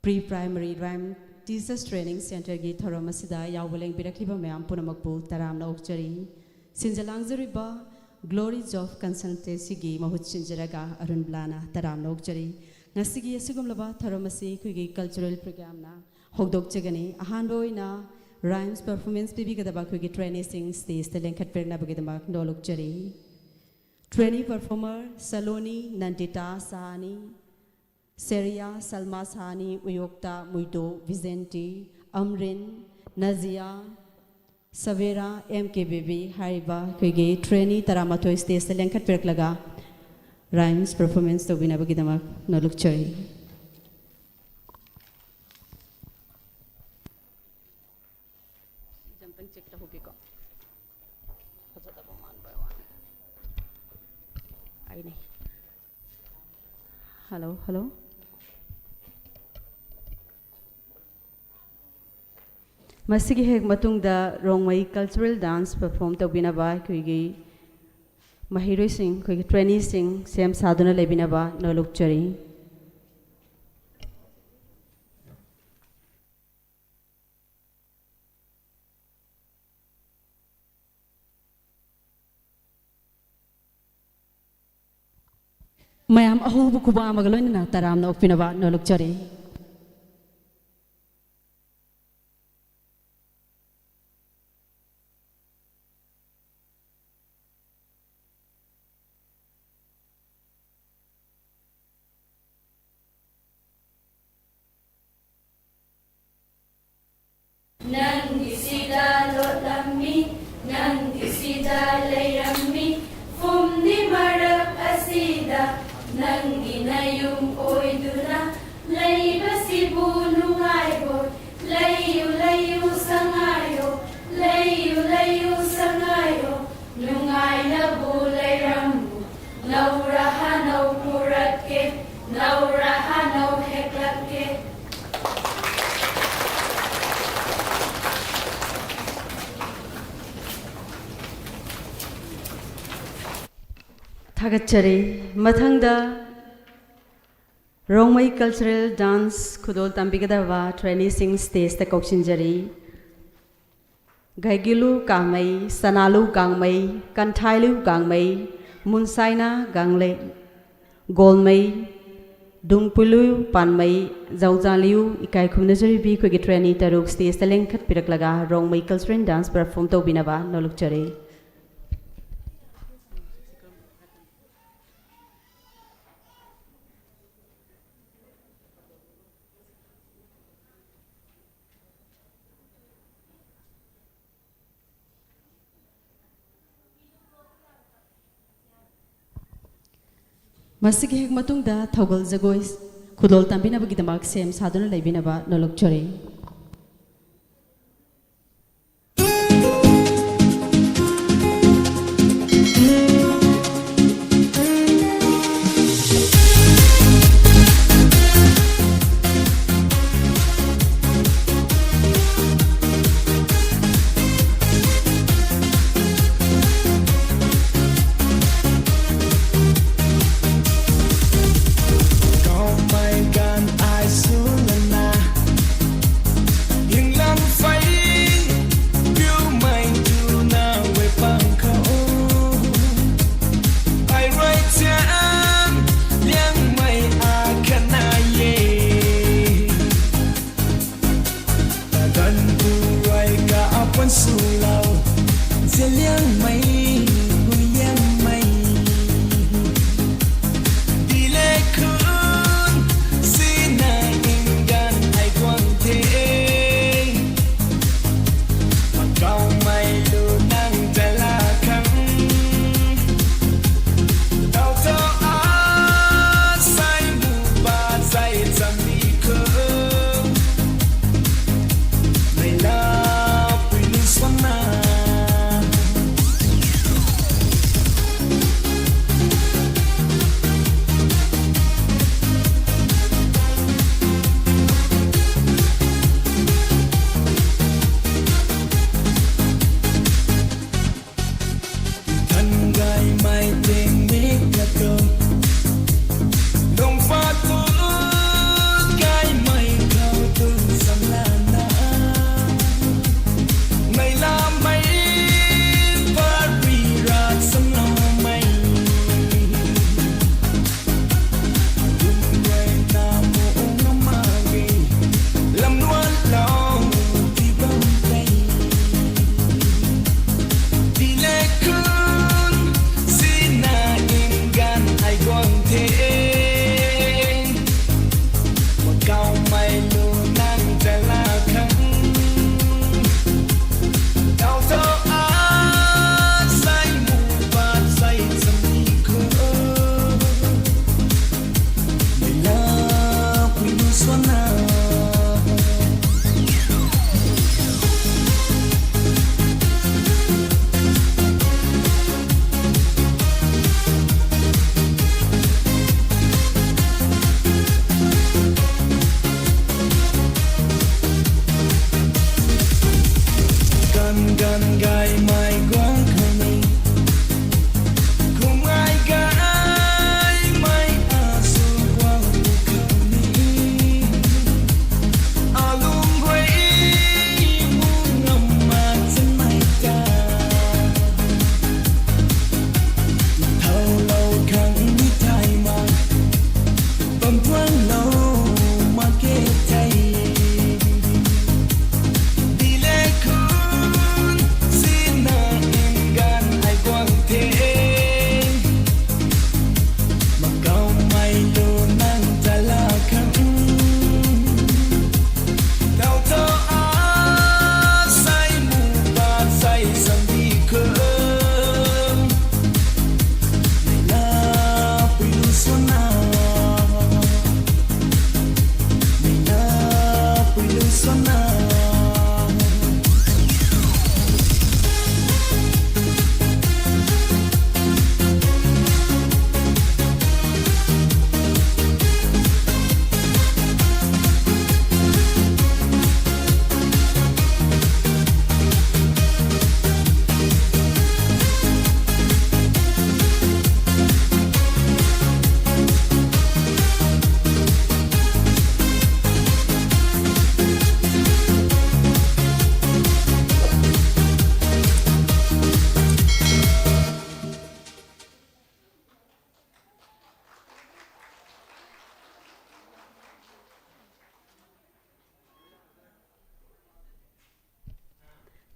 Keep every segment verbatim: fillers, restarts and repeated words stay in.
Pre Primary Rhyme Teachers Training Centreꯒꯤ ꯊꯧꯔꯝ ꯑꯁꯤꯗ ꯌꯥꯎꯕ ꯂꯦꯡꯕꯤꯔꯛꯂꯤꯕ ꯃꯌꯥꯝ ꯄꯨꯝꯅꯃꯛꯄꯨ ꯇꯔꯥꯝꯅ ꯑꯣꯛꯆꯔꯤ꯫ ꯁꯤꯟꯖ ꯂꯥꯡꯖꯔꯤꯕ Glories of Consultancyꯒꯤ ꯃꯍꯨꯠ ꯁꯤꯟꯖꯔꯒ ꯑꯔꯨꯟ ꯕ꯭ꯂꯥꯅ ꯇꯔꯥꯝꯅ ꯑꯣꯛꯆꯔꯤ꯫ ꯉꯁꯤꯒꯤ ꯑꯁꯤꯒꯨꯝꯂꯕ ꯊꯧꯔꯝ ꯑꯁꯤ ꯑꯩꯈꯣꯏꯒꯤ cultural programꯅ ꯍꯧꯗꯣꯛꯆꯒꯅꯤ꯫ ꯑꯍꯥꯟꯕ ꯑꯣꯏꯅ rhymes performance ꯄꯤꯕꯤꯒꯗꯕ ꯑꯩꯈꯣꯏꯒꯤ traineeꯁꯤꯡ stageꯇ ꯂꯦꯡꯈꯠꯄꯤꯔꯛꯅꯕꯒꯤꯗꯃꯛ ꯅꯣꯜꯂꯨꯛꯆꯔꯤ꯫ Trainee performer ꯁꯂꯣꯅꯤ, ꯅꯟꯗꯤꯇꯥ, ꯁꯥꯍꯥꯅꯤ, ꯁꯦꯔꯤꯌꯥ, ꯁꯜꯃꯥ, ꯁꯥꯍꯥꯅꯤ, ꯎꯌꯣꯛꯇ, ꯃꯨꯏꯗꯣ, ꯚꯤꯖꯦꯟꯇꯤ, ꯑꯝꯔꯤꯟ, ꯅꯖꯤꯌꯥ, ꯁꯕꯦꯔꯥ, ꯑꯦꯝ ꯀꯦ ꯕꯦꯕꯤ ꯍꯥꯏꯔꯤꯕ ꯑꯩꯈꯣꯏꯒꯤ trainee ꯇꯔꯥꯃꯥꯊꯣꯏ stageꯇ ꯂꯦꯡꯈꯠꯄꯤꯔꯛꯂꯒ rhymes performance ꯇꯧꯕꯤꯅꯕꯒꯤꯗꯃꯛ ꯅꯣꯜꯂꯨꯛꯆꯔꯤ꯫ ꯁꯤꯁꯦ ꯑꯝꯇꯪ check ꯇꯧꯍꯧꯒꯦꯀꯣ꯫ ꯐꯖꯗꯕ ꯃꯥꯟꯕ ꯋꯥꯅꯤ꯫ ꯑꯩꯅꯦ꯫ Hello, hello. ꯃꯁꯤꯒꯤ ꯍꯦꯛ ꯃꯇꯨꯡꯗ ꯔꯣꯡꯃꯩ cultural dance perform ꯇꯧꯕꯤꯅꯕ ꯑꯩꯈꯣꯏꯒꯤ ꯃꯍꯩꯔꯣꯏꯁꯤꯡ, ꯑꯩꯈꯣꯏꯒꯤ traineeꯁꯤꯡ ꯁꯦꯝ ꯁꯥꯗꯨꯅ ꯂꯩꯕꯤꯅꯕ ꯅꯣꯜꯂꯨꯛꯆꯔꯤ꯫ ꯃꯌꯥꯝ ꯑꯍꯧꯕ ꯈꯨꯕꯥꯝ ꯑꯃꯒ ꯂꯣꯏꯅꯅ ꯇꯔꯥꯝꯅ ꯑꯣꯛꯄꯤꯅꯕ ꯅꯣꯜꯂꯨꯛꯆꯔꯤ꯫ ꯅꯪꯒꯤꯁꯤꯗ ꯂꯣꯠꯂꯝꯃꯤ, ꯅꯪꯒꯤꯁꯤꯗ ꯂꯩꯔꯝꯃꯤ, ꯐꯨꯝꯗꯤ ꯃꯔꯛ ꯑꯁꯤꯗ ꯅꯪꯒꯤ ꯅꯌꯨꯝ ꯑꯣꯏꯗꯨꯅ ꯂꯩꯕꯁꯤꯕꯨ ꯅꯨꯡꯉꯥꯏꯕꯣꯏ? ꯂꯩꯌꯨ, ꯂꯩꯌꯨ ꯁꯉꯥꯏꯌꯣ, ꯂꯩꯌꯨ, ꯂꯩꯌꯨ ꯁꯉꯥꯏꯌꯣ, ꯅꯨꯡꯉꯥꯏꯅꯕꯨ ꯂꯩꯔꯝꯃꯨ꯫ ꯅꯧꯔ ꯍꯅꯧ ꯄꯨꯔꯛꯀꯦ, ꯅꯧꯔ ꯍꯅꯧ ꯍꯦꯛꯂꯛꯀꯦ꯫ ꯊꯥꯒꯠꯆꯔꯤ꯫ ꯃꯊꯪꯗ ꯔꯣꯡꯃꯩ cultural dance ꯈꯨꯗꯣꯜ ꯇꯝꯕꯤꯒꯗꯕ traineeꯁꯤꯡ stageꯇ ꯀꯧꯁꯤꯟꯖꯔꯤ꯫ ꯒꯩꯒꯤꯂꯨ ꯀꯥꯃꯩ, ꯁꯅꯥꯂꯨ ꯒꯥꯡꯃꯩ, ꯀꯟꯊꯥꯏꯂꯨ ꯒꯥꯡꯃꯩ, ꯃꯨꯟꯁꯥꯏꯅꯥ ꯒꯥꯡꯂꯦ, ꯒꯣꯜꯃꯩ, ꯗꯨꯡꯄꯨꯂꯨ ꯄꯥꯟꯃꯩ, ꯖꯧꯖꯥꯂꯤꯌꯨ ꯏꯀꯥꯏ ꯈꯨꯝꯅꯖꯔꯤꯕꯤ ꯑꯩꯈꯣꯏꯒꯤ trainee ꯇꯔꯨꯛ stageꯇ ꯂꯦꯡꯈꯠꯄꯤꯔꯛꯂꯒ ꯔꯣꯡꯃꯩ cultural dance perform ꯇꯧꯕꯤꯅꯕ ꯅꯣꯂꯨꯛꯆꯔꯤ꯫ ꯃꯁꯤꯒꯤ ꯍꯦꯛ ꯃꯇꯨꯡꯗ ꯊꯧꯒꯜ ꯖꯒꯣꯏ ꯈꯨꯗꯣꯜ ꯇꯝꯕꯤꯅꯕꯒꯤꯗꯃꯛ ꯁꯦꯝ ꯁꯥꯗꯨꯅ ꯂꯩꯕꯤꯅꯕ ꯅꯣꯂꯨꯛꯆꯔꯤ꯫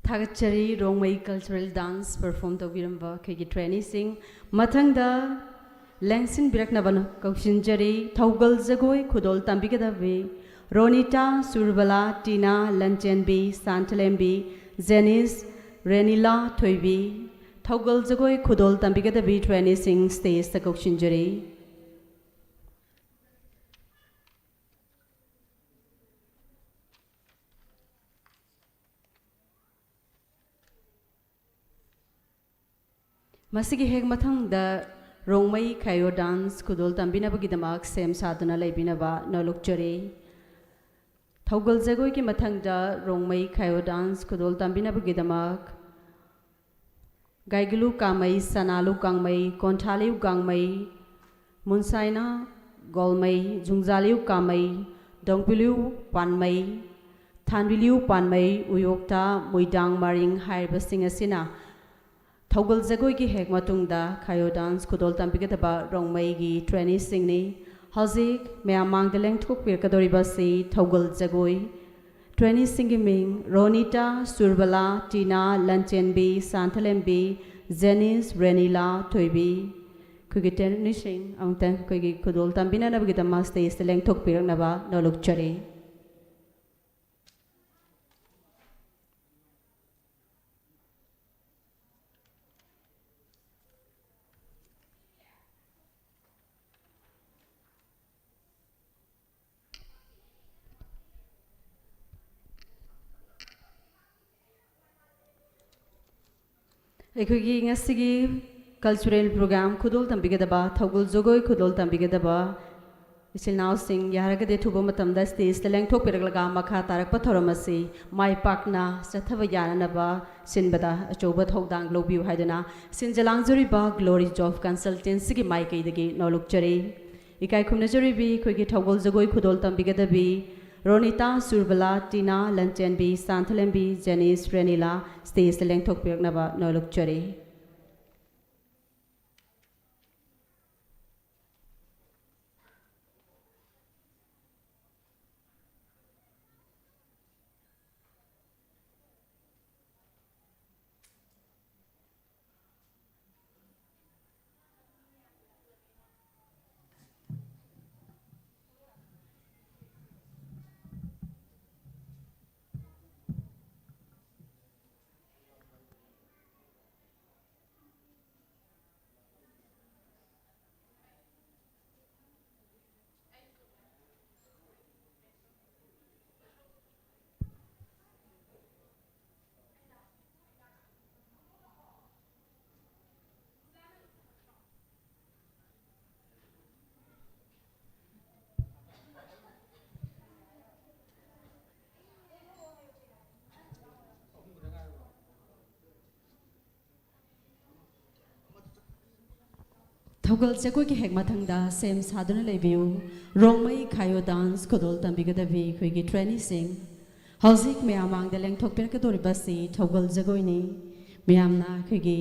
ꯊꯥꯒꯠꯆꯔꯤ ꯔꯣꯡꯃꯩ cultural dance perform ꯇꯧꯕꯤꯔꯝꯕ ꯑꯩꯈꯣꯏꯒꯤ traineeꯁꯤꯡ꯫ ꯃꯊꯪꯗ ꯂꯦꯡꯁꯤꯟꯕꯤꯔꯛꯅꯕ ꯀꯧꯁꯤꯟꯖꯔꯤ ꯊꯧꯒꯜ ꯖꯒꯣꯏ ꯈꯨꯗꯣꯜ ꯇꯝꯕꯤꯒꯗꯕꯤ ꯔꯣꯅꯤꯇꯥ, ꯁꯨꯔꯕꯂꯥ, ꯇꯤꯅꯥ, ꯂꯟꯆꯦꯟꯕꯤ, ꯁꯥꯟꯊꯂꯦꯝꯕꯤ, ꯖꯦꯅꯤꯁ, ꯔꯦꯅꯤꯂꯥ, ꯊꯣꯏꯕꯤ꯫ ꯊꯧꯒꯜ ꯖꯒꯣꯏ ꯈꯨꯗꯣꯜ ꯇꯝꯕꯤꯒꯗꯕꯤ traineeꯁꯤꯡ stageꯇ ꯀꯧꯁꯤꯟꯖꯔꯤ꯫ ꯃꯁꯤꯒꯤ ꯍꯦꯛ ꯃꯊꯪꯗ ꯔꯣꯡꯃꯩ ꯈꯥꯏꯌꯣ ꯗꯥꯟꯁ ꯈꯨꯗꯣꯜ ꯇꯝꯕꯤꯅꯕꯒꯤꯗꯃꯛ ꯁꯦꯝ ꯁꯥꯗꯨꯅ ꯂꯩꯕꯤꯅꯕ ꯅꯣꯜꯂꯨꯛꯆꯔꯤ꯫ ꯊꯧꯒꯜ ꯖꯒꯣꯏꯒꯤ ꯃꯊꯪꯗ ꯔꯣꯡꯃꯩ ꯈꯥꯏꯌꯣ ꯗꯥꯟꯁ ꯈꯨꯗꯣꯜ ꯇꯝꯕꯤꯅꯕꯒꯤꯗꯃꯛ ꯒꯥꯏꯒꯂꯨ ꯀꯥꯃꯩ, ꯁꯅꯥꯂꯨ ꯀꯥꯡꯃꯩ, ꯀꯣꯟꯊꯥꯂꯤꯌꯨ ꯀꯥꯡꯃꯩ, ꯃꯨꯟꯁꯥꯏꯅ ꯒꯣꯜꯃꯩ, ꯖꯨꯡꯖꯥꯂꯤꯌꯨ ꯀꯥꯃꯩ, ꯗꯣꯡꯄꯤꯂꯤꯌꯨ ꯄꯥꯟꯃꯩ, ꯊꯥꯟꯕꯤꯂꯤꯌꯨ ꯄꯥꯟꯃꯩ, ꯎꯌꯣꯛꯇ ꯃꯨꯏꯗꯥꯡ ꯃꯔꯤꯡ ꯍꯥꯏꯔꯤꯕꯁꯤꯡ ꯑꯁꯤꯅ ꯊꯧꯒꯜ ꯖꯒꯣꯏꯒꯤ ꯍꯦꯛ ꯃꯇꯨꯡꯗ ꯈꯥꯌꯣ ꯗꯥꯟꯁ ꯈꯨꯗꯣꯜ ꯇꯝꯕꯤꯒꯗꯕ ꯔꯣꯡꯃꯩꯒꯤ ꯇ꯭ꯔꯦꯅꯤꯁꯤꯡꯅꯤ꯫ ꯍꯧꯖꯤꯛ ꯃꯌꯥꯝ ꯃꯥꯡꯗ ꯂꯦꯡꯊꯣꯛꯄꯤꯔꯛꯀꯗꯧꯔꯤꯕ ꯑꯁꯤ ꯊꯧꯒꯜ ꯖꯒꯣꯏ꯫ ꯇ꯭ꯔꯦꯅꯤꯁꯤꯡꯒꯤ ꯃꯤꯡ ꯔꯣꯅꯤꯇꯥ, ꯁꯨꯔꯕꯂꯥ, ꯇꯤꯅꯥ, ꯂꯟꯆꯦꯟꯕꯤ, ꯁꯥꯟꯊꯂꯦꯝꯕꯤ, ꯖꯦꯅꯤꯁ, ꯔꯦꯅꯤꯂꯥ, ꯊꯣꯏꯕꯤ꯫ ꯑꯩꯈꯣꯏꯒꯤ ꯇ꯭ꯔꯦꯅꯤꯁꯤꯡ ꯑꯃꯨꯛꯇꯪ ꯑꯩꯈꯣꯏꯒꯤ ꯈꯨꯗꯣꯜ ꯇꯝꯕꯤꯅꯅꯕꯒꯤꯗꯃꯛ ꯁ꯭ꯇꯦꯖꯇ ꯂꯦꯡꯊꯣꯛꯄꯤꯔꯛꯅꯕ ꯅꯣꯜꯂꯨꯛꯆꯔꯤ꯫ ꯑꯩꯈꯣꯏꯒꯤ ꯉꯁꯤꯒꯤ ꯀꯜꯆꯔꯦꯜ ꯄ꯭ꯔꯣꯒ꯭ꯔꯥꯝ ꯈꯨꯗꯣꯜ ꯇꯝꯕꯤꯒꯗꯕ, ꯊꯧꯒꯜ ꯖꯒꯣꯏ ꯈꯨꯗꯣꯜ ꯇꯝꯕꯤꯒꯗꯕ ꯏꯆꯤꯜ ꯏꯅꯥꯎꯁꯤꯡ, ꯌꯥꯔꯒꯗꯤ ꯑꯊꯨꯕ ꯃꯇꯝꯗ ꯁ꯭ꯇꯦꯖꯇ ꯂꯦꯡꯊꯣꯛꯄꯤꯔꯛꯂꯒ ꯃꯈꯥ ꯇꯥꯔꯛꯄ ꯊꯧꯔꯝ ꯑꯁꯤ ꯃꯥꯏ ꯄꯥꯛꯅ ꯆꯠꯊꯕ ꯌꯥꯅꯅꯕ ꯁꯤꯟꯕꯗ ꯑꯆꯧꯕ ꯊꯧꯗꯥꯡ ꯂꯧꯕꯤꯌꯨ ꯍꯥꯏꯗꯨꯅ ꯁꯤꯟꯖ ꯂꯥꯡꯖꯔꯤꯕ Glories of Consultancyꯒꯤ ꯃꯥꯏꯀꯩꯗꯒꯤ ꯅꯣꯜꯂꯨꯛꯆꯔꯤ꯫ ꯏꯀꯥꯏ ꯈꯨꯝꯅꯖꯔꯤꯕꯤ ꯑꯩꯈꯣꯏꯒꯤ ꯊꯧꯒꯜ ꯖꯒꯣꯏ ꯈꯨꯗꯣꯜ ꯇꯝꯕꯤꯒꯗꯕꯤ ꯔꯣꯅꯤꯇꯥ, ꯁꯨꯔꯕꯂꯥ, ꯇꯤꯅꯥ, ꯂꯟꯆꯦꯟꯕꯤ, ꯁꯥꯟꯊꯂꯦꯝꯕꯤ, ꯖꯦꯅꯤꯁ, ꯔꯦꯅꯤꯂꯥ ꯁ꯭ꯇꯦꯖꯇ ꯂꯦꯡꯊꯣꯛꯄꯤꯔꯛꯅꯕ ꯅꯣꯜꯂꯨꯛꯆꯔꯤ꯫ ꯊꯧꯒꯜ ꯖꯒꯣꯏꯒꯤ ꯍꯦꯛ ꯃꯊꯪꯗ ꯁꯦꯝ ꯁꯥꯗꯨꯅ ꯂꯩꯕꯤꯌꯨ꯫ ꯔꯣꯡꯃꯩ ꯈꯥꯌꯣ ꯗꯥꯟꯁ ꯈꯨꯗꯣꯜ ꯇꯝꯕꯤꯒꯗꯕꯤ ꯑꯩꯈꯣꯏꯒꯤ ꯇ꯭ꯔꯦꯅꯤꯁꯤꯡ꯫ ꯍꯧꯖꯤꯛ ꯃꯌꯥꯝ ꯃꯥꯡꯗ ꯂꯦꯡꯊꯣꯛꯄꯤꯔꯛꯀꯗꯧꯔꯤꯕꯁꯤ ꯊꯧꯒꯜ ꯖꯒꯣꯏꯅꯤ꯫ ꯃꯌꯥꯝꯅ ꯑꯩꯈꯣꯏꯒꯤ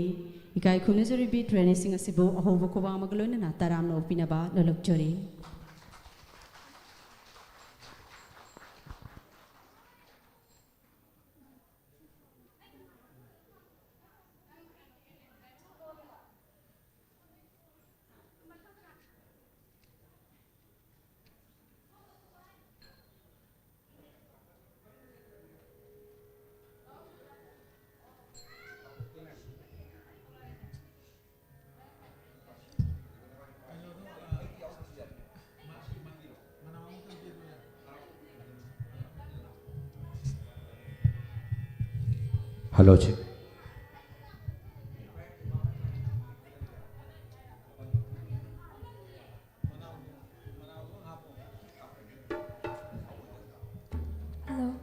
ꯏꯀꯥꯏ ꯈꯨꯝꯅꯖꯔꯤꯕꯤ ꯇ꯭ꯔꯦꯅꯤꯁꯤꯡ ꯑꯁꯤꯕꯨ ꯑꯍꯧꯕ ꯈꯨꯕꯥꯛ ꯑꯃꯒ ꯂꯣꯏꯅꯅ ꯇꯔꯥꯝꯅ ꯑꯣꯛꯄꯤꯅꯕ ꯂꯣꯜꯂꯛꯆꯔꯤ꯫ Hello, check. Hello.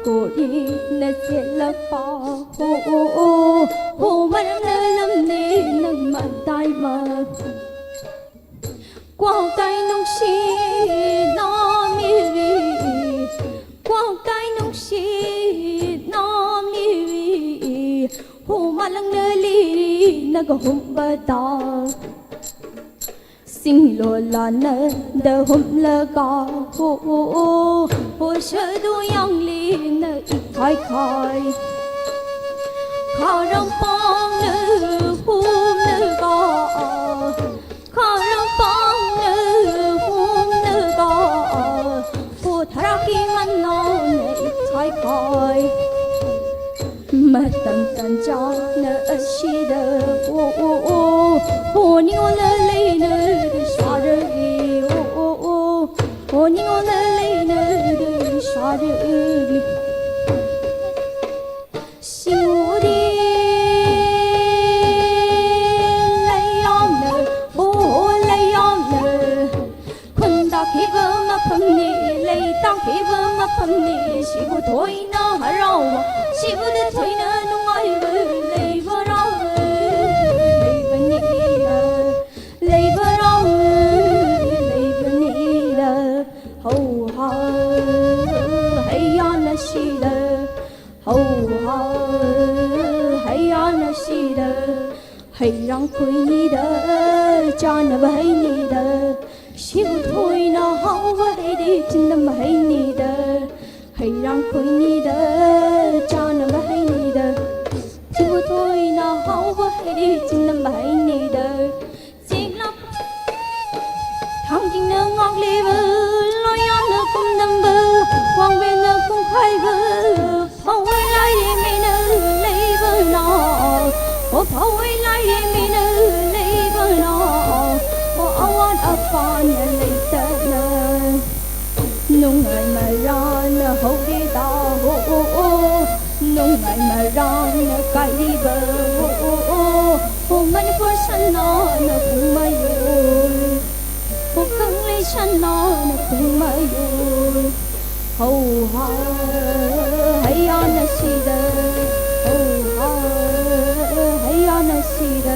ꯀꯣꯔꯤꯅ ꯆꯦꯜꯂꯛꯄ ꯍꯣ ꯑꯣ ꯑꯣ ꯍꯣ ꯃꯔꯝꯅ ꯂꯝꯅꯦ ꯅꯪ ꯃꯇꯥꯏꯃꯛ ꯀ꯭ꯋꯥꯛꯇꯥꯏ ꯅꯨꯡꯁꯤ ꯅꯥꯃꯤꯔꯤ ꯀ꯭ꯋꯥꯛꯇꯥꯏ ꯅꯨꯡꯁꯤ ꯅꯥꯃꯤꯔꯤ ꯍꯣ ꯃꯥꯂꯪꯅ ꯂꯤꯔꯤ ꯅꯒ ꯍꯨꯝꯕꯗ ꯁꯤꯡꯂꯣ ꯂꯥꯟꯅꯗ ꯍꯨꯝꯂꯒ ꯍꯣ ꯍꯣ ꯍꯣ ꯁꯗꯨ ꯌꯥꯡꯂꯤꯅ ꯏꯈꯥꯏ ꯈꯥꯏ ꯈꯥꯔꯝ ꯄꯥꯡꯅ ꯍꯨꯝꯂꯒ ꯈꯥꯔꯝ ꯄꯥꯡꯅ ꯍꯨꯝꯂꯒ ꯍꯣ ꯊꯔꯥꯛꯀꯤ ꯃꯅꯥꯎꯅ ꯏꯈꯥꯏ ꯈꯥꯏ ꯃꯇꯝ ꯇꯟꯖꯥꯅ ꯑꯁꯤꯗ ꯑꯣ ꯑꯣ ꯑꯣ ꯍꯣ ꯅꯤꯉꯣꯜꯅ ꯂꯩꯅ ꯁꯥꯔꯛꯏ ꯑꯣ ꯑꯣ ꯑꯣ ꯍꯣ ꯅꯤꯉꯣꯜꯅ ꯂꯩꯅ ꯁꯥꯔꯛꯏ ꯁꯤꯡꯎꯔꯤ ꯂꯩꯌꯥꯝꯅ ꯑꯣ ꯂꯩꯌꯥꯝꯅ ꯈꯨꯟ ꯇꯥꯛꯈꯤꯕ ꯃꯐꯝꯅꯤ ꯂꯩ ꯇꯥꯛꯈꯤꯕ ꯃꯐꯝꯅꯤ ꯁꯤꯕꯨ ꯊꯣꯏꯅ ꯍꯔꯥꯎꯕ ꯁꯤꯕꯨꯗ ꯊꯣꯏꯅ ꯅꯨꯡꯉꯥꯏꯕ ꯂꯩꯕꯔꯥ ꯂꯩꯕꯅꯤꯗ ꯂꯩꯕꯔꯥ ꯂꯩꯕꯅꯤꯗ ꯍꯧ ꯍꯥ ꯍꯩꯌꯥ ꯅꯁꯤꯗ ꯍꯧ ꯍꯥ ꯍꯩꯌꯥ ꯅꯁꯤꯗ ꯍꯩꯔꯥꯡ ꯈꯣꯏꯅꯤꯗ ꯆꯥꯅꯕ ꯍꯩꯅꯤꯗ ꯁꯤꯕꯨ ꯊꯣꯏꯅ ꯍꯥꯎꯕ ꯍꯩꯗꯤ ꯆꯤꯟꯗꯝꯕ ꯍꯩꯅꯤꯗ ꯍꯩꯔꯥꯡ ꯈꯣꯏꯅꯤꯗ ꯆꯥꯅꯕ ꯍꯩꯅꯤꯗ ꯁꯤꯕꯨ ꯊꯣꯏꯅ ꯍꯥꯎꯕ ꯍꯩꯗꯤ ꯆꯤꯟꯗꯝꯕ ꯍꯩꯅꯤꯗ ꯆꯦꯛꯂꯛ ꯊꯥꯡꯖꯤꯡꯅ ꯉꯥꯛꯂꯤꯕ ꯂꯣꯌꯥꯅ ꯀꯨꯝꯗꯝꯕ ꯋꯥꯡꯕꯦꯟꯅ ꯀꯨꯝꯈꯥꯏꯕ ꯐꯧꯋꯩ ꯂꯥꯏꯔꯦꯝꯕꯤꯅ ꯂꯩꯕꯅ ꯑꯣ ꯐꯧꯋꯩ ꯂꯥꯏꯔꯦꯝꯕꯤꯅ ꯂꯩꯕꯅ ꯑꯣ ꯑꯋꯥꯠ ꯑꯄꯥꯅ ꯂꯩꯇꯅ ꯅꯨꯡꯉꯥꯏ ꯃꯔꯥꯅ ꯍꯧꯔꯤꯕ ꯑꯣ ꯑꯣ ꯑꯣ ꯅꯨꯡꯉꯥꯏ ꯃꯔꯥꯅ ꯀꯥꯏꯔꯤꯕ ꯑꯣ ꯑꯣ ꯑꯣ ꯑꯣ ꯃꯅꯤꯄꯨꯔ ꯁꯅꯥꯅ ꯄꯨꯡꯃꯌꯣꯜ ꯑꯣ ꯀꯪꯂꯩ ꯁꯅꯥꯅ ꯄꯨꯡꯃꯌꯣꯜ ꯍꯧ ꯍꯥ ꯁꯤꯗ, ꯑꯣ, ꯍꯥ, ꯍꯩꯌꯥꯅ ꯁꯤꯗ꯫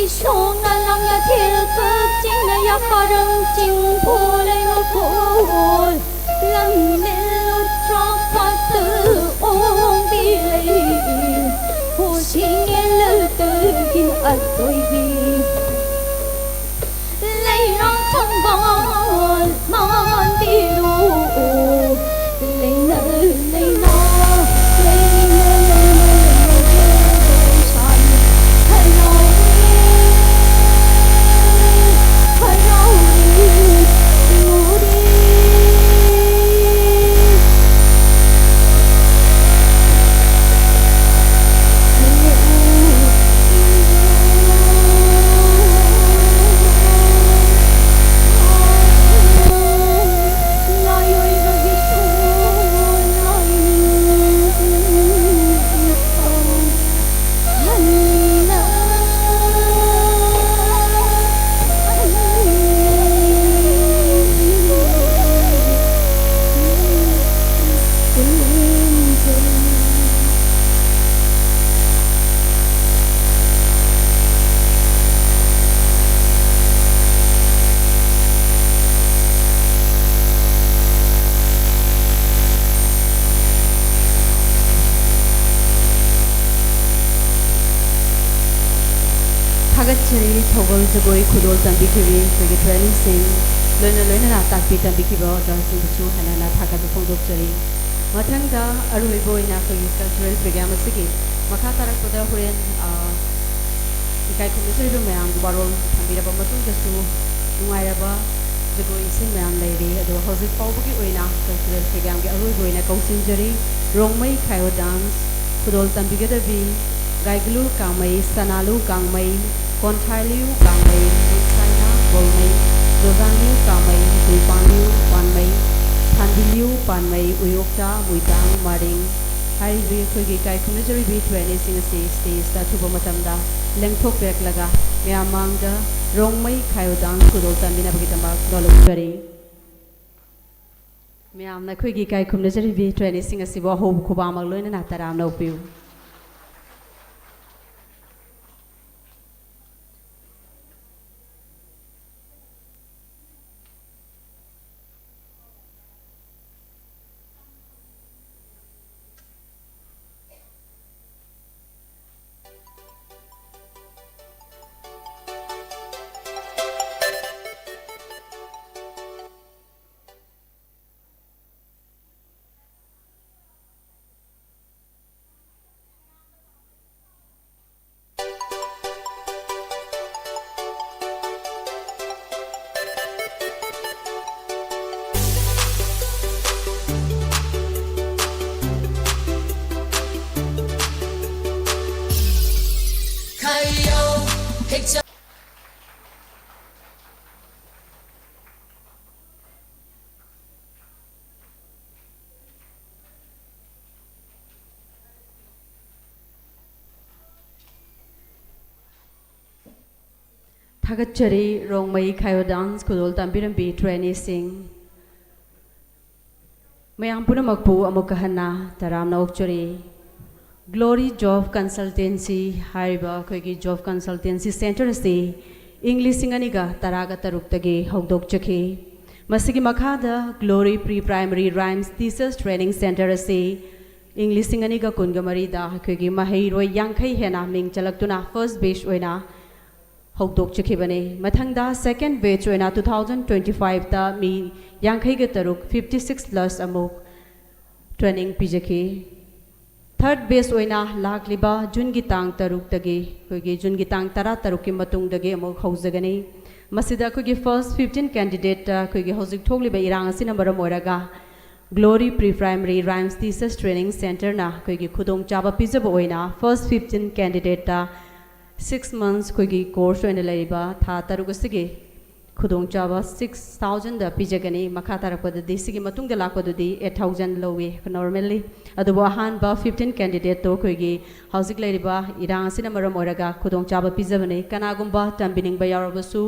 ꯏꯁꯣꯔꯅ ꯂꯝꯅ ꯊꯤꯜ ꯀꯛ ꯆꯤꯡꯅ ꯌꯥꯀꯥꯔꯝ ꯆꯤꯡ ꯐꯣ ꯂꯩꯉꯣ ꯈꯣꯜ꯫ ꯂꯝꯅꯦꯜ ꯎꯇ꯭ꯔꯥ ꯄꯥꯠꯇ ꯑꯣꯡꯕꯤ ꯂꯩ꯫ ꯍꯣꯁꯤꯡꯉꯦ ꯂꯧꯇꯒꯤ ꯑꯊꯣꯏꯕꯤ꯫ ꯂꯩꯔꯥꯡ ꯊꯣꯡꯕꯥꯜ ꯃꯥꯟꯕꯤꯔꯣ꯫ ꯂꯩꯅ, ꯂꯩꯅ, ꯂꯩꯅ, ꯂꯩꯅ, ꯂꯩꯅ, ꯂꯩꯅ, ꯍꯔꯥꯎꯔꯤ, ꯍꯔꯥꯎꯔꯤ, ꯎꯔꯤ꯫ ꯊꯥꯒꯠꯆꯔꯤ ꯊꯧꯒꯜ ꯖꯒꯣꯏ ꯈꯨꯗꯣꯜ ꯇꯝꯕꯤꯈꯤꯕꯤ ꯑꯩꯈꯣꯏꯒꯤ ꯇ꯭ꯔꯦꯅꯤꯁꯤꯡ, ꯂꯣꯏꯅ ꯂꯣꯏꯅꯅ ꯇꯥꯛꯄꯤ ꯇꯝꯕꯤꯈꯤꯕ ꯑꯣꯖꯥꯁꯤꯡꯕꯨꯁꯨ ꯍꯟꯅ ꯍꯟꯅ ꯊꯥꯒꯠꯄ ꯐꯣꯡꯗꯣꯛꯆꯔꯤ꯫ ꯃꯊꯪꯗ ꯑꯔꯣꯏꯕ ꯑꯣꯏꯅ ꯑꯩꯈꯣꯏꯒꯤ ꯀꯜꯆꯔꯦꯜ ꯄ꯭ꯔꯣꯒ꯭ꯔꯥꯝ ꯑꯁꯤꯒꯤ ꯃꯈꯥ ꯇꯥꯔꯛꯄꯗ ꯍꯣꯔꯦꯟ, ꯑ, ꯏꯀꯥꯏ ꯈꯨꯝꯅꯖꯔꯤꯕ ꯃꯌꯥꯝꯒꯤ ꯋꯥꯔꯣꯜ ꯊꯝꯕꯤꯔꯕ ꯃꯇꯨꯡꯗꯁꯨ ꯅꯨꯡꯉꯥꯏꯔꯕ ꯖꯒꯣꯏ ꯏꯁꯩ ꯃꯌꯥꯝ ꯂꯩꯔꯤ꯫ ꯑꯗꯣ ꯍꯧꯖꯤꯛ ꯐꯥꯎꯕꯒꯤ ꯑꯣꯏꯅ ꯀꯜꯆꯔꯦꯜ ꯄ꯭ꯔꯣꯒ꯭ꯔꯥꯝꯒꯤ ꯑꯔꯣꯏꯕ ꯑꯣꯏꯅ ꯀꯧꯁꯤꯟꯖꯔꯤ ꯔꯣꯡꯃꯩ ꯈꯥꯏꯌꯣ ꯗꯥꯟꯁ ꯈꯨꯗꯣꯜ ꯇꯝꯕꯤꯒꯗꯕꯤ ꯒꯥꯏꯒꯂꯨ ꯀꯥꯡꯃꯩ, ꯁꯅꯥꯂꯨ ꯀꯥꯡꯃꯩ, ꯀꯣꯟꯊꯥꯏꯂꯤꯌꯨ ꯀꯥꯡꯃꯩ, ꯃꯨꯟꯊꯥꯏꯅꯥ ꯒꯣꯜꯃꯩ, ꯖꯣꯖꯥꯡꯂꯤꯌꯨ ꯀꯥꯡꯃꯩ, ꯖꯨꯏꯄꯥꯡꯂꯤꯌꯨ ꯄꯥꯟꯃꯩ, ꯊꯥꯟꯕꯤꯂꯤꯌꯨ ꯄꯥꯟꯃꯩ, ꯎꯌꯣꯛꯆꯥ, ꯃꯨꯏꯇꯥꯡ, ꯃꯔꯤꯡ ꯍꯥꯏꯔꯤꯕ ꯑꯩꯈꯣꯏꯒꯤ ꯏꯀꯥꯏ ꯈꯨꯝꯅꯖꯔꯤꯕꯤ ꯇ꯭ꯔꯦꯅꯤꯁꯤꯡ ꯑꯁꯤ ꯁ꯭ꯇꯦꯖꯇ ꯑꯊꯨꯕ ꯃꯇꯝꯗ ꯂꯦꯡꯊꯣꯛꯄꯤꯔꯛꯂꯒ ꯃꯌꯥꯝ ꯃꯥꯡꯗ ꯔꯣꯡꯃꯩ ꯈꯥꯏꯌꯣ ꯗꯥꯟꯁ ꯈꯨꯗꯣꯜ ꯇꯝꯕꯤꯅꯕꯒꯤꯗꯃꯛ ꯅꯣꯜꯂꯨꯛꯆꯔꯤ꯫ ꯃꯌꯥꯝꯅ ꯑꯩꯈꯣꯏꯒꯤ ꯏꯀꯥꯏ ꯈꯨꯝꯅꯖꯔꯤꯕꯤ traineeꯁꯤꯡ ꯑꯁꯤꯕꯨ ꯑꯍꯧꯕ ꯈꯨꯕꯥꯛ ꯑꯃ ꯂꯣꯏꯅꯅ ꯇꯔꯥꯝꯅ ꯑꯣꯛꯄꯤꯌꯨ꯫ ꯊꯥꯒꯠꯆꯔꯤ ꯔꯣꯡꯃꯩ ꯈꯥꯏꯌꯣ dance ꯈꯨꯗꯣꯜ ꯇꯝꯕꯤꯔꯝꯕꯤ traineeꯁꯤꯡ꯫ ꯃꯌꯥꯝ ꯄꯨꯝꯅꯃꯛꯄꯨ ꯑꯃꯨꯛꯀ ꯍꯟꯅ ꯇꯔꯥꯝꯅ ꯑꯣꯛꯆꯔꯤ꯫ Glory Job Consultancy ꯍꯥꯏꯔꯤꯕ ꯑꯩꯈꯣꯏꯒꯤ job consultancy centre ꯑꯁꯤ ꯏꯪ ꯂꯤꯁꯤꯡ ꯑꯅꯤꯒ ꯇꯔꯥꯒ ꯇꯔꯨꯛꯇꯒꯤ ꯍꯧꯗꯣꯛꯆꯈꯤ꯫ ꯃꯁꯤꯒꯤ ꯃꯈꯥꯗ Glory Pre Primary Rhymes Teachers Training Centre ꯑꯁꯤ ꯏꯪ ꯂꯤꯁꯤꯡ ꯑꯅꯤꯒ ꯀꯨꯟꯒ ꯃꯔꯤꯗ ꯑꯩꯈꯣꯏꯒꯤ ꯃꯍꯩꯔꯣꯏ ꯌꯥꯡꯈꯩ ꯍꯦꯟꯅ ꯃꯤꯡ ꯆꯜꯂꯛꯇꯨꯅ first batch ꯑꯣꯏꯅ ꯍꯧꯗꯣꯛꯆꯈꯤꯕꯅꯤ꯫ ꯃꯊꯪꯗ second batch ꯑꯣꯏꯅ two thousand twenty fiveꯇ ꯃꯤ ꯌꯥꯡꯈꯩꯒ ꯇꯔꯨꯛ, fifty six plus ꯑꯃꯨꯛ training ꯄꯤꯖꯈꯤ꯫ Third batch ꯑꯣꯏꯅ ꯂꯥꯛꯂꯤꯕ ꯖꯨꯟꯒꯤ ꯇꯥꯡ ꯇꯔꯨꯛꯇꯒꯤ, ꯑꯩꯈꯣꯏꯒꯤ ꯖꯨꯟꯒꯤ ꯇꯥꯡ ꯇꯔꯥ ꯇꯔꯨꯛꯀꯤ ꯃꯇꯨꯡꯗꯒꯤ ꯑꯃꯨꯛ ꯍꯧꯖꯒꯅꯤ꯫ ꯃꯁꯤꯗ ꯑꯩꯈꯣꯏꯒꯤ first fifteen candidateꯇ ꯑꯩꯈꯣꯏꯒꯤ ꯍꯧꯖꯤꯛ ꯊꯣꯛꯂꯤꯕ ꯏꯔꯥꯡ ꯑꯁꯤꯅ ꯃꯔꯝ ꯑꯣꯏꯔꯒ Glory Pre Primary Rhymes Teachers Training Centreꯅ ꯑꯩꯈꯣꯏꯒꯤ ꯈꯨꯗꯣꯡꯆꯥꯕ ꯄꯤꯖꯕ ꯑꯣꯏꯅ first fifteen candidateꯇ six months ꯑꯩꯈꯣꯏꯒꯤ course ꯑꯣꯏꯅ ꯂꯩꯔꯤꯕ ꯊꯥ ꯇꯔꯨꯛ ꯑꯁꯤꯒꯤ ꯈꯨꯗꯣꯡꯆꯥꯕ six thousandꯗ ꯄꯤꯖꯒꯅꯤ꯫ ꯃꯈꯥ ꯇꯥꯔꯛꯄꯗꯗꯤ, ꯁꯤꯒꯤ ꯃꯇꯨꯡꯗ ꯂꯥꯛꯄꯗꯨꯗꯤ eight thousand ꯂꯧꯏ normally꯫ ꯑꯗꯨꯕꯨ ꯑꯍꯥꯟꯕ fifteen candidateꯇꯣ ꯑꯩꯈꯣꯏꯒꯤ ꯍꯧꯖꯤꯛ ꯂꯩꯔꯤꯕ ꯏꯔꯥꯡ ꯑꯁꯤꯅ ꯃꯔꯝ ꯑꯣꯏꯔꯒ ꯈꯨꯗꯣꯡꯆꯥꯕ ꯄꯤꯖꯕꯅꯤ꯫ ꯀꯅꯥꯒꯨꯝꯕ ꯇꯝꯕꯤꯅꯤꯡꯕ ꯌꯥꯎꯔꯕꯁꯨ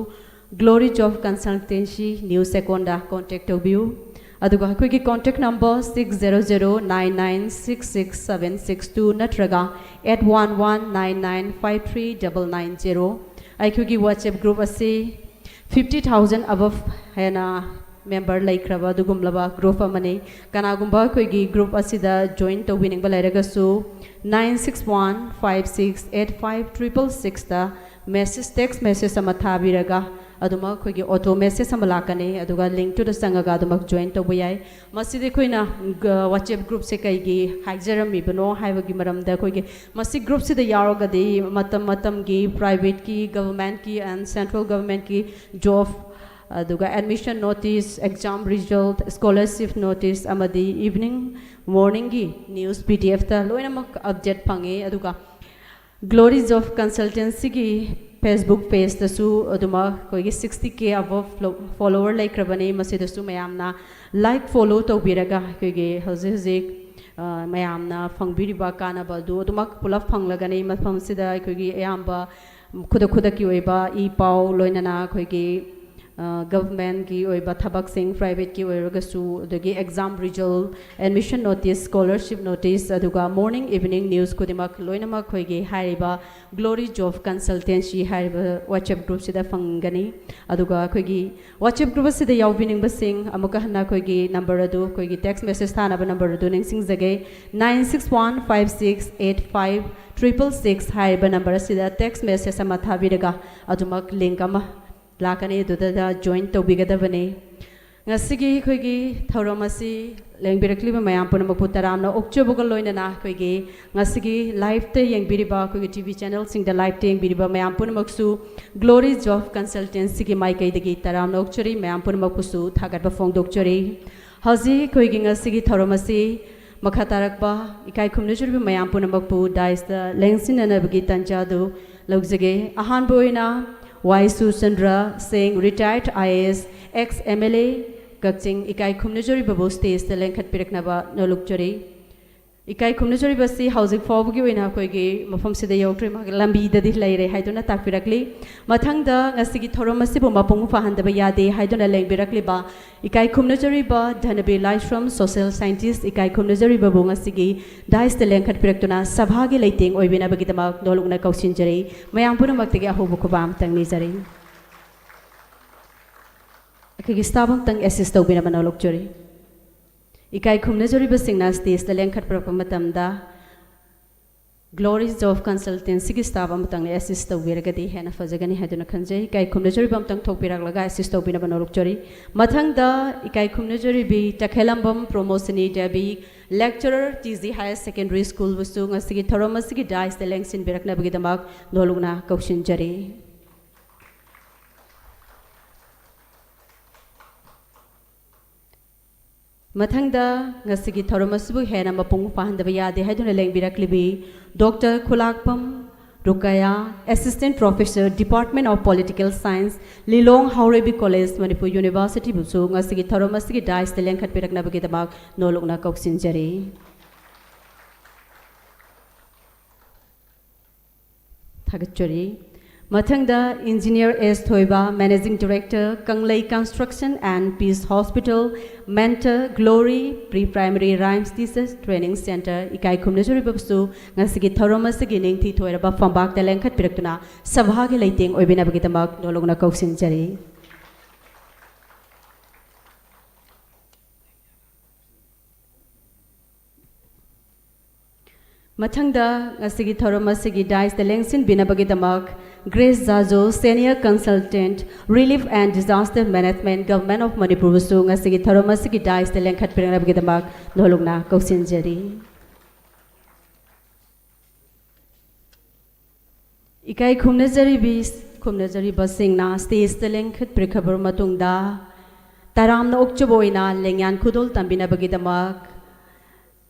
Glory Job Consultancy news accountꯗ contact ꯇꯧꯕꯤꯌꯨ꯫ ꯑꯗꯨꯒ ꯑꯩꯈꯣꯏꯒꯤ contact number six zero zero nine nine six six seven six two ꯅꯠꯇ꯭ꯔꯒ eight one one nine nine five three double nine zero꯫ ꯑꯩꯈꯣꯏꯒꯤ WhatsApp group ꯑꯁꯤ fifty thousand above ꯍꯦꯟꯅ member ꯂꯩꯈ꯭ꯔꯕ ꯑꯗꯨꯒꯨꯝꯂꯕ group ꯑꯃꯅꯤ꯫ ꯀꯅꯥꯒꯨꯝꯕ ꯑꯩꯈꯣꯏꯒꯤ group ꯑꯁꯤꯗ join ꯇꯧꯕꯤꯅꯤꯡꯕ ꯂꯩꯔꯒꯁꯨ, nine six one five six eight five triple sixꯇ message, text message ꯑꯃ ꯊꯥꯕꯤꯔꯒ ꯑꯗꯨꯃꯛ ꯑꯩꯈꯣꯏꯒꯤ auto message ꯑꯃ ꯂꯥꯛꯀꯅꯤ꯫ ꯑꯗꯨꯒ linkꯇꯨꯗ ꯆꯪꯉꯒ ꯑꯗꯨꯃꯛ join ꯇꯧꯕ ꯌꯥꯏ꯫ ꯃꯁꯤꯗꯤ ꯑꯩꯈꯣꯏꯅ, ꯒ-, WhatsApp groupꯁꯦ ꯀꯩꯒꯤ ꯍꯥꯏꯖꯔꯝꯃꯤꯕꯅꯣ ꯍꯥꯏꯕꯒꯤ ꯃꯔꯝꯗ, ꯑꯩꯈꯣꯏꯒꯤ ꯃꯁꯤ groupꯁꯤꯗ ꯌꯥꯎꯔꯒꯗꯤ ꯃꯇꯝ ꯃꯇꯝꯒꯤ privateꯀꯤ, governmentꯀꯤ and central governmentꯀꯤ job, ꯑꯗꯨꯒ admission notice, exam result, scholarship notice ꯑꯃꯗꯤ evening, morningꯒꯤ news PDFꯇ ꯂꯣꯏꯅꯃꯛ update ꯐꯪꯉꯤ꯫ ꯑꯗꯨꯒ Glory Job Consultancyꯒꯤ Facebook pageꯇꯁꯨ ꯑꯗꯨꯃꯛ ꯑꯩꯈꯣꯏꯒꯤ sixty K above follow-, follower ꯂꯩꯈ꯭ꯔꯕꯅꯤ꯫ ꯃꯁꯤꯗꯁꯨ ꯃꯌꯥꯝꯅ like, follow ꯇꯧꯕꯤꯔꯒ ꯑꯩꯈꯣꯏꯒꯤ ꯍꯧꯖꯤꯛ ꯍꯧꯖꯤꯛ, ꯑ, ꯃꯌꯥꯝꯅ ꯐꯪꯕꯤꯔꯤꯕ ꯀꯥꯟꯅꯕ ꯑꯗꯨ ꯑꯗꯨꯃꯛ ꯄꯨꯂꯞ ꯐꯪꯂꯒꯅꯤ꯫ ꯃꯐꯝꯁꯤꯗ ꯑꯩꯈꯣꯏꯒꯤ ꯑꯌꯥꯝꯕ ꯈꯨꯗꯛ ꯈꯨꯗꯛꯀꯤ ꯑꯣꯏꯕ ꯏ ꯄꯥꯎ, ꯂꯣꯏꯅꯅ ꯑꯩꯈꯣꯏꯒꯤ, ꯑ, governmentꯀꯤ ꯑꯣꯏꯕ ꯊꯕꯛꯁꯤꯡ, privateꯀꯤ ꯑꯣꯏꯔꯒꯁꯨ, ꯑꯗꯒꯤ exam result, admission notice, scholarship notice, ꯑꯗꯨꯒ morning, evening news ꯈꯨꯗꯤꯡꯃꯛ ꯂꯣꯏꯅꯃꯛ ꯑꯩꯈꯣꯏꯒꯤ ꯍꯥꯏꯔꯤꯕ Glory Job Consultancy ꯍꯥꯏꯔꯤꯕ WhatsApp groupꯁꯤꯗ ꯐꯪꯒꯅꯤ꯫ ꯑꯗꯨꯒ ꯑꯩꯈꯣꯏꯒꯤ WhatsApp group ꯑꯁꯤꯗ ꯌꯥꯎꯕꯤꯅꯤꯡꯕꯁꯤꯡ ꯑꯃꯨꯛꯀ ꯍꯟꯅ ꯑꯩꯈꯣꯏꯒꯤ number ꯑꯗꯨ, ꯑꯩꯈꯣꯏꯒꯤ text message ꯊꯥꯅꯕ number ꯑꯗꯨ ꯅꯤꯡꯁꯤꯡꯖꯒꯦ, nine six one five six eight five triple six ꯍꯥꯏꯔꯤꯕ number ꯑꯁꯤꯗ text message ꯑꯃ ꯊꯥꯕꯤꯔꯒ ꯑꯗꯨꯃꯛ link ꯑꯃ ꯂꯥꯛꯀꯅꯤ, ꯑꯗꯨꯗ join ꯇꯧꯕꯤꯒꯗꯕꯅꯤ꯫ ꯉꯁꯤꯒꯤ ꯑꯩꯈꯣꯏꯒꯤ ꯊꯧꯔꯝ ꯑꯁꯤ ꯂꯦꯡꯕꯤꯔꯛꯂꯤꯕ ꯃꯌꯥꯝ ꯄꯨꯝꯅꯃꯛꯄꯨ ꯇꯔꯥꯝꯅ ꯑꯣꯛꯆꯕꯒ ꯂꯣꯏꯅꯅ, ꯑꯩꯈꯣꯏꯒꯤ ꯉꯁꯤꯒꯤ liveꯇ ꯌꯦꯡꯕꯤꯔꯤꯕ, ꯑꯩꯈꯣꯏꯒꯤ TV channelꯁꯤꯡꯗ liveꯇ ꯌꯦꯡꯕꯤꯔꯤꯕ ꯃꯌꯥꯝ ꯄꯨꯝꯅꯃꯛꯁꯨ Glory Job Consultancyꯒꯤ ꯃꯥꯏꯀꯩꯗꯒꯤ ꯇꯔꯥꯝꯅ ꯑꯣꯛꯆꯔꯤ, ꯃꯌꯥꯝ ꯄꯨꯝꯅꯃꯛꯄꯨꯁꯨ ꯊꯥꯒꯠꯄ ꯐꯣꯡꯗꯣꯛꯆꯔꯤ꯫ ꯍꯧꯖꯤꯛ ꯑꯩꯈꯣꯏꯒꯤ ꯉꯁꯤꯒꯤ ꯊꯧꯔꯝ ꯑꯁꯤ ꯃꯈꯥ ꯇꯥꯔꯛꯄ ꯏꯀꯥꯏ ꯈꯨꯝꯅꯖꯔꯤꯕ ꯃꯌꯥꯝ ꯄꯨꯝꯅꯃꯛꯄꯨ dais ꯇ ꯂꯦꯡꯁꯤꯟꯅꯅꯕꯒꯤ ꯇꯥꯟꯖꯥ ꯑꯗꯨ ꯂꯧꯖꯒꯦ꯫ ꯑꯍꯥꯟꯕ ꯑꯣꯏꯅ ꯋꯥꯏ ꯁꯨꯔꯆꯟꯗ꯭ꯔ ꯁꯤꯡ, retired IAS, ex MLA, ꯀꯛꯆꯤꯡ, ꯏꯀꯥꯏ ꯈꯨꯝꯅꯖꯔꯤꯕꯕꯨ stage ꯇ ꯂꯦꯡꯈꯠꯄꯤꯔꯛꯅꯕ ꯅꯣꯜꯂꯨꯛꯆꯔꯤ꯫ ꯏꯀꯥꯏ ꯈꯨꯝꯅꯖꯔꯤꯕꯁꯤ ꯍꯧꯖꯤꯛ ꯐꯥꯎꯕꯒꯤ ꯑꯣꯏꯅ ꯑꯩꯈꯣꯏꯒꯤ ꯃꯐꯝꯁꯤꯗ ꯌꯧꯔꯛꯇ꯭ꯔꯤ, ꯃꯥꯒꯤ ꯂꯝꯕꯤꯗꯗꯤ ꯂꯩꯔꯦ ꯍꯥꯏꯗꯨꯅ ꯇꯥꯛꯄꯤꯔꯛꯂꯤ꯫ ꯃꯊꯪꯗ ꯉꯁꯤꯒꯤ ꯊꯧꯔꯝ ꯑꯁꯤꯕꯨ ꯃꯄꯨꯡ ꯐꯥꯍꯟꯗꯕ ꯌꯥꯗꯦ ꯍꯥꯏꯗꯨꯅ ꯂꯦꯡꯕꯤꯔꯛꯂꯤꯕ ꯏꯀꯥꯏ ꯈꯨꯝꯅꯖꯔꯤꯕ ꯙꯅꯕꯤꯔ ꯂꯥꯏꯁ꯭ꯔꯝ, social scientist, ꯏꯀꯥꯏ ꯈꯨꯝꯅꯖꯔꯤꯕꯕꯨ ꯉꯁꯤꯒꯤ dais ꯇ ꯂꯦꯡꯈꯠꯄꯤꯔꯛꯇꯨꯅ ꯁꯚꯥꯒꯤ ꯂꯩꯇꯦꯡ ꯑꯣꯏꯕꯤꯅꯕꯒꯤꯗꯃꯛ ꯅꯣꯜꯂꯨꯛꯅ ꯀꯧꯁꯤꯟꯖꯔꯤ꯫ ꯃꯌꯥꯝ ꯄꯨꯝꯅꯃꯛꯇꯒꯤ ꯑꯍꯧꯕ ꯈꯨꯕꯥꯛ ꯑꯃꯇꯪ ꯅꯤꯖꯔꯤ꯫ ꯑꯩꯈꯣꯏꯒꯤ staff ꯑꯃꯇꯪ assist ꯇꯧꯕꯤꯅꯕ ꯅꯣꯜꯂꯨꯛꯆꯔꯤ꯫ ꯏꯀꯥꯏ ꯈꯨꯝꯅꯖꯔꯤꯕꯁꯤꯡꯅ stage ꯇ ꯂꯦꯡꯈꯠꯄꯤꯔꯛꯄ ꯃꯇꯝꯗ Glories of Consultancy ꯒꯤ staff ꯑꯃꯇꯪꯅ assist ꯇꯧꯕꯤꯔꯒꯗꯤ ꯍꯦꯟꯅ ꯐꯖꯒꯅꯤ ꯍꯥꯏꯗꯨꯅ ꯈꯟꯖꯩ꯫ ꯏꯀꯥꯏ ꯈꯨꯝꯅꯖꯔꯤꯕ ꯑꯃꯇꯪ ꯊꯣꯛꯄꯤꯔꯛꯂꯒ assist ꯇꯧꯕꯤꯅꯕ ꯅꯣꯜꯂꯨꯛꯆꯔꯤ꯫ ꯃꯊꯪꯗ ꯏꯀꯥꯏ ꯈꯨꯝꯅꯖꯔꯤꯕꯤ ꯇꯈꯦꯂꯝꯕꯝ ꯄ꯭ꯔꯣꯃꯣꯁꯤꯅꯤ Devi, lecturer, T G Higher Secondary School ꯕꯨꯁꯨ ꯉꯁꯤꯒꯤ ꯊꯧꯔꯝ ꯑꯁꯤꯒꯤ dais ꯇ ꯂꯦꯡꯁꯤꯟꯕꯤꯔꯛꯅꯕꯒꯤꯗꯃꯛ ꯅꯣꯜꯂꯨꯛꯅ ꯀꯧꯁꯤꯟꯖꯔꯤ꯫ ꯃꯊꯪꯗ ꯉꯁꯤꯒꯤ ꯊꯧꯔꯝ ꯑꯁꯤꯕꯨ ꯍꯦꯟꯅ ꯃꯄꯨꯡ ꯐꯥꯍꯟꯗꯕ ꯌꯥꯗꯦ ꯍꯥꯏꯗꯨꯅ ꯂꯦꯡꯕꯤꯔꯛꯂꯤꯕꯤ Doctor Khulakpam Rukaya, Assistant Professor, Department of Political Science, Lilong Haoreibi College, Manipur University ꯕꯨꯁꯨ ꯉꯁꯤꯒꯤ ꯊꯧꯔꯝ ꯑꯁꯤꯒꯤ dais ꯇ ꯂꯦꯡꯈꯠꯄꯤꯔꯛꯅꯕꯒꯤꯗꯃꯛ ꯅꯣꯜꯂꯨꯛꯅ ꯀꯧꯁꯤꯟꯖꯔꯤ꯫ ꯊꯥꯒꯠꯆꯔꯤ꯫ ꯃꯊꯪꯗ Engineer S Thoiba, Managing Director, Kanglei Construction and Peace Hospital, mentor, Glory Pre Primary Rhymes Teachers Training Center, ꯏꯀꯥꯏ ꯈꯨꯝꯅꯖꯔꯤꯕꯕꯨꯁꯨ ꯉꯁꯤꯒꯤ ꯊꯧꯔꯝ ꯑꯁꯤꯒꯤ ꯅꯤꯡꯊꯤ ꯊꯣꯏꯔꯕ ꯐꯝꯕꯥꯛꯇ ꯂꯦꯡꯈꯠꯄꯤꯔꯛꯇꯨꯅ ꯁꯚꯥꯒꯤ ꯂꯩꯇꯦꯡ ꯑꯣꯏꯕꯤꯅꯕꯒꯤꯗꯃꯛ ꯅꯣꯜꯂꯨꯛꯅ ꯀꯧꯁꯤꯟꯖꯔꯤ꯫ ꯃꯊꯪꯗ ꯉꯁꯤꯒꯤ ꯊꯧꯔꯝ ꯑꯁꯤꯒꯤ dais ꯇ ꯂꯦꯡꯁꯤꯟꯕꯤꯅꯕꯒꯤꯗꯃꯛ Grace Jajo, Senior Consultant, Relief and Disaster Management, Government of ꯃꯅꯤꯄꯨꯔꯕꯨꯁꯨ ꯉꯁꯤꯒꯤ ꯊꯧꯔꯝ ꯑꯁꯤꯒꯤ dais ꯇ ꯂꯦꯡꯈꯠꯄꯤꯔꯛꯅꯕꯒꯤꯗꯃꯛ ꯅꯣꯜꯂꯨꯛꯅ ꯀꯧꯁꯤꯟꯖꯔꯤ꯫ ꯏꯀꯥꯏ ꯈꯨꯝꯅꯖꯔꯤꯕꯤ, ꯈꯨꯝꯅꯖꯔꯤꯕꯁꯤꯡꯅ stage ꯇ ꯂꯦꯡꯈꯠꯄꯤꯔꯛꯈ꯭ꯔꯕ ꯃꯇꯨꯡꯗ, ꯇꯔꯥꯝꯅ ꯑꯣꯛꯆꯕ ꯑꯣꯏꯅ ꯂꯦꯡꯌꯥꯟ ꯈꯨꯗꯣꯜ ꯇꯝꯕꯤꯅꯕꯒꯤꯗꯃꯛ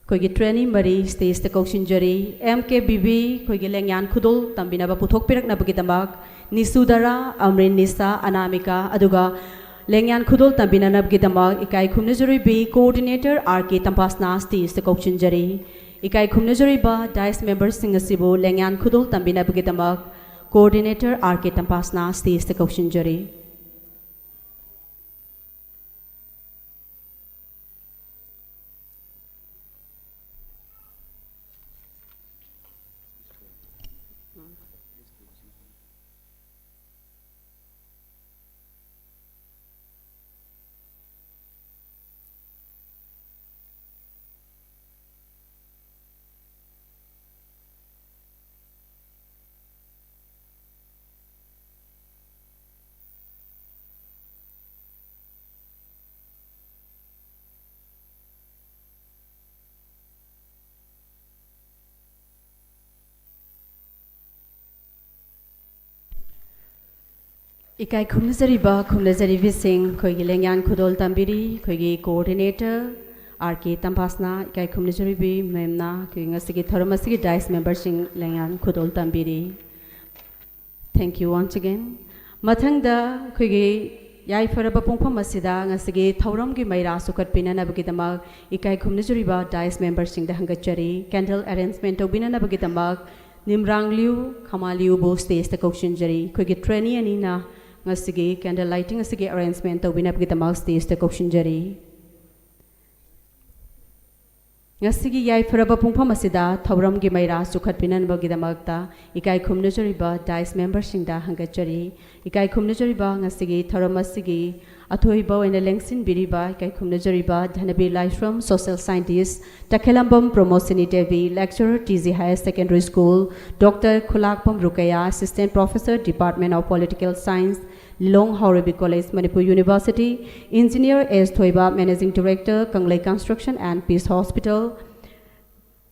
ꯑꯩꯈꯣꯏꯒꯤ trainee ꯃꯔꯤ stage ꯇ ꯀꯧꯁꯤꯟꯖꯔꯤ꯫ M K B B ꯑꯩꯈꯣꯏꯒꯤ ꯂꯦꯡꯌꯥꯟ ꯈꯨꯗꯣꯜ ꯇꯝꯕꯤꯅꯕ ꯄꯨꯊꯣꯛꯄꯤꯔꯛꯅꯕꯒꯤꯗꯃꯛ ꯅꯤꯁꯨꯗꯔꯥ, ꯑꯃꯔꯤꯟ ꯅꯤꯁꯥ, ꯑꯅꯥꯃꯤꯀꯥ, ꯑꯗꯨꯒ ꯂꯦꯡꯌꯥꯟ ꯈꯨꯗꯣꯜ ꯇꯝꯕꯤꯅꯅꯕꯒꯤꯗꯃꯛ ꯏꯀꯥꯏ ꯈꯨꯝꯅꯖꯔꯤꯕꯤ coordinator R K ꯇꯝꯐꯥꯁꯅꯥ stage ꯇ ꯀꯧꯁꯤꯟꯖꯔꯤ꯫ ꯏꯀꯥꯏ ꯈꯨꯝꯅꯖꯔꯤꯕ dais memberꯁꯤꯡ ꯑꯁꯤꯕꯨ ꯂꯦꯡꯌꯥꯟ ꯈꯨꯗꯣꯜ ꯇꯝꯕꯤꯅꯕꯒꯤꯗꯃꯛ coordinator R K ꯇꯝꯄꯥꯁꯅ stageꯇ ꯀꯧꯁꯤꯟꯖꯔꯤ꯫ ꯏꯀꯥꯏ ꯈꯨꯝꯅꯖꯔꯤꯕ ꯈꯨꯝꯅꯖꯔꯤꯕꯤꯁꯤꯡ, ꯑꯩꯈꯣꯏꯒꯤ ꯂꯦꯡꯌꯥꯟ ꯈꯨꯗꯣꯜ ꯇꯝꯕꯤꯔꯤ ꯑꯩꯈꯣꯏꯒꯤ coordinator R K ꯇꯝꯄꯥꯁꯅ꯫ ꯏꯀꯥꯏ ꯈꯨꯝꯅꯖꯔꯤꯕꯤ ma'amꯅ ꯑꯩꯈꯣꯏ ꯉꯁꯤꯒꯤ ꯊꯧꯔꯝ ꯑꯁꯤꯒꯤ dais memberꯁꯤꯡ ꯂꯦꯡꯌꯥꯟ ꯈꯨꯗꯣꯜ ꯇꯝꯕꯤꯔꯤ꯫ Thank you once again. ꯃꯊꯪꯗ ꯑꯩꯈꯣꯏꯒꯤ ꯌꯥꯏꯐꯔꯕ ꯄꯨꯡꯐꯝ ꯑꯁꯤꯗ ꯉꯁꯤꯒꯤ ꯊꯧꯔꯝꯒꯤ ꯃꯩꯔꯥ ꯆꯨꯈꯠꯄꯤꯅꯅꯕꯒꯤꯗꯃꯛ ꯏꯀꯥꯏ ꯈꯨꯝꯅꯖꯔꯤꯕ dais memberꯁꯤꯡꯗ ꯍꯪꯒꯠꯆꯔꯤ꯫ Candle arrangement ꯇꯧꯕꯤꯅꯅꯕꯒꯤꯗꯃꯛ ꯅꯤꯝꯔꯥꯡꯂꯤꯎ ꯈꯃꯥꯂꯤꯎꯕꯨ stageꯇ ꯀꯧꯁꯤꯟꯖꯔꯤ꯫ ꯑꯩꯈꯣꯏꯒꯤ trainee ꯑꯅꯤꯅ ꯉꯁꯤꯒꯤ candle lighting ꯑꯁꯤꯒꯤ arrangement ꯇꯧꯕꯤꯅꯕꯒꯤꯗꯃꯛ stageꯇ ꯀꯧꯁꯤꯟꯖꯔꯤ꯫ ꯉꯁꯤꯒꯤ ꯌꯥꯏꯐꯔꯕ ꯄꯨꯡꯐꯝ ꯑꯁꯤꯗ ꯊꯧꯔꯝꯒꯤ ꯃꯩꯔꯥ ꯆꯨꯈꯠꯄꯤꯅꯅꯕꯒꯤꯗꯃꯛꯇ ꯏꯀꯥꯏ ꯈꯨꯝꯅꯖꯔꯤꯕ dais memberꯁꯤꯡꯗ ꯍꯪꯒꯠꯆꯔꯤ꯫ ꯏꯀꯥꯏ ꯈꯨꯝꯅꯖꯔꯤꯕ ꯉꯁꯤꯒꯤ ꯊꯧꯔꯝ ꯑꯁꯤꯒꯤ ꯑꯊꯣꯏꯕ ꯑꯣꯏꯅ ꯂꯦꯡꯁꯤꯟꯕꯤꯔꯤꯕ ꯏꯀꯥꯏ ꯈꯨꯝꯅꯖꯔꯤꯕ Dhanabir Laishram, social scientist, Takhellambam Pramosini Devi, lecturer T G Higher Secondary School, Doctor Khulakpam Rukaya, assistant professor, Department of Political Science, Lilong Haoreibi College, Manipur University, engineer S Thoiba, managing director, Kanglei Construction and Peace Hospital,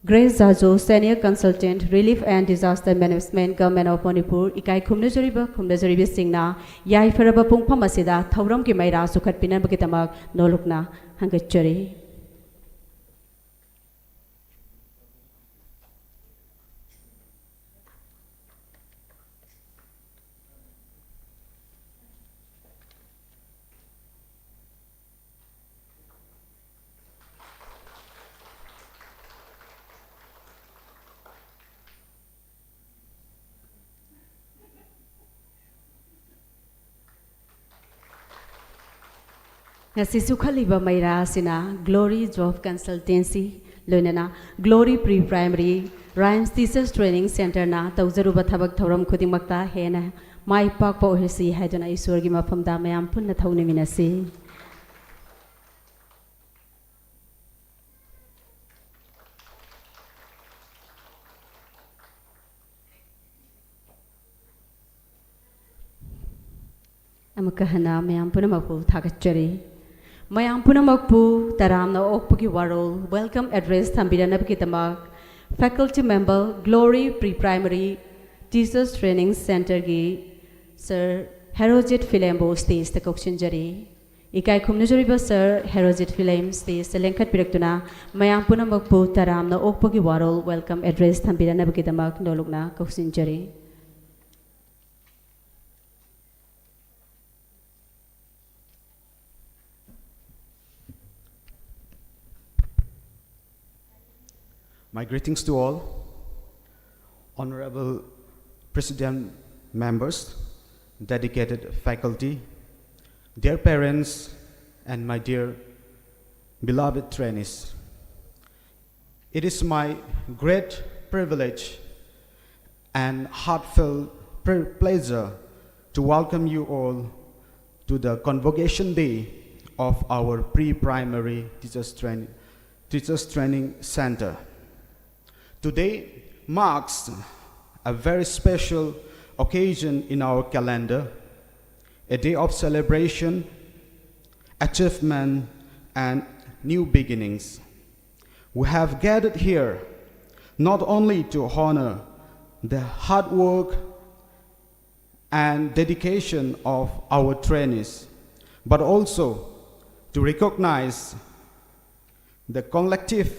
Grace Jajo, senior consultant, relief and disaster management, Government of Manipur꯫ ꯏꯀꯥꯏ ꯈꯨꯝꯅꯖꯔꯤꯕ ꯈꯨꯝꯅꯖꯔꯤꯕꯤꯁꯤꯡꯅ ꯌꯥꯏꯐꯔꯕ ꯄꯨꯡꯐꯝ ꯑꯁꯤꯗ ꯊꯧꯔꯝꯒꯤ ꯃꯩꯔꯥ ꯆꯨꯈꯠꯄꯤꯅꯕꯒꯤꯗꯃꯛ ꯅꯣꯂꯨꯛꯅ ꯍꯪꯒꯠꯆꯔꯤ꯫ ꯉꯁꯤ ꯆꯨꯈꯠꯂꯤꯕ ꯃꯩꯔꯥ ꯑꯁꯤꯅ Glory Job Consultancy ꯂꯣꯏꯅꯅ Glory Pre Primary Rhymes Teachers Training Centreꯅ ꯇꯧꯖꯔꯨꯕ ꯊꯕꯛ ꯊꯧꯔꯝ ꯈꯨꯗꯤꯡꯃꯛꯇ ꯍꯦꯟꯅ ꯃꯥꯏ ꯄꯥꯛꯄ ꯑꯣꯏꯍꯟꯁꯤ ꯍꯥꯏꯗꯨꯅ ꯏꯁꯣꯔꯒꯤ ꯃꯐꯝꯗ ꯃꯌꯥꯝ ꯄꯨꯟꯅ ꯊꯧꯅꯤꯃꯤꯟꯅꯁꯤ꯫ ꯑꯃꯨꯛꯀ ꯍꯟꯅ ꯃꯌꯥꯝ ꯄꯨꯝꯅꯃꯛꯄꯨ ꯊꯥꯒꯠꯆꯔꯤ꯫ ꯃꯌꯥꯝ ꯄꯨꯝꯅꯃꯛꯄꯨ ꯇꯔꯥꯝꯅ ꯑꯣꯛꯄꯒꯤ ꯋꯥꯔꯣꯜ Welcome Address ꯊꯝꯕꯤꯔꯛꯅꯕꯒꯤꯗꯃꯛ Faculty Member, Glory Pre Primary Teachers Training Centreꯒꯤ Sir Herojit ꯐꯤꯂꯦꯝꯕꯨ stageꯇ ꯀꯧꯁꯤꯟꯖꯔꯤ꯫ ꯏꯀꯥꯏ ꯈꯨꯝꯅꯖꯔꯤꯕ Sir ꯍꯦꯔꯣꯖꯤꯠ ꯐꯤꯂꯦꯝ stageꯇ ꯂꯦꯡꯈꯠꯄꯤꯔꯛꯇꯨꯅ ꯃꯌꯥꯝ ꯄꯨꯝꯅꯃꯛꯄꯨ ꯇꯔꯥꯝꯅ ꯑꯣꯛꯄꯒꯤ ꯋꯥꯔꯣꯜ Welcome Address ꯊꯝꯕꯤꯔꯛꯅꯕꯒꯤꯗꯃꯛ ꯅꯣꯂꯨꯛꯅ ꯀꯧꯁꯤꯟꯖꯔꯤ꯫ My greetings to all, Honorable President, members, dedicated faculty, dear parents, and my dear beloved trainees. It is my great privilege and heartfelt pre- pleasure to welcome you all to the Convocation Day of our Pre-Primary Teachers Training, Teachers Training Center. Today marks a very special occasion in our calendar, a day of celebration, achievement, and new beginnings. We have gathered here not only to honor the hard work and dedication of our trainees, but also to recognize the collective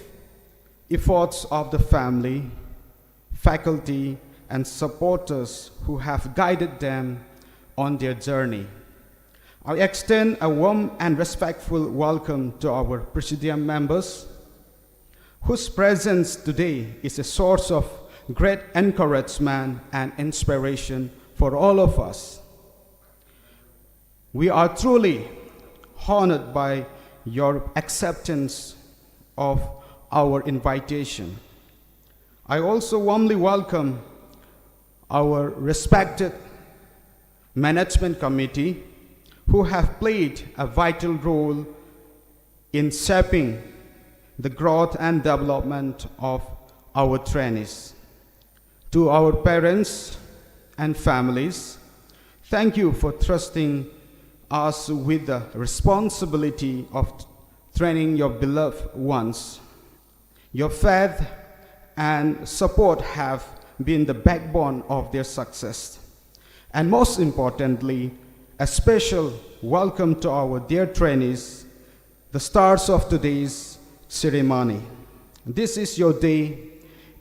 efforts of the family, faculty, and supporters who have guided them on their journey. I extend a warm and respectful welcome to our Presidium members, whose presence today is a source of great encouragement and inspiration for all of us. We are truly honored by your acceptance of our invitation. I also warmly welcome our respected management committee who have played a vital role in shaping the growth and development of our trainees. To our parents and families, thank you for trusting us with the responsibility of training your beloved ones. Your faith and support have been the backbone of their success. And most importantly, a special welcome to our dear trainees, the stars of today's ceremony. This is your day,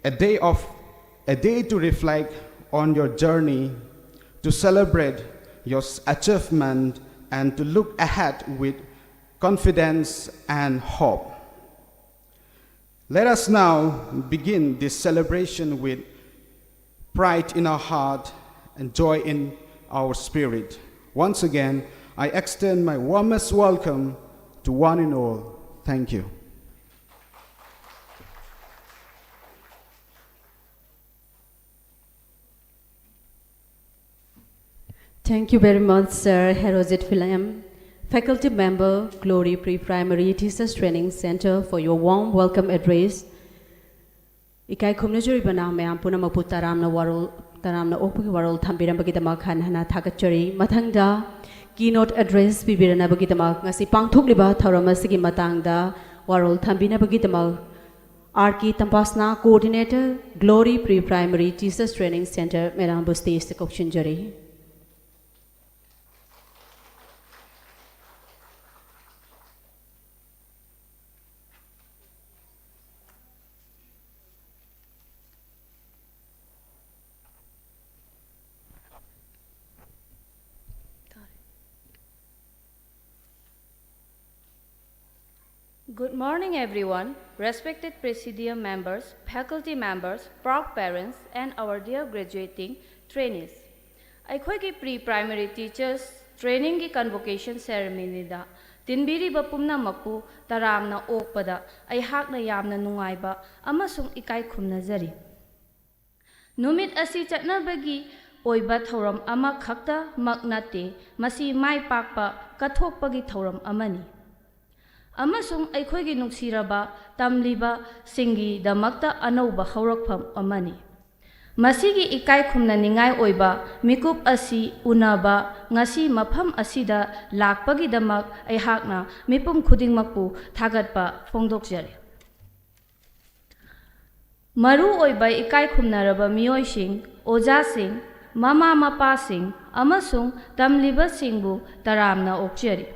a day of a day to reflect on your journey, to celebrate your s- achievement, and to look ahead with confidence and hope. Let us now begin this celebration with pride in our heart and joy in our spirit. Once again, I extend my warmest welcome to one and all. Thank you. Thank you very much, Sir Herojit Philam. Faculty member, Glory Pre-Primary Teachers Training Center, for your warm welcome address. ꯏꯀꯥꯏ ꯈꯨꯝꯅꯖꯔꯤꯕ ꯅꯍꯥ ꯃꯌꯥꯝ ꯄꯨꯝꯅꯃꯛꯄꯨ ꯇꯔꯥꯝꯅ ꯋꯥꯔꯣꯜ, ꯇꯔꯥꯝꯅ ꯑꯣꯛꯄꯒꯤ ꯋꯥꯔꯣꯜ ꯊꯝꯕꯤꯔꯝꯕꯒꯤꯗꯃꯛ ꯍꯟꯅ ꯍꯟꯅ ꯊꯥꯒꯠꯆꯔꯤ꯫ ꯃꯊꯪꯗ keynote address ꯄꯤꯕꯤꯔꯅꯕꯒꯤꯗꯃꯛ ꯉꯁꯤ ꯄꯥꯡꯊꯣꯛꯂꯤꯕ ꯊꯧꯔꯝ ꯑꯁꯤꯒꯤ ꯃꯇꯥꯡꯗ ꯋꯥꯔꯣꯜ ꯊꯝꯕꯤꯅꯕꯒꯤꯗꯃꯛ R K Tampasna, Coordinator, Glory Pre-Primary Teachers Training Center, ꯃꯦꯗꯥꯝꯕꯨ stageꯇ ꯀꯧꯁꯤꯟꯖꯔꯤ꯫ Good morning, everyone. Respected Presidium members, faculty members, proud parents, and our dear graduating trainees. ꯑꯩꯈꯣꯏꯒꯤ Pre-Primary Teachers Trainingꯒꯤ Convocation Ceremonyꯗ ꯇꯤꯟꯕꯤꯔꯤꯕ ꯄꯨꯝꯅꯃꯛꯄꯨ ꯇꯔꯥꯝꯅ ꯑꯣꯛꯄꯗ ꯑꯩꯍꯥꯛꯅ ꯌꯥꯝꯅ ꯅꯨꯡꯉꯥꯏꯕ ꯑꯃꯁꯨꯡ ꯏꯀꯥꯏ ꯈꯨꯝꯅꯖꯔꯤ꯫ ꯅꯨꯃꯤꯠ ꯑꯁꯤ ꯆꯠꯅꯕꯒꯤ ꯑꯣꯏꯕ ꯊꯧꯔꯝ ꯑꯃꯈꯛꯇꯃꯛ ꯅꯠꯇꯦ, ꯃꯁꯤ ꯃꯥꯏ ꯄꯥꯛꯄ ꯀꯠꯊꯣꯛꯄꯒꯤ ꯊꯧꯔꯝ ꯑꯃꯅꯤ꯫ ꯑꯃꯁꯨꯡ ꯑꯩꯈꯣꯏꯒꯤ ꯅꯨꯡꯁꯤꯔꯕ ꯇꯝꯂꯤꯕꯁꯤꯡꯒꯤꯗꯃꯛꯇ ꯑꯅꯧꯕ ꯍꯧꯔꯛꯐꯝ ꯑꯃꯅꯤ꯫ ꯃꯁꯤꯒꯤ ꯏꯀꯥꯏ ꯈꯨꯝꯅꯅꯤꯡꯉꯥꯏ ꯑꯣꯏꯕ ꯃꯤꯀꯨꯞ ꯑꯁꯤ ꯎꯅꯕ ꯉꯁꯤ ꯃꯐꯝ ꯑꯁꯤꯗ ꯂꯥꯛꯄꯒꯤꯗꯃꯛ ꯑꯩꯍꯥꯛꯅ ꯃꯤꯄꯨꯝ ꯈꯨꯗꯤꯡꯃꯛꯄꯨ ꯊꯥꯒꯠꯄ ꯐꯣꯡꯗꯣꯛꯆꯔꯤ꯫ ꯃꯔꯨ ꯑꯣꯏꯕ ꯏꯀꯥꯏ ꯈꯨꯝꯅꯔꯕ ꯃꯤꯑꯣꯏꯁꯤꯡ, ꯑꯣꯖꯥꯁꯤꯡ, ꯃꯃꯥ ꯃꯄꯥꯁꯤꯡ ꯑꯃꯁꯨꯡ ꯇꯝꯂꯤꯕꯁꯤꯡꯕꯨ ꯇꯔꯥꯝꯅ ꯑꯣꯛꯆꯔꯤ꯫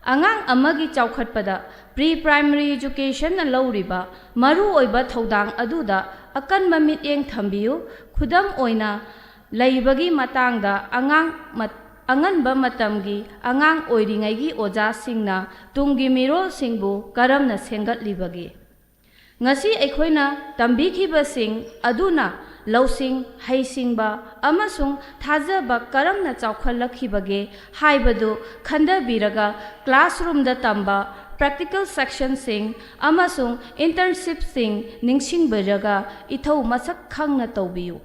ꯑꯉꯥꯡ ꯑꯃꯒꯤ ꯆꯥꯎꯈꯠꯄꯗ pre primary educationꯅ ꯂꯧꯔꯤꯕ ꯃꯔꯨ ꯑꯣꯏꯕ ꯊꯧꯗꯥꯡ ꯑꯗꯨꯗ ꯑꯀꯟꯕ ꯃꯤꯠꯌꯦꯡ ꯊꯝꯕꯤꯌꯨ꯫ ꯈꯨꯗꯝ ꯑꯣꯏꯅ, ꯂꯩꯕꯒꯤ ꯃꯇꯥꯡꯗ ꯑꯉꯥꯡ ꯃꯠ-, ꯑꯉꯟꯕ ꯃꯇꯝꯒꯤ ꯑꯉꯥꯡ ꯑꯣꯏꯔꯤꯉꯩꯒꯤ ꯑꯣꯖꯥꯁꯤꯡꯅ ꯇꯨꯡꯒꯤ ꯃꯤꯔꯣꯜꯁꯤꯡꯕꯨ ꯀꯔꯝꯅ ꯁꯦꯝꯒꯠꯂꯤꯕꯒꯦ? ꯉꯁꯤ ꯑꯩꯈꯣꯏꯅ ꯇꯝꯕꯤꯈꯤꯕꯁꯤꯡ ꯑꯗꯨꯅ ꯂꯧꯁꯤꯡ, ꯍꯩꯁꯤꯡꯕ ꯑꯃꯁꯨꯡ ꯊꯥꯖꯕ ꯀꯔꯝꯅ ꯆꯥꯎꯈꯠꯂꯛꯈꯤꯕꯒꯦ ꯍꯥꯏꯕꯗꯨ ꯈꯟꯊꯕꯤꯔꯒ, classroomꯗ ꯇꯝꯕ, practical sectionꯁꯤꯡ ꯑꯃꯁꯨꯡ internshipꯁꯤꯡ ꯅꯤꯡꯁꯤꯡꯕꯤꯔꯒ ꯏꯊꯧ ꯃꯁꯛ ꯈꯪꯅ ꯇꯧꯕꯤꯌꯨ꯫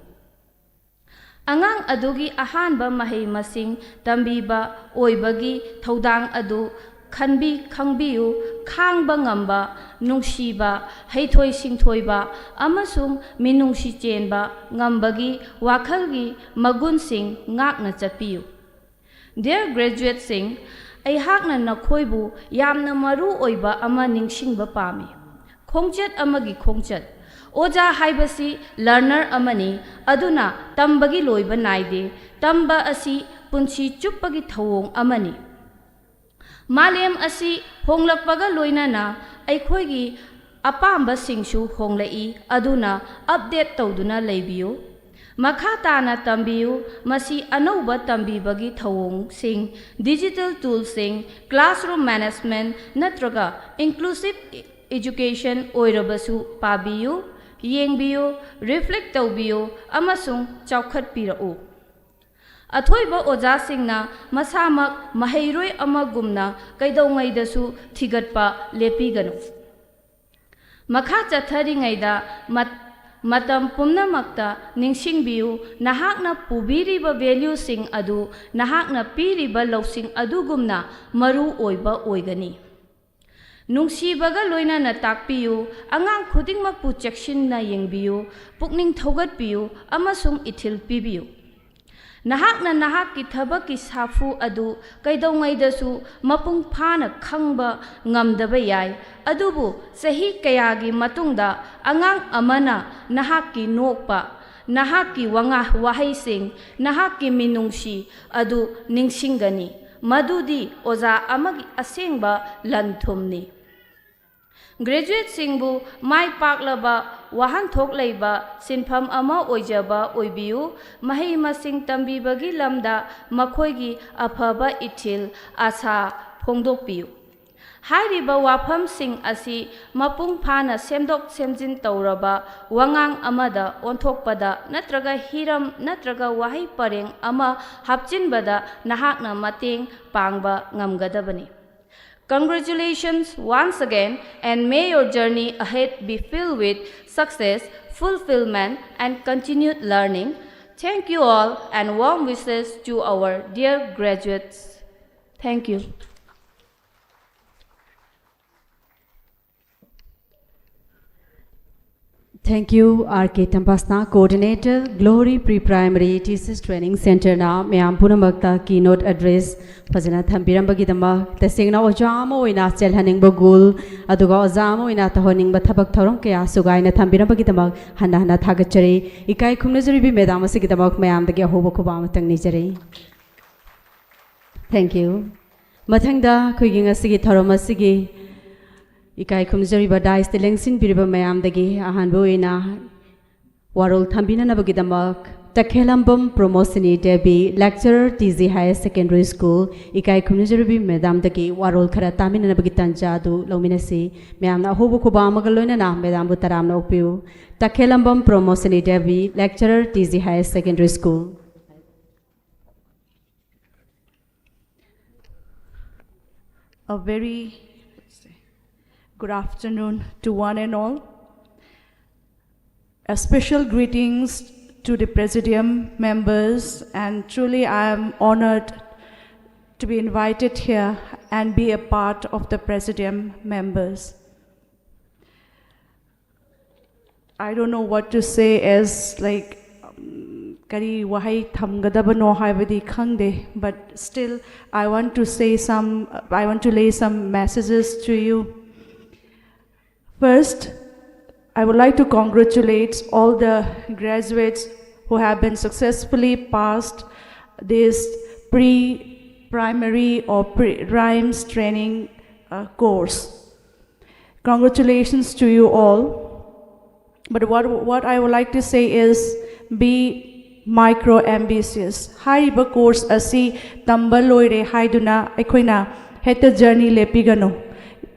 ꯑꯉꯥꯡ ꯑꯗꯨꯒꯤ ꯑꯍꯥꯟꯕ ꯃꯍꯩ ꯃꯁꯤꯡ ꯇꯝꯕꯤꯕ ꯑꯣꯏꯕꯒꯤ ꯊꯧꯗꯥꯡ ꯑꯗꯨ ꯈꯟꯕꯤ-, ꯈꯪꯕꯤꯌꯨ꯫ ꯈꯥꯡꯕ ꯉꯝꯕ, ꯅꯨꯡꯁꯤꯕ, ꯍꯩꯊꯣꯏ ꯁꯤꯡꯊꯣꯏꯕ ꯑꯃꯁꯨꯡ ꯃꯤꯅꯨꯡꯁꯤ ꯆꯦꯟꯕ ꯉꯝꯕꯒꯤ ꯋꯥꯈꯜꯒꯤ ꯃꯒꯨꯟꯁꯤꯡ ꯉꯥꯛꯅ ꯆꯠꯄꯤꯌꯨ꯫ Dear graduateꯁꯤꯡ, ꯑꯩꯍꯥꯛꯅ ꯅꯈꯣꯏꯕꯨ ꯌꯥꯝꯅ ꯃꯔꯨ ꯑꯣꯏꯕ ꯑꯃ ꯅꯤꯡꯁꯤꯡꯕ ꯄꯥꯝꯃꯤ꯫ ꯈꯣꯡꯆꯠ ꯑꯃꯒꯤ ꯈꯣꯡꯆꯠ꯫ ꯑꯣꯖꯥ ꯍꯥꯏꯕꯁꯤ learner ꯑꯃꯅꯤ, ꯑꯗꯨꯅ ꯇꯝꯕꯒꯤ ꯂꯣꯏꯕ ꯅꯥꯏꯗꯦ꯫ ꯇꯝꯕ ꯑꯁꯤ ꯄꯨꯟꯁꯤ ꯆꯨꯞꯄꯒꯤ ꯊꯧꯑꯣꯡ ꯑꯃꯅꯤ꯫ ꯃꯥꯂꯦꯝ ꯑꯁꯤ ꯍꯣꯡꯂꯛꯄꯒ ꯂꯣꯏꯅꯅ ꯑꯩꯈꯣꯏꯒꯤ ꯑꯄꯥꯝꯕꯁꯤꯡꯁꯨ ꯍꯣꯡꯂꯛꯏ, ꯑꯗꯨꯅ update ꯇꯧꯗꯨꯅ ꯂꯩꯕꯤꯌꯨ꯫ ꯃꯈꯥ ꯇꯥꯅ ꯇꯝꯕꯤꯌꯨ꯫ ꯃꯁꯤ ꯑꯅꯧꯕ ꯇꯝꯕꯤꯕꯒꯤ ꯊꯧꯑꯣꯡꯁꯤꯡ, digital toolꯁꯤꯡ, classroom management ꯅꯠꯇ꯭ꯔꯒ inclusive education ꯑꯣꯏꯔꯕꯁꯨ ꯄꯥꯕꯤꯌꯨ, ꯌꯦꯡꯕꯤꯌꯨ, reflect ꯇꯧꯕꯤꯌꯨ ꯑꯃꯁꯨꯡ ꯆꯥꯎꯈꯠꯄꯤꯔꯛꯎ꯫ ꯑꯊꯣꯏꯕ ꯑꯣꯖꯥꯁꯤꯡꯅ ꯃꯁꯥꯃꯛ ꯃꯍꯩꯔꯣꯏ ꯑꯃꯒꯨꯝꯅ ꯀꯩꯗꯧꯉꯩꯗꯁꯨ ꯊꯤꯒꯠꯄ ꯂꯦꯞꯄꯤꯒꯅꯨ꯫ ꯃꯈꯥ ꯆꯠꯊꯔꯤꯉꯩꯗ ꯃꯠ-, ꯃꯇꯝ ꯄꯨꯝꯅꯃꯛꯇ ꯅꯤꯡꯁꯤꯡꯕꯤꯌꯨ, ꯅꯍꯥꯛꯅ ꯄꯨꯕꯤꯔꯤꯕ ꯚꯦꯂ꯭ꯌꯨꯁꯤꯡ ꯑꯗꯨ ꯅꯍꯥꯛꯅ ꯄꯤꯔꯤꯕ ꯂꯧꯁꯤꯡ ꯑꯗꯨꯒꯨꯝꯅ ꯃꯔꯨ ꯑꯣꯏꯕ ꯑꯣꯏꯒꯅꯤ꯫ ꯅꯨꯡꯁꯤꯕꯒ ꯂꯣꯏꯅꯅ ꯇꯥꯛꯄꯤꯌꯨ, ꯑꯉꯥꯡ ꯈꯨꯗꯤꯡꯃꯛꯄꯨ ꯆꯦꯛꯁꯤꯟꯅ ꯌꯦꯡꯕꯤꯌꯨ, ꯄꯨꯛꯅꯤꯡ ꯊꯧꯒꯠꯄꯤꯌꯨ ꯑꯃꯁꯨꯡ ꯏꯊꯤꯜ ꯄꯤꯕꯤꯌꯨ꯫ ꯅꯍꯥꯛꯅ ꯅꯍꯥꯛꯀꯤ ꯊꯕꯛꯀꯤ ꯁꯥꯐꯨ ꯑꯗꯨ ꯀꯩꯗꯧꯉꯩꯗꯁꯨ ꯃꯄꯨꯡ ꯐꯥꯅ ꯈꯪꯕ ꯉꯝꯗꯕ ꯌꯥꯏ, ꯑꯗꯨꯕꯨ ꯆꯍꯤ ꯀꯌꯥꯒꯤ ꯃꯇꯨꯡꯗ ꯑꯉꯥꯡ ꯑꯃꯅ ꯅꯍꯥꯛꯀꯤ ꯅꯣꯛꯄ, ꯅꯍꯥꯛꯀꯤ ꯋꯥꯉꯥ-, ꯋꯥꯍꯩꯁꯤꯡ, ꯅꯍꯥꯛꯀꯤ ꯃꯤꯅꯨꯡꯁꯤ ꯑꯗꯨ ꯅꯤꯡꯁꯤꯡꯒꯅꯤ꯫ ꯃꯗꯨꯗꯤ ꯑꯣꯖꯥ ꯑꯃꯒꯤ ꯑꯁꯦꯡꯕ ꯂꯟ-ꯊꯨꯝꯅꯤ꯫ ꯒ꯭ꯔꯦꯖꯨꯋꯦꯠꯁꯤꯡꯕꯨ ꯃꯥꯏ ꯄꯥꯛꯂꯕ, ꯋꯥꯍꯟꯊꯣꯛ ꯂꯩꯕ ꯁꯤꯟꯐꯝ ꯑꯃ ꯑꯣꯏꯖꯕ ꯑꯣꯏꯕꯤꯌꯨ꯫ ꯃꯍꯩ ꯃꯁꯤꯡ ꯇꯝꯕꯤꯕꯒꯤ ꯂꯝꯗ ꯃꯈꯣꯏꯒꯤ ꯑꯐꯕ ꯏꯊꯤꯜ, ꯑꯥꯁꯥ ꯐꯣꯡꯗꯣꯛꯄꯤꯌꯨ꯫ ꯍꯥꯏꯔꯤꯕ ꯋꯥꯐꯝꯁꯤꯡ ꯑꯁꯤ ꯃꯄꯨꯡ ꯐꯥꯅ ꯁꯦꯝꯗꯣꯛ ꯁꯦꯝꯖꯤꯟ ꯇꯧꯔꯕ ꯋꯥꯉꯥꯡ ꯑꯃꯗ ꯑꯣꯟꯊꯣꯛꯄꯗ ꯅꯠꯇ꯭ꯔꯒ ꯍꯤꯔꯝ ꯅꯠꯇ꯭ꯔꯒ ꯋꯥꯍꯩ ꯄꯔꯦꯡ ꯑꯃ ꯍꯥꯞꯆꯤꯟꯕꯗ ꯅꯍꯥꯛꯅ ꯃꯇꯦꯡ ꯄꯥꯡꯕ ꯉꯝꯒꯗꯕꯅꯤ꯫ Congratulations once again, and may your journey ahead be filled with success, fulfillment, and continued learning. Thank you all, and warm wishes to our dear graduates. Thank you. Thank you, R K Tampasna, Coordinator, Glory Pre-Primary Teachers Training Center ꯅ ꯃꯌꯥꯝ ꯄꯨꯝꯅꯃꯛꯇ keynote address ꯐꯖꯅ ꯊꯝꯕꯤꯔꯝꯕꯒꯤꯗꯃꯛ꯫ ꯇꯁꯦꯡꯅ ꯑꯣꯖꯥ ꯑꯃ ꯑꯣꯏꯅ ꯆꯦꯜꯍꯟꯅꯤꯡꯕ ꯒꯨꯜ, ꯑꯗꯨꯒ ꯑꯣꯖꯥ ꯑꯃ ꯑꯣꯏꯅ ꯇꯧꯍꯟꯅꯤꯡꯕ ꯊꯕꯛ ꯊꯧꯔꯝ ꯀꯌꯥ ꯁꯨꯒꯥꯏꯅ ꯊꯝꯕꯤꯔꯝꯕꯒꯤꯗꯃꯛ ꯍꯟꯅ ꯍꯟꯅ ꯊꯥꯒꯠꯆꯔꯤ꯫ ꯏꯀꯥꯏ ꯈꯨꯝꯅꯖꯔꯤꯕꯤ ꯃꯦꯗꯥꯝ ꯑꯁꯤꯒꯤꯗꯃꯛ ꯃꯌꯥꯝꯗꯒꯤ ꯑꯍꯧꯕ ꯈꯨꯕꯥꯛ ꯑꯃꯇꯪ ꯅꯤꯖꯔꯤ꯫ Thank you. ꯃꯊꯪꯗ ꯑꯩꯈꯣꯏꯒꯤ ꯉꯁꯤꯒꯤ ꯊꯧꯔꯝ ꯑꯁꯤꯒꯤ ꯏꯀꯥꯏ ꯈꯨꯝꯅꯖꯔꯤꯕ dais ꯇ ꯂꯦꯡꯁꯤꯟꯕꯤꯔꯤꯕ ꯃꯌꯥꯝꯗꯒꯤ ꯑꯍꯥꯟꯕ ꯑꯣꯏꯅ ꯋꯥꯔꯣꯜ ꯊꯝꯕꯤꯅꯅꯕꯒꯤꯗꯃꯛ ꯇꯈꯦꯂꯝꯕꯝ ꯄ꯭ꯔꯣꯃꯣꯁꯤꯅꯤ Devi, Lecturer, T G Higher Secondary School, ꯏꯀꯥꯏ ꯈꯨꯝꯅꯖꯔꯤꯕꯤ ꯃꯦꯗꯥꯝꯗꯒꯤ ꯋꯥꯔꯣꯜ ꯈꯔ ꯇꯥꯃꯤꯟꯅꯅꯕꯒꯤ ꯇꯥꯟꯖꯥ ꯑꯗꯨ ꯂꯧꯃꯤꯟꯅꯁꯤ꯫ ꯃꯌꯥꯝꯅ ꯑꯍꯧꯕ ꯈꯨꯕꯥꯛ ꯑꯃꯒ ꯂꯣꯏꯅꯅ ꯃꯦꯗꯥꯝꯕꯨ ꯇꯔꯥꯝꯅ ꯑꯣꯛꯄꯤꯌꯨ꯫ ꯇꯈꯦꯂꯝꯕꯝ ꯄ꯭ꯔꯣꯃꯣꯁꯤꯅꯤ Devi, Lecturer, T G Higher Secondary School꯫ A very good afternoon to one and all. A special greetings to the Presidium members, and truly I am honored to be invited here and be a part of the Presidium members. I don't know what to say as, like, um, ꯀꯔꯤ ꯋꯥꯍꯩ ꯊꯝꯒꯗꯕꯅꯣ ꯍꯥꯏꯕꯗꯤ ꯈꯪꯗꯦ, but still I want to say some, I want to lay some messages to you. First, I would like to congratulate all the graduates who have been successfully passed this pre-primary or pre-, rhymes training uh, course. Congratulations to you all. But what, what I would like to say is, be micro ambitious. ꯍꯥꯏꯔꯤꯕ course ꯑꯁꯤ ꯇꯝꯕ ꯂꯣꯏꯔꯦ ꯍꯥꯏꯗꯨꯅ ꯑꯩꯈꯣꯏꯅ ꯍꯦꯛꯇ journey ꯂꯦꯞꯄꯤꯒꯅꯨ꯫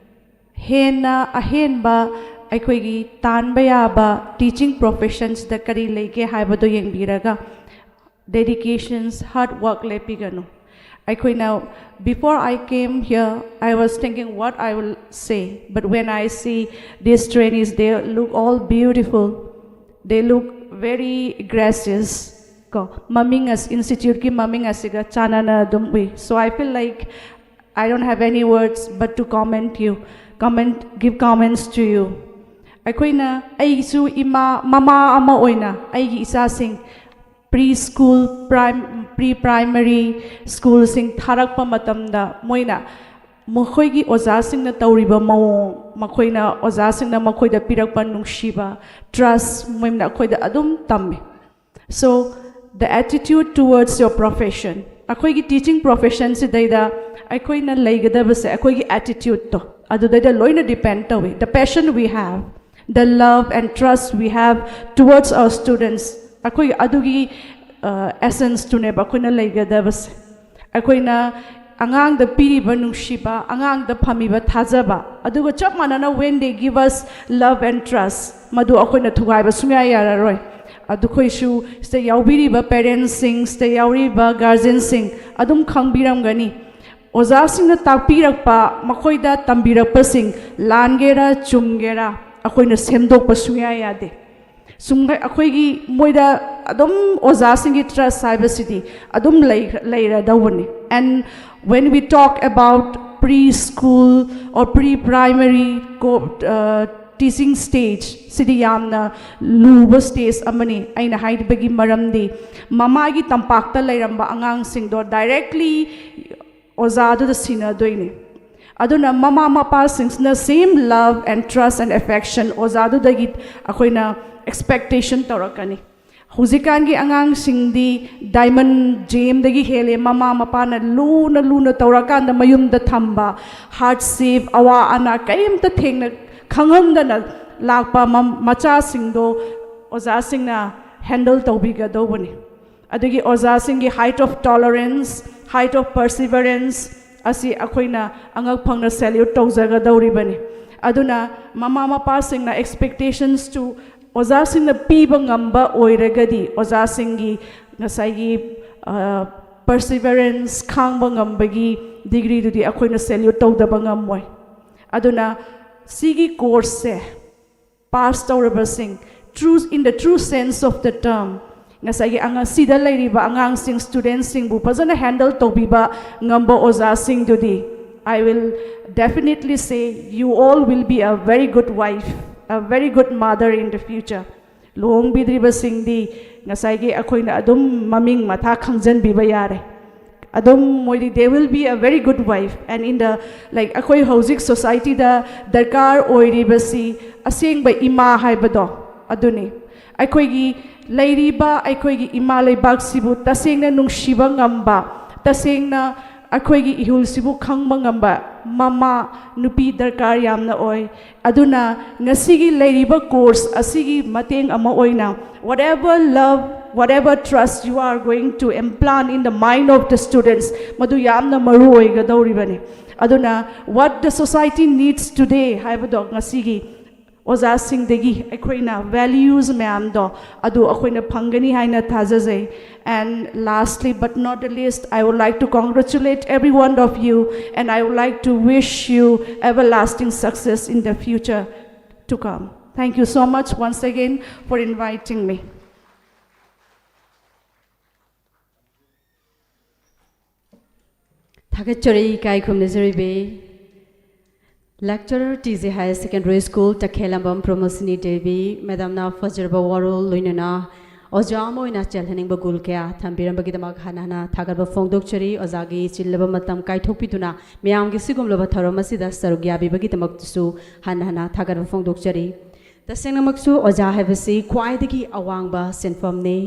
ꯍꯦꯟꯅ ꯑꯍꯦꯟꯕ ꯑꯩꯈꯣꯏꯒꯤ ꯇꯥꯟꯕ ꯌꯥꯕ teaching professionꯁꯤꯗ ꯀꯔꯤ ꯂꯩꯒꯦ ꯍꯥꯏꯕꯗꯣ ꯌꯦꯡꯕꯤꯔꯒ dedications, hard work ꯂꯦꯞꯄꯤꯒꯅꯨ꯫ ꯑꯩꯈꯣꯏꯅ, before I came here, I was thinking what I will say, but when I see these trainees, they look all beautiful, they look very gracious. ꯀꯣ, ꯃꯃꯤꯡ ꯑꯁ-, instituteꯀꯤ ꯃꯃꯤꯡ ꯑꯁꯤꯒ ꯆꯥꯟꯅꯅ ꯑꯗꯨꯝ ꯎꯏ꯫ So I feel like I don't have any words but to comment you, comment, give comments to you. ꯑꯩꯈꯣꯏꯅ, ꯑꯩꯒꯤꯁꯨ ꯏꯃꯥ, ꯃꯃꯥ ꯑꯃ ꯑꯣꯏꯅ ꯑꯩꯒꯤ ꯏꯆꯥꯁꯤꯡ pre school, prime, pre primary schoolꯁꯤꯡ ꯊꯥꯔꯛꯄ ꯃꯇꯝꯗ ꯃꯣꯏꯅ ꯃꯈꯣꯏꯒꯤ ꯑꯣꯖꯥꯁꯤꯡꯅ ꯇꯧꯔꯤꯕ ꯃꯑꯣꯡ, ꯃꯈꯣꯏꯅ, ꯑꯣꯖꯥꯁꯤꯡꯅ ꯃꯈꯣꯏꯗ ꯄꯤꯔꯛꯄ ꯅꯨꯡꯁꯤꯕ, trust, ꯃꯣꯏꯅ ꯑꯩꯈꯣꯏꯗ ꯑꯗꯨꯝ ꯇꯝꯃꯤ꯫ So, the attitude towards your profession. ꯑꯩꯈꯣꯏꯒꯤ teaching professionꯁꯤꯗꯩꯗ ꯑꯩꯈꯣꯏꯅ ꯂꯩꯒꯗꯕꯁꯦ, ꯑꯩꯈꯣꯏꯒꯤ attitudeꯇꯣ, ꯑꯗꯨꯗꯩꯗ ꯂꯣꯏꯅ depend ꯇꯧꯏ꯫ The passion we have, the love and trust we have towards our students, ꯑꯩꯈꯣꯏ ꯑꯗꯨꯒꯤ, uh, essenceꯇꯨꯅꯦꯕ ꯑꯩꯈꯣꯏꯅ ꯂꯩꯒꯗꯕꯁꯦ꯫ ꯑꯩꯈꯣꯏꯅ ꯑꯉꯥꯡꯗ ꯄꯤꯔꯤꯕ ꯅꯨꯡꯁꯤꯕ, ꯑꯉꯥꯡꯗ ꯐꯝꯃꯤꯕ ꯊꯥꯖꯕ, ꯑꯗꯨꯒ ꯆꯞ ꯃꯥꯟꯅꯅ when they give us love and trust, ꯃꯗꯨ ꯑꯩꯈꯣꯏꯅ ꯊꯨꯒꯥꯏꯕ ꯁꯨꯡꯌꯥ ꯌꯥꯔꯔꯣꯏ꯫ ꯑꯗꯨ ꯑꯩꯈꯣꯏꯁꯨ ꯁꯤꯗ ꯌꯥꯎꯕꯤꯔꯤꯕ parentsꯁꯤꯡ, ꯁꯤꯗ ꯌꯥꯎꯔꯤꯕ guardianꯁꯤꯡ ꯑꯗꯨꯝ ꯈꯪꯕꯤꯔꯝꯒꯅꯤ꯫ ꯑꯣꯖꯥꯁꯤꯡꯅ ꯇꯥꯛꯄꯤꯔꯛꯄ, ꯃꯈꯣꯏꯗ ꯇꯝꯕꯤꯔꯛꯄꯁꯤꯡ ꯂꯥꯟꯒꯦꯔꯥ ꯆꯨꯝꯒꯦꯔꯥ ꯑꯩꯈꯣꯏꯅ ꯁꯦꯝꯗꯣꯛꯄ ꯁꯨꯡꯌꯥ ꯌꯥꯗꯦ꯫ ꯁꯨꯝ ꯑꯩꯈꯣꯏꯒꯤ ꯃꯣꯏꯗ ꯑꯗꯨꯝ ꯑꯣꯖꯥꯁꯤꯡꯒꯤ trust ꯍꯥꯏꯕꯁꯤꯗꯤ ꯑꯗꯨꯝ ꯂꯩ- ꯂꯩꯔꯗꯧꯕꯅꯤ꯫ And when we talk about pre school or pre primary teaching stage, ꯁꯤꯗꯤ ꯌꯥꯝꯅ ꯂꯨꯕ stage ꯑꯃꯅꯤ꯫ ꯑꯩꯅ ꯍꯥꯏꯕꯒꯤ ꯃꯔꯝꯗꯤ ꯃꯃꯥꯒꯤ ꯇꯝꯄꯥꯛꯇ ꯂꯩꯔꯝꯕ ꯑꯉꯥꯡꯁꯤꯡꯗꯣ directly ꯑꯣꯖꯥꯗꯨꯗ ꯁꯤꯟꯅꯗꯣꯏꯅꯤ꯫ ꯑꯗꯨꯅ ꯃꯃꯥ ꯃꯄꯥꯁꯤꯡꯁꯤꯅ same love and trust and affection ꯑꯣꯖꯥꯗꯨꯗꯒꯤ ꯑꯩꯈꯣꯏꯅ expectation ꯇꯧꯔꯛꯀꯅꯤ꯫ ꯍꯧꯖꯤꯛꯀꯥꯟꯒꯤ ꯑꯉꯥꯡꯁꯤꯡꯗꯤ diamond gemꯗꯒꯤ ꯍꯦꯜꯂꯦ꯫ ꯃꯃꯥ ꯃꯄꯥꯅ ꯂꯨꯅ ꯂꯨꯅ ꯇꯧꯔꯀꯥꯟꯗ ꯃꯌꯨꯝꯗ ꯊꯝꯕ, hardship, ꯑꯋꯥ ꯑꯅꯥ ꯀꯔꯤꯝꯇ ꯊꯦꯡꯅ ꯈꯪꯍꯟꯗꯅ ꯂꯥꯛꯄ ꯃ- ꯃꯆꯥꯁꯤꯡꯗꯣ ꯑꯣꯖꯥꯁꯤꯡꯅ handle ꯇꯧꯕꯤꯒꯗꯧꯕꯅꯤ꯫ ꯑꯗꯨꯒꯤ ꯑꯣꯖꯥꯁꯤꯡꯒꯤ height of tolerance, height of perseverance ꯑꯁꯤ ꯑꯩꯈꯣꯏꯅ ꯑꯉꯛ ꯐꯪꯅ salute ꯇꯧꯖꯒꯗꯧꯔꯤꯕꯅꯤ꯫ ꯑꯗꯨꯅ ꯃꯃꯥ ꯃꯄꯥꯁꯤꯡꯅ expectations to ꯑꯣꯖꯥꯁꯤꯡꯅ ꯄꯤꯕ ꯉꯝꯕ ꯑꯣꯏꯔꯒꯗꯤ ꯑꯣꯖꯥꯁꯤꯡꯒꯤ ꯉꯁꯥꯏꯒꯤ perseverance, ꯈꯥꯡꯕ ꯉꯝꯕꯒꯤ degreeꯗꯨꯗꯤ ꯑꯩꯈꯣꯏꯅ salute ꯇꯧꯗꯕ ꯉꯝꯃꯣꯏ꯫ ꯑꯗꯨꯅ ꯁꯤꯒꯤ courseꯁꯦ pass ꯇꯧꯔꯕꯁꯤꯡ, true, in the true sense of the term, ꯉꯁꯥꯏꯒꯤ ꯑꯉꯥꯡ ꯁꯤꯗ ꯂꯩꯔꯤꯕ ꯑꯉꯥꯡꯁꯤꯡ, studentꯁꯤꯡꯕꯨ ꯐꯖꯅ handle ꯇꯧꯕꯤꯕ ꯉꯝꯕ ꯑꯣꯖꯥꯁꯤꯡꯗꯨꯗꯤ, I will definitely say you all will be a very good wife, a very good mother in the future. ꯂꯨꯍꯣꯡꯕꯤꯗ꯭ꯔꯤꯕꯁꯤꯡꯗꯤ ꯉꯁꯥꯏꯒꯤ ꯑꯩꯈꯣꯏꯅ ꯑꯗꯨꯝ ꯃꯃꯤꯡ ꯃꯊꯥ ꯈꯪꯖꯟꯕꯤꯕ ꯌꯥꯔꯦ꯫ ꯑꯗꯨꯝ ꯃꯣꯏꯗꯤ they will be a very good wife and in the, like, ꯑꯩꯈꯣꯏ ꯍꯧꯖꯤꯛ societyꯗ ꯗꯔꯀꯥꯔ ꯑꯣꯏꯔꯤꯕꯁꯤ ꯑꯁꯦꯡꯕ ꯏꯃꯥ ꯍꯥꯏꯕꯗꯣ ꯑꯗꯨꯅꯤ꯫ ꯑꯩꯈꯣꯏꯒꯤ ꯂꯩꯔꯤꯕ ꯑꯩꯈꯣꯏꯒꯤ ꯏꯃꯥ ꯂꯩꯕꯥꯛꯁꯤꯕꯨ ꯇꯁꯦꯡꯅ ꯅꯨꯡꯁꯤꯕ ꯉꯝꯕ, ꯇꯁꯦꯡꯅ ꯑꯩꯈꯣꯏꯒꯤ ꯏꯍꯨꯜꯁꯤꯕꯨ ꯈꯪꯕ ꯉꯝꯕ ꯃꯃꯥ ꯅꯨꯄꯤ ꯗꯔꯀꯥꯔ ꯌꯥꯝꯅ ꯑꯣꯏ꯫ ꯑꯗꯨꯅ ꯉꯁꯤꯒꯤ ꯂꯩꯔꯤꯕ course ꯑꯁꯤꯒꯤ ꯃꯇꯦꯡ ꯑꯃ ꯑꯣꯏꯅ whatever love, whatever trust you are going to implant in the mind of the students, ꯃꯗꯨ ꯌꯥꯝꯅ ꯃꯔꯨ ꯑꯣꯏꯒꯗꯧꯔꯤꯕꯅꯤ꯫ ꯑꯗꯨꯅ what the society needs today ꯍꯥꯏꯕꯗꯣ ꯉꯁꯤꯒꯤ ꯑꯣꯖꯥꯁꯤꯡꯗꯒꯤ ꯑꯩꯈꯣꯏꯅ values ꯃꯌꯥꯝꯗꯣ ꯑꯗꯨ ꯑꯩꯈꯣꯏꯅ ꯐꯪꯒꯅꯤ ꯍꯥꯏꯅ ꯊꯥꯖꯖꯩ. And lastly but not the least, I would like to congratulate every one of you, and I would like to wish you everlasting success in the future to come. Thank you so much once again for inviting me. ꯊꯥꯒꯠꯆꯔꯤ ꯏꯀꯥꯏ ꯈꯨꯝꯅꯖꯔꯤꯕꯤ꯫ Lecturer T J Higher Secondary School ꯇꯈꯦꯂꯝꯕꯝ Pramosini Devi ꯃꯦꯗꯥꯝꯅ ꯐꯖꯔꯕ ꯋꯥꯔꯣꯜ ꯂꯣꯏꯅꯅ ꯑꯣꯖꯥ ꯑꯃ ꯑꯣꯏꯅ ꯆꯦꯜꯍꯟꯅꯤꯡꯕ ꯒꯨꯜ ꯀꯌꯥ ꯊꯝꯕꯤꯔꯝꯕꯒꯤꯗꯃꯛ ꯍꯟꯅ ꯍꯟꯅ ꯊꯥꯒꯠꯄ ꯐꯣꯡꯗꯣꯛꯆꯔꯤ꯫ ꯑꯣꯖꯥꯒꯤ ꯆꯤꯜꯂꯕ ꯃꯇꯝ ꯀꯥꯏꯊꯣꯛꯄꯤꯗꯨꯅ ꯃꯌꯥꯝꯒꯤ ꯁꯤꯒꯨꯝꯂꯕ ꯊꯧꯔꯝ ꯑꯁꯤꯗ ꯁꯔꯨꯛ ꯌꯥꯕꯤꯕꯒꯤꯗꯃꯛꯇꯁꯨ ꯍꯟꯅ ꯍꯟꯅ ꯊꯥꯒꯠꯄ ꯐꯣꯡꯗꯣꯛꯆꯔꯤ꯫ ꯇꯁꯦꯡꯅꯃꯛꯁꯨ ꯑꯣꯖꯥ ꯍꯥꯏꯕꯁꯤ ꯈ꯭ꯋꯥꯏꯗꯒꯤ ꯑꯋꯥꯡꯕ ꯁꯤꯟꯐꯝꯅꯤ꯫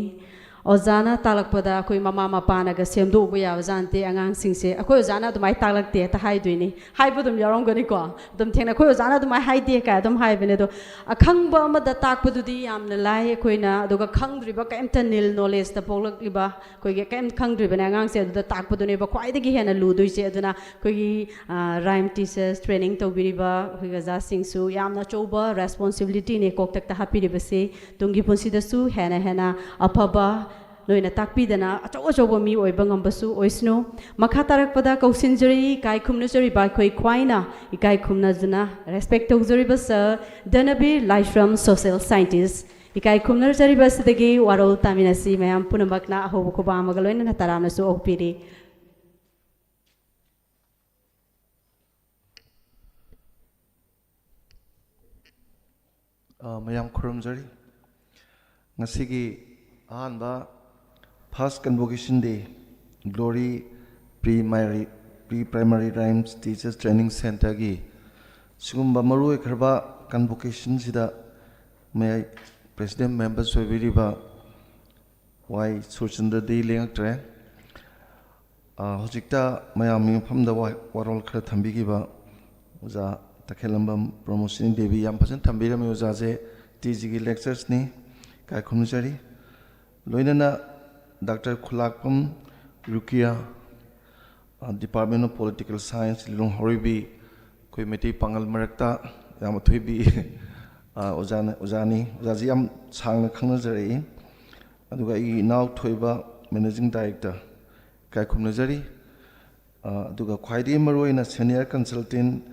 ꯑꯣꯖꯥꯅ ꯇꯥꯛꯂꯛꯄꯗ ꯑꯩꯈꯣꯏ ꯃꯃꯥ ꯃꯄꯥꯅꯒ ꯁꯦꯝꯗꯣꯛꯎꯕ ꯌꯥꯕ ꯖꯥꯠ ꯅꯠꯇꯦ꯫ ꯑꯉꯥꯡꯁꯤꯡꯁꯦ "ꯑꯩꯈꯣꯏ ꯑꯣꯖꯥꯅ ꯑꯗꯨꯃꯥꯏꯅ ꯇꯥꯛꯂꯛꯇꯦ" ꯍꯦꯛꯇ ꯍꯥꯏꯗꯣꯏꯅꯤ꯫ ꯍꯥꯏꯕ ꯑꯗꯨꯝ ꯌꯥꯎꯔꯝꯒꯅꯤꯀꯣ꯫ ꯑꯗꯨꯝ ꯊꯦꯡꯅ "ꯑꯩꯈꯣꯏ ꯑꯣꯖꯥꯅ ꯑꯗꯨꯃꯥꯏꯅ ꯍꯥꯏꯗꯦ" ꯀꯥꯏ ꯑꯗꯨꯝ ꯍꯥꯏꯕꯅꯦ꯫ ꯑꯗꯣ ꯑꯈꯪꯕ ꯑꯃꯗ ꯇꯥꯛꯄꯗꯨꯗꯤ ꯌꯥꯝꯅ ꯂꯥꯏ ꯑꯩꯈꯣꯏꯅ, ꯑꯗꯨꯒ ꯈꯪꯗ꯭ꯔꯤꯕ ꯀꯩꯝꯇ nil knowledgeꯇ ꯄꯣꯛꯂꯛꯂꯤꯕ ꯑꯩꯈꯣꯏꯒꯤ ꯀꯩꯝ ꯈꯪꯗ꯭ꯔꯤꯕꯅꯦ ꯑꯉꯥꯡꯁꯦ, ꯑꯗꯨꯗ ꯇꯥꯛꯄꯗꯨꯅꯦꯕ ꯈ꯭ꯋꯥꯏꯗꯒꯤ ꯍꯦꯟꯅ ꯂꯨꯗꯣꯏꯁꯦ꯫ ꯑꯗꯨꯅ ꯑꯩꯈꯣꯏꯒꯤ rhyme teachers training ꯇꯧꯕꯤꯔꯤꯕ ꯑꯩꯈꯣꯏꯒꯤ ꯑꯣꯖꯥꯁꯤꯡꯁꯨ ꯌꯥꯝꯅ ꯑꯆꯧꯕ responsibilityꯅꯦ ꯀꯣꯛꯇꯛꯇ ꯍꯥꯞꯄꯤꯔꯤꯕꯁꯤ꯫ ꯇꯨꯡꯒꯤ ꯄꯨꯟꯁꯤꯗꯁꯨ ꯍꯦꯟꯅ ꯍꯦꯟꯅ ꯑꯐꯕ ꯅꯣꯏꯅ ꯇꯥꯛꯄꯤꯗꯅ ꯑꯆꯧ ꯑꯆꯧꯕ ꯃꯤ ꯑꯣꯏꯕ ꯉꯝꯕꯁꯨ ꯑꯣꯏꯁꯅꯨ꯫ ꯃꯈꯥ ꯇꯥꯔꯛꯄꯗ ꯀꯧꯁꯤꯟꯖꯔꯤ ꯏꯀꯥꯏ ꯈꯨꯝꯅꯖꯔꯤꯕ ꯑꯩꯈꯣꯏ ꯈ꯭ꯋꯥꯏꯅ ꯏꯀꯥꯏ ꯈꯨꯝꯅꯗꯨꯅ respect ꯇꯧꯖꯔꯤꯕ Sir ꯙꯅꯕꯤꯔ ꯂꯥꯏꯁ꯭ꯔꯝ, social scientist꯫ ꯏꯀꯥꯏ ꯈꯨꯝꯅꯖꯔꯤꯕ ꯑꯁꯤꯗꯒꯤ ꯋꯥꯔꯣꯜ ꯇꯥꯃꯤꯟꯅꯁꯤ꯫ ꯃꯌꯥꯝ ꯄꯨꯝꯅꯃꯛꯅ ꯑꯍꯧꯕ ꯈꯨꯕꯥꯝ ꯑꯃꯒ ꯂꯣꯏꯅꯅ ꯇꯔꯥꯝꯅꯁꯨ ꯑꯣꯛꯄꯤꯔꯤ꯫ ꯑ, ꯃꯌꯥꯝ ꯈꯨꯔꯨꯝꯖꯔꯤ꯫ ꯉꯁꯤꯒꯤ ꯑꯍꯥꯟꯕ First Convocation Day, Glory Pre-Primary, Pre-Primary Rhymes Teachers Training Centreꯒꯤ ꯁꯤꯒꯨꯝꯕ ꯃꯔꯨ ꯑꯣꯏꯈ꯭ꯔꯕ convocationꯁꯤꯗ ꯃꯌꯥꯏ president members ꯑꯣꯏꯕꯤꯔꯤꯕ ꯋꯥꯏ ꯁꯨꯔꯆꯟꯗ꯭ꯔꯗꯤ ꯂꯦꯡꯉꯛꯇ꯭ꯔꯦ꯫ ꯑ, ꯍꯧꯖꯤꯛꯇ ꯃꯌꯥꯝꯒꯤ ꯃꯐꯝꯗ ꯋꯥ-, ꯋꯥꯔꯣꯜ ꯈꯔ ꯊꯝꯕꯤꯈꯤꯕ ꯑꯣꯖꯥ ꯇꯈꯦꯜꯂꯝꯕꯝ ꯄ꯭ꯔꯃꯣꯁꯤꯅꯤ ꯗꯦꯕꯤ ꯌꯥꯝ ꯐꯖꯅ ꯊꯝꯕꯤꯔꯝꯃꯤ꯫ ꯑꯣꯖꯥꯁꯦ ꯇꯤ ꯖꯤꯒꯤ lecturersꯅꯤ, ꯏꯀꯥꯏ ꯈꯨꯝꯅꯖꯔꯤ꯫ ꯂꯣꯏꯅꯅ Doctor ꯈꯨꯂꯥꯛꯄꯝ ꯔꯨꯀꯤꯌꯥ, ꯑ, Department of Political Science, Lilong ꯍꯥꯎꯔꯩꯕꯤ, ꯑꯩꯈꯣꯏ ꯃꯩꯇꯩ ꯄꯥꯉꯜ ꯃꯔꯛꯇ ꯌꯥꯝ ꯑꯊꯣꯏꯕꯤ ꯑ, ꯑꯣꯖꯥꯅ, ꯑꯣꯖꯥꯅꯤ꯫ ꯑꯣꯖꯥꯁꯤ ꯌꯥꯝ ꯁꯥꯡꯅ ꯈꯪꯅꯖꯔꯛꯏ꯫ ꯑꯗꯨꯒ ꯑꯩꯒꯤ ꯏꯅꯥꯎ ꯊꯣꯏꯕ, Managing Director, ꯏꯀꯥꯏ ꯈꯨꯝꯅꯖꯔꯤ꯫ ꯑ, ꯑꯗꯨꯒ ꯈ꯭ꯋꯥꯏꯗꯒꯤ ꯃꯔꯨꯑꯣꯏꯅ Senior Consultant,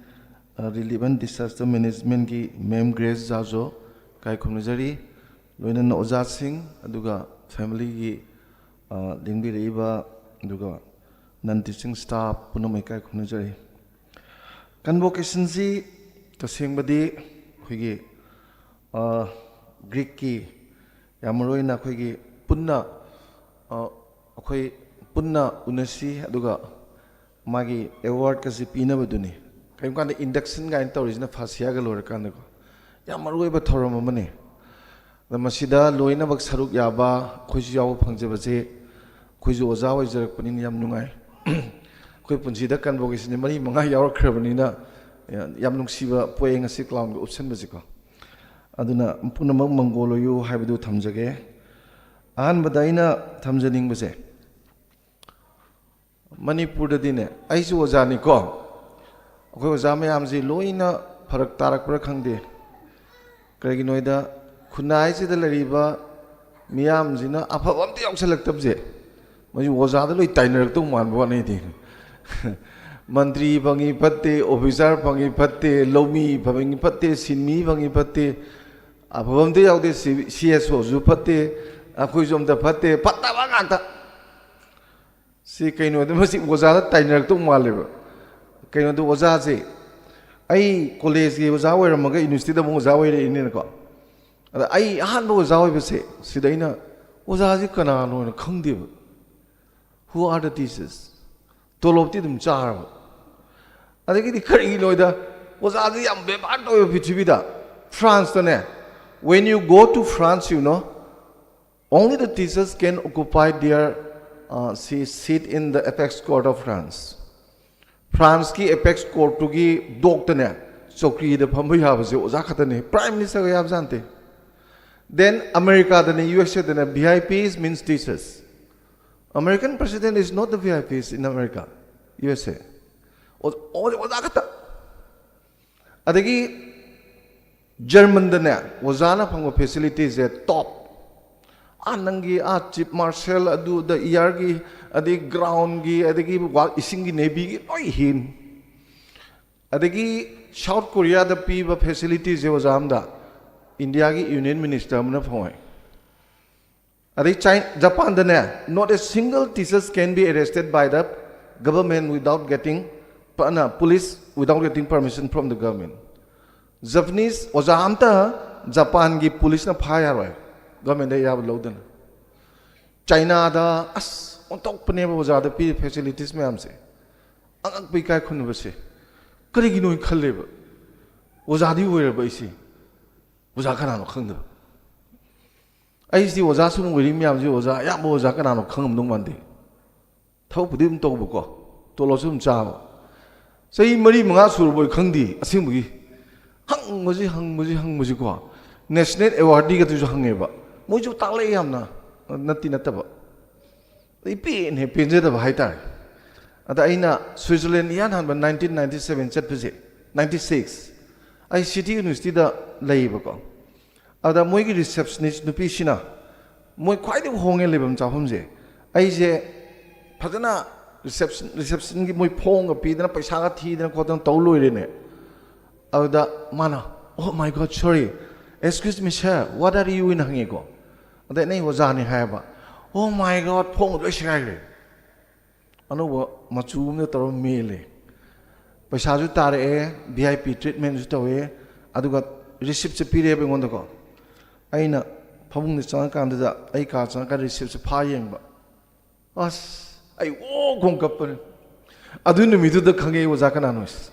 ꯑ, Relief and Disaster Managementꯀꯤ Ma'am Grace ꯖꯥꯖꯣ, ꯏꯀꯥꯏ ꯈꯨꯝꯅꯖꯔꯤ꯫ ꯂꯣꯏꯅꯅ ꯑꯣꯖꯥꯁꯤꯡ, ꯑꯗꯨꯒ familyꯒꯤ, ꯑ, ꯂꯦꯡꯕꯤꯔꯛꯏꯕ, ꯑꯗꯨꯒ non teaching staff ꯄꯨꯝꯅꯃꯛ ꯏꯀꯥꯏ ꯈꯨꯝꯅꯖꯔꯤ꯫ Convocationꯁꯤ ꯇꯁꯦꯡꯕꯗꯤ ꯑꯩꯈꯣꯏꯒꯤ, ꯑ, Greekꯀꯤ, ꯌꯥꯝ ꯃꯔꯨꯑꯣꯏꯅ ꯑꯩꯈꯣꯏꯒꯤ ꯄꯨꯟꯅ, ꯑ, ꯑꯩꯈꯣꯏ ꯄꯨꯟꯅ ꯎꯅꯁꯤ, ꯑꯗꯨꯒ ꯃꯥꯒꯤ awardꯀꯁꯤ ꯄꯤꯅꯕꯗꯨꯅꯤ꯫ ꯀꯔꯤꯒꯨꯝꯕ ꯀꯥꯟꯗ induction ꯀꯥꯏꯅ ꯇꯧꯔꯤꯁꯤꯅ ꯐꯥꯁꯤꯌꯥꯒ ꯂꯣꯏꯔꯀꯥꯟꯗꯀꯣ꯫ ꯌꯥꯝ ꯃꯔꯨꯑꯣꯏꯕ ꯊꯧꯔꯝ ꯑꯃꯅꯤ꯫ ꯑꯗ ꯃꯁꯤꯗ ꯂꯣꯏꯅꯃꯛ ꯁꯔꯨꯛ ꯌꯥꯕ, ꯑꯩꯈꯣꯏꯁꯨ ꯌꯥꯎꯕ ꯐꯪꯖꯕꯁꯦ, ꯑꯩꯈꯣꯏꯁꯨ ꯑꯣꯖꯥ ꯑꯣꯏꯖꯔꯛꯄꯅꯤꯅ ꯌꯥꯝ ꯅꯨꯡꯉꯥꯏ꯫ ꯑꯩꯈꯣꯏ ꯄꯨꯟꯁꯤꯗ convocationꯁꯦ ꯃꯔꯤ ꯃꯉꯥ ꯌꯥꯎꯔꯛꯈ꯭ꯔꯕꯅꯤꯅ, ꯌꯥꯝ ꯅꯨꯡꯁꯤꯕ ꯄꯣꯛꯑꯦ ꯉꯁꯤ clownꯒ ꯎꯞꯁꯟꯕꯁꯦꯀꯣ꯫ ꯑꯗꯨꯅ ꯄꯨꯝꯅꯃꯛ ꯃꯪꯒꯣꯜ ꯑꯣꯏꯌꯨ ꯍꯥꯏꯕꯗꯨ ꯊꯝꯖꯒꯦ꯫ ꯑꯍꯥꯟꯕꯗ ꯑꯩꯅ ꯊꯝꯖꯅꯤꯡꯕꯁꯦ, ꯃꯅꯤꯄꯨꯔꯗꯗꯤꯅꯦ, ꯑꯩꯁꯨ ꯑꯣꯖꯥꯅꯤꯀꯣ, ꯑꯩꯈꯣꯏ ꯑꯣꯖꯥ ꯃꯌꯥꯝꯁꯤ ꯂꯣꯏꯅ ꯐꯔꯛ ꯇꯥꯔꯛꯄ꯭ꯔꯥ ꯈꯪꯗꯦ꯫ ꯀꯔꯤꯒꯤꯅꯣ ꯍꯥꯏꯗ, ꯈꯨꯟꯅꯥꯏꯁꯤꯗ ꯂꯩꯔꯤꯕ ꯃꯤꯌꯥꯝꯁꯤꯅ ꯑꯐꯕ ꯑꯝꯇ ꯌꯥꯎꯁꯜꯂꯛꯇꯕꯁꯦ, ꯃꯁꯤ ꯑꯣꯖꯥꯗ ꯂꯣꯏ ꯇꯥꯏꯅꯔꯛꯇꯧ ꯃꯥꯟꯕ ꯋꯥꯅꯤꯗꯤ꯫ ꯃꯟꯇ꯭ꯔꯤ ꯐꯪꯉꯤ ꯐꯠꯇꯦ, officer ꯐꯪꯉꯤ ꯐꯠꯇꯦ, ꯂꯧꯃꯤ ꯐꯪꯉꯤ ꯐꯠꯇꯦ, ꯁꯤꯟꯃꯤ ꯐꯪꯉꯤ ꯐꯠꯇꯦ, ꯑꯐꯕ ꯑꯝꯇ ꯌꯥꯎꯗꯦ꯫ CSOꯁꯨ ꯐꯠꯇꯦ, ꯑꯩꯈꯣꯏꯁꯨ ꯑꯝꯇ ꯐꯠꯇꯦ, ꯐꯠꯇꯕ ꯉꯥꯛꯇ꯫ ꯁꯤ ꯀꯩꯅꯣꯗ, ꯃꯁꯤ ꯑꯣꯖꯥꯗ ꯇꯥꯏꯅꯔꯛꯇꯧ ꯃꯥꯜꯂꯦꯕ꯫ ꯀꯩꯅꯣꯗ ꯑꯣꯖꯥꯁꯦ, ꯑꯩ collegeꯀꯤ ꯑꯣꯖꯥ ꯑꯣꯏꯔꯝꯃꯒ universityꯗ ꯑꯃꯨꯛ ꯑꯣꯖꯥ ꯑꯣꯏꯔꯛꯏꯅꯤꯅꯀꯣ꯫ ꯑꯗ ꯑꯩ ꯑꯍꯥꯟꯕ ꯑꯣꯖꯥ ꯑꯣꯏꯕꯁꯦ, ꯁꯤꯗ ꯑꯩꯅ, "ꯑꯣꯖꯥꯁꯤ ꯀꯅꯥꯅꯣꯅ ꯈꯪꯗꯦꯕ꯫ Who are the teachers?" ꯇꯣꯂꯣꯞꯇꯤ ꯑꯗꯨꯝ ꯆꯥꯔꯕ꯫ ꯑꯗꯒꯤꯗꯤ ꯀꯔꯤꯒꯤꯅꯣꯗ, ꯑꯣꯖꯥꯁꯤ ꯌꯥꯝ ꯕꯦꯕꯥꯔ ꯇꯧꯋꯦꯕ ꯄ꯭ꯔꯤꯊꯤꯕꯤꯗ꯫ Franceꯇꯅꯦ, when you go to France, you know, only the teachers can occupy their, uh, se-, seat in the apex court of France. Franceꯀꯤ apex courtꯇꯨꯒꯤ dockꯇꯅꯦ, ꯆꯧꯀ꯭ꯔꯤꯗ ꯐꯝꯕ ꯌꯥꯕꯁꯦ ꯑꯣꯖꯥ ꯈꯛꯇꯅꯦ, Prime Ministerꯒ ꯌꯥꯕꯖꯥꯠ ꯅꯠꯇꯦ꯫ Then Americaꯗꯅꯦ, USAꯗꯅꯦ, VIPs means teachers. American president is not the VIPs in America, USA. ꯑꯣ-, ꯑꯣ-, ꯑꯣꯖꯥ ꯈꯛꯇ꯫ ꯑꯗꯒꯤ ꯖꯔꯃꯟꯗꯅꯦ ꯑꯣꯖꯥꯅ ꯐꯪꯕ ꯐꯦꯁꯤꯂꯤꯇꯤꯁꯦ ꯇꯣꯞ꯫ ꯑꯥ ꯅꯪꯒꯤ ꯑꯥ ꯆꯤꯞ ꯃꯥꯔꯁꯦꯜ ꯑꯗꯨꯗ ꯏꯌꯥꯔꯒꯤ, ꯑꯗꯩ ꯒ꯭ꯔꯥꯎꯟꯒꯤ, ꯑꯗꯒꯤ ꯋꯥ ꯏꯁꯤꯡꯒꯤ ꯅꯦꯚꯤꯒꯤ ꯂꯣꯏ ꯍꯦꯟ꯫ ꯑꯗꯒꯤ ꯁꯥꯎꯠ ꯀꯣꯔꯤꯌꯥꯗ ꯄꯤꯕ ꯐꯦꯁꯤꯂꯤꯇꯤꯁꯦ ꯑꯣꯖꯥ ꯑꯝꯗ ꯏꯟꯗꯤꯌꯥꯒꯤ ꯌꯨꯅꯤꯌꯟ ꯃꯤꯅꯤꯁꯇꯔ ꯑꯃꯅ ꯐꯪꯉꯣꯏ꯫ ꯑꯗꯩ ꯆꯥꯏ ꯖꯄꯥꯟꯗꯅꯦ, not a single teachers can be arrested by the government without getting, ꯄ- ꯅ, police without getting permission from the government. Japanese ꯑꯣꯖꯥ ꯑꯝꯇ ꯖꯄꯥꯟꯒꯤ ꯄꯨꯂꯤꯁꯅ ꯐꯥ ꯌꯥꯔꯣꯏ, ꯒꯚꯔꯟꯃꯦꯟꯗ ꯑꯌꯥꯕ ꯂꯧꯗꯅ꯫ ꯆꯥꯏꯅꯥꯗ ꯑꯁ ꯑꯣꯟꯊꯣꯛꯄꯅꯦꯕ ꯑꯣꯖꯥꯗ ꯄꯤꯔꯤ ꯐꯦꯁꯤꯂꯤꯇꯤꯁ ꯃꯌꯥꯝꯁꯦ꯫ ꯑꯉꯛꯄ ꯏꯀꯥꯏ ꯈꯨꯝꯅꯕꯁꯦ ꯀꯔꯤꯒꯤꯅꯣ ꯈꯜꯂꯦꯕ꯫ ꯑꯣꯖꯥꯗꯤ ꯑꯣꯏꯔꯕ ꯑꯩꯁꯦ, ꯑꯣꯖꯥ ꯀꯅꯥꯅꯣ ꯈꯪꯗꯕ꯫ ꯑꯩꯁꯤꯗꯤ ꯑꯣꯖꯥ ꯁꯨꯝ ꯑꯣꯏꯔꯤ ꯃꯌꯥꯝꯁꯤ ꯑꯣꯖꯥ, ꯑꯌꯥꯝꯕ ꯑꯣꯖꯥ ꯀꯅꯥꯅꯣ ꯈꯪꯉꯝꯗꯧ ꯃꯥꯟꯗꯦ꯫ ꯊꯕꯛꯄꯨꯗꯤ ꯑꯗꯨꯝ ꯇꯧꯕꯀꯣ, ꯇꯣꯂꯣꯞꯁꯨ ꯑꯗꯨꯝ ꯆꯥꯕ꯫ ꯆꯍꯤ ꯃꯔꯤ ꯃꯉꯥ ꯁꯨꯔꯕꯣꯏ ꯈꯪꯗꯦ ꯑꯁꯦꯡꯕꯒꯤ꯫ ꯍꯪꯕꯁꯤ, ꯍꯪꯕꯁꯤ, ꯍꯪꯕꯁꯤꯀꯣ꯫ ꯅꯦꯁꯅꯦꯜ ꯑꯦꯋꯥꯔꯗꯤꯒꯗꯨꯁꯨ ꯍꯪꯉꯦꯕ꯫ ꯃꯣꯏꯁꯨ ꯇꯥꯛꯂꯛꯑꯦ ꯌꯥꯝꯅ, ꯅꯠꯇꯤ ꯅꯠꯇꯕ꯫ ꯑꯗꯩ ꯄꯦꯟ ꯍꯦꯛ ꯄꯦꯟꯖꯗꯕ ꯍꯥꯏꯇꯥꯔꯦ꯫ ꯑꯗ ꯑꯩꯅ ꯁ꯭ꯋꯤꯖꯔꯂꯦꯟ ꯏꯍꯥꯟ ꯍꯥꯟꯕ ꯅꯥꯏꯟꯇꯤꯟ ꯅꯥꯏꯟꯇꯤ ꯁꯕꯦꯟ ꯆꯠꯄꯁꯦ, ꯅꯥꯏꯟꯇꯤ ꯁꯤꯛꯁ, ꯑꯩ ꯁꯤꯇꯤ ꯌꯨꯅꯤꯚꯔꯁꯤꯇꯤꯗ ꯂꯩꯌꯦꯕꯀꯣ꯫ ꯑꯗ ꯃꯣꯏꯒꯤ ꯔꯤꯁꯦꯞꯁꯅꯤꯁ ꯅꯨꯄꯤꯁꯤꯅ, ꯃꯣꯏ ꯈ꯭ꯋꯥꯏꯗꯒꯤ ꯍꯣꯡꯉꯦ ꯂꯩꯐꯝ ꯆꯥꯐꯝꯁꯦ꯫ ꯑꯩꯁꯦ ꯐꯖꯅ ꯔꯤꯁꯦꯞꯁꯟ, ꯔꯤꯁꯦꯞꯁꯟꯒꯤ ꯃꯣꯏ ꯐꯣꯝꯒ ꯄꯤꯗꯅ ꯄꯩꯁꯥꯒ ꯊꯤꯗꯅ ꯈꯣꯠꯇꯅ ꯇꯧ ꯂꯣꯏꯔꯦꯅꯦ꯫ ꯑꯗꯨꯗ ꯃꯥꯅ, "Oh my God, sorry, excuse me sir, what are you?" ꯍꯥꯏꯅ ꯍꯪꯉꯦꯀꯣ꯫ ꯑꯗꯩ ꯅꯪ ꯑꯣꯖꯥꯅꯤ ꯍꯥꯏꯕ꯫ "Oh my God, ꯐꯣꯝꯒ ꯂꯣꯏ ꯁꯦꯒꯥꯏꯈ꯭ꯔꯦ꯫ ꯑꯅꯧꯕ ꯃꯆꯨ ꯑꯃꯗ ꯇꯧꯔ ꯃꯦꯜꯂꯦ꯫ ꯄꯩꯁꯥꯁꯨ ꯇꯥꯔꯛꯑꯦ, ꯚꯤ ꯑꯥꯏ ꯄꯤ ꯇ꯭ꯔꯤꯠꯃꯦꯟꯁꯨ ꯇꯧꯋꯦ, ꯑꯗꯨꯒ ꯔꯤꯁꯤꯞꯁꯦ ꯄꯤꯔꯛꯑꯦꯕ ꯑꯩꯉꯣꯟꯗꯀꯣ꯫ ꯑꯩꯅ ꯐꯃꯨꯡꯗ ꯆꯪꯉꯀꯥꯟꯗꯨꯗ, ꯑꯩ ꯀꯥ ꯆꯪꯉꯀꯥꯟꯗ ꯔꯤꯁꯤꯞꯁꯦ ꯐꯥ ꯌꯦꯡꯕ꯫ ꯑꯁ, ꯑꯩ ꯑꯣ ꯈꯣꯡ ꯀꯞꯄꯅꯦ꯫ ꯑꯗꯨ ꯅꯨꯃꯤꯠꯇꯨꯗ ꯈꯪꯉꯦ ꯑꯣꯖꯥ ꯀꯅꯥꯅꯣ ꯍꯥꯏꯁꯦ꯫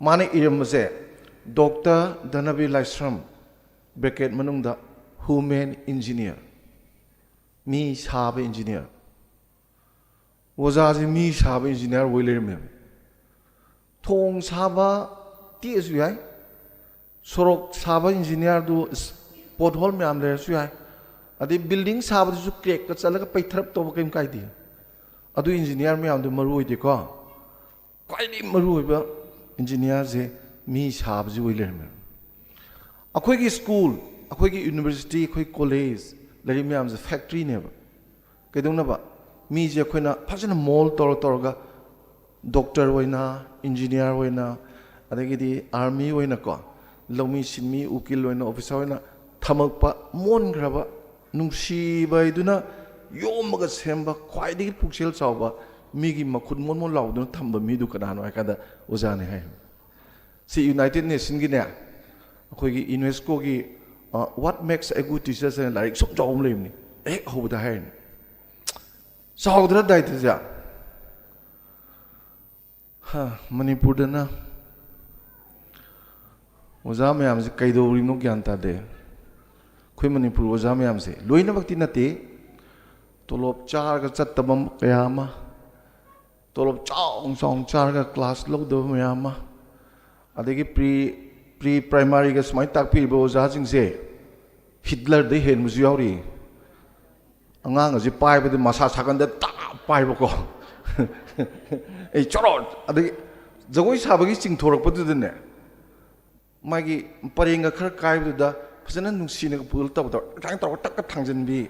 ꯃꯥꯅ ꯏꯔꯝꯕꯁꯦ, "ꯗꯣꯛꯇꯔ ꯙꯅꯕꯤꯔ ꯂꯥꯏꯁ꯭ꯔꯝ", ꯕ꯭ꯔꯦꯀꯦꯠ ꯃꯅꯨꯡꯗ, "Human Engineer", ꯃꯤ ꯁꯥꯕ ꯏꯟꯖꯤꯅꯤꯌꯥꯔ꯫ ꯑꯣꯖꯥꯁꯦ ꯃꯤ ꯁꯥꯕ ꯏꯟꯖꯤꯅꯤꯌꯥꯔ ꯑꯣꯏ ꯂꯩꯔꯝꯃꯦꯕ꯫ ꯊꯣꯡ ꯁꯥꯕ ꯇꯦꯛꯑꯁꯨ ꯌꯥꯏ, ꯁꯣꯔꯣꯛ ꯁꯥꯕ ꯏꯟꯖꯤꯅꯤꯌꯥꯔꯗꯨ ꯄꯣꯠꯍꯣꯜ ꯃꯌꯥꯝ ꯂꯩꯔꯁꯨ ꯌꯥꯏ, ꯑꯗꯩ ꯕꯤꯜꯗꯤꯡ ꯁꯥꯕꯗꯨꯁꯨ ꯀ꯭ꯔꯦꯛꯀ ꯆꯠꯂꯒ ꯄꯩꯊꯔꯞ ꯇꯧꯕ ꯀꯩꯝ ꯀꯥꯏꯗꯦ꯫ ꯑꯗꯨ ꯏꯟꯖꯤꯅꯤꯌꯥꯔ ꯃꯌꯥꯝꯗꯨ ꯃꯔꯨ ꯑꯣꯏꯗꯦꯀꯣ꯫ ꯈ꯭ꯋꯥꯏꯗꯒꯤ ꯃꯔꯨꯑꯣꯏꯕ ꯏꯟꯖꯤꯅꯤꯌꯥꯔꯁꯦ ꯃꯤ ꯁꯥꯕꯁꯤ ꯑꯣꯏ ꯂꯩꯔꯝꯃꯦ꯫ ꯑꯩꯈꯣꯏꯒꯤ ꯁ꯭ꯀꯨꯜ, ꯑꯩꯈꯣꯏꯒꯤ ꯌꯨꯅꯤꯚꯔꯁꯤꯇꯤ, ꯑꯩꯈꯣꯏ ꯀꯣꯂꯦꯖ, ꯂꯩꯔꯤꯕ ꯃꯌꯥꯝꯁꯦ ꯐꯦꯛꯇ꯭ꯔꯤꯅꯦꯕ꯫ ꯀꯩꯗꯧꯅꯕ? ꯃꯤꯁꯦ ꯑꯩꯈꯣꯏꯅ ꯐꯖꯅ ꯃꯣꯜ ꯇꯧꯔ ꯇꯧꯔꯒ ꯗꯣꯛꯇꯔ ꯑꯣꯏꯅ, ꯏꯟꯖꯤꯅꯤꯌꯥꯔ ꯑꯣꯏꯅ, ꯑꯗꯒꯤꯗꯤ ꯑꯥꯔꯃꯤ ꯑꯣꯏꯅꯀꯣ, ꯂꯧꯃꯤ ꯁꯤꯟꯃꯤ ꯎꯀꯤꯜ ꯑꯣꯏꯅ, ꯑꯣꯐꯤꯁꯥꯔ ꯑꯣꯏꯅ ꯊꯝꯃꯛꯄ ꯃꯣꯟꯈ꯭ꯔꯕ, ꯅꯨꯡꯁꯤꯕ ꯍꯥꯏꯗꯨꯅ ꯌꯣꯝꯃꯒ ꯁꯦꯝꯕ, ꯈ꯭ꯋꯥꯏꯗꯒꯤ ꯄꯨꯛꯆꯦꯜ ꯆꯥꯎꯕ, ꯃꯤꯒꯤ ꯃꯈꯨꯠ ꯃꯣꯟ ꯃꯣꯟ ꯂꯥꯎꯗꯨꯅ ꯊꯝꯕ ꯃꯤꯗꯨ ꯀꯅꯥꯅꯣ ꯍꯥꯏ ꯀꯥꯟꯗ ꯑꯣꯖꯥꯅꯤ ꯍꯥꯏ꯫ ꯁꯤ ꯌꯨꯅꯥꯏꯇꯦꯠ ꯅꯦꯁꯟꯒꯤꯅꯦ, ꯑꯩꯈꯣꯏꯒꯤ ꯌꯨꯅꯦꯁꯀꯣꯒꯤ What Makes a Good Teacher ꯍꯥꯏꯅ ꯂꯥꯏꯔꯤꯛ ꯁꯨꯝ ꯆꯥꯎꯕ ꯑꯃ ꯂꯩꯕꯅꯤ꯫ ꯍꯦꯛ ꯍꯧꯕꯗ ꯍꯥꯏꯔꯅꯤ, ꯆꯥꯎꯗ꯭ꯔꯥ ꯗꯥꯏꯇꯁꯦ? ꯍꯥ, ꯃꯅꯤꯄꯨꯔꯗꯅ ꯑꯣꯖꯥ ꯃꯌꯥꯝꯁꯦ ꯀꯩꯗꯧꯔꯤꯅꯣ ꯒ꯭ꯌꯥꯟ ꯇꯥꯗꯦ꯫ ꯑꯩꯈꯣꯏ ꯃꯅꯤꯄꯨꯔ ꯑꯣꯖꯥ ꯃꯌꯥꯝꯁꯦ ꯂꯣꯏꯅꯃꯛꯇꯤ ꯅꯠꯇꯦ, ꯇꯣꯂꯣꯞ ꯆꯥꯔꯒ ꯆꯠꯇꯕ ꯀꯌꯥ ꯑꯃ, ꯇꯣꯂꯣꯞ ꯆꯥꯎꯅ ꯆꯥꯎꯅ ꯆꯥꯔꯒ ꯀ꯭ꯂꯥꯁ ꯂꯧꯗꯕ ꯃꯌꯥꯝ ꯑꯃ, ꯑꯗꯒꯤ ꯄ꯭ꯔꯤ ꯄ꯭ꯔꯤ ꯄ꯭ꯔꯥꯏꯃꯥꯔꯤꯒ ꯁꯨꯃꯥꯏꯅ ꯇꯥꯛꯄꯤꯔꯤꯕ ꯑꯣꯖꯥꯁꯤꯡꯁꯦ ꯍꯤꯠꯂꯔꯗꯩ ꯍꯦꯟꯕꯁꯨ ꯌꯥꯎꯔꯤ꯫ ꯑꯉꯥꯡ ꯑꯁꯤ ꯄꯥꯏꯕꯗ ꯃꯁꯥ ꯁꯥꯒꯟꯗ ꯇꯥꯞ ꯄꯥꯏꯕꯀꯣ꯫ ꯑꯩ ꯆꯣꯔꯣ, ꯑꯗꯒꯤ ꯖꯒꯣꯏ ꯁꯥꯕꯒꯤ ꯆꯤꯡꯊꯣꯔꯛꯄꯗꯨꯗꯅꯦ, ꯃꯥꯒꯤ ꯄꯔꯦꯡꯒ ꯈꯔ ꯀꯥꯏꯕꯗꯨꯗ ꯐꯖꯅ ꯅꯨꯡꯁꯤꯅꯒ ꯄꯨꯜ ꯇꯧꯗꯕ, ꯑꯗꯨꯃꯥꯏꯅ ꯇꯧꯔꯒ ꯇꯛꯀ ꯊꯥꯡꯖꯟꯕꯤ꯫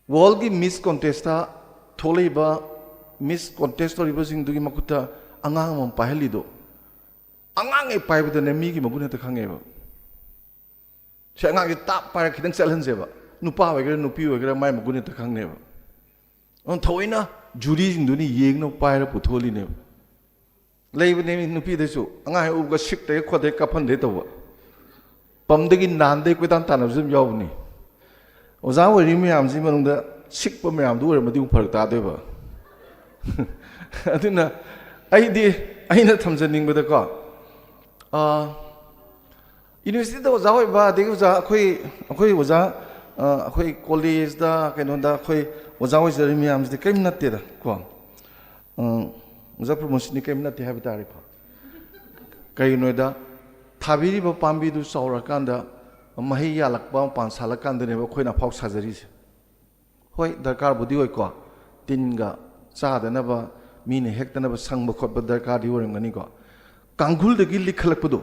ꯋꯥꯔꯜꯒꯤ ꯃꯤꯁ ꯀꯣꯟꯇꯦꯁꯇ ꯊꯣꯛꯂꯛꯏꯕ, ꯃꯤꯁ ꯀꯣꯟꯇꯦꯁ ꯇꯧꯔꯤꯕꯁꯤꯡꯗꯨꯒꯤ ꯃꯈꯨꯠꯇ ꯑꯉꯥꯡ ꯑꯃꯃꯝ ꯄꯥꯏꯍꯜꯂꯤꯗꯣ, ꯑꯉꯥꯡ ꯍꯦꯛ ꯄꯥꯏꯕꯗꯅꯦ ꯃꯤꯒꯤ ꯃꯒꯨꯟ ꯍꯦꯛꯇ ꯈꯪꯉꯦꯕ꯫ ꯁꯤ ꯑꯉꯥꯡꯁꯦ ꯇꯥꯞ ꯄꯥꯏꯔꯒ ꯈꯤꯇꯪ ꯆꯠꯍꯟꯁꯦꯕ, ꯅꯨꯄꯥ ꯑꯣꯏꯒꯦꯔꯥ ꯅꯨꯄꯤ ꯑꯣꯏꯒꯦꯔꯥ, ꯃꯥꯏ ꯃꯒꯨꯟ ꯍꯦꯛꯇ ꯈꯪꯅꯦꯕ꯫ ꯑꯗꯨꯅ ꯊꯑꯣꯏꯅ ꯖꯨꯔꯤꯁꯤꯡꯗꯨꯅ ꯌꯦꯡꯅꯕ ꯄꯥꯏꯔꯒ ꯄꯨꯊꯣꯛꯍꯜꯂꯤꯅꯦꯕ꯫ ꯂꯩꯕꯅꯦ ꯅꯨꯄꯤꯗꯁꯨ, ꯑꯉꯥꯡ ꯍꯦꯛ ꯎꯕꯒ ꯁꯤꯛꯇꯒꯤ ꯈꯣꯠꯇꯒꯤ ꯀꯥꯞꯍꯟꯗꯦ ꯇꯧꯕ, ꯄꯝꯗꯒꯤ ꯅꯥꯟꯗꯒꯤ ꯀꯣꯏꯇꯥꯟ ꯇꯥꯟꯅꯕꯁꯨ ꯑꯗꯨꯝ ꯌꯥꯎꯕꯅꯤ꯫ ꯑꯣꯖꯥ ꯑꯣꯏꯔꯤ ꯃꯌꯥꯝꯁꯤ ꯃꯅꯨꯡꯗ ꯁꯤꯛꯄ ꯃꯌꯥꯝꯗꯨ ꯑꯣꯏꯔꯝꯃꯗꯤ ꯑꯃꯨꯛ ꯐꯔꯛ ꯇꯥꯗꯣꯏꯕ꯫ ꯑꯗꯨꯅ ꯑꯩꯗꯤ, ꯑꯩꯅ ꯊꯝꯖꯅꯤꯡꯕꯗꯀꯣ, ꯑꯥ, ꯌꯨꯅꯤꯚꯔꯁꯤꯇꯤꯗ ꯑꯣꯖꯥ ꯑꯣꯏꯕ, ꯑꯗꯒꯤ ꯑꯣꯖꯥ ꯑꯩꯈꯣꯏ, ꯑꯩꯈꯣꯏ ꯑꯣꯖꯥ, ꯑꯥ, ꯑꯩꯈꯣꯏ ꯀꯣꯂꯦꯖꯇ, ꯀꯩꯅꯣꯗ ꯑꯩꯈꯣꯏ ꯑꯣꯖꯥ ꯑꯣꯏꯖꯔꯤ ꯃꯌꯥꯝꯁꯤꯗꯤ ꯀꯔꯤꯝ ꯅꯠꯇꯦꯗ ꯀꯣ꯫ ꯑꯥ, ꯑꯣꯖꯥ ꯄ꯭ꯔꯃꯣꯁꯟꯗꯤ ꯀꯔꯤꯝ ꯅꯠꯇꯦ ꯍꯥꯏꯕ ꯇꯥꯔꯦꯀꯣ꯫ ꯀꯩꯒꯤꯅꯣꯗ, ꯊꯥꯕꯤꯔꯤꯕ ꯄꯥꯝꯕꯤꯗꯨ ꯆꯥꯎꯔꯀꯥꯟꯗ, ꯃꯍꯩ ꯌꯥꯜꯂꯛꯄ, ꯃꯄꯥꯟ ꯁꯥꯠꯂꯀꯥꯟꯗꯅꯦꯕ ꯑꯩꯈꯣꯏꯅ ꯑꯐꯥꯎ ꯁꯥꯖꯔꯤꯁꯦ꯫ ꯍꯣꯏ, ꯗꯔꯀꯥꯔꯕꯨꯗꯤ ꯑꯣꯏꯀꯣ, ꯇꯤꯟꯒ ꯆꯥꯗꯅꯕ, ꯃꯤꯅ ꯍꯦꯛꯇꯅꯕ ꯁꯪꯕ ꯈꯣꯠꯄ ꯗꯔꯀꯥꯔꯗꯤ ꯑꯣꯏꯔꯝꯒꯅꯤꯀꯣ꯫ ꯀꯥꯡꯈꯨꯜꯗꯒꯤ ꯂꯤꯈꯠꯂꯛꯄꯗꯣ,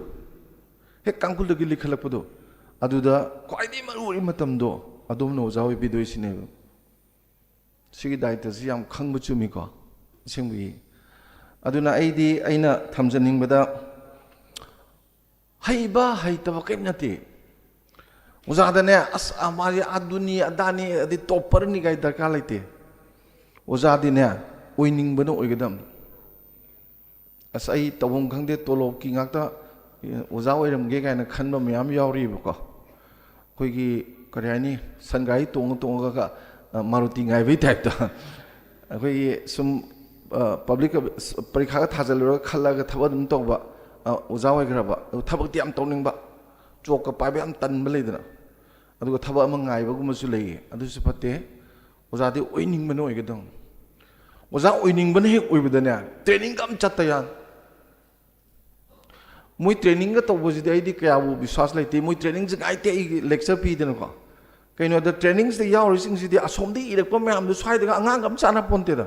ꯍꯦꯛ ꯇꯥꯡꯈꯨꯜꯗꯒꯤ ꯂꯤꯈꯠꯂꯛꯄꯗꯣ, ꯑꯗꯨꯗ ꯈ꯭ꯋꯥꯏꯗꯒꯤ ꯃꯔꯨ ꯑꯣꯏꯕ ꯃꯇꯝꯗꯣ ꯑꯗꯣꯝꯅ ꯑꯣꯖꯥ ꯑꯣꯏꯕꯤꯗꯣꯏꯁꯤꯅꯦꯕ꯫ ꯁꯤꯒꯤ ꯗꯥꯏꯇꯁꯤ ꯌꯥꯝ ꯈꯪꯕ ꯆꯨꯝꯃꯤꯀꯣ, ꯑꯁꯦꯡꯕꯒꯤ꯫ ꯑꯗꯨꯅ ꯑꯩꯗꯤ ꯑꯩꯅ ꯊꯝꯖꯅꯤꯡꯕꯗ, ꯍꯩꯕ ꯍꯩꯇꯕ ꯀꯔꯤꯝ ꯅꯠꯇꯦ꯫ ꯑꯣꯖꯥꯗꯅꯦ, "ꯑꯁ, ꯑꯥ, ꯃꯥꯁꯦ ꯑꯗꯨꯅꯤ ꯑꯗꯥꯅꯤ ꯑꯗꯩ ꯇꯣꯞꯄꯔꯅꯤ" ꯀꯥꯏ ꯗꯔꯀꯥꯔ ꯂꯩꯇꯦ꯫ ꯑꯣꯖꯥꯗꯤꯅꯦ, ꯑꯣꯏꯅꯤꯡꯕꯅ ꯑꯣꯏꯒꯗꯕꯅꯤ꯫ "ꯑꯁ, ꯑꯩ ꯇꯧꯐꯝ ꯈꯪꯗꯦ, ꯇꯣꯂꯣꯞꯀꯤ ꯉꯥꯛꯇ, ꯑꯦ, ꯑꯣꯖꯥ ꯑꯣꯏꯔꯝꯒꯦ" ꯀꯥꯏꯅ ꯈꯟꯕ ꯃꯌꯥꯝ ꯌꯥꯎꯔꯤꯕꯀꯣ꯫ ꯑꯩꯈꯣꯏꯒꯤ, ꯀꯔꯤ ꯍꯥꯏꯅꯤ, ꯁꯟ ꯒꯥꯔꯤ ꯇꯣꯡꯉ ꯇꯣꯡꯉꯒ, ꯑ, ꯃꯥꯔꯨꯇꯤ ꯉꯥꯏꯕꯒꯤ ꯇꯥꯏꯞꯇ꯫ ꯑꯩꯈꯣꯏꯒꯤ ꯁꯨꯝ, ꯑ, ꯄꯕ꯭ꯂꯤꯛ ꯄꯔꯤꯈꯥꯒ ꯊꯥꯖꯤꯜꯂꯨꯔꯒ ꯈꯜꯂꯒ ꯊꯕꯛ ꯑꯗꯨꯝ ꯇꯧꯕ, ꯑ, ꯑꯣꯖꯥ ꯑꯣꯏꯈ꯭ꯔꯕ, ꯑꯗꯨ ꯊꯕꯛꯇꯤ ꯌꯥꯝ ꯇꯧꯅꯤꯡꯕ, ꯆꯣꯛꯀ ꯄꯥꯏꯕ ꯌꯥꯝ ꯇꯟꯕ ꯂꯩꯗꯅ, ꯑꯗꯨꯒ ꯊꯕꯛ ꯑꯃ ꯉꯥꯏꯕꯒꯨꯝꯕꯁꯨ ꯂꯩꯌꯦ꯫ ꯑꯗꯨꯁꯨ ꯐꯠꯇꯦ꯫ ꯑꯣꯖꯥꯗꯤ ꯑꯣꯏꯅꯤꯡꯕꯅ ꯑꯣꯏꯒꯗꯧꯅꯤ꯫ ꯑꯣꯖꯥ ꯑꯣꯏꯅꯤꯡꯕꯅ ꯍꯦꯛ ꯑꯣꯏꯕꯗꯅꯦ, ꯇ꯭ꯔꯦꯅꯤꯡꯒ ꯑꯃ ꯆꯠꯇ ꯌꯥꯅꯤ꯫ ꯃꯣꯏ ꯇ꯭ꯔꯦꯅꯤꯡꯒ ꯇꯧꯕꯁꯤꯗꯤ ꯑꯩꯗꯤ ꯀꯌꯥꯕꯨ ꯕꯤꯁ꯭ꯋꯥꯁ ꯂꯩꯇꯦ꯫ ꯃꯣꯏ ꯇ꯭ꯔꯦꯅꯤꯡꯁꯦ ꯉꯥꯏꯇꯦ ꯑꯩꯒꯤ ꯂꯦꯛꯆꯔ ꯄꯤꯗꯅꯀꯣ꯫ ꯀꯩꯅꯣꯗ, ꯇ꯭ꯔꯦꯅꯤꯡꯁꯤꯗ ꯌꯥꯎꯔꯤꯁꯤꯡꯁꯤꯗꯤ ꯑꯁꯣꯝꯗꯒꯤ ꯏꯔꯛꯄ ꯃꯌꯥꯝꯗꯨ ꯁ꯭ꯋꯥꯏꯗꯒ ꯑꯉꯥꯡꯒ ꯑꯃ ꯆꯥꯟꯅ ꯄꯣꯟꯇꯦꯗ꯫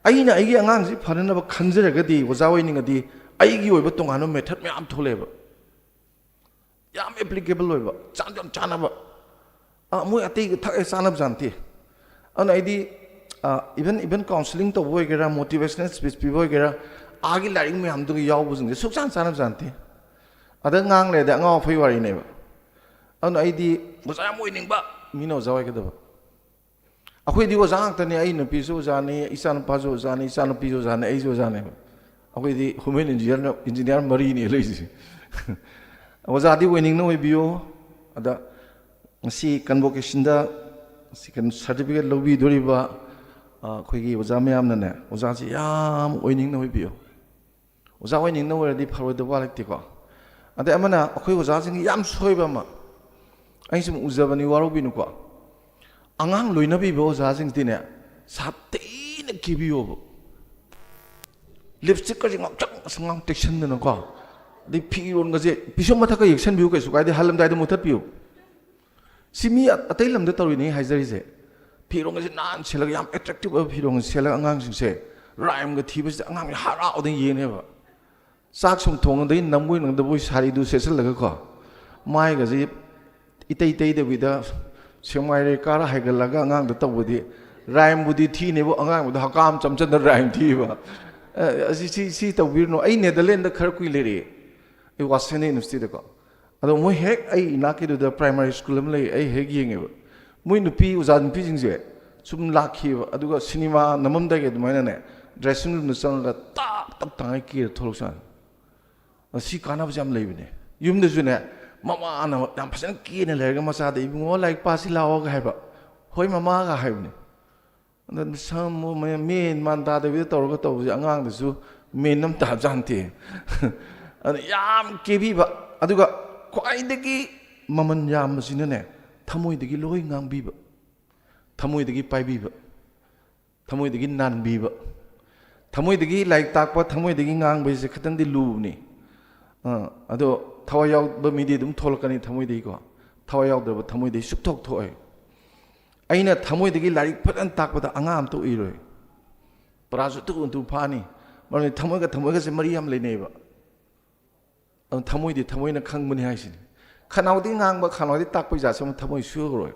ꯑꯩꯅ ꯑꯩꯒꯤ ꯑꯉꯥꯡꯁꯤ ꯐꯅꯅꯕ ꯈꯟꯖꯔꯒꯗꯤ, ꯑꯣꯖꯥ ꯑꯣꯏꯅꯤꯡꯉꯗꯤ, ꯑꯩꯒꯤ ꯑꯣꯏꯕ ꯇꯣꯉꯥꯟꯕ ꯃꯦꯊꯠ ꯃꯌꯥꯝ ꯊꯣꯛꯂꯛꯑꯦꯕ꯫ ꯌꯥꯝ ꯑꯦꯄ꯭ꯂꯤꯀꯦꯕꯜ ꯑꯣꯏꯕ, ꯆꯥꯟꯁꯨ ꯌꯥꯝ ꯆꯥꯟꯅꯕ꯫ ꯑ, ꯃꯣꯏ ꯑꯇꯩꯒ ꯊꯛꯑꯦ ꯆꯥꯟꯅꯕ ꯖꯥꯠ ꯅꯠꯇꯦ꯫ ꯑꯗꯨꯅ ꯑꯩꯗꯤ, ꯑ, even, even counselling ꯇꯧꯕ ꯑꯣꯏꯒꯦꯔꯥ, motivational speech ꯄꯤꯕ ꯑꯣꯏꯒꯦꯔꯥ, ꯑꯥꯒꯤ ꯂꯥꯏꯔꯤꯛ ꯃꯌꯥꯝꯗꯨꯒ ꯌꯥꯎꯕꯁꯤꯡꯁꯦ ꯁꯨꯛꯆꯥꯟ ꯆꯥꯟꯅꯕ ꯖꯥꯠ ꯅꯠꯇꯦ꯫ ꯑꯗ ꯉꯥꯡ ꯂꯩꯔꯗꯤ ꯑꯉꯥꯎ ꯑꯐꯩ ꯋꯥꯔꯤꯅꯦꯕ꯫ ꯑꯗꯨꯅ ꯑꯩꯗꯤ ꯑꯣꯖꯥ ꯌꯥꯝ ꯑꯣꯏꯅꯤꯡꯕ ꯃꯤꯅ ꯑꯣꯖꯥ ꯑꯣꯏꯒꯗꯕ꯫ ꯑꯩꯈꯣꯏꯗꯤ ꯑꯣꯖꯥ ꯉꯥꯛꯇꯅꯤ, ꯑꯩ ꯅꯨꯄꯤꯁꯨ ꯑꯣꯖꯥꯅꯤ, ꯏꯆꯥ ꯅꯨꯄꯥꯁꯨ ꯑꯣꯖꯥꯅꯤ, ꯏꯆꯥ ꯅꯨꯄꯤꯁꯨ ꯑꯣꯖꯥꯅꯤ, ꯑꯩꯁꯨ ꯑꯣꯖꯥꯅꯦꯕ꯫ ꯑꯩꯈꯣꯏꯗꯤ human engineer, engineer ꯃꯔꯤꯅꯤ ꯂꯩꯔꯤꯁꯦ꯫ ꯑꯣꯖꯥꯗꯤ ꯑꯣꯏꯅꯤꯡꯅ ꯑꯣꯏꯕꯤꯌꯨ꯫ ꯑꯗ ꯉꯁꯤ convocationꯗ, ꯉꯁꯤ ꯀꯩꯅꯣ, certificate ꯂꯧꯕꯤꯗꯣꯔꯤꯕ, ꯑ, ꯑꯩꯈꯣꯏꯒꯤ ꯑꯣꯖꯥ ꯃꯌꯥꯝꯅꯅꯦ, ꯑꯣꯖꯥꯁꯤ ꯌꯥꯝ ꯑꯣꯏꯅꯤꯡꯅ ꯑꯣꯏꯕꯤꯌꯨ꯫ ꯑꯣꯖꯥ ꯑꯣꯏꯅꯤꯡꯅ ꯑꯣꯏꯔꯗꯤ ꯐꯔꯣꯏꯗꯕ ꯋꯥ ꯂꯩꯇꯦꯀꯣ꯫ ꯑꯗꯩ ꯑꯃꯅ, ꯑꯩꯈꯣꯏ ꯑꯣꯖꯥꯁꯤꯡꯒꯤ ꯌꯥꯝ ꯁꯣꯏꯕ ꯑꯃ, ꯑꯩ ꯁꯨꯝ ꯎꯖꯕꯅꯤ, ꯋꯥꯔꯧꯕꯤꯅꯨꯀꯣ꯫ ꯑꯉꯥꯡ ꯂꯣꯏꯅꯕꯤꯕ ꯑꯣꯖꯥꯁꯤꯡꯁꯤꯗꯤꯅꯦ, ꯁꯥꯊꯤꯅ ꯀꯦꯕꯤꯌꯣꯕ꯫ ꯂꯤꯞꯁꯇꯤꯛꯀꯁꯦ ꯉꯥꯛꯇꯪ ꯑꯁ ꯉꯥꯡ ꯇꯩꯁꯟꯗꯅꯀꯣ, ꯑꯗꯩ ꯐꯤꯔꯣꯟꯒꯁꯦ ꯄꯤꯁꯨꯝ ꯃꯊꯛꯀ ꯌꯦꯛꯁꯟꯕꯤꯌꯨ, ꯀꯩꯁꯨ ꯀꯥꯏꯗꯦ, ꯍꯜꯂꯝꯗꯥꯏꯗ ꯃꯨꯊꯠꯄꯤꯌꯨ꯫ ꯁꯤ ꯃꯤ ꯑ-, ꯑꯇꯩ ꯂꯝꯗ ꯇꯧꯔꯤꯅꯦ ꯑꯩ ꯍꯥꯏꯖꯔꯤꯁꯦ꯫ ꯐꯤꯔꯣꯟꯒꯁꯦ ꯅꯥꯟ ꯁꯦꯠꯂꯒ, ꯌꯥꯝ attractive ꯑꯣꯏꯕ ꯐꯤꯔꯣꯟꯒ ꯁꯦꯠꯂꯒ ꯑꯉꯥꯡꯁꯤꯡꯁꯦ rhymeꯒ ꯊꯤꯕꯁꯤꯗ ꯑꯉꯥꯡꯁꯦ ꯍꯔꯥꯎꯗꯅ ꯌꯦꯡꯉꯦꯕ꯫ ꯆꯥꯛ ꯁꯨꯝ ꯊꯣꯡꯉꯗꯩ ꯅꯝꯕꯣꯏ ꯅꯪꯗꯕꯣꯏ ꯁꯥꯔꯤꯗꯨ ꯁꯦꯠꯆꯜꯂꯒꯀꯣ, ꯃꯥꯏꯒꯁꯤ ꯏꯇꯩ ꯇꯩꯗꯕꯤꯗ ꯁꯦꯛꯃꯥꯏꯔꯩ ꯀꯥꯔ ꯍꯥꯏꯒꯠꯂꯒ ꯑꯉꯥꯡꯗ ꯇꯧꯕꯗꯤ, ꯔꯥꯏꯝꯕꯨꯗꯤ ꯊꯤꯅꯦꯕꯨ, ꯑꯉꯥꯡꯕꯗ ꯍꯀꯥꯝ ꯆꯝꯆꯟꯗ ꯔꯥꯏꯝ ꯊꯤꯕ꯫ ꯑ, ꯑꯁꯤ, ꯁꯤ, ꯁꯤ ꯇꯧꯕꯤꯔꯨꯅꯨ꯫ ꯑꯩ ꯅꯦꯗꯔꯂꯦꯟꯗꯀꯣ, ꯑꯗꯣ ꯃꯣꯏ ꯍꯦꯛ ꯑꯩ ꯏꯅꯥꯛꯀꯤꯗꯨꯗ ꯄ꯭ꯔꯥꯏꯃꯥꯔꯤ ꯁ꯭ꯀꯨꯜ ꯑꯃ ꯂꯩ, ꯑꯩ ꯍꯦꯛ ꯌꯦꯡꯉꯦꯕ꯫ ꯃꯣꯏ ꯅꯨꯄꯤ ꯑꯣꯖꯥ ꯅꯨꯄꯤꯁꯤꯡꯁꯦ ꯁꯨꯝ ꯂꯥꯛꯈꯤꯕ, ꯑꯗꯨꯒ ꯁꯤꯅꯦꯃꯥ ꯅꯝꯃꯝꯗꯥꯏꯒꯤ ꯑꯗꯨꯃꯥꯏꯅꯅꯦ, ꯗ꯭ꯔꯦꯁꯤꯡ ꯔꯨꯝꯗ ꯆꯪꯉꯒ ꯇꯥꯛ ꯇꯞ ꯇꯥꯉꯩ ꯀꯦꯔ ꯊꯣꯛꯂꯛꯆꯥꯅꯤ꯫ ꯑ, ꯁꯤ ꯀꯥꯟꯅꯕꯁꯦ ꯌꯥꯝ ꯂꯩꯕꯅꯦ꯫ ꯌꯨꯝꯗꯁꯨꯅꯦ, ꯃꯃꯥꯅ ꯌꯥꯝ ꯐꯖꯅ ꯀꯦꯅ ꯂꯩꯔꯒ ꯃꯆꯥꯗ, "ꯏꯕꯨꯡꯉꯣ, ꯂꯥꯏꯔꯤꯛ ꯄꯥꯁꯤ ꯂꯥꯛꯑꯣꯒ" ꯍꯥꯏꯕ, "ꯍꯣꯏ ꯃꯃꯥꯒ" ꯍꯥꯏꯕꯅꯦ꯫ ꯑꯗ ꯁꯝ ꯃꯦꯟ ꯃꯥꯟ ꯇꯥꯗꯕꯤꯗ ꯇꯧꯔꯒ ꯇꯧꯕꯁꯦ ꯑꯉꯥꯡꯗꯁꯨ ꯃꯦꯟ ꯑꯃ ꯇꯥꯕꯖꯥꯠ ꯅꯠꯇꯦ꯫ ꯑꯗ ꯌꯥꯝ ꯀꯦꯕꯤꯕ, ꯑꯗꯨꯒ ꯈ꯭ꯋꯥꯏꯗꯒꯤ ꯃꯃꯜ ꯌꯥꯝꯕꯁꯤꯅꯅꯦ, ꯊꯃꯣꯏꯗꯒꯤ ꯂꯣꯏ ꯉꯥꯡꯕꯤꯕ, ꯊꯃꯣꯏꯗꯒꯤ ꯄꯥꯏꯕꯤꯕ, ꯊꯃꯣꯏꯗꯒꯤ ꯅꯥꯟꯕꯤꯕ꯫ ꯊꯃꯣꯏꯗꯒꯤ ꯂꯥꯏꯔꯤꯛ ꯇꯥꯛꯄ, ꯊꯃꯣꯏꯗꯒꯤ ꯉꯥꯡꯕꯁꯦ ꯈꯤꯇꯪꯗꯤ ꯂꯨꯕꯅꯤ꯫ ꯑꯥ, ꯑꯗꯣ ꯊꯋꯥꯏ ꯌꯥꯎꯕ ꯃꯤꯗꯤ ꯑꯗꯨꯝ ꯊꯣꯛꯂꯛꯀꯅꯤ ꯊꯃꯣꯏꯗꯒꯤꯀꯣ꯫ ꯊꯋꯥꯏ ꯌꯥꯎꯗꯕ ꯊꯃꯣꯏꯗꯒꯤ ꯁꯨꯛꯊꯣꯛ ꯊꯣꯛꯑꯣꯏ꯫ ꯑꯩꯅ ꯊꯃꯣꯏꯗꯒꯤ ꯂꯥꯏꯔꯤꯛ ꯐꯖꯅ ꯇꯥꯛꯄꯗ ꯑꯉꯥꯡ ꯑꯝꯇ ꯎꯏꯔꯣꯏ꯫ ꯄꯔꯥꯁꯨ ꯇꯨ ꯇꯨ ꯐꯥꯅꯤ꯫ ꯃꯔꯝꯗꯤ ꯊꯃꯣꯏꯒ ꯊꯃꯣꯏꯒꯁꯦ ꯃꯔꯤ ꯌꯥꯝ ꯂꯩꯅꯩꯕ꯫ ꯑꯗꯨ ꯊꯃꯣꯏꯗꯤ ꯊꯃꯣꯏꯅ ꯈꯪꯕꯅꯤ ꯍꯥꯏꯁꯤꯅꯤ꯫ ꯈꯅꯥꯎꯗꯤ ꯉꯥꯡꯕ, ꯈꯅꯥꯎꯗꯤ ꯇꯥꯛꯄꯒꯤ ꯖꯥꯠꯁꯦ ꯑꯃꯨꯛ ꯊꯃꯣꯏ ꯁꯨꯔꯔꯣꯏ꯫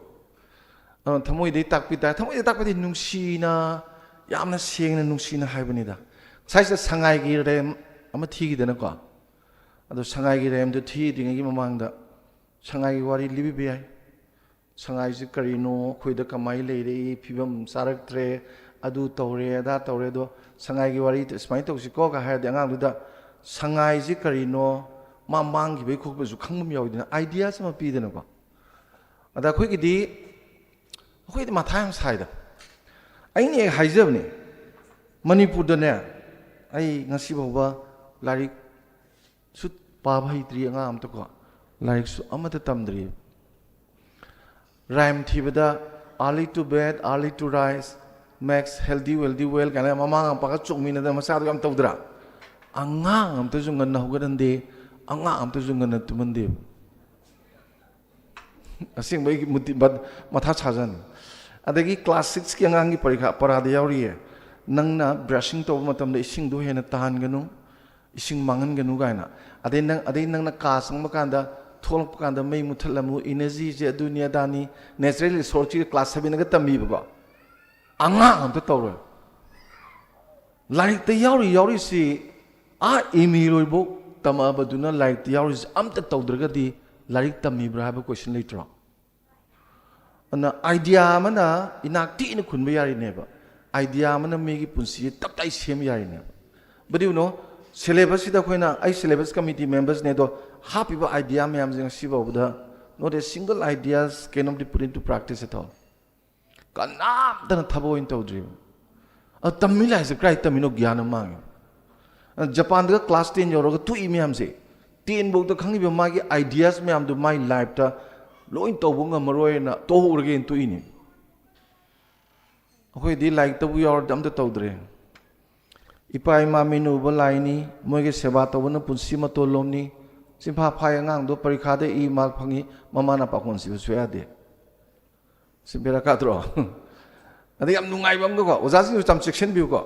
ꯑꯗꯨꯅ ꯊꯃꯣꯏꯗꯩ ꯇꯥꯛꯄꯤ ꯇꯥꯔꯦ꯫ ꯊꯃꯣꯏꯗꯩ ꯇꯥꯛꯄꯗꯤ ꯅꯨꯡꯁꯤꯅ, ꯌꯥꯝꯅ ꯁꯦꯡꯅ ꯅꯨꯡꯁꯤꯅ ꯍꯥꯏꯕꯅꯤꯗ꯫ ꯉꯁꯥꯏꯁꯤꯗ ꯁꯉꯥꯏꯒꯤ ꯔꯦꯝ ꯑꯃ ꯊꯤꯈꯤꯗꯅꯀꯣ꯫ ꯑꯗꯣ ꯁꯉꯥꯏꯒꯤ ꯔꯦꯝꯗꯣ ꯊꯤꯗ꯭ꯔꯤꯉꯩꯒꯤ ꯃꯃꯥꯡꯗ ꯁꯉꯥꯏꯒꯤ ꯋꯥꯔꯤ ꯂꯤꯕꯤꯕ ꯌꯥꯏ꯫ ꯁꯉꯥꯏꯁꯤ ꯀꯔꯤꯅꯣ, ꯑꯩꯈꯣꯏꯗ ꯀꯃꯥꯏꯅ ꯂꯩꯔꯛꯏ, ꯐꯤꯕꯝ ꯆꯥꯔꯛꯇ꯭ꯔꯦ, ꯑꯗꯨ ꯇꯧꯔꯦ, ꯑꯗꯥ ꯇꯧꯔꯦ, ꯑꯗꯣ ꯁꯉꯥꯏꯒꯤ ꯋꯥꯔꯤ ꯁꯨꯃꯥꯏꯅ ꯇꯧꯁꯤꯀꯣ ꯀ ꯍꯥꯏꯔꯗꯤ ꯑꯉꯥꯡꯗꯨꯗ ꯁꯉꯥꯏꯁꯤ ꯀꯔꯤꯅꯣ, ꯃꯥ ꯃꯥꯡꯈꯤꯕꯒꯤ ꯈꯣꯠꯄꯁꯨ ꯈꯪꯕ ꯑꯃ ꯌꯥꯎꯏꯗꯅ, ideas ꯑꯃ ꯄꯤꯗꯅꯀꯣ꯫ ꯑꯗ ꯑꯩꯈꯣꯏꯒꯤꯗꯤ, ꯑꯩꯈꯣꯏꯗꯤ ꯃꯊꯥ ꯌꯥꯝ ꯁꯥꯏꯗ꯫ ꯑꯩꯅ ꯍꯦꯛ ꯍꯥꯏꯖꯕꯅꯦ, ꯃꯅꯤꯄꯨꯔꯗꯅꯦ, ꯑꯩ ꯉꯁꯤ ꯐꯥꯎꯕ ꯂꯥꯏꯔꯤꯛ ꯁꯨ ꯄꯥꯕ ꯍꯩꯇ꯭ꯔꯤ ꯑꯉꯥꯡ ꯑꯝꯇꯀꯣ, ꯂꯥꯏꯔꯤꯛꯁꯨ ꯑꯃꯠꯇ ꯇꯝꯗ꯭ꯔꯤ꯫ ꯔꯥꯏꯝ ꯊꯤꯕꯗ early to bed, early to rise makes healthy, wealthy, well ꯀꯥꯏꯅ ꯃꯃꯥ ꯃꯄꯥꯒ ꯆꯣꯡꯃꯤꯟꯅꯗꯅ ꯃꯆꯥꯗꯣ ꯌꯥꯝ ꯇꯧꯗ꯭ꯔꯥ? ꯑꯉꯥꯡ ꯑꯝꯇꯁꯨ ꯉꯟꯅ ꯍꯧꯒꯠꯍꯟꯗꯦ, ꯑꯉꯥꯡ ꯑꯝꯇꯁꯨ ꯉꯟꯅ ꯇꯨꯝꯍꯟꯗꯦꯕ꯫ ꯑꯁꯦꯡꯕ ꯑꯩꯒꯤ ꯃꯨꯇꯤ-, ꯕꯠ-, ꯃꯊꯥ ꯁꯥꯖꯅꯤ꯫ ꯑꯗꯒꯤ ꯀ꯭ꯂꯥꯁ ꯁꯤꯛꯁꯀꯤ ꯑꯉꯥꯡꯒꯤ ꯄꯔꯤꯈꯥ ꯄꯔꯥꯗ ꯌꯥꯎꯔꯤꯌꯦ, "ꯅꯪꯅ ꯕ꯭ꯔꯁꯤꯡ ꯇꯧꯕ ꯃꯇꯝꯗ ꯏꯁꯤꯡꯗꯣ ꯍꯦꯟꯅ ꯇꯥꯍꯟꯒꯅꯨ, ꯏꯁꯤꯡ ꯃꯥꯡꯍꯟꯒꯅꯨ ꯀꯥꯏꯅ꯫ ꯑꯗꯩ ꯅꯪ ꯑꯗꯩ ꯅꯪꯅ ꯀꯥ ꯆꯪꯕ ꯀꯥꯟꯗ, ꯊꯣꯛꯂꯛꯄ ꯀꯥꯟꯗ ꯃꯩ ꯃꯨꯠꯊꯠꯂꯝꯃꯨ, ꯏꯅꯔꯖꯤꯁꯦ ꯑꯗꯨꯅꯤ ꯑꯗꯥꯅꯤ, natural resourceꯁꯤꯒ class sevenꯒ ꯇꯝꯕꯤꯕꯀꯣ꯫ ꯑꯉꯥꯡ ꯑꯝꯇ ꯇꯧꯔꯣꯏ꯫ ꯂꯥꯏꯔꯤꯛꯇ ꯌꯥꯎꯔꯤ ꯌꯥꯎꯔꯤꯁꯤ, ꯑꯥ ꯑꯦꯝ ꯑꯦ ꯂꯣꯏꯕꯧ ꯇꯝꯃꯛꯑꯕꯗꯨꯅ ꯂꯥꯏꯔꯤꯛꯇ ꯌꯥꯎꯔꯤꯁꯤ ꯑꯝꯇ ꯇꯧꯗ꯭ꯔꯒꯗꯤ ꯂꯥꯏꯔꯤꯛ ꯇꯝꯃꯤꯕ꯭ꯔꯥ ꯍꯥꯏꯕ question ꯂꯩꯇ꯭ꯔꯣ? ꯑꯗꯨꯅ idea ꯑꯃꯅ ꯏꯅꯥꯛ ꯊꯤꯅ ꯈꯨꯟꯕ ꯌꯥꯔꯤꯅꯦꯕ, idea ꯑꯃꯅ ꯃꯤꯒꯤ ꯄꯨꯟꯁꯤꯁꯦ ꯇꯞꯇꯥꯏ ꯁꯦꯝꯕ ꯌꯥꯔꯤꯅꯦꯕ꯫ But you know, syllabusꯁꯤꯗ ꯑꯩꯈꯣꯏꯅ, ꯑꯩ syllabus committee membersꯅꯦ, ꯑꯗꯣ ꯍꯥꯞꯄꯤꯕ idea ꯃꯌꯥꯝꯁꯦ ꯉꯁꯤ ꯐꯥꯎꯕꯗ not a single ideas cannot be put into practice at all. ꯀꯅꯥꯝꯇꯅ ꯊꯕꯛ ꯑꯣꯏꯅ ꯇꯧꯗ꯭ꯔꯤꯕ꯫ ꯑꯗꯣ ꯇꯝꯃꯤ ꯂꯥꯏꯔꯤꯛꯁꯦ ꯀꯗꯥꯏ ꯇꯝꯃꯤꯅꯣ ꯒ꯭ꯌꯥꯟ ꯑꯃ ꯃꯥꯡꯉꯦ꯫ ꯑꯗꯣ ꯖꯄꯥꯟꯗꯒ class ten ꯌꯧꯔꯒ ꯊꯣꯛꯏ ꯃꯌꯥꯝꯁꯦ, ten ꯐꯥꯎꯗ ꯈꯪꯉꯤꯕ ꯃꯥꯒꯤ ideas ꯃꯌꯥꯝꯗꯣ ꯃꯥꯏ lifeꯇ ꯂꯣꯏ ꯇꯧꯕ ꯉꯝꯃꯔꯣꯏꯅ ꯇꯣꯛꯍꯧꯔꯒꯦꯅ ꯇꯣꯛꯏꯅꯦ꯫ ꯑꯩꯈꯣꯏꯗꯤ ꯂꯥꯏꯔꯤꯛꯇꯕꯨ ꯌꯥꯎꯔꯗꯤ ꯑꯝꯇ ꯇꯧꯗ꯭ꯔꯦ꯫ ꯏꯄꯥ ꯏꯃꯥ ꯃꯤꯠꯅ ꯎꯕ ꯂꯥꯏꯅꯤ, ꯃꯣꯏꯒꯤ ꯁꯦꯕꯥ ꯇꯧꯕꯅ ꯄꯨꯟꯁꯤ ꯃꯇꯣꯜꯂꯣꯝꯅꯤ꯫ ꯆꯤꯟꯐꯥ ꯐꯥꯏ ꯑꯉꯥꯡꯗꯣ ꯄꯔꯤꯈꯥꯗ ꯏ mark ꯐꯪꯉꯤ, ꯃꯃꯥꯅ ꯄꯥꯈꯣꯟ ꯁꯤꯕ ꯁꯣꯏ ꯌꯥꯗꯦ꯫ ꯁꯤ ꯕꯦꯔꯥ ꯀꯥꯗ꯭ꯔꯣ? ꯑꯗꯩ ꯌꯥꯝ ꯅꯨꯡꯉꯥꯏꯕ ꯑꯃꯒꯀꯣ, ꯑꯣꯖꯥꯁꯤꯡꯁꯨ ꯌꯥꯝ ꯆꯦꯛꯁꯤꯟꯕꯤꯌꯨꯀꯣ꯫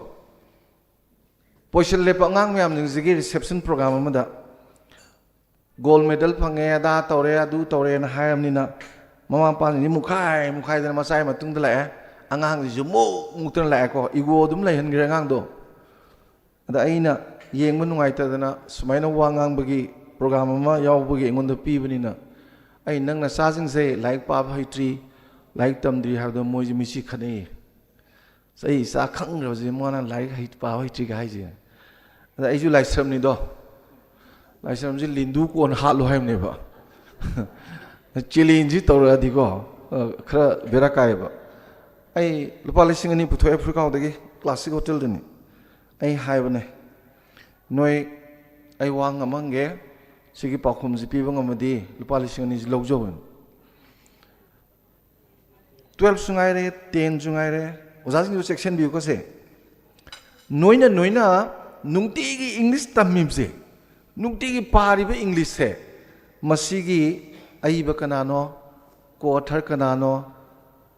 Position ꯂꯦꯞꯄ ꯑꯉꯥꯡ ꯃꯌꯥꯝꯁꯤꯡꯁꯤꯒꯤ reception program ꯑꯃꯗ gold medal ꯐꯪꯉꯦ, ꯑꯗꯥ ꯇꯧꯔꯦ, ꯑꯗꯨ ꯇꯧꯔꯦꯅ ꯍꯥꯏꯔꯕꯅꯤꯅ ꯃꯃꯥ ꯃꯄꯥꯁꯤꯡꯁꯤ ꯃꯨꯛꯈꯥꯏ ꯃꯨꯛꯈꯥꯏꯗꯅ ꯃꯆꯥꯒꯤ ꯃꯇꯨꯡꯗ ꯂꯥꯛꯑꯦ꯫ ꯑꯉꯥꯡꯁꯤꯁꯨ ꯃꯨꯛ ꯃꯨꯛꯇꯅ ꯂꯥꯛꯑꯦꯀꯣ, ego ꯑꯗꯨꯝ ꯂꯩꯍꯟꯈ꯭ꯔꯦ ꯑꯉꯥꯡꯗꯣ꯫ ꯑꯗ ꯑꯩꯅ ꯌꯦꯡꯕ ꯅꯨꯡꯉꯥꯏꯇꯗꯅ ꯁꯨꯃꯥꯏꯅ ꯋꯥ ꯉꯥꯡꯕꯒꯤ program ꯑꯃ ꯌꯥꯎꯕꯒꯤ ꯑꯩꯉꯣꯟꯗ ꯄꯤꯕꯅꯤꯅ, ꯑꯩ ꯅꯪ ꯅꯆꯥꯁꯤꯡꯁꯦ ꯂꯥꯏꯔꯤꯛ ꯄꯥꯕ ꯍꯩꯇ꯭ꯔꯤ, ꯂꯥꯏꯔꯤꯛ ꯇꯝꯗ꯭ꯔꯤ ꯍꯥꯏꯕꯗ ꯃꯣꯏꯁꯦ ꯃꯤꯠꯁꯤ ꯈꯠꯅꯩꯌꯦ꯫ ꯑꯩ ꯏꯆꯥ ꯈꯪꯈ꯭ꯔꯕꯁꯦ ꯃꯥꯅ ꯂꯥꯏꯔꯤꯛ ꯍꯩ-, ꯄꯥꯕ ꯍꯩꯇ꯭ꯔꯤꯒ ꯍꯥꯏꯁꯦ꯫ ꯑꯗ ꯑꯩꯁꯨ ꯂꯥꯏꯁ꯭ꯔꯝꯅꯤꯗꯣ, ꯂꯥꯏꯁ꯭ꯔꯝꯁꯤ ꯂꯤꯟꯗꯨ ꯀꯣꯟ ꯍꯥꯠꯂꯨ ꯍꯥꯏꯕꯅꯦꯕ꯫ Challengeꯁꯤ ꯇꯧꯔꯛꯑꯗꯤꯀꯣ, ꯑ, ꯈꯔ ꯕꯦꯔꯥ ꯀꯥꯏꯌꯦꯕ꯫ ꯑꯩ ꯂꯨꯄꯥ ꯂꯤꯁꯤꯡ ꯑꯅꯤ ꯄꯨꯊꯣꯛꯑꯦ ꯐꯨꯔꯤꯀꯥꯎꯗꯒꯤ, classic hotelꯗꯅꯤ꯫ ꯑꯩ ꯍꯥꯏꯕꯅꯦ, "ꯅꯣꯏ, ꯑꯩ ꯋꯥ ꯉꯝꯍꯟꯒꯦ, ꯁꯤꯒꯤ ꯄꯥꯎꯈꯨꯝꯁꯤ ꯄꯤꯕ ꯉꯝꯃꯗꯤ ꯂꯨꯄꯥ ꯂꯤꯁꯤꯡ ꯑꯅꯤꯁꯤ ꯂꯧꯖꯧ"꯫ Twelveꯁꯨ ꯉꯥꯏꯔꯦ, tenꯁꯨ ꯉꯥꯏꯔꯦ, ꯑꯣꯖꯥꯁꯤꯡꯁꯨ ꯆꯦꯛꯁꯤꯟꯕꯤꯌꯨꯀꯣ ꯁꯦ꯫ ꯅꯣꯏꯅ, ꯅꯣꯏꯅ ꯅꯨꯡꯇꯤꯒꯤ English ꯇꯝꯃꯤꯕꯁꯦ, ꯅꯨꯡꯇꯤꯒꯤ ꯄꯥꯔꯤꯕ Englishꯁꯦ, ꯃꯁꯤꯒꯤ ꯑꯏꯕ ꯀꯅꯥꯅꯣ, co-author ꯀꯅꯥꯅꯣ,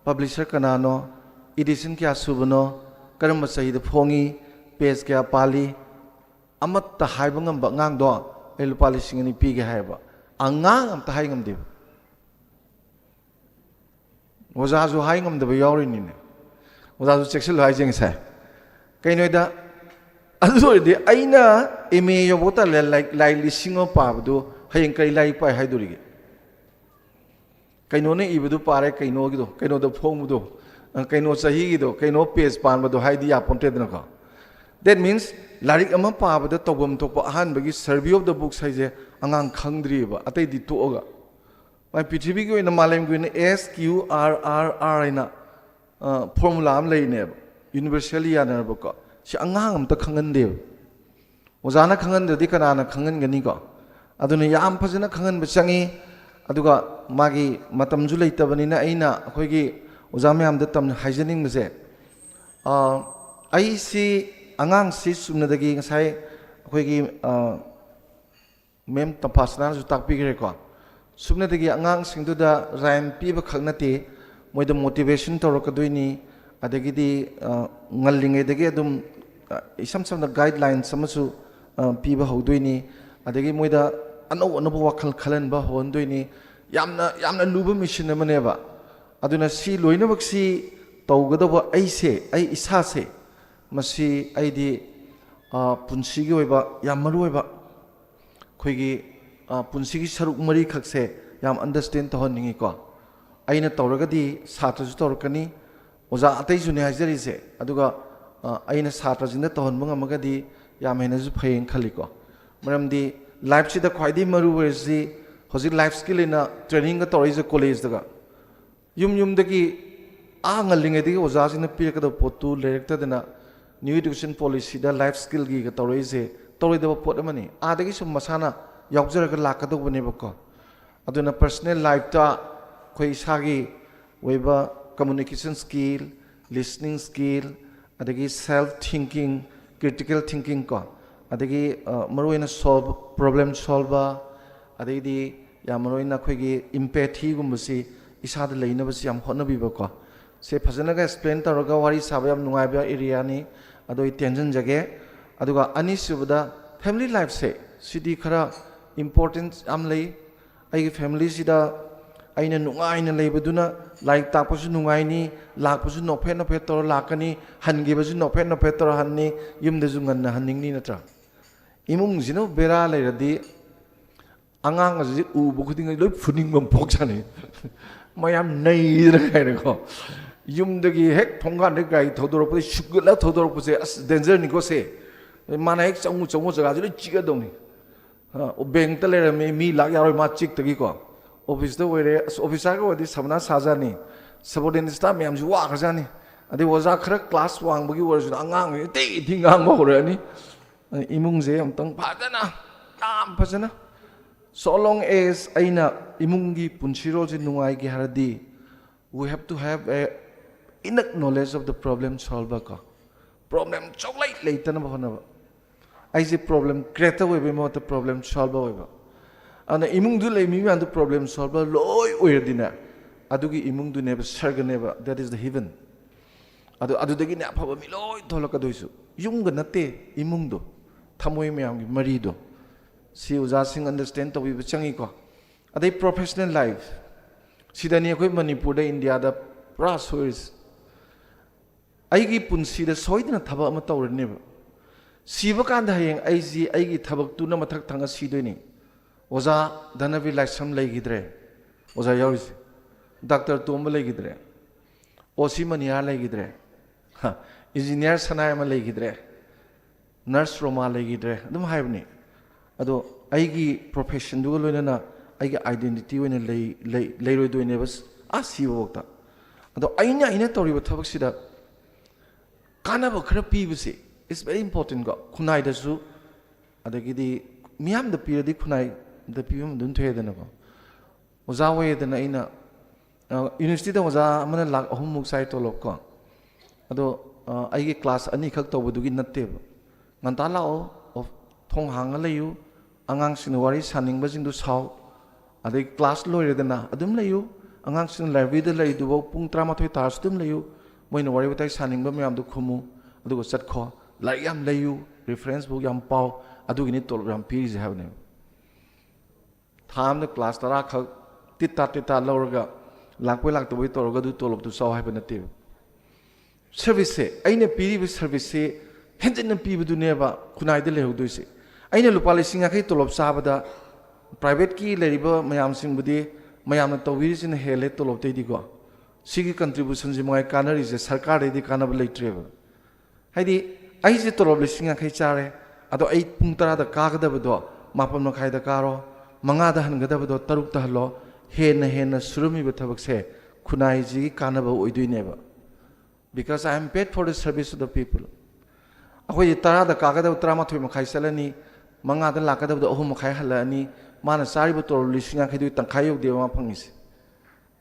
publisher ꯀꯅꯥꯅꯣ, edition ꯀꯌꯥ ꯁꯨꯕꯅꯣ, ꯀꯔꯝꯕ ꯆꯍꯤꯗ ꯐꯣꯡꯉꯤ, page ꯀꯌꯥ ꯄꯥꯜꯂꯤ, ꯑꯃꯠꯇ ꯍꯥꯏꯕ ꯉꯝꯕ ꯑꯉꯥꯡꯗꯣ ꯑꯩ ꯂꯨꯄꯥ ꯂꯤꯁꯤꯡ ꯑꯅꯤ ꯄꯤꯒꯦ ꯍꯥꯏꯌꯦꯕ꯫ ꯑꯉꯥꯡ ꯑꯝꯇ ꯍꯥꯏ ꯉꯝꯗꯦꯕ꯫ ꯑꯣꯖꯥꯁꯨ ꯍꯥꯏ ꯉꯝꯗꯕ ꯌꯥꯎꯔꯤꯅꯤꯅꯦ꯫ ꯑꯣꯖꯥꯁꯨ ꯆꯦꯛꯁꯤꯜꯂꯨ ꯍꯥꯏꯁꯦ ꯉꯁꯥꯏ꯫ ꯀꯩꯅꯣꯗ, ꯑꯗꯨ ꯑꯣꯏꯔꯗꯤ ꯑꯩꯅ ꯑꯦꯝ ꯑꯦ ꯌꯧꯕ ꯇꯜꯂꯦ, ꯂꯥꯏꯔꯤꯛ, ꯂꯥꯏꯔꯤꯛ ꯂꯤꯁꯤꯡ ꯑꯃ ꯄꯥꯕꯗꯨ ꯍꯌꯦꯡ ꯀꯔꯤ ꯂꯥꯏꯔꯤꯛ ꯄꯥꯏ ꯍꯥꯏꯗꯣꯔꯤꯒꯦ? ꯀꯩꯅꯣꯅ ꯏꯕꯗꯨ ꯄꯥꯔꯦ, ꯀꯩꯅꯣꯒꯤꯗꯣ, ꯀꯩꯅꯣꯗ ꯐꯣꯡꯕꯗꯣ, ꯑ, ꯀꯩꯅꯣ ꯆꯍꯤꯒꯤꯗꯣ, ꯀꯩꯅꯣ ꯄꯦꯖ ꯄꯥꯟꯕꯗꯣ ꯍꯥꯏꯗꯤ ꯌꯥꯄꯣꯟꯇꯦꯗꯅꯀꯣ꯫ That means, ꯂꯥꯏꯔꯤꯛ ꯑꯃ ꯄꯥꯕꯗ ꯇꯧꯐꯝ ꯊꯣꯛꯄ ꯑꯍꯥꯟꯕꯒꯤ survey of the books ꯍꯥꯏꯁꯦ ꯑꯉꯥꯡ ꯈꯪꯗ꯭ꯔꯤꯑꯕ, ꯑꯇꯩꯗꯤ ꯇꯣꯛꯑꯒ꯫ ꯃꯥꯏ ꯄ꯭ꯔꯤꯊꯤꯕꯤꯒꯤ ꯑꯣꯏꯅ, ꯃꯥꯂꯦꯝꯒꯤ ꯑꯣꯏꯅ S Q R R R ꯍꯥꯏꯅ, ꯑ, formula ꯑꯃ ꯂꯩꯅꯦꯕ, universally ꯌꯥꯅꯔꯕꯀꯣ꯫ ꯁꯤ ꯑꯉꯥꯡ ꯑꯝꯇ ꯈꯪꯍꯟꯗꯦꯕ꯫ ꯑꯣꯖꯥꯅ ꯈꯪꯍꯟꯗ꯭ꯔꯗꯤ ꯀꯅꯥꯅ ꯈꯪꯍꯟꯒꯅꯤꯀꯣ? ꯑꯗꯨꯅ ꯌꯥꯝ ꯐꯖꯅ ꯈꯪꯍꯟꯕ ꯆꯪꯉꯤ꯫ ꯑꯗꯨꯒ ꯃꯥꯒꯤ ꯃꯇꯝꯁꯨ ꯂꯩꯇꯕꯅꯤꯅ ꯑꯩꯅ ꯑꯩꯈꯣꯏꯒꯤ ꯑꯣꯖꯥ ꯃꯌꯥꯝꯗ ꯇꯝ-, ꯍꯥꯏꯖꯅꯤꯡꯕꯁꯦ, ꯑ, ꯑꯩꯁꯤ ꯑꯉꯥꯡꯁꯤ ꯆꯨꯝꯅꯗꯒꯤ ꯉꯁꯥꯏ ꯑꯩꯈꯣꯏꯒꯤ, ꯑ, ꯃꯦꯝ ꯇꯝꯐꯥꯁꯅꯥꯅꯁꯨ ꯇꯥꯛꯄꯤꯈ꯭ꯔꯦꯀꯣ꯫ ꯁꯨꯞꯅꯗꯒꯤ ꯑꯉꯥꯡꯁꯤꯡꯗꯨꯗ rhyme ꯄꯤꯕ ꯈꯛ ꯅꯠꯇꯦ, ꯃꯣꯏꯗ motivation ꯇꯧꯔꯛꯀꯗꯣꯏꯅꯤ, ꯑꯗꯒꯤꯗꯤ, ꯑ, ꯉꯜꯂꯤꯉꯩꯗꯒꯤ ꯑꯗꯨꯝ, ꯑ, ꯏꯁꯝ ꯁꯝꯅ guidelines ꯑꯃꯁꯨ, ꯑ, ꯄꯤꯕ ꯍꯧꯗꯣꯏꯅꯤ, ꯑꯗꯒꯤ ꯃꯣꯏꯗ ꯑꯅꯧ ꯑꯅꯧꯕ ꯋꯥꯈꯜ ꯈꯜꯍꯟꯕ ꯍꯧꯍꯟꯗꯣꯏꯅꯤ꯫ ꯌꯥꯝꯅ, ꯌꯥꯝꯅ ꯂꯨꯕ mission ꯑꯃꯅꯦꯕ꯫ ꯑꯗꯨꯅ ꯁꯤ ꯂꯣꯏꯅꯃꯛꯁꯤ ꯇꯧꯒꯗꯧꯕ ꯑꯩꯁꯦ, ꯑꯩ ꯏꯁꯥꯁꯦ, ꯃꯁꯤ ꯑꯩꯗꯤ, ꯑ, ꯄꯨꯟꯁꯤꯒꯤ ꯑꯣꯏꯕ ꯌꯥꯝ ꯃꯔꯨ ꯑꯣꯏꯕ ꯑꯩꯈꯣꯏꯒꯤ, ꯑ, ꯄꯨꯟꯁꯤꯒꯤ ꯁꯔꯨꯛ ꯃꯔꯤꯈꯛꯁꯦ ꯌꯥꯝ understand ꯇꯧꯍꯟꯅꯤꯡꯉꯤꯀꯣ꯫ ꯑꯩꯅ ꯇꯧꯔꯒꯗꯤ ꯁꯥꯇ꯭ꯔꯁꯨ ꯇꯧꯔꯛꯀꯅꯤ, ꯑꯣꯖꯥ ꯑꯇꯩꯁꯨꯅꯦ ꯍꯥꯏꯖꯔꯤꯁꯦ꯫ ꯑꯗꯨꯒ, ꯑ, ꯑꯩꯅ ꯁꯥꯇ꯭ꯔꯁꯤꯡꯗ ꯇꯧꯍꯟꯕ ꯉꯝꯃꯒꯗꯤ ꯌꯥꯝ ꯍꯦꯟꯅꯁꯨ ꯐꯩꯌꯦꯅ ꯈꯜꯂꯤꯀꯣ꯫ ꯃꯔꯝꯗꯤ lifeꯁꯤꯗ ꯈ꯭ꯋꯥꯏꯗꯒꯤ ꯃꯔꯨ ꯑꯣꯏꯔꯤꯁꯤ ꯍꯧꯖꯤꯛ life skillꯅ trainingꯒ ꯇꯧꯔꯛꯏꯁꯦ collegeꯇꯒ꯫ ꯌꯨꯝ ꯌꯨꯝꯗꯒꯤ ꯑꯥ ꯉꯜꯂꯤꯉꯩꯗꯒꯤ ꯑꯣꯖꯥꯁꯤꯡꯅ ꯄꯤꯔꯛꯀꯗꯕ ꯄꯣꯠꯇꯨ ꯂꯩꯔꯛꯇꯗꯅ, new education policyꯗ life skillꯒꯤꯒ ꯇꯧꯔꯛꯏꯁꯦ ꯇꯧꯔꯣꯏꯗꯕ ꯄꯣꯠ ꯑꯃꯅꯤ꯫ ꯑꯥꯗꯒꯤ ꯁꯨꯝ ꯃꯁꯥꯅ ꯌꯥꯎꯖꯔꯒ ꯂꯥꯛꯀꯗꯧꯕꯅꯦꯕꯀꯣ꯫ ꯑꯗꯨꯅ personal lifeꯇ ꯑꯩꯈꯣꯏ ꯏꯁꯥꯒꯤ ꯑꯣꯏꯕ communication skill, listening skill, ꯑꯗꯒꯤ self thinking, critical thinking ꯀꯣ, ꯑꯗꯒꯤ, ꯑ, ꯃꯔꯨꯑꯣꯏꯅ solve, problem solve, ꯑꯗꯩꯗꯤ ꯌꯥꯝ ꯃꯔꯨꯑꯣꯏꯅ ꯑꯩꯈꯣꯏꯒꯤ empathyꯒꯨꯝꯕꯁꯤ ꯏꯁꯥꯗ ꯂꯩꯅꯕꯁꯤ ꯌꯥꯝ ꯍꯣꯠꯅꯕꯤꯕꯀꯣ꯫ ꯁꯦ ꯐꯖꯅꯒ explain ꯇꯧꯔꯒ ꯋꯥꯔꯤ ꯁꯥꯕ ꯌꯥꯝ ꯅꯨꯡꯉꯥꯏꯕ areaꯅꯤ꯫ ꯑꯗꯣ ꯑꯩ ꯇꯦꯟꯖꯟꯖꯒꯦ꯫ ꯑꯗꯨꯒ ꯑꯅꯤꯁꯨꯕꯗ family lifeꯁꯦ, ꯁꯤꯗꯤ ꯈꯔ important ꯌꯥꯝ ꯂꯩ꯫ ꯑꯩꯒꯤ familyꯁꯤꯗ ꯑꯩꯅ ꯅꯨꯡꯉꯥꯏꯅ ꯂꯩꯕꯗꯨꯅ ꯂꯥꯏꯔꯤꯛ ꯇꯥꯛꯄꯁꯨ ꯅꯨꯡꯉꯥꯏꯅꯤ, ꯂꯥꯛꯄꯁꯨ ꯅꯣꯛꯐꯦꯠ ꯅꯣꯛꯐꯦꯠ ꯇꯧꯔ ꯂꯥꯛꯀꯅꯤ, ꯍꯟꯈꯤꯕꯁꯨ ꯅꯣꯛꯐꯦꯠ ꯅꯣꯛꯐꯦꯠ ꯇꯧꯔ ꯍꯟꯅꯤ, ꯌꯨꯝꯗꯁꯨ ꯉꯟꯅ ꯍꯟꯅꯤꯡꯅꯤ ꯅꯠꯇ꯭ꯔꯥ? ꯏꯃꯨꯡꯁꯤꯅ ꯕꯦꯔꯥ ꯂꯩꯔꯗꯤ ꯑꯉꯥꯡ ꯑꯁꯤꯗꯤ ꯎꯕ ꯈꯨꯗꯤꯡꯒꯤ ꯂꯣꯏ ꯐꯨꯅꯤꯡꯕ ꯑꯃ ꯄꯣꯛꯆꯥꯅꯤ꯫ ꯃꯌꯥꯝ ꯅꯩꯗꯅ ꯀꯥꯏꯅꯀꯣ꯫ ꯌꯨꯝꯗꯒꯤ ꯍꯦꯛ ꯊꯣꯡꯒꯥꯟꯗꯒꯤ ꯒꯥꯔꯤ ꯊꯧꯗꯣꯔꯛꯄꯗ ꯁꯨꯛꯒꯠꯂ ꯊꯧꯗꯣꯔꯛꯄꯁꯦ ꯑꯁ dangerꯅꯤꯀꯣ ꯁꯦ꯫ ꯃꯥꯅ ꯍꯦꯛ ꯆꯪꯉꯨ ꯆꯪꯉꯨ ꯖꯒꯥꯁꯤ ꯂꯣꯏ ꯆꯤꯛꯀꯗꯧꯅꯤ꯫ ꯑ, bankꯇ ꯂꯩꯔꯝꯃꯤ, ꯃꯤ ꯂꯥꯛ ꯌꯥꯔꯣꯏ ꯃꯥ ꯆꯤꯛꯇꯒꯤꯀꯣ꯫ Officeꯇ ꯑꯣꯏꯔꯦ, ꯑꯁ officerꯒ ꯑꯣꯏꯔꯗꯤ ꯁꯕꯅꯥ ꯁꯥꯖꯥꯅꯤ꯫ Subordinate staff ꯃꯌꯥꯝꯁꯤ ꯋꯥꯈ꯭ꯔꯖꯥꯅꯤ꯫ ꯑꯗꯩ ꯑꯣꯖꯥ ꯈꯔ class ꯋꯥꯡꯕꯒꯤ ꯑꯣꯏꯔꯁꯨ ꯑꯉꯥꯡ ꯏꯊꯤ ꯏꯊꯤ ꯉꯥꯡꯕ ꯍꯧꯔꯛꯑꯅꯤ꯫ ꯏꯃꯨꯡꯁꯦ ꯑꯃꯨꯛꯇꯪ ꯐꯖꯅ, ꯌꯥꯝ ꯐꯖꯅ, so long as ꯑꯩꯅ ꯏꯃꯨꯡꯒꯤ ꯄꯨꯟꯁꯤꯔꯣꯜꯁꯦ ꯅꯨꯡꯉꯥꯏꯒꯦ ꯍꯥꯏꯔꯗꯤ, we have to have a enough knowledge of the problem solver ꯀꯣ꯫ Problem ꯁꯨꯡꯂꯩ ꯂꯩꯇꯅꯕ ꯍꯣꯠꯅꯕ꯫ ꯑꯩꯁꯦ problem creator ꯑꯣꯏꯕꯒꯤ ꯃꯍꯨꯠꯇ problem solver ꯑꯣꯏꯕ꯫ ꯑꯗꯨꯅ ꯏꯃꯨꯡꯗꯨ ꯂꯩ ꯃꯤ ꯃꯌꯥꯝꯗꯨ problem solver ꯂꯣꯏ ꯑꯣꯏꯔꯗꯤꯅꯦ, ꯑꯗꯨꯒꯤ ꯏꯃꯨꯡꯗꯨꯅꯦꯕ ꯁꯔꯒꯅꯦꯕ, that is the heaven꯫ ꯑꯗꯣ ꯑꯗꯨꯗꯒꯤꯅꯦ ꯑꯐꯕ ꯃꯤ ꯂꯣꯏ ꯊꯣꯛꯂꯛꯀꯗꯣꯏꯁꯨ꯫ ꯌꯨꯝꯒ ꯅꯠꯇꯦ, ꯏꯃꯨꯡꯗꯣ, ꯊꯃꯣꯏ ꯃꯌꯥꯝꯒꯤ ꯃꯔꯤꯗꯣ꯫ ꯁꯤ ꯑꯣꯖꯥꯁꯤꯡ understand ꯇꯧꯕꯤꯕ ꯆꯪꯉꯤꯀꯣ꯫ ꯑꯗꯩ professional life, ꯁꯤꯗꯅꯤ ꯑꯩꯈꯣꯏ ꯃꯅꯤꯄꯨꯔꯗ, ꯏꯟꯗꯤꯌꯥꯗ ꯄꯨꯔꯥ ꯁꯣꯏꯔꯤꯁꯦ꯫ ꯑꯩꯒꯤ ꯄꯨꯟꯁꯤꯗ ꯁꯣꯏꯗꯅ ꯊꯕꯛ ꯑꯃ ꯇꯧꯔꯅꯦꯕ꯫ ꯁꯤꯕ ꯀꯥꯟꯗ ꯍꯌꯦꯡ ꯑꯩꯁꯤ ꯑꯩꯒꯤ ꯊꯕꯛꯇꯨꯅ ꯃꯊꯛ ꯊꯪꯉ ꯁꯤꯗꯣꯏꯅꯤ꯫ ꯑꯣꯖꯥ ꯙꯅꯕꯤꯔ ꯂꯥꯏꯁ꯭ꯔꯝ ꯂꯩꯈꯤꯗ꯭ꯔꯦ, ꯑꯣꯖꯥ ꯌꯥꯎꯔꯤꯁꯦ꯫ Doctor ꯇꯣꯝꯕ ꯂꯩꯈꯤꯗ꯭ꯔꯦ, ꯑꯣ ꯁꯤ ꯃꯅꯤꯍꯥꯔ ꯂꯩꯈꯤꯗ꯭ꯔꯦ, ꯍ, engineer ꯁꯅꯥꯌꯥꯏꯃ ꯂꯩꯈꯤꯗ꯭ꯔꯦ, nurse ꯔꯣꯃꯥ ꯂꯩꯈꯤꯗ꯭ꯔꯦ, ꯑꯗꯨꯝ ꯍꯥꯏꯕꯅꯤ꯫ ꯑꯗꯣ ꯑꯩꯒꯤ professionꯗꯨꯒ ꯂꯣꯏꯅꯅ ꯑꯩꯒꯤ identity ꯑꯣꯏꯅ ꯂꯩ-, ꯂꯩ-, ꯂꯩꯔꯣꯏꯗꯣꯏꯅꯦꯕ, ꯑꯥ ꯁꯤꯕꯐꯥꯎꯗ꯫ ꯑꯗꯣ ꯑꯩꯅ, ꯑꯩꯅ ꯇꯧꯔꯤꯕ ꯊꯕꯛꯁꯤꯗ ꯀꯥꯟꯅꯕ ꯈꯔ ꯄꯤꯕꯁꯦ is very important ꯀꯣ꯫ ꯈꯨꯟꯅꯥꯏꯗꯁꯨ, ꯑꯗꯒꯤꯗꯤ ꯃꯤꯌꯥꯝꯗ ꯄꯤꯔꯗꯤ ꯈꯨꯟꯅꯥꯏꯗ ꯄꯤꯕ ꯑꯗꯨꯝ ꯊꯣꯛꯑꯦꯗꯅꯀꯣ꯫ ꯑꯣꯖꯥ ꯑꯣꯏꯌꯦꯗꯅ ꯑꯩꯅ, ꯑ, universityꯗ ꯑꯣꯖꯥ ꯑꯃꯅ ꯂꯥꯛ ꯑꯍꯨꯝꯃꯨꯛ ꯆꯥꯏ ꯇꯣꯂꯣꯞ ꯀꯣ꯫ ꯑꯗꯣ, ꯑ, ꯑꯩꯒꯤ class ꯑꯅꯤꯈꯛ ꯇꯧꯕꯗꯨꯒꯤ ꯅꯠꯇꯦꯕ꯫ ꯉꯟꯇꯥ ꯂꯥꯛꯑꯣ, ꯑꯣꯐ-, ꯊꯣꯡ ꯍꯥꯡꯉ ꯂꯩꯌꯨ, ꯑꯉꯥꯡꯁꯤꯡꯅ ꯋꯥꯔꯤ ꯁꯥꯅꯤꯡꯕꯁꯤꯡꯗꯨ ꯁꯥꯎ, ꯑꯗꯩ class ꯂꯣꯏꯔꯦꯗꯅ ꯑꯗꯨꯝ ꯂꯩꯌꯨ, ꯑꯉꯥꯡꯁꯤꯡ libraryꯗ ꯂꯩꯔꯤꯗꯨꯐꯥꯎ ꯄꯨꯡ ꯇꯔꯥꯃꯥꯊꯣꯏ ꯇꯥꯔꯁꯨ ꯑꯗꯨꯝ ꯂꯩꯌꯨ, ꯃꯣꯏꯅ ꯋꯥꯔꯤ ꯋꯥꯇꯥꯏ ꯁꯥꯅꯤꯡꯕ ꯃꯌꯥꯝꯗꯣ ꯈꯨꯝꯃꯨ, ꯑꯗꯨꯒ ꯆꯠꯈꯣ꯫ ꯂꯥꯏꯔꯤꯛ ꯌꯥꯝ ꯂꯩꯌꯨ, ꯔꯤꯐꯔꯦꯟꯁ ꯕꯨꯛ ꯌꯥꯝ ꯄꯥꯎ, ꯑꯗꯨꯒꯤꯅꯤ ꯇꯣꯂꯣꯞ ꯌꯥꯝ ꯄꯤꯔꯤꯁꯦ ꯍꯥꯏꯕꯅꯦꯕ꯫ ꯊꯥ ꯑꯃꯗ ꯀ꯭ꯂꯥꯁ ꯇꯔꯥ ꯈꯛ ꯇꯤꯠ ꯇꯥꯠ ꯇꯤꯠ ꯇꯥꯠ ꯂꯧꯔꯒ ꯂꯥꯛꯄꯩ ꯂꯥꯛꯇꯕꯩ ꯇꯧꯔꯒ ꯑꯗꯨ ꯇꯣꯂꯣꯞꯇꯨ ꯆꯥꯎ ꯍꯥꯏꯕ ꯅꯠꯇꯦꯕ꯫ ꯁꯔꯚꯤꯁꯁꯦ, ꯑꯩꯅ ꯄꯤꯔꯤꯕ ꯁꯔꯚꯤꯁꯁꯦ ꯍꯦꯟꯖꯤꯟꯅ ꯄꯤꯕꯗꯨꯅꯦꯕ ꯈꯨꯟꯅꯥꯏꯗ ꯂꯩꯍꯧꯗꯣꯏꯁꯦ꯫ ꯑꯩꯅ ꯂꯨꯄꯥ ꯂꯤꯁꯤꯡ ꯌꯥꯡꯈꯩ ꯇꯣꯂꯣꯞ ꯆꯥꯕꯗ ꯄ꯭ꯔꯥꯏꯚꯦꯠꯀꯤ ꯂꯩꯔꯤꯕ ꯃꯌꯥꯝꯁꯤꯡꯕꯨꯗꯤ ꯃꯌꯥꯝꯅ ꯇꯧꯕꯤꯔꯤꯁꯤꯅ ꯍꯦꯜꯂꯦ ꯇꯣꯂꯣꯞꯇꯩꯗꯤꯀꯣ꯫ ꯁꯤꯒꯤ ꯀꯟꯇ꯭ꯔꯤꯕ꯭ꯌꯨꯁꯟꯁꯤ ꯃꯉꯥꯏ ꯀꯥꯟꯅꯔꯤꯁꯦ, ꯁꯔꯀꯥꯔꯗꯩꯗꯤ ꯀꯥꯟꯅꯕ ꯂꯩꯇ꯭ꯔꯦꯕ꯫ ꯍꯥꯏꯗꯤ ꯑꯩꯁꯦ ꯇꯣꯂꯣꯞ ꯂꯤꯁꯤꯡ ꯌꯥꯡꯈꯩ ꯆꯥꯔꯦ, ꯑꯗꯣ ꯑꯩ ꯄꯨꯡ ꯇꯔꯥꯗ ꯀꯥꯒꯗꯕꯗꯣ ꯃꯥꯄꯟ ꯃꯈꯥꯏꯗ ꯀꯥꯔꯣ, ꯃꯉꯥꯗ ꯍꯟꯒꯗꯕꯗꯣ ꯇꯔꯨꯛꯇ ꯍꯜꯂꯣ, ꯍꯦꯟꯅ ꯍꯦꯟꯅ ꯁꯨꯔꯝꯃꯤꯕ ꯊꯕꯛꯁꯦ ꯈꯨꯟꯅꯥꯏꯁꯤꯒꯤ ꯀꯥꯟꯅꯕ ꯑꯣꯏꯗꯣꯏꯅꯦꯕ꯫ Because I am paid for the service of the people. ꯑꯩꯈꯣꯏꯗꯤ ꯇꯔꯥꯗ ꯀꯥꯒꯗꯕ ꯇꯔꯥꯃꯥꯊꯣꯏ ꯃꯈꯥꯏ ꯆꯠꯂꯅꯤ, ꯃꯉꯥꯗ ꯂꯥꯛꯀꯗꯕꯗꯣ ꯑꯍꯨꯝ ꯃꯈꯥꯏ ꯍꯜꯂꯛꯑꯅꯤ, ꯃꯥꯅ ꯆꯥꯔꯤꯕ ꯇꯣꯂꯣꯞ ꯂꯤꯁꯤꯡ ꯌꯥꯡꯈꯩꯗꯨꯒꯤ ꯇꯪꯈꯥꯏ ꯌꯧꯗꯦꯕ ꯃꯥ ꯐꯪꯉꯤꯁꯦ꯫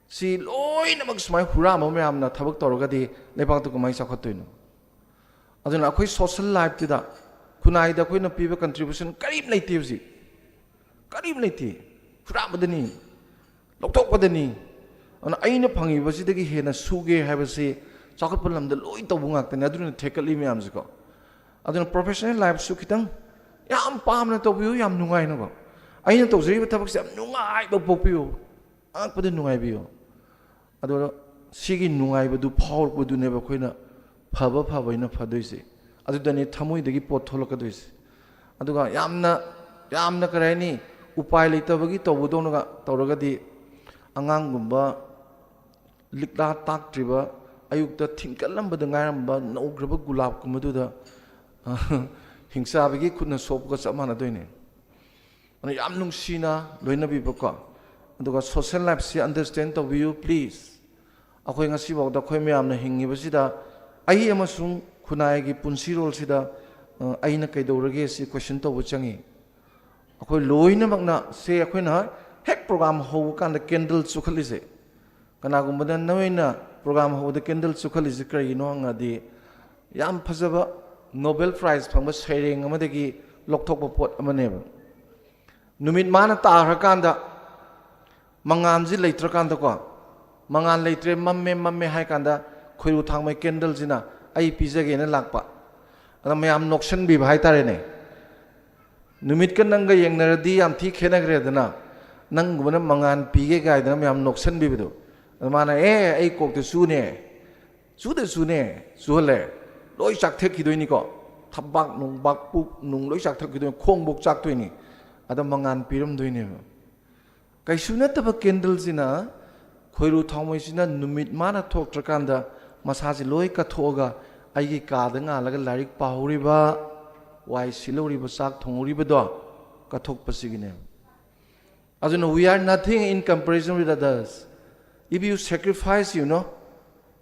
ꯁꯤ ꯂꯣꯏꯅꯃꯛ ꯁꯨꯃꯥꯏꯅ ꯍꯨꯔꯥꯟꯕ ꯃꯌꯥꯝꯅ ꯊꯕꯛ ꯇꯧꯔꯒꯗꯤ ꯂꯩꯕꯥꯛꯇꯨ ꯀꯃꯥꯏꯅ ꯆꯥꯎꯈꯠꯇꯣꯏꯅꯣ? ꯑꯗꯨꯅ ꯑꯩꯈꯣꯏ ꯁꯣꯁꯦꯜ ꯂꯥꯏꯐꯇꯨꯗ ꯈꯨꯟꯅꯥꯏꯗ ꯑꯩꯈꯣꯏꯅ ꯄꯤꯕ ꯀꯟꯇ꯭ꯔꯤꯕ꯭ꯌꯨꯁꯟ ꯀꯔꯤꯝ ꯂꯩꯇꯦ ꯍꯧꯖꯤꯛ꯫ ꯀꯔꯤꯝ ꯂꯩꯇꯦ꯫ ꯍꯨꯔꯥꯟꯕꯗꯅꯤ, ꯂꯧꯊꯣꯛꯄꯗꯅꯤ꯫ ꯑꯗꯨꯅ ꯑꯩꯅ ꯐꯪꯉꯤꯕꯁꯤꯗꯒꯤ ꯍꯦꯟꯅ ꯁꯨꯒꯦ ꯍꯥꯏꯕꯁꯤ ꯆꯥꯎꯈꯠꯄ ꯂꯝꯗ ꯂꯣꯏ ꯇꯧꯕ ꯉꯥꯛꯇꯅꯤ꯫ ꯑꯗꯨꯅ ꯊꯦꯛꯀꯠꯂꯤ ꯃꯌꯥꯝꯁꯤꯀꯣ꯫ ꯑꯗꯨꯅ ꯄ꯭ꯔꯣꯐꯦꯁꯅꯦꯜ ꯂꯥꯏꯐꯁꯨ ꯈꯤꯇꯪ ꯌꯥꯝ ꯄꯥꯝꯅ ꯇꯧꯕꯤꯌꯨ, ꯌꯥꯝ ꯅꯨꯡꯉꯥꯏꯅꯀꯣ꯫ ꯑꯩꯅ ꯇꯧꯖꯔꯤꯕ ꯊꯕꯛꯁꯦ ꯌꯥꯝ ꯅꯨꯡꯉꯥꯏꯕ ꯄꯣꯛꯄꯤꯌꯨ, ꯑꯉꯛꯄꯗ ꯅꯨꯡꯉꯥꯏꯕꯤꯌꯨ꯫ ꯑꯗꯣ ꯁꯤꯒꯤ ꯅꯨꯡꯉꯥꯏꯕꯗꯨ ꯐꯥꯎꯔꯛꯄꯗꯨꯅꯦꯕ ꯑꯩꯈꯣꯏꯅ ꯐꯕ ꯐꯕ ꯍꯥꯏꯅ ꯐꯗꯣꯏꯁꯦ꯫ ꯑꯗꯨꯗꯅꯤ ꯊꯃꯣꯏꯗꯒꯤ ꯄꯣꯠ ꯊꯣꯛꯂꯛꯀꯗꯣꯏꯁꯦ꯫ ꯑꯗꯨꯒ ꯌꯥꯝꯅ, ꯌꯥꯝꯅ ꯀꯔꯤ ꯍꯥꯏꯅꯤ, ꯎꯄꯥꯏ ꯂꯩꯇꯕꯒꯤ ꯇꯧꯕꯗꯧꯅꯒ ꯇꯧꯔꯒꯗꯤ, ꯑꯉꯥꯡꯒꯨꯝꯕ, ꯂꯤꯛꯂꯥ ꯇꯥꯛꯇ꯭ꯔꯤꯕ, ꯑꯌꯨꯛꯇ ꯊꯤꯡꯀꯠꯂꯝꯕꯗ ꯉꯥꯏꯔꯝꯕ ꯅꯧꯈ꯭ꯔꯕ ꯒꯨꯂꯥꯞꯀꯨꯝꯕꯗꯨꯗ ꯍꯤꯡꯆꯥꯕꯤꯒꯤ ꯈꯨꯠꯅ ꯁꯣꯛꯄꯒ ꯆꯞ ꯃꯥꯟꯅꯗꯣꯏꯅꯦ꯫ ꯑꯗꯨꯅ ꯌꯥꯝ ꯅꯨꯡꯁꯤꯅ ꯂꯣꯏꯅꯕꯤꯕꯀꯣ꯫ ꯑꯗꯨꯒ ꯁꯣꯁꯦꯜ ꯂꯥꯏꯐꯁꯤ ꯑꯟꯗꯔꯁ꯭ꯇꯦꯟ ꯇꯧꯕꯤꯌꯨ ꯄ꯭ꯂꯤꯖ꯫ ꯑꯩꯈꯣꯏ ꯉꯁꯤꯐꯥꯎꯗ ꯑꯩꯈꯣꯏ ꯃꯌꯥꯝꯅ ꯍꯤꯡꯉꯤꯕꯁꯤꯗ, ꯑꯩ ꯑꯃꯁꯨꯡ ꯈꯨꯟꯅꯥꯏꯒꯤ ꯄꯨꯟꯁꯤꯔꯣꯜꯁꯤꯗ, ꯑ, ꯑꯩꯅ ꯀꯩꯗꯧꯔꯒꯦ ꯁꯤ ꯀꯣꯏꯁꯟ ꯇꯧꯕ ꯆꯪꯉꯤ꯫ ꯑꯩꯈꯣꯏ ꯂꯣꯏꯅꯃꯛꯅ ꯁꯦ, ꯑꯩꯈꯣꯏꯅ ꯍꯦꯛ ꯄ꯭ꯔꯣꯒ꯭ꯔꯥꯝ ꯍꯧꯕ ꯀꯥꯟꯗ ꯀꯦꯟꯗꯜ ꯆꯨꯈꯠꯂꯤꯁꯦ, ꯀꯅꯥꯒꯨꯝꯕꯗ ꯅꯣꯏꯅ ꯄ꯭ꯔꯣꯒ꯭ꯔꯥꯝ ꯍꯧꯕꯗ ꯀꯦꯟꯗꯜ ꯆꯨꯈꯠꯂꯤꯁꯦ ꯀꯔꯤꯒꯤꯅꯣ ꯍꯪꯉꯗꯤ, ꯌꯥꯝ ꯐꯖꯕ ꯅꯣꯕꯦꯜ ꯄ꯭ꯔꯥꯏꯖ ꯐꯪꯕ ꯁꯩꯔꯦꯡ ꯑꯃꯗꯒꯤ ꯂꯧꯊꯣꯛꯄ ꯄꯣꯠ ꯑꯃꯅꯦꯕ꯫ ꯅꯨꯃꯤꯠ ꯃꯥꯅ ꯇꯥꯈ꯭ꯔꯀꯥꯟꯗ, ꯃꯉꯥꯜꯁꯤ ꯂꯩꯇ꯭ꯔꯀꯥꯟꯗꯀꯣ, ꯃꯉꯥꯜ ꯂꯩꯇ꯭ꯔꯦ, ꯃꯝꯃꯦ, ꯃꯝꯃꯦ ꯍꯥꯏ ꯀꯥꯟꯗ, ꯈꯣꯏꯔꯨ ꯊꯥꯡꯃꯩ ꯀꯦꯟꯗꯜꯁꯤꯅ ꯑꯩ ꯄꯤꯖꯒꯦꯅ ꯂꯥꯛꯄ꯫ ꯑꯗ ꯃꯌꯥꯝ ꯅꯣꯛꯁꯟꯕꯤꯕ ꯍꯥꯏꯇꯥꯔꯦꯅꯦ꯫ ꯅꯨꯃꯤꯠꯀ ꯅꯪꯒ ꯌꯦꯡꯅꯔꯗꯤ ꯌꯥꯝ ꯊꯤ ꯈꯦꯠꯅꯈ꯭ꯔꯦꯗꯅ꯫ ꯅꯪꯒꯨꯝꯕꯅ ꯃꯉꯥꯜ ꯄꯤꯒꯦ ꯀꯥꯏꯗꯅ ꯃꯌꯥꯝ ꯅꯣꯛꯁꯟꯕꯤꯕꯗꯣ꯫ ꯑꯗ ꯃꯥꯅ, "ꯑꯦ, ꯑꯩ ꯀꯣꯛꯇ ꯆꯨꯅꯦ, ꯆꯨꯗ ꯆꯨꯅꯦ, ꯆꯨꯍꯜꯂꯦ꯫ ꯂꯣꯏ ꯆꯥꯛꯊꯦꯛꯈꯤꯗꯣꯏꯅꯤꯀꯣ꯫ ꯊꯕꯥꯛ ꯅꯨꯡꯕꯥꯛ, ꯄꯨꯛ ꯅꯨꯡ ꯂꯣꯏ ꯆꯥꯛꯊꯦꯛꯈꯤꯗꯣꯏꯅꯤ, ꯈꯣꯡꯕꯣꯛ ꯆꯥꯛꯇꯣꯏꯅꯤ꯫ ꯑꯗ ꯃꯉꯥꯜ ꯄꯤꯔꯝꯗꯣꯏꯅꯦꯕ"꯫ ꯀꯩꯁꯨ ꯅꯠꯇꯕ ꯀꯦꯟꯗꯜꯁꯤꯅ, ꯈꯣꯏꯔꯨ ꯊꯥꯎꯃꯩꯁꯤꯅ ꯅꯨꯃꯤꯠ ꯃꯥꯅ ꯊꯣꯛꯇ꯭ꯔꯀꯥꯟꯗ ꯃꯁꯥꯁꯤ ꯂꯣꯏ ꯀꯠꯊꯣꯛꯑꯒ ꯑꯩꯒꯤ ꯀꯥꯗ ꯉꯥꯜꯂꯒ ꯂꯥꯏꯔꯤꯛ ꯄꯥꯍꯧꯔꯤꯕ, ꯋꯥꯏ ꯁꯤꯠꯍꯧꯔꯤꯕ, ꯆꯥꯛ ꯊꯣꯡꯍꯧꯔꯤꯕꯗꯣ ꯀꯠꯊꯣꯛꯄꯁꯤꯒꯤꯅꯦꯕ꯫ ꯑꯗꯨꯅ we are nothing in comparison with others. If you sacrifice, you know,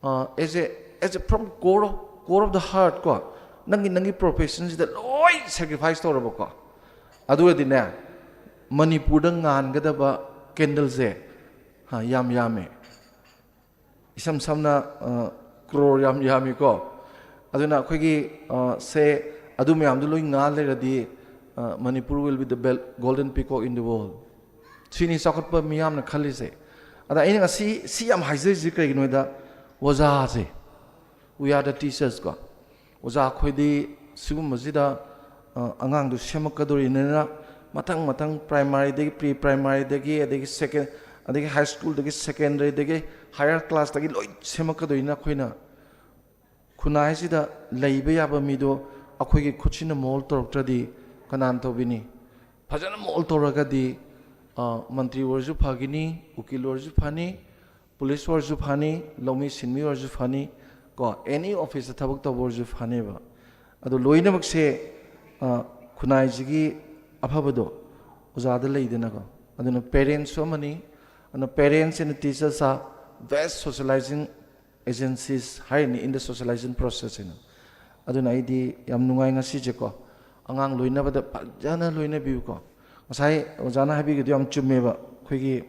uh, as a, as a from core of, core of the heart ꯀꯣ, ꯅꯪꯒꯤ, ꯅꯪꯒꯤ professionꯁꯤꯗ ꯂꯣꯏ sacrifice ꯇꯧꯔꯕꯀꯣ, ꯑꯗꯨ ꯑꯣꯏꯔꯗꯤꯅꯦ, ꯃꯅꯤꯄꯨꯔꯗ ꯉꯥꯟꯒꯗꯕ candleꯁꯦ, ꯍꯥ, ꯌꯥꯝ ꯌꯥꯝꯃꯦ꯫ ꯏꯁꯝ ꯁꯝꯅ, ꯑ, crore ꯌꯥꯝ ꯌꯥꯝꯃꯤꯀꯣ꯫ ꯑꯗꯨꯅ ꯑꯩꯈꯣꯏꯒꯤ, ꯑ, ꯁꯦ, ꯑꯗꯨ ꯃꯌꯥꯝꯗꯨ ꯂꯣꯏ ꯉꯥꯜ ꯂꯩꯔꯗꯤ, ꯑ, Manipur will be the bel-, golden peacock in the world꯫ ꯁꯤꯅꯤ ꯆꯥꯎꯈꯠꯄ ꯃꯤꯌꯥꯝꯅ ꯈꯜꯂꯤꯁꯦ꯫ ꯑꯗ ꯑꯩꯅ ꯉꯁꯤ ꯁꯤ ꯌꯥꯝ ꯍꯥꯏꯖꯔꯤꯁꯤ ꯀꯩꯒꯤꯅꯣꯗ, ꯑꯣꯖꯥꯁꯦ, we are the teachers ꯀꯣ꯫ ꯑꯣꯖꯥ ꯑꯩꯈꯣꯏꯗꯤ ꯁꯤꯒꯨꯝꯕꯁꯤꯗ, ꯑ, ꯑꯉꯥꯡꯗꯨ ꯁꯦꯝꯃꯛꯀꯗꯣꯔꯤꯅꯤꯅ, ꯃꯊꯪ ꯃꯊꯪ primaryꯗꯒꯤ, pre primaryꯗꯒꯤ, ꯑꯗꯒꯤ second, ꯑꯗꯒꯤ high schoolꯗꯒꯤ, secondaryꯗꯒꯤ, higher classꯇꯒꯤ ꯂꯣꯏ ꯁꯦꯝꯃꯛꯀꯗꯣꯏꯅꯤꯅ, ꯑꯩꯈꯣꯏꯅ ꯈꯨꯟꯅꯥꯏꯁꯤꯗ ꯂꯩꯕ ꯌꯥꯕ ꯃꯤꯗꯣ ꯑꯩꯈꯣꯏꯒꯤ ꯈꯨꯠꯁꯤꯅ mould ꯇꯧꯔꯛꯇ꯭ꯔꯗꯤ ꯀꯅꯥꯅ ꯇꯧꯕꯤꯅꯤ? ꯐꯖꯅ mould ꯇꯧꯔꯒꯗꯤ, ꯑ, ꯃꯟꯇ꯭ꯔꯤ ꯑꯣꯏꯔꯁꯨ ꯐꯒꯅꯤ, ꯎꯀꯤꯜ ꯑꯣꯏꯔꯁꯨ ꯐꯅꯤ, police ꯑꯣꯏꯔꯁꯨ ꯐꯅꯤ, ꯂꯧꯃꯤ ꯁꯤꯟꯃꯤ ꯑꯣꯏꯔꯁꯨ ꯐꯅꯤ, ꯀꯣ, any officeꯇ ꯊꯕꯛ ꯇꯧꯕ ꯑꯣꯏꯔꯁꯨ ꯐꯅꯦꯕ꯫ ꯑꯗꯣ ꯂꯣꯏꯅꯃꯛꯁꯦ, ꯑ, ꯈꯨꯟꯅꯥꯏꯁꯤꯒꯤ ꯑꯐꯕꯗꯣ ꯑꯣꯖꯥꯗ ꯂꯩꯗꯅꯀꯣ꯫ ꯑꯗꯨꯅ parentsꯁꯨ ꯑꯃꯅꯤ꯫ ꯑꯗꯨꯅ parents and teachers are best socializing agencies ꯍꯥꯏꯔꯤꯅꯤ in the socializing process ꯍꯥꯏꯅ꯫ ꯑꯗꯨꯅ ꯑꯩꯗꯤ ꯌꯥꯝ ꯅꯨꯡꯉꯥꯏ ꯉꯁꯤꯁꯦꯀꯣ꯫ ꯑꯉꯥꯡ ꯂꯣꯏꯅꯕꯗ ꯐꯖꯅ ꯂꯣꯏꯅꯕꯤꯌꯨꯀꯣ꯫ ꯉꯁꯥꯏ ꯑꯣꯖꯥꯅ ꯍꯥꯏꯕꯤꯒꯤꯗꯨ ꯌꯥꯝ ꯆꯨꯝꯃꯦꯕ꯫ ꯑꯩꯈꯣꯏꯒꯤ,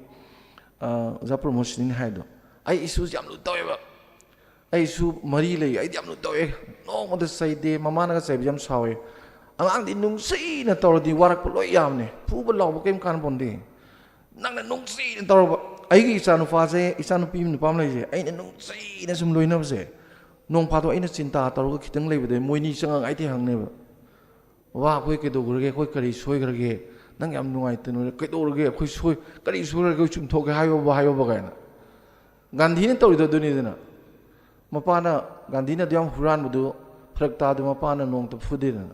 ꯑ, ꯑꯣꯖꯥ ꯄ꯭ꯔꯃꯣꯗꯁꯤꯅꯤꯅ ꯍꯥꯏꯗꯣ, "ꯑꯩ ꯏꯁꯨꯁꯤ ꯌꯥꯝ ꯂꯨ ꯇꯧꯋꯦꯕ꯫ ꯑꯩ ꯏꯁꯨ ꯃꯔꯤ ꯂꯩ, ꯑꯩꯗꯤ ꯌꯥꯝ ꯂꯨ ꯇꯧꯋꯦ꯫ ꯅꯣꯡꯃꯗ ꯆꯩꯗꯦ, ꯃꯃꯥꯅꯒ ꯆꯩꯕꯁꯦ ꯌꯥꯝ ꯁꯥꯎꯋꯦ꯫ ꯑꯉꯥꯡꯗꯤ ꯅꯨꯡꯁꯤꯅ ꯇꯧꯔꯗꯤ ꯋꯥꯔꯛꯄ ꯂꯣꯏ ꯌꯥꯕꯅꯦ꯫ ꯐꯨꯕ ꯂꯥꯎꯕ ꯀꯔꯤꯝ ꯀꯥꯟꯅꯄꯣꯟꯇꯦ꯫ ꯅꯪꯅ ꯅꯨꯡꯁꯤꯅ ꯇꯧꯔꯕ"꯫ ꯑꯩꯒꯤ ꯏꯆꯥꯅꯨꯄꯥꯁꯦ, ꯏꯆꯥꯅꯨꯄꯤ ꯅꯨꯄꯥ ꯑꯃ ꯂꯩꯁꯦ, ꯑꯩꯅ ꯅꯨꯡꯁꯤꯅ ꯁꯨꯝ ꯂꯣꯏꯅꯕꯁꯦ, ꯅꯣꯡ ꯐꯥꯗꯣꯛ ꯑꯩꯅ ꯆꯤꯟꯇꯥ ꯇꯧꯔꯒ ꯈꯤꯇꯪ ꯂꯩꯕꯗ ꯃꯣꯏꯅꯤ ꯆꯪꯉꯒ ꯑꯩꯗꯤ ꯍꯪꯅꯦꯕ, "ꯕꯕꯥ, ꯑꯩꯈꯣꯏ ꯀꯩꯗꯧꯈ꯭ꯔꯒꯦ? ꯑꯩꯈꯣꯏ ꯀꯔꯤ ꯁꯣꯏꯈ꯭ꯔꯒꯦ? ꯅꯪ ꯌꯥꯝ ꯅꯨꯡꯉꯥꯏꯇꯅ ꯀꯩꯗꯧꯔꯒꯦ? ꯑꯩꯈꯣꯏ ꯁꯣꯏ ꯀꯔꯤ ꯁꯣꯏꯈ꯭ꯔꯒꯦ? ꯑꯩꯈꯣꯏ ꯆꯨꯝꯊꯣꯛꯀꯦ ꯍꯥꯏꯌꯣꯕ, ꯍꯥꯏꯌꯣꯕ" ꯀꯥꯏꯅ꯫ ꯒꯥꯟꯙꯤꯅ ꯇꯧꯔꯤꯗꯣ ꯑꯗꯨꯅꯤꯗꯅ꯫ ꯃꯄꯥꯅ, ꯒꯥꯟꯙꯤꯅ ꯑꯗꯨ ꯌꯥꯝ ꯍꯨꯔꯥꯟꯕꯗꯨ ꯐꯔꯛ ꯇꯥꯗꯨ ꯃꯄꯥꯅ ꯅꯣꯡꯃꯇ ꯐꯨꯗꯦꯗꯅ꯫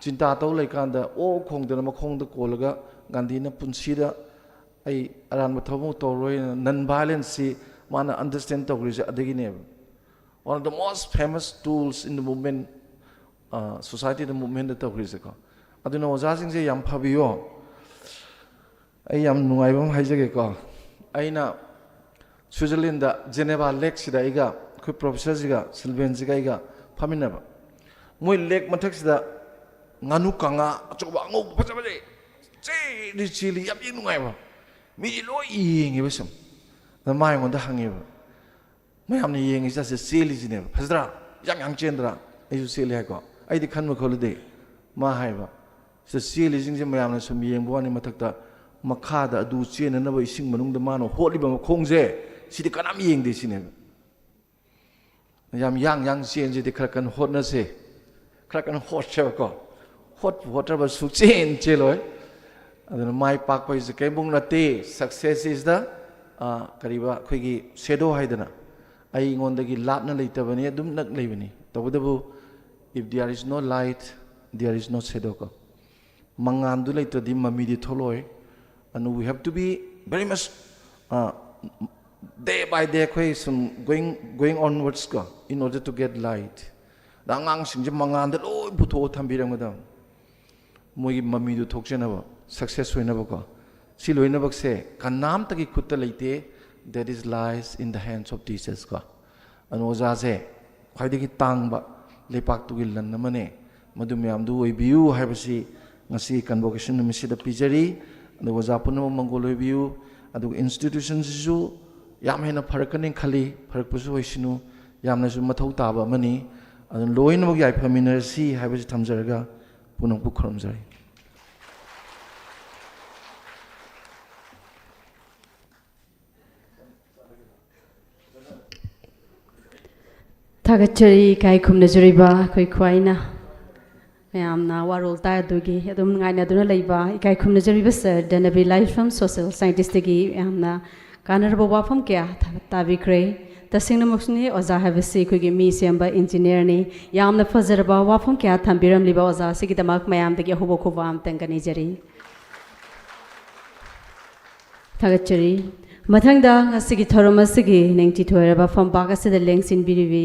ꯆꯤꯟꯇꯥ ꯇꯧ ꯂꯩꯀꯥꯟꯗ ꯑꯣ ꯈꯣꯡꯗꯅ ꯃꯈꯣꯡꯗ ꯀꯣꯜꯂꯒ ꯒꯥꯟꯙꯤꯅ ꯄꯨꯟꯁꯤꯗ ꯑꯩ ꯑꯔꯥꯟꯕ ꯊꯕꯛ ꯇꯧꯔꯣꯏꯅ non violence ꯁꯤ ꯃꯥꯅ understand ꯇꯧꯈ꯭ꯔꯤꯁꯦ ꯑꯗꯒꯤꯅꯦꯕ꯫ One of the most famous tools in the movement, society the movement ꯇꯧꯈ꯭ꯔꯤꯁꯦꯀꯣ꯫ ꯑꯗꯨꯅ ꯑꯣꯖꯥꯁꯤꯡꯁꯦ ꯌꯥꯝ ꯐꯕꯤꯌꯣ꯫ ꯑꯩ ꯌꯥꯝ ꯅꯨꯡꯉꯥꯏꯕ ꯑꯃ ꯍꯥꯏꯖꯒꯦꯀꯣ꯫ ꯑꯩꯅ ꯁ꯭ꯋꯤꯖꯔꯂꯦꯟꯗ Geneva lake ꯁꯤꯗ ꯑꯩꯒ ꯑꯩꯈꯣꯏ professor ꯁꯤꯒ ꯁꯤꯜꯚꯦꯟꯁꯤꯒ ꯑꯩꯒ ꯐꯝꯃꯤꯟꯅꯕ꯫ ꯃꯣꯏ lake ꯃꯊꯛꯁꯤꯗ ꯉꯥꯅꯨ ꯀꯥꯡꯉꯥ ꯑꯆꯧꯕ ꯑꯉꯧꯕ ꯐꯖ ꯐꯖꯩ꯫ ꯆꯦꯜꯂꯤ ꯆꯦꯜꯂꯤ, ꯌꯥꯝ ꯌꯦꯡ ꯅꯨꯡꯉꯥꯏꯕ꯫ ꯃꯤꯁꯦ ꯂꯣꯏ ꯌꯦꯡꯉꯦꯕ ꯁꯨꯝ꯫ ꯑꯗ ꯃꯥ ꯑꯩꯉꯣꯟꯗ ꯍꯪꯉꯦꯕ, ꯃꯌꯥꯝꯅ ꯌꯦꯡꯉꯤꯁꯦ ꯑꯁꯤ ꯆꯦꯜꯂꯤꯁꯤꯅꯦꯕ, "ꯐꯖꯗ꯭ꯔꯥ? ꯌꯥꯡ ꯌꯥꯡ ꯆꯦꯟꯗ꯭ꯔꯥ? ꯑꯩꯁꯨ ꯆꯦꯜꯂꯤ" ꯍꯥꯏꯀꯣ꯫ ꯑꯩꯗꯤ ꯈꯟꯕ ꯈꯜꯂꯨꯗꯦ꯫ ꯃꯥ ꯍꯥꯏꯕ, "ꯁꯤꯗ ꯆꯦꯜꯂꯤꯁꯤꯡꯁꯦ ꯃꯌꯥꯝꯅ ꯁꯨꯝ ꯌꯦꯡꯕ ꯋꯥꯅꯤ, ꯃꯊꯛꯇ ꯃꯈꯥꯗ ꯑꯗꯨ ꯆꯦꯟꯅꯅꯕ ꯏꯁꯤꯡ ꯃꯅꯨꯡꯗ ꯃꯥꯅ ꯍꯣꯠꯂꯤꯕ ꯃꯈꯣꯡꯁꯦ, ꯁꯤꯗꯤ ꯀꯅꯥꯝ ꯌꯦꯡꯗꯦ" ꯁꯤꯅꯦꯕ꯫ ꯌꯥꯝ ꯌꯥꯡ ꯌꯥꯡ ꯆꯦꯟꯁꯤꯗꯤ ꯈꯔ ꯀꯟꯅ ꯍꯣꯠꯅꯁꯦ, ꯈꯔ ꯀꯟꯅ ꯍꯣꯠꯁꯦꯕꯀꯣ꯫ ꯍꯣꯠꯄꯨ ꯍꯣꯠꯇ꯭ꯔꯕ ꯁꯨꯛꯆꯦꯟ ꯆꯦꯜꯂꯣꯏ꯫ ꯑꯗꯨꯅ ꯃꯥꯏ ꯄꯥꯛꯄ ꯍꯥꯏꯁꯦ ꯀꯔꯤꯝꯐꯥꯎ ꯅꯠꯇꯦ꯫ Success is the, ꯑ, ꯀꯔꯤꯕ, ꯑꯩꯈꯣꯏꯒꯤ shadow ꯍꯥꯏꯗꯅ꯫ ꯑꯩꯉꯣꯟꯗꯒꯤ ꯂꯥꯞꯅ ꯂꯩꯇꯕꯅꯤ, ꯑꯗꯨꯝ ꯅꯛ ꯂꯩꯕꯅꯤ꯫ ꯇꯧꯕꯇꯕꯨ, if there is no light, there is no shadow ꯀꯣ꯫ ꯃꯉꯥꯟꯗꯨ ꯂꯩꯇ꯭ꯔꯗꯤ ꯃꯃꯤꯗꯤ ꯊꯣꯛꯂꯛꯑꯣꯏ꯫ And we have to be very much, uh, day by day ꯑꯩꯈꯣꯏ ꯁꯨꯝ going, going onwards ꯀꯣ, in order to get light꯫ ꯑꯗ ꯑꯉꯥꯡꯁꯤꯡꯁꯦ ꯃꯉꯥꯟꯗ ꯂꯣꯏ ꯄꯨꯊꯣꯛꯑ ꯊꯝꯕꯤꯔꯝꯒꯗꯕꯅꯤ꯫ ꯃꯣꯏꯒꯤ ꯃꯃꯤꯗꯨ ꯊꯣꯛꯆꯅꯕ, success ꯑꯣꯏꯅꯕꯀꯣ꯫ ꯁꯤ ꯂꯣꯏꯅꯃꯛꯁꯦ ꯀꯅꯥꯝꯇꯒꯤ ꯈꯨꯠꯇ ꯂꯩꯇꯦ, that is lies in the hands of teachers ꯀꯣ꯫ ꯑꯗꯨꯅ ꯑꯣꯖꯥꯁꯦ ꯈ꯭ꯋꯥꯏꯗꯒꯤ ꯇꯥꯡꯕ ꯂꯩꯄꯥꯛꯇꯨꯒꯤ ꯂꯟ ꯑꯃꯅꯦ꯫ ꯃꯗꯨ ꯃꯌꯥꯝꯗꯨ ꯑꯣꯏꯕꯤꯌꯨ ꯍꯥꯏꯕꯁꯤ ꯉꯁꯤ convocation ꯅꯨꯃꯤꯠꯁꯤꯗ ꯄꯤꯖꯔꯤ꯫ ꯑꯗꯨꯒ ꯑꯣꯖꯥ ꯄꯨꯝꯅꯃꯛ ꯃꯪꯒꯣꯜ ꯑꯣꯏꯕꯤꯌꯨ꯫ ꯑꯗꯨꯒ institution ꯁꯤꯁꯨ ꯌꯥꯝ ꯍꯦꯟꯅ ꯐꯔꯛꯀꯅꯤ ꯈꯜꯂꯤ, ꯐꯔꯛꯄꯁꯨ ꯑꯣꯏꯁꯅꯨ, ꯌꯥꯝꯅꯁꯨ ꯃꯊꯧ ꯇꯥꯕ ꯑꯃꯅꯤ꯫ ꯑꯗꯨꯅ ꯂꯣꯏꯅꯃꯛ ꯌꯥꯏꯐꯃꯤꯟꯅꯔꯁꯤ ꯍꯥꯏꯕꯁꯤ ꯊꯝꯖꯔꯒ ꯄꯨꯝꯅꯃꯛꯄꯨ ꯈꯨꯔꯨꯝꯖꯔꯤ꯫ ꯊꯥꯒꯠꯆꯔꯤ ꯏꯀꯥꯏ ꯈꯨꯝꯅꯖꯔꯤꯕ ꯑꯩꯈꯣꯏ ꯈ꯭ꯋꯥꯏꯅ ꯃꯌꯥꯝꯅ ꯋꯥꯔꯣꯜ ꯇꯥꯗꯨꯒꯤ ꯑꯗꯨꯝ ꯉꯥꯏꯅꯗꯨꯅ ꯂꯩꯕ ꯏꯀꯥꯏ ꯈꯨꯝꯅꯖꯔꯤꯕ ꯁꯔ ꯙꯅꯕꯤꯔ ꯂꯥꯏꯐꯝ ꯁꯣꯁꯦꯜ ꯁꯥꯏꯟꯇꯤꯁꯇꯒꯤ ꯌꯥꯝꯅ ꯀꯥꯟꯅꯔꯕ ꯋꯥꯐꯝ ꯀꯌꯥ ꯊ- ꯇꯥꯕꯤꯈ꯭ꯔꯦ꯫ ꯇꯁꯦꯡꯅꯃꯛꯁꯨꯅꯤ, ꯑꯣꯖꯥ ꯍꯥꯏꯕꯁꯤ ꯑꯩꯈꯣꯏꯒꯤ ꯃꯤ ꯁꯦꯝꯕ ꯏꯟꯖꯤꯅꯤꯌꯔꯅꯤ꯫ ꯌꯥꯝꯅ ꯐꯖꯔꯕ ꯋꯥꯐꯝ ꯀꯌꯥ ꯊꯝꯕꯤꯔꯝꯂꯤꯕ ꯑꯣꯖꯥ ꯑꯁꯤꯒꯤꯗꯃꯛ ꯃꯌꯥꯝꯗꯒꯤ ꯑꯍꯧꯕ ꯈꯨꯕꯥꯛ ꯑꯃꯇꯪꯒ ꯅꯤꯖꯔꯤ꯫ ꯊꯥꯒꯠꯆꯔꯤ꯫ ꯃꯊꯪꯗ ꯉꯁꯤꯒꯤ ꯊꯧꯔꯝ ꯑꯁꯤꯒꯤ ꯅꯤꯡꯊꯤꯊꯣꯏꯔꯕ ꯐꯝꯄꯥꯛ ꯑꯁꯤꯗ ꯂꯦꯡꯁꯤꯟꯕꯤꯔꯤꯕꯤ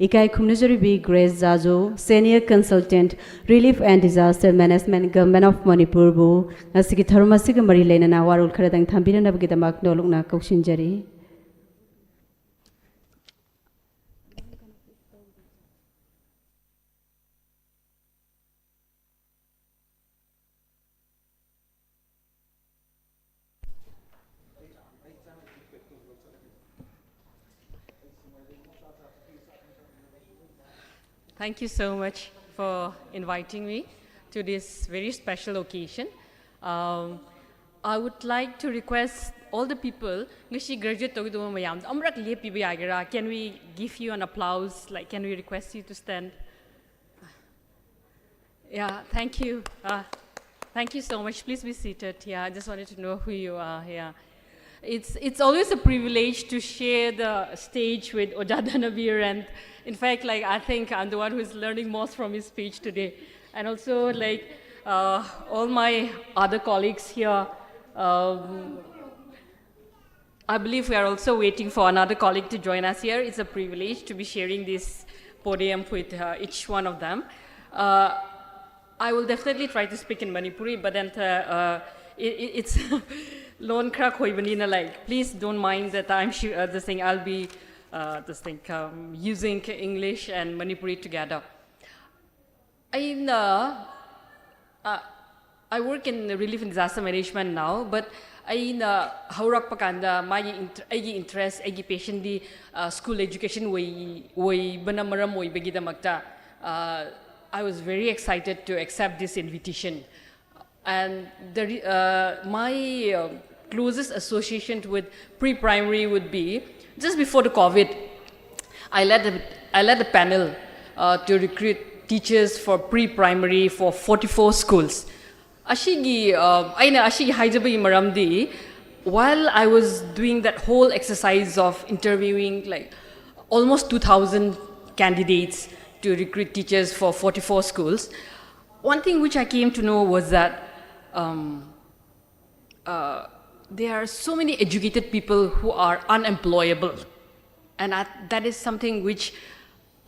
ꯏꯀꯥꯏ ꯈꯨꯝꯅꯖꯔꯤꯕꯤ Grace Jajo, Senior Consultant, Relief and Disaster Management, Government of ꯃꯅꯤꯄꯨꯔꯕꯨ ꯉꯁꯤꯒꯤ ꯊꯧꯔꯝ ꯑꯁꯤꯒ ꯃꯔꯤ ꯂꯩꯅꯅ ꯋꯥꯔꯣꯜ ꯈꯔꯗꯪ ꯊꯝꯕꯤꯅꯅꯕꯒꯤꯗꯃꯛ ꯅꯣꯂꯨꯛꯅ ꯀꯧꯁꯤꯟꯖꯔꯤ꯫ Thank you so much for inviting me to this very special occasion. Um, I would like to request all the people, ꯉꯁꯤ graduate ꯇꯧꯒꯗꯕ ꯃꯌꯥꯝꯗꯣ ꯑꯃꯨꯔꯛ ꯂꯦꯞꯄꯤꯕ ꯌꯥꯒꯦꯔꯥ? Can we give you an applause? Like, can we request you to stand? Yeah, thank you. Uh, thank you so much. Please be seated. Yeah, I just wanted to know who you are. Yeah. It's, it's always a privilege to share the stage with Oja Dhanabir. And in fact, like, I think I'm the one who is learning most from his speech today. And also, like, uh, all my other colleagues here, um, I believe we are also waiting for another colleague to join us here. It's a privilege to be sharing this podium with uh, each one of them. Uh, I will definitely try to speak in Manipuri, but then uh, uh, it, it- it's ꯂꯣꯟ ꯈꯔ ꯈꯣꯏꯕꯅꯤꯅ, like, please don't mind that I'm sh- uh, this thing. I'll be uh, this thing um, using English and Manipuri together. ꯑꯩꯅ uh, I work in relief and disaster management now, but ꯑꯩꯅ ꯍꯧꯔꯛꯄ ꯀꯥꯟꯗ ꯃꯥꯒꯤ int- ꯑꯩꯒꯤ interest, ꯑꯩꯒꯤ passionꯗꯤ uh, school education ꯑꯣꯏ ꯑꯣꯏꯕꯅ ꯃꯔꯝ ꯑꯣꯏꯕꯒꯤꯗꯃꯛꯇ uh, I was very excited to accept this invitation. And the, re- uh, my uh, closest association with pre-primary would be just before the COVID, I led a I led a panel uh, to recruit teachers for pre-primary for forty-four schools. ꯑꯁꯤꯒꯤ ꯑ, ꯑꯩꯅ ꯑꯁꯤꯒꯤ ꯍꯥꯏꯖꯕꯒꯤ ꯃꯔꯝꯗꯤ, while I was doing that whole exercise of interviewing like almost two thousand candidates to recruit teachers for forty-four schools, one thing which I came to know was that um, uh, there are so many educated people who are unemployable. And I, that is something which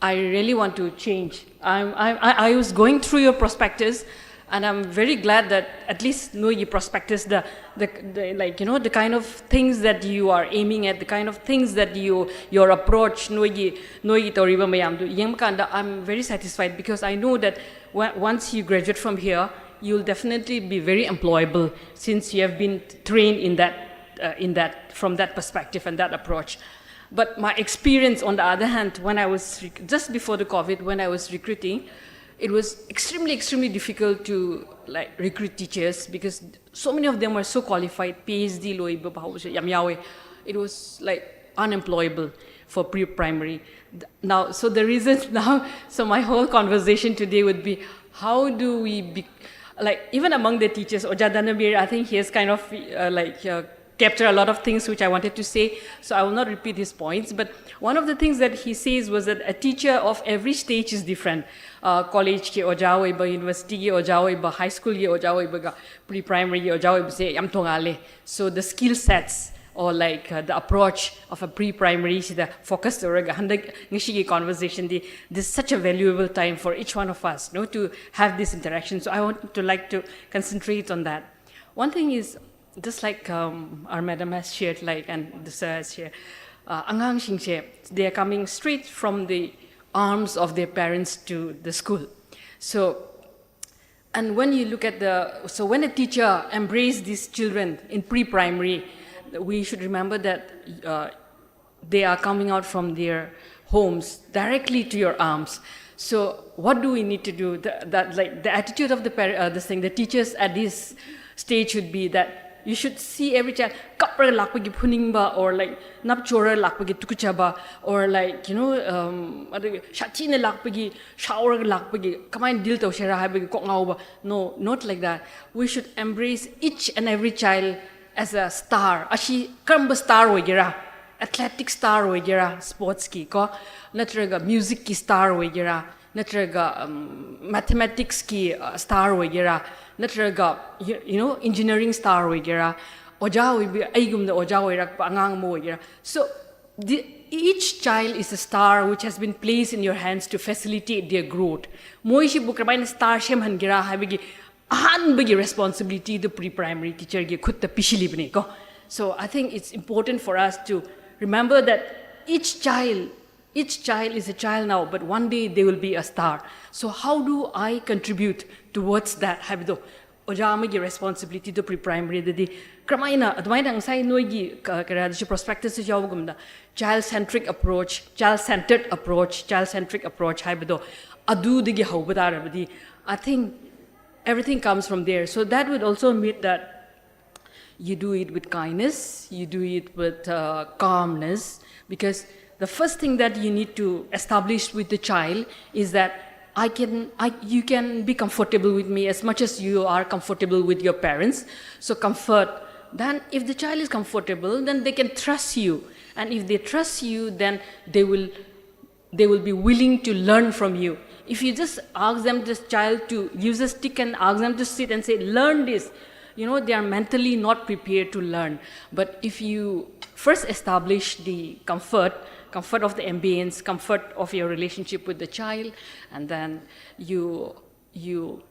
I really want to change. I'm, I, I I was going through your prospectus, and I'm very glad that at least know your prospectus, the, the, the like you know the kind of things that you are aiming at, the kind of things that you, your approach, ꯅꯣꯏꯒꯤ ꯅꯣꯏꯒꯤ ꯇꯧꯔꯤꯕ ꯃꯌꯥꯝꯗꯨ ꯌꯦꯡꯕ ꯀꯥꯟꯗ, I'm very satisfied because I know that when- once you graduate from here, you'll definitely be very employable since you have been trained in that uh, in that from that perspective and that approach. But my experience, on the other hand, when I was rec- just before the COVID, when I was recruiting, it was extremely, extremely difficult to like recruit teachers because so many of them were so qualified, PhD ꯂꯣꯏꯕ ꯐꯥꯎꯕꯁꯨ ꯌꯥꯝ ꯌꯥꯎꯋꯦ. It was like unemployable for pre-primary. Th- Now, so the reason now, so my whole conversation today would be, how do we be, like, even among the teachers, Oja Danabir, I think he has kind of uh, like uh, captured a lot of things which I wanted to say, so I will not repeat his points. But one of the things that he says was that a teacher of every stage is different. Uh, college ꯀꯤ ꯑꯣꯖꯥ ꯑꯣꯏꯕ, university ꯀꯤ ꯑꯣꯖꯥ ꯑꯣꯏꯕ, high school ꯀꯤ ꯑꯣꯖꯥ ꯑꯣꯏꯕꯒ pre-primary ꯀꯤ ꯑꯣꯖꯥ ꯑꯣꯏꯕꯁꯦ ꯌꯥꯝ ꯇꯣꯉꯥꯜꯂꯦ. So the skill sets or like uh, the approach of a pre-primary ꯁꯤꯗ focus ꯇꯧꯔꯒ ꯍꯟꯗꯛ ꯉꯁꯤꯒꯤ conversation D, this is such a valuable time for each one of us, no, to have this interaction. So I want to like to concentrate on that. One thing is, just like um, our madam has shared, like, and the sir has shared, uh, ꯑꯉꯥꯡꯁꯤꯡꯁꯦ, they are coming straight from the arms of their parents to the school. So and when you look at the, so when a teacher embraces these children in pre-primary, we should remember that uh, they are coming out from their homes directly to your arms. So what do we need to do? Th- that like the attitude of the parent, uh, this thing, the teachers at this stage should be that You should see every child. ꯀꯞꯔꯒ ꯂꯥꯛꯄꯒꯤ ꯐꯨꯅꯤꯡꯕ, or like ꯅꯞꯆꯣꯔꯒ ꯂꯥꯛꯄꯒꯤ ꯇꯨꯀꯠꯆꯕ, or like, you know, um, ꯑꯗꯨꯒ ꯁꯥꯊꯤꯅ ꯂꯥꯛꯄꯒꯤ, ꯁꯥꯎꯔꯒ ꯂꯥꯛꯄꯒꯤ ꯀꯃꯥꯏꯅ deal ꯇꯧꯁꯤꯔꯥ ꯍꯥꯏꯕꯒꯤ ꯀꯣꯛ ꯉꯥꯎꯕ. No, not like that. We should embrace each and every child as a star. ꯑꯁꯤ ꯀꯔꯝꯕ star ꯑꯣꯏꯒꯦꯔꯥ? Athletic star ꯑꯣꯏꯒꯦꯔꯥ, sportsꯀꯤ ꯀꯣ, ꯅꯠꯇ꯭ꯔꯒ musicꯀꯤ star ꯑꯣꯏꯒꯦꯔꯥ, ꯅꯠꯇ꯭ꯔꯒ ꯃꯦꯊꯃꯦꯇꯤꯛꯁꯀꯤ star ꯑꯣꯏꯒꯦꯔꯥ, ꯅꯠꯇ꯭ꯔꯒ, you know, engineering star ꯑꯣꯏꯒꯦꯔꯥ, ꯑꯣꯖꯥ ꯑꯣꯏꯕ, ꯑꯩꯒꯨꯝꯅ ꯑꯣꯖꯥ ꯑꯣꯏꯔꯛꯄ ꯑꯉꯥꯡ ꯑꯃ ꯑꯣꯏꯒꯦꯔꯥ. So the, each child is a star which has been placed in your hands to facilitate their growth. ꯃꯣꯏꯁꯤꯕꯨ ꯀꯔꯝꯍꯥꯏꯅ star ꯁꯦꯝꯍꯟꯒꯦꯔꯥ ꯍꯥꯏꯕꯒꯤ ꯑꯍꯥꯟꯕꯒꯤ responsibilityꯗꯨ pre primary teacherꯒꯤ ꯈꯨꯠꯇ ꯄꯤꯁꯤꯜꯂꯤꯕꯅꯤꯀꯣ. So I think it's important for us to remember that each child, each child is a child now, but one day they will be a star. So how do I contribute towards that ꯍꯥꯏꯕꯗꯣ, ꯑꯣꯖꯥ ꯑꯃꯒꯤ responsibilityꯗꯣ pre primaryꯗꯗꯤ ꯀꯔꯝꯍꯥꯏꯅ, ꯑꯗꯨꯃꯥꯏꯅ ꯉꯁꯥꯏ ꯅꯣꯏꯒꯤ ꯀ-, ꯀꯔꯤ ꯍꯥꯏꯗꯣꯏꯁꯤ, prospectusꯇꯁꯨ ꯌꯥꯎꯕꯒꯨꯝꯅ, child centric approach, child centered approach, child centric approach ꯍꯥꯏꯕꯗꯣ, ꯑꯗꯨꯗꯒꯤ ꯍꯧꯕ ꯇꯥꯔꯕꯗꯤ, I think everything comes from there. So that would also mean that you do it with kindness, you do it with uh, calmness, because the first thing that you need to establish with the child is that I can, I, you can be comfortable with me as much as you are comfortable with your parents. So comfort. Then if the child is comfortable, then they can trust you. And if they trust you, then they will, they will be willing to learn from you. If you just ask them, this child, to use a stick and ask them to sit and say, "Learn this," you know, they are mentally not prepared to learn. But if you first establish the comfort, comfort of the ambience, comfort of your relationship with the child, and then you, you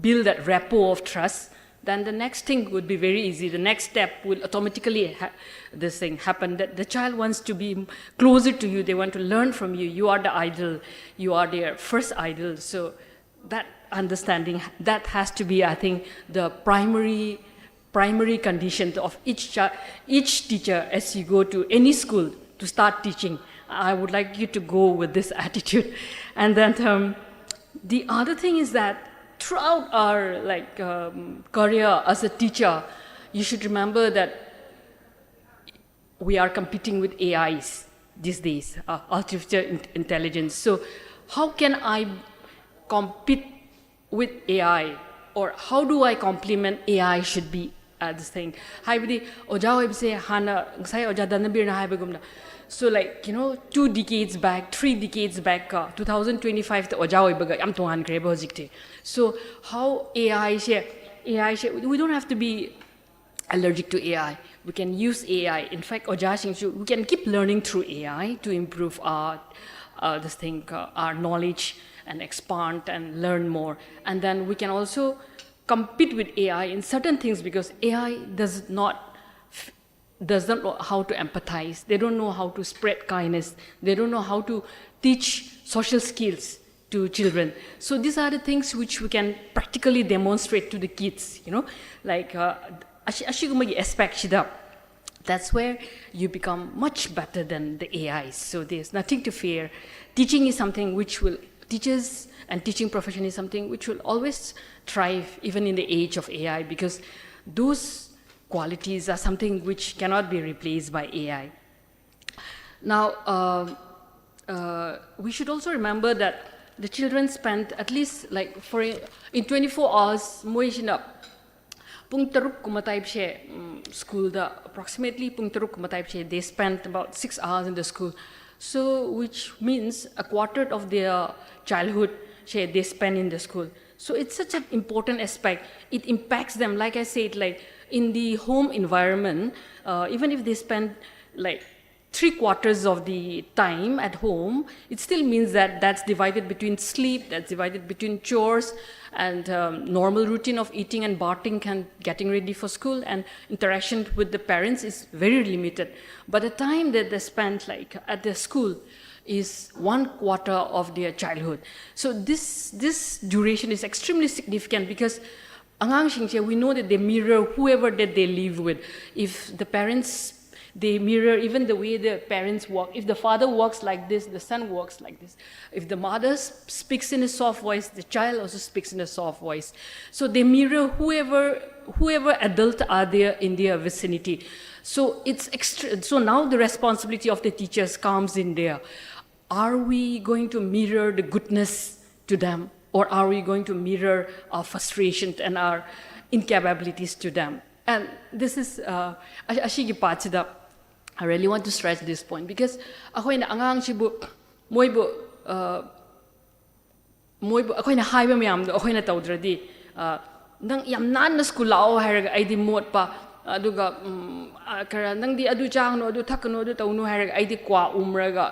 build that rapport of trust, then the next thing would be very easy. The next step will automatically ha-, this thing happen, that the child wants to be closer to you. They want to learn from you. You are the idol. You are their first idol. So that understanding, that has to be, I think, the primary, primary condition of each chi-, each teacher as you go to any school to start teaching. I would like you to go with this attitude. And then, um, the other thing is that throughout our, like, um, career as a teacher, you should remember that we are competing with A Is these days, uh, artificial in- intelligence. So, how can I compete with A I, or how do I complement A I should be uh, this thing? ꯍꯥꯏꯕꯗꯤ ꯑꯣꯖꯥ ꯑꯣꯏꯕꯁꯦ ꯍꯥꯟꯅ ꯉꯁꯥꯏ ꯑꯣꯖꯥ ꯙꯅꯕꯤꯔꯅ ꯍꯥꯏꯕꯒꯨꯝꯅ, so, like, you know, two decades back, three decades back, uh, two thousand twenty-five ꯇ ꯑꯣꯖꯥ ꯑꯣꯏꯕꯒ ꯌꯥꯝ ꯇꯣꯉꯥꯟꯈ꯭ꯔꯦꯕ ꯍꯧꯖꯤꯛꯇꯤ. So, how A I say, A I say, we don't have to be allergic to A I. We can use A I. In fact, ꯑꯣꯖꯥꯁꯤꯡꯁꯨ, we can keep learning through A I to improve our, uh, this thing, uh, our knowledge and expand and learn more. And then we can also compete with A I in certain things, because A I does not f- does not know how to empathize. They don't know how to spread kindness. They don't know how to teach social skills to children. So these are the things which we can practically demonstrate to the kids, you know, like, uh, ꯑꯁꯤ ꯑꯁꯤꯒꯨꯝꯕꯒꯤ ꯑꯦꯁꯄꯦꯛꯁꯤꯗ, that's where you become much better than the A Is. So there's nothing to fear. Teaching is something which will, teachers and teaching profession is something which will always thrive even in the age of A I, because those qualities are something which cannot be replaced by A I. Now, uh, uh, we should also remember that the children spend at least, like, for a, in twenty-four hours, ꯃꯣꯏꯁꯤꯅ ꯄꯨꯡ ꯇꯔꯨꯛ ꯀꯨꯝꯕ ꯇꯥꯏꯞꯁꯦ, ꯎꯝ, ꯁ꯭ꯀꯨꯜꯗ, approximately ꯄꯨꯡ ꯇꯔꯨꯛ ꯀꯨꯝꯕ ꯇꯥꯏꯞꯁꯦ, they spend about six hours in the school. So, which means a quarter of their childhood say they spend in the school. So it's such an important aspect. It impacts them, like I said, like, in the home environment, uh, even if they spend, like, three quarters of the time at home, it still means that that's divided between sleep, that's divided between chores, and, um, normal routine of eating and bathing and getting ready for school, and interaction with the parents is very limited. But the time that they spend, like, at the school is one quarter of their childhood. So this, this duration is extremely significant, because ꯑꯉꯥꯡꯁꯤꯡꯁꯦ, we know that they mirror whoever that they live with. If the parents, they mirror even the way the parents walk. If the father walks like this, the son walks like this. If the mother s- speaks in a soft voice, the child also speaks in a soft voice. So they mirror whoever whoever adult are there in their vicinity. So it's extra, so now the responsibility of the teachers comes in there. Are we going to mirror the goodness to them, or are we going to mirror our frustrations and our incapabilities to them? And this is uh, ꯑꯁꯤꯒꯤ ꯄꯥꯔꯠꯁꯤꯗ I really want to stress this point because ꯑꯩꯈꯣꯏꯅ ꯑꯉꯥꯡꯁꯤꯕꯨ ꯃꯣꯏꯕꯨ uh, ꯃꯣꯏꯕꯨ ꯑꯩꯈꯣꯏꯅ ꯍꯥꯏꯕ ꯃꯌꯥꯝꯗꯣ ꯑꯩꯈꯣꯏꯅ ꯇꯧꯗ꯭ꯔꯗꯤ, ꯅꯪ ꯌꯥꯝ ꯅꯥꯟꯅ ꯁ꯭ꯀꯨꯜ ꯂꯥꯛꯑꯣ ꯍꯥꯏꯔꯒ ꯑꯩꯗꯤ ꯃꯣꯠꯄ, ꯑꯗꯨꯒ ꯈꯔ ꯅꯪꯗꯤ ꯑꯗꯨ ꯆꯥꯒꯅꯨ, ꯑꯗꯨ ꯊꯛꯀꯅꯨ, ꯑꯗꯨ ꯇꯧꯅꯨ ꯍꯥꯏꯔꯒ ꯑꯩꯗꯤ ꯀ꯭ꯋꯥ ꯎꯝꯔꯒ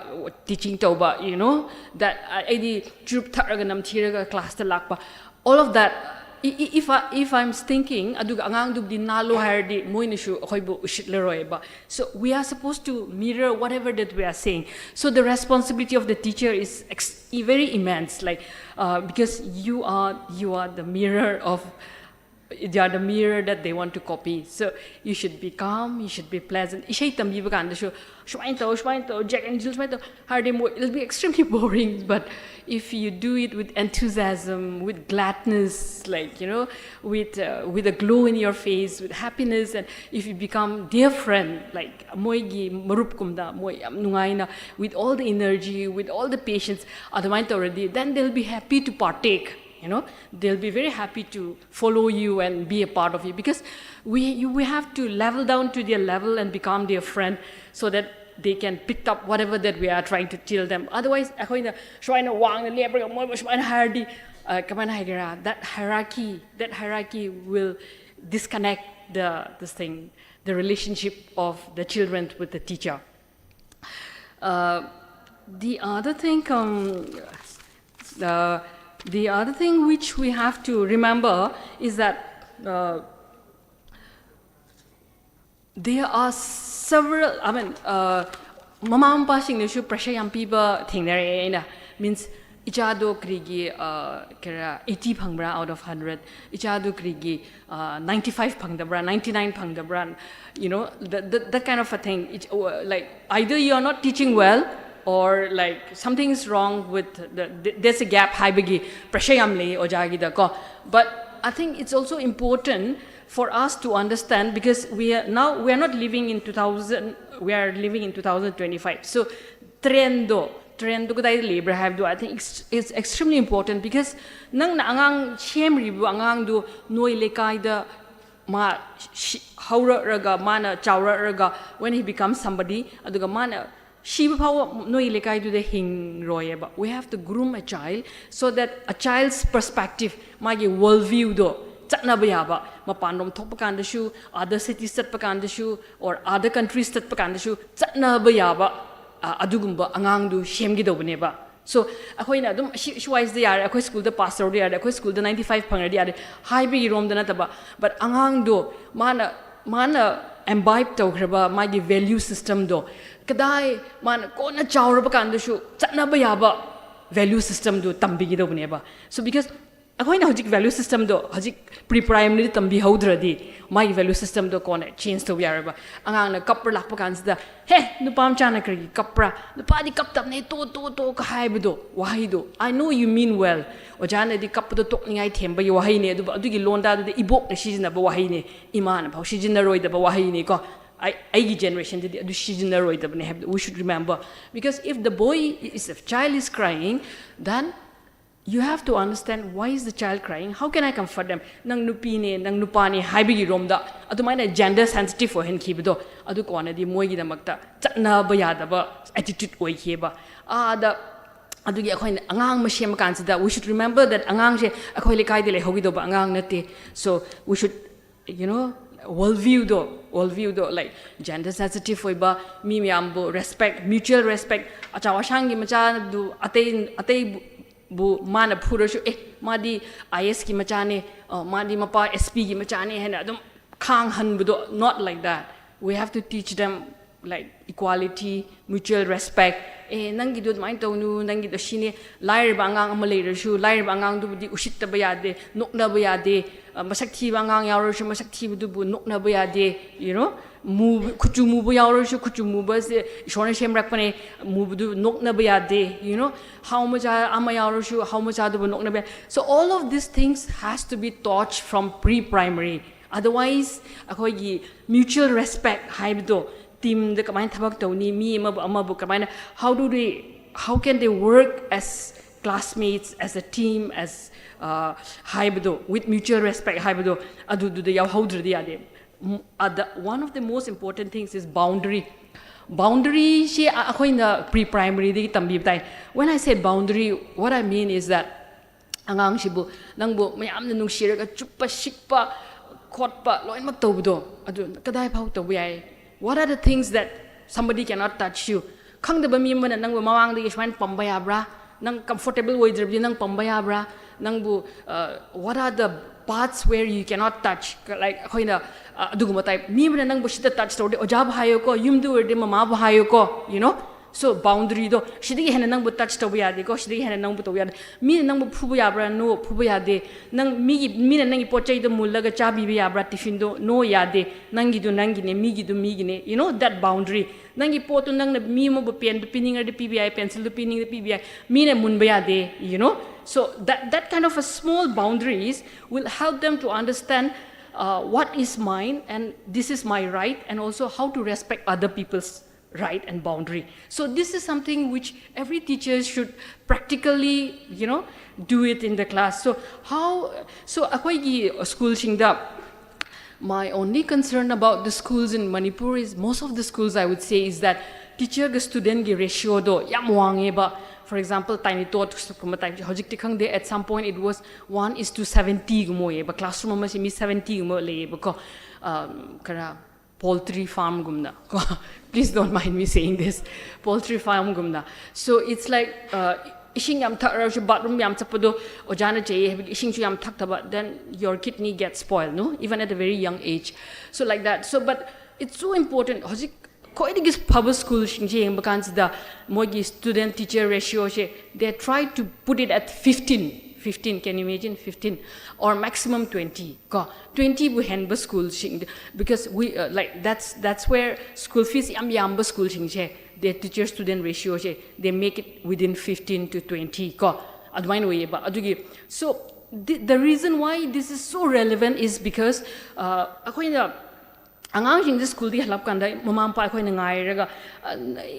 teaching ꯇꯧꯕ, you know, that ꯑꯩꯗꯤ ꯆꯨꯔꯨꯞ ꯊꯛꯑꯒ ꯅꯝꯊꯤꯔꯒ classꯇ ꯂꯥꯛꯄ, all of that. If I, if I'm stinking, ꯑꯗꯨꯒ ꯑꯉꯥꯡꯗꯨꯕꯨꯗꯤ ꯅꯥꯜꯂꯣ ꯍꯥꯏꯔꯗꯤ ꯃꯣꯏꯅꯁꯨ ꯑꯩꯈꯣꯏꯕꯨ ꯎꯁꯤꯠꯂꯔꯣꯏꯕ. So we are supposed to mirror whatever that we are saying. So the responsibility of the teacher is ex- very immense, like uh, because you are you are the mirror of you are the mirror that they want to copy. So you should be calm, you should be pleasant. ꯏꯁꯩ ꯇꯝꯕꯤꯕ ꯀꯥꯟꯗꯁꯨ ꯁꯨꯃꯥꯏꯅ ꯇꯧ, ꯁꯨꯃꯥꯏꯅ ꯇꯧ, Jack and Jill ꯁꯨꯃꯥꯏꯅ ꯇꯧ ꯍꯥꯏꯔꯗꯤ ꯃꯣꯏ, it'll be extremely boring. But if you do it with enthusiasm, with gladness, like, you know, with uh, with a glow in your face, with happiness, and if you become their friend, like ꯃꯣꯏꯒꯤ ꯃꯔꯨꯞꯀꯨꯝꯗ ꯃꯣꯏ ꯌꯥꯝ ꯅꯨꯡꯉꯥꯏꯅ, with all the energy, with all the patience, ꯑꯗꯨꯃꯥꯏꯅ ꯇꯧꯔꯗꯤ, then they'll be happy to partake. You know, they'll be very happy to follow you and be a part of you, because we you, we have to level down to their level and become their friend, so that they can pick up whatever that we are trying to tell them. Otherwise, ꯑꯩꯈꯣꯏꯅ ꯁꯨꯃꯥꯏꯅ ꯋꯥꯡꯅ ꯂꯦꯞꯄꯒ ꯃꯣꯏꯕꯨ ꯁꯨꯃꯥꯏꯅ ꯍꯥꯏꯔꯗꯤ, uh, ꯀꯃꯥꯏꯅ ꯍꯥꯏꯒꯦꯔꯥ, that hierarchy, that hierarchy will disconnect the this thing, the relationship of the children with the teacher. Uh, the other thing, um, uh, the other thing which we have to remember is that uh, there are several, I mean, uh, ꯃꯃꯥ ꯃꯄꯥꯁꯤꯡꯅꯁꯨ pressure ꯌꯥꯝ ꯄꯤꯕ ꯊꯦꯡꯅꯔꯛꯑꯦ ꯑꯩꯅ. Means, ꯏꯆꯥꯗꯣ ꯀꯔꯤꯒꯤ uh, ꯀꯔ eighty ꯐꯪꯕ꯭ꯔꯥ out of hundred, ꯏꯆꯥꯗꯣ ꯀꯔꯤꯒꯤ uh, ninety five ꯐꯪꯗꯕ꯭ꯔꯥ, ninety nine ꯐꯪꯗꯕ꯭ꯔꯥ, you know, that, that, that kind of a thing. It, uh, like, either you are not teaching well, or like something is wrong with the, there's a gap ꯍꯥꯏꯕꯒꯤ pressure ꯌꯥꯝ ꯂꯩ ꯑꯣꯖꯥꯒꯤꯗꯀꯣ. But I think it's also important for us to understand, because we are now, we are not living in two thousand, we are living in two thousand twenty-five. So trend ꯗꯣ, trend ꯗꯣ ꯀꯗꯥꯏꯗ ꯂꯩꯕ꯭ꯔꯥ ꯍꯥꯏꯕꯗꯣ, I think it's, it's extremely important, because ꯅꯪꯅ ꯑꯉꯥꯡ ꯁꯦꯝꯔꯤꯕ ꯑꯉꯥꯡꯗꯨ ꯅꯣꯏ ꯂꯩꯀꯥꯏꯗ ꯃꯥ ꯁꯤ-, ꯍꯧꯔꯛꯔꯒ, ꯃꯥꯅ ꯆꯥꯎꯔꯛꯔꯒ, when he becomes somebody, ꯑꯗꯨꯒ ꯃꯥꯅ ꯁꯤꯕ ꯐꯥꯎꯕ ꯅꯣꯏ ꯂꯩꯀꯥꯏꯗꯨꯗ ꯍꯤꯡꯔꯣꯏꯑꯕ. We have to groom a child so that a child's perspective, ꯃꯥꯒꯤ world view ꯗꯣ ꯆꯠꯅꯕ ꯌꯥꯕ, ꯃꯄꯥꯟꯂꯣꯝ ꯊꯣꯛꯄ ꯀꯥꯟꯗꯁꯨ, other cities ꯆꯠꯄ ꯀꯥꯟꯗꯁꯨ, or other countries ꯆꯠꯄ ꯀꯥꯟꯗꯁꯨ ꯆꯠꯅꯕ ꯌꯥꯕ, ꯑ, ꯑꯗꯨꯒꯨꯝꯕ ꯑꯉꯥꯡꯗꯨ ꯁꯦꯝꯒꯗꯧꯕꯅꯦꯕ꯫ So ꯑꯩꯈꯣꯏꯅ ꯑꯗꯨꯝ ꯁꯤ, ꯁꯤ ꯋꯥꯏꯁꯤꯗ ꯌꯥꯔꯦ, ꯑꯩꯈꯣꯏ ꯁ꯭ꯀꯨꯜꯗ ꯄꯥꯁ ꯇꯧꯔꯗꯤ ꯌꯥꯔꯦ, ꯑꯩꯈꯣꯏ ꯁ꯭ꯀꯨꯜꯗ ninety five ꯐꯪꯉꯗꯤ ꯌꯥꯔꯦ ꯍꯥꯏꯕꯒꯤ ꯔꯣꯝꯗ ꯅꯠꯇꯕ, but ꯑꯉꯥꯡꯗꯣ ꯃꯥꯅ, ꯃꯥꯅ imbibe ꯇꯧꯈ꯭ꯔꯕ ꯃꯥꯒꯤ value system ꯗꯣ ꯀꯗꯥꯏ, ꯃꯥꯅ ꯀꯣꯟꯅ ꯆꯥꯎꯔꯕ ꯀꯥꯟꯗꯁꯨ ꯆꯠꯅꯕ ꯌꯥꯕ value system do ꯇꯝꯕꯤꯒꯗꯧꯕꯅꯦꯕ꯫ So because ꯑꯩꯈꯣꯏꯅ ꯍꯧꯖꯤꯛ value system ꯗꯣ ꯍꯧꯖꯤꯛ pre primary ꯗ ꯇꯝꯕꯤꯍꯧꯗ꯭ꯔꯗꯤ ꯃꯥꯒꯤ value system ꯗꯣ ꯀꯣꯟꯅ change ꯇꯧꯕ ꯌꯥꯔꯣꯏꯕ꯫ ꯑꯉꯥꯡꯅ ꯀꯞꯄ ꯂꯥꯛꯄ ꯀꯥꯟꯁꯤꯗ, "ꯍꯦ, ꯅꯨꯄꯥ ꯃꯆꯥꯅ ꯀꯔꯤꯒꯤ ꯀꯞꯄ꯭ꯔꯥ? ꯅꯨꯄꯥꯗꯤ ꯀꯞꯇꯕꯅꯦ, ꯇꯣ, ꯇꯣ, ꯇꯣ" ꯀ ꯍꯥꯏꯕꯗꯣ, ꯋꯥꯍꯩꯗꯣ, "I know you mean well." ꯑꯣꯖꯥꯅꯗꯤ ꯀꯞꯄꯗꯣ ꯇꯣꯛꯅꯤꯡꯉꯥꯏ ꯊꯦꯝꯕꯒꯤ ꯋꯥꯍꯩꯅꯦ, ꯑꯗꯨꯕꯨ ꯑꯗꯨꯒꯤ ꯂꯣꯟꯗꯥꯗꯨꯗꯤ ꯏꯕꯣꯛꯅ ꯁꯤꯖꯤꯟꯅꯕ ꯋꯥꯍꯩꯅꯦ, ꯏꯃꯥꯅ ꯐꯥꯎ ꯁꯤꯖꯤꯟꯅꯔꯣꯏꯗꯕ ꯋꯥꯍꯩꯅꯦꯀꯣ꯫ ꯑꯩ, ꯑꯩꯒꯤ generation ꯗꯗꯤ ꯑꯗꯨ ꯁꯤꯖꯤꯟꯅꯔꯣꯏꯗꯕꯅꯦ ꯍꯥꯏꯕꯗꯣ we should remember. Because if the boy, is, if child is crying, then you have to understand, why is the child crying? How can I comfort them? ꯅꯪ ꯅꯨꯄꯤꯅꯦ, ꯅꯪ ꯅꯨꯄꯥꯅꯦ ꯍꯥꯏꯕꯒꯤ ꯔꯣꯝꯗ ꯑꯗꯨꯃꯥꯏꯅ gender sensitive ꯑꯣꯏꯍꯟꯈꯤꯕꯗꯣ, ꯑꯗꯨ ꯀꯣꯟꯅꯗꯤ ꯃꯣꯏꯒꯤꯗꯃꯛꯇ ꯆꯠꯅꯕ ꯌꯥꯗꯕ attitude ꯑꯣꯏꯈꯤꯕ꯫ ꯑꯥꯗ, ꯑꯗꯨꯒꯤ ꯑꯩꯈꯣꯏꯅ ꯑꯉꯥꯡ ꯑꯃ ꯁꯦꯝꯕ ꯀꯥꯟꯁꯤꯗ, we should remember that ꯑꯉꯥꯡꯁꯦ ꯑꯩꯈꯣꯏ ꯂꯩꯀꯥꯏꯗ ꯂꯩꯍꯧꯒꯗꯧꯕ ꯑꯉꯥꯡ ꯅꯠꯇꯦ꯫ So we should, you know, world view ꯗꯣ, world view ꯗꯣ, like, gender sensitive ꯑꯣꯏꯕ, ꯃꯤ ꯃꯌꯥꯝꯕꯨ respect, mutual respect, ꯑꯆꯧ ꯑꯁꯥꯡꯒꯤ ꯃꯆꯥꯗꯨ ꯑꯇꯩ, ꯑꯇꯩꯕꯨ ꯃꯥꯅ ꯐꯨꯔꯁꯨ, "ꯑꯦ, ꯃꯥꯗꯤ I A S ꯀꯤ ꯃꯆꯥꯅꯦ, ꯑ, ꯃꯥꯗꯤ ꯃꯄꯥ S P ꯒꯤ ꯃꯆꯥꯅꯦ" ꯍꯥꯏꯅ ꯑꯗꯨꯝ ꯈꯥꯡꯍꯟꯕꯗꯣ, not like that. We have to teach them, like, equality, mutual respect, ꯑꯦ, ꯅꯪꯒꯤꯗꯣ ꯑꯗꯨꯃꯥꯏꯅ ꯇꯧꯅꯨ, ꯅꯪꯒꯤꯗꯣ ꯁꯤꯅꯦ, ꯂꯥꯏꯔꯕ ꯑꯉꯥꯡ ꯑꯃ ꯂꯩꯔꯁꯨ ꯂꯥꯏꯔꯕ ꯑꯉꯥꯡꯗꯨꯕꯨꯗꯤ ꯎꯁꯤꯠꯇꯕ ꯌꯥꯗꯦ, ꯅꯣꯛꯅꯕ ꯌꯥꯗꯦ, ꯑ, ꯃꯁꯛ ꯊꯤꯕ ꯑꯉꯥꯡ ꯌꯥꯎꯔꯁꯨ ꯃꯁꯛ ꯊꯤꯕꯗꯨꯕꯨ ꯅꯣꯛꯅꯕ ꯌꯥꯗꯦ, you know, ꯃꯨꯕ, ꯀꯨꯆꯨ ꯃꯨꯕ ꯌꯥꯎꯔꯁꯨ ꯀꯨꯆꯨ ꯃꯨꯕꯁꯦ ꯏꯁꯣꯔꯅ ꯁꯦꯝꯔꯛꯄꯅꯦ, ꯃꯨꯕꯗꯨ ꯅꯣꯛꯅꯕ ꯌꯥꯗꯦ, you know, ꯍꯥꯎ ꯃꯆꯥ ꯑꯃ ꯌꯥꯎꯔꯁꯨ ꯍꯥꯎ ꯃꯆꯥꯗꯨꯕꯨ ꯅꯣꯛꯅꯕ ꯌꯥꯗꯦ. So all of these things has to be taught from pre primary. Otherwise ꯑꯩꯈꯣꯏꯒꯤ mutual respect ꯍꯥꯏꯕꯗꯣ, ꯇꯤꯝꯗ ꯀꯃꯥꯏꯅ ꯊꯕꯛ ꯇꯧꯅꯤ, ꯃꯤ ꯑꯃꯕꯨ ꯑꯃꯕꯨ ꯀꯃꯥꯏꯅ, how do they, how can they work as classmates, as a team, as, uh, ꯍꯥꯏꯕꯗꯣ, with mutual respect ꯍꯥꯏꯕꯗꯣ, ꯑꯗꯨꯗꯨꯗ ꯌꯥꯎꯍꯧꯗ꯭ꯔꯗꯤ ꯌꯥꯗꯦ. ꯎꯝ, ꯑꯗ one of the most important things is boundary. ꯕꯥꯎꯟꯗꯔꯤꯁꯤ ꯑꯩꯈꯣꯏꯅ ꯄ꯭ꯔꯤ ꯄ꯭ꯔꯥꯏꯃꯔꯤꯗꯒꯤ ꯇꯝꯕꯤꯕ ꯇꯥꯏ. When I say boundary, what I mean is that ꯑꯉꯥꯡꯁꯤꯕꯨ, ꯅꯪꯕꯨ ꯃꯌꯥꯝꯅ ꯅꯨꯡꯁꯤꯔꯒ ꯆꯨꯞꯄ, ꯁꯤꯛꯄ, ꯈꯣꯠꯄ ꯂꯣꯏꯅꯃꯛ ꯇꯧꯕꯗꯣ, ꯑꯗꯨ ꯀꯗꯥꯏ ꯐꯥꯎ ꯇꯧꯕ ꯌꯥꯏ? What are the things that somebody cannot touch you? ꯈꯪꯗꯕ ꯃꯤ ꯑꯃꯅ ꯅꯪꯕꯨ ꯃꯃꯥꯡꯗꯒꯤ ꯁꯨꯃꯥꯏꯅ ꯄꯝꯕ ꯌꯥꯕ꯭ꯔꯥ? ꯅꯪ ꯀꯝꯐꯣꯔꯇꯦꯕꯜ ꯑꯣꯏꯗ꯭ꯔꯕꯗꯤ ꯅꯪ ꯄꯝꯕ ꯌꯥꯕ꯭ꯔꯥ? ꯅꯪꯕꯨ, uh, what are the paths where you cannot touch? Like ꯑꯩꯈꯣꯏꯅ, uh, ꯑꯗꯨꯒꯨꯝꯕ ꯇꯥꯏꯞ, ꯃꯤ ꯑꯃꯅ ꯅꯪꯕꯨ ꯁꯤꯗ ꯇꯆ ꯇꯧꯔꯗꯤ ꯑꯣꯖꯥꯕꯨ ꯍꯥꯏꯌꯣꯀꯣ, ꯌꯨꯝꯗ ꯑꯣꯏꯔꯗꯤ ꯃꯃꯥꯕꯨ ꯍꯥꯏꯌꯣꯀꯣ, you know. So ꯕꯥꯎꯟꯗꯔꯤꯗꯣ, ꯁꯤꯗꯒꯤ ꯍꯦꯟꯅ ꯅꯪꯕꯨ ꯇꯆ ꯇꯧꯕ ꯌꯥꯗꯦꯀꯣ, ꯁꯤꯗꯒꯤ ꯍꯦꯟꯅ ꯅꯪꯕꯨ ꯇꯧꯕ ꯌꯥꯗꯦ. ꯃꯤꯅ ꯅꯪꯕꯨ ꯐꯨꯕ ꯌꯥꯕ꯭ꯔꯥ? ꯅꯣ, ꯐꯨꯕ ꯌꯥꯗꯦ. ꯅꯪ ꯃꯤꯒꯤ, ꯃꯤꯅ ꯅꯪꯒꯤ ꯄꯣꯠ ꯆꯩꯗꯣ ꯃꯨꯜꯂꯒ ꯆꯥꯕꯤꯕ ꯌꯥꯕ꯭ꯔꯥ? ꯇꯤꯐꯤꯟꯗꯣ? ꯅꯣ, ꯌꯥꯗꯦ. ꯅꯪꯒꯤꯗꯨ ꯅꯪꯒꯤꯅꯦ, ꯃꯤꯒꯤꯗꯨ ꯃꯤꯒꯤꯅꯦ, you know, that boundary. ꯅꯪꯒꯤ ꯄꯣꯠꯇꯨ ꯅꯪꯅ ꯃꯤ ꯑꯃꯕꯨ ꯄꯦꯟꯗꯨ ꯄꯤꯅꯤꯡꯉꯗꯤ ꯄꯤꯕ ꯌꯥꯏ, ꯄꯦꯟꯁꯤꯜꯗꯨ ꯄꯤꯅꯤꯡꯉꯗꯤ ꯄꯤꯕ ꯌꯥꯏ, ꯃꯤꯅ ꯃꯨꯟꯕ ꯌꯥꯗꯦ, you know. So that, that kind of a small boundaries will help them to understand, uh, what is mine and this is my right, and also how to respect other people's right and boundary. So this is something which every teacher should practically, you know, do it in the class. So how, so ꯑꯩꯈꯣꯏꯒꯤ ꯁ꯭ꯀꯨꯜꯁꯤꯡꯗ, my only concern about the schools in Manipur is, most of the schools, I would say, is that teacher ꯒ student ꯒꯤ ratio ꯗꯣ ꯌꯥꯝ ꯋꯥꯡꯉꯦꯕ. For example, Tiny Tots ꯀꯨꯝꯕ type, ꯍꯧꯖꯤꯛꯇꯤ ꯈꯪꯗꯦ, at some point it was one is to seventy ꯒꯨꯝꯕ ꯑꯣꯏꯌꯦꯕ, classroom ꯑꯃꯁꯤ ꯃꯤ seventy ꯒꯨꯝꯕ ꯂꯩꯌꯦꯕꯀꯣ. Um, ꯈꯔ poultry farm ꯒꯨꯝꯅ ꯀꯣ, please don't mind me saying this, poultry farm ꯒꯨꯝꯅ. So it's like, uh, ꯏꯁꯤꯡ ꯌꯥꯝ ꯊꯛꯑꯔꯁꯨ, bathroom ꯌꯥꯝ ꯆꯠꯄꯗꯣ ꯑꯣꯖꯥꯅ ꯆꯩꯌꯦ ꯍꯥꯏꯕꯒꯤ ꯏꯁꯤꯡꯁꯨ ꯌꯥꯝ ꯊꯛꯇꯕ, then your kidney gets spoiled, no, even at a very young age. So like that. So but it's so important. ꯍꯧꯖꯤꯛ ꯈ꯭ꯋꯥꯏꯗꯒꯤ ꯐꯕ ꯁ꯭ꯀꯨꯜꯁꯤꯡꯁꯦ ꯌꯦꯡꯕ ꯀꯥꯟꯁꯤꯗ ꯃꯣꯏꯒꯤ student teacher ratioꯁꯦ, they try to put it at fifteen, fifteen, can you imagine? Fifteen or maximum twenty ꯀꯣ, twentyꯕꯨ ꯍꯦꯟꯕ ꯁ꯭ꯀꯨꯜꯁꯤꯡ, because we, uh, like, that's, that's where school fees ꯌꯥꯝ ꯌꯥꯝꯕ ꯁ꯭ꯀꯨꯜꯁꯤꯡꯁꯦ, their teacher student ratioꯁꯦ, they make it within fifteen to twenty ꯀꯣ, ꯑꯗꯨꯃꯥꯏꯅ ꯑꯣꯏꯌꯦꯕ꯫ ꯑꯗꯨꯒꯤ, so the, the reason why this is so relevant is because, uh, ꯑꯩꯈꯣꯏꯅ ꯑꯉꯥꯡꯁꯤꯡꯁꯦ ꯁ꯭ꯀꯨꯜꯗꯒꯤ ꯍꯜꯂꯛꯄ ꯀꯥꯟꯗ ꯃꯃꯥ ꯃꯄꯥ ꯑꯩꯈꯣꯏꯅ ꯉꯥꯏꯔꯒ, "ꯑ,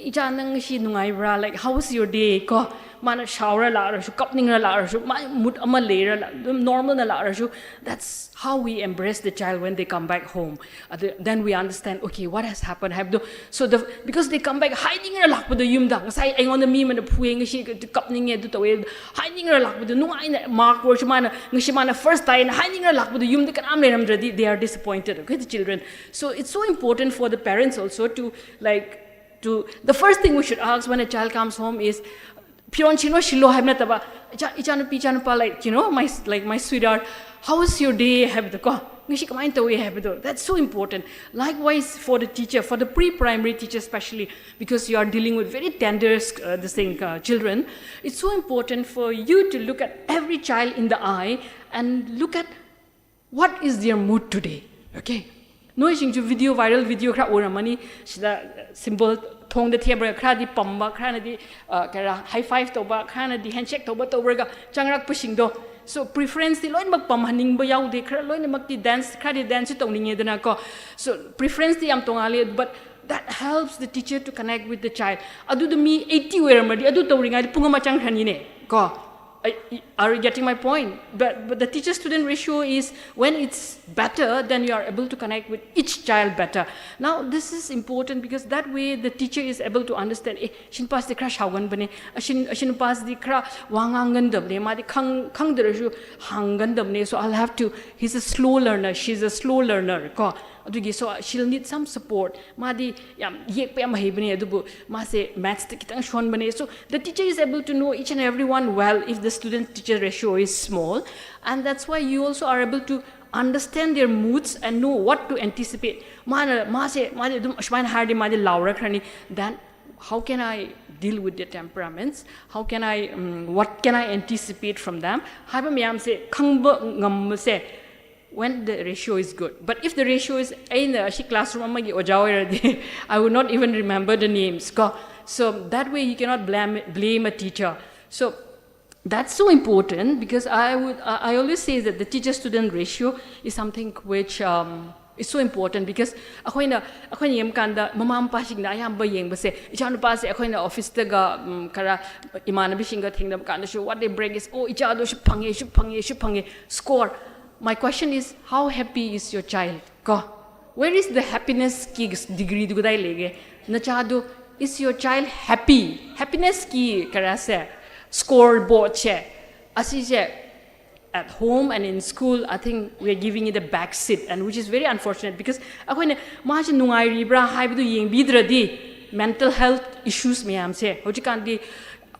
ꯏꯆꯥ, ꯅꯪ ꯉꯁꯤ ꯅꯨꯡꯉꯥꯏꯕ꯭ꯔꯥ? Like, how was your day?" ꯀꯣ, ꯃꯥꯅ ꯁꯥꯎꯔ ꯂꯥꯛꯑꯔꯁꯨ, ꯀꯞꯅꯤꯡꯔ ꯂꯥꯛꯑꯔꯁꯨ, ꯃꯥ mood ꯑꯃ ꯂꯩꯔ ꯂꯥꯛ-, ꯑꯗꯨꯝ normalꯅ ꯂꯥꯛꯑꯔꯁꯨ, that's how we embrace the child when they come back home. ꯑꯗꯨ, then we understand, okay, what has happened ꯍꯥꯏꯕꯗꯣ꯫ So the, because they come back, ꯍꯥꯏꯅꯤꯡꯔ ꯂꯥꯛꯄꯗꯣ ꯌꯨꯝꯗ, "ꯉꯁꯥꯏ ꯑꯩꯉꯣꯟꯗ ꯃꯤ ꯑꯃꯅ ꯐꯨꯑꯦ, ꯉꯁꯤ ꯀꯞꯅꯤꯡꯉꯦ, ꯑꯗꯨ ꯇꯧꯋꯦ", ꯍꯥꯏꯅꯤꯡꯔ ꯂꯥꯛꯄꯗꯣ, ꯅꯨꯡꯉꯥꯏꯅ mark ꯑꯣꯏꯔꯁꯨ ꯃꯥꯅ ꯉꯁꯤ ꯃꯥꯅ first ꯇꯥꯏꯅ ꯍꯥꯏꯅꯤꯡꯔ ꯂꯥꯛꯄꯗꯣ ꯌꯨꯝꯗ ꯀꯅꯥꯝ ꯂꯩꯔꯝꯗ꯭ꯔꯗꯤ, they are disappointed, okay, the children. So it's so important for the parents also to, like, to, the first thing we should ask when a child comes home is, "ꯐꯤꯔꯣꯟ ꯁꯤꯜꯂꯣ, ꯁꯤꯜꯂꯣ" ꯍꯥꯏꯕ ꯅꯠꯇꯕ, "ꯏꯆꯥ, ꯏꯆꯥꯅꯨꯄꯤ, ꯏꯆꯥꯅꯨꯄꯥ, like, you know, my, like, my sweetheart, how was your day?" ꯍꯥꯏꯕꯗꯣ ꯀꯣ, "ꯉꯁꯤ ꯀꯃꯥꯏꯅ ꯇꯧꯋꯤ?" ꯍꯥꯏꯕꯗꯣ, that's so important. Likewise, for the teacher, for the pre-primary teacher especially, because you are dealing with very tender, uh, this thing, uh, children, it's so important for you to look at every child in the eye and look at what is their mood today, okay? ꯅꯣꯏꯁꯤꯡꯁꯨ video, viral video ꯈꯔ ꯎꯔꯝꯃꯅꯤ꯫ ꯁꯤꯗ symbol ꯊꯣꯡꯗ ꯊꯦꯕ꯭ꯔꯒ, ꯈꯔꯗꯤ ꯄꯝꯕ, ꯈꯔꯅꯗꯤ, ꯑ, ꯀꯩꯔꯥ, high five ꯇꯧꯕ, ꯈꯔꯅꯗꯤ handshake ꯇꯧꯕ, ꯇꯧꯔꯒ ꯆꯪꯉꯛꯄꯁꯤꯡꯗꯣ꯫ So preferenceꯇꯤ ꯂꯣꯏꯅꯃꯛ ꯄꯝꯍꯟꯅꯤꯡꯕ ꯌꯥꯎꯗꯦ, ꯈꯔ ꯂꯣꯏꯅꯃꯛꯇꯤ dance, ꯈꯔꯗꯤ danceꯁꯨ ꯇꯧꯅꯤꯡꯉꯦꯗꯅꯀꯣ꯫ So preferenceꯇꯤ ꯌꯥꯝ ꯇꯣꯡꯉꯥꯜꯂꯤ, but that helps the teacher to connect with the child. ꯑꯗꯨꯗ ꯃꯤ eighty ꯑꯣꯏꯔꯝꯃꯗꯤ ꯑꯗꯨ ꯇꯧꯔꯤꯉꯩꯗ ꯄꯨꯡ ꯑꯃ ꯆꯪꯈ꯭ꯔꯅꯤꯅꯦ ꯀꯣ꯫ I, are you getting my point? But, but the teacher-student ratio is, when it's better, then you are able to connect with each child better. Now, this is important because that way the teacher is able to understand, "ꯑꯦ, ꯁꯤ ꯅꯨꯄꯥꯁꯤꯗꯤ ꯈꯔ ꯁꯥꯎꯒꯟꯕꯅꯦ, ꯑꯁꯤ, ꯑꯁꯤ ꯅꯨꯄꯥꯁꯤꯗꯤ ꯈꯔ ꯋꯥ ꯉꯥꯡꯒꯟꯗꯕꯅꯦ, ꯃꯥꯗꯤ ꯈꯪ-, ꯈꯪꯗ꯭ꯔꯁꯨ ꯍꯪꯒꯟꯗꯕꯅꯦ, so I'll have to, he's a slow learner, she's a slow learner" ꯀꯣ꯫ ꯑꯗꯨꯒꯤ, so she'll need some support. ꯃꯥꯗꯤ ꯌꯥꯝ ꯌꯦꯛꯄ ꯌꯥꯝ ꯍꯩꯕꯅꯦ, ꯑꯗꯨꯕꯨ ꯃꯥꯁꯦ mathsꯇ ꯈꯤꯇꯪ ꯁꯣꯟꯕꯅꯦ꯫ So the teacher is able to know each and every one well if the student-teacher ratio is small, and that's why you also are able to understand their moods and know what to anticipate. ꯃꯥꯅ ꯃꯥꯁꯦ ꯃꯥꯗꯤ ꯑꯗꯨꯝ ꯑꯁꯨꯃꯥꯏꯅ ꯍꯥꯏꯔꯗꯤ ꯃꯥꯗꯤ ꯂꯥꯎꯔꯛꯈ꯭ꯔꯅꯤ. Then how can I deal with their temperaments? How can I, um, what can I anticipate from them? ꯍꯥꯏꯕ ꯃꯌꯥꯝꯁꯦ ꯈꯪꯕ ꯉꯝꯕꯁꯦ when the ratio is good. But if the ratio is, ꯑꯩꯅ ꯑꯁꯤ classroom ꯑꯃꯒꯤ ꯑꯣꯖꯥ ꯑꯣꯏꯔꯗꯤ, I would not even remember the names ꯀꯣ. So that way you cannot blame, blame a teacher. So that's so important because I would, I I always say that the teacher student ratio is something which, um, is so important because ꯑꯩꯈꯣꯏꯅ ꯑꯩꯈꯣꯏꯅ ꯌꯦꯡꯕ ꯀꯥꯟꯗ ꯃꯃꯥ ꯃꯄꯥꯁꯤꯡꯅ ꯑꯌꯥꯝꯕ ꯌꯦꯡꯕꯁꯦ, ꯏꯆꯥꯅꯨꯄꯥꯁꯦ ꯑꯩꯈꯣꯏꯅ officeꯇꯒ, ꯎꯝ, ꯈꯔ ꯏꯃꯥꯟꯅꯕꯤꯁꯤꯡꯒ ꯊꯦꯡꯅꯕ ꯀꯥꯟꯗꯁꯨ what they bring is, "Oh, ꯏꯆꯥꯗꯣ ꯁꯤ ꯐꯪꯉꯦ, ꯁꯤ ꯐꯪꯉꯦ, ꯁꯤ ꯐꯪꯉꯦ." Score. My question is, how happy is your child? ꯀꯣ, where is the happinessꯀꯤ degreeꯗꯨ ꯀꯗꯥꯏ ꯂꯩꯒꯦ? ꯅꯆꯥꯗꯨ, is your child happy? Happinessꯀꯤ ꯀꯔꯥꯁꯦ, scoreboardꯁꯦ, ꯑꯁꯤꯁꯦ, at home and in school, I think we are giving it a back seat, and which is very unfortunate because ꯑꯩꯈꯣꯏꯅ ꯃꯥꯁꯦ ꯅꯨꯡꯉꯥꯏꯔꯤꯕ꯭ꯔꯥ ꯍꯥꯏꯕꯗꯨ ꯌꯦꯡꯕꯤꯗ꯭ꯔꯗꯤ mental health issues ꯃꯌꯥꯝꯁꯦ ꯍꯧꯖꯤꯛꯀꯥꯟꯗꯤ,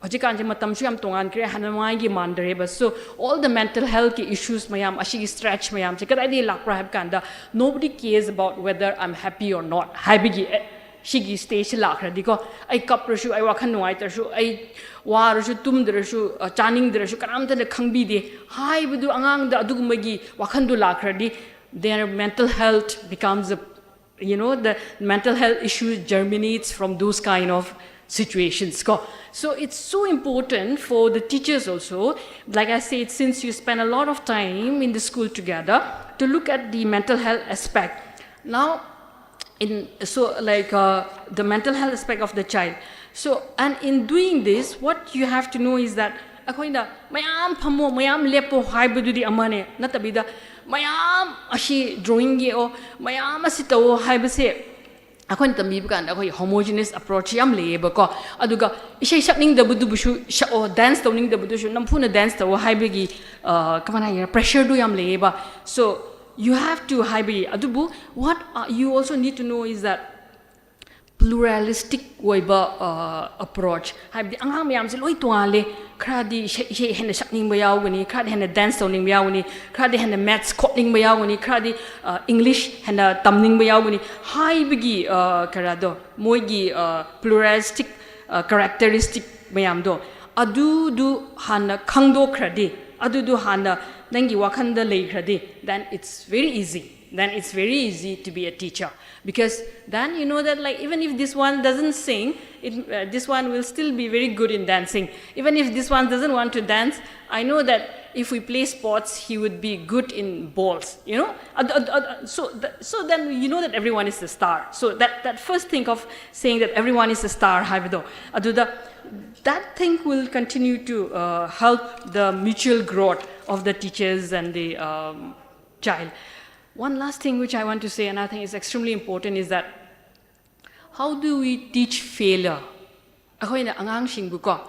ꯍꯧꯖꯤꯛꯀꯥꯟꯁꯦ ꯃꯇꯝꯁꯨ ꯌꯥꯝ ꯇꯣꯉꯥꯟꯈ꯭ꯔꯦ, ꯍꯥꯟꯅ ꯃꯥꯒꯤ ꯃꯥꯟꯗ꯭ꯔꯦꯕ. So all the mental healthꯀꯤ issues ꯃꯌꯥꯝ, ꯑꯁꯤꯒꯤ stress ꯃꯌꯥꯝꯁꯦ ꯀꯗꯥꯏꯗꯒꯤ ꯂꯥꯛꯄ꯭ꯔꯥ ꯍꯥꯏꯕ ꯀꯥꯟꯗ, nobody cares about whether I'm happy or not ꯍꯥꯏꯕꯒꯤ, ꯑꯦ, ꯁꯤꯒꯤ stageꯁꯦ ꯂꯥꯛꯈ꯭ꯔꯗꯤꯀꯣ, ꯑꯩ ꯀꯞꯂꯁꯨ, ꯑꯩ ꯋꯥꯈꯜ ꯅꯨꯡꯉꯥꯏꯇ꯭ꯔꯁꯨ, ꯑꯩ ꯋꯥꯔꯁꯨ, ꯇꯨꯝꯗ꯭ꯔꯁꯨ, ꯑ, ꯆꯥꯅꯤꯡꯗ꯭ꯔꯁꯨ, ꯀꯅꯥꯝꯇꯅ ꯈꯪꯕꯤꯗꯦ ꯍꯥꯏꯕꯗꯨ ꯑꯉꯥꯡꯗ ꯑꯗꯨꯒꯨꯝꯕꯒꯤ ꯋꯥꯈꯜꯗꯨ ꯂꯥꯛꯈ꯭ꯔꯗꯤ, their mental health becomes a, you know, the mental health issue germinates from those kind of situations ꯀꯣ. So it's so important for the teachers also, like I said, since you spend a lot of time in the school together, to look at the mental health aspect. Now, in, so like, uh, the mental health aspect of the child. So, and in doing this, what you have to know is that ꯑꯩꯈꯣꯏꯅ ꯃꯌꯥꯝ ꯐꯝꯃꯣ, ꯃꯌꯥꯝ ꯂꯦꯞꯄꯣ ꯍꯥꯏꯕꯗꯨꯗꯤ ꯑꯃꯅꯦ, ꯅꯠꯇꯕꯤꯗ ꯃꯌꯥꯝ ꯑꯁꯤ drawing ꯌꯦꯛꯑꯣ, ꯃꯌꯥꯝ ꯑꯁꯤ ꯇꯧꯑꯣ ꯍꯥꯏꯕꯁꯦ ꯑꯩꯈꯣꯏꯅ ꯇꯝꯕꯤꯕ ꯀꯥꯟꯗ ꯑꯩꯈꯣꯏ homogeneous approach ꯌꯥꯝ ꯂꯩꯌꯦꯕꯀꯣ. ꯑꯗꯨꯒ ꯏꯁꯩ ꯁꯛꯅꯤꯡꯗꯕꯗꯨꯕꯨꯁꯨ ꯁꯛꯑꯣ, dance ꯇꯧꯅꯤꯡꯗꯕꯗꯨꯁꯨ ꯅꯝꯐꯨꯅ dance ꯇꯧꯑꯣ ꯍꯥꯏꯕꯒꯤ, ꯑ, ꯀꯃꯥꯏꯅ ꯍꯥꯏꯒꯦꯔꯥ, pressureꯗꯨ ꯌꯥꯝ ꯂꯩꯌꯦꯕ. So you have to ꯍꯥꯏꯕꯒꯤ, ꯑꯗꯨꯕꯨ what, uh, you also need to know is that pluralistic ꯑꯣꯏꯕ ꯑ, approach, ꯍꯥꯏꯕꯗꯤ ꯑꯉꯥꯡ ꯃꯌꯥꯝꯁꯦ ꯂꯣꯏ ꯇꯣꯉꯥꯜꯂꯦ꯫ ꯈꯔꯗꯤ ꯏꯁꯩ ꯏꯁꯩ ꯍꯦꯟꯅ ꯁꯛꯅꯤꯡꯕ ꯌꯥꯎꯒꯅꯤ, ꯈꯔꯗꯤ ꯍꯦꯟꯅ dance ꯇꯧꯅꯤꯡꯕ ꯌꯥꯎꯒꯅꯤ, ꯈꯔꯗꯤ ꯍꯦꯟꯅ maths ꯈꯣꯠꯅꯤꯡꯕ ꯌꯥꯎꯒꯅꯤ, ꯈꯔꯗꯤ ꯑ, English ꯍꯦꯟꯅ ꯇꯝꯅꯤꯡꯕ ꯌꯥꯎꯒꯅꯤ ꯍꯥꯏꯕꯒꯤ ꯑ, ꯀꯔꯥꯗꯣ, ꯃꯣꯏꯒꯤ ꯑ, pluralistic ꯑ, characteristic ꯃꯌꯥꯝꯗꯣ, ꯑꯗꯨꯗꯨ ꯍꯥꯟꯅ ꯈꯪꯗꯣꯛꯈ꯭ꯔꯗꯤ, ꯑꯗꯨꯗꯨ ꯍꯥꯟꯅ ꯅꯪꯒꯤ ꯋꯥꯈꯜꯗ ꯂꯩꯈ꯭ꯔꯗꯤ, then it's very easy, then it's very easy to be a teacher. Because then you know that, like, even if this one doesn't sing, it, uh, this one will still be very good in dancing. Even if this one doesn't want to dance, I know that if we play sports, he would be good in balls, you know? Ad- ad- ad- so, th- so then you know that everyone is a star. So that, that first thing of saying that everyone is a star, ꯍꯥꯏꯕꯗꯣ, ꯑꯗꯨꯗ, that thing will continue to uh, help the mutual growth of the teachers and the um, child. One last thing which I want to say, and I think is extremely important, is that how do we teach failure? ꯑꯩꯈꯣꯏꯅ ꯑꯉꯥꯡꯁꯤꯡꯕꯨꯀꯣ,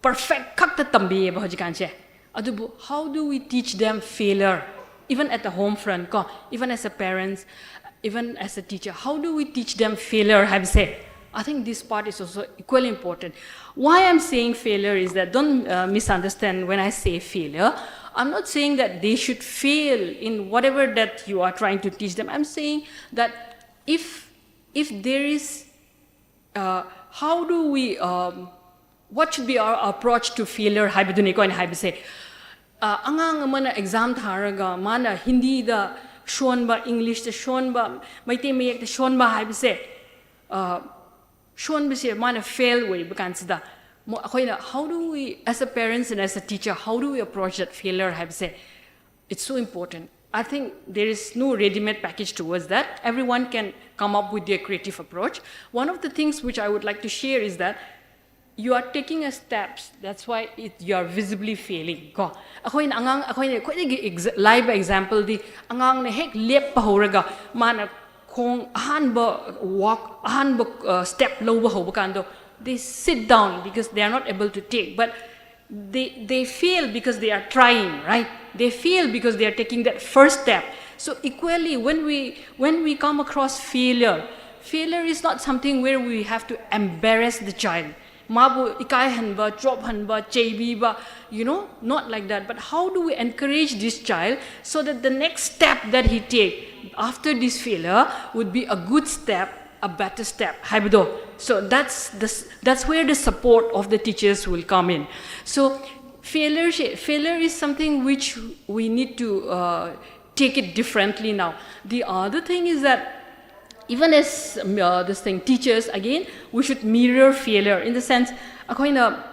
perfect ꯈꯛꯇ ꯇꯝꯕꯤꯌꯦꯕ ꯍꯧꯖꯤꯛꯀꯥꯟꯁꯦ꯫ ꯑꯗꯨꯕꯨ how do we teach them failure, even at the home front ꯀꯣ, even as a parents, even as a teacher, how do we teach them failure ꯍꯥꯏꯕꯁꯦ? I think this part is also equally important. Why I'm saying failure is that, don't uh, misunderstand when I say failure. I'm not saying that they should fail in whatever that you are trying to teach them. I'm saying that if if there is, uh, how do we, um, what should be our approach to failure ꯍꯥꯏꯕꯗꯨꯅꯤꯀꯣ ꯑꯩꯅ ꯍꯥꯏꯕꯁꯦ꯫ ꯑ, ꯑꯉꯥꯡ ꯑꯃꯅ exam ꯊꯥꯔꯒ ꯃꯥꯅ ꯍꯤꯟꯗꯤꯗ ꯁꯣꯟꯕ, Englishꯇ ꯁꯣꯟꯕ, ꯃꯩꯇꯩ ꯃꯌꯦꯛꯇ ꯁꯣꯟꯕ ꯍꯥꯏꯕꯁꯦ, ꯑ, ꯁꯣꯟꯕꯁꯦ ꯃꯥꯅ fail ꯑꯣꯏꯕ ꯀꯥꯟꯁꯤꯗ, ꯃꯣ- ꯑꯩꯈꯣꯏꯅ, how do we, as a parents and as a teacher, how do we approach that failure ꯍꯥꯏꯕꯁꯦ? It's so important. I think there is no ready-made package towards that. Everyone can come up with their creative approach. One of the things which I would like to share is that you are taking a steps, that's why it, you are visibly failing ꯀꯣ. ꯑꯩꯈꯣꯏꯅ ꯑꯉꯥꯡ, ꯑꯩꯈꯣꯏꯅ ꯈ꯭ꯋꯥꯏꯗꯒꯤ exa- ꯂꯥꯏꯕ exampleꯗꯤ, ꯑꯉꯥꯡꯅ ꯍꯦꯛ ꯂꯦꯞꯄ ꯍꯧꯔꯒ ꯃꯥꯅ ꯈꯣꯡ ꯑꯍꯥꯟꯕ walk, ꯑꯍꯥꯟꯕ uh, step ꯂꯧꯕ ꯍꯧꯕ ꯀꯥꯟꯗꯣ, they sit down because they are not able to take, but they, they fail because they are trying, right? They fail because they are taking that first step. So equally, when we, when we come across failure, Failure is not something where we have to embarrass the child. ꯃꯥꯕꯨ ꯏꯀꯥꯏꯍꯟꯕ, ꯆꯣꯞꯍꯟꯕ, ꯆꯩꯕꯤꯕ, you know, not like that. But how do we encourage this child so that the next step that he take after this failure would be a good step, a better step ꯍꯥꯏꯕꯗꯣ? So that's the, that's where the support of the teachers will come in. So failure, failure is something which we need to uh, take it differently now. The other thing is that even as um, uh, this thing, teachers, again, we should mirror failure in the sense, ꯑꯩꯈꯣꯏꯅ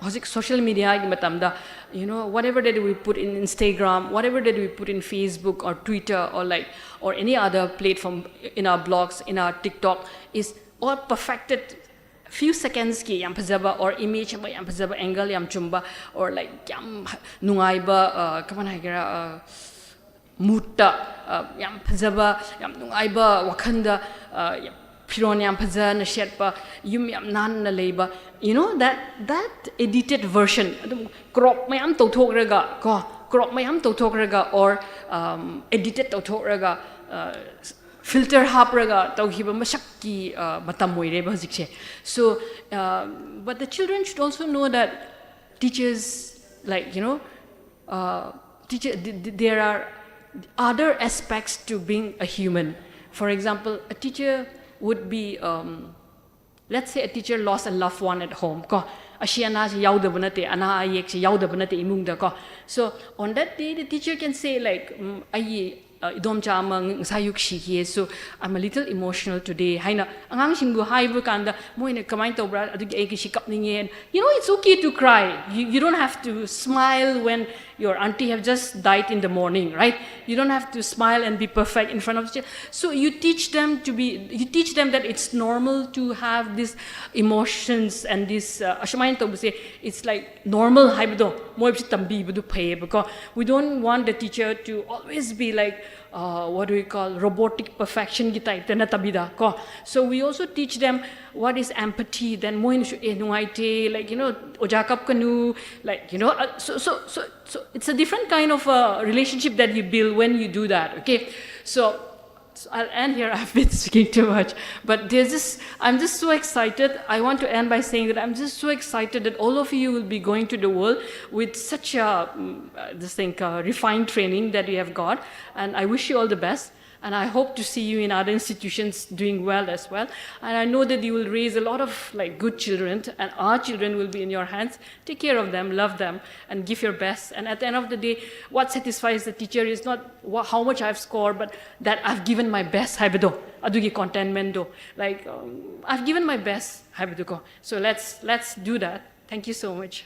ꯍꯧꯖꯤꯛ social media ꯒꯤ ꯃꯇꯝꯗ, you know, whatever that we put in Instagram, whatever that we put in Facebook or Twitter or like, or any other platform, in our blogs, in our TikTok, is all perfected. Few seconds ꯀꯤ ꯌꯥꯝ ꯐꯖꯕ, or image ꯑꯃ ꯌꯥꯝ ꯐꯖꯕ, angle ꯌꯥꯝ ꯆꯨꯝꯕ, or like ꯌꯥꯝ ꯅꯨꯡꯉꯥꯏꯕ, uh, ꯀꯃꯥꯏꯅ ꯍꯥꯏꯒꯦꯔꯥ, uh, mood ꯇ, uh, ꯌꯥꯝ ꯐꯖꯕ, ꯌꯥꯝ ꯅꯨꯡꯉꯥꯏꯕ ꯋꯥꯈꯜꯗ, uh, ꯌꯥꯝ, ꯐꯤꯔꯣꯟ ꯌꯥꯝ ꯐꯖꯅ ꯁꯦꯠꯄ, ꯌꯨꯝ ꯌꯥꯝ ꯅꯥꯟꯅ ꯂꯩꯕ, you know, that, that edited version, ꯑꯗꯨꯝ crop ꯃꯌꯥꯝ ꯇꯧꯊꯣꯛꯔꯒ ꯀꯣ, crop ꯃꯌꯥꯝ ꯇꯧꯊꯣꯛꯔꯒ, or um, edited ꯇꯧꯊꯣꯛꯔꯒ, uh, filter ꯍꯥꯞꯔꯒ ꯇꯧꯈꯤꯕ ꯃꯁꯛꯀꯤ uh, ꯃꯇꯝ ꯑꯣꯏꯔꯦꯕ ꯍꯧꯖꯤꯛꯁꯦ. So uh, but the children should also know that teachers, like, you know, uh, teacher, th- th- there are other aspects to being a human. For example, a teacher would be, um, let's say a teacher lost a loved one at home ꯀꯣ. ꯑꯁꯤ ꯑꯅꯥꯁꯤ ꯌꯥꯎꯗꯕ ꯅꯠꯇꯦ, ꯑꯅꯥ ꯑꯌꯦꯛꯁꯤ ꯌꯥꯎꯗꯕ ꯅꯠꯇꯦ ꯏꯃꯨꯡꯗ ꯀꯣ. So on that day, the teacher can say, like, ꯎꯝ, ꯑꯩꯒꯤ uh, ꯏꯗꯣꯝꯆꯥ ꯑꯃ ꯉꯁꯥꯏ ꯑꯌꯨꯛ ꯁꯤꯈꯤꯌꯦ, so I'm a little emotional today ꯍꯥꯏꯅ ꯑꯉꯥꯡꯁꯤꯡꯕꯨ ꯍꯥꯏꯕ ꯀꯥꯟꯗ ꯃꯣꯏꯅ ꯀꯃꯥꯏꯅ ꯇꯧꯕ꯭ꯔꯥ, ꯑꯗꯨꯒꯤ ꯑꯩ ꯉꯁꯤ ꯀꯞꯅꯤꯡꯉꯦ. And you know, it's okay to cry. You, you don't have to smile when your auntie have just died in the morning, right? You don't have to smile and be perfect in front of the child. So you teach them to be, you teach them that it's normal to have these emotions and this, uh, ꯑꯁꯨꯃꯥꯏꯅ ꯇꯧꯕꯁꯦ, it's like normal ꯍꯥꯏꯕꯗꯣ ꯃꯣꯏꯕꯨꯁꯨ ꯇꯝꯕꯤꯕꯗꯨ ꯐꯩꯌꯦꯕꯀꯣ. We don't want the teacher to always be like, uh, what do we call, robotic perfection ꯒꯤ type ꯇ ꯅꯠꯇꯕꯤꯗ ꯀꯣ. So we also teach them what is empathy. Then ꯃꯣꯏꯅꯁꯨ ꯑꯦ ꯅꯨꯡꯉꯥꯏꯇꯦ, like, you know, ꯑꯣꯖꯥ ꯀꯞꯀꯅꯨ, like, you know, uh, so, so, so, so it's a different kind of uh, relationship that you build when you do that, okay? So So I'll end here. I've been speaking too much. But there's just, I'm just so excited. I want to end by saying that I'm just so excited that all of you will be going to the world with such a, mm, uh, this thing, uh, refined training that you have got. And I wish you all the best. And I hope to see you in other institutions doing well as well. And I know that you will raise a lot of, like, good children, and our children will be in your hands. Take care of them, love them, and give your best. And at the end of the day, what satisfies the teacher is not wha- how much I've scored, but that I've given my best ꯍꯥꯏꯕꯗꯣ, ꯑꯗꯨꯒꯤ contentment ꯗꯣ, like, um, I've given my best ꯍꯥꯏꯕꯗꯨꯀꯣ. So let's, let's do that. Thank you so much.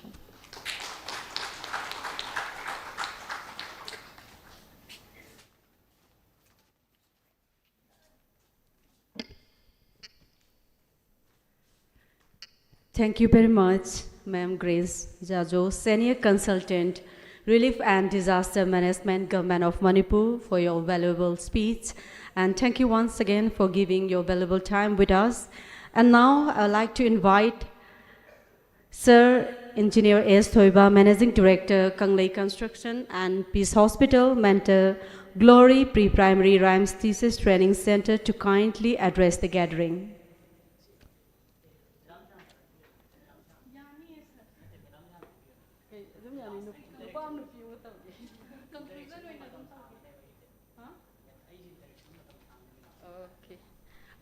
Thank you very much, Ma'am Grace Jajo, Senior Consultant, Relief and Disaster Management, Government of Manipur, for your valuable speech. And thank you once again for giving your valuable time with us. And now I'd like to invite Sir Engineer S Thoiba, Managing Director, Kanglei Construction and Peace Hospital, Mentor, Glory Pre-Primary Rhymes Thesis Training Center, to kindly address the gathering.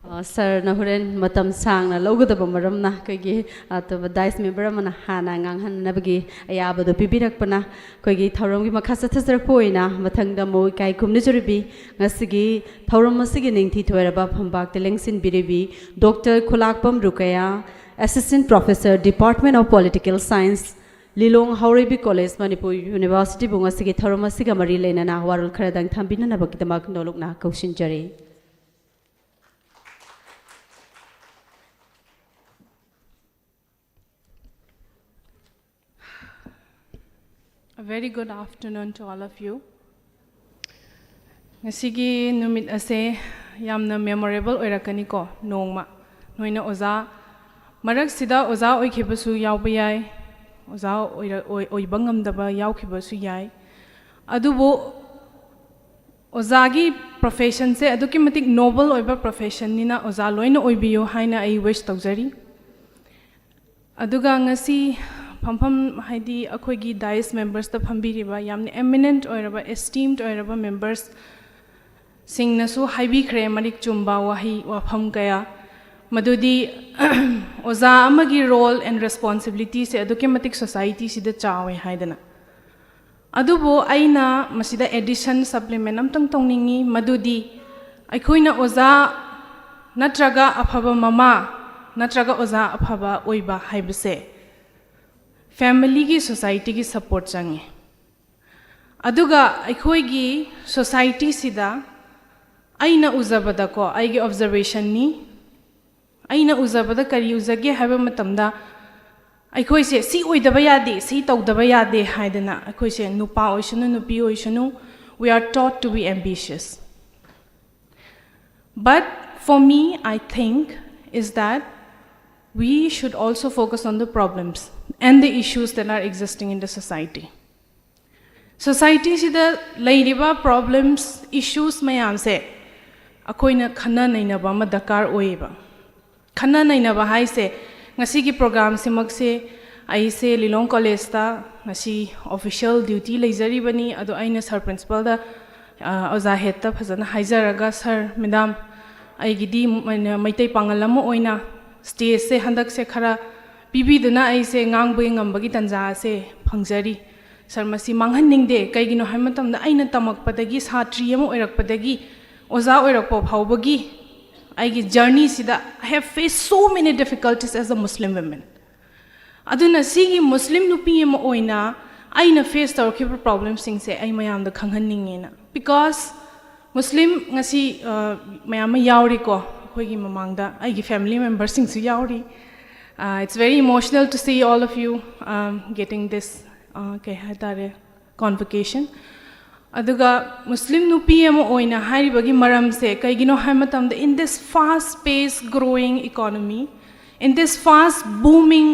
ꯑ, ꯁꯥꯔꯅ ꯍꯣꯔꯦꯟ ꯃꯇꯝ ꯁꯥꯡꯅ ꯂꯧꯒꯗꯕ ꯃꯔꯝꯅ, ꯑꯩꯈꯣꯏꯒꯤ ꯑꯇꯣꯞꯄ dice member ꯑꯃꯅ ꯍꯥꯟꯅ ꯉꯥꯡꯍꯟꯅꯕꯒꯤ ꯑꯌꯥꯕꯗꯨ ꯄꯤꯕꯤꯔꯛꯄꯅ, ꯑꯩꯈꯣꯏꯒꯤ ꯊꯧꯔꯝꯒꯤ ꯃꯈꯥ ꯆꯠꯊꯖꯔꯛꯄ ꯑꯣꯏꯅ ꯃꯊꯪꯗ ꯑꯃꯨꯛ ꯏꯀꯥꯏ ꯈꯨꯝꯅꯖꯔꯤꯕꯤ, ꯉꯁꯤꯒꯤ ꯊꯧꯔꯝ ꯑꯁꯤꯒꯤ ꯅꯤꯡꯊꯤ ꯊꯣꯏꯔꯕ ꯐꯝꯕꯥꯛꯇ ꯂꯦꯡꯁꯤꯟꯕꯤꯔꯤꯕꯤ doctor Khulakpam Rukaya, Assistant Professor, Department of Political Science, Lilong Haoreibi college, Manipur ꯌꯨꯅꯤꯚꯔꯁꯤꯇꯤꯕꯨ ꯉꯁꯤꯒꯤ ꯊꯧꯔꯝ ꯑꯁꯤꯒ ꯃꯔꯤ ꯂꯩꯅꯅ ꯋꯥꯔꯣꯜ ꯈꯔꯗꯪ ꯊꯝꯕꯤꯅꯅꯕꯒꯤꯗꯃꯛ ꯅꯣꯂꯨꯛꯅ ꯀꯧꯁꯤꯟꯖꯔꯤ꯫ A very good afternoon to all of you. ꯉꯁꯤꯒꯤ ꯅꯨꯃꯤꯠ ꯑꯁꯦ ꯌꯥꯝꯅ memorable ꯑꯣꯏꯔꯛꯀꯅꯤꯀꯣ, ꯅꯣꯡꯃ꯫ ꯅꯣꯏꯅ ꯑꯣꯖꯥ ꯃꯔꯛꯁꯤꯗ ꯑꯣꯖꯥ ꯑꯣꯏꯈꯤꯕꯁꯨ ꯌꯥꯎꯕ ꯌꯥꯏ, ꯑꯣꯖꯥ ꯑꯣꯏꯔ-, ꯑꯣꯏ-, ꯑꯣꯏꯕ ꯉꯝꯗꯕ ꯌꯥꯎꯈꯤꯕꯁꯨ ꯌꯥꯏ꯫ ꯑꯗꯨꯕꯨ ꯑꯣꯖꯥꯒꯤ professionꯁꯦ ꯑꯗꯨꯛꯀꯤ ꯃꯇꯤꯛ noble ꯑꯣꯏꯕ professionꯅꯤꯅ ꯑꯣꯖꯥ ꯂꯣꯏꯅ ꯑꯣꯏꯕꯤꯌꯨ ꯍꯥꯏꯅ ꯑꯩ wish ꯇꯧꯖꯔꯤ꯫ ꯑꯗꯨꯒ ꯉꯁꯤ ꯐꯝꯐꯝ, ꯍꯥꯏꯗꯤ ꯑꯩꯈꯣꯏꯒꯤ dais membersꯇ ꯐꯝꯕꯤꯔꯤꯕ ꯌꯥꯝꯅ eminent ꯑꯣꯏꯔꯕ, esteemed ꯑꯣꯏꯔꯕ membersꯁꯤꯡꯅꯁꯨ ꯍꯥꯏꯕꯤꯈ꯭ꯔꯦ ꯃꯔꯤꯛ ꯆꯨꯝꯕ ꯋꯥꯍꯩ ꯋꯥꯐꯝ ꯀꯌꯥ, ꯃꯗꯨꯗꯤ ꯑꯣꯖꯥ ꯑꯃꯒꯤ role and responsibilityꯁꯦ ꯑꯗꯨꯛꯀꯤ ꯃꯇꯤꯛ societyꯁꯤꯗ ꯆꯥꯎꯋꯦ ꯍꯥꯏꯗꯅ꯫ ꯑꯗꯨꯕꯨ ꯑꯩꯅ ꯃꯁꯤꯗ addition, supplement ꯑꯝꯇꯪ ꯇꯧꯅꯤꯡꯉꯤ, ꯃꯗꯨꯗꯤ ꯑꯩꯈꯣꯏꯅ ꯑꯣꯖꯥ ꯅꯠꯇ꯭ꯔꯒ ꯑꯐꯕ ꯃꯃꯥ ꯅꯠꯇ꯭ꯔꯒ ꯑꯣꯖꯥ ꯑꯐꯕ ꯑꯣꯏꯕ ꯍꯥꯏꯕꯁꯦ familyꯒꯤ, societyꯒꯤ support ꯆꯪꯉꯤ꯫ ꯑꯗꯨꯒ ꯑꯩꯈꯣꯏꯒꯤ societyꯁꯤꯗ ꯑꯩꯅ ꯎꯖꯕꯗꯀꯣ, ꯑꯩꯒꯤ observationꯅꯤ, ꯑꯩꯅ ꯎꯖꯕꯗ ꯀꯔꯤ ꯎꯖꯒꯦ ꯍꯥꯏꯕ ꯃꯇꯝꯗ, ꯑꯩꯈꯣꯏꯁꯦ ꯁꯤ ꯑꯣꯏꯗꯕ ꯌꯥꯗꯦ, ꯁꯤ ꯇꯧꯗꯕ ꯌꯥꯗꯦ ꯍꯥꯏꯗꯅ, ꯑꯩꯈꯣꯏꯁꯦ ꯅꯨꯄꯥ ꯑꯣꯏꯁꯅꯨ, ꯅꯨꯄꯤ ꯑꯣꯏꯁꯅꯨ, we are taught to be ambitious. But for me, I think is that we should also focus on the problems and the issues that are existing in the society. Societyꯁꯤꯗ ꯂꯩꯔꯤꯕ problems, issues ꯃꯌꯥꯝꯁꯦ ꯑꯩꯈꯣꯏꯅ ꯈꯟꯅ ꯅꯩꯅꯕ ꯑꯃ ꯗꯔꯀꯥꯔ ꯑꯣꯏꯌꯦꯕ꯫ ꯈꯟꯅ ꯅꯩꯅꯕ ꯍꯥꯏꯁꯦ, ꯉꯁꯤꯒꯤ programꯁꯤꯃꯛꯁꯦ ꯑꯩꯁꯦ ꯂꯤꯂꯣꯡ collegeꯇ ꯉꯁꯤ official duty ꯂꯩꯖꯔꯤꯕꯅꯤ, ꯑꯗꯣ ꯑꯩꯅ sir principalꯗ, ꯑ, ꯑꯣꯖꯥ headꯇ ꯐꯖꯅ ꯍꯥꯏꯖꯔꯒ, "Sir, madam, ꯑꯩꯒꯤꯗꯤ ꯃ-, ꯃꯩꯇꯩ ꯄꯥꯉꯜ ꯑꯃ ꯑꯣꯏꯅ stageꯁꯦ ꯍꯟꯗꯛꯁꯦ ꯈꯔ ꯄꯤꯕꯤꯗꯨꯅ ꯑꯩꯁꯦ ꯉꯥꯡꯕꯒꯤ ꯉꯝꯕꯒꯤ ꯇꯥꯟꯖꯥ ꯑꯁꯦ ꯐꯪꯖꯔꯤ꯫ Sir, ꯃꯁꯤ ꯃꯥꯡꯍꯟꯅꯤꯡꯗꯦ꯫ ꯀꯩꯒꯤꯅꯣ ꯍꯥꯏꯕ ꯃꯇꯝꯗ ꯑꯩꯅ ꯇꯝꯃꯛꯄꯗꯒꯤ, ꯁꯥꯇ꯭ꯔꯤ ꯑꯃ ꯑꯣꯏꯔꯛꯄꯗꯒꯤ, ꯑꯣꯖꯥ ꯑꯣꯏꯔꯛꯄ ꯐꯥꯎꯕꯒꯤ ꯑꯩꯒꯤ journeyꯁꯤꯗ I have faced so many difficulties as a Muslim woman." ꯑꯗꯨꯅ ꯁꯤꯒꯤ Muslim ꯅꯨꯄꯤ ꯑꯃ ꯑꯣꯏꯅ ꯑꯩꯅ face ꯇꯧꯔꯛꯈꯤꯕ problemꯁꯤꯡꯁꯦ ꯑꯩ ꯃꯌꯥꯝꯗ ꯈꯪꯍꯟꯅꯤꯡꯉꯦꯅ꯫ Because Muslim ꯉꯁꯤ, ꯑ, ꯃꯌꯥꯝ ꯑꯃ ꯌꯥꯎꯔꯤꯀꯣ, ꯑꯩꯈꯣꯏꯒꯤ ꯃꯃꯥꯡꯗ ꯑꯩꯒꯤ family memberꯁꯤꯡꯁꯨ ꯌꯥꯎꯔꯤ꯫ Uh, it's very emotional to see all of you, um, getting this, uh, ꯀꯩ ꯍꯥꯏꯇꯥꯔꯦ, convocation꯫ ꯑꯗꯨꯒ Muslim ꯅꯨꯄꯤ ꯑꯃ ꯑꯣꯏꯅ ꯍꯥꯏꯔꯤꯕꯒꯤ ꯃꯔꯝꯁꯦ ꯀꯩꯒꯤꯅꯣ ꯍꯥꯏꯕ ꯃꯇꯝꯗ, in this fast paced growing economy, in this fast booming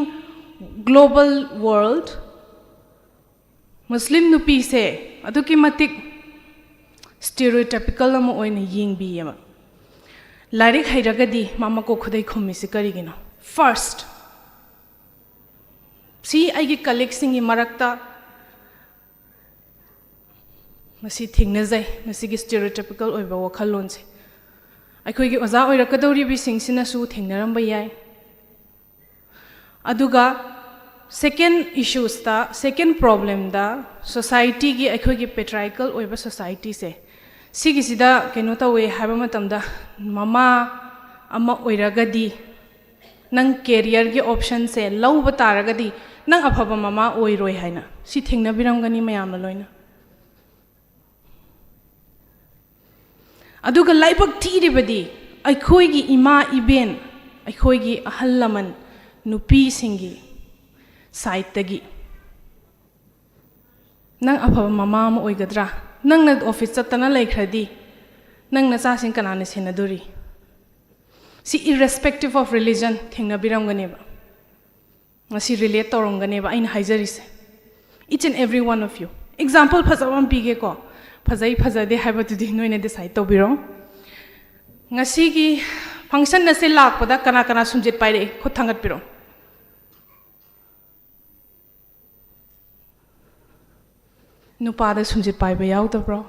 global world, Muslim ꯅꯨꯄꯤꯁꯦ ꯑꯗꯨꯛꯀꯤ ꯃꯇꯤꯛ ꯁ꯭ꯇꯤꯔꯤꯑꯣꯇꯥꯏꯄꯤꯀꯦꯜ ꯑꯃ ꯑꯣꯏꯅ ꯌꯦꯡꯕꯤꯌꯦꯕ꯫ ꯂꯥꯏꯔꯤꯛ ꯍꯩꯔꯒꯗꯤ ꯃꯥ ꯃꯀꯣꯛ ꯈꯨꯗꯩ ꯈꯨꯝꯃꯤꯁꯤ ꯀꯔꯤꯒꯤꯅꯣ? ꯐꯥꯔꯁ, ꯁꯤ ꯑꯩꯒꯤ ꯀꯂꯤꯛꯁꯤꯡꯒꯤ ꯃꯔꯛꯇ ꯃꯁꯤ ꯊꯦꯡꯅꯖꯩ, ꯃꯁꯤꯒꯤ ꯁ꯭ꯇꯤꯔꯤꯑꯣꯇꯥꯏꯄꯤꯀꯦꯜ ꯑꯣꯏꯕ ꯋꯥꯈꯜꯂꯣꯟꯁꯦ꯫ ꯑꯩꯈꯣꯏꯒꯤ ꯑꯣꯖꯥ ꯑꯣꯏꯔꯛꯀꯗꯧꯔꯤꯕꯁꯤꯡꯁꯤꯅꯁꯨ ꯊꯦꯡꯅꯔꯝꯕ ꯌꯥꯏ꯫ ꯑꯗꯨꯒ ꯁꯦꯀꯦꯟ ꯏꯁꯨꯁꯇ, ꯁꯦꯀꯦꯟ ꯄ꯭ꯔꯣꯕ꯭ꯂꯦꯝꯗ, ꯁꯣꯁꯥꯏꯇꯤꯒꯤ, ꯑꯩꯈꯣꯏꯒꯤ ꯄꯦꯇ꯭ꯔꯥꯏꯀꯦꯜ ꯑꯣꯏꯕ ꯁꯣꯁꯥꯏꯇꯤꯁꯦ, ꯁꯤꯒꯤꯁꯤꯗ ꯀꯩꯅꯣ ꯇꯧꯋꯦ ꯍꯥꯏꯕ ꯃꯇꯝꯗ, ꯃꯃꯥ ꯑꯃ ꯑꯣꯏꯔꯒꯗꯤ ꯅꯪ ꯀꯦꯔꯤꯌꯔꯒꯤ ꯑꯣꯞꯁꯟꯁꯦ ꯂꯧꯕ ꯇꯥꯔꯒꯗꯤ ꯅꯪ ꯑꯐꯕ ꯃꯃꯥ ꯑꯣꯏꯔꯣꯏ ꯍꯥꯏꯅ꯫ ꯁꯤ ꯊꯦꯡꯅꯕꯤꯔꯝꯒꯅꯤ ꯃꯌꯥꯝꯅ ꯂꯣꯏꯅ꯫ ꯑꯗꯨꯒ ꯂꯥꯏꯕꯛ ꯊꯤꯔꯤꯕꯗꯤ ꯑꯩꯈꯣꯏꯒꯤ ꯏꯃꯥ ꯏꯕꯦꯟ, ꯑꯩꯈꯣꯏꯒꯤ ꯑꯍꯜ ꯂꯃꯟ, ꯅꯨꯄꯤꯁꯤꯡꯒꯤ ꯁꯥꯏꯠꯇꯒꯤ ꯅꯪ ꯑꯐꯕ ꯃꯃꯥ ꯑꯃ ꯑꯣꯏꯒꯗ꯭ꯔꯥ? ꯅꯪꯅ ꯑꯣꯐꯤꯁ ꯆꯠꯇꯅ ꯂꯩꯈ꯭ꯔꯗꯤ ꯅꯪ ꯅꯆꯥꯁꯤꯡ ꯀꯅꯥꯅ ꯁꯦꯟꯅꯗꯣꯔꯤ? ꯁꯤ irrespective of religion ꯊꯦꯡꯅꯕꯤꯔꯝꯒꯅꯦꯕ꯫ ꯉꯁꯤ ꯔꯤꯂꯦꯠ ꯇꯧꯔꯝꯒꯅꯦꯕ ꯑꯩꯅ ꯍꯥꯏꯖꯔꯤꯁꯦ, each and every one of you꯫ Example ꯐꯖꯕ ꯑꯃ ꯄꯤꯒꯦꯀꯣ꯫ ꯐꯖꯩ ꯐꯖꯗꯦ ꯍꯥꯏꯕꯗꯨꯗꯤ ꯅꯣꯏꯅ ꯗꯤꯁꯥꯏꯠ ꯇꯧꯕꯤꯔꯣ꯫ ꯉꯁꯤꯒꯤ ꯐꯪꯁꯟ ꯑꯁꯦ ꯂꯥꯛꯄꯗ ꯀꯅꯥ ꯀꯅꯥ ꯁꯨꯝꯖꯤꯠ ꯄꯥꯏꯔꯛꯏ? ꯈꯨꯠ ꯊꯥꯡꯒꯠꯄꯤꯔꯣ꯫ ꯅꯨꯄꯥꯗ ꯁꯨꯝꯖꯤꯠ ꯄꯥꯏꯕ ꯌꯥꯎꯗꯕ꯭ꯔꯣ?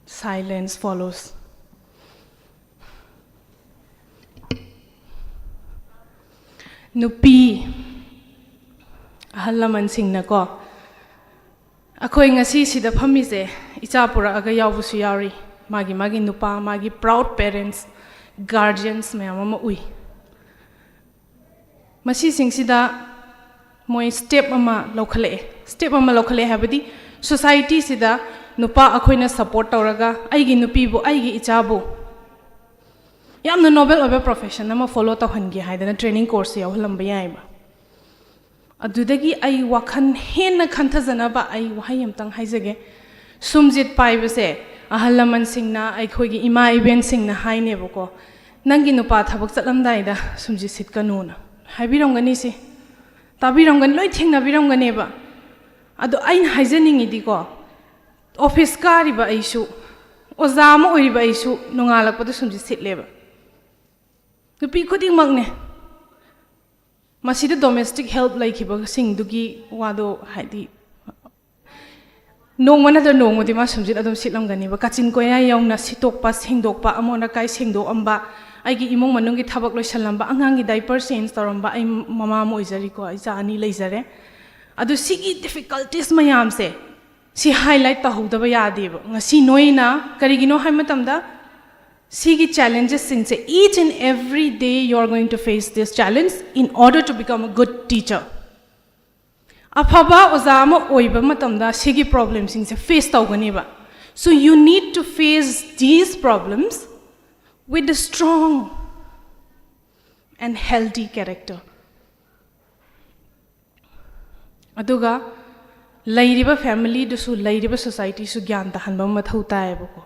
Silence follows꯫ ꯅꯨꯄꯤ ꯑꯍꯜ ꯂꯃꯟꯁꯤꯡꯅꯀꯣ, ꯑꯩꯈꯣꯏ ꯉꯁꯤ ꯁꯤꯗ ꯐꯝꯃꯤꯁꯦ, ꯏꯆꯥ ꯄꯨꯔꯛꯑꯒ ꯌꯥꯎꯕꯁꯨ ꯌꯥꯎꯔꯤ, ꯃꯥꯒꯤ ꯃꯥꯒꯤ ꯅꯨꯄꯥ, ꯃꯥꯒꯤ proud parents, guardians ꯃꯌꯥꯝ ꯑꯃ ꯎꯏ꯫ ꯃꯁꯤꯁꯤꯡꯁꯤꯗ ꯃꯣꯏ ꯁ꯭ꯇꯦꯞ ꯑꯃ ꯂꯧꯈꯠꯂꯛꯑꯦ꯫ ꯁ꯭ꯇꯦꯞ ꯑꯃ ꯂꯧꯈꯠꯂꯛꯑꯦ ꯍꯥꯏꯕꯗꯤ, ꯁꯣꯁꯥꯏꯇꯤꯁꯤꯗ ꯅꯨꯄꯥ ꯑꯩꯈꯣꯏꯅ ꯁꯞꯄꯣꯔꯠ ꯇꯧꯔꯒ ꯑꯩꯒꯤ ꯅꯨꯄꯤꯕꯨ, ꯑꯩꯒꯤ ꯏꯆꯥꯕꯨ ꯌꯥꯝꯅ ꯅꯣꯕꯦꯜ ꯑꯣꯏꯕ ꯄ꯭ꯔꯣꯐꯦꯁꯟ ꯑꯃ ꯐꯣꯂꯣ ꯇꯧꯍꯟꯒꯦ ꯍꯥꯏꯗꯅ ꯇ꯭ꯔꯦꯅꯤꯡ ꯀꯣꯔꯁꯁꯦ ꯌꯥꯎꯍꯜꯂꯝꯕ ꯌꯥꯏꯑꯕ꯫ ꯑꯗꯨꯗꯒꯤ ꯑꯩ ꯋꯥꯈꯜ ꯍꯦꯟꯅ ꯈꯟꯊꯖꯅꯕ ꯑꯩ ꯋꯥꯍꯩ ꯑꯃꯇꯪ ꯍꯥꯏꯖꯒꯦ꯫ ꯁꯨꯝꯖꯤꯠ ꯄꯥꯏꯕꯁꯦ ꯑꯍꯜ ꯂꯃꯟꯁꯤꯡꯅ, ꯑꯩꯈꯣꯏꯒꯤ ꯏꯃꯥ ꯏꯕꯦꯟꯁꯤꯡꯅ ꯍꯥꯏꯅꯦꯕꯀꯣ, "ꯅꯪꯒꯤ ꯅꯨꯄꯥ ꯊꯕꯛ ꯆꯠꯂꯝꯗꯥꯏꯗ ꯁꯨꯝꯖꯤꯠ ꯁꯤꯠꯀꯅꯨꯅ"꯫ ꯍꯥꯏꯕꯤꯔꯝꯒꯅꯤ ꯁꯤ, ꯇꯥꯕꯤꯔꯝꯒꯅꯤ, ꯂꯣꯏ ꯊꯦꯡꯅꯕꯤꯔꯝꯒꯅꯦꯕ꯫ ꯑꯗꯣ ꯑꯩꯅ ꯍꯥꯏꯖꯅꯤꯡꯉꯤꯗꯤꯀꯣ, ꯑꯣꯐꯤꯁ ꯀꯥꯔꯤꯕ ꯑꯩꯁꯨ, ꯑꯣꯖꯥ ꯑꯃ ꯑꯣꯏꯔꯤꯕ ꯑꯩꯁꯨ ꯅꯣꯡꯉꯥꯜꯂꯛꯄꯗ ꯁꯨꯝꯁꯦ ꯁꯤꯠꯂꯦꯕ꯫ ꯅꯨꯄꯤ ꯈꯨꯗꯤꯡꯃꯛꯅꯦ꯫ ꯃꯁꯤꯗ ꯗꯣꯃꯦꯁꯇꯤꯛ ꯍꯦꯜꯞ ꯂꯩꯈꯤꯕꯁꯤꯡꯗꯨꯒꯤ ꯋꯥꯗꯣ, ꯍꯥꯏꯗꯤ, ꯅꯣꯡꯃ ꯅꯠꯇ꯭ꯔ ꯅꯣꯡꯃꯗꯤ ꯃꯥ ꯁꯨꯝꯁꯤꯠ ꯑꯗꯨꯝ ꯁꯤꯠꯂꯝꯒꯅꯦꯕ꯫ ꯀꯥꯆꯤꯟ ꯀꯣꯏꯌꯥ ꯌꯧꯅ ꯁꯤꯠꯇꯣꯛꯄ, ꯁꯦꯡꯗꯣꯛꯄ, ꯑꯃꯣꯠ ꯑꯀꯥꯏ ꯁꯦꯡꯗꯣꯛꯑꯝꯕ, ꯑꯩꯒꯤ ꯏꯃꯨꯡ ꯃꯅꯨꯡꯒꯤ ꯊꯕꯛ ꯂꯣꯏꯁꯜꯂꯝꯕ, ꯑꯉꯥꯡꯒꯤ ꯗꯥꯏꯄꯔ ꯆꯦꯟꯖ ꯇꯧꯔꯝꯕ, ꯑꯩ ꯃꯃꯥ ꯑꯃ ꯑꯣꯏꯖꯔꯤꯀꯣ, ꯏꯆꯥ ꯑꯅꯤ ꯂꯩꯖꯔꯦ꯫ ꯑꯗꯨ ꯁꯤꯒꯤ ꯗꯤꯐꯤꯀꯜꯇꯤꯁ ꯃꯌꯥꯝꯁꯦ, ꯁꯤ ꯍꯥꯏꯂꯥꯏꯠ ꯇꯧꯍꯧꯗꯕ ꯌꯥꯗꯦꯕ꯫ ꯉꯁꯤ ꯅꯣꯏꯅ ꯀꯔꯤꯒꯤꯅꯣ ꯍꯥꯏꯕ ꯃꯇꯝꯗ, ꯁꯤꯒꯤ ꯆꯦꯂꯦꯟꯖꯦꯁꯁꯤꯡꯁꯦ, each and every day you are going to face this challenge in order to become a good teacher. ꯑꯐꯕ ꯑꯣꯖꯥ ꯑꯃ ꯑꯣꯏꯕ ꯃꯇꯝꯗ ꯁꯤꯒꯤ ꯄ꯭ꯔꯣꯕ꯭ꯂꯦꯝꯁꯤꯡꯁꯦ face ꯇꯧꯒꯅꯦꯕ꯫ So you need to face these problems with a strong and healthy character. ꯑꯗꯨꯒ ꯂꯩꯔꯤꯕ ꯐꯦꯃꯤꯂꯤꯗꯨꯁꯨ, ꯂꯩꯔꯤꯕ ꯁꯣꯁꯥꯏꯇꯤꯁꯨ ꯒ꯭ꯌꯥꯟ ꯇꯥꯍꯟꯕ ꯑꯃ ꯃꯊꯧ ꯇꯥꯏꯌꯦꯕꯀꯣ꯫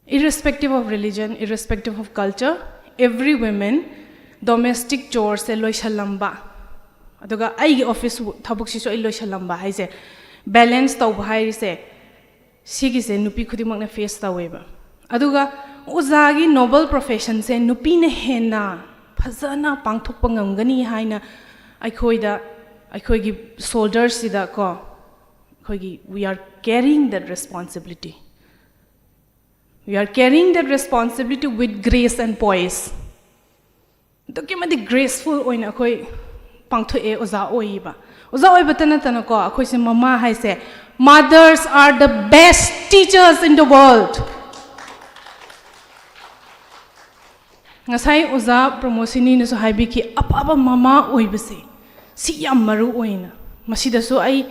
Irrespective of religion, irrespective of culture, every women domestic chores ꯁꯦ ꯂꯣꯏꯁꯜꯂꯝꯕ, ꯑꯗꯨꯒ ꯑꯩꯒꯤ ꯑꯣꯐꯤꯁ ꯊꯕꯛꯁꯤꯁꯨ ꯑꯩ ꯂꯣꯏꯁꯜꯂꯝꯕ ꯍꯥꯏꯁꯦ, ꯕꯦꯂꯦꯟꯁ ꯇꯧꯕ ꯍꯥꯏꯔꯤꯁꯦ, ꯁꯤꯒꯤꯁꯦ ꯅꯨꯄꯤ ꯈꯨꯗꯤꯡꯃꯛꯅ ꯐꯦꯁ ꯇꯧꯋꯦꯕ꯫ ꯑꯗꯨꯒ ꯑꯣꯖꯥꯒꯤ ꯅꯣꯕꯜ ꯄ꯭ꯔꯣꯐꯦꯁꯟꯁꯦ ꯅꯨꯄꯤꯅ ꯍꯦꯟꯅ ꯐꯖꯅ ꯄꯥꯡꯊꯣꯛꯄ ꯉꯝꯒꯅꯤ ꯍꯥꯏꯅ ꯑꯩꯈꯣꯏꯗ, ꯑꯩꯈꯣꯏꯒꯤ ꯁꯣꯜꯗꯔꯁꯤꯗ ꯀꯣ, ꯑꯩꯈꯣꯏꯒꯤ, we are carrying that responsibility. We are carrying that responsibility with grace and poise. ꯑꯗꯨꯛꯀꯤ ꯃꯇꯤꯛ ꯒ꯭ꯔꯦꯁꯐꯨꯜ ꯑꯣꯏꯅ ꯑꯩꯈꯣꯏ ꯄꯥꯡꯊꯣꯛꯑꯦ ꯑꯣꯖꯥ ꯑꯣꯏꯌꯦꯕ꯫ ꯑꯣꯖꯥ ꯑꯣꯏꯕꯇ ꯅꯠꯇꯅꯀꯣ, ꯑꯩꯈꯣꯏꯁꯦ ꯃꯃꯥ ꯍꯥꯏꯁꯦ, mothers are the best teachers in the world. ꯉꯁꯥꯏ ꯑꯣꯖꯥ ꯄ꯭ꯔꯃꯣꯁꯤꯅꯤꯅꯁꯨ ꯍꯥꯏꯕꯤꯈꯤ, ꯑꯐꯕ ꯃꯃꯥ ꯑꯣꯏꯕꯁꯦ ꯁꯤ ꯌꯥꯝ ꯃꯔꯨ ꯑꯣꯏꯅ꯫ ꯃꯁꯤꯗꯁꯨ ꯑꯩ,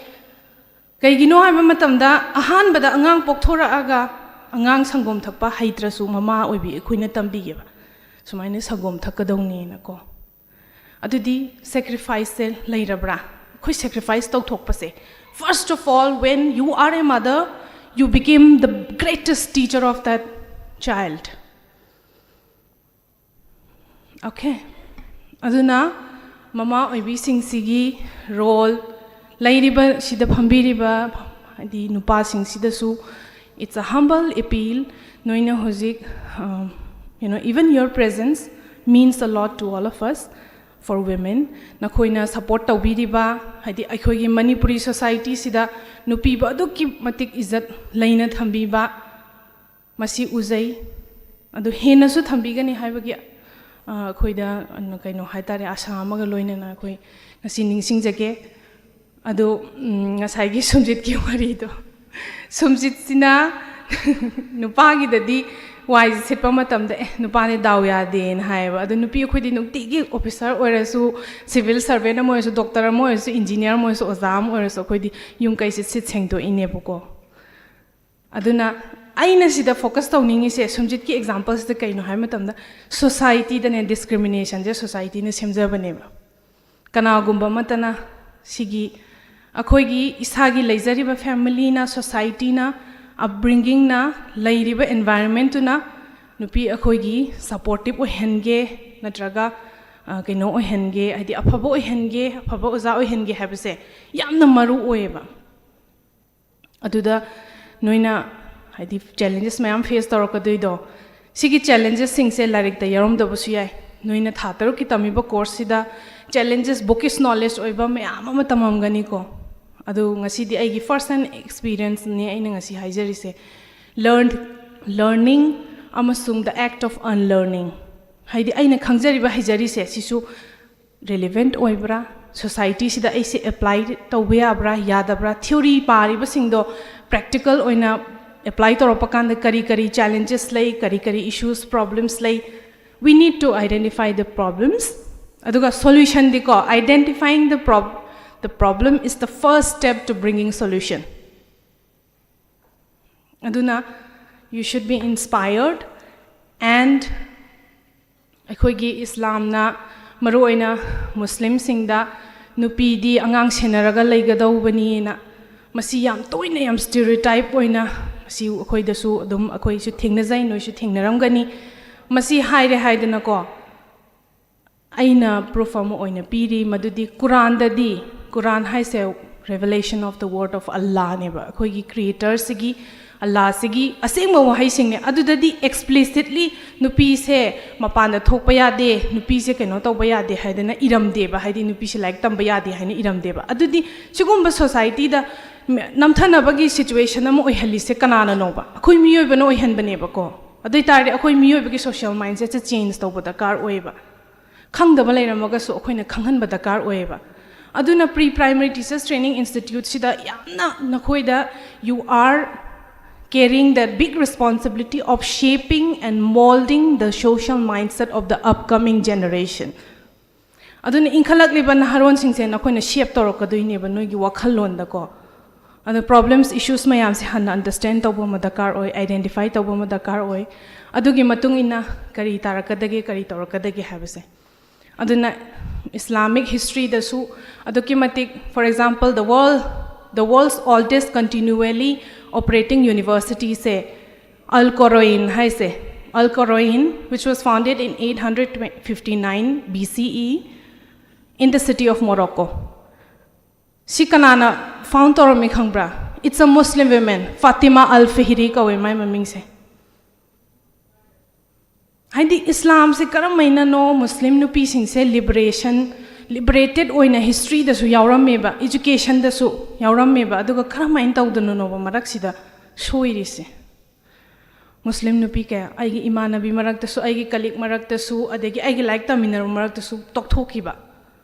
ꯀꯩꯒꯤꯅꯣ ꯍꯥꯏꯕ ꯃꯇꯝꯗ, ꯑꯍꯥꯟꯕꯗ ꯑꯉꯥꯡ ꯄꯣꯛꯊꯣꯔꯛꯑꯒ ꯑꯉꯥꯡ ꯁꯪꯒꯣꯝ ꯊꯛꯄ ꯍꯩꯇ꯭ꯔꯁꯨ ꯃꯃꯥ ꯑꯣꯏꯕꯤ ꯑꯩꯈꯣꯏꯅ ꯇꯝꯕꯤꯌꯦꯕ, ꯁꯨꯃꯥꯏꯅ ꯁꯪꯒꯣꯝ ꯊꯛꯀꯗꯧꯅꯦꯅꯀꯣ꯫ ꯑꯗꯨꯗꯤ ꯁꯦꯀ꯭ꯔꯤꯐꯥꯏꯁꯁꯦ ꯂꯩꯔꯕ꯭ꯔꯥ? ꯑꯩꯈꯣꯏ sacrifice ꯇꯧꯊꯣꯛꯄꯁꯦ, first of all, when you are a mother, you became the greatest teacher of that child. Okay. ꯑꯗꯨꯅ ꯃꯃꯥ ꯑꯣꯏꯕꯤꯁꯤꯡꯁꯤꯒꯤ ꯔꯣꯜ, ꯂꯩꯔꯤꯕ ꯁꯤꯗ ꯐꯝꯕꯤꯔꯤꯕ ꯍꯥꯏꯗꯤ ꯅꯨꯄꯥꯁꯤꯡꯁꯤꯗꯁꯨ, it's a humble appeal. ꯅꯣꯏꯅ ꯍꯧꯖꯤꯛ, um, you know, even your presence means a lot to all of us, for women. ꯅꯈꯣꯏꯅ support ꯇꯧꯕꯤꯔꯤꯕ, ꯍꯥꯏꯗꯤ ꯑꯩꯈꯣꯏꯒꯤ ꯃꯅꯤꯄꯨꯔꯤ ꯁꯣꯁꯥꯏꯇꯤꯁꯤꯗ ꯅꯨꯄꯤꯕꯨ ꯑꯗꯨꯛꯀꯤ ꯃꯇꯤꯛ ꯏꯖꯠ ꯂꯩꯅ ꯊꯝꯕꯤꯕ, ꯃꯁꯤ ꯎꯖꯩ꯫ ꯑꯗꯨ ꯍꯦꯟꯅꯁꯨ ꯊꯝꯕꯤꯒꯅꯤ ꯍꯥꯏꯕꯒꯤ, ꯑ, ꯑꯩꯈꯣꯏꯗ, ꯑ, ꯀꯩꯅꯣ ꯍꯥꯏꯇꯥꯔꯦ, ꯑꯥꯁꯥ ꯑꯃꯒ ꯂꯣꯏꯅꯅ ꯑꯩꯈꯣꯏ ꯉꯁꯤ ꯅꯤꯡꯁꯤꯡꯖꯒꯦ꯫ ꯑꯗꯣ, ꯎꯝ, ꯉꯁꯥꯏꯒꯤ ꯁꯨꯝꯖꯤꯠꯀꯤ ꯋꯥꯔꯤꯗꯣ, ꯁꯨꯝꯖꯤꯠꯁꯤꯅ ꯅꯨꯄꯥꯒꯤꯗꯗꯤ ꯋꯥꯏꯁꯦ ꯁꯤꯠꯄ ꯃꯇꯝꯗ, "ꯑꯦ, ꯅꯨꯄꯥꯅꯦ ꯗꯥꯎ ꯌꯥꯗꯦꯅ" ꯍꯥꯏꯌꯦꯕ꯫ ꯑꯗꯣ ꯅꯨꯄꯤ ꯑꯩꯈꯣꯏꯗꯤ ꯅꯨꯡꯇꯤꯒꯤ ꯑꯣꯐꯤꯁꯥꯔ ꯑꯣꯏꯔꯁꯨ, ꯁꯤꯚꯤꯜ ꯁꯔꯚꯦꯟ ꯑꯃ ꯑꯣꯏꯔꯁꯨ, ꯗꯣꯛꯇꯔ ꯑꯃ ꯑꯣꯏꯔꯁꯨ, ꯏꯟꯖꯤꯅꯤꯌꯥꯔ ꯑꯃ ꯑꯣꯏꯔꯁꯨ, ꯑꯣꯖꯥ ꯑꯃ ꯑꯣꯏꯔꯁꯨ, ꯑꯩꯈꯣꯏꯗꯤ ꯌꯨꯝ ꯀꯩꯁꯦ ꯁꯤꯠ ꯁꯦꯡꯗꯣꯛꯏꯅꯦꯕꯀꯣ꯫ ꯑꯗꯨꯅ ꯑꯩꯅ ꯁꯤꯗ ꯐꯣꯀꯁ ꯇꯧꯅꯤꯡꯉꯤꯁꯦ, ꯁꯨꯝꯖꯤꯠꯀꯤ ꯑꯦꯛꯖꯥꯝꯄꯜꯁꯤꯗ ꯀꯩꯅꯣ ꯍꯥꯏꯕ ꯃꯇꯝꯗ, ꯁꯣꯁꯥꯏꯇꯤꯗꯅꯦ ꯗꯤꯁꯀ꯭ꯔꯤꯃꯤꯅꯦꯁꯟꯁꯦ ꯁꯣꯁꯥꯏꯇꯤꯅ ꯁꯦꯝꯖꯕꯅꯦꯕ꯫ ꯀꯅꯥꯒꯨꯝꯕ ꯑꯃꯠꯇꯅ ꯁꯤꯒꯤ ꯑꯩꯈꯣꯏꯒꯤ ꯏꯁꯥꯒꯤ ꯂꯩꯖꯔꯤꯕ ꯐꯦꯃꯤꯂꯤꯅ, ꯁꯣꯁꯥꯏꯇꯤꯅ, ꯑꯞꯕ꯭ꯔꯤꯡꯒꯤꯡꯅ, ꯂꯩꯔꯤꯕ ꯑꯦꯟꯚꯥꯏꯔꯟꯃꯦꯟꯠꯇꯨꯅ ꯅꯨꯄꯤ ꯑꯩꯈꯣꯏꯒꯤ ꯁꯄꯣꯔꯇꯤꯞ ꯑꯣꯏꯍꯟꯒꯦ, ꯅꯠꯇ꯭ꯔꯒ, ꯑ, ꯀꯩꯅꯣ ꯑꯣꯏꯍꯟꯒꯦ, ꯍꯥꯏꯗꯤ ꯑꯐꯕ ꯑꯣꯏꯍꯟꯒꯦ, ꯑꯐꯕ ꯑꯣꯖꯥ ꯑꯣꯏꯍꯟꯒꯦ ꯍꯥꯏꯕꯁꯦ ꯌꯥꯝꯅ ꯃꯔꯨ ꯑꯣꯏꯌꯦꯕ꯫ ꯑꯗꯨꯗ ꯅꯣꯏꯅ ꯍꯥꯏꯗꯤ ꯆꯦꯂꯦꯟꯖꯦꯁ ꯃꯌꯥꯝ ꯐꯦꯁ ꯇꯧꯔꯛꯀꯗꯣꯏꯗꯣ, ꯁꯤꯒꯤ ꯆꯦꯂꯦꯟꯖꯦꯁꯁꯤꯡꯁꯦ ꯂꯥꯏꯔꯤꯛꯇ ꯌꯥꯎꯔꯝꯗꯕꯁꯨ ꯌꯥꯏ꯫ ꯅꯣꯏꯅ ꯊꯥ ꯇꯔꯨꯛꯀꯤ ꯇꯝꯃꯤꯕ ꯀꯣꯔꯁꯁꯤꯗ ꯆꯦꯂꯦꯟꯖꯦꯁ, ꯕꯨꯀꯤꯁ ꯅꯣꯂꯦꯖ ꯑꯣꯏꯕ ꯃꯌꯥꯝ ꯑꯃ ꯇꯝꯃꯝꯒꯅꯤꯀꯣ꯫ ꯑꯗꯨ ꯉꯁꯤꯗꯤ ꯑꯩꯒꯤ ꯐꯥꯔꯁ ꯍꯦꯟ ꯑꯦꯛꯁꯄꯤꯔꯤꯌꯦꯟꯁꯅꯤ ꯑꯩꯅ ꯉꯁꯤ ꯍꯥꯏꯖꯔꯤꯁꯦ꯫ ꯂꯔꯟ, ꯂꯔꯅꯤꯡ ꯑꯃꯁꯨꯡ the act of unlearning, ꯍꯥꯏꯗꯤ ꯑꯩꯅ ꯈꯪꯖꯔꯤꯕ, ꯍꯩꯖꯔꯤꯁꯦ, ꯁꯤꯁꯨ ꯔꯤꯂꯤꯚꯦꯟꯠ ꯑꯣꯏꯕ꯭ꯔꯥ? ꯁꯣꯁꯥꯏꯇꯤꯁꯤꯗ ꯑꯩꯁꯦ ꯑꯦꯄ꯭ꯂꯥꯏ ꯇꯧꯕ ꯌꯥꯕ꯭ꯔꯥ, ꯌꯥꯗꯕ꯭ꯔꯥ? ꯊꯤꯑꯣꯔꯤ ꯄꯥꯔꯤꯕꯁꯤꯡꯗꯣ ꯄ꯭ꯔꯦꯛꯇꯤꯀꯦꯜ ꯑꯣꯏꯅ ꯑꯦꯄ꯭ꯂꯥꯏ ꯇꯧꯔꯛꯄ ꯀꯥꯟꯗ ꯀꯔꯤ ꯀꯔꯤ ꯆꯦꯂꯦꯟꯖꯦꯁ ꯂꯩ, ꯀꯔꯤ ꯀꯔꯤ ꯏꯁꯨꯁ, ꯄ꯭ꯔꯣꯕ꯭ꯂꯦꯝꯁ ꯂꯩ? We need to identify the problems. ꯑꯗꯨꯒ ꯁꯣꯂꯨꯁꯟꯗꯤꯀꯣ, identifying the prob-, the problem is the first step to bringing solution. ꯑꯗꯨꯅ you should be inspired, and ꯑꯩꯈꯣꯏꯒꯤ ꯏꯁꯂꯥꯝꯅ ꯃꯔꯨꯑꯣꯏꯅ ꯃꯨꯁꯂꯤꯝꯁꯤꯡꯗ ꯅꯨꯄꯤꯗꯤ ꯑꯉꯥꯡ ꯁꯦꯟꯅꯔꯒ ꯂꯩꯒꯗꯧꯕꯅꯤꯅ, ꯃꯁꯤ ꯌꯥꯝ ꯇꯣꯏꯅ, ꯌꯥꯝ ꯁ꯭ꯇꯤꯔꯤꯑꯣꯇꯥꯏꯞ ꯑꯣꯏꯅ ꯃꯁꯤ ꯑꯩꯈꯣꯏꯗꯁꯨ ꯑꯗꯨꯝ, ꯑꯩꯈꯣꯏꯁꯨ ꯊꯦꯡꯅꯖꯩ, ꯅꯣꯏꯁꯨ ꯊꯦꯡꯅꯔꯝꯒꯅꯤ꯫ ꯃꯁꯤ ꯍꯥꯏꯔꯦ ꯍꯥꯏꯗꯅꯀꯣ, ꯑꯩꯅ proof ꯑꯃ ꯑꯣꯏꯅ ꯄꯤꯔꯤ ꯃꯗꯨꯗꯤ ꯀꯨꯔꯥꯟꯗꯗꯤ, ꯀꯨꯔꯥꯟ ꯍꯥꯏꯁꯦ revelation of the word of Allahꯅꯦꯕ, ꯑꯩꯈꯣꯏꯒꯤ Creatorꯁꯤꯒꯤ, Allahꯁꯤꯒꯤ ꯑꯁꯦꯡꯕ ꯋꯥꯍꯩꯁꯤꯡꯅꯦ꯫ ꯑꯗꯨꯗꯗꯤ explicitly ꯅꯨꯄꯤꯁꯦ ꯃꯄꯥꯟꯗ ꯊꯣꯛꯄ ꯌꯥꯗꯦ, ꯅꯨꯄꯤꯁꯦ ꯀꯩꯅꯣ ꯇꯧꯕ ꯌꯥꯗꯦ ꯍꯥꯏꯗꯅ ꯏꯔꯝꯗꯦꯕ, ꯍꯥꯏꯗꯤ ꯅꯨꯄꯤꯁꯦ ꯂꯥꯏꯔꯤꯛ ꯇꯝꯕ ꯌꯥꯗꯦ ꯍꯥꯏꯅ ꯏꯔꯝꯗꯦꯕ꯫ ꯑꯗꯨꯗꯤ ꯁꯤꯒꯨꯝꯕ societyꯗ ꯅꯝꯊꯅꯕꯒꯤ situation ꯑꯃ ꯑꯣꯏꯍꯜꯂꯤꯁꯦ ꯀꯅꯥꯅꯅꯣꯕ? ꯑꯩꯈꯣꯏ ꯃꯤꯑꯣꯏꯕꯅ ꯑꯣꯏꯍꯟꯕꯅꯦꯕꯀꯣ꯫ ꯑꯗꯨ ꯑꯣꯏ ꯇꯥꯔꯗꯤ ꯑꯩꯈꯣꯏ ꯃꯤꯑꯣꯏꯕꯒꯤ social mindsetꯁꯦ change ꯇꯧꯕ ꯗꯔꯀꯥꯔ ꯑꯣꯏꯌꯦꯕ꯫ ꯈꯪꯗꯕ ꯂꯩꯔꯝꯃꯒꯁꯨ ꯑꯩꯈꯣꯏꯅ ꯈꯪꯍꯟꯕ ꯗꯔꯀꯥꯔ ꯑꯣꯏꯌꯦꯕ꯫ ꯑꯗꯨꯅ Pre Primary Teachers Training Instituteꯁꯤꯗ ꯌꯥꯝꯅ ꯅꯈꯣꯏꯗ, you are carrying the big responsibility of shaping and molding the social mindset of the upcoming generation. ꯑꯗꯨꯅ ꯏꯟꯈꯠꯂꯛꯂꯤꯕ ꯅꯍꯥꯔꯣꯟꯁꯤꯡꯁꯦ ꯅꯈꯣꯏꯅ shape ꯇꯧꯔꯛꯀꯗꯣꯏꯅꯦꯕ ꯅꯣꯏꯒꯤ ꯋꯥꯈꯜꯂꯣꯟꯗꯀꯣ꯫ ꯑꯗꯣ problems, issues ꯃꯌꯥꯝꯁꯦ ꯍꯥꯟꯅ understand ꯇꯧꯕ ꯑꯃ ꯗꯔꯀꯥꯔ ꯑꯣꯏ, identify ꯇꯧꯕ ꯑꯃ ꯗꯔꯀꯥꯔ ꯑꯣꯏ꯫ ꯑꯗꯨꯒꯤ ꯃꯇꯨꯡ ꯏꯟꯅ ꯀꯔꯤ ꯇꯥꯔꯛꯀꯗꯒꯦ, ꯀꯔꯤ ꯇꯧꯔꯛꯀꯗꯒꯦ ꯍꯥꯏꯕꯁꯦ꯫ ꯑꯗꯨꯅ Islamic historyꯗꯁꯨ ꯑꯗꯨꯛꯀꯤ ꯃꯇꯤꯛ, for example, the world, the world's oldest continually operating universityꯁꯦ Al Qarawiyyin ꯍꯥꯏꯁꯦ, Al Qarawiyyin, which was founded in eight hundred fifty-nine B C E in the city of Morocco. ꯁꯤ ꯀꯅꯥꯅ found ꯇꯧꯔꯝꯃꯤ ꯈꯪꯕ꯭ꯔꯥ? It's a Muslim woman, Fatima Al Fihri ꯀꯧꯋꯦ ꯃꯥꯏ ꯃꯃꯤꯡꯁꯦ꯫ ꯍꯥꯏꯗꯤ ꯏꯁꯂꯥꯝꯁꯦ ꯀꯔꯝꯍꯥꯏꯅꯅꯣ ꯃꯨꯁꯂꯤꯝ ꯅꯨꯄꯤꯁꯤꯡꯁꯦ liberation, liberated ꯑꯣꯏꯅ historyꯗꯁꯨ ꯌꯥꯎꯔꯝꯃꯦꯕ, educationꯗꯁꯨ ꯌꯥꯎꯔꯝꯃꯦꯕ, ꯑꯗꯨꯒ ꯀꯔꯝꯍꯥꯏꯅ ꯇꯧꯗꯅꯅꯣꯕ ꯃꯔꯛꯁꯤꯗ ꯁꯣꯏꯔꯤꯁꯦ? ꯃꯨꯁꯂꯤꯝ ꯅꯨꯄꯤ ꯀꯌꯥ ꯑꯩꯒꯤ ꯏꯃꯥꯟꯅꯕꯤ ꯃꯔꯛꯇꯁꯨ, ꯑꯩꯒꯤ colleague ꯃꯔꯛꯇꯁꯨ, ꯑꯗꯒꯤ ꯑꯩꯒꯤ ꯂꯥꯏꯔꯤꯛ ꯇꯝꯃꯤꯟꯅꯔꯨꯕ ꯃꯔꯛꯇꯁꯨ ꯇꯣꯛꯊꯣꯛꯈꯤꯕ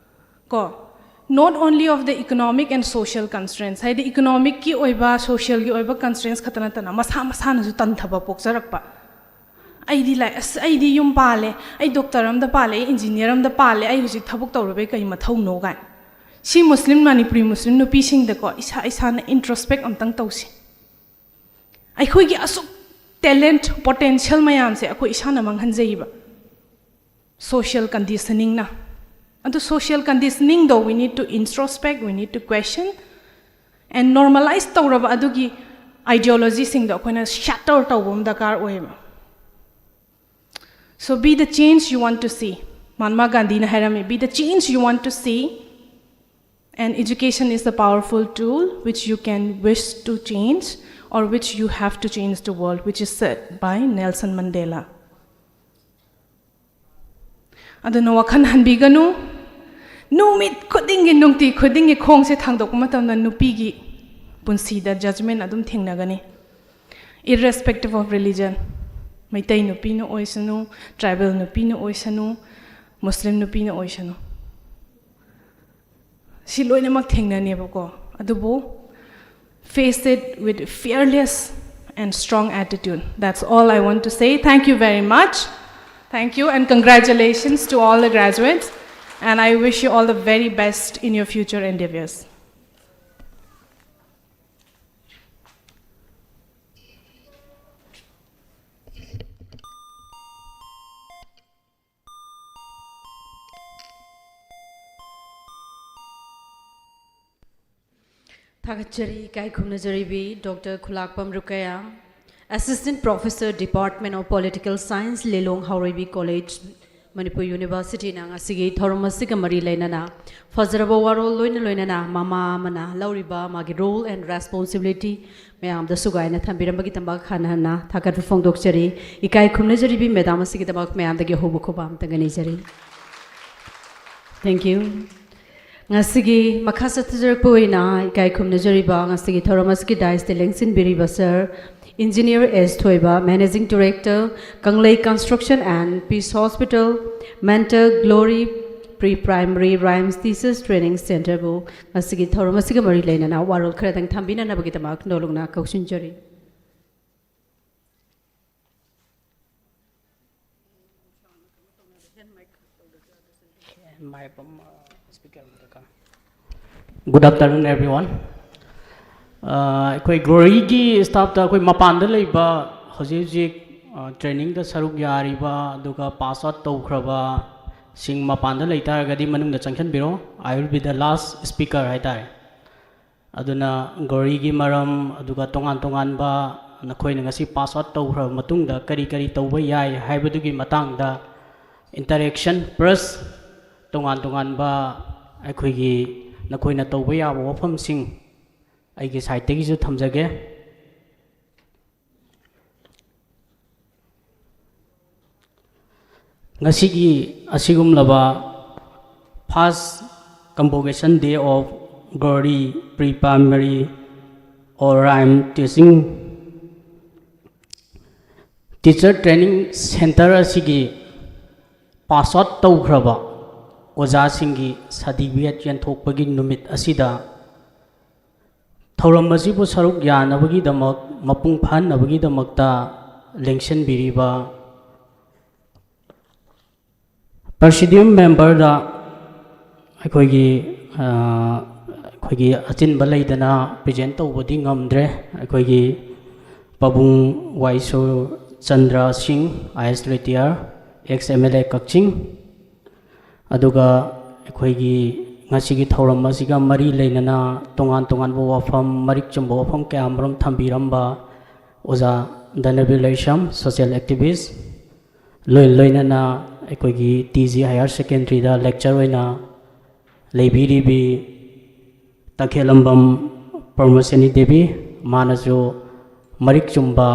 ꯀꯣ꯫ Not only of the economic and social constraints, ꯍꯥꯏꯗꯤ economicꯀꯤ ꯑꯣꯏꯕ, socialꯒꯤ ꯑꯣꯏꯕ constraints ꯈꯛꯇ ꯅꯠꯇꯅ ꯃꯁꯥ ꯃꯁꯥꯅꯁꯨ ꯇꯟꯊꯕ ꯄꯣꯛꯆꯔꯛꯄ꯫ ꯑꯩꯗꯤ ꯂꯥꯏ-, ꯑꯁ, ꯑꯩꯗꯤ ꯌꯨꯝ ꯄꯥꯜꯂꯦ, ꯑꯩ doctor ꯑꯃꯗ ꯄꯥꯜꯂꯦ, ꯑꯩ engineer ꯑꯃꯗ ꯄꯥꯜꯂꯦ, ꯑꯩ ꯍꯧꯖꯤꯛ ꯊꯕꯛ ꯇꯧꯔꯨꯕꯩ ꯀꯩ ꯃꯊꯧꯅꯣ ꯀꯥꯏꯅ꯫ ꯁꯤ ꯃꯨꯁꯂꯤꯝ, ꯃꯅꯤꯄꯨꯔꯤ ꯃꯨꯁꯂꯤꯝ ꯅꯨꯄꯤꯁꯤꯡꯗꯀꯣ ꯏꯁꯥ ꯏꯁꯥꯅ introspect ꯑꯝꯇꯪ ꯇꯧꯁꯤ꯫ ꯑꯩꯈꯣꯏꯒꯤ ꯑꯁꯨꯛ talent, potential ꯃꯌꯥꯝꯁꯦ ꯑꯩꯈꯣꯏ ꯏꯁꯥꯅ ꯃꯥꯡꯍꯟꯖꯩꯕ, social conditioningꯅ꯫ ꯑꯗꯨ social conditioningꯗꯣ we need to introspect, we need to question and normalize ꯇꯧꯔꯕ ꯑꯗꯨꯒꯤ ideologyꯁꯤꯡꯗꯣ ꯑꯩꯈꯣꯏꯅ shatter ꯇꯧꯕ ꯑꯃ ꯗꯔꯀꯥꯔ ꯑꯣꯏꯌꯦꯕ꯫ So be the change you want to see. Mahatma Gandhina ꯍꯥꯏꯔꯝꯃꯤ, "Be the change you want to see, and education is the powerful tool which you can wish to change or which you have to change the world," which is said by Nelson Mandela. ꯑꯗꯨꯅ ꯋꯥꯈꯜ ꯍꯟꯕꯤꯒꯅꯨ꯫ ꯅꯨꯃꯤꯠ ꯈꯨꯗꯤꯡꯒꯤ, ꯅꯨꯡꯇꯤ ꯈꯨꯗꯤꯡꯒꯤ ꯈꯣꯡꯁꯦ ꯊꯥꯡꯗꯣꯛꯄ ꯃꯇꯝꯗ ꯅꯨꯄꯤꯒꯤ ꯄꯨꯟꯁꯤꯗ judgment ꯑꯗꯨꯝ ꯊꯦꯡꯅꯒꯅꯤ, irrespective of religion꯫ ꯃꯩꯇꯩ ꯅꯨꯄꯤꯅ ꯑꯣꯏꯁꯅꯨ, tribal ꯅꯨꯄꯤꯅ ꯑꯣꯏꯁꯅꯨ, Muslim ꯅꯨꯄꯤꯅ ꯑꯣꯏꯁꯅꯨ, ꯁꯤ ꯂꯣꯏꯅꯃꯛ ꯊꯦꯡꯅꯅꯦꯕꯀꯣ꯫ ꯑꯗꯨꯕꯨ face it with fearless and strong attitude. That's all I want to say. Thank you very much. Thank you and congratulations to all the graduates. And I wish you all the very best in your future endeavors. ꯊꯥꯒꯠꯆꯔꯤ ꯏꯀꯥꯏ ꯈꯨꯝꯅꯖꯔꯤꯕꯤ Doctor Khulakpam Rukaya, Assistant Professor, Department of Political Science, Lilong Haoreibi College, Manipur University ꯅ ꯉꯁꯤꯒꯤ ꯊꯧꯔꯝ ꯑꯁꯤꯒ ꯃꯔꯤ ꯂꯩꯅꯅ ꯐꯖꯔꯕ ꯋꯥꯔꯣꯜ ꯂꯣꯏꯅ ꯂꯣꯏꯅꯅ ꯃꯃꯥ ꯑꯃꯅ ꯂꯧꯔꯤꯕ ꯃꯥꯒꯤ role and responsibility ꯃꯌꯥꯝꯗ ꯁꯨꯒꯥꯏꯅ ꯊꯝꯕꯤꯔꯝꯕꯒꯤꯗꯃꯛ ꯍꯟꯅ ꯍꯟꯅ ꯊꯥꯒꯠꯄ ꯐꯣꯡꯗꯣꯛꯆꯔꯤ꯫ ꯏꯀꯥꯏ ꯈꯨꯝꯅꯖꯔꯤꯕꯤ madam ꯑꯁꯤꯒꯤꯗꯃꯛ ꯃꯌꯥꯝꯗꯒꯤ ꯑꯍꯧꯕ ꯈꯨꯕꯥꯛ ꯑꯝꯇꯪꯒ ꯅꯤꯖꯔꯤ꯫ Thank you. ꯉꯁꯤꯒꯤ ꯃꯈꯥ ꯆꯠꯊꯖꯔꯛꯄ ꯑꯣꯏꯅ ꯏꯀꯥꯏ ꯈꯨꯝꯅꯖꯔꯤꯕ ꯉꯁꯤꯒꯤ ꯊꯧꯔꯝ ꯑꯁꯤꯒꯤ dais ꯇ ꯂꯦꯡꯁꯤꯟꯕꯤꯔꯤꯕ Sir Engineer S Thoiba, Managing Director, Kanglei Construction and Peace Hospital, Mentor Glory Pre-Primary Rhymes Teachers Training Center ꯕꯨ ꯉꯁꯤꯒꯤ ꯊꯧꯔꯝ ꯑꯁꯤꯒ ꯃꯔꯤ ꯂꯩꯅꯅ ꯋꯥꯔꯣꯜ ꯈꯔꯗꯪ ꯊꯝꯕꯤꯅꯅꯕꯒꯤꯗꯃꯛ ꯅꯣꯂꯨꯛꯅ ꯀꯧꯁꯤꯟꯖꯔꯤ꯫ Good afternoon, everyone. ꯑ, ꯑꯩꯈꯣꯏ ꯒ꯭ꯂꯣꯔꯤꯒꯤ staff ꯇ ꯑꯩꯈꯣꯏ ꯃꯄꯥꯟꯗ ꯂꯩꯕ ꯍꯧꯖꯤꯛ ꯍꯧꯖꯤꯛ, ꯑ, training ꯗ ꯁꯔꯨꯛ ꯌꯥꯔꯤꯕ ꯑꯗꯨꯒ pass out ꯇꯧꯈ꯭ꯔꯕꯁꯤꯡ ꯃꯄꯥꯟꯗ ꯂꯩ ꯇꯥꯔꯒꯗꯤ ꯃꯅꯨꯡꯗ ꯆꯪꯁꯤꯟꯕꯤꯔꯣ꯫ I will be the last speaker ꯍꯥꯏꯇꯥꯔꯦ꯫ ꯑꯗꯨꯅ ꯒ꯭ꯂꯣꯔꯤꯒꯤ ꯃꯔꯝ, ꯑꯗꯨꯒ ꯇꯣꯉꯥꯟ ꯇꯣꯉꯥꯟꯕ ꯅꯈꯣꯏꯅ ꯉꯁꯤ pass out ꯇꯧꯈ꯭ꯔꯕ ꯃꯇꯨꯡꯗ ꯀꯔꯤ ꯀꯔꯤ ꯇꯧꯕ ꯌꯥꯏ ꯍꯥꯏꯕꯗꯨꯒꯤ ꯃꯇꯥꯡꯗ interaction plus ꯇꯣꯉꯥꯟ ꯇꯣꯉꯥꯟꯕ ꯑꯩꯈꯣꯏꯒꯤ ꯅꯈꯣꯏꯅ ꯇꯧꯕ ꯌꯥꯕ ꯋꯥꯐꯝꯁꯤꯡ ꯑꯩꯒꯤ ꯁꯥꯏꯠꯇꯒꯤꯁꯨ ꯊꯝꯖꯒꯦ꯫ ꯉꯁꯤꯒꯤ ꯑꯁꯤꯒꯨꯝꯂꯕ first convocation day of Gauri Pre-Primary or Rhyme Teaching Teacher Training Center ꯑꯁꯤꯒꯤ pass out ꯇꯧꯈ꯭ꯔꯕ ꯑꯣꯖꯥꯁꯤꯡꯒꯤ certificate ꯌꯦꯟꯊꯣꯛꯄꯒꯤ ꯅꯨꯃꯤꯠ ꯑꯁꯤꯗ ꯊꯧꯔꯝ ꯑꯁꯤꯕꯨ ꯁꯔꯨꯛ ꯌꯥꯅꯕꯒꯤꯗꯃꯛ, ꯃꯄꯨꯡ ꯐꯥꯍꯟꯅꯕꯒꯤꯗꯃꯛꯇ ꯂꯦꯡꯁꯤꯟꯕꯤꯔꯤꯕ presidium memberꯗ ꯑꯩꯈꯣꯏꯒꯤ, ꯑ, ꯑꯩꯈꯣꯏꯒꯤ ꯑꯆꯤꯟꯕ ꯂꯩꯗꯅ present ꯇꯧꯕꯗꯤ ꯉꯝꯗ꯭ꯔꯦ꯫ ꯑꯩꯈꯣꯏꯒꯤ ꯄꯥꯕꯨꯡ ꯋꯥꯏꯁꯣ ꯆꯟꯗ꯭ꯔ ꯁꯤꯡ, I A S retire, ex M L A ꯀꯛꯆꯤꯡ, ꯑꯗꯨꯒ ꯑꯩꯈꯣꯏꯒꯤ ꯉꯁꯤꯒꯤ ꯊꯧꯔꯝ ꯑꯁꯤꯒ ꯃꯔꯤ ꯂꯩꯅꯅ ꯇꯣꯉꯥꯟ ꯇꯣꯉꯥꯟꯕ ꯋꯥꯐꯝ, ꯃꯔꯤꯛ ꯆꯨꯝꯕ ꯋꯥꯐꯝ ꯀꯌꯥ ꯑꯃꯔꯣꯝ ꯊꯝꯕꯤꯔꯝꯕ ꯑꯣꯖꯥ ꯙꯅꯕꯤꯔ ꯂꯩꯁ꯭ꯔꯝ, social activist, ꯂꯣꯏ ꯂꯣꯏꯅꯅ ꯑꯩꯈꯣꯏꯒꯤ T G higher secondary ꯗ lecturer ꯑꯣꯏꯅ ꯂꯩꯕꯤꯔꯤꯕꯤ ꯇꯈꯦꯜꯂꯝꯕꯝ ꯄ꯭ꯔꯃꯣꯁꯤꯅꯤ ꯗꯦꯕꯤ, ꯃꯥꯅꯁꯨ ꯃꯔꯤꯛ ꯆꯨꯝꯕ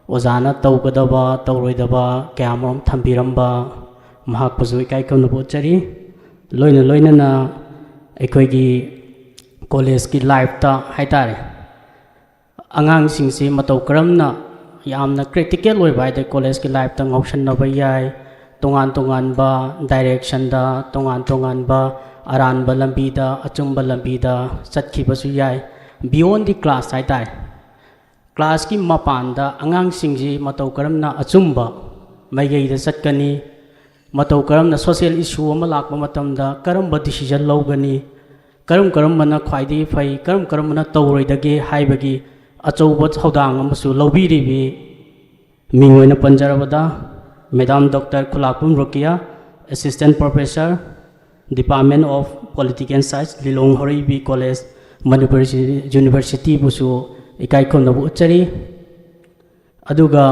ꯑꯣꯖꯥꯅ ꯇꯧꯒꯗꯕ ꯇꯧꯔꯣꯏꯗꯕ ꯀꯌꯥ ꯑꯃꯔꯣꯝ ꯊꯝꯕꯤꯔꯝꯕ, ꯃꯍꯥꯛꯄꯨꯁꯨ ꯏꯀꯥꯏ ꯈꯨꯝꯅꯕ ꯎꯠꯆꯔꯤ꯫ ꯂꯣꯏꯅ ꯂꯣꯏꯅꯅ ꯑꯩꯈꯣꯏꯒꯤ ꯀꯣꯂꯦꯖꯀꯤ ꯂꯥꯏꯐꯇ ꯍꯥꯏꯇꯥꯔꯦ, ꯑꯉꯥꯡꯁꯤꯡꯁꯤ ꯃꯇꯧ ꯀꯔꯝꯅ ꯌꯥꯝꯅ ꯀ꯭ꯔꯤꯇꯤꯀꯦꯜ ꯑꯣꯏꯕ ꯍꯥꯏꯗꯤ ꯀꯣꯂꯦꯖꯀꯤ ꯂꯥꯏꯐꯇ ꯉꯥꯎꯁꯟꯅꯕ ꯌꯥꯏ, ꯇꯣꯉꯥꯟ ꯇꯣꯉꯥꯟꯕ ꯗꯥꯏꯔꯦꯛꯁꯟꯗ, ꯇꯣꯉꯥꯟ ꯇꯣꯉꯥꯟꯕ ꯑꯔꯥꯟꯕ ꯂꯝꯕꯤꯗ, ꯑꯆꯨꯝꯕ ꯂꯝꯕꯤꯗ ꯆꯠꯈꯤꯕꯁꯨ ꯌꯥꯏ꯫ Beyond the class ꯍꯥꯏꯇꯥꯔꯦ, ꯀ꯭ꯂꯥꯁꯀꯤ ꯃꯄꯥꯟꯗ ꯑꯉꯥꯡꯁꯤꯡꯁꯤ ꯃꯇꯧ ꯀꯔꯝꯅ ꯑꯆꯨꯝꯕ ꯃꯥꯏꯀꯩꯗ ꯆꯠꯀꯅꯤ, ꯃꯇꯧ ꯀꯔꯝꯅ social issue ꯑꯃ ꯂꯥꯛꯄ ꯃꯇꯝꯗ ꯀꯔꯝꯕ decision ꯂꯧꯒꯅꯤ, ꯀꯔꯝ ꯀꯔꯝꯕꯅ ꯈ꯭ꯋꯥꯏꯗꯒꯤ ꯐꯩ, ꯀꯔꯝ ꯀꯔꯝꯕꯅ ꯇꯧꯔꯣꯏꯗꯒꯦ ꯍꯥꯏꯕꯒꯤ ꯑꯆꯧꯕ ꯊꯧꯗꯥꯡ ꯑꯃꯁꯨ ꯂꯧꯕꯤꯔꯤꯕꯤ ꯃꯤꯡ ꯑꯣꯏꯅ ꯄꯟꯖꯔꯕꯗ Madam Doctor Khulakpam Rokiya, Assistant Professor, Department of Political Science, Lilong Haoreibi college, Manipur ꯌꯨꯅꯤꯚꯔꯁꯤꯇꯤꯕꯨꯁꯨ ꯏꯀꯥꯏ ꯈꯨꯝꯅꯕ ꯎꯠꯆꯔꯤ꯫ ꯑꯗꯨꯒ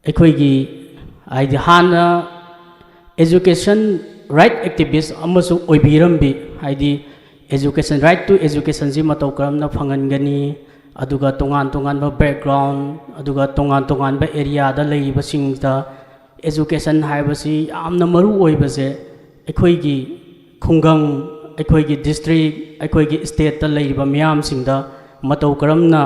ꯑꯩꯈꯣꯏꯒꯤ ꯍꯥꯏꯗꯤ ꯍꯥꯟꯅ education right activist ꯑꯃꯁꯨ ꯑꯣꯏꯕꯤꯔꯝꯕꯤ, ꯍꯥꯏꯗꯤ education, right to educationꯁꯤ ꯃꯇꯧ ꯀꯔꯝꯅ ꯐꯪꯍꯟꯒꯅꯤ, ꯑꯗꯨꯒ ꯇꯣꯉꯥꯟ ꯇꯣꯉꯥꯟꯕ background, ꯑꯗꯨꯒ ꯇꯣꯉꯥꯟ ꯇꯣꯉꯥꯟꯕ areaꯗ ꯂꯩꯔꯤꯕꯁꯤꯡꯗ education ꯍꯥꯏꯕꯁꯤ ꯌꯥꯝꯅ ꯃꯔꯨ ꯑꯣꯏꯕꯁꯦ ꯑꯩꯈꯣꯏꯒꯤ ꯈꯨꯡꯒꯪ, ꯑꯩꯈꯣꯏꯒꯤ district, ꯑꯩꯈꯣꯏꯒꯤ stateꯇ ꯂꯩꯔꯤꯕ ꯃꯤꯌꯥꯝꯁꯤꯡꯗ ꯃꯇꯧ ꯀꯔꯝꯅ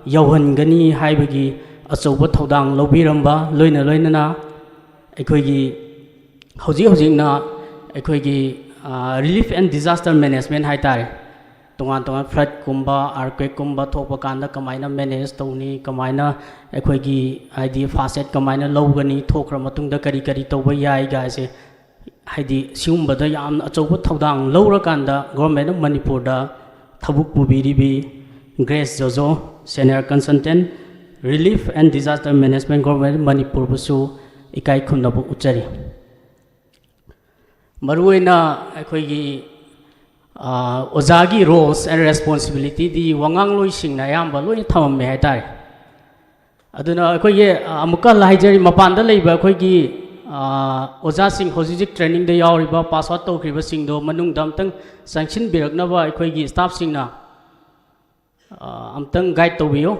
ꯌꯧꯍꯟꯒꯅꯤ ꯍꯥꯏꯕꯒꯤ ꯑꯆꯧꯕ ꯊꯧꯗꯥꯡ ꯂꯧꯕꯤꯔꯝꯕ, ꯂꯣꯏꯅ ꯂꯣꯏꯅꯅ ꯑꯩꯈꯣꯏꯒꯤ ꯍꯧꯖꯤꯛ ꯍꯧꯖꯤꯛꯅ ꯑꯩꯈꯣꯏꯒꯤ, ꯑ, relief and disaster management ꯍꯥꯏ ꯇꯥꯔꯦ, ꯇꯣꯉꯥꯟ ꯇꯣꯉꯥꯟ floodꯀꯨꯝꯕ, earthquakeꯀꯨꯝꯕ ꯊꯣꯛꯄ ꯀꯥꯟꯗ ꯀꯃꯥꯏꯅ manage ꯇꯧꯅꯤ, ꯀꯃꯥꯏꯅ ꯑꯩꯈꯣꯏꯒꯤ, ꯍꯥꯏꯗꯤ, first aid ꯀꯃꯥꯏꯅ ꯂꯧꯒꯅꯤ, ꯊꯣꯛꯈ꯭ꯔ ꯃꯇꯨꯡꯗ ꯀꯔꯤ ꯀꯔꯤ ꯇꯧꯕ ꯌꯥꯏ ꯒꯥꯏꯁꯦ, ꯍꯥꯏꯗꯤ, ꯁꯤꯒꯨꯝꯕꯗ ꯌꯥꯝꯅ ꯑꯆꯧꯕ ꯊꯧꯗꯥꯡ ꯂꯧꯔꯀꯥꯟꯗ Government of ꯃꯅꯤꯄꯨꯔꯗ ꯊꯕꯛ ꯄꯨꯕꯤꯔꯤꯕꯤ Grace Jojo, Senior Consultant, Relief and Disaster Management, Government of ꯃꯅꯤꯄꯨꯔꯕꯨꯁꯨ ꯏꯀꯥꯏ ꯈꯨꯝꯅꯕ ꯎꯠꯆꯔꯤ꯫ ꯃꯔꯨꯑꯣꯏꯅ ꯑꯩꯈꯣꯏꯒꯤ, ꯑ, ꯑꯣꯖꯥꯒꯤ roles and responsibilityꯗꯤ ꯋꯥꯉꯥꯡꯂꯣꯏꯁꯤꯡꯅ ꯑꯌꯥꯝꯕ ꯂꯣꯏꯅ ꯊꯝꯃꯝꯃꯦ ꯍꯥꯏꯇꯥꯔꯦ꯫ ꯑꯗꯨꯅ ꯑꯩꯈꯣꯏꯒꯤ, ꯑ, ꯑꯃꯨꯛꯀ ꯍꯜꯂ ꯍꯥꯏꯖꯔꯤ, ꯃꯄꯥꯟꯗ ꯂꯩꯕ ꯑꯩꯈꯣꯏꯒꯤ, ꯑ, ꯑꯣꯖꯥꯁꯤꯡ, ꯍꯧꯖꯤꯛ ꯍꯧꯖꯤꯛ trainingꯗ ꯌꯥꯎꯔꯤꯕ, pass out ꯇꯧꯈ꯭ꯔꯤꯕꯁꯤꯡꯗꯣ ꯃꯅꯨꯡꯗ ꯑꯝꯇꯪ ꯆꯪꯁꯤꯟꯕꯤꯔꯛꯅꯕ ꯑꯩꯈꯣꯏꯒꯤ staffꯁꯤꯡꯅ, ꯑ, ꯑꯝꯇꯪ guide ꯇꯧꯕꯤꯌꯨ꯫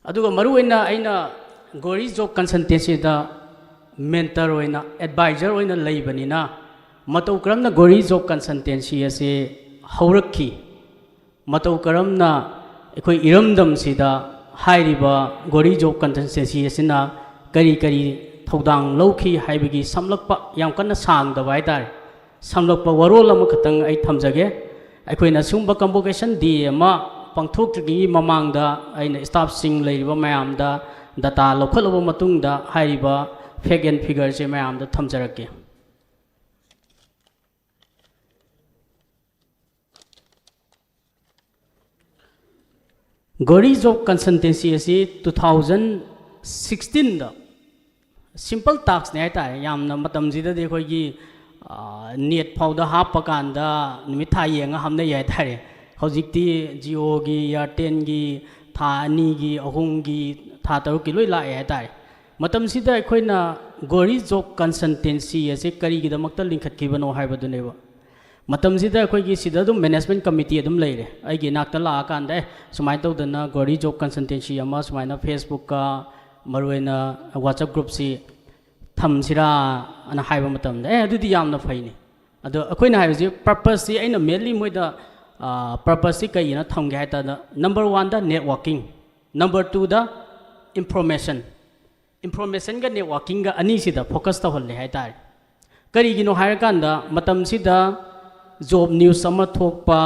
ꯑꯗꯨꯒ ꯃꯔꯨꯑꯣꯏꯅ ꯑꯩꯅ ꯒꯣꯔꯤ ꯖꯣꯕ ꯀꯟꯁꯜꯇꯦꯟꯁꯤꯗ mentor ꯑꯣꯏꯅ, advisor ꯑꯣꯏꯅ ꯂꯩꯕꯅꯤꯅ, ꯃꯇꯧ ꯀꯔꯝꯅ ꯒꯣꯔꯤ ꯖꯣꯕ ꯀꯟꯁꯜꯇꯦꯟꯁꯤ ꯑꯁꯤ ꯍꯧꯔꯛꯈꯤ, ꯃꯇꯧ ꯀꯔꯝꯅ ꯑꯩꯈꯣꯏ ꯏꯔꯝꯗꯝꯁꯤꯗ ꯍꯥꯏꯔꯤꯕ ꯒꯣꯔꯤ ꯖꯣꯕ ꯀꯟꯁꯜꯇꯦꯟꯁꯤ ꯑꯁꯤꯅ ꯀꯔꯤ ꯀꯔꯤ ꯊꯧꯗꯥꯡ ꯂꯧꯈꯤ ꯍꯥꯏꯕꯒꯤ ꯁꯝꯂꯞꯄ, ꯌꯥꯝ ꯀꯟꯅ ꯁꯥꯡꯗꯕ ꯍꯥꯏꯇꯥꯔꯦ, ꯁꯝꯂꯞꯄ ꯋꯥꯔꯣꯜ ꯑꯃꯈꯛꯇꯪ ꯑꯩ ꯊꯝꯖꯒꯦ꯫ ꯑꯩꯈꯣꯏꯅ ꯁꯤꯒꯨꯝꯕ convocation day ꯑꯃ ꯄꯥꯡꯊꯣꯛꯇ꯭ꯔꯤꯉꯩꯒꯤ ꯃꯃꯥꯡꯗ ꯑꯩꯅ staffꯁꯤꯡ ꯂꯩꯔꯤꯕ ꯃꯌꯥꯝꯗ data ꯂꯧꯈꯠꯂꯕ ꯃꯇꯨꯡꯗ ꯍꯥꯏꯔꯤꯕ fact and figureꯁꯦ ꯃꯌꯥꯝꯗ ꯊꯝꯖꯔꯛꯀꯦ꯫ ꯒꯣꯔꯤ ꯖꯣꯕ ꯀꯟꯁꯜꯇꯦꯟꯁꯤ ꯑꯁꯤ two thousand sixteenꯗ, simple taskꯅꯦ ꯍꯥꯏꯇꯥꯔꯦ, ꯌꯥꯝꯅ ꯃꯇꯝꯁꯤꯗꯗꯤ ꯑꯩꯈꯣꯏꯒꯤ, ꯑ, net ꯐꯥꯎꯗ ꯍꯥꯞꯄ ꯀꯥꯟꯗ ꯅꯨꯃꯤꯠ ꯊꯥ ꯌꯦꯡꯉ ꯍꯥꯞꯅꯩ ꯍꯥꯏꯇꯥꯔꯦ꯫ ꯍꯧꯖꯤꯛꯇꯤ Jioꯒꯤ, Airtelꯒꯤ ꯊꯥ ꯑꯅꯤꯒꯤ, ꯑꯍꯨꯝꯒꯤ, ꯊꯥ ꯇꯔꯨꯛꯀꯤ ꯂꯣꯏ ꯂꯥꯛꯑꯦ ꯍꯥꯏꯇꯥꯔꯦ꯫ ꯃꯇꯝꯁꯤꯗ ꯑꯩꯈꯣꯏꯅ ꯒꯣꯔꯤ ꯖꯣꯕ ꯀꯟꯁꯜꯇꯦꯟꯁꯤ ꯑꯁꯤ ꯀꯔꯤꯒꯤꯗꯃꯛꯇ ꯂꯤꯡꯈꯠꯈꯤꯕꯅꯣ ꯍꯥꯏꯕꯗꯨꯅꯦꯕ꯫ ꯃꯇꯝꯁꯤꯗ ꯑꯩꯈꯣꯏꯒꯤ ꯁꯤꯗ ꯑꯗꯨꯝ ꯃꯦꯅꯦꯖꯃꯦꯟ ꯀꯃꯤꯇꯤ ꯑꯗꯨꯝ ꯂꯩꯔꯦ꯫ ꯑꯩꯒꯤ ꯏꯅꯥꯛꯇ ꯂꯥꯛꯑꯀꯥꯟꯗ, "ꯑꯦ, ꯁꯨꯃꯥꯏꯅ ꯇꯧꯗꯅ ꯒꯣꯔꯤ ꯖꯣꯕ ꯀꯟꯁꯜꯇꯦꯟꯁꯤ ꯑꯃ ꯁꯨꯃꯥꯏꯅ ꯐꯦꯁꯕꯨꯛꯀ ꯃꯔꯨꯑꯣꯏꯅ ꯋꯥꯆꯞ ꯒ꯭ꯔꯨꯞꯁꯤ ꯊꯝꯁꯤꯔꯥ?" ꯑꯅ ꯍꯥꯏꯕ ꯃꯇꯝꯗ, "ꯑꯦ, ꯑꯗꯨꯗꯤ ꯌꯥꯝꯅ ꯐꯩꯅꯦ"꯫ ꯑꯗꯣ ꯑꯩꯈꯣꯏꯅ ꯍꯥꯏꯕꯁꯤ, ꯄꯔꯄꯁꯁꯤ ꯑꯩꯅ ꯃꯦꯟꯂꯤ ꯃꯣꯏꯗ ꯄꯔꯄꯁꯁꯤ ꯀꯩꯒꯤꯅ ꯊꯝꯒꯦ ꯍꯥꯏ ꯇꯥꯔꯗ, ꯅꯝꯕꯔ ꯋꯥꯟꯗ ꯅꯦꯠꯋꯥꯔꯀꯤꯡ, ꯅꯝꯕꯔ ꯇꯨꯗ ꯏꯟꯐꯣꯔꯃꯦꯁꯟ꯫ ꯏꯟꯐꯣꯔꯃꯦꯁꯟꯒ ꯅꯦꯠꯋꯥꯔꯀꯤꯡꯒ ꯑꯅꯤꯁꯤꯗ ꯐꯣꯀꯁ ꯇꯧꯍꯜꯂꯦ ꯍꯥꯏꯇꯥꯔꯦ꯫ ꯀꯔꯤꯒꯤꯅꯣ ꯍꯥꯏꯔꯀꯥꯟꯗ, ꯃꯇꯝꯁꯤꯗ ꯖꯣꯕ ꯅ꯭ꯌꯨꯁ ꯑꯃ ꯊꯣꯛꯄ,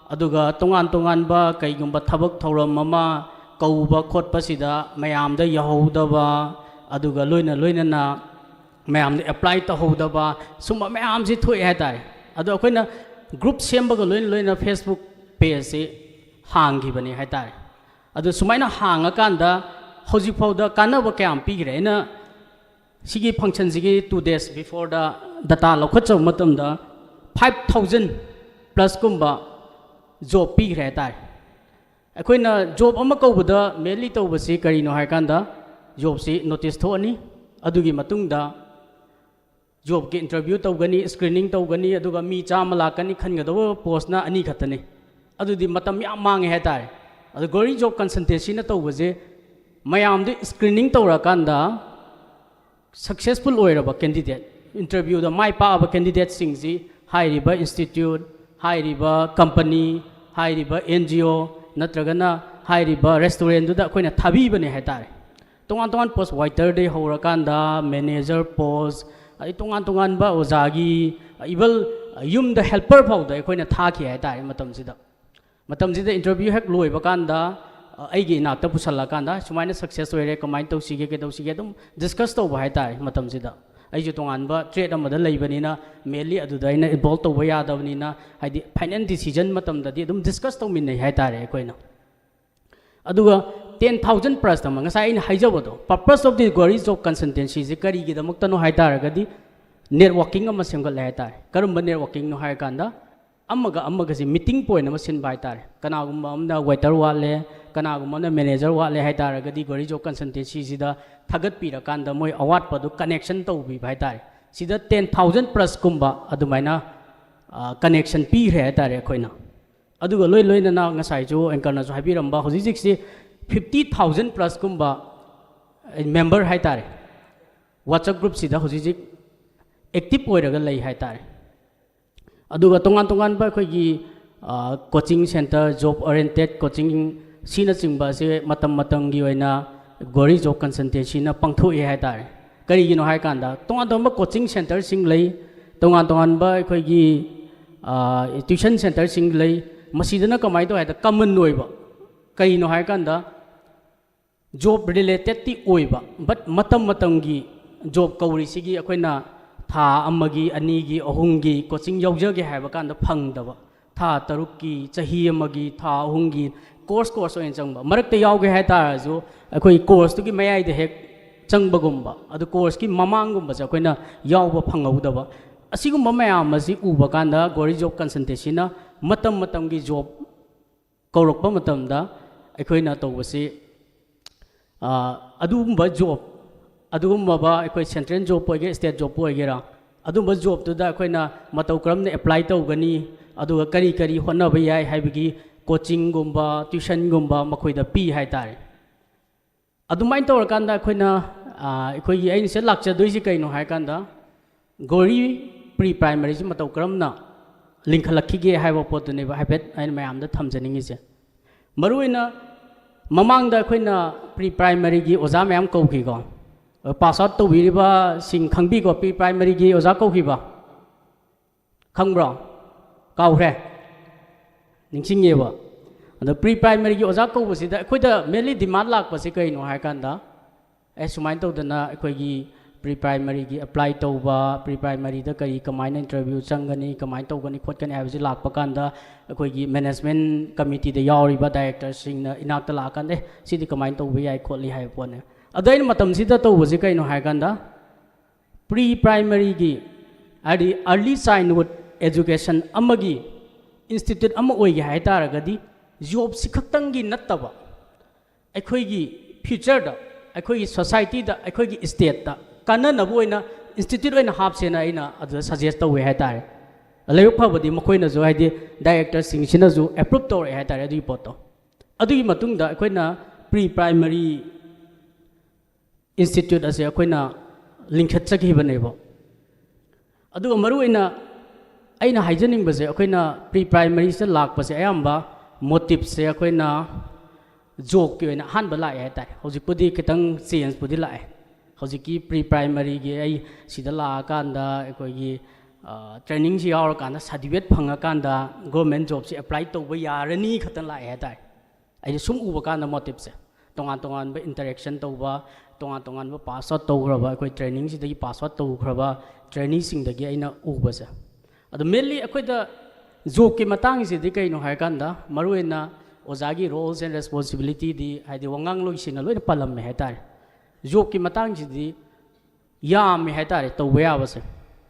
ꯑꯗꯨꯒ ꯇꯣꯉꯥꯟ ꯇꯣꯉꯥꯟꯕ ꯀꯩꯒꯨꯝꯕ ꯊꯕꯛ ꯊꯧꯔꯝ ꯑꯃ ꯀꯧꯕ ꯈꯣꯠꯄꯁꯤꯗ ꯃꯌꯥꯝꯗ ꯌꯧꯍꯧꯗꯕ, ꯑꯗꯨꯒ ꯂꯣꯏꯅ ꯂꯣꯏꯅꯅ ꯃꯌꯥꯝꯗ ꯑꯦꯄ꯭ꯂꯥꯏ ꯇꯧꯍꯧꯗꯕ, ꯁꯨꯝꯕ ꯃꯌꯥꯝꯁꯤ ꯊꯣꯛꯑꯦ ꯍꯥꯏꯇꯥꯔꯦ꯫ ꯑꯗꯣ ꯑꯩꯈꯣꯏꯅ ꯒ꯭ꯔꯨꯞ ꯁꯦꯝꯕꯒ ꯂꯣꯏꯅ ꯂꯣꯏꯅ ꯐꯦꯁꯕꯨꯛ ꯄꯦꯖꯁꯤ ꯍꯥꯡꯈꯤꯕꯅꯤ ꯍꯥꯏꯇꯥꯔꯦ꯫ ꯑꯗꯣ ꯁꯨꯃꯥꯏꯅ ꯍꯥꯡꯉꯀꯥꯟꯗ ꯍꯧꯖꯤꯛꯐꯥꯎꯗ ꯀꯥꯟꯅꯕ ꯀꯌꯥꯝ ꯄꯤꯈ꯭ꯔꯦ? ꯑꯩꯅ ꯁꯤꯒꯤ ꯐꯪꯁꯟꯁꯤꯒꯤ ꯇꯨ ꯗꯦꯖ ꯕꯤꯐꯣꯔꯗ ꯗꯇꯥ ꯂꯧꯈꯠꯆꯕ ꯃꯇꯝꯗ, ꯐꯥꯏꯚ ꯊꯥꯎꯖꯟ ꯄ꯭ꯂꯁꯀꯨꯝꯕ ꯖꯣꯕ ꯄꯤꯈ꯭ꯔꯦ ꯍꯥꯏꯇꯥꯔꯦ꯫ ꯑꯩꯈꯣꯏꯅ ꯖꯣꯕ ꯑꯃ ꯀꯧꯕꯗ ꯃꯦꯟꯂꯤ ꯇꯧꯕꯁꯤ ꯀꯔꯤꯅꯣ ꯍꯥꯏꯔꯀꯥꯟꯗ, ꯖꯣꯕꯁꯤ ꯅꯣꯇꯤꯁ ꯊꯣꯛꯑꯅꯤ, ꯑꯗꯨꯒꯤ ꯃꯇꯨꯡꯗ ꯖꯣꯕꯀꯤ ꯏꯟꯇꯔꯚ꯭ꯌꯨ ꯇꯧꯒꯅꯤ, ꯁ꯭ꯀ꯭ꯔꯤꯅꯤꯡ ꯇꯧꯒꯅꯤ, ꯑꯗꯨꯒ ꯃꯤ ꯆꯥꯝꯃ ꯂꯥꯛꯀꯅꯤ, ꯈꯟꯒꯗꯧꯕ ꯄꯣꯁꯅ ꯑꯅꯤ ꯈꯛꯇꯅꯤ꯫ ꯑꯗꯨꯗꯤ ꯃꯇꯝ ꯌꯥꯝ ꯃꯥꯡꯉꯦ ꯍꯥꯏꯇꯥꯔꯦ꯫ ꯑꯗꯣ ꯒꯣꯔꯤ ꯖꯣꯕ ꯀꯟꯁꯜꯇꯦꯟꯁꯤꯅ ꯇꯧꯕꯁꯦ, ꯃꯌꯥꯝꯗꯨ ꯁ꯭ꯀ꯭ꯔꯤꯅꯤꯡ ꯇꯧꯔꯀꯥꯟꯗ ꯁꯛꯁꯦꯁꯐꯨꯜ ꯑꯣꯏꯔꯕ ꯀꯦꯟꯗꯤꯗꯦꯠ, ꯏꯟꯇꯔꯚ꯭ꯌꯨꯗ ꯃꯥꯏ ꯄꯥꯛꯑꯕ ꯀꯦꯟꯗꯤꯗꯦꯠꯁꯤꯡꯁꯤ ꯍꯥꯏꯔꯤꯕ ꯏꯟꯁꯇꯤꯇ꯭ꯌꯨꯠ, ꯍꯥꯏꯔꯤꯕ ꯀꯝꯄꯅꯤ, ꯍꯥꯏꯔꯤꯕ ꯑꯦꯟ ꯖꯤ ꯑꯣ ꯅꯠꯇ꯭ꯔꯒꯅ ꯍꯥꯏꯔꯤꯕ ꯔꯦꯁꯇꯨꯔꯦꯟꯗꯨꯗ ꯑꯩꯈꯣꯏꯅ ꯊꯥꯕꯤꯕꯅꯦ ꯍꯥꯏꯇꯥꯔꯦ꯫ ꯇꯣꯉꯥꯟ ꯇꯣꯉꯥꯟ ꯄꯣꯁ, ꯋꯥꯏꯇꯔꯗꯒꯤ ꯍꯧꯔꯀꯥꯟꯗ ꯃꯦꯅꯦꯖꯔ ꯄꯣꯁ, ꯑꯗꯩ ꯇꯣꯉꯥꯟ ꯇꯣꯉꯥꯟꯕ ꯑꯣꯖꯥꯒꯤ, ꯏꯚꯜ ꯌꯨꯝꯗ ꯍꯦꯜꯄꯔ ꯐꯥꯎꯗ ꯑꯩꯈꯣꯏꯅ ꯊꯥꯈꯤ ꯍꯥꯏꯇꯥꯔꯦ ꯃꯇꯝꯁꯤꯗ꯫ ꯃꯇꯝꯁꯤꯗ ꯏꯟꯇꯔꯚ꯭ꯌꯨ ꯍꯦꯛ ꯂꯣꯏꯕ ꯀꯥꯟꯗ, ꯑ, ꯑꯩꯒꯤ ꯏꯅꯥꯛꯇ ꯄꯨꯁꯜꯂꯛꯑꯀꯥꯟꯗ, "ꯁꯨꯃꯥꯏꯅ ꯁꯛꯁꯦꯁ ꯑꯣꯏꯔꯦ, ꯀꯃꯥꯏꯅ ꯇꯧꯁꯤꯒꯦ, ꯀꯩꯗꯧꯁꯤꯒꯦ?" ꯑꯗꯨꯝ ꯗꯤꯁꯀꯁ ꯇꯧꯕ ꯍꯥꯏꯇꯥꯔꯦ ꯃꯇꯝꯁꯤꯗ꯫ ꯑꯩꯁꯨ ꯇꯣꯉꯥꯟꯕ ꯇ꯭ꯔꯦꯠ ꯑꯃꯗ ꯂꯩꯕꯅꯤꯅ, ꯃꯦꯟꯂꯤ ꯑꯗꯨꯗ ꯑꯩꯅ ꯏꯟꯚꯣꯜꯕ ꯇꯧꯕ ꯌꯥꯗꯕꯅꯤꯅ, ꯍꯥꯏꯗꯤ ꯐꯥꯏꯅꯦꯜ ꯗꯤꯁꯤꯖꯟ ꯃꯇꯝꯗꯗꯤ ꯑꯗꯨꯝ ꯗꯤꯁꯀꯁ ꯇꯧꯃꯤꯟꯅꯩ ꯍꯥꯏꯇꯥꯔꯦ ꯑꯩꯈꯣꯏꯅ꯫ ꯑꯗꯨꯒ ꯇꯦꯟ ꯊꯥꯎꯖꯟ ꯄ꯭ꯂꯁꯇ ꯑꯃ, ꯉꯁꯥꯏ ꯑꯩꯅ ꯍꯥꯏꯖꯕꯗꯣ, purpose of the ꯒꯣꯔꯤ ꯖꯣꯕ ꯀꯟꯁꯜꯇꯦꯟꯁꯤꯁꯦ ꯀꯔꯤꯒꯤꯗꯃꯛꯇꯅꯣ ꯍꯥꯏ ꯇꯥꯔꯒꯗꯤ, ꯅꯦꯠꯋꯥꯔꯀꯤꯡ ꯑꯃ ꯁꯦꯝꯒꯠꯂꯦ ꯍꯥꯏꯇꯥꯔꯦ꯫ ꯀꯔꯝꯕ ꯅꯦꯠꯋꯥꯔꯀꯤꯡꯅꯣ ꯍꯥꯏꯔꯀꯥꯟꯗ, ꯑꯃꯒ ꯑꯃꯒꯁꯦ meeting point ꯑꯃ ꯁꯤꯟꯕ ꯍꯥꯏꯇꯥꯔꯦ꯫ ꯀꯅꯥꯒꯨꯝꯕ ꯑꯃꯅ waiter ꯋꯥꯠꯂꯦ, ꯀꯅꯥꯒꯨꯝꯕ ꯑꯃꯅ manager ꯋꯥꯠꯂꯦ ꯍꯥꯏꯇꯥꯔꯒꯗꯤ ꯒꯣꯔꯤ ꯖꯣꯕ ꯀꯟꯁꯜꯇꯦꯟꯁꯤꯁꯤꯗ ꯊꯥꯒꯠꯄꯤꯔꯀꯥꯟꯗ ꯃꯣꯏ ꯑꯋꯥꯠꯄꯗꯨ connection ꯇꯧꯕꯤꯕ ꯍꯥꯏꯇꯥꯔꯦ꯫ ꯁꯤꯗ ten thousand plusꯀꯨꯝꯕ ꯑꯗꯨꯃꯥꯏꯅ connection ꯄꯤꯈ꯭ꯔꯦ ꯍꯥꯏꯇꯥꯔꯦ ꯑꯩꯈꯣꯏꯅ꯫ ꯑꯗꯨꯒ ꯂꯣꯏ ꯂꯣꯏꯅꯅ ꯉꯁꯥꯏꯁꯨ anchorꯅꯁꯨ ꯍꯥꯏꯕꯤꯔꯝꯕ ꯍꯧꯖꯤꯛ ꯍꯧꯖꯤꯛꯁꯤ fifty thousand plusꯀꯨꯝꯕ member ꯍꯥꯏꯇꯥꯔꯦ WhatsApp groupꯁꯤꯗ ꯍꯧꯖꯤꯛ ꯍꯧꯖꯤꯛ active ꯑꯣꯏꯔꯒ ꯂꯩ ꯍꯥꯏꯇꯥꯔꯦ꯫ ꯑꯗꯨꯒ ꯇꯣꯉꯥꯟ ꯇꯣꯉꯥꯟꯕ ꯑꯩꯈꯣꯏꯒꯤ coaching centre, job oriented coaching ꯁꯤꯅꯆꯤꯡꯕ ꯑꯁꯤ ꯃꯇꯝ ꯃꯇꯝꯒꯤ ꯑꯣꯏꯅ ꯒꯣꯔꯤ ꯖꯣꯕ ꯀꯟꯁꯜꯇꯦꯟꯁꯤꯅ ꯄꯥꯡꯊꯣꯛꯏ ꯍꯥꯏꯇꯥꯔꯦ꯫ ꯀꯔꯤꯒꯤꯅꯣ ꯍꯥꯏꯀꯥꯟꯗ ꯇꯣꯉꯥꯟ ꯇꯣꯉꯥꯟꯕ coaching centreꯁꯤꯡ ꯂꯩ, ꯇꯣꯉꯥꯟ ꯇꯣꯉꯥꯟꯕ ꯑꯩꯈꯣꯏꯒꯤ tuition centreꯁꯤꯡ ꯂꯩ꯫ ꯃꯁꯤꯗꯅ ꯀꯃꯥꯏꯅ ꯇꯧ ꯍꯥꯏꯗ common ꯑꯣꯏꯕ ꯀꯔꯤꯅꯣ ꯍꯥꯏꯀꯥꯟꯗ job relatedꯇꯤ ꯑꯣꯏꯕ, but ꯃꯇꯝ ꯃꯇꯝꯒꯤ job ꯀꯧꯔꯤꯁꯤꯒꯤ ꯑꯩꯈꯣꯏꯅ ꯊꯥ ꯑꯃꯒꯤ, ꯑꯅꯤꯒꯤ, ꯑꯍꯨꯝꯒꯤ coaching ꯌꯥꯎꯖꯒꯦ ꯍꯥꯏꯕ ꯀꯥꯟꯗ ꯐꯪꯗꯕ, ꯊꯥ ꯇꯔꯨꯛꯀꯤ, ꯆꯍꯤ ꯑꯃꯒꯤ, ꯊꯥ ꯑꯍꯨꯝꯒꯤ course course ꯑꯣꯏꯅ ꯆꯪꯕ, ꯃꯔꯛꯇ ꯌꯥꯎꯒꯦ ꯍꯥꯏꯇꯥꯔꯁꯨ ꯑꯩꯈꯣꯏ courseꯇꯨꯒꯤ ꯃꯌꯥꯏꯗ ꯍꯦꯛ ꯆꯪꯕꯒꯨꯝꯕ, ꯑꯗꯨ courseꯀꯤ ꯃꯃꯥꯡꯒꯨꯝꯕꯁꯦ ꯑꯩꯈꯣꯏꯅ ꯌꯥꯎꯕ ꯐꯪꯍꯧꯗꯕ, ꯑꯁꯤꯒꯨꯝꯕ ꯃꯌꯥꯝ ꯑꯁꯤ ꯎꯕ ꯀꯥꯟꯗ ꯒꯣꯔꯤ ꯖꯣꯕ ꯀꯟꯁꯜꯇꯦꯟꯁꯤꯅ ꯃꯇꯝ ꯃꯇꯝꯒꯤ job ꯀꯧꯔꯛꯄ ꯃꯇꯝꯗ ꯑꯩꯈꯣꯏꯅ ꯇꯧꯕꯁꯤ ꯑꯗꯨꯒꯨꯝꯕ job, ꯑꯗꯨꯒꯨꯝꯂꯕ ꯑꯩꯈꯣꯏ central job ꯑꯣꯏꯒꯦꯔꯥ state job ꯑꯣꯏꯒꯦꯔꯥ, ꯑꯗꯨꯝꯕ jobꯇꯨꯗ ꯑꯩꯈꯣꯏꯅ ꯃꯇꯧ ꯀꯔꯝꯅ apply ꯇꯧꯒꯅꯤ, ꯑꯗꯨꯒ ꯀꯔꯤ ꯀꯔꯤ ꯍꯣꯠꯅꯕ ꯌꯥꯏ ꯍꯥꯏꯕꯒꯤ coachingꯒꯨꯝꯕ tuitionꯒꯨꯝꯕ ꯃꯈꯣꯏꯗ ꯄꯤ ꯍꯥꯏꯇꯥꯔꯦ꯫ ꯑꯗꯨꯃꯥꯏꯅ ꯇꯧꯔꯀꯥꯟꯗ ꯑꯩꯈꯣꯏꯅ ꯑꯩꯈꯣꯏꯒꯤ ꯑꯩꯅ ꯁꯤꯗ ꯂꯥꯛꯆꯗꯣꯏꯁꯤ ꯀꯩꯅꯣ ꯍꯥꯏꯀꯥꯟꯗ ꯒꯣꯔꯤ pre primaryꯁꯤ ꯃꯇꯧ ꯀꯔꯝꯅ ꯂꯤꯡꯈꯠꯂꯛꯈꯤꯒꯦ ꯍꯥꯏꯕ ꯄꯣꯠꯇꯨꯅꯦꯕ ꯍꯥꯏꯐꯦꯠ ꯑꯩꯅ ꯃꯌꯥꯝꯗ ꯊꯝꯖꯅꯤꯡꯉꯤꯁꯦ꯫ ꯃꯔꯨꯑꯣꯏꯅ ꯃꯃꯥꯡꯗ ꯑꯩꯈꯣꯏꯅ pre primaryꯒꯤ ꯑꯣꯖꯥ ꯃꯌꯥꯝ ꯀꯧꯈꯤꯀꯣ꯫ Pass out ꯇꯧꯕꯤꯔꯤꯕꯁꯤꯡ ꯈꯪꯕꯤꯀꯣ, pre primaryꯒꯤ ꯑꯣꯖꯥ ꯀꯧꯈꯤꯕ ꯈꯪꯕ꯭ꯔꯣ? ꯀꯥꯎꯈ꯭ꯔꯦ? ꯅꯤꯡꯁꯤꯡꯉꯦꯕ꯫ ꯑꯗꯣ pre primaryꯒꯤ ꯑꯣꯖꯥ ꯀꯧꯕꯁꯤꯗ ꯑꯩꯈꯣꯏꯗ mainly demand ꯂꯥꯛꯄꯁꯤ ꯀꯩꯅꯣ ꯍꯥꯏꯀꯥꯟꯗ, ꯑꯦ ꯁꯨꯃꯥꯏꯅ ꯇꯧꯗꯅ ꯑꯩꯈꯣꯏꯒꯤ pre primaryꯒꯤ apply ꯇꯧꯕ, pre primaryꯗ ꯀꯔꯤ ꯀꯃꯥꯏꯅ interview ꯆꯪꯒꯅꯤ, ꯀꯃꯥꯏꯅ ꯇꯧꯒꯅꯤ ꯈꯣꯠꯀꯅꯤ ꯍꯥꯏꯕꯁꯤ ꯂꯥꯛꯄ ꯀꯥꯟꯗ ꯑꯩꯈꯣꯏꯒꯤ management committeeꯗ ꯌꯥꯎꯔꯤꯕ directorꯁꯤꯡꯅ ꯏꯅꯥꯛꯇ ꯂꯥꯛꯑꯀꯥꯟꯗ ꯑꯦ ꯁꯤꯗꯤ ꯀꯃꯥꯏꯅ ꯇꯧꯕ ꯌꯥꯏ ꯈꯣꯠꯂꯤ ꯍꯥꯏꯕ ꯄꯣꯠꯅꯦ꯫ ꯑꯗꯣ ꯑꯩꯅ ꯃꯇꯝꯁꯤꯗ ꯇꯧꯕꯁꯤ ꯀꯩꯅꯣ ꯍꯥꯏꯀꯥꯟꯗ pre primaryꯒꯤ ꯍꯥꯏꯗꯤ early childhood education ꯑꯃꯒꯤ ꯏꯟꯁꯇꯤꯇ꯭ꯌꯨꯠ ꯑꯃ ꯑꯣꯏꯒꯦ ꯍꯥꯏ ꯇꯥꯔꯒꯗꯤ ꯖꯣꯕꯁꯤ ꯈꯛꯇꯪꯒꯤ ꯅꯠꯇꯕ, ꯑꯩꯈꯣꯏꯒꯤ ꯐ꯭ꯌꯨꯆꯔꯗ, ꯑꯩꯈꯣꯏꯒꯤ ꯁꯣꯁꯥꯏꯇꯤꯗ, ꯑꯩꯈꯣꯏꯒꯤ ꯁ꯭ꯇꯦꯠꯇ ꯀꯥꯟꯅꯅꯕ ꯑꯣꯏꯅ ꯏꯟꯁꯇꯤꯇ꯭ꯌꯨꯠ ꯑꯣꯏꯅ ꯍꯥꯞꯁꯦꯅ ꯑꯩꯅ ꯑꯗꯨꯗ ꯁꯖꯦꯁ ꯇꯧꯋꯦ ꯍꯥꯏ ꯇꯥꯔꯦ꯫ ꯂꯥꯏꯕꯛ ꯐꯕꯗꯤ ꯃꯈꯣꯏꯅꯁꯨ, ꯍꯥꯏꯗꯤ ꯗꯥꯏꯔꯦꯛꯇꯔꯁꯤꯡꯁꯤꯅꯁꯨ ꯑꯦꯄ꯭ꯔꯨꯞ ꯇꯧꯔꯛꯑꯦ ꯍꯥꯏ ꯇꯥꯔꯦ ꯑꯗꯨꯒꯤ ꯄꯣꯠꯇꯣ꯫ ꯑꯗꯨꯒꯤ ꯃꯇꯨꯡꯗ ꯑꯩꯈꯣꯏꯅ ꯄ꯭ꯔꯤ ꯄ꯭ꯔꯥꯏꯃꯔꯤ ꯏꯟꯁꯇꯤꯇ꯭ꯌꯨꯠ ꯑꯁꯦ ꯑꯩꯈꯣꯏꯅ ꯂꯤꯡꯈꯠꯆꯈꯤꯕꯅꯦꯕ꯫ ꯑꯗꯨꯒ ꯃꯔꯨꯑꯣꯏꯅ ꯑꯩꯅ ꯍꯥꯏꯖꯅꯤꯡꯕꯁꯦ, ꯑꯩꯈꯣꯏꯅ ꯄ꯭ꯔꯤ ꯄ꯭ꯔꯥꯏꯃꯔꯤꯁꯤꯗ ꯂꯥꯛꯄꯁꯦ ꯑꯌꯥꯝꯕ ꯃꯣꯇꯤꯞꯁꯦ ꯑꯩꯈꯣꯏꯅ ꯖꯣꯕꯀꯤ ꯑꯣꯏꯅ ꯑꯍꯥꯟꯕ ꯂꯥꯛꯑꯦ ꯍꯥꯏ ꯇꯥꯔꯦ꯫ ꯍꯧꯖꯤꯛꯄꯨꯗꯤ ꯈꯤꯇꯪ ꯆꯦꯟꯖꯄꯨꯗꯤ ꯂꯥꯛꯑꯦ꯫ ꯍꯧꯖꯤꯛꯀꯤ ꯄ꯭ꯔꯤ ꯄ꯭ꯔꯥꯏꯃꯔꯤꯒꯤ ꯑꯩ ꯁꯤꯗ ꯂꯥꯛꯑꯀꯥꯟꯗ ꯑꯩꯈꯣꯏꯒꯤ ꯇ꯭ꯔꯦꯅꯤꯡꯁꯤ ꯌꯥꯎꯔꯀꯥꯟꯗ ꯁꯥꯔꯇꯤꯐꯤꯀꯦꯠ ꯐꯪꯉꯀꯥꯟꯗ ꯒꯣꯔꯃꯦꯟ ꯖꯣꯕꯁꯤ ꯑꯦꯄ꯭ꯂꯥꯏ ꯇꯧꯕ ꯌꯥꯔꯅꯤ ꯈꯛꯇꯪ ꯂꯥꯛꯑꯦ ꯍꯥꯏ ꯇꯥꯔꯦ꯫ ꯑꯩꯅ ꯁꯨꯝ ꯎꯕ ꯀꯥꯟꯗ ꯃꯣꯇꯤꯞꯁꯦ, ꯇꯣꯉꯥꯟ ꯇꯣꯉꯥꯟꯕ ꯏꯟꯇꯔꯦꯛꯁꯟ ꯇꯧꯕ, ꯇꯣꯉꯥꯟ ꯇꯣꯉꯥꯟꯕ ꯄꯥꯁ ꯑꯥꯎꯠ ꯇꯧꯈ꯭ꯔꯕ, ꯑꯩꯈꯣꯏ ꯇ꯭ꯔꯦꯅꯤꯡꯁꯤꯗꯒꯤ ꯄꯥꯁ ꯑꯥꯎꯠ ꯇꯧꯈ꯭ꯔꯕ ꯇ꯭ꯔꯦꯅꯤꯁꯤꯡꯗꯒꯤ ꯑꯩꯅ ꯎꯕꯁꯦ꯫ ꯑꯗꯣ ꯃꯦꯟꯂꯤ ꯑꯩꯈꯣꯏꯗ ꯖꯣꯕꯀꯤ ꯃꯇꯥꯡꯁꯤꯗꯤ ꯀꯩꯅꯣ ꯍꯥꯏꯔꯀꯥꯟꯗ, ꯃꯔꯨꯑꯣꯏꯅ ꯑꯣꯖꯥꯒꯤ ꯔꯣꯜꯁ ꯑꯦꯟ ꯔꯦꯁꯄꯣꯟꯁꯤꯕꯤꯂꯤꯇꯤꯗꯤ, ꯍꯥꯏꯗꯤ ꯋꯥꯉꯥꯡꯂꯣꯏꯁꯤꯡꯅ ꯂꯣꯏꯅ ꯄꯜꯂꯝꯃꯦ ꯍꯥꯏ ꯇꯥꯔꯦ꯫ ꯖꯣꯕꯀꯤ ꯃꯇꯥꯡꯁꯤꯗꯤ ꯌꯥꯝꯃꯦ ꯍꯥꯏ ꯇꯥꯔꯦ ꯇꯧꯕ ꯌꯥꯕꯁꯦ꯫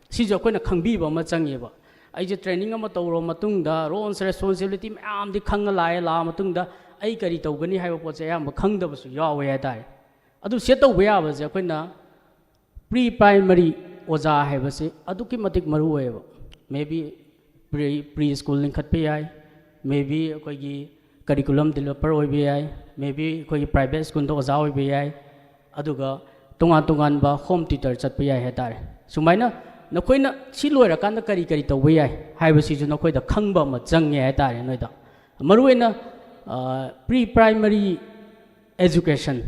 ꯁꯤꯁꯨ ꯑꯩꯈꯣꯏꯅ ꯈꯪꯕꯤꯕ ꯑꯃ ꯆꯪꯉꯦꯕ꯫ ꯑꯩꯁꯦ ꯇ꯭ꯔꯦꯅꯤꯡ ꯑꯃ ꯇꯧꯔꯕ ꯃꯇꯨꯡꯗ, ꯔꯣꯜꯁ ꯔꯦꯁꯄꯣꯟꯁꯤꯕꯤꯂꯤꯇꯤ ꯃꯌꯥꯝꯗꯤ ꯈꯪꯉ ꯂꯥꯛꯑꯦ, ꯂꯥꯛꯑ ꯃꯇꯨꯡꯗ ꯑꯩ ꯀꯔꯤ ꯇꯧꯒꯅꯤ ꯍꯥꯏꯕ ꯄꯣꯠꯁꯦ ꯑꯌꯥꯝꯕ ꯈꯪꯗꯕꯁꯨ ꯌꯥꯎꯋꯦ ꯍꯥꯏ ꯇꯥꯔꯦ꯫ ꯑꯗꯨ ꯁꯦꯠ ꯇꯧꯕ ꯌꯥꯕꯁꯦ ꯑꯩꯈꯣꯏꯅ ꯄ꯭ꯔꯤ ꯄ꯭ꯔꯥꯏꯃꯔꯤ ꯑꯣꯖꯥ ꯍꯥꯏꯕꯁꯤ ꯑꯗꯨꯛꯀꯤ ꯃꯇꯤꯛ ꯃꯔꯨ ꯑꯣꯏꯌꯦꯕ꯫ ꯃꯦ ꯕꯤ ꯄ꯭ꯔꯤ, ꯄ꯭ꯔꯤ ꯁ꯭ꯀꯨꯜ ꯂꯤꯡꯈꯠꯄ ꯌꯥꯏ, ꯃꯦ ꯕꯤ ꯑꯩꯈꯣꯏꯒꯤ ꯀꯔꯤꯀꯨꯂꯝ ꯗꯤꯕꯦꯂꯄꯔ ꯑꯣꯏꯕ ꯌꯥꯏ, ꯃꯦ ꯕꯤ ꯑꯩꯈꯣꯏꯒꯤ ꯄ꯭ꯔꯥꯏꯚꯦꯠ ꯁ꯭ꯀꯨꯜꯗ ꯑꯣꯖꯥ ꯑꯣꯏꯕ ꯌꯥꯏ, ꯑꯗꯨꯒ ꯇꯣꯉꯥꯟ ꯇꯣꯉꯥꯟꯕ ꯍꯣꯝ ꯇ꯭ꯌꯨꯇꯔ ꯆꯠꯄ ꯌꯥꯏ ꯍꯥꯏ ꯇꯥꯔꯦ꯫ ꯁꯨꯃꯥꯏꯅ ꯅꯈꯣꯏꯅ ꯁꯤ ꯂꯣꯏꯔꯀꯥꯟꯗ ꯀꯔꯤ ꯀꯔꯤ ꯇꯧꯕ ꯌꯥꯏ ꯍꯥꯏꯕꯁꯤꯁꯨ ꯅꯈꯣꯏꯗ ꯈꯪꯕ ꯑꯃ ꯆꯪꯉꯦ ꯍꯥꯏ ꯇꯥꯔꯦ꯫ ꯅꯣꯏꯗ ꯃꯔꯨꯑꯣꯏꯅ ꯄ꯭ꯔꯤ ꯄ꯭ꯔꯥꯏꯃꯔꯤ ꯑꯦꯖꯨꯀꯦꯁꯟ,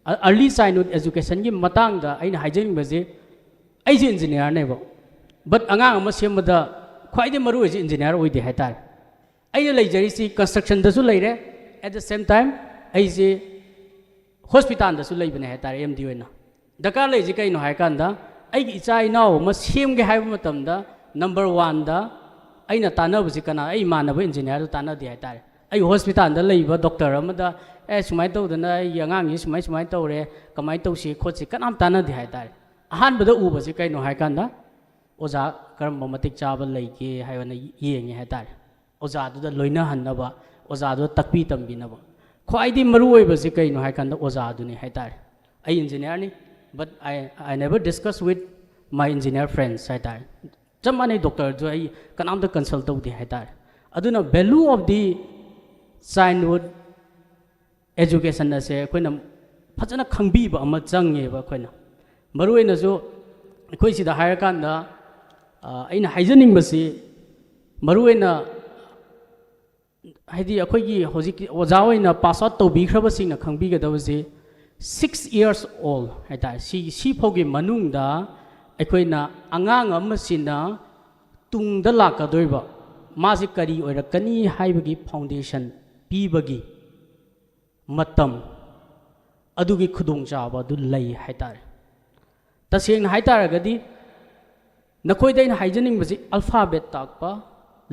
ꯑꯔꯂꯤ ꯆꯥꯏꯜꯍꯨꯗ ꯑꯦꯖꯨꯀꯦꯁꯟꯒꯤ ꯃꯇꯥꯡꯗ ꯑꯩꯅ ꯍꯥꯏꯖꯅꯤꯡꯕꯁꯦ, ꯑꯩꯁꯦ ꯏꯟꯖꯤꯅꯤꯌꯥꯔꯅꯦꯕ, ꯕꯠ ꯑꯉꯥꯡ ꯑꯃ ꯁꯦꯝꯕꯗ ꯈ꯭ꯋꯥꯏꯗꯒꯤ ꯃꯔꯨ ꯑꯣꯏꯁꯦ ꯏꯟꯖꯤꯅꯤꯌꯥꯔ ꯑꯣꯏꯗꯦ ꯍꯥꯏ ꯇꯥꯔꯦ꯫ ꯑꯩꯅ ꯂꯩꯖꯔꯤꯁꯤ ꯀꯟꯁꯇ꯭ꯔꯛꯁꯟꯗꯁꯨ ꯂꯩꯔꯦ, at the same time ꯑꯩꯁꯦ ꯍꯣꯁꯄꯤꯇꯥꯜꯗꯁꯨ ꯂꯩꯕꯅꯦ ꯍꯥꯏ ꯇꯥꯔꯦ, ꯑꯦꯝ ꯗꯤ ꯑꯣꯏꯅ꯫ ꯗꯔꯀꯥꯔ ꯂꯩꯔꯤꯁꯤ ꯀꯩꯅꯣ ꯍꯥꯏ ꯀꯥꯟꯗ, ꯑꯩꯒꯤ ꯏꯆꯥ ꯏꯅꯥꯎ ꯑꯃ ꯁꯦꯝꯒꯦ ꯍꯥꯏꯕ ꯃꯇꯝꯗ, ꯅꯝꯕꯔ ꯋꯥꯟꯗ ꯑꯩꯅ ꯇꯥꯟꯅꯕꯁꯤ ꯀꯅꯥ? ꯑꯩ ꯏꯃꯥꯟꯅꯕ ꯏꯟꯖꯤꯅꯤꯌꯥꯔꯗ ꯇꯥꯟꯅꯗꯦ ꯍꯥꯏ ꯇꯥꯔꯦ꯫ ꯑꯩ ꯍꯣꯁꯄꯤꯇꯥꯜꯗ ꯂꯩꯕ ꯗꯣꯛꯇꯔ ꯑꯃꯗ, "ꯑꯦ, ꯁꯨꯃꯥꯏꯅ ꯇꯧꯗꯅ ꯑꯩꯒꯤ ꯑꯉꯥꯡꯁꯤ ꯁꯨꯃꯥꯏ ꯁꯨꯃꯥꯏꯅ ꯇꯧꯔꯦ, ꯀꯃꯥꯏꯅ ꯇꯧꯁꯤ ꯈꯣꯠꯁꯤ?" ꯀꯅꯥꯝ ꯇꯥꯟꯅꯗꯦ ꯍꯥꯏ ꯇꯥꯔꯦ꯫ ꯑꯍꯥꯟꯕꯗ ꯎꯕꯁꯤ ꯀꯩꯅꯣ ꯍꯥꯏ ꯀꯥꯟꯗ, ꯑꯣꯖꯥ ꯀꯔꯝꯕ ꯃꯇꯤꯛ ꯆꯥꯕ ꯂꯩꯒꯦ ꯍꯥꯏꯕꯅ ꯌꯦꯡꯉꯦ ꯍꯥꯏꯇꯥꯔꯦ꯫ ꯑꯣꯖꯥꯗꯨꯗ ꯂꯣꯏꯅꯍꯟꯅꯕ, ꯑꯣꯖꯥꯗꯨꯗ ꯇꯥꯛꯄꯤ ꯇꯝꯕꯤꯅꯕ꯫ ꯈ꯭ꯋꯥꯏꯗꯒꯤ ꯃꯔꯨ ꯑꯣꯏꯕꯁꯤ ꯀꯩꯅꯣ ꯍꯥꯏ ꯀꯥꯟꯗ ꯑꯣꯖꯥꯗꯨꯅꯤ ꯍꯥꯏꯇꯥꯔꯦ꯫ ꯑꯩ ꯏꯟꯖꯤꯅꯤꯌꯥꯔꯅꯤ, but I, I never discuss with my engineer friends ꯍꯥꯏꯇꯥꯔꯦ꯫ ꯆꯞ ꯃꯥꯟꯅꯩ, ꯗꯣꯛꯇꯔꯁꯨ ꯑꯩ ꯀꯅꯥꯝꯇ ꯀꯟꯁꯜ ꯇꯧꯗꯦ ꯍꯥꯏꯇꯥꯔꯦ꯫ ꯑꯗꯨꯅ value of the childhood education ꯑꯁꯦ ꯑꯩꯈꯣꯏꯅ ꯐꯖꯅ ꯈꯪꯕꯤꯕ ꯑꯃ ꯆꯪꯉꯦꯕ꯫ ꯑꯩꯈꯣꯏꯅ ꯃꯔꯨꯑꯣꯏꯅꯁꯨ ꯑꯩꯈꯣꯏ ꯁꯤꯗ ꯍꯥꯏꯔꯀꯥꯟꯗ, ꯑ, ꯑꯩꯅ ꯍꯥꯏꯖꯅꯤꯡꯕꯁꯤ, ꯃꯔꯨꯑꯣꯏꯅ ꯍꯥꯏꯗꯤ ꯑꯩꯈꯣꯏꯒꯤ ꯍꯧꯖꯤꯛꯀꯤ ꯑꯣꯖꯥ ꯑꯣꯏꯅ ꯄꯥꯁ ꯑꯥꯎꯠ ꯇꯧꯕꯤꯈ꯭ꯔꯕꯁꯤꯡꯅ ꯈꯪꯕꯤꯒꯗꯕꯁꯤ, six years old ꯍꯥꯏꯇꯥꯔꯦ, ꯁꯤ, ꯁꯤ ꯐꯥꯎꯒꯤ ꯃꯅꯨꯡꯗ ꯑꯩꯈꯣꯏꯅ ꯑꯉꯥꯡ ꯑꯃꯁꯤꯅ ꯇꯨꯡꯗ ꯂꯥꯛꯀꯗꯣꯏꯕ ꯃꯥꯁꯤ ꯀꯔꯤ ꯑꯣꯏꯔꯛꯀꯅꯤ ꯍꯥꯏꯕꯒꯤ foundation ꯄꯤꯕꯒꯤ ꯃꯇꯝ, ꯑꯗꯨꯒꯤ ꯈꯨꯗꯣꯡꯆꯥꯕ ꯑꯗꯨ ꯂꯩ ꯍꯥꯏꯇꯥꯔꯦ꯫ ꯇꯁꯦꯡꯅ ꯍꯥꯏꯇꯥꯔꯒꯗꯤ, ꯅꯈꯣꯏꯗ ꯑꯩꯅ ꯍꯥꯏꯖꯅꯤꯡꯕꯁꯤ alphabet ꯇꯥꯛꯄ,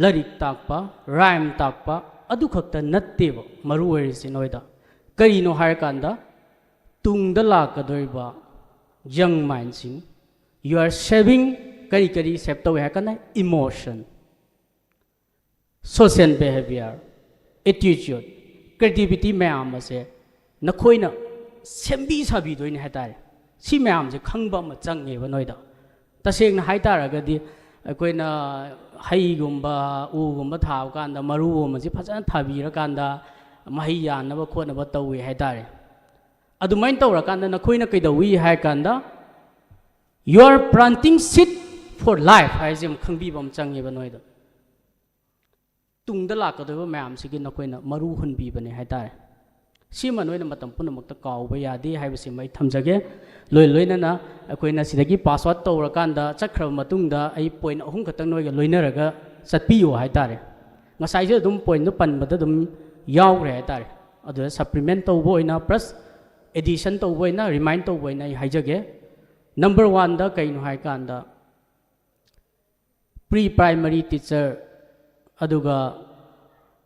ꯂꯥꯏꯔꯤꯛ ꯇꯥꯛꯄ, rhyme ꯇꯥꯛꯄ ꯑꯗꯨ ꯈꯛꯇ ꯅꯠꯇꯦꯕ ꯃꯔꯨ ꯑꯣꯏꯔꯤꯁꯤ ꯅꯣꯏꯗ꯫ ꯀꯔꯤꯅꯣ ꯍꯥꯏꯔꯀꯥꯟꯗ, ꯇꯨꯡꯗ ꯂꯥꯛꯀꯗꯧꯔꯤꯕ young mindꯁꯤꯡ, you are shaping, ꯀꯔꯤ ꯀꯔꯤ shape ꯇꯧꯏ ꯍꯥꯏꯔꯀꯥꯟꯗ, emotion, social behavior, attitude, creativity ꯃꯌꯥꯝ ꯑꯁꯦ ꯅꯈꯣꯏꯅ ꯁꯦꯝꯕꯤ ꯁꯥꯕꯤꯗꯣꯏꯅꯦ ꯍꯥꯏꯇꯥꯔꯦ꯫ ꯁꯤ ꯃꯌꯥꯝꯁꯦ ꯈꯪꯕ ꯑꯃ ꯆꯪꯉꯦꯕ ꯅꯣꯏꯗ꯫ ꯇꯁꯦꯡꯅ ꯍꯥꯏꯇꯥꯔꯒꯗꯤ, ꯑꯩꯈꯣꯏꯅ ꯍꯩꯒꯨꯝꯕ, ꯎꯒꯨꯝꯕ ꯊꯥꯕ ꯀꯥꯟꯗ ꯃꯔꯨ ꯑꯃꯁꯤ ꯐꯖꯅ ꯊꯥꯕꯤꯔꯀꯥꯟꯗ ꯃꯍꯩ ꯌꯥꯟꯅꯕ ꯈꯣꯠꯅꯕ ꯇꯧꯋꯤ ꯍꯥꯏꯇꯥꯔꯦ꯫ ꯑꯗꯨꯃꯥꯏꯅ ꯇꯧꯔꯀꯥꯟꯗ ꯅꯈꯣꯏꯅ ꯀꯩꯗꯧꯏ ꯍꯥꯏ ꯀꯥꯟꯗ, you are planting seed for life ꯍꯥꯏꯁꯦ ꯑꯃ ꯈꯪꯕꯤꯕ ꯑꯃ ꯆꯪꯉꯦꯕ ꯅꯣꯏꯗ꯫ ꯇꯨꯡꯗ ꯂꯥꯛꯀꯗꯧꯔꯤꯕ ꯃꯌꯥꯝꯁꯤꯒꯤ ꯅꯈꯣꯏꯅ ꯃꯔꯨ ꯍꯨꯟꯕꯤꯕꯅꯦ ꯍꯥꯏꯇꯥꯔꯦ꯫ ꯁꯤꯃ ꯅꯣꯏꯅ ꯃꯇꯝ ꯄꯨꯝꯅꯃꯛꯇ ꯀꯥꯎꯕ ꯌꯥꯗꯦ ꯍꯥꯏꯕꯁꯤꯃ ꯑꯩ ꯊꯝꯖꯒꯦ꯫ ꯂꯣꯏ ꯂꯣꯏꯅꯅ ꯑꯩꯈꯣꯏꯅ ꯁꯤꯗꯒꯤ ꯄꯥꯁ ꯑꯥꯎꯠ ꯇꯧꯔꯀꯥꯟꯗ, ꯆꯠꯈ꯭ꯔꯕ ꯃꯇꯨꯡꯗ ꯑꯩ ꯄꯣꯏꯟ ꯑꯍꯨꯝ ꯈꯛꯇꯪ ꯅꯣꯏꯒ ꯂꯣꯏꯅꯔꯒ ꯆꯠꯄꯤꯌꯨ ꯍꯥꯏꯇꯥꯔꯦ꯫ ꯉꯁꯥꯏꯁꯨ ꯑꯗꯨꯝ ꯄꯣꯏꯟꯗꯨ ꯄꯟꯕꯗ ꯑꯗꯨꯝ ꯌꯥꯎꯈ꯭ꯔꯦ ꯍꯥꯏꯇꯥꯔꯦ꯫ ꯑꯗꯨꯗ supplement ꯇꯧꯕ ꯑꯣꯏꯅ plus addition ꯇꯧꯕ ꯑꯣꯏꯅ, remind ꯇꯧꯕ ꯑꯣꯏꯅ ꯑꯩ ꯍꯥꯏꯖꯒꯦ꯫ Number one ꯗ ꯀꯩꯅꯣ ꯍꯥꯏꯀꯥꯟꯗ, pre primary teacher, ꯑꯗꯨꯒ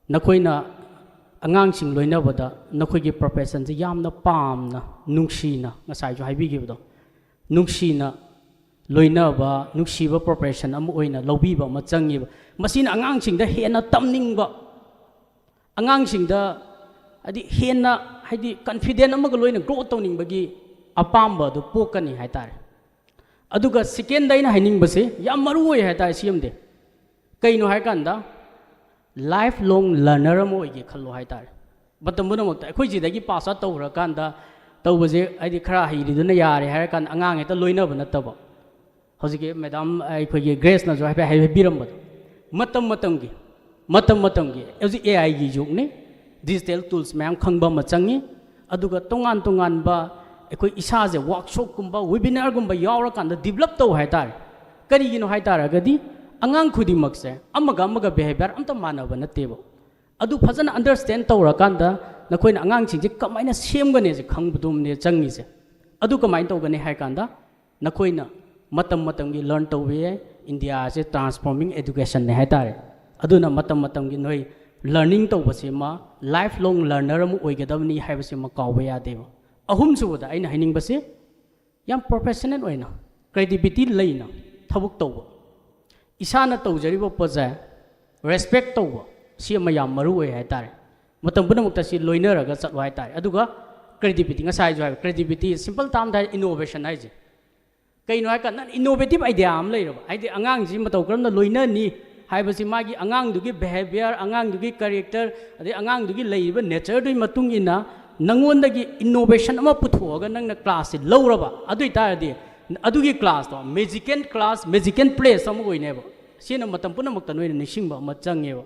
ꯅꯈꯣꯏꯅ ꯑꯉꯥꯡꯁꯤꯡ ꯂꯣꯏꯅꯕꯗ ꯅꯈꯣꯏꯒꯤ profession ꯁꯦ ꯌꯥꯝꯅ ꯄꯥꯝꯅ, ꯅꯨꯡꯁꯤꯅ, ꯉꯁꯥꯏꯁꯨ ꯍꯥꯏꯕꯤꯈꯤꯕꯗꯣ, ꯅꯨꯡꯁꯤꯅ ꯂꯣꯏꯅꯕ, ꯅꯨꯡꯁꯤꯕ profession ꯑꯃ ꯑꯣꯏꯅ ꯂꯧꯕꯤꯕ ꯑꯃ ꯆꯪꯉꯦꯕ꯫ ꯃꯁꯤꯅ ꯑꯉꯥꯡꯁꯤꯡꯗ ꯍꯦꯟꯅ ꯇꯝꯅꯤꯡꯕ, ꯑꯉꯥꯡꯁꯤꯡꯗ ꯍꯥꯏꯗꯤ ꯍꯦꯟꯅ ꯍꯥꯏꯗꯤ confident ꯑꯃꯒ ꯂꯣꯏꯅ grow ꯇꯧꯅꯤꯡꯕꯒꯤ ꯑꯄꯥꯝꯕ ꯑꯗꯨ ꯄꯣꯛꯀꯅꯤ ꯍꯥꯏꯇꯥꯔꯦ꯫ ꯑꯗꯨꯒ second ꯑꯩꯅ ꯍꯥꯏꯅꯤꯡꯕꯁꯦ ꯌꯥꯝ ꯃꯔꯨ ꯑꯣꯏ ꯍꯥꯏꯇꯥꯔꯦ ꯁꯤ ꯑꯃꯗꯤ꯫ ꯀꯩꯅꯣ ꯍꯥꯏꯀꯥꯟꯗ life long learner ꯑꯃ ꯑꯣꯏꯒꯦ ꯈꯜꯂꯣ ꯍꯥꯏꯇꯥꯔꯦ꯫ ꯃꯇꯝ ꯄꯨꯝꯅꯃꯛꯇ ꯑꯩꯈꯣꯏ ꯁꯤꯗꯒꯤ pass out ꯇꯧꯈ꯭ꯔꯀꯥꯟꯗ ꯇꯧꯕꯁꯦ ꯍꯥꯏꯗꯤ ꯈꯔ ꯍꯩꯔꯤꯗꯨꯅ ꯌꯥꯔꯦ ꯍꯥꯏꯔꯀꯥꯟꯗ ꯑꯉꯥꯡ ꯍꯦꯛꯇ ꯂꯣꯏꯅꯕ ꯅꯠꯇꯕ꯫ ꯍꯧꯖꯤꯛꯀꯤ madam ꯑꯩꯈꯣꯏꯒꯤ ꯒ꯭ꯔꯦꯁꯅꯁꯨ ꯍꯥꯏꯐꯦꯠ ꯍꯥꯏꯕꯤꯔꯝꯕꯗꯣ, ꯃꯇꯝ ꯃꯇꯝꯒꯤ, ꯃꯇꯝ ꯃꯇꯝꯒꯤ ꯍꯧꯖꯤꯛ AI ꯒꯤ ꯌꯨꯒꯅꯤ, digital tools ꯃꯌꯥꯝ ꯈꯪꯕ ꯑꯃ ꯆꯪꯉꯤ꯫ ꯑꯗꯨꯒ ꯇꯣꯉꯥꯟ ꯇꯣꯉꯥꯟꯕ ꯑꯩꯈꯣꯏ ꯏꯁꯥꯁꯦ workshop ꯀꯨꯝꯕ webinar ꯒꯨꯝꯕ ꯌꯥꯎꯔꯀꯥꯟꯗ develop ꯇꯧ ꯍꯥꯏꯇꯥꯔꯦ꯫ ꯀꯔꯤꯒꯤꯅꯣ ꯍꯥꯏꯇꯥꯔꯒꯗꯤ ꯑꯉꯥꯡ ꯈꯨꯗꯤꯡꯃꯛꯁꯦ ꯑꯃꯒ ꯑꯃꯒ behaviour ꯑꯝꯇ ꯃꯥꯟꯅꯕ ꯅꯠꯇꯦꯕ꯫ ꯑꯗꯨ ꯐꯖꯅ understand ꯇꯧꯔꯀꯥꯟꯗ ꯅꯈꯣꯏꯅ ꯑꯉꯥꯡꯁꯤꯡꯁꯦ ꯀꯃꯥꯏꯅ ꯁꯦꯝꯒꯅꯤꯁꯦ ꯈꯪꯕꯗꯨꯝꯅꯦ ꯆꯪꯉꯤꯁꯦ꯫ ꯑꯗꯨ ꯀꯃꯥꯏꯅ ꯇꯧꯒꯅꯤ ꯍꯥꯏ ꯀꯥꯟꯗ ꯅꯈꯣꯏꯅ ꯃꯇꯝ ꯃꯇꯝꯒꯤ learn ꯇꯧꯕ ꯌꯥꯏ꯫ ꯏꯟꯗꯤꯌꯥꯁꯦ transforming education ꯅꯦ ꯍꯥꯏꯇꯥꯔꯦ꯫ ꯑꯗꯨꯅ ꯃꯇꯝ ꯃꯇꯝꯒꯤ ꯅꯣꯏ learning ꯇꯧꯕꯁꯤꯃ life long learner ꯑꯃ ꯑꯣꯏꯒꯗꯕꯅꯤ ꯍꯥꯏꯕꯁꯤꯃ ꯀꯥꯎꯕ ꯌꯥꯗꯦꯕ꯫ ꯑꯍꯨꯝꯁꯨꯕꯗ ꯑꯩꯅ ꯍꯥꯏꯅꯤꯡꯕꯁꯤ ꯌꯥꯝ professional ꯑꯣꯏꯅ, credibility ꯂꯩꯅ ꯊꯕꯛ ꯇꯧꯕ, ꯏꯁꯥꯅ ꯇꯧꯖꯔꯤꯕ ꯄꯣꯠꯁꯦ respect ꯇꯧꯕ, ꯁꯤ ꯑꯃ ꯌꯥꯝ ꯃꯔꯨ ꯑꯣꯏ ꯍꯥꯏꯇꯥꯔꯦ꯫ ꯃꯇꯝ ꯄꯨꯝꯅꯃꯛꯇ ꯁꯤ ꯂꯣꯏꯅꯔꯒ ꯆꯠꯂꯣ ꯍꯥꯏꯇꯥꯔꯦ꯫ ꯑꯗꯨꯒ credibility, ꯉꯁꯥꯏꯁꯨ ꯍꯥꯏꯕ, credibility simple term ꯗ ꯍꯥꯏꯔ innovation ꯍꯥꯏꯁꯦ꯫ ꯀꯩꯅꯣ ꯍꯥꯏꯀꯥꯟꯗ ꯅꯪ innovative idea ꯑꯃ ꯂꯩꯔꯕ, ꯍꯥꯏꯗꯤ ꯑꯉꯥꯡꯁꯤ ꯃꯇꯧ ꯀꯔꯝꯅ ꯂꯣꯏꯅꯅꯤ ꯍꯥꯏꯕꯁꯤ, ꯃꯥꯒꯤ ꯑꯉꯥꯡꯗꯨꯒꯤ behaviour, ꯑꯉꯥꯡꯗꯨꯒꯤ character, ꯑꯗꯩ ꯑꯉꯥꯡꯗꯨꯒꯤ ꯂꯩꯔꯤꯕ nature ꯗꯨꯒꯤ ꯃꯇꯨꯡ ꯏꯟꯅ ꯅꯉꯣꯟꯗꯒꯤ innovation ꯑꯃ ꯄꯨꯊꯣꯛꯑꯒ ꯅꯪꯅ class ꯁꯦ ꯂꯧꯔꯕ, ꯑꯗꯨ ꯑꯣꯏꯇꯥꯔꯗꯤ ꯑꯗꯨꯒꯤ class ꯇꯣ magical class, magical place ꯑꯃ ꯑꯣꯏꯅꯦꯕ꯫ ꯁꯤꯅ ꯃꯇꯝ ꯄꯨꯝꯅꯃꯛꯇ ꯅꯣꯏꯅ ꯅꯤꯡꯁꯤꯡꯕ ꯑꯃ ꯆꯪꯉꯦꯕ꯫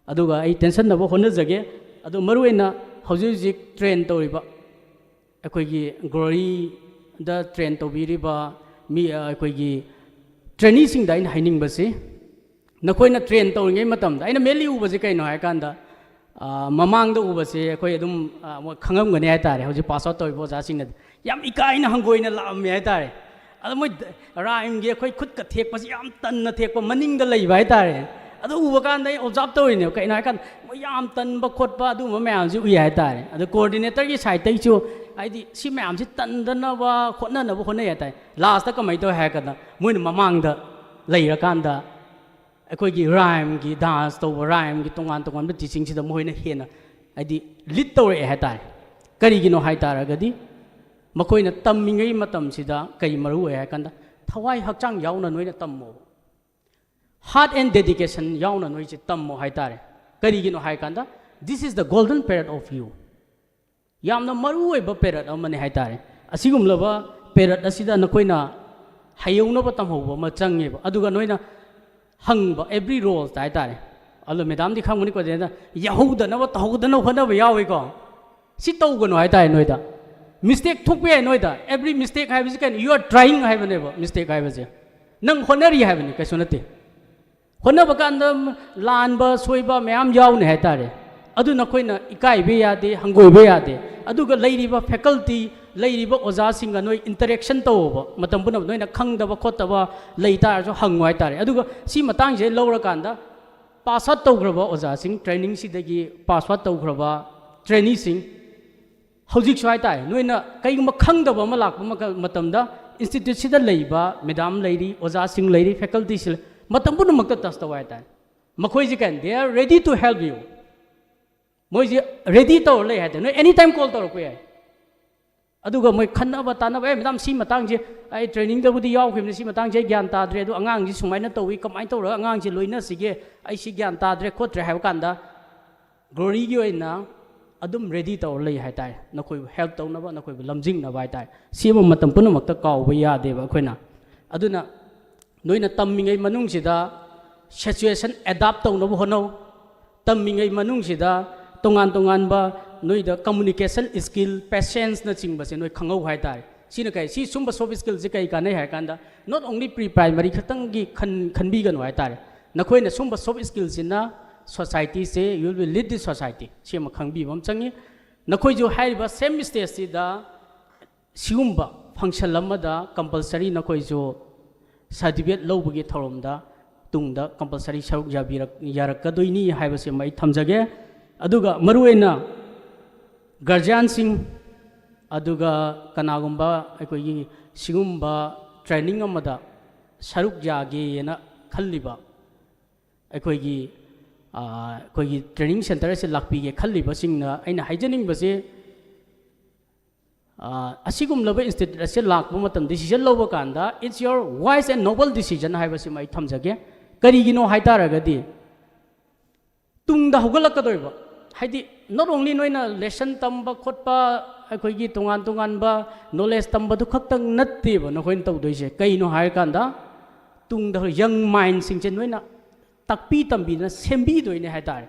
ꯑꯗꯨꯒ ꯑꯩ ꯇꯦꯟꯁꯟꯅꯕ ꯍꯣꯠꯅꯖꯒꯦ꯫ ꯑꯗꯣ ꯃꯔꯨꯑꯣꯏꯅ ꯍꯧꯖꯤꯛ ꯍꯧꯖꯤꯛ train ꯇꯧꯔꯤꯕ ꯑꯩꯈꯣꯏꯒꯤ ꯒ꯭ꯂꯣꯔꯤꯗ train ꯇꯧꯕꯤꯔꯤꯕ ꯃꯤ, ꯑ, ꯑꯩꯈꯣꯏꯒꯤ trainee ꯁꯤꯡꯗ ꯑꯩꯅ ꯍꯥꯏꯅꯤꯡꯕꯁꯤ, ꯅꯈꯣꯏꯅ train ꯇꯧꯔꯤꯉꯩ ꯃꯇꯝꯗ ꯑꯩꯅ mainly ꯎꯕꯁꯤ ꯀꯩꯅꯣ ꯍꯥꯏꯀꯥꯟꯗ, ꯑ, ꯃꯃꯥꯡꯗ ꯎꯕꯁꯦ ꯑꯩꯈꯣꯏ ꯑꯗꯨꯝ, ꯑ, ꯃꯣꯏ ꯈꯪꯉꯝꯒꯅꯤ ꯍꯥꯏꯇꯥꯔꯦ, ꯍꯧꯖꯤꯛ pass out ꯇꯧꯔꯤꯕ ꯑꯣꯖꯥꯁꯤꯡꯅꯗꯤ ꯌꯥꯝ ꯏꯀꯥꯏꯅ ꯍꯪꯒꯣꯏꯅ ꯂꯥꯛꯑꯝꯃꯦ ꯍꯥꯏꯇꯥꯔꯦ꯫ ꯑꯗꯣ ꯃꯣꯏ ꯔꯥꯏꯝꯒꯤ ꯑꯩꯈꯣꯏ ꯈꯨꯠꯀ ꯊꯦꯛꯄꯁꯤ ꯌꯥꯝ ꯇꯟꯅ ꯊꯦꯛꯄ ꯃꯅꯤꯡꯗ ꯂꯩꯕ ꯍꯥꯏꯇꯥꯔꯦ꯫ ꯑꯗꯨ ꯎꯕ ꯀꯥꯟꯗ ꯑꯩ observe ꯇꯧꯔꯤꯅꯦꯕ꯫ ꯀꯩꯅꯣ ꯍꯥꯏꯀꯥꯟꯗ ꯃꯣꯏ ꯌꯥꯝ ꯇꯟꯕ ꯈꯣꯠꯄ ꯑꯗꯨꯒꯨꯝꯕ ꯃꯌꯥꯝꯁꯤ ꯎꯏ ꯍꯥꯏꯇꯥꯔꯦ꯫ ꯑꯗꯣ coordinator ꯒꯤ side ꯇꯩꯁꯨ ꯍꯥꯏꯗꯤ ꯁꯤ ꯃꯌꯥꯝꯁꯤ ꯇꯟꯗꯅꯕ ꯍꯣꯠꯅꯅꯕ ꯍꯣꯠꯅꯩ ꯍꯥꯏꯇꯥꯔꯦ꯫ ꯂꯥꯁꯇ ꯀꯃꯥꯏꯅ ꯇꯧꯋꯦ ꯍꯥꯏꯔ ꯀꯥꯟꯗ ꯃꯣꯏꯅ ꯃꯃꯥꯡꯗ ꯂꯩꯔꯀꯥꯟꯗ ꯑꯩꯈꯣꯏꯒꯤ ꯔꯥꯏꯝꯒꯤ ꯗꯥꯟꯁ ꯇꯧꯕ, ꯔꯥꯏꯝꯒꯤ ꯇꯣꯉꯥꯟ ꯇꯣꯉꯥꯟꯕ ꯇꯤꯆꯤꯡꯁꯤꯗ ꯃꯈꯣꯏꯅ ꯍꯦꯟꯅ ꯍꯥꯏꯗꯤ ꯂꯤꯠ ꯇꯧꯔꯛꯑꯦ ꯍꯥꯏꯇꯥꯔꯦ꯫ ꯀꯔꯤꯒꯤꯅꯣ ꯍꯥꯏ ꯇꯥꯔꯒꯗꯤ ꯃꯈꯣꯏꯅ ꯇꯝꯃꯤꯉꯩ ꯃꯇꯝꯁꯤꯗ ꯀꯔꯤ ꯃꯔꯨ ꯑꯣꯏ ꯍꯥꯏ ꯀꯥꯟꯗ ꯊꯋꯥꯏ ꯍꯛꯆꯥꯡ ꯌꯥꯎꯅ ꯅꯣꯏꯅ ꯇꯝꯃꯣ, heart and dedication ꯌꯥꯎꯅ ꯅꯣꯏꯁꯦ ꯇꯝꯃꯣ ꯍꯥꯏ ꯇꯥꯔꯦ꯫ ꯀꯔꯤꯒꯤꯅꯣ ꯍꯥꯏ ꯀꯥꯟꯗ this is the golden period of you, ꯌꯥꯝꯅ ꯃꯔꯨ ꯑꯣꯏꯕ ꯄꯦꯔꯠ ꯑꯃꯅꯤ ꯍꯥꯏ ꯇꯥꯔꯦ꯫ ꯑꯁꯤꯒꯨꯝꯂꯕ ꯄꯦꯔꯠ ꯑꯁꯤꯗ ꯅꯈꯣꯏꯅ ꯍꯩꯍꯧꯅꯕ ꯇꯝꯍꯧꯕ ꯑꯃ ꯆꯪꯉꯦꯕ꯫ ꯑꯗꯨꯒ ꯅꯣꯏꯅ ꯍꯪꯕ every roleꯇ ꯍꯥꯏ ꯇꯥꯔꯦ꯫ ꯑꯗꯣ ꯃꯦꯗꯥꯝꯗꯤ ꯈꯪꯕꯅꯤꯀꯣ, ꯑꯗꯨꯗ ꯌꯥꯍꯧꯗꯅꯕ ꯇꯧꯍꯧꯗꯅꯕ ꯍꯣꯠꯅꯕ ꯌꯥꯎꯋꯤꯀꯣ꯫ ꯁꯤ ꯇꯧꯒꯅꯨ ꯍꯥꯏ ꯇꯥꯔꯦ ꯅꯣꯏꯗ꯫ ꯃꯤꯁꯇꯦꯛ ꯊꯣꯛꯄ ꯌꯥꯏ ꯅꯣꯏꯗ꯫ Every mistake ꯍꯥꯏꯕꯁꯤ ꯀꯩꯅꯣ? You are trying ꯍꯥꯏꯕꯅꯦꯕ ꯃꯤꯁꯇꯦꯛ ꯍꯥꯏꯕꯁꯦ꯫ ꯅꯪ ꯍꯣꯠꯅꯔꯤ ꯍꯥꯏꯕꯅꯤ, ꯀꯩꯁꯨ ꯅꯠꯇꯦ꯫ ꯍꯣꯠꯅꯕ ꯀꯥꯟꯗ ꯂꯥꯟꯕ ꯁꯣꯏꯕ ꯃꯌꯥꯝ ꯌꯥꯎꯅꯤ ꯍꯥꯏ ꯇꯥꯔꯦ꯫ ꯑꯗꯨ ꯅꯈꯣꯏꯅ ꯏꯀꯥꯏꯕ ꯌꯥꯗꯦ, ꯍꯪꯒꯣꯏꯕ ꯌꯥꯗꯦ꯫ ꯑꯗꯨꯒ ꯂꯩꯔꯤꯕ faculty, ꯂꯩꯔꯤꯕ ꯑꯣꯖꯥꯁꯤꯡꯒ ꯅꯣꯏ interaction ꯇꯧꯕ ꯃꯇꯝ ꯄꯨꯝꯅꯃꯛ ꯅꯣꯏꯅ ꯈꯪꯗꯕ ꯈꯣꯠꯇꯕ ꯂꯩ ꯇꯥꯔꯁꯨ ꯍꯪꯉꯨ ꯍꯥꯏ ꯇꯥꯔꯦ꯫ ꯑꯗꯨꯒ ꯁꯤ ꯃꯇꯥꯡꯁꯦ ꯂꯧꯔꯀꯥꯟꯗ pass out ꯇꯧꯈ꯭ꯔꯕ ꯑꯣꯖꯥꯁꯤꯡ, trainingꯁꯤꯗꯒꯤ pass out ꯇꯧꯈ꯭ꯔꯕ traineeꯁꯤꯡ, ꯍꯧꯖꯤꯛꯁꯨ ꯍꯥꯏ ꯇꯥꯔꯦ ꯅꯣꯏꯅ ꯀꯩꯒꯨꯝꯕ ꯈꯪꯗꯕ ꯑꯃ ꯂꯥꯛꯄ ꯃꯀ-, ꯃꯇꯝꯗ instituteꯁꯤꯗ ꯂꯩꯕ ꯃꯦꯗꯥꯝ ꯂꯩꯔꯤ, ꯑꯣꯖꯥꯁꯤꯡ ꯂꯩꯔꯤ, facultyꯁꯤ ꯂꯩ, ꯃꯇꯝ ꯄꯨꯝꯅꯃꯛꯇ touch ꯇꯧ ꯍꯥꯏ ꯇꯥꯔꯦ꯫ ꯃꯈꯣꯏꯁꯤ ꯀꯩꯅꯣ, they are ready to help you꯫ ꯃꯣꯏꯁꯤ ready ꯇꯧꯔ ꯂꯩ ꯍꯥꯏ ꯇꯥꯔꯦ꯫ ꯅꯣꯏ any time call ꯇꯧꯔꯛꯄ ꯌꯥꯏ꯫ ꯑꯗꯨꯒ ꯃꯣꯏ ꯈꯟꯅꯕ ꯇꯥꯟꯅꯕ, "ꯑꯦ ꯃꯦꯗꯥꯝ, ꯁꯤ ꯃꯇꯥꯡꯁꯦ ꯑꯩ trainingꯗꯕꯨꯗꯤ ꯌꯥꯎꯈꯤꯕꯅꯤ, ꯁꯤ ꯃꯇꯥꯡꯁꯦ ꯑꯩ ꯒ꯭ꯌꯥꯟ ꯇꯥꯗ꯭ꯔꯦ, ꯑꯗꯣ ꯑꯉꯥꯡꯁꯤ ꯁꯨꯃꯥꯏꯅ ꯇꯧꯏ, ꯀꯃꯥꯏꯅ ꯇꯧꯔꯒ ꯑꯉꯥꯡꯁꯦ ꯂꯣꯏꯅꯁꯤꯒꯦ, ꯑꯩ ꯁꯤ ꯒ꯭ꯌꯥꯟ ꯇꯥꯗ꯭ꯔꯦ ꯈꯣꯠꯇ꯭ꯔꯦ" ꯍꯥꯏꯕ ꯀꯥꯟꯗ ꯒ꯭ꯂꯣꯔꯤꯒꯤ ꯑꯣꯏꯅ ꯑꯗꯨꯝ ready ꯇꯧꯔ ꯂꯩ ꯍꯥꯏ ꯇꯥꯔꯦ, ꯅꯈꯣꯏꯕꯨ help ꯇꯧꯅꯕ, ꯅꯈꯣꯏꯕꯨ ꯂꯝꯖꯤꯡꯅꯕ ꯍꯥꯏ ꯇꯥꯔꯦ꯫ ꯁꯤ ꯑꯃ ꯃꯇꯝ ꯄꯨꯝꯅꯃꯛꯇ ꯀꯥꯎꯕ ꯌꯥꯗꯦꯕ ꯑꯩꯈꯣꯏꯅ꯫ ꯑꯗꯨꯅ ꯅꯣꯏꯅ ꯇꯝꯃꯤꯉꯩ ꯃꯅꯨꯡꯁꯤꯗ situation adapt ꯇꯧꯅꯕ ꯍꯣꯠꯅꯧ꯫ ꯇꯝꯃꯤꯉꯩ ꯃꯅꯨꯡꯁꯤꯗ ꯇꯣꯉꯥꯟ ꯇꯣꯉꯥꯟꯕ ꯅꯣꯏꯗ communication skill, patienceꯅꯆꯤꯡꯕꯁꯦ ꯅꯣꯏ ꯈꯪꯍꯧ ꯍꯥꯏ ꯇꯥꯔꯦ꯫ ꯁꯤꯅ ꯀꯩ, ꯁꯤ ꯁꯨꯝꯕ soft skillꯁꯦ ꯀꯩ ꯀꯥꯟꯅꯩ ꯍꯥꯏ ꯀꯥꯟꯗ not only pre primary ꯈꯛꯇꯪꯒꯤ ꯈꯟ-, ꯈꯟꯕꯤꯒꯅꯨ ꯍꯥꯏ ꯇꯥꯔꯦ꯫ ꯅꯈꯣꯏꯅ ꯁꯨꯝꯕ soft skillꯁꯤꯅ societyꯁꯦ, you will lead the society꯫ ꯁꯤ ꯑꯃ ꯈꯪꯕꯤꯕ ꯑꯃ ꯆꯪꯉꯤ꯫ ꯅꯈꯣꯏꯁꯨ ꯍꯥꯏꯔꯤꯕ same stageꯁꯤꯗ ꯁꯤꯒꯨꯝꯕ function ꯑꯃꯗ compulsory ꯅꯈꯣꯏꯁꯨ certificate ꯂꯧꯕꯒꯤ ꯊꯧꯔꯝꯗ ꯇꯨꯡꯗ compulsory ꯁꯔꯨꯛ ꯌꯥꯕꯤꯔꯛ-, ꯌꯥꯔꯛꯀꯗꯣꯏꯅꯤ ꯍꯥꯏꯕꯁꯤꯃ ꯑꯩ ꯊꯝꯖꯒꯦ꯫ ꯑꯗꯨꯒ ꯃꯔꯨꯑꯣꯏꯅ guardianꯁꯤꯡ, ꯑꯗꯨꯒ ꯀꯅꯥꯒꯨꯝꯕ ꯑꯩꯈꯣꯏꯒꯤ ꯁꯤꯒꯨꯝꯕ ꯇ꯭ꯔꯦꯅꯤꯡ ꯑꯃꯗ ꯁꯔꯨꯛ ꯌꯥꯒꯦꯅ ꯈꯜꯂꯤꯕ ꯑꯩꯈꯣꯏꯒꯤ ꯑꯩꯈꯣꯏꯒꯤ ꯇ꯭ꯔꯦꯅꯤꯡ ꯁꯦꯟꯇꯔ ꯑꯁꯤ ꯂꯥꯛꯄꯤꯒꯦ ꯈꯜꯂꯤꯕꯁꯤꯡꯅ ꯑꯩꯅ ꯍꯥꯏꯖꯅꯤꯡꯕꯁꯦ, ꯑꯁꯤꯒꯨꯝꯂꯕ ꯏꯟꯁꯇꯤꯇ꯭ꯌꯨꯠ ꯑꯁꯤ ꯂꯥꯛꯄ ꯃꯇꯝ, ꯗꯤꯁꯤꯖꯟ ꯂꯧꯕ ꯀꯥꯟꯗ, it's your wise and noble decision ꯍꯥꯏꯕꯁꯤꯃ ꯑꯩ ꯊꯝꯖꯒꯦ꯫ ꯀꯔꯤꯒꯤꯅꯣ ꯍꯥꯏ ꯇꯥꯔꯒꯗꯤ, ꯇꯨꯡꯗ ꯍꯧꯒꯠꯂꯛꯀꯗꯣꯏꯕ, ꯍꯥꯏꯗꯤ not only ꯅꯣꯏꯅ ꯂꯦꯁꯟ ꯇꯝꯕ ꯈꯣꯠꯄ, ꯑꯩꯈꯣꯏꯒꯤ ꯇꯣꯉꯥꯟ ꯇꯣꯉꯥꯟꯕ ꯅꯣꯂꯦꯖ ꯇꯝꯕꯗꯨ ꯈꯛꯇꯪ ꯅꯠꯇꯦꯕ ꯅꯈꯣꯏꯅ ꯇꯧꯗꯣꯏꯁꯦ꯫ ꯀꯩꯅꯣ ꯍꯥꯏꯔꯀꯥꯟꯗ, ꯇꯨꯡꯗ ꯌꯪ ꯃꯥꯏꯟꯁꯤꯡꯁꯦ ꯅꯣꯏꯅ ꯇꯥꯛꯄꯤ ꯇꯝꯕꯤꯗꯅ ꯁꯦꯝꯕꯤꯗꯣꯏꯅꯦ ꯍꯥꯏ ꯇꯥꯔꯦ꯫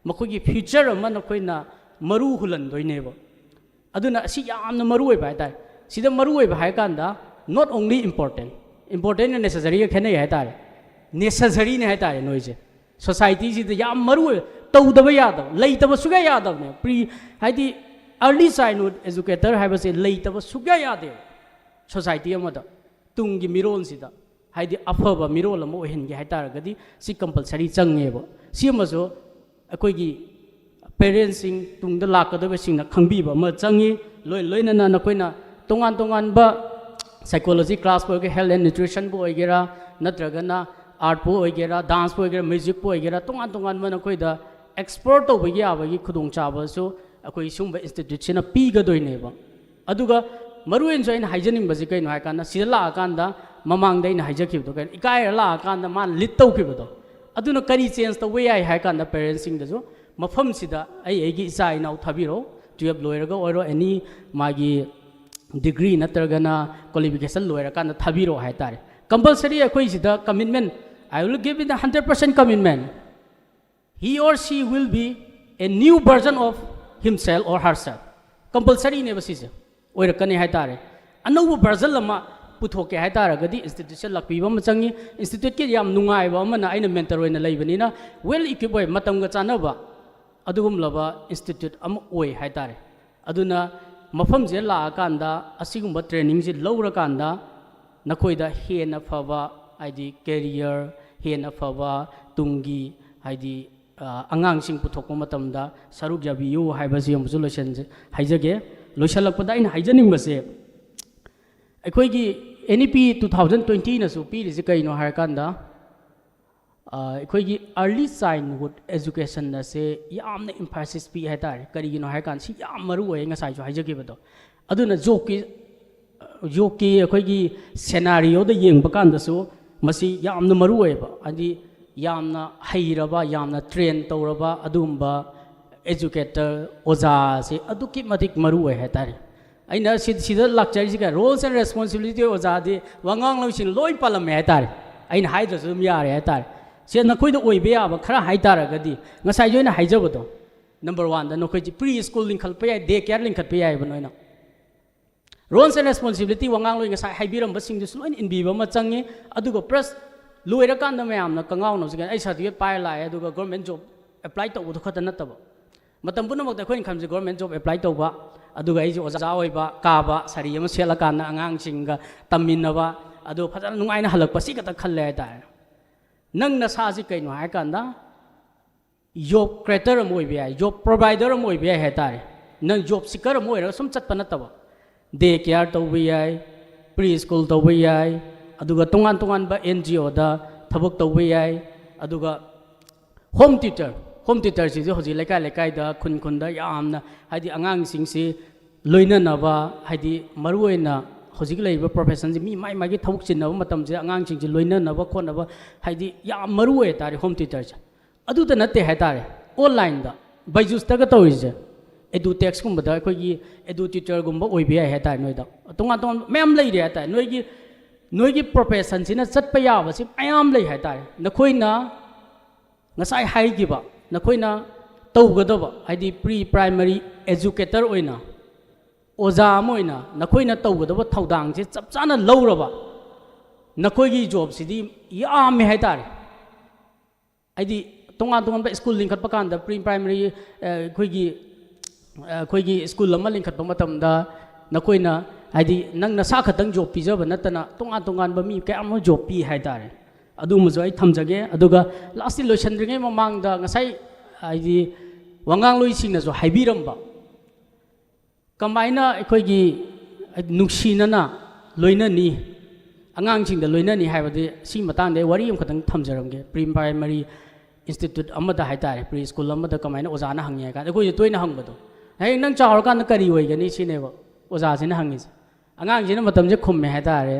ꯃꯈꯣꯏꯒꯤ ꯐ꯭ꯌꯨꯆꯔ ꯑꯃ ꯅꯈꯣꯏꯅ ꯃꯔꯨ ꯍꯨꯜꯍꯟꯗꯣꯏꯅꯦꯕ꯫ ꯑꯗꯨꯅ ꯑꯁꯤ ꯌꯥꯝꯅ ꯃꯔꯨ ꯑꯣꯏꯕ ꯍꯥꯏ ꯇꯥꯔꯦ꯫ ꯁꯤꯗ ꯃꯔꯨ ꯑꯣꯏꯕ ꯍꯥꯏ ꯀꯥꯟꯗ, not only important, important and necessary ꯒ ꯈꯦꯠꯅꯩ ꯍꯥꯏ ꯇꯥꯔꯦ꯫ ꯅꯦꯁꯦꯁꯔꯤꯅꯦ ꯍꯥꯏ ꯇꯥꯔꯦ ꯅꯣꯏꯁꯦ꯫ ꯁꯣꯁꯥꯏꯇꯤꯁꯤꯗ ꯌꯥꯝ ꯃꯔꯨ ꯑꯣꯏꯕ, ꯇꯧꯗꯕ ꯌꯥꯗꯕ, ꯂꯩꯇꯕ ꯁꯨꯡꯌꯥ ꯌꯥꯗꯕꯅꯦ꯫ ꯄ꯭ꯔꯤ ꯍꯥꯏꯗꯤ early childhood educator ꯍꯥꯏꯕꯁꯦ ꯂꯩꯇꯕ ꯁꯨꯡꯌꯥ ꯌꯥꯗꯦꯕ ꯁꯣꯁꯥꯏꯇꯤ ꯑꯃꯗ꯫ ꯇꯨꯡꯒꯤ ꯃꯤꯔꯣꯜꯁꯤꯗ ꯍꯥꯏꯗꯤ ꯑꯐꯕ ꯃꯤꯔꯣꯜ ꯑꯃ ꯑꯣꯏꯍꯟꯒꯦ ꯍꯥꯏ ꯇꯥꯔꯒꯗꯤ ꯁꯤ ꯀꯝꯄꯜꯁꯔꯤ ꯆꯪꯉꯦꯕ꯫ ꯁꯤ ꯑꯃꯁꯨ ꯑꯩꯈꯣꯏꯒꯤ ꯄꯦꯔꯦꯟꯁꯁꯤꯡ, ꯇꯨꯡꯗ ꯂꯥꯛꯀꯗꯕꯁꯤꯡꯅ ꯈꯪꯕꯤꯕ ꯑꯃ ꯆꯪꯉꯤ꯫ ꯂꯣꯏ ꯂꯣꯏꯅꯅ ꯅꯈꯣꯏꯅ ꯇꯣꯉꯥꯟ ꯇꯣꯉꯥꯟꯕ ꯁꯥꯏꯀꯣꯂꯣꯖꯤ ꯀ꯭ꯂꯥꯁꯄꯨ ꯑꯣꯏꯒꯦꯔꯥ, ꯍꯦꯜꯊ ꯑꯦꯟ ꯅ꯭ꯌꯨꯇ꯭ꯔꯤꯁꯟꯕꯨ ꯑꯣꯏꯒꯦꯔꯥ, ꯅꯠꯇ꯭ꯔꯒꯅ ꯑꯥꯔꯠꯄꯨ ꯑꯣꯏꯒꯦꯔꯥ, ꯗꯥꯟꯁꯄꯨ ꯑꯣꯏꯒꯦꯔꯥ, ꯃ꯭ꯌꯨꯖꯤꯛꯄꯨ ꯑꯣꯏꯒꯦꯔꯥ, ꯇꯣꯉꯥꯟ ꯇꯣꯉꯥꯟꯕ ꯅꯈꯣꯏꯗ ꯑꯦꯛꯁꯄ꯭ꯂꯣꯔ ꯇꯧꯕꯒꯤ ꯌꯥꯕꯒꯤ ꯈꯨꯗꯣꯡꯆꯥꯕꯁꯨ ꯑꯩꯈꯣꯏ ꯁꯤꯒꯨꯝꯕ ꯏꯟꯁꯇꯤꯇ꯭ꯌꯨꯠꯁꯤꯅ ꯄꯤꯒꯗꯣꯏꯅꯦꯕ꯫ ꯑꯗꯨꯒ ꯃꯔꯨꯑꯣꯏꯅꯁꯨ ꯑꯩꯅ ꯍꯥꯏꯖꯅꯤꯡꯕꯁꯤ ꯀꯩꯅꯣ ꯍꯥꯏꯀꯥꯟꯗ, ꯁꯤꯗ ꯂꯥꯛꯑꯀꯥꯟꯗ ꯃꯃꯥꯡꯗ ꯑꯩꯅ ꯍꯥꯏꯖꯈꯤꯕꯗꯣ, ꯀꯩꯅꯣ, ꯏꯀꯥꯏꯔ ꯂꯥꯛꯑꯀꯥꯟꯗ ꯃꯥꯅ ꯂꯤꯗ ꯇꯧꯈꯤꯕꯗꯣ, ꯑꯗꯨꯅ ꯀꯔꯤ ꯆꯦꯟꯖ ꯇꯧꯕ ꯌꯥꯏ ꯍꯥꯏ ꯀꯥꯟꯗ, ꯄꯦꯔꯦꯟꯁꯁꯤꯡꯗꯁꯨ ꯃꯐꯝꯁꯤꯗ ꯑꯩ ꯑꯩꯒꯤ ꯏꯆꯥ ꯏꯅꯥꯎ ꯊꯥꯕꯤꯔꯛꯑꯣ, ꯇꯨꯌꯦꯜꯞ ꯂꯣꯏꯔꯒ ꯑꯣꯏꯔꯣ, ꯑꯦꯅꯤ ꯃꯥꯒꯤ ꯗꯤꯒ꯭ꯔꯤ ꯅꯠꯇ꯭ꯔꯒꯅ ꯀ꯭ꯋꯥꯂꯤꯐꯤꯀꯦꯁꯟ ꯂꯣꯏꯔꯀꯥꯟꯗ ꯊꯥꯕꯤꯔꯛꯑꯣ ꯍꯥꯏ ꯇꯥꯔꯦ꯫ ꯀꯝꯄꯜꯁꯔꯤ ꯑꯩꯈꯣꯏ ꯁꯤꯗ commitment, I will give it a hundred percent commitment, he or she will be a new version of himself or herself꯫ ꯀꯝꯄꯜꯁꯔꯤꯅꯦꯕ ꯁꯤꯁꯦ, ꯑꯣꯏꯔꯛꯀꯅꯤ ꯍꯥꯏ ꯇꯥꯔꯦ꯫ ꯑꯅꯧꯕ ꯚꯔꯖꯟ ꯑꯃ ꯄꯨꯊꯣꯛꯀꯦ ꯍꯥꯏ ꯇꯥꯔꯒꯗꯤ ꯏꯟꯁꯇꯤꯇ꯭ꯌꯨꯠꯁꯦ ꯂꯥꯛꯄꯤꯕ ꯑꯃ ꯆꯪꯉꯤ꯫ ꯏꯟꯁꯇꯤꯇ꯭ꯌꯨꯠꯀꯤ ꯌꯥꯝ ꯅꯨꯡꯉꯥꯏꯕ ꯑꯃꯅ, ꯑꯩꯅ ꯃꯦꯟꯇꯔ ꯑꯣꯏꯅ ꯂꯩꯕꯅꯤꯅ, ꯋꯦꯜ ꯏꯀ꯭ꯋꯤꯞ ꯑꯣꯏ, ꯃꯇꯝꯒ ꯆꯥꯟꯅꯕ ꯑꯗꯨꯒꯨꯝꯂꯕ ꯏꯟꯁꯇꯤꯇ꯭ꯌꯨꯠ ꯑꯃ ꯑꯣꯏ ꯍꯥꯏ ꯇꯥꯔꯦ꯫ ꯑꯗꯨꯅ ꯃꯐꯝꯁꯤꯗ ꯂꯥꯛꯑꯀꯥꯟꯗ ꯑꯁꯤꯒꯨꯝꯕ ꯇ꯭ꯔꯦꯅꯤꯡꯁꯤ ꯂꯧꯔꯀꯥꯟꯗ ꯅꯈꯣꯏꯗ ꯍꯦꯟꯅ ꯐꯕ, ꯍꯥꯏꯗꯤ ꯀꯦꯔꯤꯌꯔ, ꯍꯦꯟꯅ ꯐꯕ ꯇꯨꯡꯒꯤ, ꯍꯥꯏꯗꯤ ꯑꯉꯥꯡꯁꯤꯡ ꯄꯨꯊꯣꯛꯄ ꯃꯇꯝꯗ ꯁꯔꯨꯛ ꯌꯥꯕꯤꯌꯨ ꯍꯥꯏꯕꯁꯤ ꯑꯃꯁꯨ ꯂꯣꯏꯁꯟꯖ-, ꯍꯥꯏꯖꯒꯦ꯫ ꯂꯣꯏꯁꯤꯜꯂꯛꯄꯗ ꯑꯩꯅ ꯍꯥꯏꯖꯅꯤꯡꯕꯁꯦ, ꯑꯩꯈꯣꯏꯒꯤ N E P two thousand twenty ꯅꯁꯨ ꯄꯤꯔꯤꯁꯦ ꯀꯩꯅꯣ ꯍꯥꯏꯔꯀꯥꯟꯗ, ꯑ, ꯑꯩꯈꯣꯏꯒꯤ early childhood education ꯑꯁꯦ ꯌꯥꯝꯅ emphasis ꯄꯤ ꯍꯥꯏꯇꯥꯔꯦ꯫ ꯀꯔꯤꯒꯤꯅꯣ ꯍꯥꯏꯔꯀꯥꯟꯗ ꯁꯤ ꯌꯥꯝ ꯃꯔꯨ ꯑꯣꯏ, ꯉꯁꯥꯏꯁꯨ ꯍꯥꯏꯖꯈꯤꯕꯗꯣ꯫ ꯑꯗꯨꯅ ꯖꯣꯕꯀꯤ, ꯖꯣꯕꯀꯤ ꯑꯩꯈꯣꯏꯒꯤ scenario ꯗ ꯌꯦꯡꯕ ꯀꯥꯟꯗꯁꯨ ꯃꯁꯤ ꯌꯥꯝꯅ ꯃꯔꯨ ꯑꯣꯏꯌꯦꯕ꯫ ꯍꯥꯏꯗꯤ ꯌꯥꯝꯅ ꯍꯩꯔꯕ, ꯌꯥꯝꯅ train ꯇꯧꯔꯕ ꯑꯗꯨꯒꯨꯝꯕ educator, ꯑꯣꯖꯥꯁꯦ ꯑꯗꯨꯛꯀꯤ ꯃꯇꯤꯛ ꯃꯔꯨ ꯑꯣꯏ ꯍꯥꯏꯇꯥꯔꯦ꯫ ꯑꯩꯅ ꯁꯤ-, ꯁꯤꯗ ꯂꯥꯛꯆꯔꯤꯁꯤꯒ roles and responsibility ꯑꯣꯖꯥꯗꯤ ꯋꯥꯉꯥꯡꯂꯣꯏꯁꯤꯡ ꯂꯣꯏ ꯄꯥꯜꯂꯝꯃꯦ ꯍꯥꯏꯇꯥꯔꯦ꯫ ꯑꯩꯅ ꯍꯥꯏꯗ꯭ꯔꯁꯨ ꯑꯗꯨꯝ ꯌꯥꯔꯦ ꯍꯥꯏꯇꯥꯔꯦ꯫ ꯁꯤ ꯅꯈꯣꯏꯗ ꯑꯣꯏꯕ ꯌꯥꯕ ꯈꯔ ꯍꯥꯏꯇꯥꯔꯒꯗꯤ, ꯉꯁꯥꯏꯁꯨ ꯑꯩꯅ ꯍꯥꯏꯖꯕꯗꯣ, number one ꯗ ꯅꯈꯣꯏꯁꯤ pre school ꯂꯤꯡꯈꯠꯄ ꯌꯥꯏ, day care ꯂꯤꯡꯈꯠꯄ ꯌꯥꯏꯑꯕ ꯅꯣꯏꯅ꯫ Roles and responsibility ꯋꯥꯉꯥꯡꯂꯣꯏ ꯉꯁꯥꯏ ꯍꯥꯏꯕꯤꯔꯝꯕꯁꯤꯡꯗꯨꯁꯨ ꯂꯣꯏꯅ ꯏꯟꯕꯤꯕ ꯑꯃ ꯆꯪꯉꯤ꯫ ꯑꯗꯨꯒ plus ꯂꯣꯏꯔꯀꯥꯟꯗ ꯃꯌꯥꯝꯅ ꯀꯉꯥꯎꯅꯕꯁꯦ ꯀꯩꯅꯣ, ꯑꯩ certificate ꯄꯥꯏꯔ ꯂꯥꯛꯑꯦ ꯑꯗꯨꯒ government job apply ꯇꯧꯕꯗꯨ ꯈꯛꯇ ꯅꯠꯇꯕ, ꯃꯇꯝ ꯄꯨꯝꯅꯃꯛꯇ ꯑꯩꯈꯣꯏꯅ ꯈꯟꯕꯁꯦ government job apply ꯇꯧꯕ, ꯑꯗꯨꯒ ꯑꯩꯁꯦ ꯑꯣꯖꯥ ꯑꯣꯏꯕ, ꯀꯥꯕ, ꯁꯥꯔꯤ ꯑꯃ ꯁꯦꯠꯂꯀꯥꯟꯗ ꯑꯉꯥꯡꯁꯤꯡꯒ ꯇꯝꯃꯤꯟꯅꯕ, ꯑꯗꯨ ꯐꯖꯅ ꯅꯨꯡꯉꯥꯏꯅ ꯍꯜꯂꯛꯄ, ꯁꯤ ꯈꯛꯇ ꯈꯜꯂꯦ ꯍꯥꯏꯇꯥꯔꯦ꯫ ꯅꯪ ꯅꯁꯥꯁꯤ ꯀꯩꯅꯣ ꯍꯥꯏꯔꯀꯥꯟꯗ, job creator ꯑꯃ ꯑꯣꯏꯕ ꯌꯥꯏ, job provider ꯑꯃ ꯑꯣꯏꯕ ꯌꯥꯏ ꯍꯥꯏꯇꯥꯔꯦ꯫ ꯅꯪ job seeker ꯑꯃ ꯑꯣꯏꯔꯒ ꯁꯨꯝ ꯆꯠꯄ ꯅꯠꯇꯕ, day care ꯇꯧꯕ ꯌꯥꯏ, pre school ꯇꯧꯕ ꯌꯥꯏ, ꯑꯗꯨꯒ ꯇꯣꯉꯥꯟ ꯇꯣꯉꯥꯟꯕ N G O ꯗ ꯊꯕꯛ ꯇꯧꯕ ꯌꯥꯏ, ꯑꯗꯨꯒ home tutor, home tutor ꯁꯤꯁꯨ ꯍꯧꯖꯤꯛ ꯂꯩꯀꯥꯏ ꯂꯩꯀꯥꯏꯗ, ꯈꯨꯟ ꯈꯨꯟꯗ ꯌꯥꯝꯅ, ꯍꯥꯏꯗꯤ ꯑꯉꯥꯡꯁꯤꯡꯁꯤ ꯂꯣꯏꯅꯅꯕ, ꯍꯥꯏꯗꯤ ꯃꯔꯨꯑꯣꯏꯅ ꯍꯧꯖꯤꯛ ꯂꯩꯔꯤꯕ profession ꯁꯤ ꯃꯤ ꯃꯥꯏ ꯃꯥꯒꯤ ꯊꯕꯛ ꯆꯤꯟꯅꯕ ꯃꯇꯝꯁꯤꯗ ꯑꯉꯥꯡꯁꯤꯡꯁꯤ ꯂꯣꯏꯅꯅꯕ ꯈꯣꯠꯅꯕ, ꯍꯥꯏꯗꯤ ꯌꯥꯝ ꯃꯔꯨ ꯑꯣꯏ ꯍꯥꯏꯇꯥꯔꯦ home tutor ꯁꯦ꯫ ꯑꯗꯨꯗ ꯅꯠꯇꯦ ꯍꯥꯏꯇꯥꯔꯦ, online ꯗ, BYJU'S ꯇꯒ ꯇꯧꯔꯤꯁꯦ, EduTech ꯀꯨꯝꯕꯗ ꯑꯩꯈꯣꯏꯒꯤ edu tutor ꯒꯨꯝꯕ ꯑꯣꯏꯕ ꯌꯥꯏ ꯍꯥꯏꯇꯥꯔꯦ꯫ ꯅꯣꯏꯗ ꯇꯣꯉꯥꯟ ꯇꯣꯉꯥꯟꯕ ꯃꯌꯥꯝ ꯂꯩꯔꯤ ꯍꯥꯏꯇꯥꯔꯦ꯫ ꯅꯣꯏꯒꯤ, ꯅꯣꯏꯒꯤ profession ꯁꯤꯅ ꯆꯠꯄ ꯌꯥꯕꯁꯤ ꯃꯌꯥꯝ ꯂꯩ ꯍꯥꯏꯇꯥꯔꯦ꯫ ꯅꯈꯣꯏꯅ ꯉꯁꯥꯏ ꯍꯥꯏꯈꯤꯕ, ꯅꯈꯣꯏꯅ ꯇꯧꯒꯗꯕ, ꯍꯥꯏꯗꯤ pre primary educator ꯑꯣꯏꯅ, ꯑꯣꯖꯥ ꯑꯃ ꯑꯣꯏꯅ ꯅꯈꯣꯏꯅ ꯇꯧꯒꯗꯕ ꯊꯧꯗꯥꯡꯁꯦ ꯆꯞ ꯆꯥꯅ ꯂꯧꯔꯕ, ꯅꯈꯣꯏꯒꯤ job ꯁꯤꯗꯤ ꯌꯥꯝꯃꯦ ꯍꯥꯏꯇꯥꯔꯦ꯫ ꯍꯥꯏꯗꯤ ꯇꯣꯉꯥꯟ ꯇꯣꯉꯥꯟꯕ school ꯂꯤꯡꯈꯠꯄ ꯀꯥꯟꯗ, pre primary, ꯑ, ꯑꯩꯈꯣꯏꯒꯤ, ꯑ, ꯑꯩꯈꯣꯏꯒꯤ school ꯑꯃ ꯂꯤꯡꯈꯠꯄ ꯃꯇꯝꯗ ꯅꯈꯣꯏꯅ, ꯍꯥꯏꯗꯤ ꯅꯪ ꯅꯁꯥ ꯈꯛꯇꯪ job ꯄꯤꯖꯕ ꯅꯠꯇꯅ ꯇꯣꯉꯥꯟ ꯇꯣꯉꯥꯟꯕ ꯃꯤ ꯀꯌꯥ ꯑꯃ job ꯄꯤ ꯍꯥꯏꯇꯥꯔꯦ꯫ ꯑꯗꯨꯃꯁꯨ ꯑꯩ ꯊꯝꯖꯒꯦ꯫ ꯑꯗꯨꯒ lastly ꯂꯣꯏꯁꯤꯟꯗ꯭ꯔꯤꯉꯩ ꯃꯃꯥꯡꯗ ꯉꯁꯥꯏ, ꯍꯥꯏꯗꯤ ꯋꯥꯉꯥꯡꯂꯣꯏꯁꯤꯡꯅꯁꯨ ꯍꯥꯏꯕꯤꯔꯝꯕ, ꯀꯃꯥꯏꯅ ꯑꯩꯈꯣꯏꯒꯤ ꯅꯨꯡꯁꯤꯅꯅ ꯂꯣꯏꯅꯅꯤ, ꯑꯉꯥꯡꯁꯤꯡꯗ ꯂꯣꯏꯅꯅꯤ ꯍꯥꯏꯕꯗꯤ ꯁꯤꯒꯤ ꯃꯇꯥꯡꯗ ꯑꯩ ꯋꯥꯔꯤ ꯑꯃꯈꯛꯇꯪ ꯊꯝꯖꯔꯝꯒꯦ꯫ ꯄ꯭ꯔꯤ ꯄ꯭ꯔꯥꯏꯃꯔꯤ ꯏꯟꯁꯇꯤꯇ꯭ꯌꯨꯠ ꯑꯃꯗ ꯍꯥꯏ ꯇꯥꯔꯦ, ꯄ꯭ꯔꯤ ꯁ꯭ꯀꯨꯜ ꯑꯃꯗ ꯀꯃꯥꯏꯅ ꯑꯣꯖꯥꯅ ꯍꯪꯉꯤ ꯍꯥꯏ ꯀꯥꯟꯗ, ꯑꯩꯈꯣꯏꯁꯨ ꯇꯣꯏꯅ ꯍꯪꯕꯗꯣ, "ꯍꯌꯦꯡ ꯅꯪ ꯆꯥꯎꯔꯀꯥꯟꯗ ꯀꯔꯤ ꯑꯣꯏꯒꯅꯤ?" ꯁꯤꯅꯦꯕ ꯑꯣꯖꯥꯁꯤꯅ ꯍꯪꯉꯤꯁꯦ꯫ ꯑꯉꯥꯡꯁꯤꯅ ꯃꯇꯝꯁꯦ ꯈꯨꯝꯃꯦ ꯍꯥꯏ ꯇꯥꯔꯦ,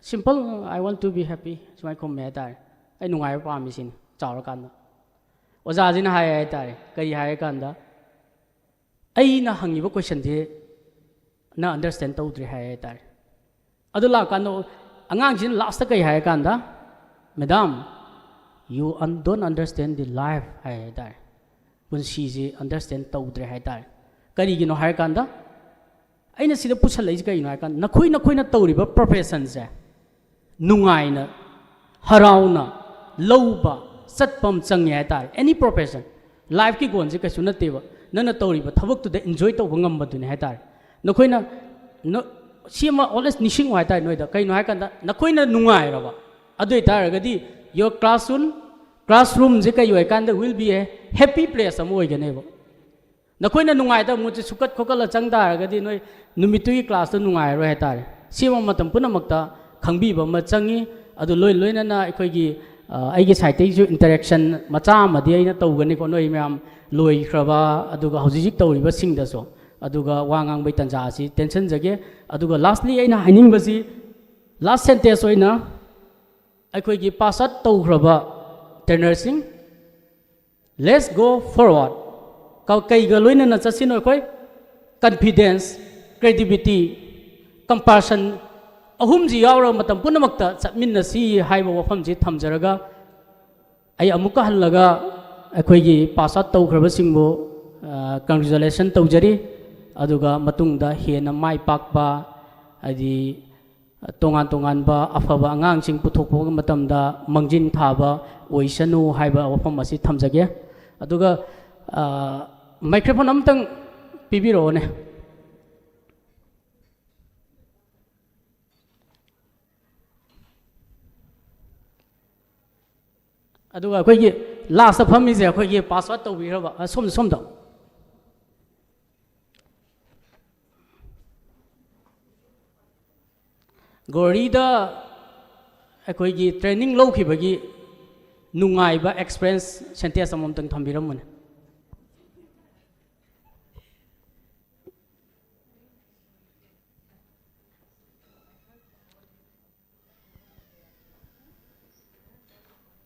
"Simple, I want to be happy", ꯁꯨꯃꯥꯏꯅ ꯈꯨꯝꯃꯦ ꯍꯥꯏ ꯇꯥꯔꯦ꯫ "ꯑꯩ ꯅꯨꯡꯉꯥꯏꯕ ꯄꯥꯝꯃꯤ", ꯁꯤꯅꯤ ꯆꯥꯎꯔꯀꯥꯟꯗ꯫ ꯑꯣꯖꯥꯁꯤꯅ ꯍꯥꯏ ꯍꯥꯏ ꯇꯥꯔꯦ, ꯀꯔꯤ ꯍꯥꯏ ꯀꯥꯟꯗ, "ꯑꯩꯅ ꯍꯪꯉꯤꯕ ꯀꯣꯏꯁꯟꯁꯦ ꯅꯪ ꯑꯟꯗꯔꯁ꯭ꯇꯦꯟ ꯇꯧꯗ꯭ꯔꯦ", ꯍꯥꯏ ꯍꯥꯏ ꯇꯥꯔꯦ꯫ ꯑꯗꯨ ꯂꯥꯛꯀꯥꯟꯗ ꯑꯉꯥꯡꯁꯤꯅ ꯂꯥꯁꯇ ꯀꯩ ꯍꯥꯏ ꯀꯥꯟꯗ, "Madam, you un-, don't understand the life", ꯍꯥꯏ ꯍꯥꯏ ꯇꯥꯔꯦ꯫ ꯄꯨꯟꯁꯤꯁꯤ ꯑꯟꯗꯔꯁ꯭ꯇꯦꯟ ꯇꯧꯗ꯭ꯔꯦ ꯍꯥꯏ ꯇꯥꯔꯦ꯫ ꯀꯔꯤꯒꯤꯅꯣ ꯍꯥꯏ ꯀꯥꯟꯗ, ꯑꯩꯅ ꯁꯤꯗ ꯄꯨꯁꯜꯂꯛꯏꯁꯦ ꯀꯩꯒꯤꯅꯣ ꯍꯥꯏ ꯀꯥꯟꯗ, ꯅꯈꯣꯏ ꯅꯈꯣꯏꯅ ꯇꯧꯔꯤꯕ ꯄ꯭ꯔꯣꯐꯦꯁꯟꯁꯦ ꯅꯨꯡꯉꯥꯏꯅ, ꯍꯔꯥꯎꯅ ꯂꯧꯕ, ꯆꯠꯄ ꯑꯃ ꯆꯪꯉꯦ ꯍꯥꯏ ꯇꯥꯔꯦ꯫ ꯑꯦꯅꯤ ꯄ꯭ꯔꯣꯐꯦꯁꯟ, ꯂꯥꯏꯐꯀꯤ ꯒꯣꯜꯁꯦ ꯀꯩꯁꯨ ꯅꯠꯇꯦꯕ, ꯅꯪꯅ ꯇꯧꯔꯤꯕ ꯊꯕꯛꯇꯨꯗ ꯏꯟꯖꯣꯏ ꯇꯧꯕ ꯉꯝꯕꯗꯨꯅꯦ ꯍꯥꯏ ꯇꯥꯔꯦ꯫ ꯅꯈꯣꯏꯅ ꯅ-, ꯁꯤ ꯑꯃ ꯑꯣꯜꯋꯦꯁ ꯅꯤꯡꯁꯤꯡꯉꯨ ꯍꯥꯏ ꯇꯥꯔꯦ ꯅꯣꯏꯗ꯫ ꯀꯩꯅꯣ ꯍꯥꯏ ꯀꯥꯟꯗ, ꯅꯈꯣꯏꯅ ꯅꯨꯡꯉꯥꯏꯔꯕ, ꯑꯗꯨ ꯑꯣꯏ ꯇꯥꯔꯒꯗꯤ your classroom, classroomꯁꯦ ꯀꯩ ꯑꯣꯏ ꯀꯥꯟꯗ will be a happy place ꯑꯃ ꯑꯣꯏꯒꯅꯦꯕ꯫ ꯅꯈꯣꯏꯅ ꯅꯨꯡꯉꯥꯏꯇꯕ ꯃꯨꯠꯁꯦ ꯁꯨꯀꯠ ꯈꯣꯀꯠꯂ ꯆꯪ ꯇꯥꯔꯒꯗꯤ ꯅꯣꯏ ꯅꯨꯃꯤꯠꯇꯨꯒꯤ ꯀ꯭ꯂꯥꯁꯇꯣ ꯅꯨꯡꯉꯥꯏꯔꯔꯣꯏ ꯍꯥꯏ ꯇꯥꯔꯦ꯫ ꯁꯤ ꯑꯃ ꯃꯇꯝ ꯄꯨꯝꯅꯃꯛꯇ ꯈꯪꯕꯤꯕ ꯑꯃ ꯆꯪꯉꯤ꯫ ꯑꯗꯨ ꯂꯣꯏ ꯂꯣꯏꯅꯅ ꯑꯩꯈꯣꯏꯒꯤ, ꯑ, ꯑꯩꯒꯤ ꯁꯥꯏꯠꯇꯒꯤꯁꯨ ꯏꯟꯇꯔꯦꯛꯁꯟ ꯃꯆꯥ ꯑꯃꯗꯤ ꯑꯩꯅ ꯇꯧꯒꯅꯤꯀꯣ, ꯅꯣꯏ ꯃꯌꯥꯝ ꯂꯣꯏꯈ꯭ꯔꯕ ꯑꯗꯨꯒ ꯍꯧꯖꯤꯛ ꯍꯧꯖꯤꯛ ꯇꯧꯔꯤꯕꯁꯤꯡꯗꯁꯨ꯫ ꯑꯗꯨꯒ ꯋꯥ ꯉꯥꯡꯕꯩ ꯇꯥꯟꯖꯥ ꯑꯁꯤ ꯇꯦꯟꯁꯤꯟꯖꯒꯦ꯫ ꯑꯗꯨꯒ ꯂꯥꯁꯂꯤ ꯑꯩꯅ ꯍꯥꯏꯅꯤꯡꯕꯁꯤ, ꯂꯥꯁ ꯁꯦꯟꯇꯦꯟꯁ ꯑꯣꯏꯅ ꯑꯩꯈꯣꯏꯒꯤ ꯄꯥꯁ ꯑꯥꯎꯠ ꯇꯧꯈ꯭ꯔꯕ ꯇ꯭ꯔꯦꯅꯔꯁꯤꯡ, let's go forward꯫ ꯀ-, ꯀꯩꯒ ꯂꯣꯏꯅꯅ ꯆꯠꯁꯤꯅꯣ ꯑꯩꯈꯣꯏ? Confidence, creativity, compassion, ꯑꯍꯨꯝꯁꯤ ꯌꯥꯎꯔꯕ ꯃꯇꯝ ꯄꯨꯝꯅꯃꯛꯇ ꯆꯠꯃꯤꯟꯅꯁꯤ ꯍꯥꯏꯕ ꯋꯥꯐꯝꯁꯤ ꯊꯝꯖꯔꯒ, ꯑꯩ ꯑꯃꯨꯛꯀ ꯍꯜꯂꯒ ꯑꯩꯈꯣꯏꯒꯤ ꯄꯥꯁ ꯑꯥꯎꯠ ꯇꯧꯈ꯭ꯔꯕꯁꯤꯡꯕꯨ, ꯑ, ꯀꯪꯒ꯭ꯔꯦꯆꯨꯂꯦꯁꯟ ꯇꯧꯖꯔꯤ꯫ ꯑꯗꯨꯒ ꯃꯇꯨꯡꯗ ꯍꯦꯟꯅ ꯃꯥꯏ ꯄꯥꯛꯄ, ꯍꯥꯏꯗꯤ ꯇꯣꯉꯥꯟ ꯇꯣꯉꯥꯟꯕ ꯑꯐꯕ ꯑꯉꯥꯡꯁꯤꯡ ꯄꯨꯊꯣꯛꯄ ꯃꯇꯝꯗ ꯃꯥꯡꯖꯤꯟ ꯊꯥꯕ ꯑꯣꯏꯁꯅꯨ ꯍꯥꯏꯕ ꯋꯥꯐꯝ ꯑꯁꯤ ꯊꯝꯖꯒꯦ꯫ ꯑꯗꯨꯒ, ꯑ, ꯃꯥꯏꯀ꯭ꯔꯣꯐꯣꯟ ꯑꯃꯇꯪ ꯄꯤꯕꯤꯔꯛꯑꯣꯅꯦ꯫ ꯑꯗꯨꯒ ꯑꯩꯈꯣꯏꯒꯤ ꯂꯥꯁꯇ ꯐꯝꯃꯤꯁꯦ ꯑꯩꯈꯣꯏꯒꯤ ꯄꯥꯁ ꯑꯥꯎꯠ ꯇꯧꯕꯤꯈ꯭ꯔꯕ, ꯑ, ꯁꯣꯝꯗ, ꯁꯣꯝꯗ꯫ ꯒ꯭ꯂꯣꯔꯤꯗ ꯑꯩꯈꯣꯏꯒꯤ ꯇ꯭ꯔꯦꯅꯤꯡ ꯂꯧꯈꯤꯕꯒꯤ ꯅꯨꯡꯉꯥꯏꯕ ꯑꯦꯛꯁꯄꯤꯔꯤꯌꯦꯟꯁ ꯁꯦꯟꯇꯦꯟꯁ ꯑꯃꯃꯝꯇꯪ ꯊꯝꯕꯤꯔꯝꯃꯨꯅꯦ꯫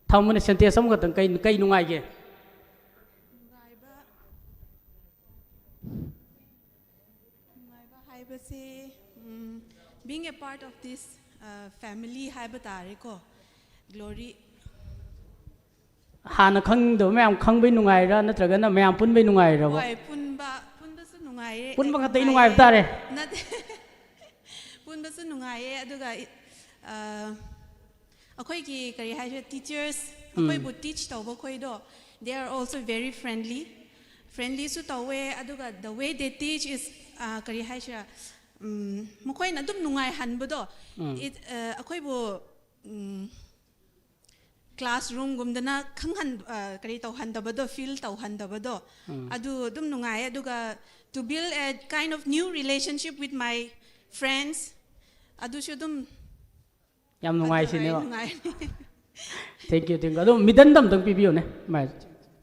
ꯊꯝꯃꯨꯅꯦ, ꯁꯦꯟꯇꯦꯟꯁ ꯑꯃꯈꯛꯇꯪ꯫ ꯀꯩ, ꯀꯩ ꯅꯨꯡꯉꯥꯏꯒꯦ? ꯅꯨꯡꯉꯥꯏꯕ ꯅꯨꯡꯉꯥꯏꯕ ꯍꯥꯏꯕꯁꯦ, ꯎꯝ, being a part of this, uh, family ꯍꯥꯏꯕ ꯇꯥꯔꯦꯀꯣ, ꯒ꯭ꯂꯣꯔꯤ꯫ ꯍꯥꯟꯅ ꯈꯪꯗꯕ ꯃꯌꯥꯝ ꯈꯪꯕꯩ ꯅꯨꯡꯉꯥꯏꯔꯥ, ꯅꯠꯇ꯭ꯔꯒꯅ ꯃꯌꯥꯝ ꯄꯨꯟꯕꯩ ꯅꯨꯡꯉꯥꯏꯔꯕ? ꯍꯣꯏ, ꯄꯨꯟꯕ ꯄꯨꯟꯕꯁꯨ ꯅꯨꯡꯉꯥꯏꯌꯦ꯫ ꯄꯨꯟꯕ ꯈꯛꯇꯒꯤ ꯅꯨꯡꯉꯥꯏꯌꯦ꯫ ꯅꯨꯡꯉꯥꯏꯕ ꯇꯥꯔꯦ꯫ ꯅꯠꯇꯦ꯫ ꯄꯨꯟꯕꯁꯨ ꯅꯨꯡꯉꯥꯏꯌꯦ, ꯑꯗꯨꯒ, ꯑ, ꯑꯩꯈꯣꯏꯒꯤ ꯀꯔꯤ ꯍꯥꯏꯁꯤꯔꯦ, ꯇꯤꯆꯔꯁ, ꯑꯩꯈꯣꯏꯕꯨ ꯇꯤꯆ ꯇꯧꯕ ꯈꯣꯏꯗꯣ, they are also very friendly. ꯐ꯭ꯔꯦꯟꯂꯤꯁꯨ ꯇꯧꯋꯦ, ꯑꯗꯨꯒ the way they teach is, ꯑ, ꯀꯔꯤ ꯍꯥꯏꯁꯤꯔꯥ, ꯎꯝ, ꯃꯈꯣꯏꯅ ꯑꯗꯨꯝ ꯅꯨꯡꯉꯥꯏꯍꯟꯕꯗꯣ, ꯎꯝ꯫ it, ꯑ, ꯑꯩꯈꯣꯏꯕꯨ, ꯎꯝ, ꯀ꯭ꯂꯥꯁꯔꯨꯝꯒꯨꯝꯗꯅ ꯈꯪꯍꯟ ꯑ, ꯀꯔꯤ ꯇꯧꯍꯟꯗꯕꯗꯣ, ꯐꯤꯜ ꯇꯧꯍꯟꯗꯕꯗꯣ, ꯑꯗꯨ ꯑꯗꯨꯝ ꯅꯨꯡꯉꯥꯏ꯫ ꯑꯗꯨꯒ to build a kind of new relationship with my friends, ꯑꯗꯨꯁꯨ ꯑꯗꯨꯝ ꯌꯥꯝ ꯅꯨꯡꯉꯥꯏ ꯑꯗꯨ ꯁꯤꯅꯦꯕ꯫ ꯅꯨꯡꯉꯥꯏ꯫ Thank you, thank you. ꯑꯗꯣ ꯃꯤꯗꯟꯗ ꯑꯝꯇꯪ ꯄꯤꯕꯤꯌꯨꯅꯦ, ꯃꯥꯏ-,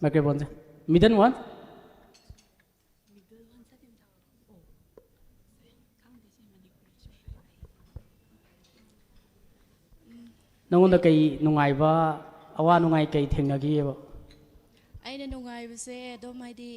ꯃꯥꯏꯀ꯭ꯔꯣꯐꯣꯟꯁꯦ꯫ ꯃꯤꯗꯟ ꯋꯥꯟ꯫ ꯅꯉꯣꯟꯗ ꯀꯩ ꯅꯨꯡꯉꯥꯏꯕ, ꯑꯋꯥ ꯅꯨꯡꯉꯥꯏ ꯀꯩ ꯊꯦꯡꯅꯈꯤꯑꯕ? ꯑꯩꯅ ꯅꯨꯡꯉꯥꯏꯕꯁꯦ ꯑꯗꯨꯝ ꯍꯥꯏꯗꯤ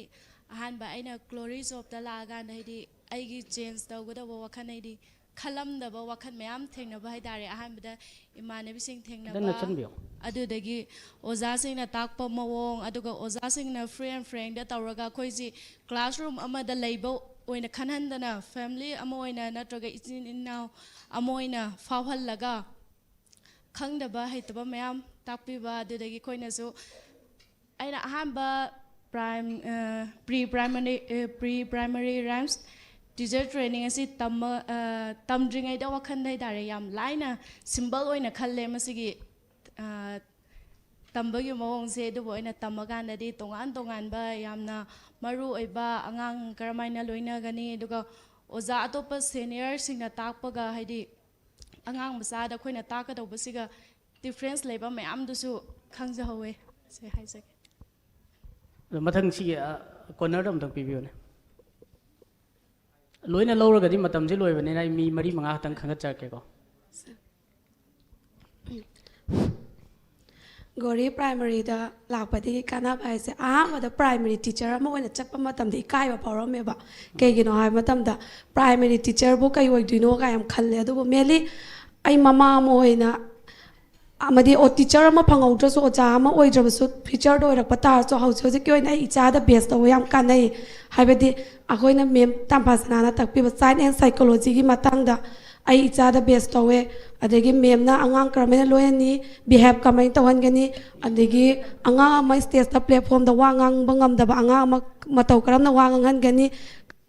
ꯑꯍꯥꯟꯕ ꯑꯩꯅ ꯒ꯭ꯂꯣꯔꯤ ꯖꯣꯕꯇ ꯂꯥꯛꯑꯀꯥꯟꯗ ꯍꯥꯏꯗꯤ ꯑꯩꯒꯤ ꯆꯦꯟꯖ ꯇꯧꯒꯗꯕ ꯋꯥꯈꯜ ꯍꯥꯏꯗꯤ ꯈꯜꯂꯝꯗꯕ ꯋꯥꯈꯜ ꯃꯌꯥꯝ ꯊꯦꯡꯅꯕ ꯍꯥꯏꯇꯥꯔꯦ꯫ ꯑꯍꯥꯟꯕꯗ ꯏꯃꯥꯟꯅꯕꯤꯁꯤꯡ ꯈꯤꯇꯪ ꯊꯦꯡꯅꯕ, ꯅꯛꯁꯟꯕꯤꯌꯣ꯫ ꯑꯗꯨꯗꯒꯤ ꯑꯣꯖꯥꯁꯤꯡꯅ ꯇꯥꯛꯄ ꯃꯑꯣꯡ, ꯑꯗꯨꯒ ꯑꯣꯖꯥꯁꯤꯡꯅ ꯐ꯭ꯔꯤ ꯑꯦꯟ ꯐ꯭ꯔꯦꯡꯗ ꯇꯧꯔꯒ ꯑꯩꯈꯣꯏꯁꯤ ꯀ꯭ꯂꯥꯁꯔꯨꯝ ꯑꯃꯗ ꯂꯩꯕ ꯑꯣꯏꯅ ꯈꯟꯍꯟꯗꯅ ꯐꯦꯃꯤꯂꯤ ꯑꯃ ꯑꯣꯏꯅ ꯅꯠꯇ꯭ꯔꯒ ꯏꯆꯤꯟ ꯏꯅꯥꯎ ꯑꯃ ꯑꯣꯏꯅ ꯐꯥꯎꯍꯜꯂꯒ ꯈꯪꯗꯕ ꯍꯩꯇꯕ ꯃꯌꯥꯝ ꯇꯥꯛꯄꯤꯕ, ꯑꯗꯨꯗꯒꯤ ꯑꯩꯈꯣꯏꯅꯁꯨ ꯑꯩꯅ ꯑꯍꯥꯟꯕ prime pre primary pre primary rhymes teacher training ꯑꯁꯤ ꯇꯝꯕ ꯇꯝꯗ꯭ꯔꯤꯉꯩꯗ ꯋꯥꯈꯜꯗ ꯍꯥꯏꯇꯥꯔꯦ ꯌꯥꯝ ꯂꯥꯏꯅ ꯁꯤꯝꯕꯜ ꯑꯣꯏꯅ ꯈꯜꯂꯦ꯫ ꯃꯁꯤꯒꯤ ꯇꯝꯕꯒꯤ ꯃꯑꯣꯡꯁꯦ, ꯑꯗꯨꯕꯨ ꯑꯩꯅ ꯇꯝꯃꯀꯥꯟꯗꯗꯤ ꯇꯣꯉꯥꯟ ꯇꯣꯉꯥꯟꯕ ꯌꯥꯝꯅ ꯃꯔꯨ ꯑꯣꯏꯕ ꯑꯉꯥꯡ ꯀꯔꯝꯍꯥꯏꯅ ꯂꯣꯏꯅꯒꯅꯤ, ꯑꯗꯨꯒ ꯑꯣꯖꯥ ꯑꯇꯣꯞꯄ ꯁꯦꯅꯤꯌꯔꯁꯤꯡꯅ ꯇꯥꯛꯄꯒ ꯍꯥꯏꯗꯤ ꯑꯉꯥꯡ ꯃꯆꯥꯗ ꯑꯩꯈꯣꯏꯅ ꯇꯥꯛꯀꯗꯧꯕꯁꯤꯒ ꯗꯤꯐ꯭ꯔꯦꯟꯁ ꯂꯩꯕ ꯃꯌꯥꯝꯗꯨꯁꯨ ꯈꯪꯖꯍꯧꯋꯦ꯫ ꯁꯤ ꯍꯥꯏꯖꯒꯦ꯫ ꯑꯗꯣ ꯃꯊꯪ ꯁꯤꯒꯤ, ꯑ, ꯀꯣꯔꯅꯔꯗ ꯑꯝꯇꯪ ꯄꯤꯕꯤꯌꯨꯅꯦ꯫ ꯂꯣꯏꯅ ꯂꯧꯔꯒꯗꯤ ꯃꯇꯝꯁꯦ ꯂꯣꯏꯕꯅꯤꯅ ꯑꯩ ꯃꯤ ꯃꯔꯤ ꯃꯉꯥ ꯈꯛꯇꯪ ꯈꯟꯒꯠꯆꯔꯛꯀꯦꯀꯣ꯫ ꯒꯣꯔꯤ ꯄ꯭ꯔꯥꯏꯃꯔꯤꯗ ꯂꯥꯛꯄꯗꯒꯤ ꯀꯥꯟꯅꯕ ꯍꯥꯏꯁꯦ, ꯑꯍꯥꯟꯕꯗ ꯄ꯭ꯔꯥꯏꯃꯔꯤ ꯇꯤꯆꯔ ꯑꯃ ꯑꯣꯏꯅ ꯆꯠꯄ ꯃꯇꯝꯗ ꯏꯀꯥꯏꯕ ꯐꯥꯎꯔꯝꯃꯦꯕ꯫ ꯀꯩꯒꯤꯅꯣ ꯍꯥꯏꯕ ꯃꯇꯝꯗ, ꯄ꯭ꯔꯥꯏꯃꯔꯤ ꯇꯤꯆꯔꯕꯨ ꯀꯩ ꯑꯣꯏꯗꯣꯏꯅꯣ ꯀꯥꯏ ꯌꯥꯝ ꯈꯜꯂꯦ꯫ ꯑꯗꯨꯕꯨ ꯃꯦꯟꯂꯤ ꯑꯩ ꯃꯃꯥ ꯑꯃ ꯑꯣꯏꯅ, ꯑꯃꯗꯤ ꯑꯣ ꯇꯤꯆꯔ ꯑꯃ ꯐꯪꯍꯧꯗ꯭ꯔꯁꯨ, ꯑꯣꯖꯥ ꯑꯃ ꯑꯣꯏꯗ꯭ꯔꯕꯁꯨ, ꯐ꯭ꯌꯨꯆꯔꯗ ꯑꯣꯏꯔꯛꯄ ꯇꯥꯔꯁꯨ, ꯍꯧꯖꯤꯛ ꯍꯧꯖꯤꯛꯀꯤ ꯑꯣꯏꯅ ꯑꯩ ꯏꯆꯥꯗ ꯕꯦꯁ ꯇꯧꯕ ꯌꯥꯝ ꯀꯥꯟꯅꯩ꯫ ꯍꯥꯏꯕꯗꯤ ꯑꯩꯈꯣꯏꯅ ꯃꯦꯝ ꯇꯥꯝꯐꯥꯁꯅꯥꯅ ꯇꯥꯛꯄꯤꯕ ꯆꯥꯏꯜ ꯑꯦꯟ ꯁꯥꯏꯀꯣꯂꯣꯖꯤꯒꯤ ꯃꯇꯥꯡꯗ ꯑꯩ ꯏꯆꯥꯗ ꯕꯦꯁ ꯇꯧꯋꯦ꯫ ꯑꯗꯒꯤ ꯃꯦꯝꯅ ꯑꯉꯥꯡ ꯀꯔꯝꯍꯥꯏꯅ ꯂꯣꯏꯅꯅꯤ, ꯕꯤꯍꯦꯞ ꯀꯃꯥꯏꯅ ꯇꯧꯍꯟꯒꯅꯤ, ꯑꯗꯒꯤ ꯑꯉꯥꯡ ꯑꯃ ꯁ꯭ꯇꯦꯖꯇ, ꯄ꯭ꯂꯦꯠꯐꯣꯝꯗ ꯋꯥ ꯉꯥꯡꯕ ꯉꯝꯗꯕ ꯑꯉꯥꯡ ꯑꯃ ꯃꯇꯧ ꯀꯔꯝꯅ ꯋꯥ ꯉꯥꯡꯍꯟꯒꯅꯤ,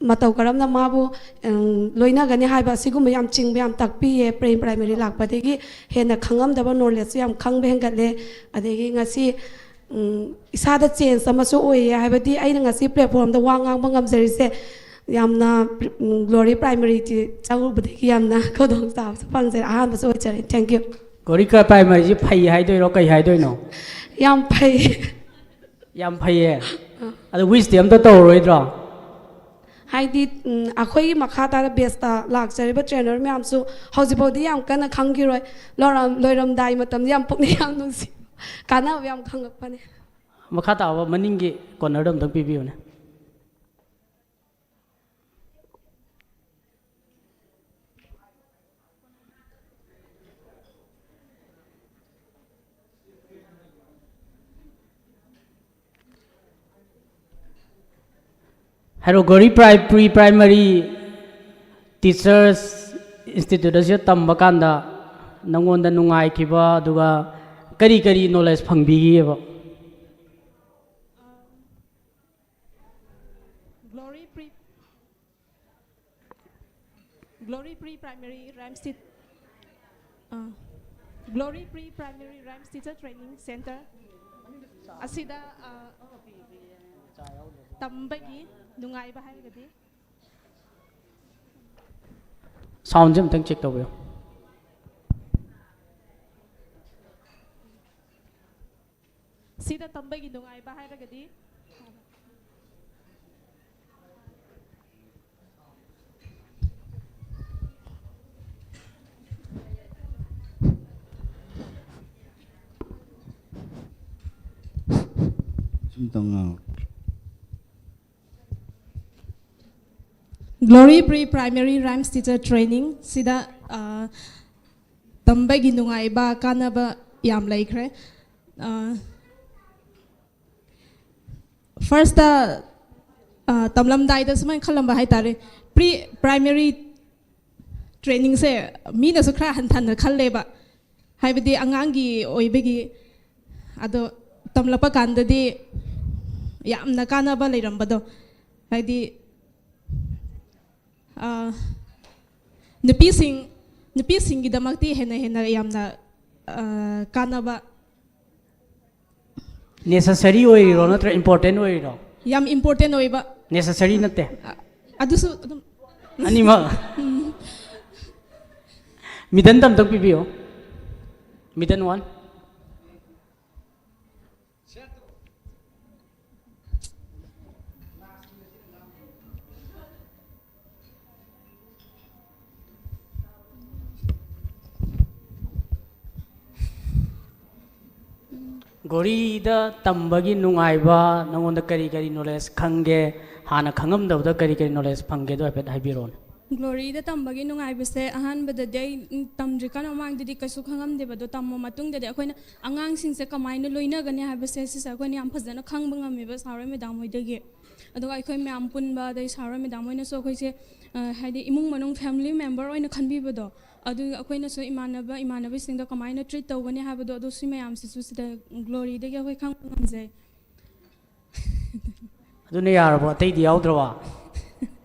ꯃꯇꯧ ꯀꯔꯝꯅ ꯃꯥꯕꯨ, ꯎꯝ, ꯂꯣꯏꯅꯒꯅꯤ ꯍꯥꯏꯕ, ꯑꯁꯤꯒꯨꯝꯕ ꯌꯥꯝ ꯆꯤꯡꯕ ꯌꯥꯝ ꯇꯥꯛꯄꯤꯌꯦ꯫ ꯄ꯭ꯔꯤ ꯄ꯭ꯔꯥꯏꯃꯔꯤ ꯂꯥꯛꯄꯗꯒꯤ ꯍꯦꯟꯅ ꯈꯪꯉꯝꯗꯕ ꯅꯣꯂꯦꯖꯁꯨ ꯌꯥꯝ ꯈꯪꯕ ꯍꯦꯟꯒꯠꯂꯦ꯫ ꯑꯗꯒꯤ ꯉꯁꯤ, ꯎꯝ, ꯏꯁꯥꯗ ꯆꯦꯟꯖ ꯑꯃꯁꯨ ꯑꯣꯏꯌꯦ꯫ ꯍꯥꯏꯕꯗꯤ ꯑꯩꯅ ꯉꯁꯤ ꯄ꯭ꯂꯦꯠꯐꯣꯝꯗ ꯋꯥ ꯉꯥꯡꯕ ꯉꯝꯖꯔꯤꯁꯦ ꯌꯥꯝꯅ, ꯎꯝ, ꯒ꯭ꯂꯣꯔꯤ ꯄ꯭ꯔꯥꯏꯃꯔꯤꯗꯤ ꯆꯪꯉꯨꯕꯗꯒꯤ ꯌꯥꯝꯅ ꯈꯨꯗꯣꯡꯆꯥꯕꯁꯨ ꯐꯪꯖꯔꯦ꯫ ꯑꯍꯥꯟꯕꯁꯨ ꯑꯣꯏꯖꯔꯦ꯫ ꯊꯦꯡꯀ꯭ꯌꯨ꯫ ꯒꯣꯔꯤ ꯄ꯭ꯔꯥꯏꯃꯔꯤꯁꯤ ꯐꯩ ꯍꯥꯏꯗꯣꯏꯔꯣ, ꯀꯩ ꯍꯥꯏꯗꯣꯏꯅꯣ? ꯌꯥꯝ ꯐꯩ꯫ ꯌꯥꯝ ꯐꯩꯌꯦ꯫ ꯑꯗꯣ ꯋꯤꯁꯇꯤ ꯑꯝꯇ ꯇꯧꯔꯔꯣꯏꯗ꯭ꯔꯣ? ꯍꯥꯏꯗꯤ, ꯎꯝ, ꯑꯩꯈꯣꯏꯒꯤ ꯃꯈꯥ ꯇꯥꯅ ꯕꯦꯁꯇ ꯂꯥꯛꯆꯔꯤꯕ ꯇ꯭ꯔꯦꯅꯔ ꯃꯌꯥꯝꯁꯨ ꯍꯧꯖꯤꯛꯐꯥꯎꯗꯤ ꯌꯥꯝ ꯀꯟꯅ ꯈꯪꯈꯤꯔꯣꯏ꯫ ꯂꯣꯏꯔꯝ-, ꯂꯣꯏꯔꯝꯗꯥꯏ ꯃꯇꯝꯗ ꯌꯥꯝ ꯄꯨꯛꯅꯤꯡ ꯌꯥꯝ ꯅꯨꯡꯁꯤ, ꯀꯥꯟꯅꯕ ꯌꯥꯝ ꯈꯪꯉꯛꯄꯅꯦ꯫ ꯃꯈꯥ ꯇꯥꯕ ꯃꯅꯤꯡꯒꯤ ꯀꯣꯔꯅꯔꯗꯣ ꯑꯝꯇꯪ ꯄꯤꯕꯤꯌꯨꯅꯦ꯫ ꯍꯥꯏꯔꯣ, ꯒꯣꯔꯤ ꯄ꯭ꯔꯥꯏ-, ꯄ꯭ꯔꯤ ꯄ꯭ꯔꯥꯏꯃꯔꯤ ꯇꯤꯆꯔꯁ ꯏꯟꯁꯇꯤꯇ꯭ꯌꯨꯠ ꯑꯁꯤꯗ ꯇꯝꯕ ꯀꯥꯟꯗ ꯅꯪꯉꯣꯟꯗ ꯅꯨꯡꯉꯥꯏꯈꯤꯕ, ꯑꯗꯨꯒ ꯀꯔꯤ ꯀꯔꯤ knowledge ꯐꯪꯕꯤꯈꯤꯑꯕ? Glory Pre Glory Pre Primary Rhymes Teacher Training Center ꯑꯁꯤꯗ, ꯑ, ꯇꯝꯕꯒꯤ ꯅꯨꯡꯉꯥꯏꯕ ꯍꯥꯏꯔꯒꯗꯤ, ꯁꯥꯎꯟꯁꯦ ꯑꯝꯇꯪ ꯆꯦꯛ ꯇꯧꯕꯤꯌꯨ꯫ ꯁꯤꯗ ꯇꯝꯕꯒꯤ ꯅꯨꯡꯉꯥꯏꯕ ꯍꯥꯏꯔꯒꯗꯤ, ꯁꯨꯝ ꯇꯧ ꯉꯥꯡꯉꯣ꯫ Glory Pre Primary Rhymes Teacher Training ꯁꯤꯗ, ꯑ, ꯇꯝꯕꯒꯤ ꯅꯨꯡꯉꯥꯏꯕ, ꯀꯥꯟꯅꯕ ꯌꯥꯝ ꯂꯩꯈ꯭ꯔꯦ꯫ ꯑ, first, ꯑ, ꯇꯝꯂꯝꯗꯥꯏꯗ ꯁꯨꯃꯥꯏꯅ ꯈꯜꯂꯝꯕ ꯍꯥꯏꯇꯥꯔꯦ, pre primary training ꯁꯦ ꯃꯤꯅꯁꯨ ꯈꯔ ꯍꯟꯊꯅ ꯈꯜꯂꯦꯕ, ꯍꯥꯏꯕꯗꯤ ꯑꯉꯥꯡꯒꯤ ꯑꯣꯏꯕꯒꯤ꯫ ꯑꯗꯣ ꯇꯝꯂꯛꯄ ꯀꯥꯟꯗꯗꯤ ꯌꯥꯝꯅ ꯀꯥꯟꯅꯕ ꯂꯩꯔꯝꯕꯗꯣ, ꯍꯥꯏꯗꯤ, ꯑ, ꯅꯨꯄꯤꯁꯤꯡ, ꯅꯨꯄꯤꯁꯤꯡꯒꯤꯗꯃꯛꯇꯤ ꯍꯦꯟꯅ ꯍꯦꯟꯅ ꯌꯥꯝꯅ, ꯑ, ꯀꯥꯟꯅꯕ꯫ Necessary ꯑꯣꯏꯔꯤꯔꯣ ꯅꯠꯇ꯭ꯔ important ꯑꯣꯏꯔꯤꯔꯣ? ꯌꯥꯝ important ꯑꯣꯏꯕ꯫ Necessary ꯅꯠꯇꯦ? ꯑ-, ꯑꯗꯨꯁꯨ ꯑꯗꯨꯝ꯫ ꯑꯅꯤꯃꯛ? ꯎꯝ꯫ Middle ꯑꯝꯇꯪ ꯄꯤꯕꯤꯌꯣ꯫ Middle one꯫ ꯒ꯭ꯂꯣꯔꯤꯗ ꯇꯝꯕꯒꯤ ꯅꯨꯡꯉꯥꯏꯕ, ꯅꯉꯣꯟꯗ ꯀꯔꯤ ꯀꯔꯤ knowledge ꯈꯪꯒꯦ? ꯍꯥꯟꯅ ꯈꯪꯉꯝꯗꯕꯗ ꯀꯔꯤ ꯀꯔꯤ knowledge ꯐꯪꯒꯦꯗꯣ ꯍꯥꯏꯐꯦꯠ ꯍꯥꯏꯕꯤꯔꯛꯑꯣꯅꯦ꯫ ꯒ꯭ꯂꯣꯔꯤꯗ ꯇꯝꯕꯒꯤ ꯅꯨꯡꯉꯥꯏꯕꯁꯦ ꯑꯍꯥꯟꯕꯗꯗꯤ ꯑꯩ, ꯎꯝ, ꯇꯝꯗ꯭ꯔꯤꯀꯥꯟ ꯃꯃꯥꯡꯗꯗꯤ ꯀꯩꯁꯨ ꯈꯪꯉꯝꯗꯦꯕ꯫ ꯑꯗꯣ ꯇꯝꯃ ꯃꯇꯨꯡꯗꯗꯤ ꯑꯩꯈꯣꯏꯅ ꯑꯉꯥꯡꯁꯤꯡꯁꯦ ꯀꯃꯥꯏꯅ ꯂꯣꯏꯅꯒꯅꯤ ꯍꯥꯏꯕꯁꯦ ꯁꯤꯁꯦ ꯑꯩꯈꯣꯏꯅ ꯌꯥꯝ ꯐꯖꯅ ꯈꯪꯕ ꯉꯝꯃꯦꯕ ꯁꯥꯔ ꯍꯣꯏ ꯃꯦꯗꯥꯝ ꯍꯣꯏꯗꯒꯤ꯫ ꯑꯗꯨꯒ ꯑꯩꯈꯣꯏ ꯃꯌꯥꯝ ꯄꯨꯟꯕ, ꯑꯗꯩ ꯁꯥꯔ ꯍꯣꯏ ꯃꯦꯗꯥꯝ ꯍꯣꯏꯅꯁꯨ ꯑꯩꯈꯣꯏꯁꯦ, ꯑ, ꯍꯥꯏꯗꯤ ꯏꯃꯨꯡ ꯃꯅꯨꯡ family member ꯑꯣꯏꯅ ꯈꯟꯕꯤꯕꯗꯣ, ꯑꯗꯨ ꯑꯩꯈꯣꯏꯅꯁꯨ ꯏꯃꯥꯟꯅꯕ ꯏꯃꯥꯟꯅꯕꯤꯁꯤꯡꯗ ꯀꯃꯥꯏꯅ treat ꯇꯧꯒꯅꯤ ꯍꯥꯏꯕꯗꯣ, ꯑꯗꯨ ꯁꯤ ꯃꯌꯥꯝꯁꯤꯁꯨ ꯁꯤꯗ ꯒ꯭ꯂꯣꯔꯤꯗꯒꯤ ꯑꯩꯈꯣꯏ ꯈꯪꯕ ꯉꯝꯖꯩ꯫ ꯑꯗꯨꯅ ꯌꯥꯔꯕꯣ? ꯑꯇꯩꯗꯤ ꯌꯥꯎꯗ꯭ꯔꯕꯣ?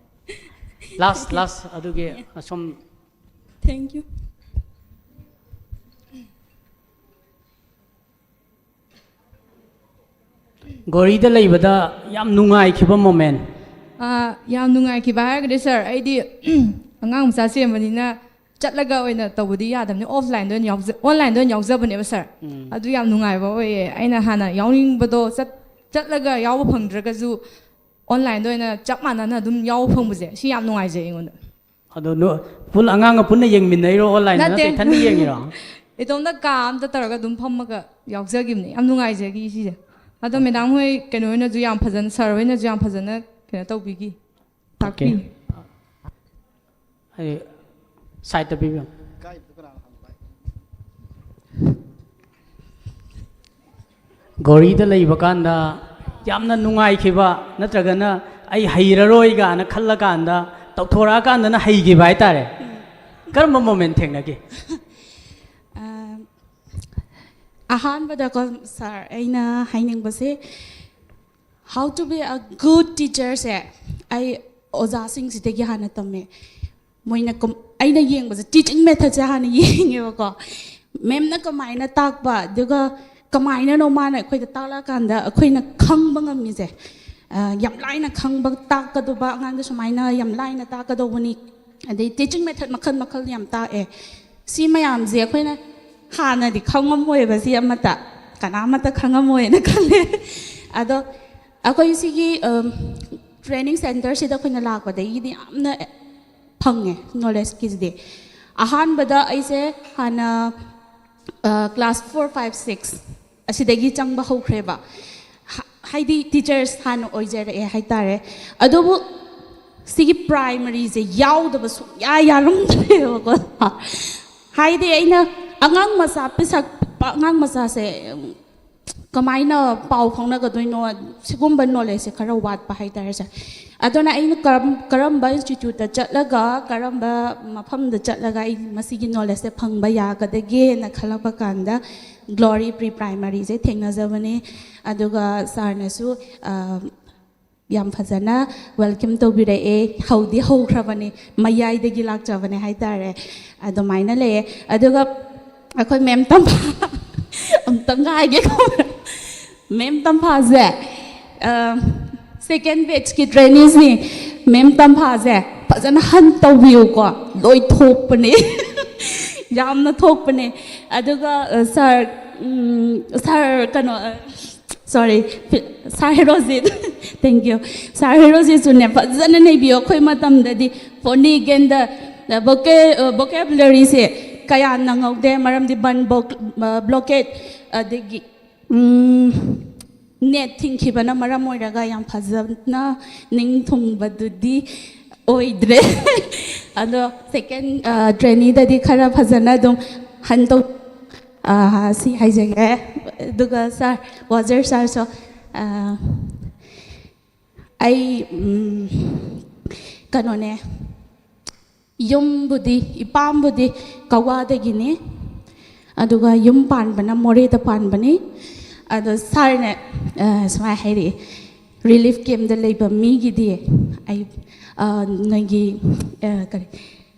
Last, last ꯑꯗꯨꯒꯤ ꯑꯁꯨꯝ꯫ Thank you꯫ ꯒ꯭ꯂꯣꯔꯤꯗ ꯂꯩꯕꯗ ꯌꯥꯝ ꯅꯨꯡꯉꯥꯏꯈꯤꯕ moment꯫ ꯑꯥ, ꯌꯥꯝ ꯅꯨꯡꯉꯥꯏꯈꯤꯕ ꯍꯥꯏꯔꯒꯗꯤ, ꯁꯥꯔ, ꯑꯩꯗꯤ ꯑꯉꯥꯡ ꯃꯆꯥ ꯁꯦꯝꯕꯅꯤꯅ ꯆꯠꯂꯒ ꯑꯣꯏꯅ ꯇꯧꯕꯗꯤ ꯌꯥꯗꯕꯅꯤ, ꯑꯣꯐꯂꯥꯏꯟꯗ ꯑꯣꯏꯅ ꯌꯥꯎꯖ ꯑꯣꯟꯂꯥꯏꯟꯗ ꯑꯣꯏꯅ ꯌꯥꯎꯖꯕꯅꯦꯕ ꯁꯥꯔ꯫ ꯑꯗꯨ ꯌꯥꯝ ꯅꯨꯡꯉꯥꯏꯕ ꯑꯣꯏꯌꯦ꯫ ꯑꯩꯅ ꯍꯥꯟꯅ ꯌꯥꯎꯅꯤꯡꯕꯗꯣ ꯆꯠ ꯆꯠꯂꯒ ꯌꯥꯎꯕ ꯐꯪꯗ꯭ꯔꯒꯁꯨ ꯑꯣꯟꯂꯥꯏꯟꯗ ꯑꯣꯏꯅ ꯆꯞ ꯃꯥꯟꯅꯅ ꯑꯗꯨꯝ ꯌꯥꯎꯕ ꯐꯪꯕꯁꯦ ꯁꯤ ꯌꯥꯝ ꯅꯨꯡꯉꯥꯏꯖꯩ ꯑꯩꯉꯣꯟꯗ꯫ ꯑꯗꯣ ꯅꯣ- ꯄꯨꯜ ꯑꯉꯥꯡꯒ ꯄꯨꯟꯅ ꯌꯦꯡꯃꯤꯟꯅꯩꯔꯣ? ꯑꯣꯟꯂꯥꯏꯟꯗ ꯅꯠꯇꯦ꯫ ꯅꯠꯇꯦ, ꯏꯊꯟꯗ ꯌꯦꯡꯉꯤꯔꯣ? ꯏꯇꯣꯝꯇ ꯀꯥ ꯑꯝꯇ ꯇꯧꯔꯒ ꯑꯗꯨꯝ ꯐꯝꯃꯒ ꯌꯥꯎꯖꯈꯤꯕꯅꯤ꯫ ꯌꯥꯝ ꯅꯨꯡꯉꯥꯏꯖꯈꯤ ꯁꯤꯁꯦ꯫ ꯑꯗꯣ ꯃꯦꯗꯥꯝ ꯍꯣꯏ ꯀꯩꯅꯣ ꯍꯣꯏꯅꯁꯨ ꯌꯥꯝ ꯐꯖꯅ, ꯁꯥꯔ ꯍꯣꯏꯅꯁꯨ ꯌꯥꯝ ꯐꯖꯅ ꯀꯩꯅꯣ ꯇꯧꯕꯤꯈꯤ, ꯇꯥꯛꯄꯤ꯫ ꯑꯩ ꯁꯥꯏꯠꯇ ꯄꯤꯕꯤꯌꯨ꯫ ꯒꯣꯔꯤꯗ ꯂꯩꯕ ꯀꯥꯟꯗ ꯌꯥꯝꯅ ꯅꯨꯡꯉꯥꯏꯈꯤꯕ ꯅꯠꯇ꯭ꯔꯒꯅ ꯑꯩ ꯍꯩꯔꯔꯣꯏ ꯀꯥꯏꯅ ꯈꯜꯂꯀꯥꯟꯗ ꯇꯧꯊꯣꯔꯛꯑꯀꯥꯟꯗꯅ ꯍꯩꯈꯤꯕ ꯍꯥꯏꯇꯥꯔꯦ꯫ ꯀꯔꯝꯕ ꯃꯣꯃꯦꯟ ꯊꯦꯡꯅꯒꯦ? ꯑ, ꯑꯍꯥꯟꯕꯗꯀꯣ ꯁꯥꯔ, ꯑꯩꯅ ꯍꯥꯏꯅꯤꯡꯕꯁꯦ, how to be a good teacherꯁꯦ ꯑꯩ ꯑꯣꯖꯥꯁꯤꯡꯁꯤꯗꯒꯤ ꯍꯥꯟꯅ ꯇꯝꯃꯦ꯫ ꯃꯣꯏꯅ ꯀꯝ- ꯑꯩꯅ ꯌꯦꯡꯕꯁꯦ, ꯇꯤꯆꯤꯡ ꯃꯦꯊꯠꯁꯦ ꯍꯥꯟꯅ ꯌꯦꯡꯉꯦꯕꯀꯣ꯫ ꯃꯦꯝꯅ ꯀꯃꯥꯏꯅ ꯇꯥꯛꯄ, ꯑꯗꯨꯒ ꯀꯃꯥꯏꯅꯅꯣ ꯃꯥꯅ ꯑꯩꯈꯣꯏꯗ ꯇꯥꯛꯂꯛꯑꯀꯥꯟꯗ ꯑꯩꯈꯣꯏꯅ ꯈꯪꯕ ꯉꯝꯃꯤꯁꯦ꯫ ꯑ, ꯌꯥꯝ ꯂꯥꯏꯅ ꯈꯪꯕ, ꯇꯥꯛꯀꯗꯧꯕ ꯑꯉꯥꯡꯗ ꯁꯨꯃꯥꯏꯅ ꯌꯥꯝ ꯂꯥꯏꯅ ꯇꯥꯛꯀꯗꯧꯕꯅꯤ꯫ ꯑꯗꯩ ꯇꯤꯆꯤꯡ ꯃꯦꯊꯠ ꯃꯈꯜ ꯃꯈꯜ ꯌꯥꯝ ꯇꯥꯛꯑꯦ꯫ ꯁꯤ ꯃꯌꯥꯝꯁꯦ ꯑꯩꯈꯣꯏꯅ ꯍꯥꯟꯅꯗꯤ ꯈꯪꯉꯝꯃꯣꯏꯕ, ꯁꯤ ꯑꯃꯠꯇ, ꯀꯅꯥꯃꯠꯇ ꯈꯪꯉꯝꯃꯣꯏꯅ ꯈꯜꯂꯦ꯫ ꯑꯗꯣ ꯑꯩꯈꯣꯏ ꯁꯤꯒꯤ ꯇ꯭ꯔꯦꯅꯤꯡ ꯁꯦꯟꯇꯔꯁꯤꯗ ꯑꯩꯈꯣꯏꯅ ꯂꯥꯛꯄꯗꯒꯤꯗꯤ ꯌꯥꯝꯅ ꯐꯪꯉꯦ ꯅꯣꯂꯦꯖꯀꯤꯁꯤꯗꯤ꯫ ꯑꯍꯥꯟꯕꯗ ꯑꯩꯁꯦ ꯍꯥꯟꯅ ꯀ꯭ꯂꯥꯁ ꯐꯣꯔ, ꯐꯥꯏꯚ, ꯁꯤꯛꯁ ꯑꯁꯤꯗꯒꯤ ꯆꯪꯕ ꯍꯧꯈ꯭ꯔꯦꯕ꯫ ꯍꯥ- ꯍꯥꯏꯗꯤ ꯇꯤꯆꯔꯁ ꯍꯥꯟꯅ ꯑꯣꯏꯖꯔꯛꯑꯦ ꯍꯥꯏꯇꯥꯔꯦ꯫ ꯑꯗꯨꯕꯨ ꯁꯤꯒꯤ ꯄ꯭ꯔꯥꯏꯃꯔꯤꯁꯦ ꯌꯥꯎꯗꯕ ꯁꯨꯡꯌꯥ ꯌꯥꯔꯝꯗ꯭ꯔꯦꯕꯀꯣ꯫ ꯍꯥꯏꯗꯤ ꯑꯩꯅ ꯑꯉꯥꯡ ꯃꯆꯥ, ꯄꯤꯁꯛ ꯄꯤꯛꯄ ꯑꯉꯥꯡ ꯃꯆꯥꯁꯦ, ꯎꯝ, ꯀꯃꯥꯏꯅ ꯄꯥꯎ ꯐꯥꯎꯅꯒꯗꯣꯏꯅꯣ, ꯁꯤꯒꯨꯝꯕ ꯅꯣꯂꯦꯖꯁꯦ ꯈꯔ ꯋꯥꯠꯄ ꯍꯥꯏꯇꯥꯔꯦ ꯁꯥꯔ꯫ ꯑꯗꯨꯅ ꯑꯩꯅ ꯀꯔꯝ ꯀꯔꯝꯕ ꯏꯟꯁꯇꯤꯇ꯭ꯌꯨꯠꯇ ꯆꯠꯂꯒ, ꯀꯔꯝꯕ ꯃꯐꯝꯗ ꯆꯠꯂꯒ ꯑꯩ ꯃꯁꯤꯒꯤ ꯅꯣꯂꯦꯖꯁꯦ ꯐꯪꯕ ꯌꯥꯒꯗꯒꯦꯅ ꯈꯜꯂꯛꯄ ꯀꯥꯟꯗ ꯒ꯭ꯂꯣꯔꯤ ꯄ꯭ꯔꯤ ꯄ꯭ꯔꯥꯏꯃꯔꯤꯁꯦ ꯊꯦꯡꯅꯖꯕꯅꯦ꯫ ꯑꯗꯨꯒ ꯁꯥꯔꯅꯁꯨ, ꯑ, ꯌꯥꯝ ꯐꯖꯅ ꯋꯦꯜꯀꯝ ꯇꯧꯕꯤꯔꯛꯑꯦ꯫ ꯍꯧꯗꯤ ꯍꯧꯈ꯭ꯔꯕꯅꯦ, ꯃꯌꯥꯏꯗꯒꯤ ꯂꯥꯛꯆꯕꯅꯦ ꯍꯥꯏꯇꯥꯔꯦ꯫ ꯑꯗꯨꯃꯥꯏꯅ ꯂꯩꯌꯦ꯫ ꯑꯗꯨꯒ ꯑꯩꯈꯣꯏ ꯃꯦꯝ ꯇꯝꯐꯥ ꯑꯝꯇꯪ ꯍꯥꯏꯒꯦ꯫ ꯃꯦꯝ ꯇꯝꯐꯥꯁꯦ ꯁꯦꯀꯦꯟ ꯕꯦꯠꯁꯀꯤ ꯇ꯭ꯔꯦꯅꯤꯡꯁꯅꯤ꯫ ꯃꯦꯝ ꯇꯝꯐꯥꯁꯦ ꯐꯖꯅ ꯍꯟ ꯇꯧꯕꯤꯌꯨꯀꯣ꯫ ꯂꯣꯏ ꯊꯣꯛꯄꯅꯦ꯫ ꯌꯥꯝꯅ ꯊꯣꯛꯄꯅꯦ꯫ ꯑꯗꯨꯒ ꯁꯥꯔ, ꯁꯥꯔ ꯀꯩꯅꯣ, ꯁꯣꯔꯤ, ꯁꯥꯔ ꯍꯦꯔꯣꯖꯤꯠ꯫ Thank you꯫ ꯁꯥꯔ ꯍꯦꯔꯣꯖꯤꯠꯁꯨꯅꯦ ꯐꯖꯅ ꯅꯩꯕꯤꯌꯣ꯫ ꯑꯩꯈꯣꯏ ꯃꯇꯝꯗꯗꯤ phonic and the vocabulary ꯁꯦ ꯀꯌꯥ ꯅꯪꯍꯧꯗꯦ, ꯃꯔꯝꯗꯤ ꯕꯟ ꯕ꯭ꯂꯣꯀꯦꯠ ꯑꯗꯒꯤ ꯅꯦꯠ ꯊꯤꯡꯈꯤꯕꯅ ꯃꯔꯝ ꯑꯣꯏꯔꯒ ꯌꯥꯝ ꯐꯖꯅ ꯅꯤꯡ ꯊꯨꯡꯕꯗꯨꯗꯤ ꯑꯣꯏꯗ꯭ꯔꯦ꯫ ꯑꯗꯣ ꯁꯦꯀꯦꯟ ꯇ꯭ꯔꯦꯅꯤꯗꯗꯤ ꯈꯔ ꯐꯖꯅ ꯑꯗꯨꯝ ꯍꯟꯗꯣꯛ ꯁꯤ ꯍꯥꯏꯖꯒꯦ꯫ ꯑꯗꯨꯒ ꯁꯥꯔ, ꯋꯥꯖꯔ ꯁꯥꯔꯁꯨ, ꯑꯩ ꯀꯩꯅꯣꯅꯦ, ꯌꯨꯝꯕꯨꯗꯤ, ꯏꯄꯥꯝꯕꯨꯗꯤ ꯀꯛꯋꯥꯗꯒꯤꯅꯤ, ꯑꯗꯨꯒ ꯌꯨꯝ ꯄꯥꯟꯕꯅ ꯃꯣꯔꯦꯗ ꯄꯥꯟꯕꯅꯤ꯫ ꯑꯗꯣ ꯁꯥꯔꯅ ꯁꯨꯃꯥꯏꯅ ꯍꯥꯏꯔꯛꯏ, ꯔꯤꯂꯤꯐ ꯀꯦꯝꯗ ꯂꯩꯕ ꯃꯤꯒꯤꯗꯤ ꯑꯩ ꯅꯣꯏꯒꯤ ꯀꯔꯤ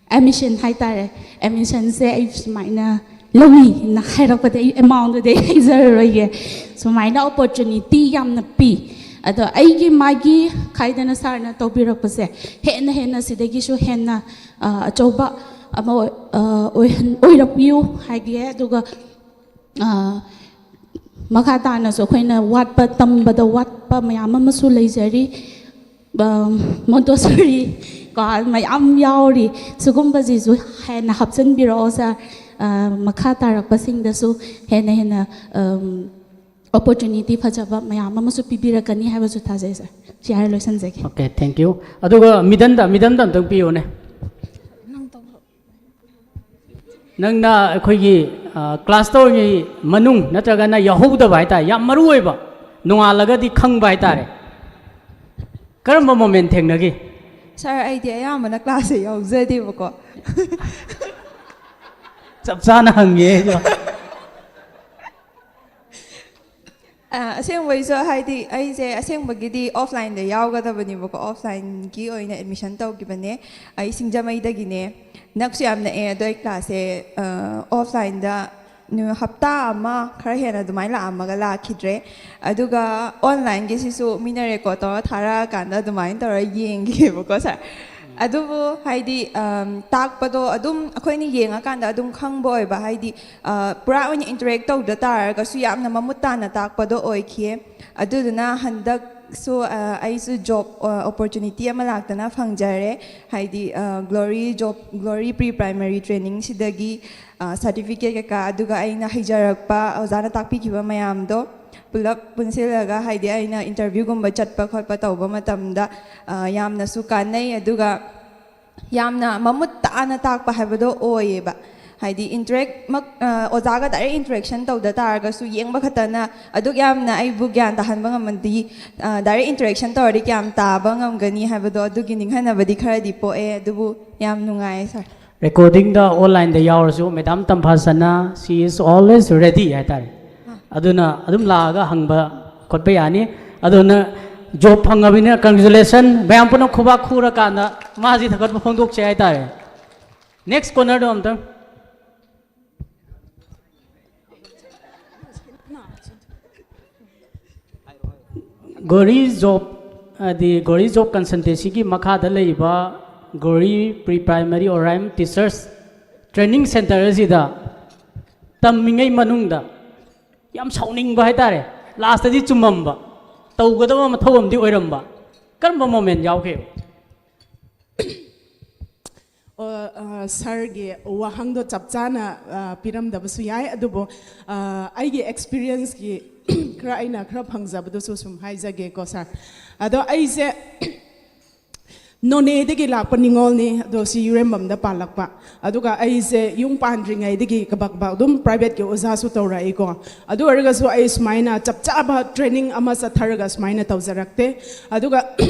ꯑꯦꯗꯃꯤꯁꯟ ꯍꯥꯏꯇꯥꯔꯦ, ꯑꯦꯗꯃꯤꯁꯟꯁꯦ ꯑꯩ ꯁꯨꯃꯥꯏꯅ ꯂꯧꯏꯅ ꯍꯥꯏꯔꯛꯄꯗ ꯑꯩ ꯑꯦꯃꯥꯎꯟꯗꯨꯗꯤ ꯑꯩ ꯍꯥꯏꯖꯔꯔꯣꯏꯒꯦ꯫ ꯁꯨꯃꯥꯏꯅ ꯑꯣꯄꯣꯔꯆꯨꯅꯤꯇꯤ ꯌꯥꯝꯅ ꯄꯤ꯫ ꯑꯗꯣ ꯑꯩꯒꯤ ꯃꯥꯒꯤ ꯈꯥꯏꯗꯅ ꯁꯥꯔꯅ ꯇꯧꯕꯤꯔꯛꯄꯁꯦ ꯍꯦꯟꯅ ꯍꯦꯟꯅ ꯁꯤꯗꯒꯤꯁꯨ ꯍꯦꯟꯅ ꯑꯆꯧꯕ ꯑꯃ ꯑꯣꯏꯔꯛꯄꯤꯌꯨ ꯍꯥꯏꯒꯦ꯫ ꯑꯗꯨꯒ ꯃꯈꯥ ꯇꯥꯅꯁꯨ ꯑꯩꯈꯣꯏꯅ ꯋꯥꯠꯄ, ꯇꯝꯕꯗ ꯋꯥꯠꯄ ꯃꯌꯥꯝ ꯑꯃꯁꯨ ꯂꯩꯖꯔꯤ꯫ ꯃꯣꯟꯇꯣꯁꯣꯔꯤ ꯀꯣ, ꯃꯌꯥꯝ ꯌꯥꯎꯔꯤ꯫ ꯁꯤꯒꯨꯝꯕꯁꯤꯁꯨ ꯍꯦꯟꯅ ꯍꯥꯞꯆꯤꯟꯕꯤꯔꯛꯑꯣ ꯁꯥꯔ꯫ ꯃꯈꯥ ꯇꯥꯔꯛꯄꯁꯤꯡꯗꯁꯨ ꯍꯦꯟꯅ ꯍꯦꯟꯅ ꯑꯣꯄꯣꯔꯆꯨꯅꯤꯇꯤ ꯐꯖꯕ ꯃꯌꯥꯝ ꯑꯃꯁꯨ ꯄꯤꯕꯤꯔꯛꯀꯅꯤ ꯍꯥꯏꯕꯁꯨ ꯊꯥꯖꯩ ꯁꯥꯔ꯫ ꯁꯤ ꯍꯥꯏꯔ ꯂꯣꯏꯁꯤꯟꯖꯒꯦ꯫ Okay, thank you꯫ ꯑꯗꯨꯒ ꯃꯤꯗꯟꯗ, ꯃꯤꯗꯟꯗ ꯑꯝꯇꯪ ꯄꯤꯌꯨꯅꯦ꯫ ꯅꯪꯅ ꯑꯩꯈꯣꯏꯒꯤ ꯀ꯭ꯂꯥꯁ ꯇꯧꯔꯤꯉꯩ ꯃꯅꯨꯡ ꯅꯠꯇ꯭ꯔꯒꯅ ꯌꯥꯎꯍꯧꯗꯕ ꯍꯥꯏꯇꯥꯔꯦ, ꯌꯥꯝ ꯃꯔꯨ ꯑꯣꯏꯕ, ꯅꯣꯡꯉꯥꯜꯂꯒꯗꯤ ꯈꯪꯕ ꯍꯥꯏꯇꯥꯔꯦ, ꯀꯔꯝꯕ ꯃꯣꯃꯦꯟ ꯊꯦꯡꯅꯈꯤ? ꯁꯥꯔ, ꯑꯩꯗꯤ ꯑꯌꯥꯝꯕꯅ ꯀ꯭ꯂꯥꯁꯁꯦ ꯌꯥꯎꯖꯗꯦꯕꯀꯣ꯫ ꯆꯞ ꯆꯥꯅ ꯍꯪꯉꯦ ꯑꯩꯁꯨ꯫ ꯑ, ꯑꯁꯦꯡꯕꯩꯁꯨ ꯍꯥꯏꯗꯤ ꯑꯩꯁꯦ ꯑꯁꯦꯡꯕꯒꯤꯗꯤ ꯑꯣꯐꯂꯥꯏꯟꯗ ꯌꯥꯎꯒꯗꯕꯅꯦꯕꯀꯣ, ꯑꯣꯐꯂꯥꯏꯟꯒꯤ ꯑꯣꯏꯅ ꯑꯦꯗꯃꯤꯁꯟ ꯇꯧꯈꯤꯕꯅꯦ꯫ ꯑꯩ ꯁꯤꯡꯖꯃꯩꯗꯒꯤꯅꯦ, ꯅꯛꯁꯨ ꯌꯥꯝ ꯅꯛꯑꯦ꯫ ꯑꯗꯣ ꯑꯩ ꯀ꯭ꯂꯥꯁꯁꯦ ꯑꯣꯐꯂꯥꯏꯟꯗ ꯍꯞꯇꯥ ꯑꯃ ꯈꯔ ꯍꯦꯟꯅ ꯑꯗꯨꯃꯥꯏꯅ ꯂꯥꯛꯑꯝꯃꯒ ꯂꯥꯛꯈꯤꯗ꯭ꯔꯦ꯫ ꯑꯗꯨꯒ ꯑꯣꯟꯂꯥꯏꯟꯒꯤꯁꯤꯁꯨ ꯃꯤꯅ ꯔꯦꯀꯣꯔꯠ ꯇꯧꯔ ꯊꯥꯔꯛꯑꯀꯥꯟꯗ ꯑꯗꯨꯃꯥꯏꯅ ꯇꯧꯔ ꯌꯦꯡꯈꯤꯑꯕꯀꯣ ꯁꯥꯔ꯫ ꯑꯗꯨꯕꯨ ꯍꯥꯏꯗꯤ ꯑꯝ, ꯇꯥꯛꯄꯗꯣ ꯑꯗꯨꯝ ꯑꯩꯈꯣꯏꯅ ꯌꯦꯡꯉꯀꯥꯟꯗ ꯑꯗꯨꯝ ꯈꯪꯕ ꯑꯣꯏꯕ, ꯍꯥꯏꯗꯤ ꯑ, ꯄꯨꯔꯥ ꯑꯣꯏꯅ ꯏꯟꯇꯔꯦꯛ ꯇꯧꯗ ꯇꯥꯔꯒꯁꯨ ꯌꯥꯝꯅ ꯃꯃꯨꯠ ꯇꯥꯅ ꯇꯥꯛꯄꯗꯣ ꯑꯣꯏꯈꯤꯌꯦ꯫ ꯑꯗꯨꯗꯨꯅ ꯍꯟꯗꯛꯁꯨ ꯑ, ꯑꯩꯁꯨ ꯖꯣꯕ ꯑꯣꯄꯣꯔꯆꯨꯅꯤꯇꯤ ꯑꯃ ꯂꯥꯛꯇꯅ ꯐꯪꯖꯔꯦ꯫ ꯍꯥꯏꯗꯤ glory job, glory pre primary ꯇ꯭ꯔꯦꯅꯤꯡꯁꯤꯗꯒꯤ ꯁꯥꯔꯇꯤꯐꯤꯀꯦꯠ ꯀꯩꯀꯥ, ꯑꯗꯨꯒ ꯑꯩꯅ ꯍꯩꯖꯔꯛꯄ ꯑꯣꯖꯥꯅ ꯇꯥꯛꯄꯤꯈꯤꯕ ꯃꯌꯥꯝꯗꯣ ꯄꯨꯂꯞ ꯄꯨꯟꯁꯤꯜꯂꯒ, ꯍꯥꯏꯗꯤ ꯑꯩꯅ ꯏꯟꯇꯔꯚ꯭ꯌꯨꯒꯨꯝꯕ ꯆꯠꯄ ꯈꯣꯠꯄ ꯇꯧꯕ ꯃꯇꯝꯗ ꯑ, ꯌꯥꯝꯅꯁꯨ ꯀꯥꯟꯅꯩ, ꯑꯗꯨꯒ ꯌꯥꯝꯅ ꯃꯃꯨꯠ ꯇꯥꯅ ꯇꯥꯛꯄ ꯍꯥꯏꯕꯗꯣ ꯑꯣꯏꯌꯦꯕ꯫ ꯍꯥꯏꯗꯤ ꯏꯟꯇꯔꯦꯛꯃꯛ ꯑ, ꯑꯣꯖꯥꯒ ꯗꯥꯏꯔꯦꯛ ꯏꯟꯇꯔꯦꯛꯁꯟ ꯇꯧꯗ ꯇꯥꯔꯒꯁꯨ, ꯌꯦꯡꯕ ꯈꯛꯇꯅ ꯑꯗꯨꯛ ꯌꯥꯝꯅ ꯑꯩꯕꯨ ꯒ꯭ꯌꯥꯟ ꯇꯥꯍꯟꯕ ꯉꯝꯃꯗꯤ, ꯗꯥꯏꯔꯦꯛ ꯏꯟꯇꯔꯦꯛꯁꯟ ꯇꯧꯔꯗꯤ ꯀꯌꯥꯝ ꯇꯥꯕ ꯉꯝꯒꯅꯤ ꯍꯥꯏꯕꯗꯣ, ꯑꯗꯨꯒꯤ ꯅꯤꯡꯍꯟꯅꯕꯗꯤ ꯈꯔꯗꯤ ꯄꯣꯛꯑꯦ꯫ ꯑꯗꯨꯕꯨ ꯌꯥꯝ ꯅꯨꯡꯉꯥꯏꯌꯦ, ꯁꯥꯔ꯫ ꯔꯦꯀꯣꯔꯗꯤꯡꯗ ꯑꯣꯟꯂꯥꯏꯟꯗ ꯌꯥꯎꯔꯁꯨ madam ꯇꯝꯐꯥꯁꯅꯥ, she is always ready ꯍꯥꯏꯇꯥꯔꯦ꯫ ꯑꯗꯨꯅ ꯑꯗꯨꯝ ꯂꯥꯛꯑꯒ ꯍꯪꯕ ꯈꯣꯠꯄ ꯌꯥꯅꯤ꯫ ꯑꯗꯨꯅ ꯖꯣꯕ ꯐꯪꯉꯕꯅꯤꯅ congratulation, ꯃꯌꯥꯝ ꯄꯨꯟꯅ ꯈꯨꯕꯥꯛ ꯈꯨꯔꯀꯥꯟꯗ ꯃꯥꯁꯤ ꯊꯥꯒꯠꯄ ꯐꯣꯡꯗꯣꯛꯁꯦ ꯍꯥꯏꯇꯥꯔꯦ꯫ ꯅꯦꯛꯁ ꯀꯣꯅꯔꯗꯣ ꯑꯝꯇꯪ꯫ ꯒꯣꯔꯤ ꯖꯣꯕ, ꯍꯥꯏꯗꯤ ꯒꯣꯔꯤ ꯖꯣꯕ ꯀꯟꯁꯜꯇꯦꯟꯁꯤꯒꯤ ꯃꯈꯥꯗ ꯂꯩꯕ ꯒꯣꯔꯤ ꯄ꯭ꯔꯤ ꯄ꯭ꯔꯥꯏꯃꯔꯤ ꯑꯣꯔꯥꯏꯝ ꯇꯤꯆꯔꯁ ꯇ꯭ꯔꯦꯅꯤꯡ ꯁꯦꯟꯇꯔ ꯑꯁꯤꯗ ꯇꯝꯃꯤꯉꯩ ꯃꯅꯨꯡꯗ ꯌꯥꯝ ꯁꯥꯎꯅꯤꯡꯕ ꯍꯥꯏꯇꯥꯔꯦ, ꯂꯥꯁꯇꯗꯤ ꯆꯨꯝꯃꯝꯕ, ꯇꯧꯒꯗꯕ ꯃꯊꯧ ꯑꯃꯗꯤ ꯑꯣꯏꯔꯝꯕ, ꯀꯔꯝꯕ ꯃꯣꯃꯦꯟ ꯌꯥꯎꯈꯤꯕ? ꯑꯣ, ꯑ, ꯁꯥꯔꯒꯤ ꯋꯥꯍꯪꯗꯣ ꯆꯞ ꯆꯥꯅ ꯑ, ꯄꯤꯔꯝꯗꯕꯁꯨ ꯌꯥꯏ, ꯑꯗꯨꯕꯨ ꯑ, ꯑꯩꯒꯤ ꯑꯦꯛꯁꯄꯤꯔꯤꯌꯦꯟꯁꯀꯤ ꯈꯔ, ꯑꯩꯅ ꯈꯔ ꯐꯪꯖꯕꯗꯨꯁꯨ ꯁꯨꯝ ꯍꯥꯏꯖꯒꯦꯀꯣ, ꯁꯥꯔ꯫ ꯑꯗꯣ ꯑꯩꯁꯦ ꯅꯣꯅꯦꯗꯒꯤ ꯂꯥꯛꯄ ꯅꯤꯉꯣꯜꯅꯤ, ꯑꯗꯣ ꯁꯤ ꯌꯨꯔꯦꯝꯕꯝꯗ ꯄꯥꯜꯂꯛꯄ꯫ ꯑꯗꯨꯒ ꯑꯩꯁꯦ ꯌꯨꯝ ꯄꯥꯟꯗ꯭ꯔꯤꯉꯩꯗꯒꯤ ꯀꯕꯛ ꯀꯕꯛ ꯑꯗꯨꯝ ꯄ꯭ꯔꯥꯏꯚꯦꯠꯀꯤ ꯑꯣꯖꯥꯁꯨ ꯇꯧꯔꯛꯏꯀꯣ꯫ ꯑꯗꯨ ꯑꯣꯏꯔꯒꯁꯨ ꯑꯩ ꯁꯨꯃꯥꯏꯅ ꯆꯞ ꯆꯥꯕ ꯇ꯭ꯔꯦꯅꯤꯡ ꯑꯃ ꯆꯠꯊꯔꯒ ꯁꯨꯃꯥꯏꯅ ꯇꯧꯖꯔꯛꯇꯦ꯫ ꯑꯗꯨꯒ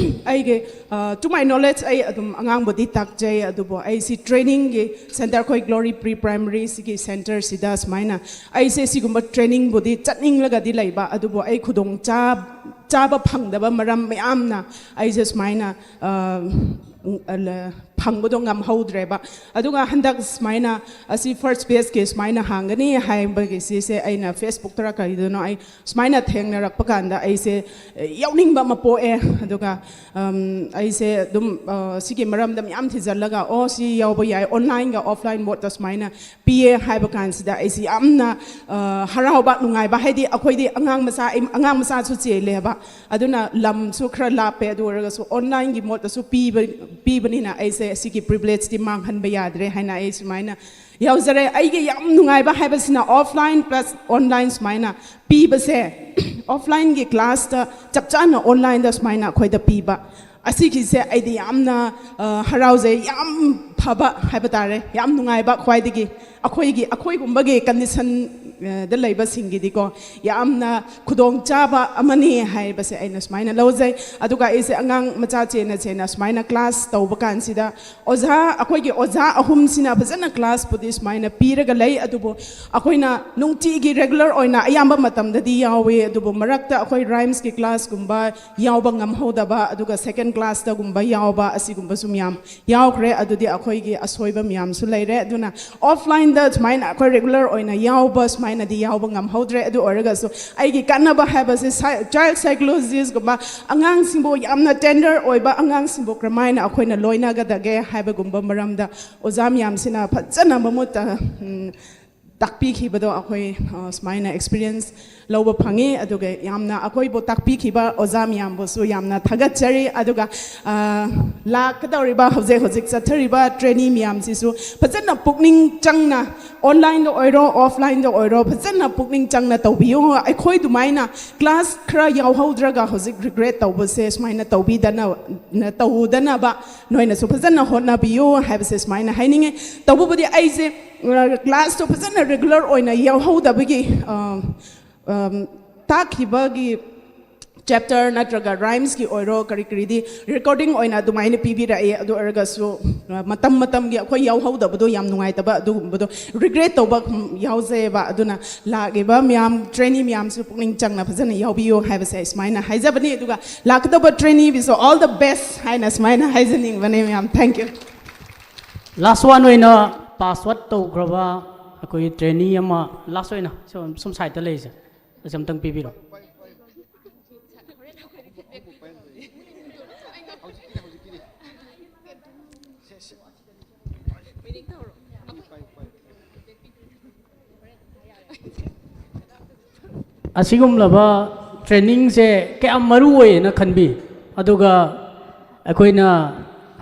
ꯑꯩꯒꯤ, ꯑ, to my knowledge, ꯑꯩ ꯑꯗꯨꯝ ꯑꯉꯥꯡꯕꯨꯗꯤ ꯇꯥꯛꯆꯩ, ꯑꯗꯨꯕꯨ ꯑꯩ ꯁꯤ ꯇ꯭ꯔꯦꯅꯤꯡꯒꯤ ꯁꯦꯟꯇꯔ, ꯑꯩꯈꯣꯏ ꯒ꯭ꯂꯣꯔꯤ ꯄ꯭ꯔꯤ ꯄ꯭ꯔꯥꯏꯃꯔꯤ ꯁꯤꯒꯤ ꯁꯦꯟꯇꯔꯁꯤꯗ ꯁꯨꯃꯥꯏꯅ ꯑꯩꯁꯦ ꯁꯤꯒꯨꯝꯕ ꯇ꯭ꯔꯦꯅꯤꯡꯕꯨꯗꯤ ꯆꯠꯅꯤꯡꯂꯒꯗꯤ ꯂꯩꯕ, ꯑꯗꯨꯕꯨ ꯑꯩ ꯈꯨꯗꯣꯡ ꯆꯥ-, ꯆꯥꯕ ꯐꯪꯗꯕ ꯃꯔꯝ ꯃꯌꯥꯝꯅ ꯑꯩꯁꯦ ꯁꯨꯃꯥꯏꯅ, ꯑ, ꯎꯝ, ꯑ, ꯂ-, ꯐꯪꯕꯗꯣ ꯉꯝꯍꯧꯗ꯭ꯔꯦꯕ꯫ ꯑꯗꯨꯒ ꯍꯟꯗꯛ ꯁꯨꯃꯥꯏꯅ ꯑꯁꯤ ꯐꯥꯔꯁ ꯕꯦꯆꯀꯤ ꯁꯨꯃꯥꯏꯅ ꯍꯥꯡꯒꯅꯤ ꯍꯥꯏꯕꯒꯤ ꯁꯤꯁꯦ ꯑꯩꯅ ꯐꯦꯁꯕꯨꯛꯇꯔ ꯀꯔꯤꯗꯅꯣ ꯑꯩ ꯁꯨꯃꯥꯏꯅ ꯊꯦꯡꯅꯔꯛꯄ ꯀꯥꯟꯗ ꯑꯩꯁꯦ ꯌꯥꯎꯅꯤꯡꯕ ꯑꯃ ꯄꯣꯛꯑꯦ꯫ ꯑꯗꯨꯒ ꯑꯩꯁꯦ ꯑꯗꯨꯝ ꯁꯤꯒꯤ ꯃꯔꯝꯗ ꯃꯌꯥꯝ ꯊꯤꯖꯤꯜꯂꯒ, ꯑꯣ, ꯁꯤ ꯌꯥꯎꯕ ꯌꯥꯏ, ꯑꯣꯟꯂꯥꯏꯟꯒ ꯑꯣꯐꯂꯥꯏꯟ ꯃꯣꯠꯇ ꯁꯨꯃꯥꯏꯅ ꯄꯤꯌꯦ ꯍꯥꯏꯕ ꯀꯥꯟꯁꯤꯗ ꯑꯩꯁꯤ ꯌꯥꯝꯅ ꯍꯔꯥꯎꯕ, ꯅꯨꯡꯉꯥꯏꯕ꯫ ꯍꯥꯏꯗꯤ ꯑꯩꯈꯣꯏꯗꯤ ꯑꯉꯥꯡ ꯃꯆꯥ, ꯑꯉꯥꯡ ꯃꯆꯥꯁꯨ ꯆꯦꯜꯂꯦꯕ, ꯑꯗꯨꯅ ꯂꯝꯁꯨ ꯈꯔ ꯂꯥꯞꯄꯦ꯫ ꯑꯗꯨ ꯑꯣꯏꯔꯒꯁꯨ ꯑꯣꯟꯂꯥꯏꯟꯒꯤ ꯃꯣꯠꯇꯁꯨ ꯄꯤꯕ ꯄꯤꯕꯅꯤꯅ ꯑꯩꯁꯦ ꯁꯤꯒꯤ ꯄ꯭ꯔꯤꯚꯤꯂꯦꯖꯇꯤ ꯃꯥꯡꯍꯟꯕ ꯌꯥꯗ꯭ꯔꯦ ꯍꯥꯏꯅ ꯑꯩ ꯁꯨꯃꯥꯏꯅ ꯌꯥꯎꯖꯔꯦ꯫ ꯑꯩꯒꯤ ꯌꯥꯝ ꯅꯨꯡꯉꯥꯏꯕ ꯍꯥꯏꯕꯁꯤꯅ ꯑꯣꯐꯂꯥꯏꯟ ꯄ꯭ꯂꯁ ꯑꯣꯟꯂꯥꯏꯟ ꯁꯨꯃꯥꯏꯅ ꯄꯤꯕꯁꯦ, ꯑꯣꯐꯂꯥꯏꯟꯒꯤ ꯀ꯭ꯂꯥꯁꯇ ꯆꯞ ꯆꯥꯅ ꯑꯣꯟꯂꯥꯏꯟꯗ ꯁꯨꯃꯥꯏꯅ ꯑꯩꯈꯣꯏꯗ ꯄꯤꯕ, ꯑꯁꯤꯒꯤꯁꯦ ꯑꯩꯗꯤ ꯌꯥꯝꯅ ꯍꯔꯥꯎꯖꯩ꯫ ꯌꯥꯝ ꯐꯕ ꯍꯥꯏꯕ ꯇꯥꯔꯦ, ꯌꯥꯝ ꯅꯨꯡꯉꯥꯏꯕ꯫ ꯈ꯭ꯋꯥꯏꯗꯒꯤ ꯑꯩꯈꯣꯏꯒꯤ ꯑꯩꯈꯣꯏꯒꯨꯝꯕꯒꯤ ꯀꯟꯗꯤꯁꯟꯗ ꯂꯩꯕꯁꯤꯡꯒꯤꯗꯤꯀꯣ ꯌꯥꯝꯅ ꯈꯨꯗꯣꯡꯆꯥꯕ ꯑꯃꯅꯤ ꯍꯥꯏꯕꯁꯦ ꯑꯩꯅ ꯁꯨꯃꯥꯏꯅ ꯂꯧꯖꯩ꯫ ꯑꯗꯨꯒ ꯑꯩꯁꯦ ꯑꯉꯥꯡ ꯃꯆꯥ ꯆꯦꯟꯅ ꯆꯦꯟꯅ ꯁꯨꯃꯥꯏꯅ ꯀ꯭ꯂꯥꯁ ꯇꯧꯕ ꯀꯥꯟꯁꯤꯗ ꯑꯣꯖꯥ, ꯑꯩꯈꯣꯏꯒꯤ ꯑꯣꯖꯥ ꯑꯍꯨꯝꯁꯤꯅ ꯐꯖꯅ ꯀ꯭ꯂꯥꯁꯄꯨꯗꯤ ꯁꯨꯃꯥꯏꯅ ꯄꯤꯔꯒ ꯂꯩ꯫ ꯑꯗꯨꯕꯨ ꯑꯩꯈꯣꯏꯅ ꯅꯨꯡꯇꯤꯒꯤ ꯔꯦꯒꯨꯂꯔ ꯑꯣꯏꯅ ꯑꯌꯥꯝꯕ ꯃꯇꯝꯗꯗꯤ ꯌꯥꯎꯋꯤ, ꯑꯗꯨꯕꯨ ꯃꯔꯛꯇ ꯑꯩꯈꯣꯏ ꯔꯥꯏꯝꯁꯀꯤ ꯀ꯭ꯂꯥꯁꯀꯨꯝꯕ ꯌꯥꯎꯕ ꯉꯝꯍꯧꯗꯕ, ꯑꯗꯨꯒ ꯁꯦꯀꯦꯟ ꯀ꯭ꯂꯥꯁꯇꯒꯨꯝꯕ ꯌꯥꯎꯕ, ꯑꯁꯤꯒꯨꯝꯕꯁꯨ ꯃꯌꯥꯝ ꯌꯥꯎꯈ꯭ꯔꯦ꯫ ꯑꯗꯨꯗꯤ ꯑꯩꯈꯣꯏꯒꯤ ꯑꯁꯣꯏꯕ ꯃꯌꯥꯝꯁꯨ ꯂꯩꯔꯦ꯫ ꯑꯗꯨꯅ ꯑꯣꯐꯂꯥꯏꯟꯗ ꯁꯨꯃꯥꯏꯅ ꯑꯩꯈꯣꯏ ꯔꯦꯒꯨꯂꯔ ꯑꯣꯏꯅ ꯌꯥꯎꯕ ꯁꯨꯃꯥꯏꯅꯗꯤ ꯌꯥꯎꯕ ꯉꯝꯍꯧꯗ꯭ꯔꯦ꯫ ꯑꯗꯨ ꯑꯣꯏꯔꯒꯁꯨ ꯑꯩꯒꯤ ꯀꯥꯟꯅꯕ ꯍꯥꯏꯕꯁꯦ ꯆꯥꯏꯜ ꯁꯥꯏꯀꯣꯂꯣꯖꯤꯁꯀꯨꯝꯕ, ꯑꯉꯥꯡꯁꯤꯡꯕꯨ ꯌꯥꯝꯅ ꯇꯦꯟꯗꯔ ꯑꯣꯏꯕ ꯑꯉꯥꯡꯁꯤꯡꯕꯨ ꯀꯔꯝꯍꯥꯏꯅ ꯑꯩꯈꯣꯏꯅ ꯂꯣꯏꯅꯒꯗꯒꯦ ꯍꯥꯏꯕꯒꯨꯝꯕ ꯃꯔꯝꯗ ꯑꯣꯖꯥ ꯃꯌꯥꯝꯁꯤꯅ ꯐꯖꯅ ꯃꯃꯨꯠ ꯇꯥ-, ꯎꯝ, ꯇꯥꯛꯄꯤꯈꯤꯕꯗꯣ ꯑꯩꯈꯣꯏ, ꯑ, ꯁꯨꯃꯥꯏꯅ ꯑꯦꯛꯁꯄꯤꯔꯤꯌꯦꯟꯁ ꯂꯧꯕ ꯐꯪꯉꯤ꯫ ꯑꯗꯨꯒ ꯌꯥꯝꯅ ꯑꯩꯈꯣꯏꯕꯨ ꯇꯥꯛꯄꯤꯈꯤꯕ ꯑꯣꯖꯥ ꯃꯌꯥꯝꯕꯨꯁꯨ ꯌꯥꯝꯅ ꯊꯥꯒꯠꯆꯔꯤ꯫ ꯑꯗꯨꯒ, ꯑ, ꯂꯥꯛꯀꯗꯧꯔꯤꯕ, ꯍꯧꯖꯤꯛ ꯍꯧꯖꯤꯛ ꯆꯠꯊꯔꯤꯕ ꯇ꯭ꯔꯦꯅꯤ ꯃꯌꯥꯝꯁꯤꯁꯨ ꯐꯖꯅ ꯄꯨꯛꯅꯤꯡ ꯆꯪꯅ, ꯑꯣꯟꯂꯥꯏꯟꯗ ꯑꯣꯏꯔꯣ ꯑꯣꯐꯂꯥꯏꯟꯗ ꯑꯣꯏꯔꯣ, ꯐꯖꯅ ꯄꯨꯛꯅꯤꯡ ꯆꯪꯅ ꯇꯧꯕꯤꯌꯨ꯫ ꯑꯩꯈꯣꯏ ꯑꯗꯨꯃꯥꯏꯅ ꯀ꯭ꯂꯥꯁ ꯈꯔ ꯌꯥꯎꯍꯧꯗ꯭ꯔꯒ ꯍꯧꯖꯤꯛ ꯔꯤꯒ꯭ꯔꯦꯠ ꯇꯧꯕꯁꯦ ꯁꯨꯃꯥꯏꯅ ꯇꯧꯕꯤꯗꯅ-, ꯇꯧꯗꯅꯕ ꯅꯣꯏꯅꯁꯨ ꯐꯖꯅ ꯍꯣꯠꯅꯕꯤꯌꯨ ꯍꯥꯏꯕꯁꯦ ꯁꯨꯃꯥꯏꯅ ꯍꯥꯏꯅꯤꯡꯉꯤ꯫ ꯇꯧꯕꯕꯨꯗꯤ ꯑꯩꯁꯦ, ꯑ, ꯀ꯭ꯂꯥꯁꯇꯣ ꯐꯖꯅ ꯔꯤꯒꯨꯂꯔ ꯑꯣꯏꯅ ꯌꯥꯎꯍꯧꯗꯕꯒꯤ, ꯑ, ꯑꯝ, ꯇꯥꯛꯈꯤꯕꯒꯤ ꯆꯦꯞꯇꯔ ꯅꯠꯇ꯭ꯔꯒ ꯔꯥꯏꯝꯁꯀꯤ ꯑꯣꯏꯔꯣ, ꯀꯔꯤ ꯀꯔꯤꯗꯤ ꯔꯦꯀꯣꯔꯗꯤꯡ ꯑꯣꯏꯅ ꯑꯗꯨꯃꯥꯏꯅ ꯄꯤꯕꯤꯔꯛꯑꯦ꯫ ꯑꯗꯨ ꯑꯣꯏꯔꯒꯁꯨ, ꯑ, ꯃꯇꯝ ꯃꯇꯝꯒꯤ ꯑꯩꯈꯣꯏ ꯌꯥꯎꯍꯧꯗꯕꯗꯣ ꯌꯥꯝ ꯅꯨꯡꯉꯥꯏꯇꯕ, ꯑꯗꯨꯒꯨꯝꯕꯗꯣ ꯔꯤꯒ꯭ꯔꯦꯠ ꯇꯧꯕ, ꯎꯝ, ꯌꯥꯎꯖꯩꯑꯕ꯫ ꯑꯗꯨꯅ ꯂꯥꯛꯂꯤꯕ ꯃꯌꯥꯝ, ꯇ꯭ꯔꯦꯅꯤ ꯃꯌꯥꯝꯁꯨ ꯄꯨꯛꯅꯤꯡ ꯆꯪꯅ ꯐꯖꯅ ꯌꯥꯎꯕꯤꯌꯨ ꯍꯥꯏꯕꯁꯦ ꯑꯩ ꯁꯨꯃꯥꯏꯅ ꯍꯥꯏꯖꯕꯅꯤ꯫ ꯑꯗꯨꯒ ꯂꯥꯛꯀꯗꯧꯕ ꯇ꯭ꯔꯦꯅꯤꯕꯤꯁꯨ all the best ꯍꯥꯏꯅ ꯁꯨꯃꯥꯏꯅ ꯍꯥꯏꯖꯅꯤꯡꯕꯅꯦ ꯃꯌꯥꯝ꯫ Thank you꯫ ꯂꯥꯁ ꯋꯥꯟ ꯑꯣꯏꯅ ꯄꯥꯁ ꯑꯥꯎꯠ ꯇꯧꯈ꯭ꯔꯕ ꯑꯩꯈꯣꯏꯒꯤ ꯇ꯭ꯔꯦꯅꯤ ꯑꯃ, ꯂꯥꯁ ꯑꯣꯏꯅ ꯁꯨꯝ, ꯁꯨꯝ ꯁꯥꯏꯗꯇ ꯂꯩꯔꯤꯁꯦ, ꯑꯁꯤ ꯑꯝꯇꯪ ꯄꯤꯕꯤꯔꯣ꯫ ꯑꯁꯤꯒꯨꯝꯂꯕ ꯇ꯭ꯔꯦꯅꯤꯡꯁꯦ ꯀꯌꯥꯝ ꯃꯔꯨ ꯑꯣꯏꯌꯦꯅ ꯈꯟꯕꯤ? ꯑꯗꯨꯒ ꯑꯩꯈꯣꯏꯅ,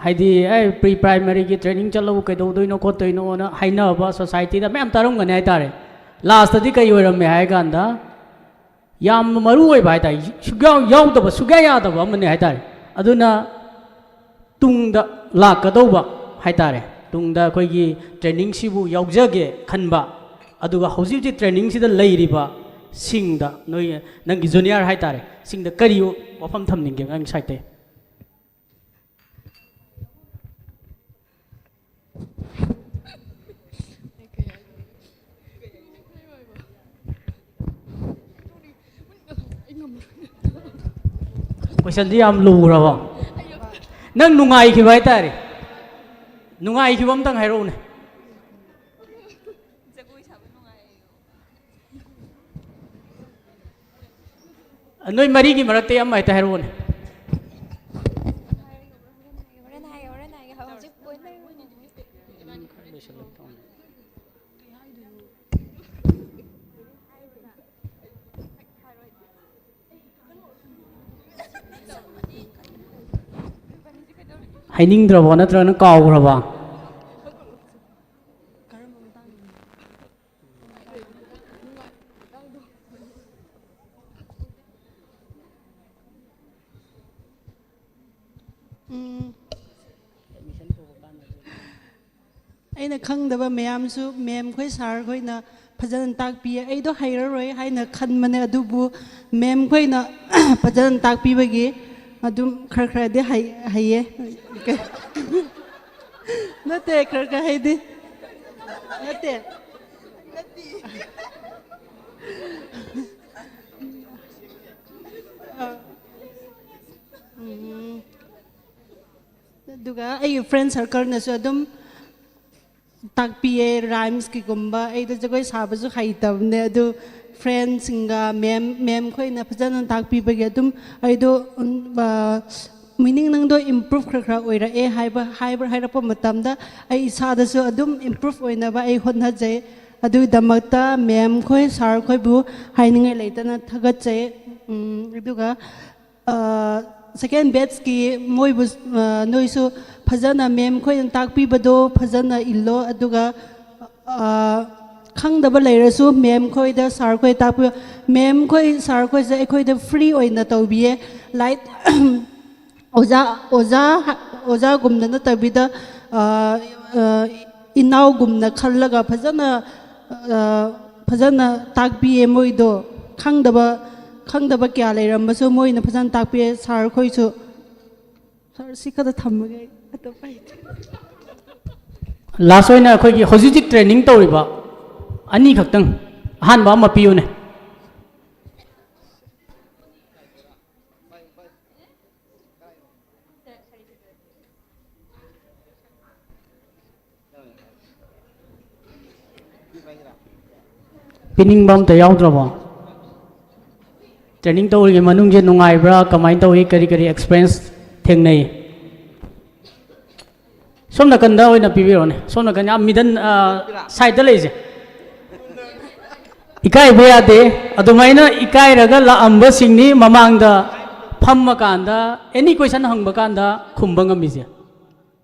ꯍꯥꯏꯗꯤ, ꯑꯦ, ꯄ꯭ꯔꯤ ꯄ꯭ꯔꯥꯏꯃꯔꯤꯒꯤ ꯇ꯭ꯔꯦꯅꯤꯡ ꯆꯠꯂꯧ, ꯀꯩꯗꯧꯗꯣꯏꯅꯣ ꯈꯣꯠꯇꯣꯏꯅꯣꯅ ꯍꯥꯏꯅꯕ ꯁꯣꯁꯥꯏꯇꯤꯗ ꯃꯌꯥꯝ ꯇꯥꯔꯝꯒꯅꯤ ꯍꯥꯏꯇꯥꯔꯦ꯫ ꯂꯥꯁꯇꯗꯤ ꯀꯩ ꯑꯣꯏꯔꯝꯃꯦ ꯍꯥꯏ ꯀꯥꯟꯗ, ꯌꯥꯝꯅ ꯃꯔꯨ ꯑꯣꯏꯕ ꯍꯥꯏꯇꯥꯔꯦ, ꯁꯨꯛꯌꯥꯎ ꯌꯥꯎꯗꯕ, ꯁꯨꯛꯌꯥ ꯌꯥꯗꯕ ꯑꯃꯅꯤ ꯍꯥꯏꯇꯥꯔꯦ꯫ ꯑꯗꯨꯅ ꯇꯨꯡꯗ ꯂꯥꯛꯀꯗꯧꯕ ꯍꯥꯏꯇꯥꯔꯦ, ꯇꯨꯡꯗ ꯑꯩꯈꯣꯏꯒꯤ ꯇ꯭ꯔꯦꯅꯤꯡꯁꯤꯕꯨ ꯌꯥꯎꯖꯒꯦ ꯈꯟꯕ, ꯑꯗꯨꯒ ꯍꯧꯖꯤꯛ ꯍꯧꯖꯤꯛ ꯇ꯭ꯔꯦꯅꯤꯡꯁꯤꯗ ꯂꯩꯔꯤꯕ ꯁꯤꯡꯗ, ꯅꯣꯏ, ꯅꯪꯒꯤ ꯖꯨꯅꯤꯌꯔ ꯍꯥꯏꯇꯥꯔꯦ, ꯁꯤꯡꯗ ꯀꯔꯤ ꯋꯥꯐꯝ ꯊꯝꯅꯤꯡꯒꯦ ꯅꯪꯒꯤ ꯁꯥꯏꯠꯇꯩ? ꯀꯣꯏꯁꯟꯗꯤ ꯌꯥꯝ ꯂꯨꯈ꯭ꯔꯕꯣ? ꯅꯪ ꯅꯨꯡꯉꯥꯏꯈꯤꯕ ꯍꯥꯏꯇꯥꯔꯦ, ꯅꯨꯡꯉꯥꯏꯈꯤꯕ ꯑꯝꯇꯪ ꯍꯥꯏꯔꯛꯎꯅꯦ꯫ ꯅꯣꯏ ꯃꯔꯤꯒꯤ ꯃꯔꯛꯇ ꯑꯃ ꯍꯦꯛꯇ ꯍꯥꯏꯔꯛꯑꯣꯅꯦ꯫ ꯍꯣꯔꯦꯟ ꯍꯥꯏꯒꯦ, ꯍꯣꯔꯦꯟ ꯍꯥꯏꯒꯦ, ꯍꯧꯖꯤꯛ ꯄꯣꯏꯟ ꯂꯩꯔꯨꯕꯅꯦ꯫ ꯍꯥꯏꯅꯤꯡꯗ꯭ꯔꯕꯣ, ꯅꯠꯇ꯭ꯔꯒꯅ ꯀꯥꯎꯈ꯭ꯔꯕꯣ? ꯎꯝ, ꯑꯩꯅ ꯈꯪꯗꯕ ꯃꯌꯥꯝꯁꯨ ꯃꯦꯝ ꯈꯣꯏ, ꯁꯥꯔ ꯈꯣꯏꯅ ꯐꯖꯅ ꯇꯥꯛꯄꯤꯌꯦ꯫ ꯑꯩꯗꯣ ꯍꯩꯔꯔꯣꯏ ꯍꯥꯏꯅ ꯈꯟꯕꯅꯦ, ꯑꯗꯨꯕꯨ ꯃꯦꯝ ꯈꯣꯏꯅ ꯐꯖꯅ ꯇꯥꯛꯄꯤꯕꯒꯤ ꯑꯗꯨꯝ ꯈꯔ ꯈꯔꯗꯤ ꯍꯩ-, ꯍꯩꯌꯦ꯫ ꯅꯠꯇꯦ, ꯈꯔ ꯈꯔ ꯍꯩꯗꯤ ꯅꯠꯇꯦ꯫ ꯑ, ꯎꯝ꯫ ꯑꯗꯨꯒ ꯑꯩꯒꯤ ꯐ꯭ꯔꯦꯟ ꯁꯔꯀꯜꯅꯁꯨ ꯑꯗꯨꯝ ꯇꯥꯛꯄꯤꯌꯦ, ꯔꯥꯏꯝꯁꯀꯤꯒꯨꯝꯕ꯫ ꯑꯩꯗꯣ ꯖꯒꯣꯏ ꯁꯥꯕꯁꯨ ꯍꯩꯇꯕꯅꯦ, ꯑꯗꯨ ꯐ꯭ꯔꯦꯟꯁꯤꯡꯒ ꯃꯦꯝ, ꯃꯦꯝ ꯈꯣꯏꯅ ꯐꯖꯅ ꯇꯥꯛꯄꯤꯕꯒꯤ ꯑꯗꯨꯝ ꯑꯩꯗꯣ, ꯎꯝ, ꯑ, ꯃꯤꯅꯤꯡ ꯅꯪꯗꯣ ꯏꯝꯄ꯭ꯔꯨꯞ ꯈꯔ ꯈꯔ ꯑꯣꯏꯔꯛꯑꯦ ꯍꯥꯏꯕ, ꯍꯥꯏꯕ, ꯍꯥꯏꯔꯛꯄ ꯃꯇꯝꯗ ꯑꯩ ꯏꯁꯥꯗꯁꯨ ꯑꯗꯨꯝ ꯏꯝꯄ꯭ꯔꯨꯞ ꯑꯣꯏꯅꯕ ꯑꯩ ꯍꯣꯠꯅꯖꯩ꯫ ꯑꯗꯨꯒꯤꯗꯃꯛꯇ ꯃꯦꯝ ꯈꯣꯏ, ꯁꯥꯔ ꯈꯣꯏꯕꯨ ꯍꯥꯏꯅꯤꯡꯉꯥꯏ ꯂꯩꯇꯅ ꯊꯥꯒꯠꯆꯩ꯫ ꯎꯝ, ꯑꯗꯨꯒ ꯑ, ꯁꯦꯀꯦꯟ ꯕꯦꯠꯁꯀꯤ ꯃꯣꯏꯕꯨ, ꯑ, ꯅꯣꯏꯁꯨ ꯐꯖꯅ ꯃꯦꯝ ꯈꯣꯏꯅ ꯇꯥꯛꯄꯤꯕꯗꯣ ꯐꯖꯅ ꯏꯜꯂꯣ, ꯑꯗꯨꯒ, ꯑ, ꯈꯪꯗꯕ ꯂꯩꯔꯁꯨ ꯃꯦꯝ ꯈꯣꯏꯗ, ꯁꯥꯔ ꯈꯣꯏ ꯇꯥꯛꯄꯤꯌꯣ꯫ ꯃꯦꯝ ꯈꯣꯏ, ꯁꯥꯔ ꯈꯣꯏꯁꯦ ꯑꯩꯈꯣꯏꯗ ꯐ꯭ꯔꯤ ꯑꯣꯏꯅ ꯇꯧꯕꯤꯌꯦ꯫ ꯂꯥꯏꯛ, ꯑꯣꯖꯥ, ꯑꯣꯖꯥ, ꯑꯣꯖꯥꯒꯨꯝꯅ ꯅꯠꯇꯕꯤꯗ, ꯑ, ꯑ, ꯏꯅꯥꯎꯒꯨꯝꯅ ꯈꯜꯂꯒ ꯐꯖꯅ, ꯑ, ꯐꯖꯅ ꯇꯥꯛꯄꯤꯌꯦ ꯃꯣꯏꯗꯣ꯫ ꯈꯪꯗꯕ, ꯈꯪꯗꯕ ꯀꯌꯥ ꯂꯩꯔꯝꯕꯁꯨ ꯃꯣꯏꯅ ꯐꯖꯅ ꯇꯥꯛꯄꯤꯌꯦ, ꯁꯥꯔ ꯈꯣꯏꯁꯨ꯫ ꯁꯥꯔ, ꯁꯤ ꯈꯛꯇ ꯊꯝꯃꯒꯦ ꯑꯩ, ꯑꯇꯣꯞꯄ ꯍꯩꯇꯦ꯫ ꯂꯥꯁ ꯑꯣꯏꯅ ꯑꯩꯈꯣꯏꯒꯤ ꯍꯧꯖꯤꯛ ꯍꯧꯖꯤꯛ ꯇ꯭ꯔꯦꯅꯤꯡ ꯇꯧꯔꯤꯕ ꯑꯅꯤꯈꯛꯇꯪ, ꯑꯍꯥꯟꯕ ꯑꯃ ꯄꯤꯌꯨꯅꯦ꯫ ꯄꯤꯅꯤꯡꯕ ꯑꯝꯇ ꯌꯥꯎꯗ꯭ꯔꯕꯣ? ꯇ꯭ꯔꯦꯅꯤꯡ ꯇꯧꯔꯤꯉꯩ ꯃꯅꯨꯡꯁꯦ ꯅꯨꯡꯉꯥꯏꯕ꯭ꯔꯥ? ꯀꯃꯥꯏꯅ ꯇꯧꯏ? ꯀꯔꯤ ꯀꯔꯤ ꯑꯦꯛꯁꯄꯤꯔꯤꯌꯦꯟꯁ ꯊꯦꯡꯅꯩ? ꯁꯣꯝ ꯅꯥꯀꯟꯗ ꯑꯣꯏꯅ ꯄꯤꯕꯤꯔꯣꯅꯦ, ꯁꯣꯝ ꯅꯥꯀꯟ, ꯌꯥꯝ ꯃꯤꯗꯟ, ꯑ, ꯁꯥꯏꯗꯇ ꯂꯩꯁꯦ꯫ ꯏꯀꯥꯏꯕ ꯌꯥꯗꯦ꯫ ꯑꯗꯨꯃꯥꯏꯅ ꯏꯀꯥꯏꯔꯒ ꯂꯥꯛꯑꯝꯕꯁꯤꯡꯅꯤ ꯃꯃꯥꯡꯗ ꯐꯝꯃꯀꯥꯟꯗ ꯑꯦꯅꯤ ꯀꯣꯏꯁꯟ ꯍꯪꯕ ꯀꯥꯟꯗ ꯈꯨꯝꯕ ꯉꯝꯃꯤꯁꯦ꯫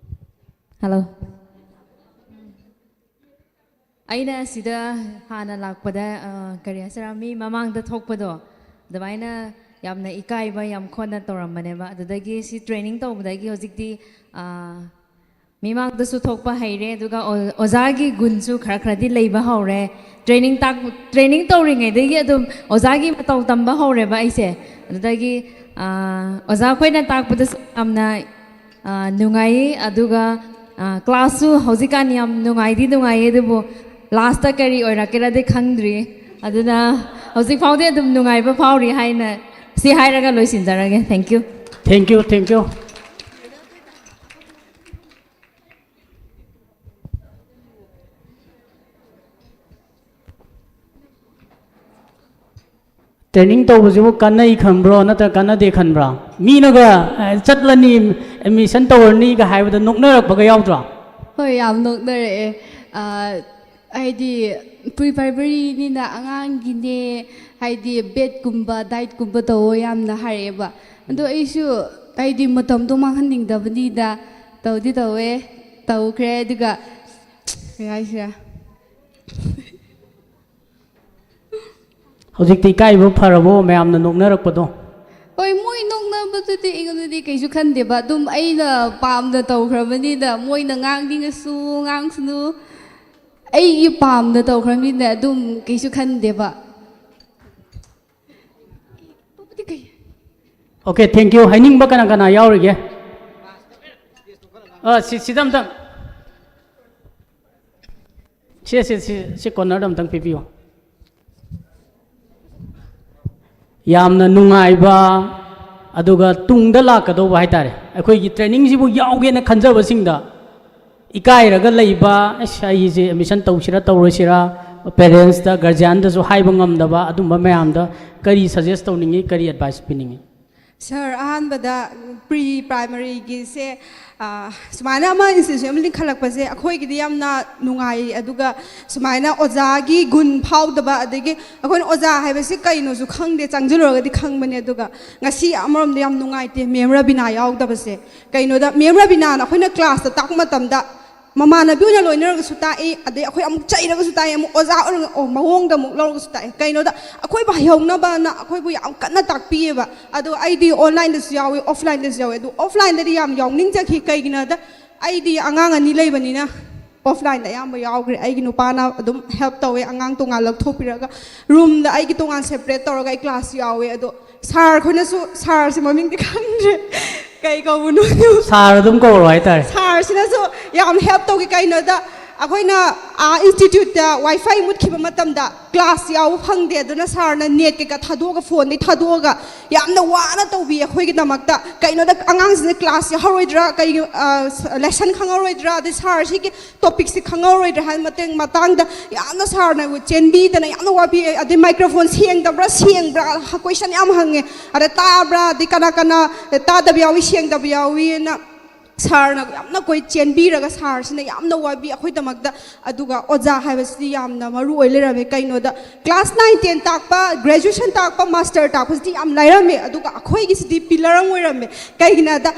ꯍꯜꯂꯣ꯫ ꯑꯩꯅ ꯁꯤꯗ ꯍꯥꯟꯅ ꯂꯥꯛꯄꯗ, ꯑ, ꯀꯔꯤ ꯍꯥꯏꯁꯤꯔꯥ, ꯃꯤ ꯃꯃꯥꯡꯗ ꯊꯣꯛꯄꯗꯣ, ꯑꯗꯨꯃꯥꯏꯅ ꯌꯥꯝꯅ ꯏꯀꯥꯏꯕ, ꯌꯥꯝ ꯈꯣꯟꯅ ꯇꯧꯔꯝꯕꯅꯦꯕ꯫ ꯑꯗꯨꯗꯒꯤ ꯁꯤ ꯇ꯭ꯔꯦꯅꯤꯡ ꯇꯧꯕꯗꯒꯤ ꯍꯧꯖꯤꯛꯇꯤ, ꯑ, ꯃꯤꯃꯥꯡꯗꯁꯨ ꯊꯣꯛꯄ ꯍꯩꯔꯦ, ꯑꯗꯨꯒ ꯑꯣ-, ꯑꯣꯖꯥꯒꯤ ꯒꯨꯟꯁꯨ ꯈꯔ ꯈꯔꯗꯤ ꯂꯩꯕ ꯍꯧꯔꯦ꯫ ꯇ꯭ꯔꯦꯅꯤꯡ ꯇꯥꯛ-, ꯇ꯭ꯔꯦꯅꯤꯡ ꯇꯧꯔꯤꯉꯩꯗꯒꯤ ꯑꯗꯨꯝ ꯑꯣꯖꯥꯒꯤ ꯃꯇꯧ ꯇꯝꯕ ꯍꯧꯔꯦꯕ ꯑꯩꯁꯦ꯫ ꯑꯗꯨꯗꯒꯤ, ꯑꯥ, ꯑꯣꯖꯥ ꯑꯩꯈꯣꯏꯅ ꯇꯥꯛꯄꯗꯁꯨ ꯌꯥꯝꯅ, ꯑꯥ, ꯅꯨꯡꯉꯥꯏꯌꯦ꯫ ꯑꯗꯨꯒ, ꯑꯥ, ꯀ꯭ꯂꯥꯁꯁꯨ ꯍꯧꯖꯤꯛꯀꯥꯟ ꯌꯥꯝ ꯅꯨꯡꯉꯥꯏꯗꯤ ꯅꯨꯡꯉꯥꯏꯌꯦ, ꯑꯗꯨꯕꯨ ꯂꯥꯁꯇ ꯀꯔꯤ ꯑꯣꯏꯔꯛꯀꯦꯔꯗꯤ ꯈꯪꯗ꯭ꯔꯤ꯫ ꯑꯗꯨꯅ ꯍꯧꯖꯤꯛ ꯐꯥꯎꯗꯤ ꯑꯗꯨꯝ ꯅꯨꯡꯉꯥꯏꯕ ꯐꯥꯎꯔꯤ ꯍꯥꯏꯅ ꯁꯤ ꯍꯥꯏꯔꯒ ꯂꯣꯏꯁꯤꯟꯖꯔꯒꯦ꯫ Thank you꯫ Thank you, thank you꯫ Training ꯇꯧꯕꯁꯤꯕꯨ ꯀꯥꯟꯅꯩ ꯈꯟꯕ꯭ꯔꯣ ꯅꯠꯇ꯭ꯔꯒ ꯀꯥꯟꯅꯗꯦ ꯈꯟꯕ꯭ꯔꯣ? ꯃꯤꯅꯒ, ꯑ, "ꯆꯠꯂꯅꯤ, admission ꯇꯧꯔꯅꯤꯒ" ꯍꯥꯏꯕꯗ ꯅꯣꯛꯅꯔꯛꯄꯒ ꯌꯥꯎꯗ꯭ꯔꯣ? ꯍꯣꯏ, ꯌꯥꯝ ꯅꯣꯛꯅꯔꯛꯑꯦ꯫ ꯑ, ꯍꯥꯏꯗꯤ, pre primaryꯅꯤꯅ ꯑꯉꯥꯡꯒꯤꯅꯦ, ꯍꯥꯏꯗꯤ, bedꯀꯨꯝꯕ dietꯀꯨꯝꯕ ꯇꯧꯑꯣ ꯌꯥꯝꯅ ꯍꯥꯏꯔꯛꯑꯦꯕ꯫ ꯑꯗꯣ ꯑꯩꯁꯨ, ꯍꯥꯏꯗꯤ, ꯃꯇꯝꯗꯣ ꯃꯥꯡꯍꯟꯅꯤꯡꯗꯕꯅꯤꯅ ꯇꯧꯗꯤ ꯇꯧꯋꯦ, ꯇꯧꯈ꯭ꯔꯦ꯫ ꯑꯗꯨꯒ, ꯀꯩ ꯍꯥꯏꯁꯤꯔꯥ? ꯍꯧꯖꯤꯛꯇꯤ ꯏꯀꯥꯏꯕ ꯐꯔꯕꯣ, ꯃꯌꯥꯝꯅ ꯅꯣꯛꯅꯔꯛꯄꯗꯣ? ꯍꯣꯏ, ꯃꯣꯏ ꯅꯣꯛꯅꯕꯗꯨꯗꯤ ꯑꯩꯉꯣꯟꯗꯗꯤ ꯀꯩꯁꯨ ꯈꯟꯗꯦꯕ꯫ ꯑꯗꯨꯝ ꯑꯩꯅ ꯄꯥꯝꯅ ꯇꯧꯈ꯭ꯔꯕꯅꯤꯅ, ꯃꯣꯏꯅ ꯉꯥꯡꯅꯤꯡꯉꯁꯨ ꯉꯥꯡꯁꯅꯨ, ꯑꯩꯒꯤ ꯄꯥꯝꯅ ꯇꯧꯈ꯭ꯔꯕꯅꯤꯅ ꯑꯗꯨꯝ ꯀꯩꯁꯨ ꯈꯟꯗꯦꯕ꯫ Okay, thank you꯫ ꯍꯥꯏꯅꯤꯡꯕ ꯀꯅꯥ ꯀꯅꯥ ꯌꯥꯎꯔꯤꯒꯦ? ꯑ, ꯁꯤ, ꯁꯤꯗ ꯑꯝꯇꯪ, ꯁꯤ, ꯁꯤ, ꯁꯤ, ꯁꯤ cornerꯗ ꯑꯝꯇꯪ ꯄꯤꯕꯤꯌꯨ꯫ ꯌꯥꯝꯅ ꯅꯨꯡꯉꯥꯏꯕ, ꯑꯗꯨꯒ ꯇꯨꯡꯗ ꯂꯥꯛꯀꯗꯧꯕ ꯍꯥꯏꯇꯥꯔꯦ, ꯑꯩꯈꯣꯏꯒꯤ trainingꯁꯤꯕꯨ ꯌꯥꯎꯒꯦꯅ ꯈꯟꯖꯕꯁꯤꯡꯗ ꯏꯀꯥꯏꯔꯒ ꯂꯩꯕ, "ꯑꯁ, ꯑꯩꯁꯦ admission ꯇꯧꯁꯤꯔꯥ ꯇꯧꯔꯣꯏꯁꯤꯔꯥ?" Parentsꯇ, guardianꯗꯁꯨ ꯍꯥꯏꯕ ꯉꯝꯗꯕ ꯑꯗꯨꯝꯕ ꯃꯌꯥꯝꯗ ꯀꯔꯤ suggest ꯇꯧꯅꯤꯡꯉꯤ, ꯀꯔꯤ advice ꯄꯤꯅꯤꯡꯉꯤ? Sir, ꯑꯍꯥꯟꯕꯗ pre primaryꯒꯤꯁꯦ, ꯑ, ꯁꯨꯃꯥꯏꯅ ꯑꯃ institution ꯑꯃ ꯂꯤꯡꯈꯠꯂꯛꯄꯁꯦ ꯑꯩꯈꯣꯏꯒꯤꯗꯤ ꯌꯥꯝꯅ ꯅꯨꯡꯉꯥꯏ꯫ ꯑꯗꯨꯒ ꯁꯨꯃꯥꯏꯅ ꯑꯣꯖꯥꯒꯤ ꯒꯨꯟ ꯐꯥꯎꯗꯕ, ꯑꯗꯒꯤ ꯑꯩꯈꯣꯏꯅ ꯑꯣꯖꯥ ꯍꯥꯏꯕꯁꯤ ꯀꯩꯅꯣꯁꯨ ꯈꯪꯗꯦ, ꯆꯪꯁꯤꯜꯂꯨꯔꯒꯗꯤ ꯈꯪꯕꯅꯦ꯫ ꯑꯗꯨꯒ ꯉꯁꯤ ꯑꯃꯔꯣꯝꯗ ꯌꯥꯝ ꯅꯨꯡꯉꯥꯏꯇꯦ ꯃꯦꯝ ꯔꯕꯤꯅꯥ ꯌꯥꯎꯗꯕꯁꯦ꯫ ꯀꯩꯅꯣꯗ ꯃꯦꯝ ꯔꯕꯤꯅꯥꯅ ꯑꯩꯈꯣꯏꯅ classꯇ ꯇꯥꯛꯄ ꯃꯇꯝꯗ ꯃꯃꯥꯟꯅꯕꯤ ꯑꯣꯏꯅ ꯂꯣꯏꯅꯔꯒꯁꯨ ꯇꯥꯛꯏ, ꯑꯗꯩ ꯑꯩꯈꯣꯏ ꯑꯃꯨꯛ ꯆꯩꯔꯒꯁꯨ ꯇꯥꯛꯏ, ꯑꯃꯨꯛ ꯑꯣꯖꯥ ꯑꯣꯏꯔꯒ, ꯑꯣ, ꯃꯑꯣꯡꯗ ꯑꯃꯨꯛ ꯂꯧꯔꯒꯁꯨ ꯇꯥꯛꯏ꯫ ꯀꯩꯅꯣꯗ ꯑꯩꯈꯣꯏꯕꯨ ꯍꯩꯍꯧꯅꯕꯅ ꯑꯩꯈꯣꯏꯕꯨ ꯌꯥꯝ ꯀꯟꯅ ꯇꯥꯛꯄꯤꯌꯦꯕ꯫ ꯑꯗꯣ ꯑꯩꯗꯤ onlineꯗꯁꯨ ꯌꯥꯎꯏ, offlineꯗꯁꯨ ꯌꯥꯎꯏ꯫ ꯑꯗꯣ offlineꯗꯗꯤ ꯌꯥꯝ ꯌꯥꯎꯅꯤꯡꯖꯈꯤ꯫ ꯀꯩꯒꯤꯅꯣꯗ ꯑꯩꯗꯤ ꯑꯉꯥꯡ ꯑꯅꯤ ꯂꯩꯕꯅꯤꯅ ꯑꯣꯐꯂꯥꯏꯟꯗ ꯑꯌꯥꯝꯕ ꯌꯥꯎꯈ꯭ꯔꯦ꯫ ꯑꯩꯒꯤ ꯅꯨꯄꯥꯅ ꯑꯗꯨꯝ ꯍꯦꯜꯞ ꯇꯧꯋꯦ, ꯑꯉꯥꯡ ꯇꯣꯉꯥꯟ ꯂꯧꯊꯣꯛꯄꯤꯔꯒ ꯔꯨꯝꯗ ꯑꯩꯒꯤ ꯇꯣꯉꯥꯟ ꯁꯦꯄꯔꯦꯠ ꯇꯧꯔꯒ ꯑꯩ ꯀ꯭ꯂꯥꯁ ꯌꯥꯎꯋꯦ꯫ ꯑꯗꯣ ꯁꯥꯔ ꯈꯣꯏꯅꯁꯨ, ꯁꯥꯔꯁꯦ ꯃꯃꯤꯡꯗꯤ ꯈꯪꯗ꯭ꯔꯦ, ꯀꯩ ꯀꯧꯕꯅꯣ? ꯁꯥꯔ ꯑꯗꯨꯝ ꯀꯧꯔꯣ ꯍꯥꯏꯇꯥꯔꯦ꯫ ꯁꯥꯔꯁꯤꯅꯁꯨ ꯌꯥꯝ ꯍꯦꯜꯞ ꯇꯧꯈꯤ꯫ ꯀꯩꯅꯣꯗ ꯑꯩꯈꯣꯏꯅ ꯏꯟꯁꯇꯤꯇ꯭ꯌꯨꯠꯇ ꯋꯥꯏꯐꯥꯏ ꯃꯨꯠꯈꯤꯕ ꯃꯇꯝꯗ ꯀ꯭ꯂꯥꯁ ꯌꯥꯎꯕ ꯐꯪꯗꯦ꯫ ꯑꯗꯨꯅ ꯁꯥꯔꯅ ꯅꯦꯠ ꯀꯩꯀꯥ ꯊꯥꯗꯣꯛꯑꯒ, ꯐꯣꯟꯗꯩ ꯊꯥꯗꯣꯛꯑꯒ ꯌꯥꯝꯅ ꯋꯥꯅ ꯇꯧꯕꯤ ꯑꯩꯈꯣꯏꯒꯤꯗꯃꯛꯇ꯫ ꯀꯩꯅꯣꯗ ꯑꯉꯥꯡꯁꯤꯡꯁꯦ ꯀ꯭ꯂꯥꯁ ꯌꯥꯎꯍꯧꯔꯣꯏꯗ꯭ꯔꯥ, ꯀꯩ ꯂꯦꯁꯟ ꯈꯪꯍꯧꯔꯣꯏꯗ꯭ꯔꯥ, ꯑꯗꯩ ꯁꯥꯔ ꯁꯤꯒꯤ ꯇꯣꯄꯤꯛꯁꯦ ꯈꯪꯍꯧꯔꯣꯏꯗ꯭ꯔꯥ ꯍꯥꯏꯕ ꯃꯇꯦꯡ ꯃꯇꯥꯡꯗ ꯌꯥꯝꯅ ꯁꯥꯔꯅ ꯆꯦꯟꯕꯤꯗꯅ ꯌꯥꯝꯅ ꯋꯥꯕꯤ꯫ ꯑꯗꯩ ꯃꯥꯏꯀ꯭ꯔꯣꯐꯣꯟ ꯁꯦꯡꯗꯕ꯭ꯔꯥ, ꯁꯦꯡꯕ꯭ꯔꯥ, ꯀꯣꯏꯁꯟ ꯌꯥꯝ ꯍꯪꯉꯦ꯫ ꯑꯗ ꯇꯥꯕ꯭ꯔꯥ, ꯑꯗꯩ ꯀꯅꯥ ꯀꯅꯥ ꯇꯥꯗꯕ ꯌꯥꯎꯏ, ꯁꯦꯡꯗꯕ ꯌꯥꯎꯏꯅ ꯁꯥꯔꯅ ꯌꯥꯝꯅ ꯀꯣꯏ ꯆꯦꯟꯕꯤꯔꯒ, ꯁꯥꯔꯁꯤꯅ ꯌꯥꯝꯅ ꯋꯥꯕꯤ ꯑꯩꯈꯣꯏꯗꯃꯛꯇ꯫ ꯑꯗꯨꯒ ꯑꯣꯖꯥ ꯍꯥꯏꯕꯁꯤꯗꯤ ꯌꯥꯝꯅ ꯃꯔꯨ ꯑꯣꯏ ꯂꯩꯔꯝꯃꯦ꯫ ꯀꯩꯅꯣꯗ ꯀ꯭ꯂꯥꯁ ꯅꯥꯏꯟ ꯇꯦꯟ ꯇꯥꯛꯄ, ꯒ꯭ꯔꯦꯖꯨꯑꯦꯁꯟ ꯇꯥꯛꯄ, ꯃꯥꯁꯇꯔ ꯇꯥꯛꯄꯁꯤꯗꯤ ꯌꯥꯝ ꯂꯥꯏꯔꯝꯃꯦ, ꯑꯗꯨꯒ ꯑꯩꯈꯣꯏꯒꯤꯁꯤꯗꯤ ꯄꯤꯂꯔ ꯑꯃ ꯑꯣꯏꯔꯝꯃꯦ꯫ ꯀꯩꯒꯤꯅꯣꯗ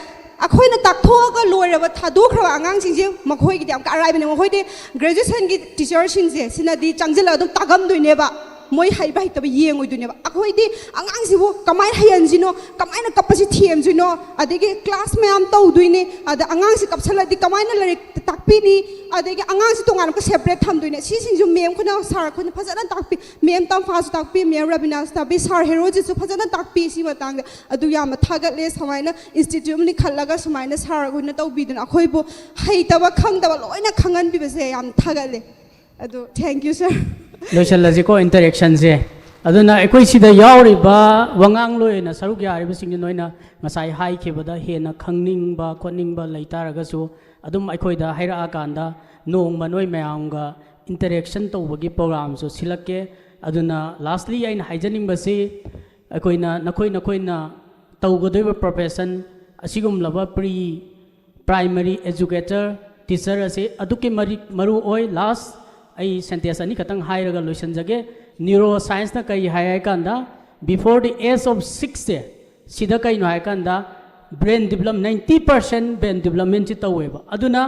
ꯑꯩꯈꯣꯏꯅ ꯇꯥꯛꯊꯣꯛꯑꯒ ꯂꯣꯏꯔꯕ, ꯊꯥꯗꯣꯛꯈ꯭ꯔꯕ ꯑꯉꯥꯡꯁꯤꯡꯁꯦ ꯃꯈꯣꯏꯒꯤꯗꯤ ꯌꯥꯝ ꯑꯔꯥꯏꯕꯅꯦ꯫ ꯃꯈꯣꯏꯗꯤ ꯒ꯭ꯔꯦꯖꯨꯑꯦꯁꯟꯒꯤ ꯇꯤꯆꯔꯁꯤꯡꯁꯦ ꯁꯤꯅꯗꯤ ꯆꯪꯁꯤꯜꯂꯒ ꯑꯗꯨꯝ ꯇꯥꯛꯑꯝꯗꯣꯏꯅꯦꯕ, ꯃꯣꯏ ꯍꯩꯕ ꯍꯩꯇꯕ ꯌꯦꯡꯉꯣꯏꯗꯣꯏꯅꯦꯕ꯫ ꯑꯩꯈꯣꯏꯗꯤ ꯑꯉꯥꯡꯁꯤꯕꯨ ꯀꯃꯥꯏꯅ ꯍꯩꯍꯟꯁꯤꯅꯣ, ꯀꯃꯥꯏꯅ ꯀꯞꯄꯁꯤ ꯊꯦꯝꯁꯤꯅꯣ, ꯑꯗꯒꯤ ꯀ꯭ꯂꯥꯁ ꯃꯌꯥꯝ ꯇꯧꯗꯣꯏꯅꯤ, ꯑꯗ ꯑꯉꯥꯡꯁꯤ ꯀꯞꯁꯜꯂꯗꯤ ꯀꯃꯥꯏꯅ ꯂꯥꯏꯔꯤꯛ ꯇꯥꯛꯄꯤꯅꯤ, ꯑꯗꯒꯤ ꯑꯉꯥꯡꯁꯤ ꯇꯣꯉꯥꯟꯅ ꯑꯃꯨꯛꯀ ꯁꯦꯄꯔꯦꯠ ꯊꯝꯗꯣꯏꯅꯦ꯫ ꯁꯤꯁꯤꯡꯁꯨ ꯃꯦꯝ ꯈꯣꯏꯅ, ꯁꯥꯔ ꯈꯣꯏꯅ ꯐꯖꯅ ꯇꯥꯛꯄꯤ, ꯃꯦꯝ ꯇꯝꯐꯥꯁꯨ ꯇꯥꯛꯄꯤ, ꯃꯦꯝ ꯔꯕꯤꯅꯥꯁꯨ ꯇꯥꯛꯄꯤ, ꯁꯥꯔ ꯍꯦꯔꯣꯖꯤꯠꯁꯨ ꯐꯖꯅ ꯇꯥꯛꯄꯤ꯫ ꯁꯤ ꯃꯇꯥꯡꯗ ꯑꯗꯨ ꯌꯥꯝꯅ ꯊꯥꯒꯠꯂꯦ꯫ ꯁꯨꯃꯥꯏꯅ ꯏꯟꯁꯇꯤꯇ꯭ꯌꯨꯠ ꯑꯃ ꯂꯤꯡꯈꯠꯂꯒ ꯁꯨꯃꯥꯏꯅ ꯁꯥꯔ ꯈꯣꯏꯅ ꯇꯧꯕꯤꯗꯅ ꯑꯩꯈꯣꯏꯕꯨ ꯍꯩꯇꯕ ꯈꯪꯗꯕ ꯂꯣꯏꯅ ꯈꯪꯍꯟꯕꯤꯕꯁꯦ ꯌꯥꯝ ꯊꯥꯒꯠꯂꯦ꯫ ꯑꯗꯨ thank you sir꯫ ꯂꯣꯏꯁꯤꯜꯂꯁꯤꯀꯣ ꯏꯟꯇꯔꯦꯛꯁꯟꯁꯦ꯫ ꯑꯗꯨꯅ ꯑꯩꯈꯣꯏ ꯁꯤꯗ ꯌꯥꯎꯔꯤꯕ ꯋꯥꯉꯥꯡꯂꯣꯏ ꯑꯣꯏꯅ ꯁꯔꯨꯛ ꯌꯥꯔꯤꯕꯁꯤꯡꯁꯦ ꯅꯣꯏꯅ ꯉꯁꯥꯏ ꯍꯥꯏꯈꯤꯕꯗ ꯍꯦꯟꯅ ꯈꯪꯅꯤꯡꯕ ꯈꯣꯠꯅꯤꯡꯕ ꯂꯩꯇꯥꯔꯒꯁꯨ ꯑꯗꯨꯝ ꯑꯩꯈꯣꯏꯗ ꯍꯥꯏꯔꯛꯑꯀꯥꯟꯗ ꯅꯣꯡꯃ ꯅꯣꯏ ꯃꯌꯥꯝꯒ ꯏꯟꯇꯔꯦꯛꯁꯟ ꯇꯧꯕꯒꯤ ꯄ꯭ꯔꯣꯒ꯭ꯔꯥꯝꯁꯨ ꯁꯤꯜꯂꯛꯀꯦ꯫ ꯑꯗꯨꯅ ꯂꯥꯁꯂꯤ ꯑꯩꯅ ꯍꯥꯏꯖꯅꯤꯡꯕꯁꯤ ꯑꯩꯈꯣꯏꯅ ꯅꯈꯣꯏ ꯅꯈꯣꯏꯅ ꯇꯧꯒꯗꯣꯏꯕ ꯄ꯭ꯔꯣꯐꯦꯁꯟ ꯑꯁꯤꯒꯨꯝꯂꯕ ꯄ꯭ꯔꯤ ꯄ꯭ꯔꯥꯏꯃꯔꯤ ꯑꯦꯖꯨꯀꯦꯇꯔ, ꯇꯤꯆꯔ ꯑꯁꯤ ꯑꯗꯨꯛꯀꯤ ꯃꯔꯤꯛ ꯃꯔꯨ ꯑꯣꯏ꯫ ꯂꯥꯁ ꯑꯩ ꯁꯦꯟꯇꯦꯟꯁ ꯑꯅꯤꯈꯛꯇꯪ ꯍꯥꯏꯔꯒ ꯂꯣꯏꯁꯤꯟꯖꯒꯦ꯫ ꯅ꯭ꯌꯨꯔꯣ ꯁꯥꯏꯟꯁꯅ ꯀꯔꯤ ꯍꯥꯏ ꯍꯥꯏ ꯀꯥꯟꯗ before the age of sixꯁꯦ ꯁꯤꯗ ꯀꯩꯅꯣ ꯍꯥꯏ ꯀꯥꯟꯗ brain develop ninety percent brain ꯗꯤꯕꯂꯞꯃꯦꯟꯁꯤ ꯇꯧꯋꯦꯕ꯫ ꯑꯗꯨꯅ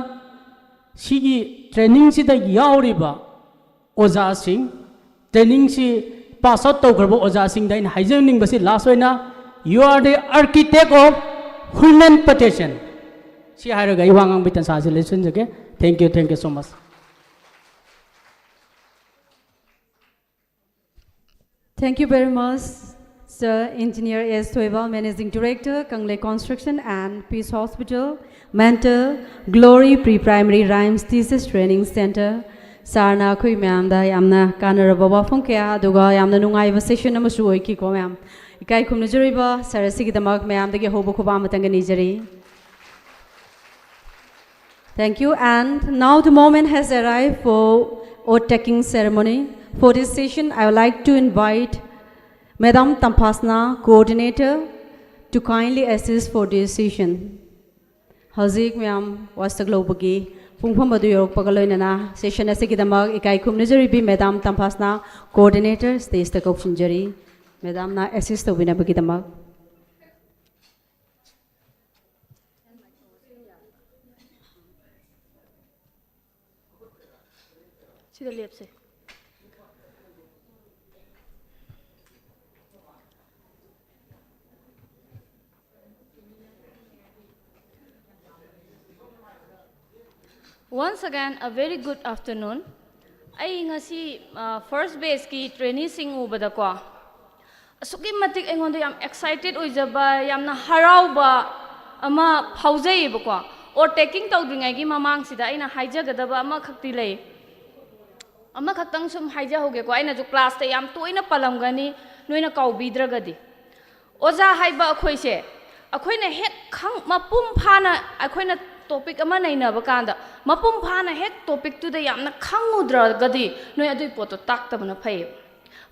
ꯁꯤꯒꯤ ꯇ꯭ꯔꯦꯅꯤꯡꯁꯤꯗ ꯌꯥꯎꯔꯤꯕ ꯑꯣꯖꯥꯁꯤꯡ, ꯇ꯭ꯔꯦꯅꯤꯡꯁꯤ ꯄꯥꯁ ꯑꯥꯎꯠ ꯇꯧꯈ꯭ꯔꯕ ꯑꯣꯖꯥꯁꯤꯡꯗ ꯑꯩꯅ ꯍꯥꯏꯖꯅꯤꯡꯕꯁꯤ ꯂꯥꯁ ꯑꯣꯏꯅ, you are the architect of human potential꯫ ꯁꯤ ꯍꯥꯏꯔꯒ ꯑꯩ ꯋꯥ ꯉꯥꯡꯕꯒꯤ ꯇꯥꯟꯖꯥꯁꯤ ꯂꯣꯏꯁꯤꯟꯖꯒꯦ꯫ Thank you, thank you so much. Thank you very much, Sir Engineer S Thoibal, Managing Director, Kanglei Construction and Peace Hospital, Mentor, Glory Pre-Primary Rhymes Thesis Training Center. ꯁꯥꯔꯅ ꯑꯩꯈꯣꯏ ꯃꯌꯥꯝꯗ ꯌꯥꯝꯅ ꯀꯥꯟꯅꯔꯕ ꯋꯥꯐꯝ ꯀꯌꯥ ꯑꯗꯨꯒ ꯌꯥꯝꯅ ꯅꯨꯡꯉꯥꯏꯕ ꯁꯦꯁꯟ ꯑꯃꯁꯨ ꯑꯣꯏꯈꯤꯀꯣ ꯃꯌꯥꯝ꯫ ꯏꯀꯥꯏ ꯈꯨꯝꯅꯖꯔꯤꯕ ꯁꯥꯔ ꯑꯁꯤꯒꯤꯗꯃꯛ ꯃꯌꯥꯝꯗꯒꯤ ꯑꯍꯧꯕ ꯈꯨꯕꯥꯛ ꯑꯃꯇꯪꯒ ꯅꯤꯖꯔꯤ꯫ Thank you. And now the moment has arrived for oath taking ceremony. For this session, I would like to invite Madam Tampasna, coordinator, to kindly assist for this session. ꯍꯧꯖꯤꯛ ꯃꯌꯥꯝ ꯋꯥꯁꯛ ꯂꯧꯕꯒꯤ ꯄꯨꯡꯐꯝ ꯑꯗꯨ ꯌꯧꯔꯛꯄꯒ ꯂꯣꯏꯅꯅ ꯁꯦꯁꯟ ꯑꯁꯤꯒꯤꯗꯃꯛ ꯏꯀꯥꯏ ꯈꯨꯝꯅꯖꯔꯤꯕꯤ ꯃꯦꯗꯥꯝ ꯇꯝꯐꯥꯁꯅꯥ, ꯀꯣꯑꯣꯔꯗꯤꯅꯦꯇꯔ, ꯁ꯭ꯇꯦꯖꯇ ꯀꯧꯁꯤꯟꯖꯔꯤ꯫ ꯃꯦꯗꯥꯝꯅ ꯑꯦꯁꯤꯁ ꯇꯧꯕꯤꯅꯕꯒꯤꯗꯃꯛ꯫ ꯁꯤꯗ ꯂꯦꯞꯁꯦ꯫ Once again, a very good afternoon. ꯑꯩ ꯉꯁꯤ first batchꯀꯤ traineeꯁꯤꯡ ꯎꯕꯗꯀꯣ, ꯑꯁꯨꯛꯀꯤ ꯃꯇꯤꯛ ꯑꯩꯉꯣꯟꯗ ꯌꯥꯝ excited ꯑꯣꯏꯖꯕ, ꯌꯥꯝꯅ ꯍꯔꯥꯎꯕ ꯑꯃ ꯐꯥꯎꯖꯩꯌꯦꯕꯀꯣ꯫ Oath taking ꯇꯧꯗ꯭ꯔꯤꯉꯩꯒꯤ ꯃꯃꯥꯡꯁꯤꯗ ꯑꯩꯅ ꯍꯥꯏꯖꯒꯗꯕ ꯑꯃꯈꯛꯇꯤ ꯂꯩ꯫ ꯑꯃꯈꯛꯇꯪ ꯁꯨꯝ ꯍꯥꯏꯖꯍꯧꯒꯦꯀꯣ, ꯑꯩꯅꯁꯨ classꯇ ꯌꯥꯝ ꯇꯣꯏꯅ ꯄꯜꯂꯝꯒꯅꯤ, ꯅꯣꯏꯅ ꯀꯥꯎꯕꯤꯗ꯭ꯔꯒꯗꯤ꯫ ꯑꯣꯖꯥ ꯍꯥꯏꯕ ꯑꯩꯈꯣꯏꯁꯦ, ꯑꯩꯈꯣꯏꯅ ꯍꯦꯛ ꯈꯪ-, ꯃꯄꯨꯡ ꯐꯥꯅ ꯑꯩꯈꯣꯏꯅ topic ꯑꯃ ꯅꯩꯅꯕ ꯀꯥꯟꯗ, ꯃꯄꯨꯡ ꯐꯥꯅ ꯍꯦꯛ topicꯇꯨꯗ ꯌꯥꯝꯅ ꯈꯪꯉꯨꯗ꯭ꯔꯒꯗꯤ, ꯅꯣꯏ ꯑꯗꯨꯒꯤ ꯄꯣꯠꯇꯣ ꯇꯥꯛꯇꯕꯅ ꯐꯩꯌꯦꯕ꯫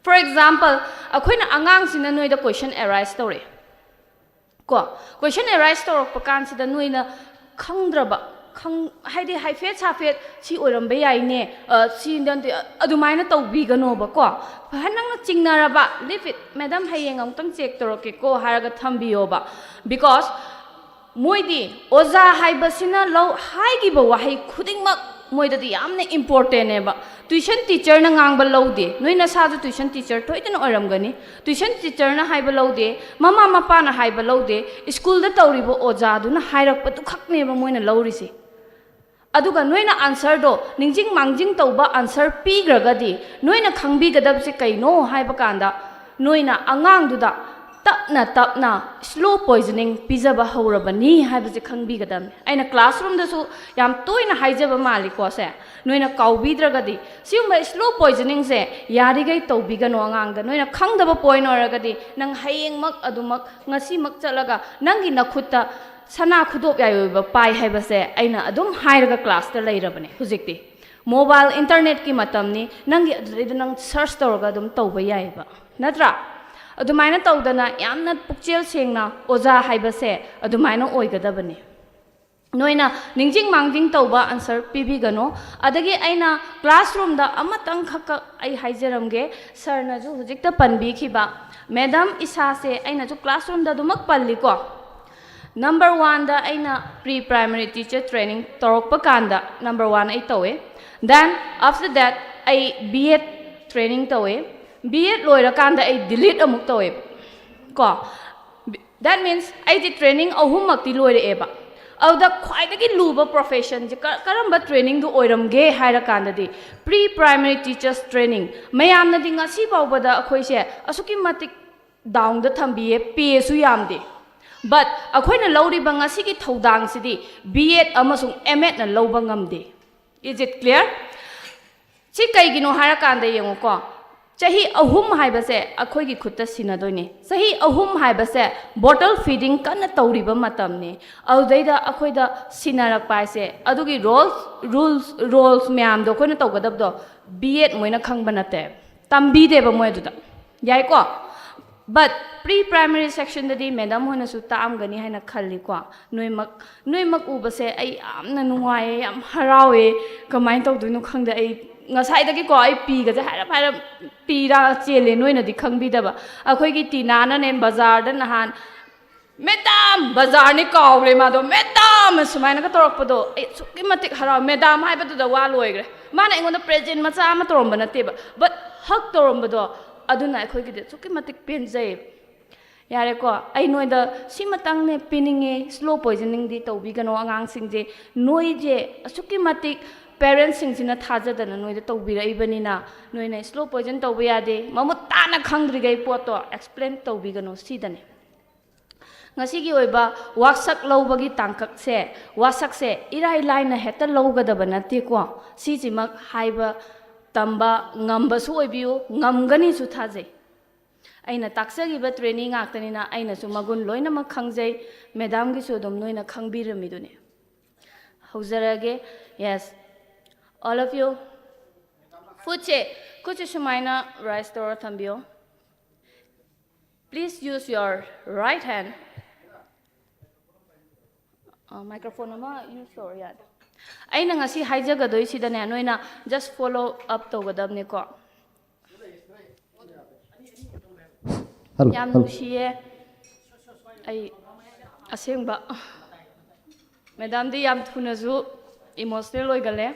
For example, ꯑꯩꯈꯣꯏꯅ ꯑꯉꯥꯡꯁꯤꯅ ꯅꯣꯏꯗ question arise ꯇꯧꯔꯛꯑꯦ꯫ ꯀꯣ, question arise ꯇꯧꯔꯛꯄ ꯀꯥꯟꯁꯤꯗ ꯅꯣꯏꯅ ꯈꯪꯗ꯭ꯔꯕ, ꯈꯪ-, ꯍꯥꯏꯗꯤ ꯍꯥꯏꯐꯦꯠ ꯁꯥꯐꯦꯠ "ꯁꯤ ꯑꯣꯏꯔꯝꯕ ꯌꯥꯏꯅꯦ", ꯑ, "ꯁꯤ ꯅꯠꯇꯦ", ꯑ, ꯑꯗꯨꯃꯥꯏꯅ ꯇꯧꯕꯤꯒꯅꯣꯕꯀꯣ꯫ ꯐꯍꯟ ꯅꯪꯅ ꯆꯤꯡꯅꯔꯕ, "Leave it, madam, ꯍꯌꯦꯡ ꯑꯃꯨꯛꯇꯪ check ꯇꯧꯔꯛꯀꯦꯀꯣ" ꯍꯥꯏꯔꯒ ꯊꯝꯕꯤꯌꯣꯕ꯫ Because ꯃꯣꯏꯗꯤ ꯑꯣꯖꯥ ꯍꯥꯏꯕꯁꯤꯅ ꯂꯧ-, ꯍꯥꯏꯈꯤꯕ ꯋꯥꯍꯩ ꯈꯨꯗꯤꯡꯃꯛ ꯃꯣꯏꯗꯗꯤ ꯌꯥꯝꯅ ꯏꯝꯄꯣꯔꯇꯦꯟꯅꯦꯕ꯫ ꯇ꯭ꯋꯤꯁꯟ ꯇꯤꯆꯔꯅ ꯉꯥꯡꯕ ꯂꯧꯗꯦ꯫ ꯅꯣꯏ ꯅꯁꯥꯁꯨ ꯇ꯭ꯋꯤꯁꯟ ꯇꯤꯆꯔ ꯊꯣꯏꯗꯅ ꯑꯣꯏꯔꯝꯒꯅꯤ꯫ ꯇ꯭ꯋꯤꯁꯟ ꯇꯤꯆꯔꯅ ꯍꯥꯏꯕ ꯂꯧꯗꯦ, ꯃꯃꯥ ꯃꯄꯥꯅ ꯍꯥꯏꯕ ꯂꯧꯗꯦ, ꯁ꯭ꯀꯨꯜꯗ ꯇꯧꯔꯤꯕ ꯑꯣꯖꯥꯗꯨꯅ ꯍꯥꯏꯔꯛꯄꯗꯨ ꯈꯛꯅꯦꯕ ꯃꯣꯏꯅ ꯂꯧꯔꯤꯁꯦ꯫ ꯑꯗꯨꯒ ꯅꯣꯏꯅ ꯑꯟꯁꯔꯗꯣ ꯅꯤꯡꯁꯤꯡ ꯃꯥꯡꯖꯤꯡ ꯇꯧꯕ ꯑꯟꯁꯔ ꯄꯤꯈ꯭ꯔꯒꯗꯤ, ꯅꯣꯏꯅ ꯈꯪꯕꯤꯒꯗꯕꯁꯦ ꯀꯩꯅꯣ ꯍꯥꯏꯕ ꯀꯥꯟꯗ, ꯅꯣꯏꯅ ꯑꯉꯥꯡꯗꯨꯗ ꯇꯞꯅ ꯇꯞꯅ ꯁ꯭ꯂꯣ ꯄꯣꯏꯖꯅꯤꯡ ꯄꯤꯖꯕ ꯍꯧꯔꯕꯅꯤ ꯍꯥꯏꯕꯁꯦ ꯈꯪꯕꯤꯒꯗꯕꯅꯤ꯫ ꯑꯩꯅ ꯀ꯭ꯂꯥꯁꯔꯨꯝꯗꯁꯨ ꯌꯥꯝ ꯇꯣꯏꯅ ꯍꯥꯏꯖꯕ ꯃꯥꯜꯂꯤꯀꯣ ꯁꯦ꯫ ꯅꯣꯏꯅ ꯀꯥꯎꯕꯤꯗ꯭ꯔꯒꯗꯤ, ꯁꯤꯒꯨꯝꯕ ꯁ꯭ꯂꯣ ꯄꯣꯏꯖꯅꯤꯡꯁꯦ ꯌꯥꯔꯤꯈꯩ ꯇꯧꯕꯤꯒꯅꯣ ꯑꯉꯥꯡꯗ꯫ ꯅꯣꯏꯅ ꯈꯪꯗꯕ ꯄꯣꯏꯟ ꯑꯣꯏꯔꯒꯗꯤ, ꯅꯪ ꯍꯌꯦꯡꯃꯛ ꯑꯗꯨꯃꯛ ꯉꯁꯤꯃꯛ ꯆꯠꯂꯒ ꯅꯪꯒꯤ ꯅꯈꯨꯠꯇ ꯁꯅꯥ ꯈꯨꯗꯣꯞ ꯌꯥꯏ ꯑꯣꯏꯕ ꯄꯥꯏ ꯍꯥꯏꯕꯁꯦ ꯑꯩꯅ ꯑꯗꯨꯝ ꯍꯥꯏꯔꯒ ꯀ꯭ꯂꯥꯁꯇ ꯂꯩꯔꯕꯅꯦ꯫ ꯍꯧꯖꯤꯛꯇꯤ ꯃꯣꯕꯥꯏꯜ ꯏꯟꯇꯔꯅꯦꯠꯀꯤ ꯃꯇꯝꯅꯤ, ꯅꯪꯒꯤ ꯑꯗꯨꯗꯩꯗ ꯅꯪ ꯁꯔꯆ ꯇꯧꯔꯒ ꯑꯗꯨꯝ ꯇꯧꯕ ꯌꯥꯏꯑꯕ, ꯅꯠꯇ꯭ꯔꯥ? ꯑꯗꯨꯃꯥꯏꯅ ꯇꯧꯗꯅ ꯌꯥꯝꯅ ꯄꯨꯛꯆꯦꯜ ꯁꯦꯡꯅ ꯑꯣꯖꯥ ꯍꯥꯏꯕꯁꯦ ꯑꯗꯨꯃꯥꯏꯅ ꯑꯣꯏꯒꯗꯕꯅꯤ꯫ ꯅꯣꯏꯅ ꯅꯤꯡꯁꯤꯡ ꯃꯥꯡꯖꯤꯡ ꯇꯧꯕ ꯑꯟꯁꯔ ꯄꯤꯕꯤꯒꯅꯨ꯫ ꯑꯗꯒꯤ ꯑꯩꯅ ꯀ꯭ꯂꯥꯁꯔꯨꯝꯗ ꯑꯃꯇꯪ ꯈꯛꯀ ꯑꯩ ꯍꯥꯏꯖꯔꯝꯒꯦ, ꯁꯥꯔꯅꯁꯨ ꯍꯧꯖꯤꯛꯇ ꯄꯟꯕꯤꯈꯤꯕ, ꯃꯦꯗꯥꯝ ꯏꯁꯥꯁꯦ ꯑꯩꯅꯁꯨ ꯀ꯭ꯂꯥꯁꯔꯨꯝꯗ ꯑꯗꯨꯃꯛ ꯄꯜꯂꯤꯀꯣ꯫ ꯅꯝꯕꯔ ꯋꯥꯟꯗ ꯑꯩꯅ ꯄ꯭ꯔꯤ ꯄ꯭ꯔꯥꯏꯃꯔꯤ ꯇꯤꯆꯔ ꯇ꯭ꯔꯦꯅꯤꯡ ꯇꯧꯔꯛꯄ ꯀꯥꯟꯗ ꯅꯝꯕꯔ ꯋꯥꯟ ꯑꯩ ꯇꯧꯋꯦ꯫ Then after that ꯑꯩ ꯕꯤ ꯑꯦꯗ ꯇ꯭ꯔꯦꯅꯤꯡ ꯇꯧꯋꯦ꯫ ꯕꯤ ꯑꯦꯗ ꯂꯣꯏꯔꯀꯥꯟꯗ ꯑꯩ ꯗꯤꯂꯤꯠ ꯑꯃꯨꯛ ꯇꯧꯋꯦꯕ ꯀꯣ꯫ That means ꯑꯩꯗꯤ ꯇ꯭ꯔꯦꯅꯤꯡ ꯑꯍꯨꯝꯃꯛꯇꯤ ꯂꯣꯏꯔꯛꯑꯦꯕ꯫ ꯑꯗꯨꯗ ꯈ꯭ꯋꯥꯏꯗꯒꯤ ꯂꯨꯕ ꯄ꯭ꯔꯣꯐꯦꯁꯟꯁꯦ ꯀ-, ꯀꯔꯝꯕ ꯇ꯭ꯔꯦꯅꯤꯡꯗꯨ ꯑꯣꯏꯔꯝꯒꯦ ꯍꯥꯏꯔꯀꯥꯟꯗꯗꯤ, ꯄ꯭ꯔꯤ ꯄ꯭ꯔꯥꯏꯃꯔꯤ ꯇꯤꯆꯔꯁ ꯇ꯭ꯔꯦꯅꯤꯡ꯫ ꯃꯌꯥꯝꯅꯗꯤ ꯉꯁꯤ ꯐꯥꯎꯕꯗ ꯑꯩꯈꯣꯏꯁꯦ ꯑꯁꯨꯛꯀꯤ ꯃꯇꯤꯛ ꯗꯥꯎꯟꯗ ꯊꯝꯕꯤꯌꯦ, ꯄꯦꯁꯨ ꯌꯥꯝꯗꯦ꯫ But ꯑꯩꯈꯣꯏꯅ ꯂꯧꯔꯤꯕ ꯉꯁꯤꯒꯤ ꯊꯧꯗꯥꯡꯁꯤꯗꯤ ꯕꯤ ꯑꯦꯗ ꯑꯃꯁꯨꯡ ꯑꯦꯝ ꯑꯦꯗꯅ ꯂꯧꯕ ꯉꯝꯗꯦ꯫ Is it clear? ꯁꯤ ꯀꯩꯒꯤꯅꯣ ꯍꯥꯏꯔꯀꯥꯟꯗ ꯌꯦꯡꯉꯨꯀꯣ, ꯆꯍꯤ ꯑꯍꯨꯝ ꯍꯥꯏꯕꯁꯦ ꯑꯩꯈꯣꯏꯒꯤ ꯈꯨꯠꯇ ꯁꯤꯟꯅꯗꯣꯏꯅꯦ꯫ ꯆꯍꯤ ꯑꯍꯨꯝ ꯍꯥꯏꯕꯁꯦ ꯕꯣꯇꯜ ꯐꯤꯗꯤꯡ ꯀꯟꯅ ꯇꯧꯔꯤꯕ ꯃꯇꯝꯅꯤ꯫ ꯑꯗꯨꯗꯩꯗ ꯑꯩꯈꯣꯏꯗ ꯁꯤꯟꯅꯔꯛꯄ ꯍꯥꯏꯁꯦ, ꯑꯗꯨꯒꯤ ꯔꯣꯜꯁ, ꯔꯨꯜꯁ, ꯔꯣꯜꯁ ꯃꯌꯥꯝꯗꯣ ꯑꯩꯈꯣꯏꯅ ꯇꯧꯒꯗꯕꯗꯣ ꯕꯤ ꯑꯦꯗ ꯃꯣꯏꯅ ꯈꯪꯕ ꯅꯠꯇꯦ, ꯇꯝꯕꯤꯗꯦꯕ ꯃꯣꯏ ꯑꯗꯨꯗ꯫ ꯌꯥꯏꯀꯣ? But ꯄ꯭ꯔꯤ ꯄ꯭ꯔꯥꯏꯃꯔꯤ ꯁꯦꯛꯁꯟꯗꯗꯤ ꯃꯦꯗꯥꯝ ꯍꯣꯏꯅꯁꯨ ꯇꯥꯛꯑꯝꯒꯅꯤ ꯍꯥꯏꯅ ꯈꯜꯂꯤꯀꯣ꯫ ꯅꯣꯏꯃꯛ, ꯅꯣꯏꯃꯛ ꯎꯕꯁꯦ ꯑꯩ ꯌꯥꯝꯅ ꯅꯨꯡꯉꯥꯏꯌꯦ, ꯌꯥꯝ ꯍꯔꯥꯎꯋꯦ꯫ ꯀꯃꯥꯏꯅ ꯇꯧꯗꯣꯏꯅꯣ ꯈꯪꯗꯦ꯫ ꯑꯩ ꯉꯁꯥꯏꯗꯒꯤꯀꯣ ꯑꯩ ꯄꯤꯒꯁꯦ ꯍꯥꯏꯔꯞ ꯍꯥꯏꯔꯞ ꯄꯤꯔ ꯆꯦꯜꯂꯦ, ꯅꯣꯏꯅꯗꯤ ꯈꯪꯕꯤꯗꯕ꯫ ꯑꯩꯈꯣꯏꯒꯤ ꯇꯤꯅꯥꯅꯅꯦ ꯕꯖꯥꯔꯗ ꯅꯍꯥꯟ "ꯃꯦꯗꯥꯝ!" ꯕꯖꯥꯔꯅꯤ ꯀꯥꯎꯈ꯭ꯔꯦ ꯃꯥꯗꯣ꯫ "ꯃꯦꯗꯥꯝ!" ꯑꯁꯨꯃꯥꯏꯅꯒ ꯇꯧꯔꯛꯄꯗꯣ ꯑꯩ ꯑꯁꯨꯛꯀꯤ ꯃꯇꯤꯛ ꯍꯔꯥꯎ꯫ ꯃꯦꯗꯥꯝ ꯍꯥꯏꯕꯗꯨꯗ ꯋꯥ ꯂꯣꯏꯈ꯭ꯔꯦ꯫ ꯃꯥꯅ ꯑꯩꯉꯣꯟꯗ ꯄ꯭ꯔꯦꯖꯦꯟ ꯃꯆꯥ ꯑꯃ ꯇꯧꯔꯝꯕ ꯅꯠꯇꯦꯕ, ꯕꯠ ꯍꯛ ꯇꯧꯔꯝꯕꯗꯣ, ꯑꯗꯨꯅ ꯑꯩꯈꯣꯏꯒꯤꯗꯤ ꯑꯁꯨꯛꯀꯤ ꯃꯇꯤꯛ ꯄꯦꯟꯖꯩꯌꯦꯕ꯫ ꯌꯥꯔꯦꯀꯣ, ꯑꯩ ꯅꯣꯏꯗ ꯁꯤꯃꯇꯪꯅꯦ ꯄꯤꯅꯤꯡꯉꯦ, ꯁ꯭ꯂꯣ ꯄꯣꯏꯖꯅꯤꯡꯗꯤ ꯇꯧꯕꯤꯒꯅꯣ ꯑꯉꯥꯡꯁꯤꯡꯁꯦ꯫ ꯅꯣꯏꯁꯦ ꯑꯁꯨꯛꯀꯤ ꯃꯇꯤꯛ ꯄꯦꯔꯦꯟꯁꯁꯤꯡꯁꯤꯅ ꯊꯥꯖꯗꯅ ꯅꯣꯏꯗ ꯇꯧꯕꯤꯔꯛꯏꯕꯅꯤꯅ, ꯅꯣꯏꯅ ꯁ꯭ꯂꯣ ꯄꯣꯏꯖꯟ ꯇꯧꯕ ꯌꯥꯗꯦ, ꯃꯃꯨꯠ ꯇꯥꯅ ꯈꯪꯗ꯭ꯔꯤꯈꯩ ꯄꯣꯠꯇꯣ ꯑꯦꯛꯁꯄ꯭ꯂꯦꯟ ꯇꯧꯕꯤꯒꯅꯨ, ꯁꯤꯗꯅꯦ꯫ ꯉꯁꯤꯒꯤ ꯑꯣꯏꯕ ꯋꯥꯁꯛ ꯂꯧꯕꯒꯤ ꯇꯥꯡꯀꯛꯁꯦ, ꯋꯥꯁꯛꯁꯦ ꯏꯔꯥꯏ ꯂꯥꯏꯅ ꯍꯦꯛꯇ ꯂꯧꯒꯗꯕ ꯅꯠꯇꯦꯀꯣ꯫ ꯁꯤꯁꯤꯃꯛ ꯍꯥꯏꯕ ꯇꯝꯕ ꯉꯝꯕꯁꯨ ꯑꯣꯏꯕꯤꯌꯨ, ꯉꯝꯒꯅꯤꯁꯨ ꯊꯥꯖꯩ꯫ ꯑꯩꯅ ꯇꯥꯛꯆꯈꯤꯕ ꯇ꯭ꯔꯦꯅꯤꯡ ꯉꯥꯛꯇꯅꯤꯅ ꯑꯩꯅꯁꯨ ꯃꯒꯨꯟ ꯂꯣꯏꯅꯃꯛ ꯈꯪꯖꯩ, ꯃꯦꯗꯥꯝꯒꯤꯁꯨ ꯑꯗꯨꯝ ꯅꯣꯏꯅ ꯈꯪꯕꯤꯔꯝꯃꯤꯗꯨꯅꯤ꯫ ꯍꯧꯖꯔꯒꯦ꯫ Yes, all of you, ꯈꯨꯠꯁꯦ, ꯈꯨꯠꯁꯦ ꯁꯨꯃꯥꯏꯅ ꯔꯥꯏꯁ ꯇꯧꯔ ꯊꯝꯕꯤꯌꯣ꯫ Please use your right hand. Microphone ꯑꯃ ꯌꯨꯁ ꯇꯧꯔ ꯌꯥꯗꯦ꯫ ꯑꯩꯅ ꯉꯁꯤ ꯍꯥꯏꯖꯒꯗꯣꯏꯁꯤꯗꯅꯦ, ꯅꯣꯏꯅ just follow up ꯇꯧꯒꯗꯕꯅꯤꯀꯣ꯫ ꯍꯜꯂꯣ, ꯌꯥꯝ ꯍꯜꯂꯣ꯫ ꯅꯨꯡꯁꯤꯌꯦ꯫ ꯑꯩ ꯑꯁꯦꯡꯕ, ꯃꯦꯗꯥꯝꯗꯤ ꯌꯥꯝ ꯊꯨꯅꯁꯨ ꯏꯃꯣꯁꯅꯦꯜ ꯑꯣꯏꯒꯜꯂꯦ꯫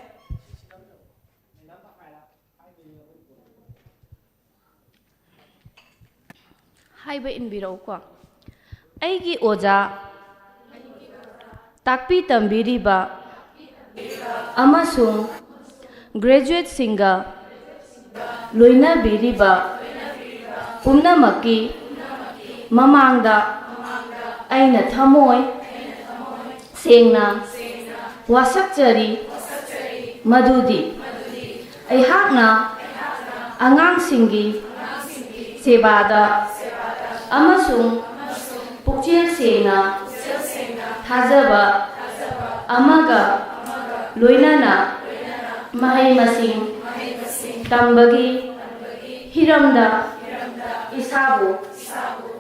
ꯍꯥꯏꯕ ꯏꯟꯕꯤꯔꯛꯎꯀꯣ꯫ ꯑꯩꯒꯤ ꯑꯣꯖꯥ, ꯇꯥꯛꯄꯤ ꯇꯝꯕꯤꯔꯤꯕ ꯑꯃꯁꯨꯡ ꯒ꯭ꯔꯦꯖꯨꯋꯦꯠꯁꯤꯡꯒ ꯂꯣꯏꯅꯕꯤꯔꯤꯕ ꯄꯨꯝꯅꯃꯛꯀꯤ ꯃꯃꯥꯡꯗ ꯑꯩꯅ ꯊꯃꯣꯏ ꯁꯦꯡꯅ ꯋꯥꯁꯛꯆꯔꯤ ꯃꯗꯨꯗꯤ ꯑꯩꯍꯥꯛꯅ ꯑꯉꯥꯡꯁꯤꯡꯒꯤ ꯁꯦꯕꯥꯗ ꯑꯃꯁꯨꯡ ꯄꯨꯛꯆꯦꯜ ꯁꯦꯡꯅ ꯊꯥꯖꯕ ꯑꯃꯒ ꯂꯣꯏꯅꯅ ꯃꯍꯩ ꯃꯁꯤꯡ ꯇꯝꯕꯒꯤ ꯍꯤꯔꯝꯗ ꯏꯁꯥꯕꯨ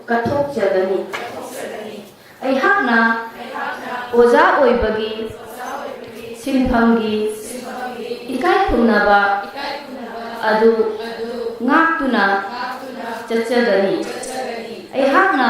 ꯀꯠꯊꯣꯛꯆꯒꯅꯤ꯫ ꯑꯩꯍꯥꯛꯅ ꯑꯣꯖꯥ ꯑꯣꯏꯕꯒꯤ ꯁꯤꯟꯐꯝꯒꯤ ꯏꯀꯥꯏ ꯈꯨꯝꯅꯕ ꯑꯗꯨ ꯉꯥꯛꯇꯨꯅ ꯆꯠꯆꯒꯅꯤ꯫ ꯑꯩꯍꯥꯛꯅ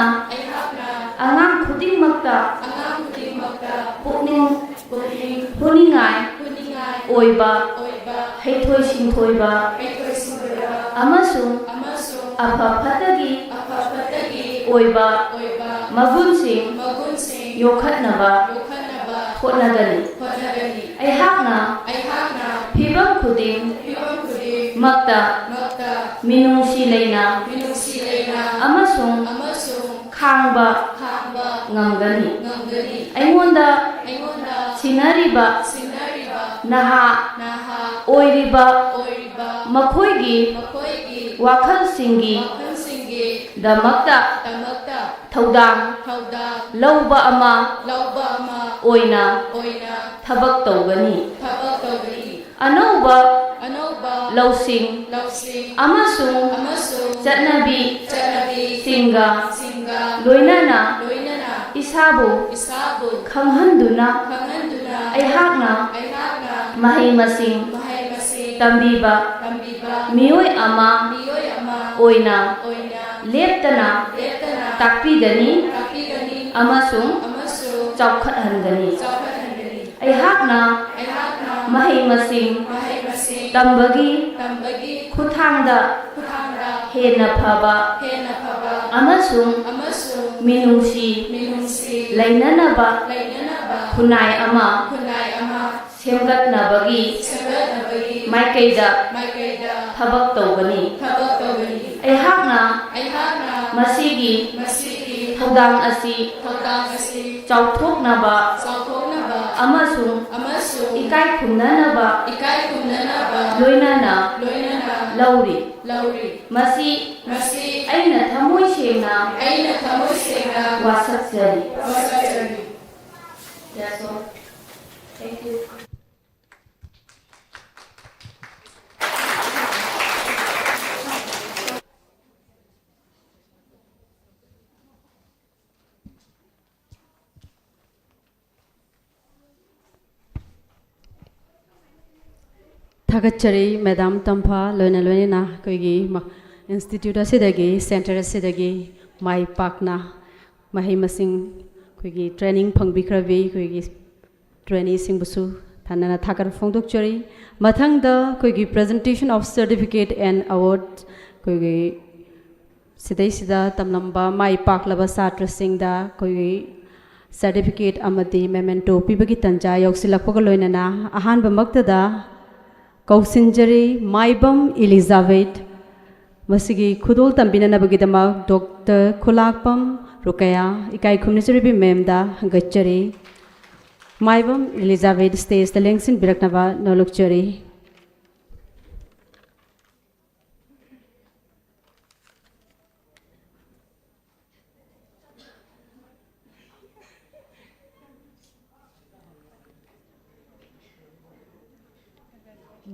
ꯑꯉꯥꯡ ꯈꯨꯗꯤꯡꯃꯛꯇ ꯑꯉꯥꯡ ꯈꯨꯗꯤꯡꯃꯛꯇ ꯄꯨꯛꯅꯤꯡ ꯄꯨꯛꯅꯤꯡ ꯍꯨꯅꯤꯡꯉꯥꯏ ꯍꯨꯅꯤꯡꯉꯥꯏ ꯑꯣꯏꯕ ꯑꯣꯏꯕ ꯍꯩꯊꯣꯏ ꯁꯤꯡꯊꯣꯏꯕ ꯍꯩꯊꯣꯏ ꯁꯤꯡꯊꯣꯏꯕ ꯑꯃꯁꯨꯡ ꯑꯃꯁꯨꯡ ꯑꯐ ꯐꯠꯇꯒꯤ ꯑꯐ ꯐꯠꯇꯒꯤ ꯑꯣꯏꯕ ꯑꯣꯏꯕ ꯃꯒꯨꯟꯁꯤꯡ ꯃꯒꯨꯟꯁꯤꯡ ꯌꯣꯛꯈꯠꯅꯕ ꯌꯣꯛꯈꯠꯅꯕ ꯍꯣꯠꯅꯒꯅꯤ꯫ ꯍꯣꯠꯅꯒꯅꯤ꯫ ꯑꯩꯍꯥꯛꯅ ꯑꯩꯍꯥꯛꯅ ꯐꯤꯕꯝ ꯈꯨꯗꯤꯡ ꯐꯤꯕꯝ ꯈꯨꯗꯤꯡ ꯃꯛꯇ ꯃꯛꯇ ꯃꯤꯅꯨꯡꯁꯤ ꯂꯩꯅ ꯃꯤꯅꯨꯡꯁꯤ ꯂꯩꯅ ꯑꯃꯁꯨꯡ ꯑꯃꯁꯨꯡ ꯈꯥꯡꯕ ꯈꯥꯡꯕ ꯉꯝꯒꯅꯤ꯫ ꯉꯝꯒꯅꯤ꯫ ꯑꯩꯉꯣꯟꯗ ꯑꯩꯉꯣꯟꯗ ꯁꯤꯟꯅꯔꯤꯕ ꯁꯤꯟꯅꯔꯤꯕ ꯅꯍꯥ ꯅꯍꯥ ꯑꯣꯏꯔꯤꯕ ꯑꯣꯏꯔꯤꯕ ꯃꯈꯣꯏꯒꯤ ꯃꯈꯣꯏꯒꯤ ꯋꯥꯈꯜꯁꯤꯡꯒꯤ ꯋꯥꯈꯜꯁꯤꯡꯒꯤ ꯗꯃꯛꯇ ꯗꯃꯛꯇ ꯊꯧꯗꯥꯡ ꯊꯧꯗꯥꯡ ꯂꯧꯕ ꯑꯃ ꯂꯧꯕ ꯑꯃ ꯑꯣꯏꯅ ꯑꯣꯏꯅ ꯊꯕꯛ ꯇꯧꯒꯅꯤ꯫ ꯊꯕꯛ ꯇꯧꯒꯅꯤ꯫ ꯑꯅꯧꯕ ꯑꯅꯧꯕ ꯂꯧꯁꯤꯡ ꯂꯧꯁꯤꯡ ꯑꯃꯁꯨꯡ ꯑꯃꯁꯨꯡ ꯆꯠꯅꯕꯤ ꯆꯠꯅꯕꯤꯁꯤꯡꯒ ꯁꯤꯡꯒ ꯂꯣꯏꯅꯅ ꯂꯣꯏꯅꯅ ꯏꯁꯥꯕꯨ ꯏꯁꯥꯕꯨ ꯈꯪꯍꯟꯗꯨꯅ ꯈꯪꯍꯟꯗꯨꯅ ꯑꯩꯍꯥꯛꯅ ꯑꯩꯍꯥꯛꯅ ꯃꯍꯩ ꯃꯁꯤꯡ ꯃꯍꯩ ꯃꯁꯤꯡ ꯇꯝꯕꯤꯕ ꯇꯝꯕꯤꯕ ꯃꯤꯑꯣꯏ ꯑꯃ ꯃꯤꯑꯣꯏ ꯑꯃ ꯑꯣꯏꯅ ꯑꯣꯏꯅ ꯂꯦꯞꯇꯅ ꯂꯦꯞꯇꯅ ꯇꯥꯛꯄꯤꯒꯅꯤ ꯇꯥꯛꯄꯤꯒꯅꯤ ꯑꯃꯁꯨꯡ ꯑꯃꯁꯨꯡ ꯆꯥꯎꯈꯠꯍꯟꯒꯅꯤ꯫ ꯆꯥꯎꯈꯠꯍꯟꯒꯅꯤ꯫ ꯑꯩꯍꯥꯛꯅ ꯑꯩꯍꯥꯛꯅ ꯃꯍꯩ ꯃꯁꯤꯡ ꯃꯍꯩ ꯃꯁꯤꯡ ꯇꯝꯕꯒꯤ ꯇꯝꯕꯒꯤ ꯈꯨꯠꯊꯥꯡꯗ ꯈꯨꯠꯊꯥꯡꯗ ꯍꯦꯟꯅ ꯐꯕ ꯍꯦꯟꯅ ꯐꯕ ꯑꯃꯁꯨꯡ ꯑꯃꯁꯨꯡ ꯃꯤꯅꯨꯡꯁꯤ ꯃꯤꯅꯨꯡꯁꯤ ꯂꯩꯅꯅꯕ ꯂꯩꯅꯅꯕ ꯈꯨꯟꯅꯥꯏ ꯑꯃ ꯈꯨꯟꯅꯥꯏ ꯑꯃ ꯁꯦꯝꯒꯠꯅꯕꯒꯤ ꯁꯦꯝꯒꯠꯅꯕꯒꯤ ꯃꯥꯏꯀꯩꯗ ꯃꯥꯏꯀꯩꯗ ꯊꯕꯛ ꯇꯧꯒꯅꯤ꯫ ꯊꯕꯛ ꯇꯧꯒꯅꯤ꯫ ꯑꯩꯍꯥꯛꯅ ꯑꯩꯍꯥꯛꯅ ꯃꯁꯤꯒꯤ ꯃꯁꯤꯒꯤ ꯊꯧꯗꯥꯡ ꯑꯁꯤ ꯊꯧꯗꯥꯡ ꯑꯁꯤ ꯆꯥꯎꯊꯣꯛꯅꯕ ꯆꯥꯎꯊꯣꯛꯅꯕ ꯑꯃꯁꯨꯡ ꯑꯃꯁꯨꯡ ꯏꯀꯥꯏ ꯈꯨꯝꯅꯅꯕ ꯏꯀꯥꯏ ꯈꯨꯝꯅꯅꯕ ꯂꯣꯏꯅꯅ ꯂꯣꯏꯅꯅ ꯂꯧꯔꯤ꯫ ꯂꯧꯔꯤ꯫ ꯃꯁꯤ ꯃꯁꯤ ꯑꯩꯅ ꯊꯃꯣꯏ ꯁꯦꯡꯅ ꯑꯩꯅ ꯊꯃꯣꯏ ꯁꯦꯡꯅ ꯋꯥꯁꯛꯆꯔꯤ꯫ ꯋꯥꯁꯛꯆꯔꯤ꯫ That's all. Thank you. ꯊꯥꯒꯠꯆꯔꯤ ꯃꯦꯗꯥꯝ ꯇꯝꯐꯥ, ꯂꯣꯏꯅ ꯂꯣꯏꯅꯅ ꯑꯩꯈꯣꯏꯒꯤ ꯃ-, institute ꯑꯁꯤꯗꯒꯤ, center ꯑꯁꯤꯗꯒꯤ ꯃꯥꯏ ꯄꯥꯛꯅ ꯃꯍꯩ ꯃꯁꯤꯡ ꯑꯩꯈꯣꯏꯒꯤ training ꯐꯪꯕꯤꯈ꯭ꯔꯕꯤ ꯑꯩꯈꯣꯏꯒꯤ traineeꯁꯤꯡꯕꯨꯁꯨ ꯊꯥꯅꯅ ꯊꯥꯒꯠꯄ ꯐꯣꯡꯗꯣꯛꯆꯔꯤ꯫ ꯃꯊꯪꯗ ꯑꯩꯈꯣꯏꯒꯤ presentation of certificate and award ꯑꯩꯈꯣꯏꯒꯤ ꯁꯤꯗꯩꯁꯤꯗ ꯇꯝꯂꯝꯕ ꯃꯥꯏ ꯄꯥꯛꯂꯕ ꯁꯥꯇ꯭ꯔꯁꯤꯡꯗ ꯑꯩꯈꯣꯏꯒꯤ certificate ꯑꯃꯗꯤ memento ꯄꯤꯕꯒꯤ ꯇꯟꯖꯥ ꯌꯧꯁꯤꯜꯂꯛꯄꯒ ꯂꯣꯏꯅꯅ ꯑꯍꯥꯟꯕꯃꯛꯇꯗ ꯀꯧꯁꯤꯟꯖꯔꯤ ꯃꯥꯏꯕꯝ ꯏꯂꯤꯖꯥꯕꯦꯠ꯫ ꯃꯁꯤꯒꯤ ꯈꯨꯗꯣꯜ ꯇꯝꯕꯤꯅꯅꯕꯒꯤꯗꯃꯛ ꯗꯣꯛꯇꯔ ꯈꯨꯂꯥꯛꯄꯝ ꯔꯨꯀꯌꯥ ꯏꯀꯥꯏ ꯈꯨꯝꯅꯖꯔꯤꯕꯤ ꯃꯦꯝꯗ ꯍꯪꯒꯠꯆꯔꯤ꯫ ꯃꯥꯏꯕꯝ ꯏꯂꯤꯖꯥꯕꯦꯠ stageꯇ ꯂꯦꯡꯁꯤꯟꯕꯤꯔꯛꯅꯕ ꯅꯣꯂꯨꯛꯆꯔꯤ꯫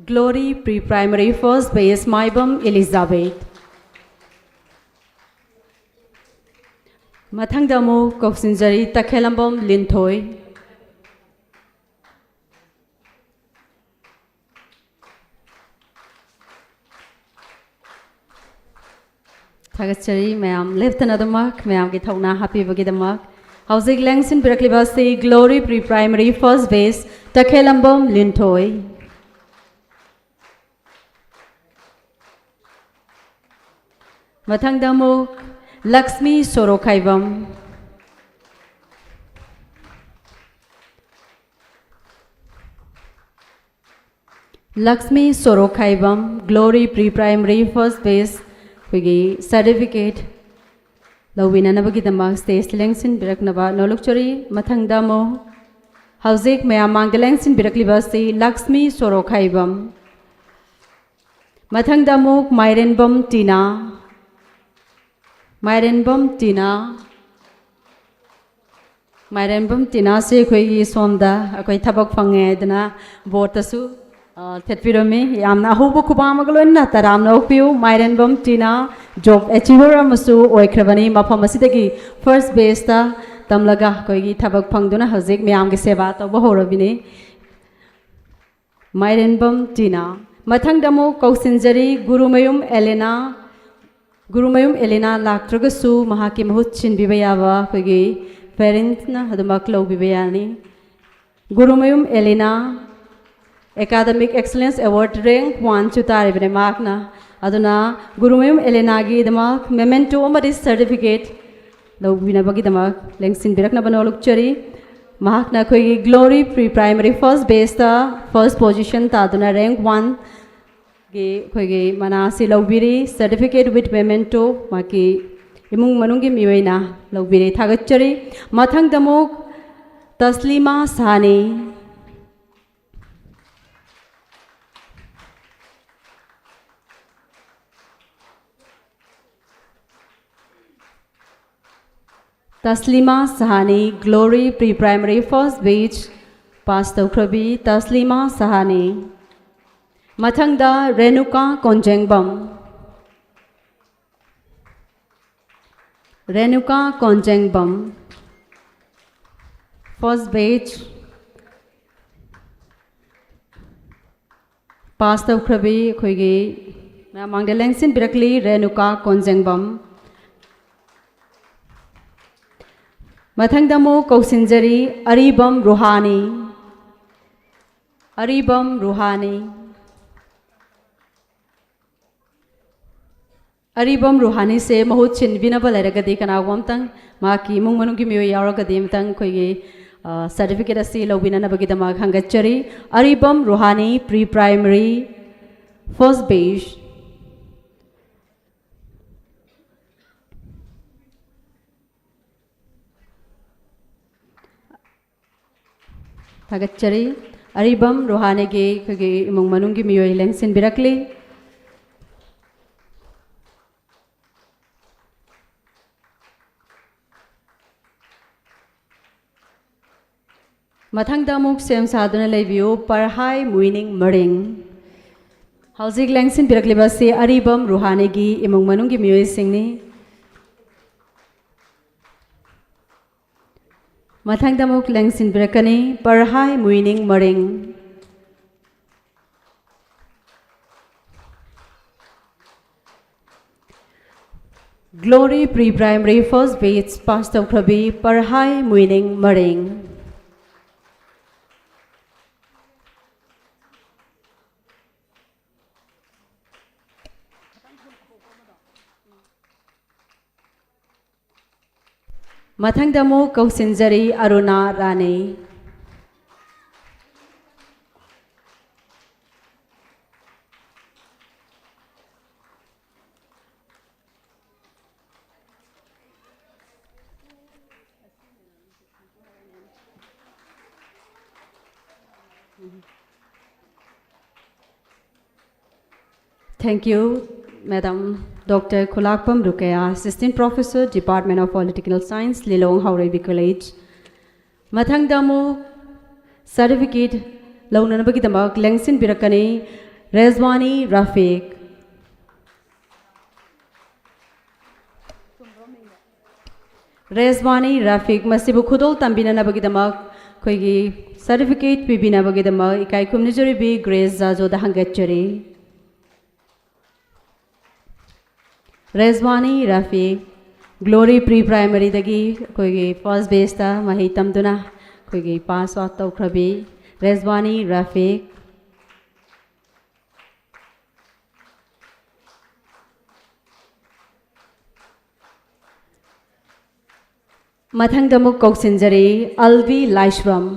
Glory Pre-Primary First Batch ꯃꯥꯏꯕꯝ ꯏꯂꯤꯖꯥꯕꯦꯠ꯫ ꯃꯊꯪꯗ ꯑꯃꯨꯛ ꯀꯧꯁꯤꯟꯖꯔꯤ ꯇꯈꯦꯂꯝꯕꯝ ꯂꯤꯟꯊꯣꯏ꯫ ꯊꯥꯒꯠꯆꯔꯤ ꯃꯌꯥꯝ ꯂꯦꯞꯇꯅ ꯑꯗꯨꯃꯛ ꯃꯌꯥꯝꯒꯤ ꯊꯧꯅꯥ ꯍꯥꯞꯄꯤꯕꯒꯤꯗꯃꯛ꯫ ꯍꯧꯖꯤꯛ ꯂꯦꯡꯁꯤꯟꯕꯤꯔꯛꯂꯤꯕ ꯑꯁꯤ Glory Pre-Primary First Batch ꯇꯈꯦꯂꯝꯕꯝ ꯂꯤꯟꯊꯣꯏ꯫ ꯃꯊꯪꯗ ꯑꯃꯨꯛ Lakshmi ꯁꯣꯔꯣꯈꯥꯏꯕꯝ꯫ Lakshmi ꯁꯣꯔꯣꯈꯥꯏꯕꯝ Glory Pre-Primary First Batch ꯑꯩꯈꯣꯏꯒꯤ certificate ꯂꯧꯕꯤꯅꯅꯕꯒꯤꯗꯃꯛ stageꯇ ꯂꯦꯡꯁꯤꯟꯕꯤꯔꯛꯅꯕ ꯅꯣꯂꯨꯛꯆꯔꯤ꯫ ꯃꯊꯪꯗ ꯑꯃꯨꯛ ꯍꯧꯖꯤꯛ ꯃꯌꯥꯝ ꯃꯥꯡꯗ ꯂꯦꯡꯁꯤꯟꯕꯤꯔꯛꯂꯤꯕ ꯑꯁꯤ ꯂꯛꯁꯃꯤ ꯁꯣꯔꯣꯈꯥꯏꯕꯝ꯫ ꯃꯊꯪꯗ ꯑꯃꯨꯛ ꯃꯥꯏꯔꯦꯟꯕꯝ ꯇꯤꯅꯥ꯫ ꯃꯥꯏꯔꯦꯟꯕꯝ ꯇꯤꯅꯥ꯫ ꯃꯥꯏꯔꯦꯟꯕꯝ ꯇꯤꯅꯥꯁꯦ ꯑꯩꯈꯣꯏꯒꯤ ꯁꯣꯝꯗ ꯑꯩꯈꯣꯏ ꯊꯕꯛ ꯐꯪꯉꯦ ꯍꯥꯏꯗꯅ boardꯇꯁꯨ, ꯑ, ꯊꯦꯠꯄꯤꯔꯝꯃꯤ꯫ ꯌꯥꯝꯅ ꯑꯍꯧꯕ ꯈꯨꯕꯥꯝ ꯑꯃꯒ ꯂꯣꯏꯅꯅ ꯇꯔꯥꯝꯅ ꯑꯣꯛꯄꯤꯌꯨ꯫ ꯃꯥꯏꯔꯦꯟꯕꯝ ꯇꯤꯅꯥ job achiever ꯑꯃꯁꯨ ꯑꯣꯏꯈ꯭ꯔꯕꯅꯤ꯫ ꯃꯐꯝ ꯑꯁꯤꯗꯒꯤ first batchꯇ ꯇꯝꯂꯒ ꯑꯩꯈꯣꯏꯒꯤ ꯊꯕꯛ ꯐꯪꯗꯨꯅ ꯍꯧꯖꯤꯛ ꯃꯌꯥꯝꯒꯤ ꯁꯦꯕꯥ ꯇꯧꯕ ꯍꯧꯔꯕꯤꯅꯤ꯫ ꯃꯥꯏꯔꯦꯟꯕꯝ ꯇꯤꯅꯥ꯫ ꯃꯊꯪꯗ ꯑꯃꯨꯛ ꯀꯧꯁꯤꯟꯖꯔꯤ ꯒꯨꯔꯨꯃꯌꯨꯝ ꯑꯦꯂꯦꯅꯥ꯫ ꯒꯨꯔꯨꯃꯌꯨꯝ ꯑꯦꯂꯤꯅꯥ ꯂꯥꯛꯇ꯭ꯔꯒꯁꯨ ꯃꯍꯥꯛꯀꯤ ꯃꯍꯨꯠ ꯁꯤꯟꯕꯤꯕ ꯌꯥꯕ ꯑꯩꯈꯣꯏꯒꯤ parents ꯅ ꯑꯗꯨꯃꯛ ꯂꯧꯕꯤꯕ ꯌꯥꯅꯤ꯫ Gurumayum ꯑꯦꯂꯤꯅꯥ Academic Excellence Award rank one ꯁꯨ ꯇꯥꯔꯤꯕꯅꯦ ꯃꯍꯥꯛꯅ꯫ ꯑꯗꯨꯅ ꯒꯨꯔꯨꯃꯌꯨꯝ ꯑꯦꯂꯤꯅꯥꯒꯤꯗꯃꯛ memento ꯑꯃꯗꯤ certificate ꯂꯧꯕꯤꯅꯕꯒꯤꯗꯃꯛ ꯂꯦꯡꯁꯤꯟꯕꯤꯔꯛꯅꯕ ꯅꯣꯜꯂꯨꯛꯆꯔꯤ꯫ ꯃꯍꯥꯛꯅ ꯑꯩꯈꯣꯏꯒꯤ Glory Pre Primary first batch ꯇ first position ꯇꯥꯗꯨꯅ rank one ꯒꯤ ꯑꯩꯈꯣꯏꯒꯤ ꯃꯅꯥ ꯑꯁꯤ ꯂꯧꯕꯤꯔꯤ꯫ Certificate with memento ꯃꯍꯥꯛꯀꯤ ꯏꯃꯨꯡ ꯃꯅꯨꯡꯒꯤ ꯃꯤꯑꯣꯏꯅ ꯂꯧꯕꯤꯔꯤ꯫ ꯊꯥꯒꯠꯆꯔꯤ꯫ ꯃꯊꯪꯗ ꯑꯃꯨꯛ ꯇꯁꯂꯤꯃꯥ ꯁꯍꯥꯅꯤ꯫ ꯇꯁꯂꯤꯃꯥ ꯁꯍꯥꯅꯤ, Glory Pre Primary first batch pass ꯇꯧꯈ꯭ꯔꯕꯤ ꯇꯁꯂꯤꯃꯥ ꯁꯍꯥꯅꯤ꯫ ꯃꯊꯪꯗ Renuka ꯀꯣꯟꯖꯦꯡꯕꯝ꯫ Renuka ꯀꯣꯟꯖꯦꯡꯕꯝ, first batch pass ꯇꯧꯈ꯭ꯔꯕꯤ ꯑꯩꯈꯣꯏꯒꯤ ꯃꯌꯥꯝ ꯃꯥꯡꯗ ꯂꯦꯡꯁꯤꯟꯕꯤꯔꯛꯂꯤ ꯔꯦꯅꯨꯀꯥ ꯀꯣꯟꯖꯦꯡꯕꯝ꯫ ꯃꯊꯪꯗ ꯑꯃꯨꯛ ꯀꯧꯁꯤꯟꯖꯔꯤ ꯑꯔꯤꯕꯝ ꯔꯨꯍꯥꯅꯤ꯫ ꯑꯔꯤꯕꯝ ꯔꯨꯍꯥꯅꯤ꯫ ꯑꯔꯤꯕꯝ ꯔꯨꯍꯥꯅꯤꯁꯦ ꯃꯍꯨꯠ ꯁꯤꯟꯕꯤꯅꯕ ꯂꯩꯔꯒꯗꯤ ꯀꯅꯥꯒꯨꯝꯕ ꯑꯝꯇꯪ ꯃꯍꯥꯛꯀꯤ ꯏꯃꯨꯡ ꯃꯅꯨꯡꯒꯤ ꯃꯤꯑꯣꯏ ꯌꯥꯎꯔꯒꯗꯤ ꯑꯝꯇꯪ ꯑꯩꯈꯣꯏꯒꯤ, ꯑ, certificate ꯑꯁꯤ ꯂꯧꯕꯤꯅꯅꯕꯒꯤꯗꯃꯛ ꯍꯪꯒꯠꯆꯔꯤ꯫ ꯑꯔꯤꯕꯝ Ruhani, pre primary, first batch꯫ ꯊꯥꯒꯠꯆꯔꯤ꯫ ꯑꯔꯤꯕꯝ ꯔꯨꯍꯥꯅꯤꯒꯤ ꯑꯩꯈꯣꯏꯒꯤ ꯏꯃꯨꯡ ꯃꯅꯨꯡꯒꯤ ꯃꯤꯑꯣꯏ ꯂꯦꯡꯁꯤꯟꯕꯤꯔꯛꯂꯤ꯫ ꯃꯊꯪꯗ ꯑꯃꯨꯛ ꯁꯦꯝ ꯁꯥꯗꯨꯅ ꯂꯩꯕꯤꯌꯨ ꯄꯔꯍꯥꯏ ꯃꯨꯏꯅꯤꯡ ꯃꯔꯤꯡ꯫ ꯍꯧꯖꯤꯛ ꯂꯦꯡꯁꯤꯟꯕꯤꯔꯛꯂꯤꯕ ꯑꯁꯤ ꯑꯔꯤꯕꯝ ꯔꯨꯍꯥꯅꯤꯒꯤ ꯏꯃꯨꯡ ꯃꯅꯨꯡꯒꯤ ꯃꯤꯑꯣꯏꯁꯤꯡꯅꯤ꯫ ꯃꯊꯪꯗ ꯑꯃꯨꯛ ꯂꯦꯡꯁꯤꯟꯕꯤꯔꯛꯀꯅꯤ ꯄꯔꯍꯥꯏ ꯃꯨꯏꯅꯤꯡ ꯃꯔꯤꯡ꯫ Glory Pre-Primary first batch pass ꯇꯧꯈ꯭ꯔꯕꯤ ꯄꯔꯍꯥꯏ ꯃꯨꯏꯅꯤꯡ ꯃꯔꯤꯡ꯫ ꯃꯊꯪꯗ ꯑꯃꯨꯛ ꯀꯧꯁꯤꯟꯖꯔꯤ ꯑꯔꯨꯅꯥ ꯔꯥꯅꯤ꯫ Thank you, Madam Doctor Khulakpam Rukeya, Assistant Professor, Department of Political Science, Lilong Haoreibi College. ꯃꯊꯪꯗ ꯑꯃꯨꯛ certificate ꯂꯧꯅꯅꯕꯒꯤꯗꯃꯛ ꯂꯦꯡꯁꯤꯟꯕꯤꯔꯛꯀꯅꯤ ꯔꯦꯖꯋꯥꯅꯤ ꯔꯥꯐꯤꯛ꯫ ꯔꯦꯖꯋꯥꯅꯤ ꯔꯥꯐꯤꯛ ꯃꯁꯤꯕꯨ ꯈꯨꯗꯣꯜ ꯇꯝꯕꯤꯅꯅꯕꯒꯤꯗꯃꯛ ꯑꯩꯈꯣꯏꯒꯤ certificate ꯄꯤꯕꯤꯅꯕꯒꯤꯗꯃꯛ ꯏꯀꯥꯏ ꯈꯨꯝꯅꯖꯔꯤꯕꯤ ꯒ꯭ꯔꯦꯁ ꯖꯥꯖꯣꯗ ꯍꯪꯒꯠꯆꯔꯤ꯫ ꯔꯦꯖꯋꯥꯅꯤ ꯔꯥꯐꯤꯛ, Glory Pre-Primaryꯗꯒꯤ ꯑꯩꯈꯣꯏꯒꯤ first batchꯇ ꯃꯍꯩ ꯇꯝꯗꯨꯅ ꯑꯩꯈꯣꯏꯒꯤ pass out ꯇꯧꯈ꯭ꯔꯕꯤ ꯔꯦꯖꯋꯥꯅꯤ ꯔꯥꯐꯤꯛ꯫ ꯃꯊꯪꯗ ꯑꯃꯨꯛ ꯀꯧꯁꯤꯟꯖꯔꯤ ꯑꯜꯕꯤ ꯂꯥꯏꯁ꯭ꯔꯝ꯫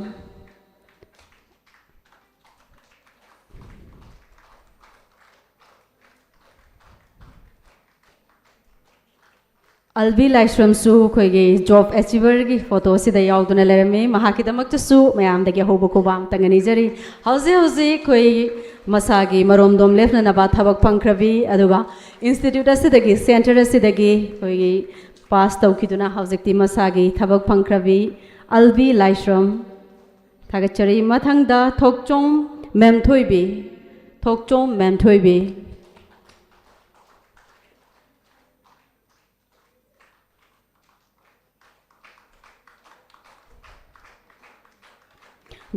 ꯑꯜꯕꯤ ꯂꯥꯏꯁ꯭ꯔꯝꯁꯨ ꯑꯩꯈꯣꯏꯒꯤ job achieverꯒꯤ photoꯁꯤꯗ ꯌꯥꯎꯗꯨꯅ ꯂꯩꯔꯝꯃꯤ꯫ ꯃꯍꯥꯛꯀꯤꯗꯃꯛꯇꯁꯨ ꯃꯌꯥꯝꯗꯒꯤ ꯑꯍꯧꯕ ꯈꯨꯕꯥꯛ ꯑꯝꯇꯪꯒ ꯅꯤꯖꯔꯤ꯫ ꯍꯧꯖꯤꯛ ꯍꯧꯖꯤꯛ ꯑꯩꯈꯣꯏ ꯃꯁꯥꯒꯤ ꯃꯔꯣꯝꯗꯣꯝ ꯂꯦꯞꯅꯅꯕ ꯊꯕꯛ ꯐꯪꯈ꯭ꯔꯕꯤ, ꯑꯗꯨꯒ institute ꯑꯁꯤꯗꯒꯤ, center ꯑꯁꯤꯗꯒꯤ ꯑꯩꯈꯣꯏꯒꯤ pass ꯇꯧꯈꯤꯗꯨꯅ ꯍꯧꯖꯤꯛꯇꯤ ꯃꯁꯥꯒꯤ ꯊꯕꯛ ꯐꯪꯈ꯭ꯔꯕꯤ ꯑꯜꯕꯤ ꯂꯥꯏꯁ꯭ꯔꯝ꯫ ꯊꯥꯒꯠꯆꯔꯤ꯫ ꯃꯊꯪꯗ ꯊꯣꯛꯆꯣꯝ ꯃꯦꯝꯊꯣꯏꯕꯤ, ꯊꯣꯛꯆꯣꯝ ꯃꯦꯝꯊꯣꯏꯕꯤ꯫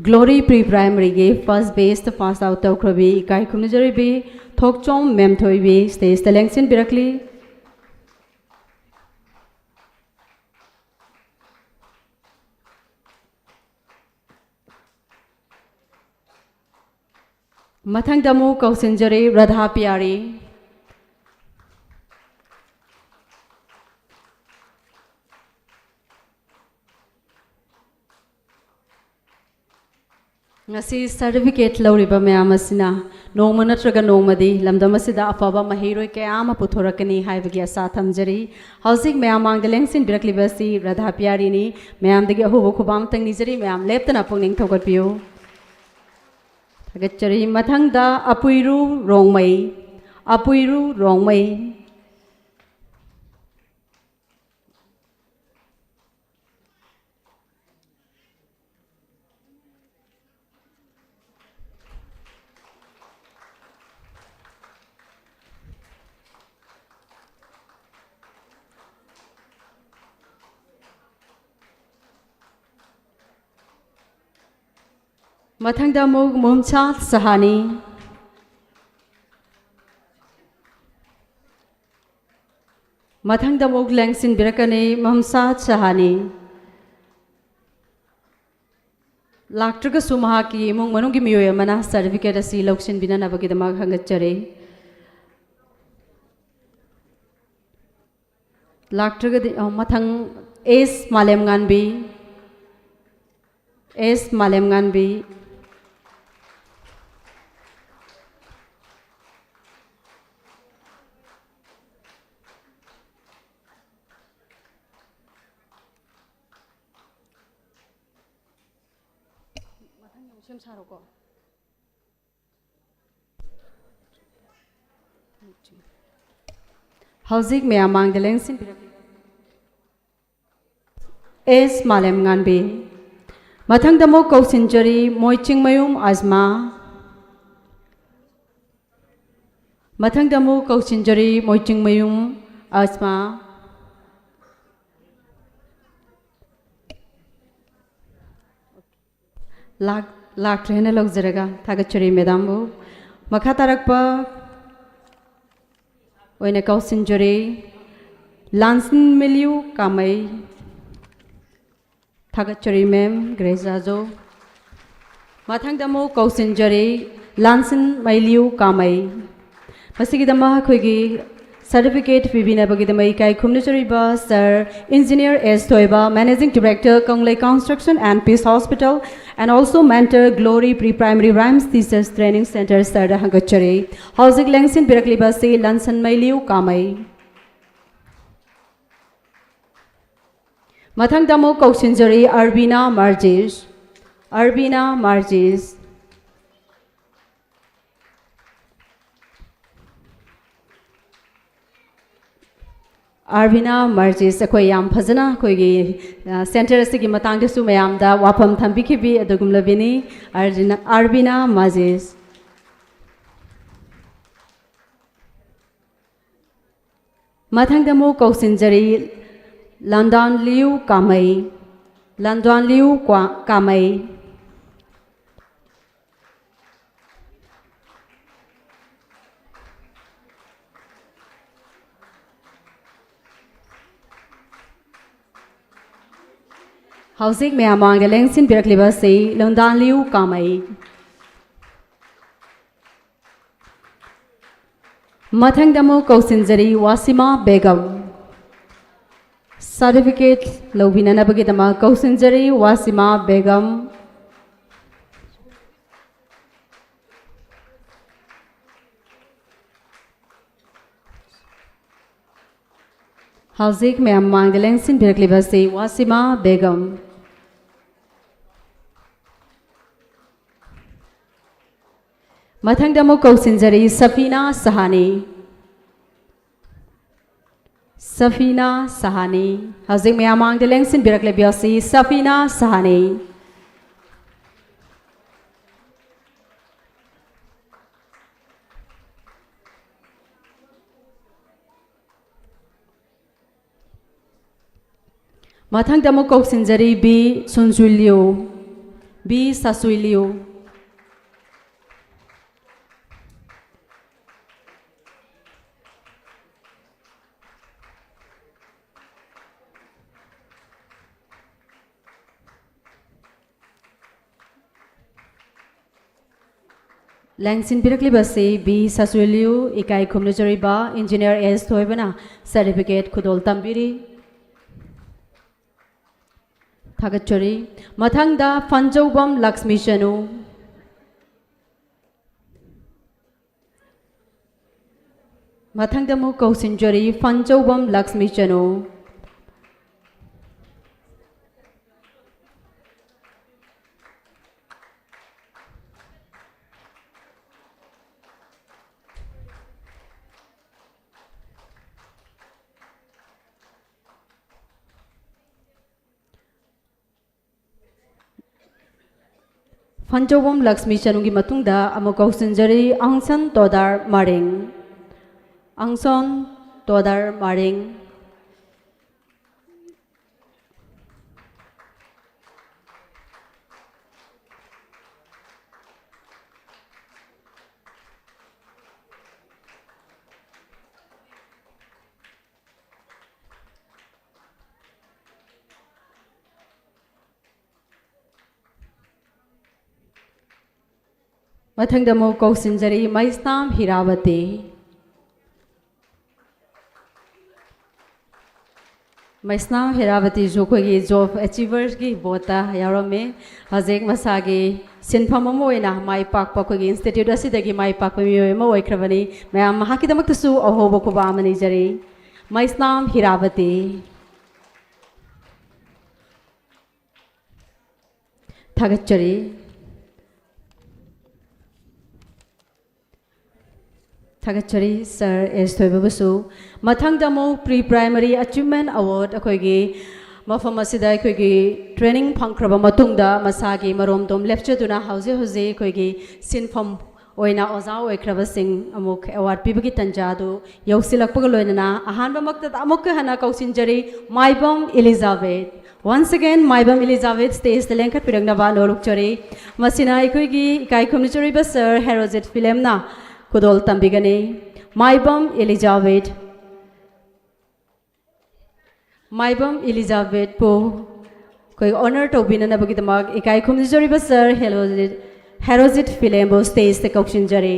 Glory Pre-Primaryꯒꯤ first batchꯇ pass out ꯇꯧꯈ꯭ꯔꯕꯤ ꯏꯀꯥꯏ ꯈꯨꯝꯅꯖꯔꯤꯕꯤ ꯊꯣꯛꯆꯣꯝ ꯃꯦꯝꯊꯣꯏꯕꯤ stageꯇ ꯂꯦꯡꯁꯤꯟꯕꯤꯔꯛꯂꯤ꯫ ꯃꯊꯪꯗ ꯑꯃꯨꯛ ꯀꯧꯁꯤꯟꯖꯔꯤ ꯔꯥꯙꯥ ꯄꯤꯌꯥꯔꯤ꯫ ꯉꯁꯤ certificate ꯂꯧꯔꯤꯕ ꯃꯌꯥꯝ ꯑꯁꯤꯅ ꯅꯣꯡꯃ ꯅꯠꯇ꯭ꯔꯒ ꯅꯣꯡꯃꯗꯤ ꯂꯝꯗꯝ ꯑꯁꯤꯗ ꯑꯐꯕ ꯃꯍꯩꯔꯣꯏ ꯀꯌꯥ ꯑꯃ ꯄꯨꯊꯣꯔꯛꯀꯅꯤ ꯍꯥꯏꯕꯒꯤ ꯑꯁꯥ ꯊꯝꯖꯔꯤ꯫ ꯍꯧꯖꯤꯛ ꯃꯌꯥꯝ ꯃꯥꯡꯗ ꯂꯦꯡꯁꯤꯟꯕꯤꯔꯛꯂꯤꯕ ꯑꯁꯤ ꯔꯥꯙꯥ ꯄꯤꯌꯥꯔꯤꯅꯤ꯫ ꯃꯌꯥꯝꯗꯒꯤ ꯑꯍꯨꯕ ꯈꯨꯕꯥꯛ ꯑꯃꯇꯪ ꯅꯤꯖꯔꯤ꯫ ꯃꯌꯥꯝ ꯂꯦꯞꯇꯅ ꯄꯨꯛꯅꯤꯡ ꯊꯧꯒꯠꯄꯤꯌꯨ꯫ ꯊꯥꯒꯠꯆꯔꯤ꯫ ꯃꯊꯪꯗ ꯑꯄꯨꯏꯔꯨ ꯔꯣꯡꯃꯩ, ꯑꯄꯨꯏꯔꯨ ꯔꯣꯡꯃꯩ꯫ ꯃꯊꯪꯗ ꯑꯃꯨꯛ ꯃꯨꯝꯁꯥꯖ ꯁꯍꯥꯅꯤ꯫ ꯃꯊꯪꯗ ꯑꯃꯨꯛ ꯂꯦꯡꯁꯤꯟꯕꯤꯔꯛꯀꯅꯤ ꯃꯨꯝꯁꯥꯖ ꯁꯍꯥꯅꯤ꯫ ꯂꯥꯛꯇ꯭ꯔꯒꯁꯨ ꯃꯍꯥꯛꯀꯤ ꯏꯃꯨꯡ ꯃꯅꯨꯡꯒꯤ ꯃꯤꯑꯣꯏ ꯑꯃꯅ certificate ꯑꯁꯤ ꯂꯧꯁꯤꯟꯕꯤꯅꯅꯕꯒꯤꯗꯃꯛ ꯍꯪꯒꯠꯆꯔꯤ꯫ ꯂꯥꯛꯇ꯭ꯔꯒꯗꯤ, ꯑ, ꯃꯊꯪ ꯑꯦꯁ ꯃꯥꯂꯦꯝꯉꯥꯟꯕꯤ, ꯑꯦꯁ ꯃꯥꯂꯦꯝꯉꯥꯟꯕꯤ꯫ ꯃꯊꯪꯒꯤ ꯑꯃꯨꯛ ꯁꯦꯝ ꯁꯥꯔꯣꯀꯣ꯫ ꯍꯧꯖꯤꯛ ꯃꯌꯥꯝ ꯃꯥꯡꯗ ꯂꯦꯡꯁꯤꯟꯕꯤꯔꯛꯂꯤ ꯑꯦꯁ ꯃꯥꯂꯦꯝꯉꯥꯟꯕꯤ꯫ ꯃꯊꯪꯗ ꯑꯃꯨꯛ ꯀꯧꯁꯤꯟꯖꯔꯤ ꯃꯣꯏꯆꯤꯡꯃꯌꯨꯝ ꯑꯖꯃꯥ꯫ ꯃꯊꯪꯗ ꯑꯃꯨꯛ ꯀꯧꯁꯤꯟꯖꯔꯤ ꯃꯣꯏꯆꯤꯡꯃꯌꯨꯝ ꯑꯖꯃꯥ꯫ ꯂꯥꯛ-, ꯂꯥꯛꯇ꯭ꯔꯦ ꯍꯥꯏꯅ ꯂꯧꯖꯔꯒ ꯊꯥꯒꯠꯆꯔꯤ ꯃꯦꯗꯥꯝꯕꯨ꯫ ꯃꯈꯥ ꯇꯥꯔꯛꯄ ꯑꯣꯏꯅ ꯀꯧꯁꯤꯟꯖꯔꯤ ꯂꯥꯟꯁꯤꯟꯃꯤꯂꯤꯌꯨ ꯀꯥꯃꯩ꯫ ꯊꯥꯒꯠꯆꯔꯤ ꯃꯦꯝ ꯒ꯭ꯔꯦꯁ ꯖꯥꯖꯣ꯫ ꯃꯊꯪꯗ ꯑꯃꯨꯛ ꯀꯧꯁꯤꯟꯖꯔꯤ ꯂꯥꯟꯁꯤꯟ ꯃꯩꯂꯤꯌꯨ ꯀꯥꯃꯩ꯫ ꯃꯁꯤꯒꯤꯗꯃꯛ ꯑꯩꯈꯣꯏꯒꯤ certificate ꯄꯤꯕꯤꯅꯕꯒꯤꯗꯃꯛ ꯏꯀꯥꯏ ꯈꯨꯝꯅꯖꯔꯤꯕ Sir Engineer S Thoiba, Managing Director, Kanglei Construction and Peace Hospital, and also mentor Glory Pre-Primary Rhymes Teachers Training Center, sir ꯗ ꯍꯪꯒꯠꯆꯔꯤ꯫ ꯍꯧꯖꯤꯛ ꯂꯦꯡꯁꯤꯟꯕꯤꯔꯛꯂꯤꯕ ꯑꯁꯤ ꯂꯥꯟꯁꯤꯟ ꯃꯩꯂꯤꯌꯨ ꯀꯥꯃꯩ꯫ ꯃꯊꯪꯗ ꯑꯃꯨꯛ ꯀꯧꯁꯤꯟꯖꯔꯤ ꯑꯔꯕꯤꯅꯥ ꯃꯥꯔꯖꯤꯁ꯫ ꯑꯔꯕꯤꯅꯥ ꯃꯥꯔꯖꯤꯁ꯫ ꯑꯥꯔꯕꯤꯅꯥ ꯃꯥꯔꯖꯤꯁ, ꯑꯩꯈꯣꯏ ꯌꯥꯝ ꯐꯖꯅ ꯑꯩꯈꯣꯏꯒꯤ, ꯑ, center ꯑꯁꯤꯒꯤ ꯃꯇꯥꯡꯗꯁꯨ ꯃꯌꯥꯝꯗ ꯋꯥꯐꯝ ꯊꯝꯕꯤꯈꯤꯕꯤ ꯑꯗꯨꯒꯨꯝꯂꯕꯤꯅꯤ꯫ ꯑꯥꯔꯖꯤꯅꯥ, ꯑꯥꯔꯕꯤꯅꯥ ꯃꯥꯔꯖꯤꯁ꯫ ꯃꯊꯪꯗ ꯑꯃꯨꯛ ꯀꯧꯁꯤꯟꯖꯔꯤ ꯂꯟꯗꯥꯟ ꯂꯤꯌꯨ ꯀꯥꯃꯩ꯫ ꯂꯟꯗꯥꯟ ꯂꯤꯌꯨ ꯀ꯭ꯋꯥ-, ꯀꯥꯃꯩ꯫ ꯍꯧꯖꯤꯛ ꯃꯌꯥꯝ ꯃꯥꯡꯗ ꯂꯦꯡꯁꯤꯟꯕꯤꯔꯛꯂꯤꯕ ꯑꯁꯤ ꯂꯟꯗꯥꯟ ꯂꯤꯌꯨ ꯀꯥꯃꯩ꯫ ꯃꯊꯪꯗ ꯑꯃꯨꯛ ꯀꯧꯁꯤꯟꯖꯔꯤ ꯋꯥꯁꯤꯃꯥ ꯕꯦꯒꯝ꯫ Certificate ꯂꯧꯕꯤꯅꯅꯕꯒꯤꯗꯃꯛ ꯀꯧꯁꯤꯟꯖꯔꯤ ꯋꯥꯁꯤꯃꯥ ꯕꯦꯒꯝ꯫ ꯍꯧꯖꯤꯛ ꯃꯌꯥꯝ ꯃꯥꯡꯗ ꯂꯦꯡꯁꯤꯟꯕꯤꯔꯛꯂꯤꯕ ꯑꯁꯤ ꯋꯥꯁꯤꯃꯥ ꯕꯦꯒꯝ꯫ ꯃꯊꯪꯗ ꯑꯃꯨꯛ ꯀꯧꯁꯤꯟꯖꯔꯤ ꯁꯐꯤꯅꯥ ꯁꯍꯥꯅꯤ꯫ ꯁꯐꯤꯅꯥ ꯁꯍꯥꯅꯤ꯫ ꯍꯧꯖꯤꯛ ꯃꯌꯥꯝ ꯃꯥꯡꯗ ꯂꯦꯡꯁꯤꯟꯕꯤꯔꯛꯂꯤꯕ ꯑꯁꯤ ꯁꯐꯤꯅꯥ ꯁꯍꯥꯅꯤ꯫ ꯃꯊꯪꯗ ꯑꯃꯨꯛ ꯀꯧꯁꯤꯟꯖꯔꯤ ꯕꯤ ꯁꯨꯟꯖꯨꯏ ꯂꯤꯌꯨ꯫ ꯕꯤ ꯁꯥꯁꯨꯏ ꯂꯤꯌꯨ꯫ ꯂꯦꯡꯁꯤꯟꯕꯤꯔꯛꯂꯤꯕꯁꯤ ꯕꯤ ꯁꯁꯨꯂꯤꯌꯨ ꯏꯀꯥꯏ ꯈꯨꯝꯅꯖꯔꯤꯕ ꯏꯟꯖꯤꯅꯤꯌꯔ ꯑꯦꯁ ꯊꯣꯏꯕꯅ ꯁꯥꯔꯇꯤꯐꯤꯀꯦꯠ ꯈꯨꯗꯣꯜ ꯇꯝꯕꯤꯔꯤ꯫ ꯊꯥꯒꯠꯆꯔꯤ꯫ ꯃꯊꯪꯗ ꯐꯟꯖꯧꯕꯝ ꯂꯛꯁꯃꯤ ꯆꯅꯨ꯫ ꯃꯊꯪꯗ ꯑꯃꯨꯛ ꯀꯧꯁꯤꯟꯖꯔꯤ ꯐꯟꯖꯧꯕꯝ ꯂꯛꯁꯃꯤ ꯆꯅꯨ꯫ ꯐꯟꯆꯧꯕꯝ ꯂꯛꯁꯃꯤ ꯆꯅꯨꯒꯤ ꯃꯇꯨꯡꯗ ꯑꯃꯨꯛ ꯀꯧꯁꯤꯟꯖꯔꯤ ꯑꯪꯁꯟ ꯇꯣꯗꯥꯔ ꯃꯔꯤꯡ꯫ ꯑꯪꯁꯟ ꯇꯣꯗꯥꯔ ꯃꯔꯤꯡ꯫ ꯃꯊꯪꯗ ꯑꯃꯨꯛ ꯀꯧꯁꯤꯟꯖꯔꯤ ꯃꯩꯁꯅꯥꯝ ꯍꯤꯔꯥꯕꯇꯤ꯫ ꯃꯩꯁꯅꯥꯝ ꯍꯤꯔꯥꯕꯇꯤꯁꯨ ꯑꯩꯈꯣꯏꯒꯤ ꯖꯣꯕ ꯑꯦꯆꯤꯚꯔꯁꯀꯤ ꯕꯣꯠꯇ ꯌꯥꯎꯔꯝꯃꯤ꯫ ꯍꯧꯖꯤꯛ ꯃꯁꯥꯒꯤ ꯁꯤꯟꯐꯝ ꯑꯃ ꯑꯣꯏꯅ ꯃꯥꯏ ꯄꯥꯛꯄ ꯑꯩꯈꯣꯏꯒꯤ ꯏꯟꯁꯇꯤꯇ꯭ꯌꯨꯠ ꯑꯁꯤꯗꯒꯤ ꯃꯥꯏ ꯄꯥꯛꯄ ꯃꯤꯑꯣꯏ ꯑꯃ ꯑꯣꯏꯈ꯭ꯔꯕꯅꯤ꯫ ꯃꯌꯥꯝ ꯃꯍꯥꯛꯀꯤꯗꯃꯛꯇꯁꯨ ꯑꯍꯧꯕ ꯈꯨꯕꯥꯛ ꯑꯃ ꯅꯤꯖꯔꯤ꯫ ꯃꯩꯁꯅꯥꯝ ꯍꯤꯔꯥꯕꯇꯤ꯫ ꯊꯥꯒꯠꯆꯔꯤ꯫ ꯊꯥꯒꯠꯆꯔꯤ ꯁꯥꯔ ꯑꯦꯁ ꯊꯣꯏꯕꯕꯨꯁꯨ꯫ ꯃꯊꯪꯗ ꯑꯃꯨꯛ ꯄ꯭ꯔꯤ ꯄ꯭ꯔꯥꯏꯃꯔꯤ ꯑꯆꯤꯞꯃꯦꯟ ꯑꯦꯋꯥꯔꯗ ꯑꯩꯈꯣꯏꯒꯤ ꯃꯐꯝ ꯑꯁꯤꯗ ꯑꯩꯈꯣꯏꯒꯤ ꯇ꯭ꯔꯦꯅꯤꯡ ꯐꯪꯈ꯭ꯔꯕ ꯃꯇꯨꯡꯗ ꯃꯁꯥꯒꯤ ꯃꯔꯣꯝꯗꯣꯝ ꯂꯦꯞꯆꯗꯨꯅ ꯍꯧꯖꯤꯛ ꯍꯧꯖꯤꯛ ꯑꯩꯈꯣꯏꯒꯤ ꯁꯤꯟꯐꯝ ꯑꯣꯏꯅ ꯑꯣꯖꯥ ꯑꯣꯏꯈ꯭ꯔꯕꯁꯤꯡ ꯑꯃꯨꯛ ꯑꯦꯋꯥꯔꯗ ꯄꯤꯕꯒꯤ ꯇꯟꯖꯥ ꯑꯗꯨ ꯌꯧꯁꯤꯜꯂꯛꯄꯒ ꯂꯣꯏꯅꯅ ꯑꯍꯥꯟꯕꯃꯛꯇꯗ ꯑꯃꯨꯛꯀ ꯍꯟꯅ ꯀꯧꯁꯤꯟꯖꯔꯤ ꯃꯥꯏꯕꯝ ꯏꯂꯤꯖꯥꯕꯦꯠ꯫ Once again, ꯃꯥꯏꯕꯝ ꯏꯂꯤꯖꯥꯕꯦꯠ ꯁ꯭ꯇꯦꯖꯇ ꯂꯦꯡꯈꯠꯄꯤꯔꯛꯅꯕ ꯅꯣꯜꯂꯨꯛꯆꯔꯤ꯫ ꯃꯁꯤꯅ ꯑꯩꯈꯣꯏꯒꯤ ꯏꯀꯥꯏ ꯈꯨꯝꯅꯖꯔꯤꯕ ꯁꯥꯔ ꯍꯦꯔꯣꯖꯤꯠ ꯐꯤꯂꯦꯝꯅ ꯈꯨꯗꯣꯜ ꯇꯝꯕꯤꯒꯅꯤ꯫ ꯃꯥꯏꯕꯝ ꯏꯂꯤꯖꯥꯕꯦꯠ꯫ ꯃꯥꯏꯕꯝ ꯏꯂꯤꯖꯥꯕꯦꯠꯄꯨ ꯑꯩꯈꯣꯏ ꯑꯣꯅꯔ ꯇꯧꯕꯤꯅꯅꯕꯒꯤꯗꯃꯛ ꯏꯀꯥꯏ ꯈꯨꯝꯅꯖꯔꯤꯕ ꯁꯥꯔ ꯍꯦꯔꯣꯖꯤꯠ, ꯍꯦꯔꯣꯖꯤꯠ ꯐꯤꯂꯦꯝꯕꯨ ꯁ꯭ꯇꯦꯖꯇ ꯀꯧꯁꯤꯟꯖꯔꯤ꯫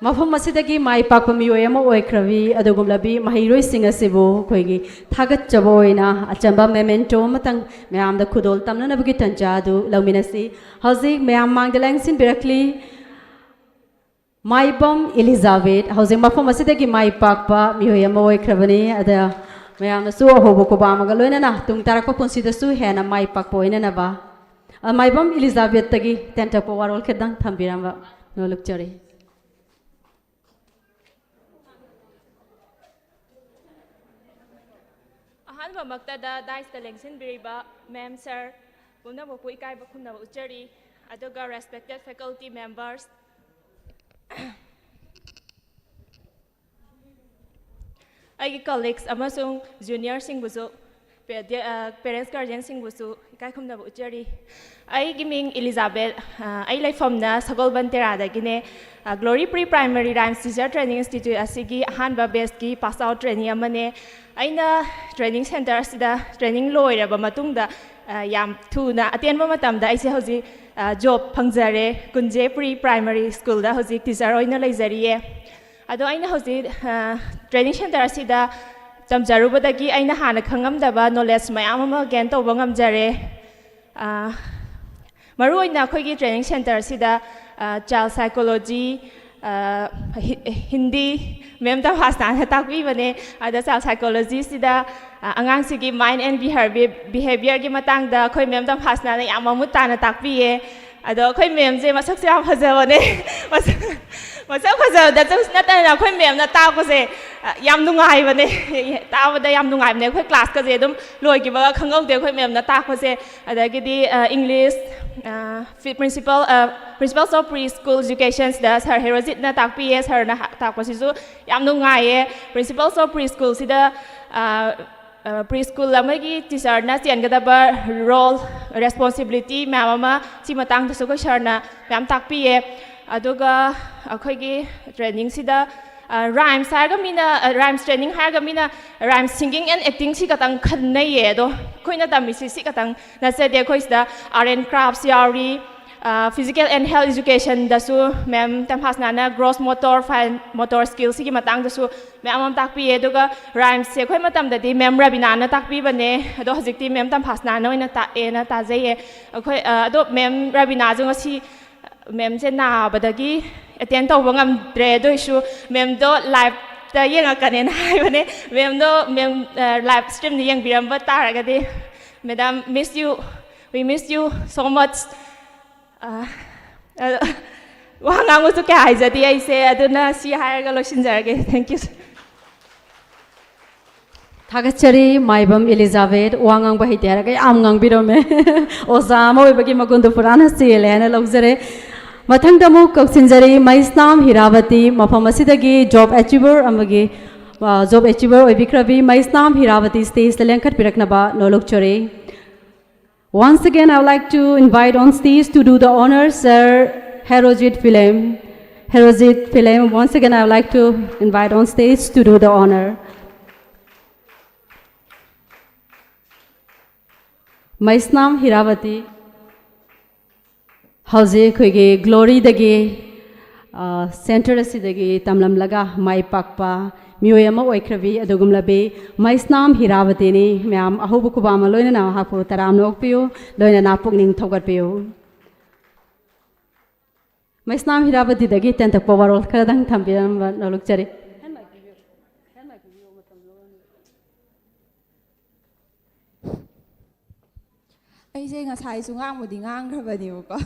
ꯃꯐꯝ ꯑꯁꯤꯗꯒꯤ ꯃꯥꯏ ꯄꯥꯛꯄ ꯃꯤꯑꯣꯏ ꯑꯃ ꯑꯣꯏꯈ꯭ꯔꯕꯤ ꯑꯗꯨꯒꯨꯝꯂꯕꯤ ꯃꯍꯩꯔꯣꯏꯁꯤꯡ ꯑꯁꯤꯕꯨ ꯑꯩꯈꯣꯏꯒꯤ ꯊꯥꯒꯠꯆꯕ ꯑꯣꯏꯅ ꯑꯆꯝꯕ ꯃꯦꯃꯦꯟꯇꯣ ꯑꯃꯇꯪ ꯃꯌꯥꯝꯗ ꯈꯨꯗꯣꯜ ꯇꯝꯅꯅꯕꯒꯤ ꯇꯟꯖꯥ ꯑꯗꯨ ꯂꯧꯃꯤꯟꯅꯁꯤ꯫ ꯍꯧꯖꯤꯛ ꯃꯌꯥꯝ ꯃꯥꯡꯗ ꯂꯦꯡꯁꯤꯟꯕꯤꯔꯛꯂꯤ ꯃꯥꯏꯕꯝ ꯏꯂꯤꯖꯥꯕꯦꯠ꯫ ꯍꯧꯖꯤꯛ ꯃꯐꯝ ꯑꯁꯤꯗꯒꯤ ꯃꯥꯏ ꯄꯥꯛꯄ ꯃꯤꯑꯣꯏ ꯑꯃ ꯑꯣꯏꯈ꯭ꯔꯕꯅꯤ꯫ ꯑꯗ ꯃꯌꯥꯝꯅꯁꯨ ꯑꯍꯧꯕ ꯈꯨꯕꯥꯝ ꯑꯃꯒ ꯂꯣꯏꯅꯅ ꯇꯨꯡ ꯇꯥꯔꯛꯄ ꯄꯨꯟꯁꯤꯗꯁꯨ ꯍꯦꯟꯅ ꯃꯥꯏ ꯄꯥꯛꯄ ꯑꯣꯏꯅꯅꯕ, ꯑ, ꯃꯥꯏꯕꯝ ꯏꯂꯤꯖꯥꯕꯦꯠꯇꯒꯤ ꯇꯦꯟꯇꯛꯄ ꯋꯥꯔꯣꯜ ꯈꯤꯇꯪ ꯊꯝꯕꯤꯔꯝꯕ ꯅꯣꯂꯨꯛꯆꯔꯤ꯫ ꯑꯍꯥꯟꯕꯃꯛꯇꯗ ꯗꯥꯏꯁꯇ ꯂꯦꯡꯁꯤꯟꯕꯤꯔꯤꯕ ꯃꯦꯝ, ꯁꯔ ꯄꯨꯝꯅꯃꯛꯄꯨ ꯏꯀꯥꯏꯕ ꯈꯨꯝꯅꯕ ꯎꯠꯆꯔꯤ꯫ ꯑꯗꯨꯒ respected faculty members, ꯑꯩꯒꯤ colleagues ꯑꯃꯁꯨꯡ ꯖꯨꯅꯤꯌꯔꯁꯤꯡꯕꯨꯁꯨ, ꯄꯦ-, ꯗꯦ-, ꯑ, parents guardianꯁꯤꯡꯕꯨꯁꯨ ꯏꯀꯥꯏ ꯈꯨꯝꯅꯕ ꯎꯠꯆꯔꯤ꯫ ꯑꯩꯒꯤ ꯃꯤꯡ ꯏꯂꯤꯖꯥꯕꯦꯠ, ꯑ, ꯑꯩ ꯂꯩꯐꯝꯅ ꯁꯒꯣꯜꯕꯟ ꯇꯦꯔꯥꯗꯒꯤꯅꯦ꯫ ꯑ, Glory Pre Primary Rhymes Teacher Training Institute ꯑꯁꯤꯒꯤ ꯑꯍꯥꯟꯕ batchꯀꯤ pass out trainee ꯑꯃꯅꯦ꯫ ꯑꯩꯅ training center ꯑꯁꯤꯗ training ꯂꯣꯏꯔꯕ ꯃꯇꯨꯡꯗ, ꯑ, ꯌꯥꯝ ꯊꯨꯅ ꯑꯇꯦꯟꯕ ꯃꯇꯝꯗ ꯑꯩꯁꯦ ꯍꯧꯖꯤꯛ, ꯑ, job ꯐꯪꯖꯔꯦ꯫ ꯀꯨꯟꯖꯦ Pre Primary Schoolꯗ ꯍꯧꯖꯤꯛ teacher ꯑꯣꯏꯅ ꯂꯩꯖꯔꯤꯌꯦ꯫ ꯑꯗꯣ ꯑꯩꯅ ꯍꯧꯖꯤꯛ, ꯑ, training center ꯑꯁꯤꯗ ꯇꯝꯖꯔꯨꯕꯗꯒꯤ ꯑꯩꯅ ꯍꯥꯟꯅ ꯈꯪꯉꯝꯗꯕ knowledge ꯃꯌꯥꯝ ꯑꯃ gain ꯇꯧꯕ ꯉꯝꯖꯔꯦ꯫ ꯑ, ꯃꯔꯨꯑꯣꯏꯅ ꯑꯩꯈꯣꯏꯒꯤ training center ꯑꯁꯤꯗ, ꯑ, child psychology, ꯑ, ꯍꯤ-, ꯍꯤꯟꯗꯤ ꯃꯦꯝ ꯇꯝꯐꯥꯁꯅꯥꯅ ꯇꯥꯛꯄꯤꯕꯅꯦ꯫ ꯑꯗ child psychologyꯁꯤꯗ, ꯑ, ꯑꯉꯥꯡꯁꯤꯒꯤ mind and behavior, behaviorꯒꯤ ꯃꯇꯥꯡꯗ ꯑꯩꯈꯣꯏ ꯃꯦꯝ ꯇꯝꯐꯥꯁꯅꯥꯅ ꯌꯥꯝ ꯃꯃꯨꯠ ꯇꯥꯅ ꯇꯥꯛꯄꯤꯌꯦ꯫ ꯑꯗꯣ ꯑꯩꯈꯣꯏ ꯃꯦꯝꯁꯦ ꯃꯁꯛꯁꯨ ꯌꯥꯝ ꯐꯖꯕꯅꯦ꯫ ꯃꯁꯛ, ꯃꯁꯛ ꯐꯖꯕꯗꯁꯨ ꯅꯠꯇꯅ ꯑꯩꯈꯣꯏ ꯃꯦꯝꯅ ꯇꯥꯛꯄꯁꯦ, ꯑ, ꯌꯥꯝ ꯅꯨꯡꯉꯥꯏꯕꯅꯦ꯫ ꯇꯥꯕꯗ ꯌꯥꯝ ꯅꯨꯡꯉꯥꯏꯕꯅꯦ꯫ ꯑꯩꯈꯣꯏ classꯀꯁꯦ ꯑꯗꯨꯝ ꯂꯣꯏꯈꯤꯕꯒ ꯈꯪꯍꯧꯗꯦ ꯑꯩꯈꯣꯏ ꯃꯦꯝꯅ ꯇꯥꯛꯄꯁꯦ꯫ ꯑꯗꯒꯤꯗꯤ, ꯑ, English, ꯑ, ꯐꯤ-, principal, ꯑ, Principles of Preschool Educationꯁꯤꯗ ꯁꯔ ꯍꯦꯔꯣꯖꯤꯠꯅ ꯇꯥꯛꯄꯤꯌꯦ꯫ ꯁꯔꯅ ꯍꯥ-, ꯇꯥꯛꯄꯁꯤꯁꯨ ꯌꯥꯝ ꯅꯨꯡꯉꯥꯏꯌꯦ꯫ Principles of Preschoolꯁꯤꯗ, ꯑ, ꯑ, preschool ꯑꯃꯒꯤ teacherꯅ ꯆꯦꯟꯒꯗꯕ role, responsibility ꯃꯌꯥꯝ ꯑꯃ ꯁꯤ ꯃꯇꯥꯡꯗꯁꯨ ꯑꯩꯈꯣꯏ ꯁꯔꯅ ꯃꯌꯥꯝ ꯇꯥꯛꯄꯤꯌꯦ꯫ ꯑꯗꯨꯒ ꯑꯩꯈꯣꯏꯒꯤ trainingꯁꯤꯗ, ꯑ, rhymes ꯍꯥꯏꯔꯒ ꯃꯤꯅ, ꯑ, rhymes training ꯍꯥꯏꯔꯒ ꯃꯤꯅ rhymes singing and acting ꯁꯤ ꯈꯛꯇꯪ ꯈꯟꯅꯩꯌꯦ꯫ ꯑꯗꯣ ꯑꯩꯈꯣꯏꯅ ꯇꯝꯃꯤꯁꯤ ꯁꯤ ꯈꯛꯇꯪ ꯅꯠꯆꯗꯦ꯫ ꯑꯩꯈꯣꯏ ꯁꯤꯗ art and crafts ꯌꯥꯎꯔꯤ, Physical and health educationꯗꯁꯨ ma'am ꯇꯝꯐꯥꯁꯅꯥꯅ gross motor, fine motor skillꯁꯤꯒꯤ ꯃꯇꯥꯡꯗꯁꯨ ꯃꯌꯥꯝ ꯑꯃ ꯇꯥꯛꯄꯤꯌꯦ꯫ ꯑꯗꯨꯒ rhymesꯁꯦ ꯑꯩꯈꯣꯏ ꯃꯇꯝꯗꯗꯤ ꯃꯦꯝ ꯔꯕꯤꯅꯥꯅ ꯇꯥꯛꯄꯤꯕꯅꯦ꯫ ꯑꯗꯣ ꯍꯧꯖꯤꯛꯇꯤ ꯃꯦꯝ ꯇꯝꯐꯥꯁꯅꯥꯅ ꯑꯣꯏꯅ ꯇꯥꯛꯑꯦꯅ ꯇꯥꯖꯩꯌꯦ꯫ ꯑꯩꯈꯣꯏ ꯑꯗꯣ ꯃꯦꯝ ꯔꯕꯤꯅꯥꯁꯨ ꯉꯁꯤ ꯃꯦꯝꯁꯦ ꯅꯥꯕꯗꯒꯤ attend ꯇꯧꯕ ꯉꯝꯗ꯭ꯔꯦ꯫ ꯑꯗꯨ ꯑꯣꯏꯁꯨ ꯃꯦꯝꯗꯣ liveꯇ ꯌꯦꯡꯉꯛꯀꯅꯦꯅ ꯍꯥꯏꯕꯅꯦ꯫ ꯃꯦꯝꯗꯣ ꯃꯦꯝ live streamꯗ ꯌꯦꯡꯕꯤꯔꯝꯕ ꯇꯥꯔꯒꯗꯤ, Madam, miss you, we miss you so much. ꯑ, ꯑ, ꯋꯥ ꯉꯥꯡꯕꯁꯨ ꯀꯌꯥ ꯍꯩꯖꯗꯦ ꯑꯩꯁꯦ, ꯑꯗꯨꯅ ꯁꯤ ꯍꯥꯏꯔꯒ ꯂꯣꯏꯁꯤꯟꯖꯔꯒꯦ꯫ Thank you. ꯊꯥꯒꯠꯆꯔꯤ꯫ ꯃꯥꯏꯕꯝ ꯏꯂꯤꯖꯥꯕꯦꯠ ꯋꯥ ꯉꯥꯡꯕ ꯍꯩꯇꯦ ꯍꯥꯏꯔꯒ ꯌꯥꯝ ꯉꯥꯡꯕꯤꯔꯝꯃꯦ꯫ ꯑꯣꯖꯥ ꯑꯃ ꯑꯣꯏꯕꯒꯤ ꯃꯒꯨꯟꯗꯨ ꯄꯨꯔꯥꯅ ꯆꯦꯜꯂꯦ ꯍꯥꯏꯅ ꯂꯧꯖꯔꯦ꯫ ꯃꯊꯪꯗ ꯑꯃꯨꯛ ꯀꯧꯁꯤꯟꯖꯔꯤ ꯃꯩꯁꯅꯥꯝ ꯍꯤꯔꯥꯕꯇꯤ, ꯃꯐꯝ ꯑꯁꯤꯗꯒꯤ job achiever ꯑꯃꯒꯤ, ꯑ, job achiever ꯑꯣꯏꯕꯤꯈ꯭ꯔꯕꯤ Meisnam ꯍꯤꯔꯥꯕꯇꯤ stageꯇ ꯂꯦꯡꯈꯠꯄꯤꯔꯛꯅꯕ ꯅꯣꯂꯨꯛꯆꯔꯤ꯫ Once again, I would like to invite on stage to do the honor, Sir Herojit Philem. Herojit Philem, once again, I would like to invite on stage to do the honor. ꯃꯩꯁꯅꯥꯝ ꯍꯤꯔꯥꯕꯇꯤ ꯍꯧꯖꯤꯛ ꯑꯩꯈꯣꯏꯒꯤ ꯒ꯭ꯂꯣꯔꯤꯗꯒꯤ, ꯑ, centre ꯑꯁꯤꯗꯒꯤ ꯇꯝꯂꯝꯂꯒ ꯃꯥꯏ ꯄꯥꯛꯄ ꯃꯤꯑꯣꯏ ꯑꯃ ꯑꯣꯏꯈ꯭ꯔꯕꯤ ꯑꯗꯨꯒꯨꯝꯂꯕꯤ ꯃꯩꯁꯅꯥꯝ ꯍꯤꯔꯥꯕꯇꯤꯅꯤ꯫ ꯃꯌꯥꯝ ꯑꯍꯧꯕ ꯈꯨꯕꯥꯛ ꯑꯃ ꯂꯣꯏꯅꯅ ꯃꯍꯥꯛꯄꯨ ꯇꯔꯥꯝꯅ ꯑꯣꯛꯄꯤꯌꯨ, ꯂꯣꯏꯅꯅ ꯄꯨꯛꯅꯤꯡ ꯊꯧꯒꯠꯄꯤꯌꯨ꯫ ꯃꯩꯁꯅꯥꯝ ꯍꯤꯔꯥꯕꯇꯤꯗꯒꯤ ꯇꯦꯟꯇꯛꯄ ꯋꯥꯔꯣꯜ ꯈꯔꯗꯪ ꯊꯝꯕꯤꯔꯝꯕ ꯅꯣꯂꯨꯛꯆꯔꯤ꯫ ꯑꯩꯁꯦ ꯉꯁꯥꯏꯁꯨ ꯉꯥꯡꯕꯨꯗꯤ ꯉꯥꯡꯈ꯭ꯔꯕꯅꯦꯕꯀꯣ꯫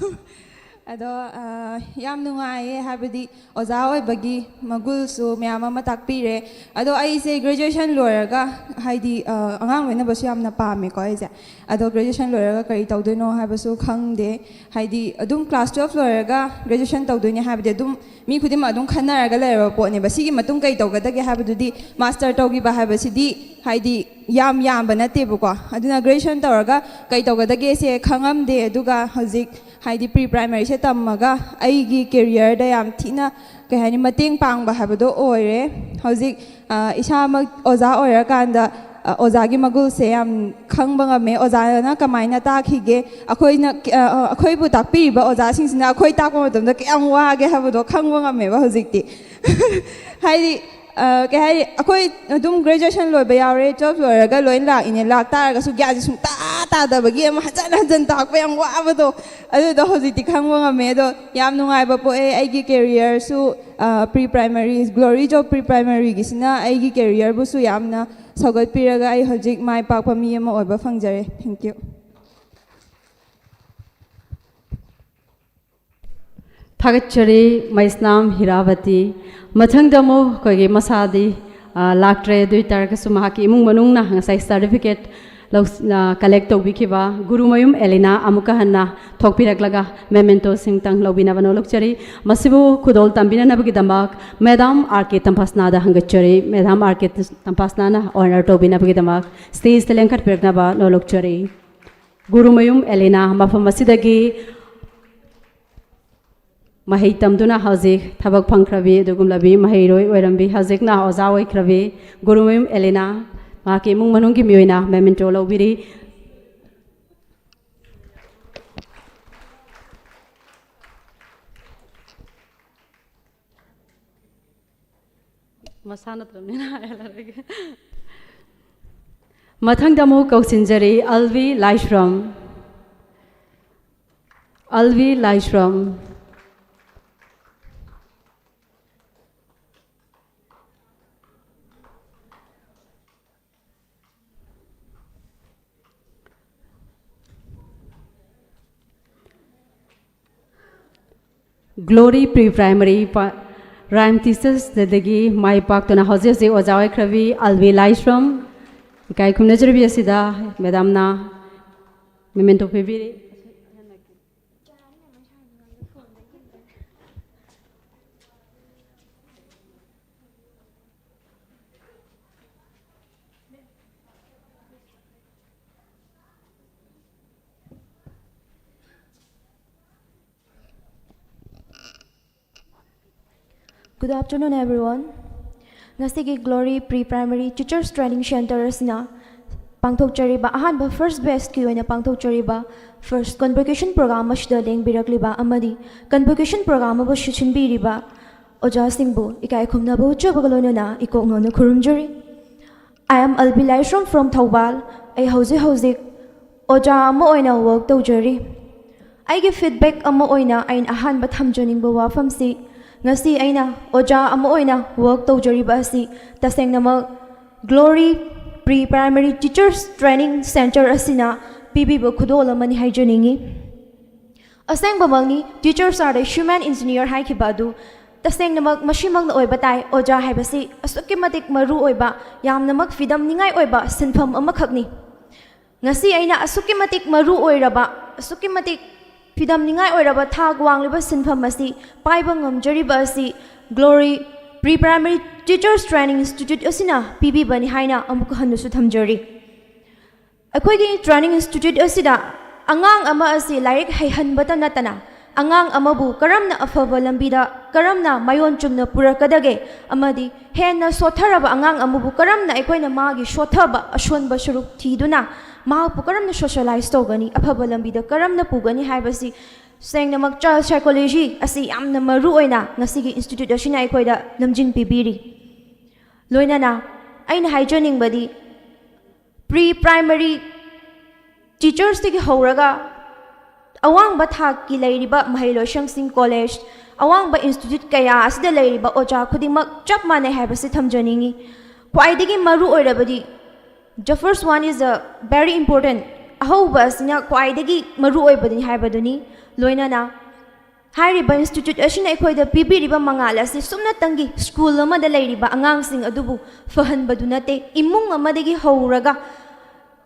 ꯑꯗꯣ, ꯑ, ꯌꯥꯝ ꯅꯨꯡꯉꯥꯏꯌꯦ, ꯍꯥꯏꯕꯗꯤ ꯑꯣꯖꯥ ꯑꯣꯏꯕꯒꯤ ꯃꯒꯨꯜꯁꯨ ꯃꯌꯥꯝ ꯑꯃ ꯇꯥꯛꯄꯤꯔꯦ꯫ ꯑꯗꯣ ꯑꯩꯁꯦ graduation ꯂꯣꯏꯔꯒ, ꯍꯥꯏꯗꯤ, ꯑ, ꯑꯉꯥꯡ ꯂꯣꯏꯅꯕꯁꯨ ꯌꯥꯝꯅ ꯄꯥꯝꯃꯦꯀꯣ ꯑꯩꯁꯦ꯫ ꯑꯗꯣ graduation ꯂꯣꯏꯔꯒ ꯀꯔꯤ ꯇꯧꯗꯣꯏꯅꯣ ꯍꯥꯏꯕꯁꯨ ꯈꯪꯗꯦ꯫ ꯍꯥꯏꯗꯤ ꯑꯗꯨꯝ class twelve ꯂꯣꯏꯔꯒ graduation ꯇꯧꯗꯣꯏꯅꯦ ꯍꯥꯏꯕꯗꯤ ꯑꯗꯨꯝ ꯃꯤ ꯈꯨꯗꯤꯡꯃꯛ ꯑꯗꯨꯝ ꯈꯟꯅꯔꯒ ꯂꯩꯔꯕ ꯄꯣꯠꯅꯦꯕ꯫ ꯁꯤꯒꯤ ꯃꯇꯨꯡ ꯀꯩ ꯇꯧꯒꯗꯒꯦ ꯍꯥꯏꯕꯗꯨꯗꯤ, master ꯇꯧꯈꯤꯕ ꯍꯥꯏꯕꯁꯤꯗꯤ ꯍꯥꯏꯗꯤ ꯌꯥꯝ ꯌꯥꯝꯕ ꯅꯠꯇꯦꯕꯀꯣ꯫ ꯑꯗꯨꯅ graduation ꯇꯧꯔꯒ ꯀꯩ ꯇꯧꯒꯗꯒꯦꯁꯦ ꯈꯪꯉꯝꯗꯦ꯫ ꯑꯗꯨꯒ ꯍꯧꯖꯤꯛ ꯍꯥꯏꯗꯤ pre primaryꯁꯦ ꯇꯝꯃꯒ ꯑꯩꯒꯤ careerꯗ ꯌꯥꯝ ꯊꯤꯅ, ꯀꯩ ꯍꯥꯏꯅꯤ, ꯃꯇꯦꯡ ꯄꯥꯡꯕ ꯍꯥꯏꯕꯗꯣ ꯑꯣꯏꯔꯦ꯫ ꯍꯧꯖꯤꯛ, ꯑ, ꯏꯁꯥꯃꯛ ꯑꯣꯖꯥ ꯑꯣꯏꯔꯀꯥꯟꯗ, ꯑ, ꯑꯣꯖꯥꯒꯤ ꯃꯒꯨꯜꯁꯦ ꯌꯥꯝ ꯈꯪꯕ ꯉꯝꯃꯦ꯫ ꯑꯣꯖꯥꯅ ꯀꯃꯥꯏꯅ ꯇꯥꯛꯈꯤꯒꯦ, ꯑꯩꯈꯣꯏꯅ, ꯑ, ꯑ, ꯑꯩꯈꯣꯏꯕꯨ ꯇꯥꯛꯄꯤꯔꯤꯕ ꯑꯣꯖꯥꯁꯤꯡꯁꯤꯅ ꯑꯩꯈꯣꯏ ꯇꯥꯛꯄ ꯃꯇꯝꯗ ꯀꯌꯥꯝ ꯋꯥꯒꯦ ꯍꯥꯏꯕꯗꯣ ꯈꯪꯕ ꯉꯝꯃꯦꯕ ꯍꯧꯖꯤꯛꯇꯤ꯫ ꯍꯥꯏꯗꯤ, ꯑ, ꯀꯩ ꯍꯥꯏꯅꯤ, ꯑꯩꯈꯣꯏ ꯑꯗꯨꯝ graduation ꯂꯣꯏꯕ ꯌꯥꯎꯔꯦ, twelve ꯂꯣꯏꯔꯒ ꯂꯣꯏ ꯂꯥꯛꯏꯅꯦ, ꯂꯥꯛꯇꯥꯔꯒꯁꯨ ꯒ꯭ꯌꯥꯟꯁꯦ ꯁꯨꯡꯇꯥ ꯇꯥꯗꯕꯒꯤ ꯑꯃ ꯍꯟꯖꯟ ꯍꯟꯖꯟ ꯇꯥꯛꯄ ꯌꯥꯝ ꯋꯥꯕꯗꯣ, ꯑꯗꯨꯗꯣ ꯍꯧꯖꯤꯛꯇꯤ ꯈꯪꯕ ꯉꯝꯃꯦ꯫ ꯑꯗꯣ ꯌꯥꯝ ꯅꯨꯡꯉꯥꯏꯕ ꯄꯣꯛꯑꯦ꯫ ꯑꯩꯒꯤ careerꯁꯨ, ꯑ, pre primary, Glory Job Pre Primaryꯒꯤꯁꯤꯅ ꯑꯩꯒꯤ careerꯕꯨꯁꯨ ꯌꯥꯝꯅ ꯁꯧꯒꯠꯄꯤꯔꯒ ꯑꯩ ꯍꯧꯖꯤꯛ ꯃꯥꯏ ꯄꯥꯛꯄ ꯃꯤ ꯑꯃ ꯑꯣꯏꯕ ꯐꯪꯖꯔꯦ꯫ Thank you꯫ ꯊꯥꯒꯠꯆꯔꯤ ꯃꯩꯁꯅꯥꯝ ꯍꯤꯔꯥꯕꯇꯤ꯫ ꯃꯊꯪꯗ ꯑꯃꯨꯛ ꯑꯩꯈꯣꯏꯒꯤ ꯃꯁꯥꯗꯤ, ꯑ, ꯂꯥꯛꯇ꯭ꯔꯦ, ꯑꯗꯨ ꯑꯣꯏ ꯇꯥꯔꯒꯁꯨ ꯃꯍꯥꯛꯀꯤ ꯏꯃꯨꯡ ꯃꯅꯨꯡꯅ ꯉꯁꯥꯏ certificate ꯂꯧ-, ꯑ, collect ꯇꯧꯕꯤꯈꯤꯕ ꯒꯨꯔꯨꯃꯌꯨꯝ ꯑꯦꯂꯤꯅꯥ ꯑꯃꯨꯛꯀ ꯍꯟꯅ ꯊꯣꯛꯄꯤꯔꯛꯂꯒ mementoꯁꯤꯡꯇꯪ ꯂꯧꯕꯤꯅꯕ ꯅꯣꯂꯨꯛꯆꯔꯤ꯫ ꯃꯁꯤꯕꯨ ꯈꯨꯗꯣꯜ ꯇꯝꯕꯤꯅꯅꯕꯒꯤꯗꯃꯛ Madam R K ꯇꯝꯐꯥꯁꯅꯥꯗ ꯍꯪꯒꯠꯆꯔꯤ꯫ Madam R K ꯇꯝꯐꯥꯁꯅꯥꯅ honour ꯇꯧꯕꯤꯅꯕꯒꯤꯗꯃꯛ stageꯇ ꯂꯦꯡꯈꯠꯄꯤꯔꯛꯅꯕ ꯅꯣꯂꯨꯛꯆꯔꯤ꯫ Gurumayum ꯑꯦꯂꯤꯅꯥ ꯃꯐꯝ ꯑꯁꯤꯗꯒꯤ ꯃꯍꯩ ꯇꯝꯗꯨꯅ ꯍꯧꯖꯤꯛ ꯊꯕꯛ ꯐꯪꯈ꯭ꯔꯕꯤ ꯑꯗꯨꯒꯨꯝꯂꯕꯤ ꯃꯍꯩꯔꯣꯏ ꯑꯣꯏꯔꯝꯕꯤ, ꯍꯧꯖꯤꯛꯅ ꯑꯣꯖꯥ ꯑꯣꯏꯈ꯭ꯔꯕꯤ ꯒꯨꯔꯨꯃꯌꯨꯝ ꯑꯦꯂꯤꯅꯥ ꯃꯍꯥꯛꯀꯤ ꯏꯃꯨꯡ ꯃꯅꯨꯡꯒꯤ ꯃꯤꯑꯣꯏꯅ memento ꯂꯧꯕꯤꯔꯤ꯫ ꯃꯁꯥ ꯅꯠꯇ꯭ꯔꯕꯅꯤꯅ ꯍꯥꯏꯔꯔꯣꯏꯒꯦ꯫ ꯃꯊꯪꯗ ꯑꯃꯨꯛ ꯀꯧꯁꯤꯟꯖꯔꯤ ꯑꯜꯕꯤ ꯂꯥꯏꯁ꯭ꯔꯝ꯫ ꯑꯜꯕꯤ ꯂꯥꯏꯁ꯭ꯔꯝ꯫ Glory Pre Primary ꯄ-, Rhyme Teachersꯗꯒꯤ ꯃꯥꯏ ꯄꯥꯛꯇꯨꯅ ꯍꯧꯖꯤꯛ ꯍꯧꯖꯤꯛ ꯑꯣꯖꯥ ꯑꯣꯏꯈ꯭ꯔꯕꯤ ꯑꯜꯕꯤ ꯂꯥꯏꯁ꯭ꯔꯝ꯫ ꯏꯀꯥꯏ ꯈꯨꯝꯅꯖꯔꯤꯕꯤ ꯑꯁꯤꯗ madamꯅ memento ꯄꯤꯕꯤꯔꯤ꯫ Good afternoon, everyone. ꯉꯁꯤꯒꯤ Glory Pre Primary Teachers Training Center ꯑꯁꯤꯅ ꯄꯥꯡꯊꯣꯛꯆꯔꯤꯕ ꯑꯍꯥꯟꯕ first batchꯀꯤ ꯑꯣꯏꯅ ꯄꯥꯡꯊꯣꯛꯆꯔꯤꯕ first convocation program ꯑꯁꯤꯗ ꯂꯦꯡꯕꯤꯔꯛꯂꯤꯕ ꯑꯃꯗꯤ convocation program ꯑꯕꯨ ꯁꯤꯟꯕꯤꯔꯤꯕ ꯑꯣꯖꯥꯁꯤꯡꯕꯨ ꯏꯀꯥꯏ ꯈꯨꯝꯅꯕ ꯎꯠꯆꯕꯒ ꯂꯣꯏꯅꯅ ꯏꯀꯣꯛ ꯅꯧꯅ ꯈꯨꯔꯨꯝꯖꯔꯤ꯫ I am Albi Laishram from Thoubal. ꯑꯩ ꯍꯧꯖꯤꯛ ꯍꯧꯖꯤꯛ ꯑꯣꯖꯥ ꯑꯃ ꯑꯣꯏꯅ work ꯇꯧꯖꯔꯤ꯫ ꯑꯩꯒꯤ feedback ꯑꯃ ꯑꯣꯏꯅ ꯑꯩꯅ ꯑꯍꯥꯟꯕ ꯊꯝꯖꯅꯤꯡꯕ ꯋꯥꯐꯝꯁꯤ, ꯉꯁꯤ ꯑꯩꯅ ꯑꯣꯖꯥ ꯑꯃ ꯑꯣꯏꯅ work ꯇꯧꯖꯔꯤꯕ ꯑꯁꯤ ꯇꯁꯦꯡꯅꯃꯛ Glory Pre Primary Teachers Training Center ꯑꯁꯤꯅ ꯄꯤꯕꯤꯕ ꯈꯨꯗꯣꯜ ꯑꯃꯅꯤ ꯍꯥꯏꯖꯅꯤꯡꯏ꯫ ꯑꯁꯦꯡꯕꯃꯛꯅꯤ, teachers are the human engineer ꯍꯥꯏꯈꯤꯕ ꯑꯗꯨ ꯇꯁꯦꯡꯅꯃꯛ ꯃꯁꯤꯃꯛꯅ ꯑꯣꯏꯕ ꯇꯥꯏ꯫ ꯑꯣꯖꯥ ꯍꯥꯏꯕꯁꯤ ꯑꯁꯨꯛꯀꯤ ꯃꯇꯤꯛ ꯃꯔꯨ ꯑꯣꯏꯕ, ꯌꯥꯝꯅꯃꯛ ꯐꯤꯗꯝꯅꯤꯡꯉꯥꯏ ꯑꯣꯏꯕ ꯁꯤꯟꯐꯝ ꯑꯃꯈꯛꯅꯤ꯫ ꯉꯁꯤ ꯑꯩꯅ ꯑꯁꯨꯛꯀꯤ ꯃꯇꯤꯛ ꯃꯔꯨ ꯑꯣꯏꯔꯕ, ꯑꯁꯨꯛꯀꯤ ꯃꯇꯤꯛ ꯐꯤꯗꯝꯅꯤꯡꯉꯥꯏ ꯑꯣꯏꯔꯕ ꯊꯥꯛ ꯋꯥꯡꯂꯤꯕ ꯁꯤꯟꯐꯝ ꯑꯁꯤ ꯄꯥꯏꯕ ꯉꯝꯖꯔꯤꯕ ꯑꯁꯤ Glory Pre Primary Teachers Training Institute ꯑꯁꯤꯅ ꯄꯤꯕꯤꯕꯅꯤ ꯍꯥꯏꯅ ꯑꯃꯨꯛ ꯍꯟꯅꯁꯨ ꯊꯝꯖꯔꯤ꯫ ꯑꯩꯈꯣꯏꯒꯤ training institute ꯑꯁꯤꯗ ꯑꯉꯥꯡ ꯑꯃ ꯑꯁꯤ ꯂꯥꯏꯔꯤꯛ ꯍꯩꯍꯟꯕꯇ ꯅꯠꯇꯅ ꯑꯉꯥꯡ ꯑꯃꯕꯨ ꯀꯔꯝꯅ ꯑꯐꯕ ꯂꯝꯕꯤꯗ ꯀꯔꯝꯅ ꯃꯥꯏꯑꯣꯟ ꯆꯨꯝꯅ ꯄꯨꯔꯛꯀꯗꯒꯦ ꯑꯃꯗꯤ ꯍꯦꯟꯅ ꯁꯣꯠꯊꯔꯕ ꯑꯉꯥꯡ ꯑꯃꯕꯨ ꯀꯔꯝꯅ ꯑꯩꯈꯣꯏꯅ ꯃꯥꯒꯤ ꯁꯣꯠꯊꯕ ꯑꯁꯣꯟꯕ ꯁꯔꯨꯛ ꯊꯤꯗꯨꯅ ꯃꯍꯥꯛꯄꯨ ꯀꯔꯝꯅ socialize ꯇꯧꯒꯅꯤ, ꯑꯐꯕ ꯂꯝꯕꯤꯗ ꯀꯔꯝꯅ ꯄꯨꯒꯅꯤ ꯍꯥꯏꯕꯁꯤ ꯁꯦꯡꯅꯃꯛ child psychology ꯑꯁꯤ ꯌꯥꯝꯅ ꯃꯔꯨ ꯑꯣꯏꯅ ꯉꯁꯤꯒꯤ institute ꯑꯁꯤꯅ ꯑꯩꯈꯣꯏꯗ ꯂꯝꯖꯤꯡ ꯄꯤꯕꯤꯔꯤ꯫ ꯂꯣꯏꯅꯅ ꯑꯩꯅ ꯍꯥꯏꯖꯅꯤꯡꯕꯗꯤ pre primary teachersꯇꯒꯤ ꯍꯧꯔꯒ ꯑꯋꯥꯡꯕ ꯊꯥꯛꯀꯤ ꯂꯩꯔꯤꯕ ꯃꯍꯩꯂꯣꯏꯁꯪꯁꯤꯡ, college, ꯑꯋꯥꯡꯕ institute ꯀꯌꯥ ꯑꯁꯤꯗ ꯂꯩꯔꯤꯕ ꯑꯣꯖꯥ ꯈꯨꯗꯤꯡꯃꯛ ꯆꯞ ꯃꯥꯟꯅꯩ ꯍꯥꯏꯕꯁꯤ ꯊꯝꯖꯅꯤꯡꯏ꯫ ꯈ꯭ꯋꯥꯏꯗꯒꯤ ꯃꯔꯨ ꯑꯣꯏꯔꯕꯗꯤ the first one is a very important, ꯑꯍꯧꯕ ꯑꯁꯤꯅ ꯈ꯭ꯋꯥꯏꯗꯒꯤ ꯃꯔꯨ ꯑꯣꯏꯕꯅꯤ ꯍꯥꯏꯕꯗꯨꯅꯤ꯫ ꯂꯣꯏꯅꯅ ꯍꯥꯏꯔꯤꯕ institute ꯑꯁꯤꯅ ꯑꯩꯈꯣꯏꯗ ꯄꯤꯕꯤꯔꯤꯕ ꯃꯉꯥꯜ ꯑꯁꯤ ꯁꯨꯞꯅꯇꯪꯒꯤ school ꯑꯃꯗ ꯂꯩꯔꯤꯕ ꯑꯉꯥꯡꯁꯤꯡ ꯑꯗꯨꯕꯨ ꯐꯍꯟꯕꯗꯨ ꯅꯠꯇꯦ, ꯏꯃꯨꯡ ꯑꯃꯗꯒꯤ ꯍꯧꯔꯒ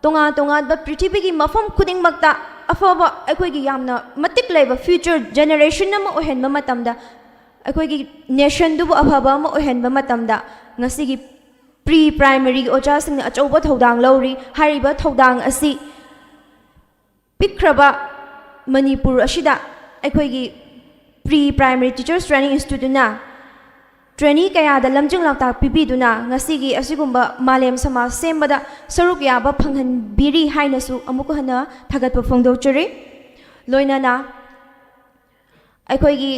ꯇꯣꯉꯥꯟ ꯇꯣꯉꯥꯟꯕ ꯄ꯭ꯔꯤꯊꯤꯕꯤꯒꯤ ꯃꯐꯝ ꯈꯨꯗꯤꯡꯃꯛꯇ ꯑꯐꯕ ꯑꯩꯈꯣꯏꯒꯤ ꯌꯥꯝꯅ ꯃꯇꯤꯛ ꯂꯩꯕ future generation ꯑꯃ ꯑꯣꯏꯍꯟꯕ ꯃꯇꯝꯗ, ꯑꯩꯈꯣꯏꯒꯤ nationꯗꯨꯕꯨ ꯑꯐꯕ ꯑꯃ ꯑꯣꯏꯍꯟꯕ ꯃꯇꯝꯗ ꯉꯁꯤꯒꯤ pre primaryꯒꯤ ꯑꯣꯖꯥꯁꯤꯡꯅ ꯑꯆꯧꯕ ꯊꯧꯗꯥꯡ ꯂꯧꯔꯤ꯫ ꯍꯥꯏꯔꯤꯕ ꯊꯧꯗꯥꯡ ꯑꯁꯤ ꯄꯤꯛꯈ꯭ꯔꯕ ꯃꯅꯤꯄꯨꯔ ꯑꯁꯤꯗ ꯑꯩꯈꯣꯏꯒꯤ pre primary teachers training instituteꯅ ꯇ꯭ꯔꯦꯅꯤ ꯀꯌꯥꯗ ꯂꯝꯖꯤꯡ ꯂꯝꯇꯥꯛ ꯄꯤꯕꯤꯗꯨꯅ ꯉꯁꯤꯒꯤ ꯑꯁꯤꯒꯨꯝꯕ ꯃꯥꯂꯦꯝ ꯁꯃꯥꯖ ꯁꯦꯝꯕꯗ ꯁꯔꯨꯛ ꯌꯥꯕ ꯐꯪꯍꯟꯕꯤꯔꯤ ꯍꯥꯏꯅꯁꯨ ꯑꯃꯨꯛ ꯍꯟꯅ ꯊꯥꯒꯠꯄ ꯐꯣꯡꯗꯣꯛꯆꯔꯤ꯫ ꯂꯣꯏꯅꯅ ꯑꯩꯈꯣꯏꯒꯤ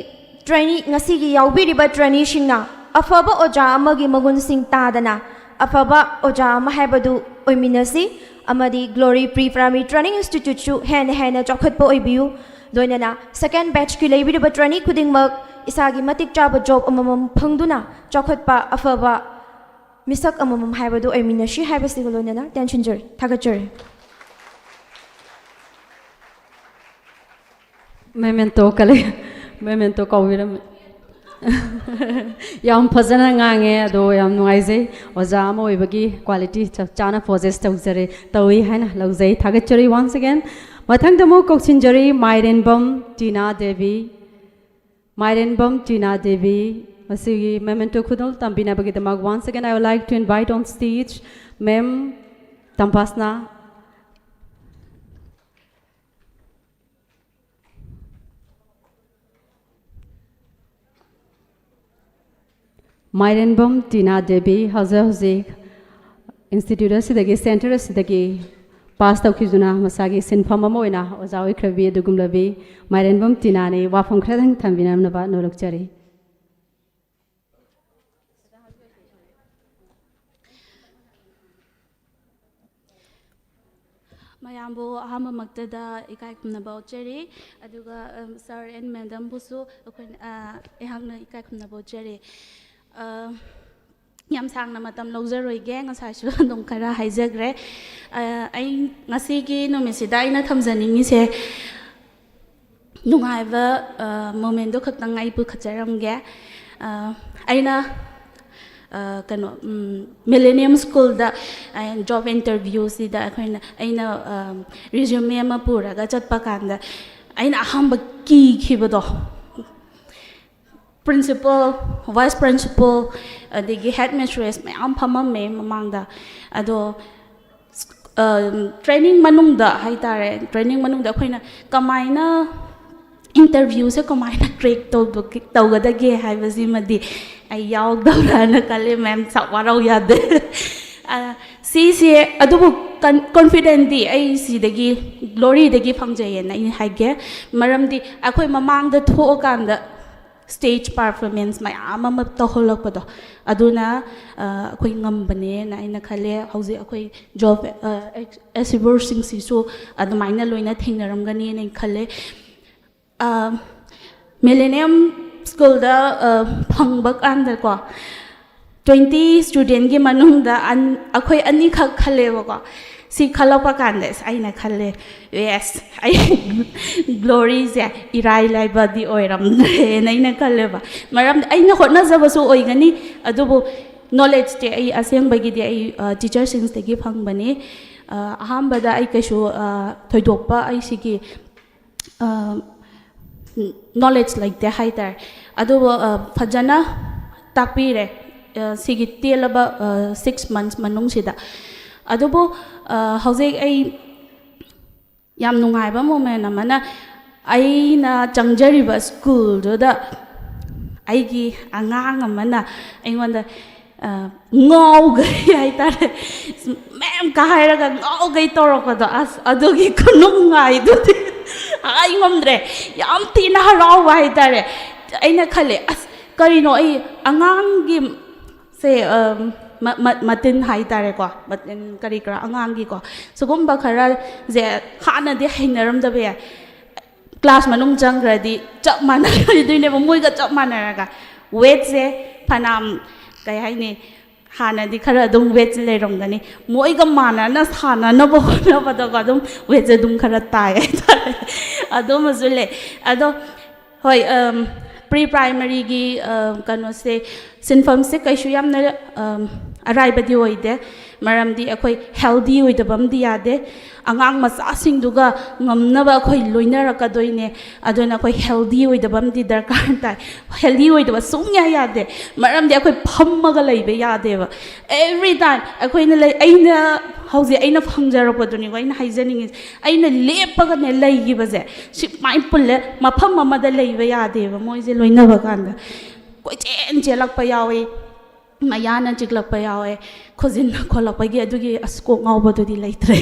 ꯇ꯭ꯔꯦꯅꯤ, ꯉꯁꯤꯒꯤ ꯌꯥꯎꯕꯤꯔꯤꯕ ꯇ꯭ꯔꯦꯅꯤꯁꯤꯡꯅ ꯑꯐꯕ ꯑꯣꯖꯥ ꯑꯃꯒꯤ ꯃꯒꯨꯟꯁꯤꯡ ꯇꯥꯗꯅ ꯑꯐꯕ ꯑꯣꯖꯥ ꯑꯃ ꯍꯥꯏꯕꯗꯨ ꯑꯣꯏꯃꯤꯟꯅꯁꯤ ꯑꯃꯗꯤ Glory Pre Primary Training Instituteꯁꯨ ꯍꯦꯟꯅ ꯍꯦꯟꯅ ꯆꯥꯎꯈꯠꯄ ꯑꯣꯏꯕꯤꯌꯨ꯫ ꯂꯣꯏꯅꯅ second batchꯀꯤ ꯂꯩꯕꯤꯔꯤꯕ ꯇ꯭ꯔꯦꯅꯤ ꯈꯨꯗꯤꯡꯃꯛ ꯏꯁꯥꯒꯤ ꯃꯇꯤꯛ ꯆꯥꯕ job ꯑꯃꯃꯝ ꯐꯪꯗꯨꯅ ꯆꯥꯎꯈꯠꯄ ꯑꯐꯕ ꯃꯤꯁꯛ ꯑꯃꯃꯝ ꯍꯥꯏꯕꯗꯨ ꯑꯣꯏꯃꯤꯟꯅꯁꯤ ꯍꯥꯏꯕꯁꯤꯒ ꯂꯣꯏꯅꯅ ꯇꯦꯟꯁꯤꯟꯖꯔꯤ꯫ ꯊꯥꯒꯠꯆꯔꯤ꯫ Memento ꯀꯂꯦ꯫ Memento ꯀꯥꯎꯕꯤꯔꯝꯃꯦ꯫ ꯌꯥꯝ ꯐꯖꯅ ꯉꯥꯡꯉꯦ, ꯑꯗꯣ ꯌꯥꯝ ꯅꯨꯡꯉꯥꯏꯖꯩ꯫ ꯑꯣꯖꯥ ꯑꯃ ꯑꯣꯏꯕꯒꯤ quality ꯆꯞ ꯆꯥꯅ possess ꯇꯧꯖꯔꯦ, ꯇꯧꯏ ꯍꯥꯏꯅ ꯂꯧꯖꯩ꯫ ꯊꯥꯒꯠꯆꯔꯤ once again꯫ ꯃꯊꯪꯗ ꯑꯃꯨꯛ ꯀꯧꯁꯤꯟꯖꯔꯤ ꯃꯥꯏꯔꯦꯟꯕꯝ ꯇꯤꯅꯥ ꯗꯦꯕꯤ꯫ ꯃꯥꯏꯔꯦꯟꯕꯝ ꯇꯤꯅꯥ ꯗꯦꯕꯤ꯫ ꯃꯁꯤꯒꯤ memento ꯈꯨꯗꯣꯜ ꯇꯝꯕꯤꯅꯕꯒꯤꯗꯃꯛ once again I would like to invite on stage Ma'am ꯇꯝꯐꯥꯁꯅꯥ꯫ ꯃꯥꯏꯔꯦꯟꯕꯝ ꯇꯤꯅꯥ ꯗꯦꯕꯤ ꯍꯧꯖꯤꯛ ꯍꯧꯖꯤꯛ institute ꯑꯁꯤꯗꯒꯤ, center ꯑꯁꯤꯗꯒꯤ pass ꯇꯧꯈꯤꯗꯨꯅ ꯃꯁꯥꯒꯤ ꯁꯤꯟꯐꯝ ꯑꯃ ꯑꯣꯏꯅ ꯑꯣꯖꯥ ꯑꯣꯏꯈ꯭ꯔꯕꯤ ꯑꯗꯨꯒꯨꯝꯂꯕꯤ ꯃꯥꯏꯔꯦꯟꯕꯝ ꯇꯤꯅꯥꯅꯤ꯫ ꯋꯥꯐꯝ ꯈꯔꯗꯪ ꯊꯝꯕꯤꯅꯕ ꯅꯣꯂꯨꯛꯆꯔꯤ꯫ ꯃꯌꯥꯝꯕꯨ ꯑꯍꯥꯟꯕꯃꯛꯇꯗ ꯏꯀꯥꯏ ꯈꯨꯝꯅꯕ ꯎꯠꯆꯔꯤ꯫ ꯑꯗꯨꯒ, ꯑꯝ, sir and madamꯕꯨꯁꯨ ꯑꯩꯈꯣꯏꯅ, ꯑ, ꯑꯩꯍꯥꯛꯅ ꯏꯀꯥꯏ ꯈꯨꯝꯅꯕ ꯎꯠꯆꯔꯤ꯫ ꯑ, ꯌꯥꯝ ꯁꯥꯡꯅ ꯃꯇꯝ ꯂꯧꯖꯔꯣꯏꯒꯦ, ꯉꯁꯥꯏꯁꯨ ꯑꯗꯨꯝ ꯈꯔ ꯍꯥꯏꯖꯈ꯭ꯔꯦ꯫ ꯑ, ꯑꯩ ꯉꯁꯤꯒꯤ ꯅꯨꯃꯤꯠꯁꯤꯗ ꯑꯩꯅ ꯊꯝꯖꯅꯤꯡꯉꯤꯁꯦ, ꯅꯨꯡꯉꯥꯏꯕ, ꯑ, momentꯗꯣ ꯈꯛꯇꯪ ꯑꯩ ꯄꯨꯈꯠꯆꯔꯝꯒꯦ꯫ ꯑ, ꯑꯩꯅ, ꯑ, ꯀꯩꯅꯣ, ꯎꯝ, Millennium Schoolꯗ ꯑꯩ job interviewꯁꯤꯗ ꯑꯩꯈꯣꯏꯅ, ꯑꯩꯅ, ꯑ, resume ꯑꯃ ꯄꯨꯔꯒ ꯆꯠꯄ ꯀꯥꯟꯗ ꯑꯩꯅ ꯑꯍꯥꯟꯕ ꯀꯤꯈꯤꯕꯗꯣ, principal, vice principal, ꯑꯗꯒꯤ head mistress ꯃꯌꯥꯝ ꯐꯝꯃꯝꯃꯦ ꯃꯃꯥꯡꯗ꯫ ꯑꯗꯣ, ꯑ, training ꯃꯅꯨꯡꯗ ꯍꯥꯏꯇꯥꯔꯦ, training ꯃꯅꯨꯡꯗ ꯑꯩꯈꯣꯏꯅ ꯀꯃꯥꯏꯅ interviewꯁꯦ ꯀꯃꯥꯏꯅ crack ꯇꯧꯕ-, ꯇꯧꯒꯗꯒꯦ ꯍꯥꯏꯕꯁꯤꯃꯗꯤ ꯑꯩ ꯌꯥꯎꯗꯕ꯭ꯔꯥꯅ ꯈꯜꯂꯦ, ꯃꯦꯝ ꯁꯛ ꯋꯥꯔꯧ ꯌꯥꯗꯦ꯫ ꯑ, ꯁꯤꯁꯦ ꯑꯗꯨꯕꯨ ꯀꯟ-, ꯀꯣꯟꯐꯤꯗꯦꯟꯗꯤ ꯑꯩ ꯁꯤꯗꯒꯤ, ꯒ꯭ꯂꯣꯔꯤꯗꯒꯤ ꯐꯪꯖꯩꯌꯦꯅ ꯑꯩ ꯍꯥꯏꯒꯦ꯫ ꯃꯔꯝꯗꯤ ꯑꯩꯈꯣꯏ ꯃꯃꯥꯡꯗ ꯊꯣꯛꯑꯀꯥꯟꯗ ꯁ꯭ꯇꯦꯖ ꯄꯔꯐꯣꯔꯃꯦꯟꯁ ꯃꯌꯥꯝ ꯑꯃ ꯇꯧꯍꯜꯂꯛꯄꯗꯣ, ꯑꯗꯨꯅ, ꯑ, ꯑꯩꯈꯣꯏ ꯉꯝꯕꯅꯦꯅ ꯑꯩꯅ ꯈꯜꯂꯦ꯫ ꯍꯧꯖꯤꯛ ꯑꯩꯈꯣꯏ ꯖꯣꯕ, ꯑ, ꯑꯦꯁꯤꯕꯔꯁꯤꯡꯁꯤꯁꯨ ꯑꯗꯨꯃꯥꯏꯅ ꯂꯣꯏꯅ ꯊꯦꯡꯅꯔꯝꯒꯅꯤꯅ ꯑꯩ ꯈꯜꯂꯦ꯫ ꯑ, ꯃꯤꯂꯦꯅꯤꯌꯝ ꯁ꯭ꯀꯨꯜꯗ, ꯑ, ꯐꯪꯕ ꯀꯥꯟꯗꯀꯣ, ꯇ꯭ꯋꯦꯟꯇꯤ ꯁ꯭ꯇꯨꯗꯦꯟꯒꯤ ꯃꯅꯨꯡꯗ ꯑꯟ-, ꯑꯩꯈꯣꯏ ꯑꯅꯤꯈꯛ ꯈꯜꯂꯦꯕꯀꯣ꯫ ꯁꯤ ꯈꯜꯂꯛꯄ ꯀꯥꯟꯗ ꯑꯁ ꯑꯩꯅ ꯈꯜꯂꯦ, "ꯌꯦꯁ, ꯑꯩ ꯒ꯭ꯂꯣꯔꯤꯁꯦ ꯏꯔꯥꯏ ꯂꯥꯏꯕꯗꯤ ꯑꯣꯏꯔꯝꯗ꯭ꯔꯦꯅ" ꯑꯩꯅ ꯈꯜꯂꯦꯕ꯫ ꯃꯔꯝꯗꯤ ꯑꯩꯅ ꯍꯣꯠꯅꯖꯕꯁꯨ ꯑꯣꯏꯒꯅꯤ, ꯑꯗꯨꯕꯨ ꯅꯣꯂꯦꯖꯇꯤ ꯑꯩ ꯑꯁꯦꯡꯕꯒꯤꯗꯤ ꯑꯩ, ꯑ, ꯇꯤꯆꯔꯁꯤꯡꯁꯤꯗꯒꯤ ꯐꯪꯕꯅꯤ꯫ ꯑ, ꯑꯍꯥꯟꯕꯗ ꯑꯩ ꯀꯩꯁꯨ, ꯑ, ꯊꯣꯏꯗꯣꯛꯄ ꯑꯩ ꯁꯤꯒꯤ, ꯑ, ꯅꯣꯂꯦꯖ ꯂꯩꯇꯦ ꯍꯥꯏꯇꯥꯔꯦ꯫ ꯑꯗꯨꯕꯨ, ꯑ, ꯐꯖꯅ ꯇꯥꯛꯄꯤꯔꯦ, ꯑ, ꯁꯤꯒꯤ ꯇꯦꯜꯂꯕ, ꯑ, ꯁꯤꯛꯁ ꯃꯟꯁ ꯃꯅꯨꯡꯁꯤꯗ꯫ ꯑꯗꯨꯕꯨ, ꯑ, ꯍꯧꯖꯤꯛ ꯑꯩ ꯌꯥꯝ ꯅꯨꯡꯉꯥꯏꯕ ꯃꯣꯃꯦꯟ ꯑꯃꯅ, ꯑꯩꯅ ꯆꯪꯖꯔꯤꯕ ꯁ꯭ꯀꯨꯜꯗꯨꯗ ꯑꯩꯒꯤ ꯑꯉꯥꯡ ꯑꯃꯅ ꯑꯩꯉꯣꯟꯗ, ꯑ, ꯉꯥꯎꯒꯩ ꯍꯥꯏꯇꯥꯔꯦ, "ꯃꯦꯝ" ꯀ ꯍꯥꯏꯔꯒ ꯉꯥꯎꯒꯩ ꯇꯧꯔꯛꯄꯗꯣ, ꯑꯁ, ꯑꯗꯨꯒꯤ ꯈꯨꯅꯨꯡꯉꯥꯏꯗꯨꯗꯤ ꯍꯥꯏ ꯉꯝꯗ꯭ꯔꯦ꯫ ꯌꯥꯝ ꯊꯤꯅ ꯍꯔꯥꯎꯕ ꯍꯥꯏꯇꯥꯔꯦ꯫ ꯑꯩꯅ ꯈꯜꯂꯦ, "ꯑꯁ, ꯀꯔꯤꯅꯣ, ꯑꯩ ꯑꯉꯥꯡꯒꯤ ꯁꯦ, ꯑꯝ, ꯃ-, ꯃ-, ꯃꯇꯤꯟ ꯍꯥꯏꯇꯥꯔꯦꯀꯣ, ꯃꯇꯤꯟ ꯀꯔꯤ ꯀꯔꯥ ꯑꯉꯥꯡꯒꯤꯀꯣ, ꯁꯤꯒꯨꯝꯕ ꯈꯔꯁꯦ ꯍꯥꯟꯅꯗꯤ ꯍꯩꯅꯔꯝꯗꯕ ꯌꯥꯏ꯫ ꯀ꯭ꯂꯥꯁ ꯃꯅꯨꯡ ꯆꯪꯈ꯭ꯔꯗꯤ ꯆꯞ ꯃꯥꯟꯅꯔꯣꯏꯗꯣꯏꯅꯦꯕ, ꯃꯣꯏꯒ ꯆꯞ ꯃꯥꯟꯅꯔꯒ꯫ ꯋꯦꯠꯁꯦ ꯐꯅꯌꯥꯝ, ꯀꯩ ꯍꯥꯏꯅꯤ, ꯍꯥꯟꯅꯗꯤ ꯈꯔ ꯑꯗꯨꯝ ꯋꯦꯠꯁꯦ ꯂꯩꯔꯝꯒꯅꯤ, ꯃꯣꯏꯒ ꯃꯥꯟꯅꯅ ꯁꯥꯟꯅꯅꯕ ꯍꯣꯠꯅꯕꯗꯀꯣ, ꯑꯗꯨꯝ ꯋꯦꯠꯁꯦ ꯑꯗꯨꯝ ꯈꯔ ꯇꯥꯏ ꯍꯥꯏꯇꯥꯔꯦ꯫ ꯑꯗꯨꯃꯁꯨ ꯂꯩ꯫ ꯑꯗꯣ ꯍꯣꯏ, ꯑꯝ, ꯄ꯭ꯔꯤ ꯄ꯭ꯔꯥꯏꯃꯔꯤꯒꯤ, ꯑ, ꯀꯩꯅꯣꯁꯦ, ꯁꯤꯟꯐꯝꯁꯦ ꯀꯩꯁꯨ ꯌꯥꯝꯅ, ꯑꯝ, ꯑꯔꯥꯏꯕꯗꯤ ꯑꯣꯏꯗꯦ, ꯃꯔꯝꯗꯤ ꯑꯩꯈꯣꯏ ꯍꯦꯜꯗꯤ ꯑꯣꯏꯗꯕ ꯑꯃꯗꯤ ꯌꯥꯗꯦ꯫ ꯑꯉꯥꯡ ꯃꯆꯥꯁꯤꯡꯗꯨꯒ ꯉꯝꯅꯕ ꯑꯩꯈꯣꯏ ꯂꯣꯏꯅꯔꯛꯀꯗꯣꯏꯅꯦ, ꯑꯗꯨꯅ ꯑꯩꯈꯣꯏ ꯍꯦꯜꯗꯤ ꯑꯣꯏꯗꯕ ꯑꯃꯗꯤ ꯗꯔꯀꯥꯔ ꯇꯥꯏ꯫ ꯍꯦꯜꯗꯤ ꯑꯣꯏꯗꯕ ꯁꯨꯡꯌꯥ ꯌꯥꯗꯦ, ꯃꯔꯝꯗꯤ ꯑꯩꯈꯣꯏ ꯐꯝꯃꯒ ꯂꯩꯕ ꯌꯥꯗꯦꯕ꯫ ꯑꯦꯚ꯭ꯔꯤ ꯇꯥꯏꯝ ꯑꯩꯈꯣꯏꯅ ꯂꯩ, ꯑꯩꯅ ꯍꯧꯖꯤꯛ ꯑꯩꯅ ꯐꯪꯖꯔꯛꯄꯗꯨꯅꯤꯀꯣ ꯑꯩꯅ ꯍꯥꯏꯖꯅꯤꯡꯉꯤꯁꯦ, ꯑꯩꯅ ꯂꯦꯞꯄꯒꯅꯦ ꯂꯩꯈꯤꯕꯁꯦ, ꯁꯨꯃꯥꯏꯅ ꯄꯨꯜꯂꯦ, ꯃꯐꯝ ꯑꯃꯗ ꯂꯩꯕ ꯌꯥꯗꯦꯕ ꯃꯣꯏꯁꯦ ꯂꯣꯏꯅꯕ ꯀꯥꯟꯗ꯫ ꯀꯣꯏꯆꯦꯟ ꯆꯦꯜꯂꯛꯄ ꯌꯥꯎꯏ, ꯃꯌꯥꯅ ꯆꯤꯛꯂꯛꯄ ꯌꯥꯎꯋꯦ, ꯈꯨꯖꯤꯟꯅ ꯈꯣꯠꯂꯛꯄꯒꯤ ꯑꯗꯨꯒꯤ ꯑꯁ ꯀꯣꯛ ꯉꯥꯎꯕꯗꯨꯗꯤ ꯂꯩꯇ꯭ꯔꯦ꯫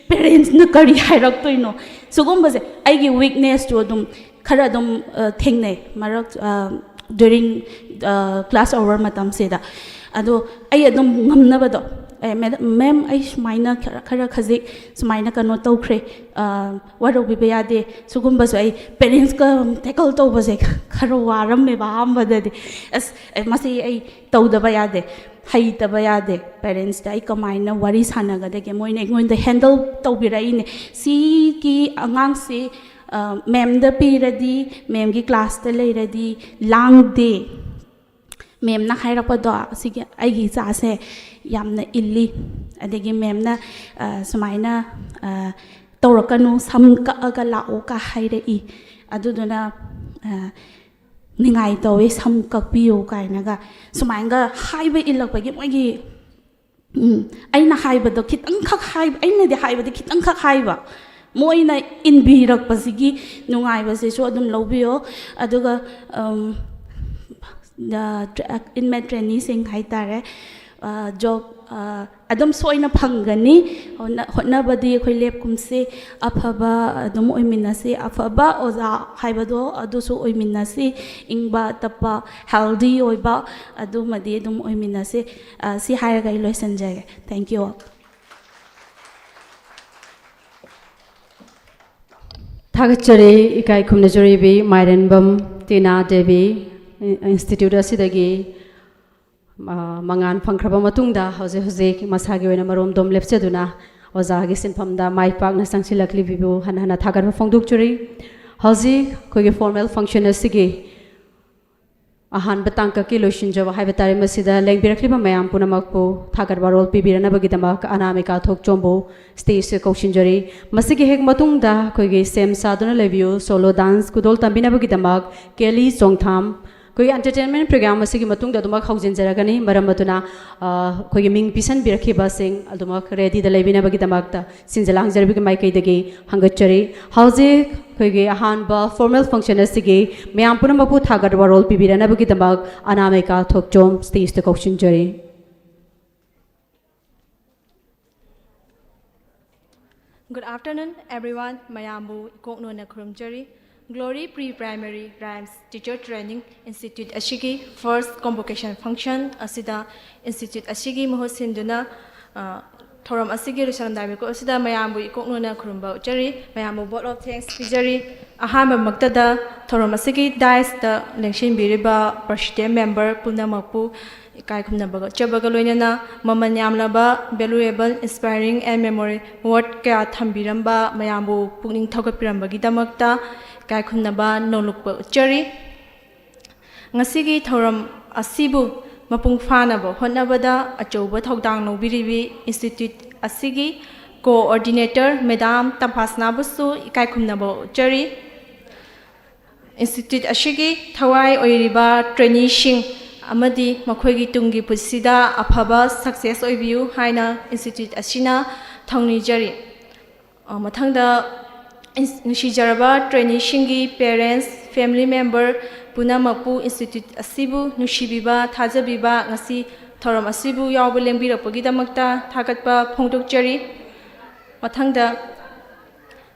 ꯄꯦꯔꯦꯟꯁꯅ ꯀꯔꯤ ꯍꯥꯏꯔꯛꯇꯣꯏꯅꯣ? ꯁꯤꯒꯨꯝꯕꯁꯦ ꯑꯩꯒꯤ ꯋꯤꯛꯅꯦꯁꯇꯨ ꯑꯗꯨꯝ ꯈꯔ ꯑꯗꯨꯝ ꯑ, ꯊꯦꯡꯅꯩ ꯃꯔꯛ ꯗ꯭ꯌꯨꯔꯤꯡ ꯀ꯭ꯂꯥꯁ ꯑꯋꯥꯔ ꯃꯇꯝꯁꯤꯗ꯫ ꯑꯗꯣ ꯑꯩ ꯑꯗꯨꯝ ꯉꯝꯅꯕꯗꯣ, ꯑꯦ ꯃꯦꯝ, ꯑꯩ ꯁꯨꯃꯥꯏꯅ ꯈꯔ ꯈꯔ ꯈꯖꯤꯛ ꯁꯨꯃꯥꯏꯅ ꯀꯩꯅꯣ ꯇꯧꯈ꯭ꯔꯦ, ꯑ, ꯋꯥꯔꯧꯕꯤꯕ ꯌꯥꯗꯦ꯫ ꯁꯤꯒꯨꯝꯕꯁꯨ ꯑꯩ ꯄꯦꯔꯦꯟꯁꯀ ꯇꯦꯀꯜ ꯇꯧꯕꯁꯦ ꯈꯔ ꯋꯥꯔꯝꯃꯦꯕ ꯑꯍꯥꯟꯕꯗꯗꯤ꯫ ꯑꯁ ꯑꯦ, ꯃꯁꯤ ꯑꯩ ꯇꯧꯗꯕ ꯌꯥꯗꯦ, ꯍꯩꯇꯕ ꯌꯥꯗꯦ꯫ ꯄꯦꯔꯦꯟꯁꯇ ꯑꯩ ꯀꯃꯥꯏꯅ ꯋꯥꯔꯤ ꯁꯥꯟꯅꯒꯗꯒꯦ? ꯃꯣꯏꯅ ꯑꯩꯉꯣꯟꯗ ꯍꯦꯟꯗꯜ ꯇꯧꯕꯤꯔꯛꯏꯅꯦ꯫ ꯁꯤꯒꯤ ꯑꯉꯥꯡꯁꯤ ꯃꯦꯝꯗ ꯄꯤꯔꯗꯤ, ꯃꯦꯝꯒꯤ ꯀ꯭ꯂꯥꯁꯇ ꯂꯩꯔꯗꯤ ꯂꯥꯡꯗꯦ꯫ ꯃꯦꯝꯅ ꯍꯥꯏꯔꯛꯄꯗꯣ ꯁꯤꯒꯤ ꯑꯩꯒꯤ ꯏꯆꯥꯁꯦ ꯌꯥꯝꯅ ꯏꯜꯂꯤ꯫ ꯑꯗꯒꯤ ꯃꯦꯝꯅ ꯁꯨꯃꯥꯏꯅ ꯇꯧꯔꯛꯀꯅꯨ, ꯁꯝ ꯀꯛꯑꯒ ꯂꯥꯛꯎ ꯀ ꯍꯥꯏꯔꯛꯏ꯫ ꯑꯗꯨꯗꯨꯅ ꯅꯤꯡꯉꯥꯏ ꯇꯧꯋꯦ, ꯁꯝ ꯀꯛꯄꯤꯌꯨ ꯀꯥꯏꯅꯒ ꯁꯨꯃꯥꯏꯅꯒ ꯍꯥꯏꯕ ꯏꯜꯂꯛꯄꯒꯤ ꯃꯣꯏꯒꯤ, ꯎꯝ, ꯑꯩꯅ ꯍꯥꯏꯕꯗꯣ ꯈꯤꯇꯪꯈꯛ ꯍꯥꯏꯕ, ꯑꯩꯅꯗꯤ ꯍꯥꯏꯕꯗꯤ ꯈꯤꯇꯪꯈꯛ ꯍꯥꯏꯕ, ꯃꯣꯏꯅ ꯏꯟꯕꯤꯔꯛꯄꯁꯤꯒꯤ ꯅꯨꯡꯉꯥꯏꯕꯁꯤꯁꯨ ꯑꯗꯨꯝ ꯂꯧꯕꯤꯌꯣ꯫ ꯑꯗꯨꯒ ꯏꯟꯃꯦꯠ ꯇ꯭ꯔꯦꯅꯤꯁꯤꯡ ꯍꯥꯏꯇꯥꯔꯦ, ꯖꯣꯕ ꯑꯗꯨꯝ ꯁꯣꯏꯅ ꯐꯪꯒꯅꯤ꯫ ꯍꯣꯠꯅꯕꯗꯤ ꯑꯩꯈꯣꯏ ꯂꯦꯞꯀꯨꯝꯁꯤ꯫ ꯑꯐꯕ ꯑꯗꯨꯝ ꯑꯣꯏꯃꯤꯟꯅꯁꯤ, ꯑꯐꯕ ꯑꯣꯖꯥ ꯍꯥꯏꯕꯗꯣ ꯑꯗꯨꯁꯨ ꯑꯣꯏꯃꯤꯟꯅꯁꯤ, ꯏꯪꯕ ꯇꯞꯄ ꯍꯦꯜꯗꯤ ꯑꯣꯏꯕ ꯑꯗꯨꯃꯗꯤ ꯑꯗꯨꯝ ꯑꯣꯏꯃꯤꯟꯅꯁꯤ꯫ ꯁꯤ ꯍꯥꯏꯔꯒ ꯑꯩ ꯂꯣꯏꯁꯤꯟꯖꯒꯦ꯫ Thank you all. ꯊꯥꯒꯠꯆꯔꯤ ꯏꯀꯥꯏ ꯈꯨꯝꯅꯖꯔꯤꯕꯤ ꯃꯥꯏꯔꯦꯟꯕꯝ ꯇꯤꯅꯥ ꯗꯦꯕꯤ, ꯏꯟꯁꯇꯤꯇ꯭ꯌꯨꯠ ꯑꯁꯤꯗꯒꯤ ꯃꯉꯥꯜ ꯐꯪꯈ꯭ꯔꯕ ꯃꯇꯨꯡꯗ ꯍꯧꯖꯤꯛ ꯍꯧꯖꯤꯛ ꯃꯁꯥꯒꯤ ꯑꯣꯏꯅ ꯃꯔꯣꯝꯗꯣꯝ ꯂꯦꯞꯆꯗꯨꯅ ꯑꯣꯖꯥꯒꯤ ꯁꯤꯟꯐꯝꯗ ꯃꯥꯏ ꯄꯥꯛꯅ ꯆꯪꯁꯤꯜꯂꯛꯂꯤꯕꯤꯕꯨ ꯍꯟꯅ ꯍꯟꯅ ꯊꯥꯒꯠꯄ ꯐꯣꯡꯗꯣꯛꯆꯔꯤ꯫ ꯍꯧꯖꯤꯛ ꯑꯩꯈꯣꯏꯒꯤ ꯐꯣꯔꯃꯦꯜ ꯐꯪꯁꯟ ꯑꯁꯤꯒꯤ ꯑꯍꯥꯟꯕ ꯇꯥꯡꯀꯛꯀꯤ ꯂꯣꯏꯁꯤꯟꯖꯕ ꯍꯥꯏꯕ ꯇꯥꯔꯦ꯫ ꯃꯁꯤꯗ ꯂꯦꯡꯕꯤꯔꯛꯂꯤꯕ ꯃꯌꯥꯝ ꯄꯨꯝꯅꯃꯛꯄꯨ ꯊꯥꯒꯠ ꯋꯥꯔꯣꯜ ꯄꯤꯕꯤꯔꯅꯕꯒꯤꯗꯃꯛ ꯑꯅꯥꯃꯤꯀꯥ ꯊꯣꯛꯆꯣꯝꯕꯨ ꯁ꯭ꯇꯦꯖꯇ ꯀꯧꯁꯤꯟꯖꯔꯤ꯫ ꯃꯁꯤꯒꯤ ꯍꯦꯛ ꯃꯇꯨꯡꯗ ꯑꯩꯈꯣꯏꯒꯤ ꯁꯦꯝ ꯁꯥꯗꯨꯅ ꯂꯩꯕꯤꯌꯨ ꯁꯣꯂꯣ ꯗꯥꯟꯁ ꯈꯨꯗꯣꯜ ꯇꯝꯕꯤꯅꯕꯒꯤꯗꯃꯛ ꯀꯦꯂꯤ ꯆꯣꯡꯊꯥꯝ ꯑꯩꯈꯣꯏꯒꯤ ꯑꯦꯟꯇꯔꯇꯦꯟꯃꯦꯟ ꯄ꯭ꯔꯣꯒ꯭ꯔꯥꯝ ꯑꯁꯤꯒꯤ ꯃꯇꯨꯡꯗ ꯑꯗꯨꯃꯛ ꯍꯧꯖꯤꯟꯖꯔꯒꯅꯤ꯫ ꯃꯔꯝ ꯑꯗꯨꯅ, ꯑ, ꯑꯩꯈꯣꯏꯒꯤ ꯃꯤꯡ ꯄꯤꯁꯟꯕꯤꯔꯛꯈꯤꯕꯁꯤꯡ ꯑꯗꯨꯃꯛ ꯔꯦꯗꯤꯗ ꯂꯩꯕꯤꯅꯕꯒꯤꯗꯃꯛꯇ ꯁꯤꯟꯖ ꯂꯥꯡꯖꯔꯕꯒꯤ ꯃꯥꯏꯀꯩꯗꯒꯤ ꯍꯪꯒꯠꯆꯔꯤ꯫ ꯍꯧꯖꯤꯛ ꯑꯩꯈꯣꯏꯒꯤ ꯑꯍꯥꯟꯕ ꯐꯣꯔꯃꯦꯜ ꯐꯪꯁꯟ ꯑꯁꯤꯒꯤ ꯃꯌꯥꯝ ꯄꯨꯝꯅꯃꯛꯄꯨ ꯊꯥꯒꯠ ꯋꯥꯔꯣꯜ ꯄꯤꯕꯤꯔꯅꯕꯒꯤꯗꯃꯛ ꯑꯅꯥꯃꯤꯀꯥ ꯊꯣꯛꯆꯣꯝ ꯁ꯭ꯇꯦꯖꯇ ꯀꯧꯁꯤꯟꯖꯔꯤ꯫ Good afternoon, everyone. ꯃꯌꯥꯝꯕꯨ ꯏꯀꯣꯛꯅꯣꯅ ꯈꯨꯔꯨꯝꯖꯔꯤ꯫ Glory Pre Primary Rhymes Teacher Training Institute ꯑꯁꯤꯒꯤ first convocation function ꯑꯁꯤꯗ institute ꯑꯁꯤꯒꯤ ꯃꯍꯨꯠ ꯁꯤꯟꯗꯨꯅ, ꯑ, ꯊꯧꯔꯝ ꯑꯁꯤꯒꯤ ꯂꯣꯏꯁꯤꯜꯂꯝꯗꯥꯏ ꯃꯤꯀꯨꯞ ꯑꯁꯤꯗ ꯃꯌꯥꯝꯕꯨ ꯏꯀꯣꯛꯅꯣꯅ ꯈꯨꯔꯨꯝꯕ ꯎꯠꯆꯔꯤ꯫ ꯃꯌꯥꯝꯕꯨ vote of thanks ꯄꯤꯖꯔꯤ꯫ ꯑꯍꯥꯟꯕꯃꯛꯇꯗ ꯊꯧꯔꯝ ꯑꯁꯤꯒꯤ dais ꯇ ꯂꯦꯡꯁꯤꯟꯕꯤꯔꯤꯕ president member ꯄꯨꯝꯅꯃꯛꯄꯨ ꯏꯀꯥꯏ ꯈꯨꯝꯅꯕꯒ ꯎꯠꯆꯕꯒ ꯂꯣꯏꯅꯅ ꯃꯃꯜ ꯌꯥꯝꯂꯕ valuable, inspiring and memory word ꯀꯌꯥ ꯊꯝꯕꯤꯔꯝꯕ ꯃꯌꯥꯝꯕꯨ ꯄꯨꯛꯅꯤꯡ ꯊꯧꯒꯠꯄꯤꯔꯝꯕꯒꯤꯗꯃꯛꯇ ꯏꯀꯥꯏ ꯈꯨꯝꯅꯕ ꯅꯣꯡꯂꯨꯛꯄ ꯎꯠꯆꯔꯤ꯫ ꯉꯁꯤꯒꯤ ꯊꯧꯔꯝ ꯑꯁꯤꯕꯨ ꯃꯄꯨꯡ ꯐꯥꯅꯕ ꯍꯣꯠꯅꯕꯗ ꯑꯆꯧꯕ ꯊꯧꯗꯥꯡ ꯂꯧꯕꯤꯔꯤꯕꯤ institute ꯑꯁꯤꯒꯤ coordinator madam ꯇꯝꯐꯥꯁꯅꯥꯕꯨꯁꯨ ꯏꯀꯥꯏ ꯈꯨꯝꯅꯕ ꯎꯠꯆꯔꯤ꯫ Institute ꯑꯁꯤꯒꯤ ꯊꯋꯥꯏ ꯑꯣꯏꯔꯤꯕ traineeꯁꯤꯡ ꯑꯃꯗꯤ ꯃꯈꯣꯏꯒꯤ ꯇꯨꯡꯒꯤ ꯄꯨꯟꯁꯤꯗ ꯑꯐꯕ success ꯑꯣꯏꯕꯤꯌꯨ ꯍꯥꯏꯅ institute ꯑꯁꯤꯅ ꯊꯧꯅꯤꯖꯔꯤ꯫ ꯑ, ꯃꯊꯪꯗ, ꯏꯟꯁ-, ꯅꯨꯡꯁꯤꯖꯔꯕ traineeꯁꯤꯡꯒꯤ parents, family member ꯄꯨꯝꯅꯃꯛꯄꯨ institute ꯑꯁꯤꯕꯨ ꯅꯨꯡꯁꯤꯕꯤꯕ, ꯊꯥꯖꯕꯤꯕ, ꯉꯁꯤ ꯊꯧꯔꯝ ꯑꯁꯤꯕꯨ ꯌꯥꯎꯕ ꯂꯦꯡꯕꯤꯔꯛꯄꯒꯤꯗꯃꯛꯇ ꯊꯥꯒꯠꯄ ꯐꯣꯡꯗꯣꯛꯆꯔꯤ꯫ ꯃꯊꯪꯗ,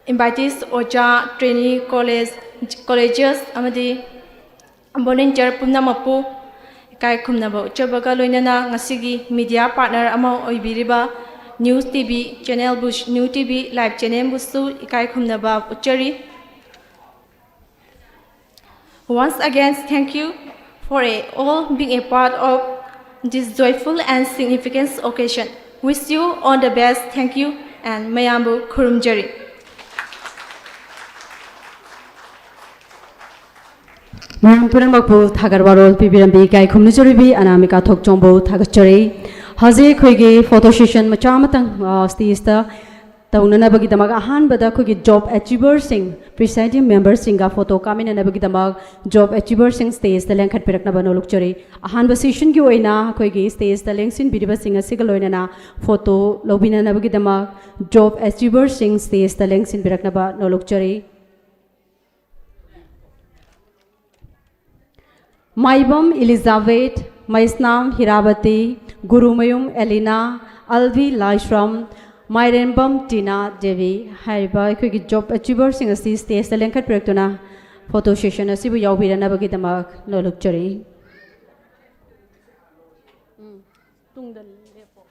invitees ꯑꯣꯖꯥ, trainee college, colleges ꯑꯃꯗꯤ volunteer ꯄꯨꯝꯅꯃꯛꯄꯨ ꯏꯀꯥꯏ ꯈꯨꯝꯅꯕ ꯎꯠꯆꯕꯒ ꯂꯣꯏꯅꯅ ꯉꯁꯤꯒꯤ media partner ꯑꯃ ꯑꯣꯏꯕꯤꯔꯤꯕ News TV channel ꯕꯨ, New TV Live channel ꯕꯨꯁꯨ ꯏꯀꯥꯏ ꯈꯨꯝꯅꯕ ꯎꯠꯆꯔꯤ꯫ Once again, thank you for a all being a part of this joyful and significant occasion. Wish you all the best. Thank you and ꯃꯌꯥꯝꯕꯨ ꯈꯨꯔꯨꯝꯖꯔꯤ꯫ ꯃꯌꯥꯝ ꯄꯨꯝꯅꯃꯛꯄꯨ ꯊꯥꯒꯠ ꯋꯥꯔꯣꯜ ꯄꯤꯕꯤꯔꯝꯕꯤ ꯏꯀꯥꯏ ꯈꯨꯝꯅꯖꯔꯤꯕꯤ ꯑꯅꯥꯃꯤꯀꯥ ꯊꯣꯛꯆꯣꯝꯕꯨ ꯊꯥꯒꯠꯆꯔꯤ꯫ ꯍꯧꯖꯤꯛ ꯑꯩꯈꯣꯏꯒꯤ photo session ꯃꯆꯥ ꯑꯃꯇꯪ, ꯑ, stage ꯇ ꯇꯧꯅꯅꯕꯒꯤꯗꯃꯛ ꯑꯍꯥꯟꯕꯗ ꯑꯩꯈꯣꯏꯒꯤ job achiever ꯁꯤꯡ Presiding memberꯁꯤꯡꯒ ꯐꯣꯇꯣ ꯀꯥꯞꯃꯤꯟꯅꯅꯕꯒꯤꯗꯃꯛ ꯖꯣꯕ ꯑꯦꯆꯤꯚꯔꯁꯤꯡ ꯁ꯭ꯇꯦꯖꯇ ꯂꯦꯡꯈꯠꯄꯤꯔꯛꯅꯕ ꯅꯣꯜꯂꯨꯛꯆꯔꯤ꯫ ꯑꯍꯥꯟꯕ ꯁꯦꯁꯟꯒꯤ ꯑꯣꯏꯅ ꯑꯩꯈꯣꯏꯒꯤ ꯁ꯭ꯇꯦꯖꯇ ꯂꯦꯡꯁꯤꯟꯕꯤꯔꯤꯕꯁꯤꯡ ꯑꯁꯤꯒ ꯂꯣꯏꯅꯅ ꯐꯣꯇꯣ ꯂꯧꯕꯤꯅꯅꯕꯒꯤꯗꯃꯛ ꯖꯣꯕ ꯑꯦꯆꯤꯚꯔꯁꯤꯡ ꯁ꯭ꯇꯦꯖꯇ ꯂꯦꯡꯁꯤꯟꯕꯤꯔꯛꯅꯕ ꯅꯣꯜꯂꯨꯛꯆꯔꯤ꯫ ꯃꯥꯏꯕꯝ ꯏꯂꯤꯖꯥꯕꯦꯊ, ꯃꯩꯁꯅꯥꯝ ꯍꯤꯔꯥꯕꯇꯤ, ꯒꯨꯔꯨꯃꯌꯨꯝ ꯑꯦꯂꯤꯅꯥ, ꯑꯜꯕꯤ ꯂꯥꯏꯁ꯭ꯔꯝ, ꯃꯥꯏꯔꯦꯝꯕꯝ ꯇꯤꯅꯥ ꯗꯦꯕꯤ ꯍꯥꯏꯔꯤꯕ ꯑꯩꯈꯣꯏꯒꯤ ꯖꯣꯕ ꯑꯦꯆꯤꯚꯔꯁꯤꯡ ꯑꯁꯤ ꯁ꯭ꯇꯦꯖꯇ ꯂꯦꯡꯈꯠꯄꯤꯔꯛꯇꯨꯅ ꯐꯣꯇꯣ ꯁꯦꯁꯟ ꯑꯁꯤꯕꯨ ꯌꯥꯎꯕꯤꯔꯅꯕꯒꯤꯗꯃꯛ ꯅꯣꯜꯂꯨꯛꯆꯔꯤ꯫ ꯎꯝ, ꯇꯨꯡꯗ ꯂꯦꯞꯄꯣ꯫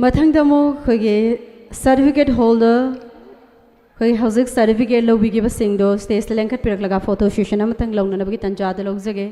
ꯃꯊꯪꯗ ꯑꯃꯨꯛ ꯑꯩꯈꯣꯏꯒꯤ ꯁꯥꯔꯇꯤꯐꯤꯀꯦꯠ ꯍꯣꯜꯗꯔ, ꯑꯩꯈꯣꯏ ꯍꯧꯖꯤꯛ ꯁꯥꯔꯇꯤꯐꯤꯀꯦꯠ ꯂꯧꯕꯤꯈꯤꯕꯁꯤꯡꯗꯣ ꯁ꯭ꯇꯦꯖꯇ ꯂꯦꯡꯈꯠꯄꯤꯔꯛꯂꯒ ꯐꯣꯇꯣ ꯁꯦꯁꯟ ꯑꯃꯇꯪ ꯂꯧꯅꯅꯕꯒꯤ ꯇꯥꯟꯖꯥꯗ ꯂꯧꯖꯒꯦ꯫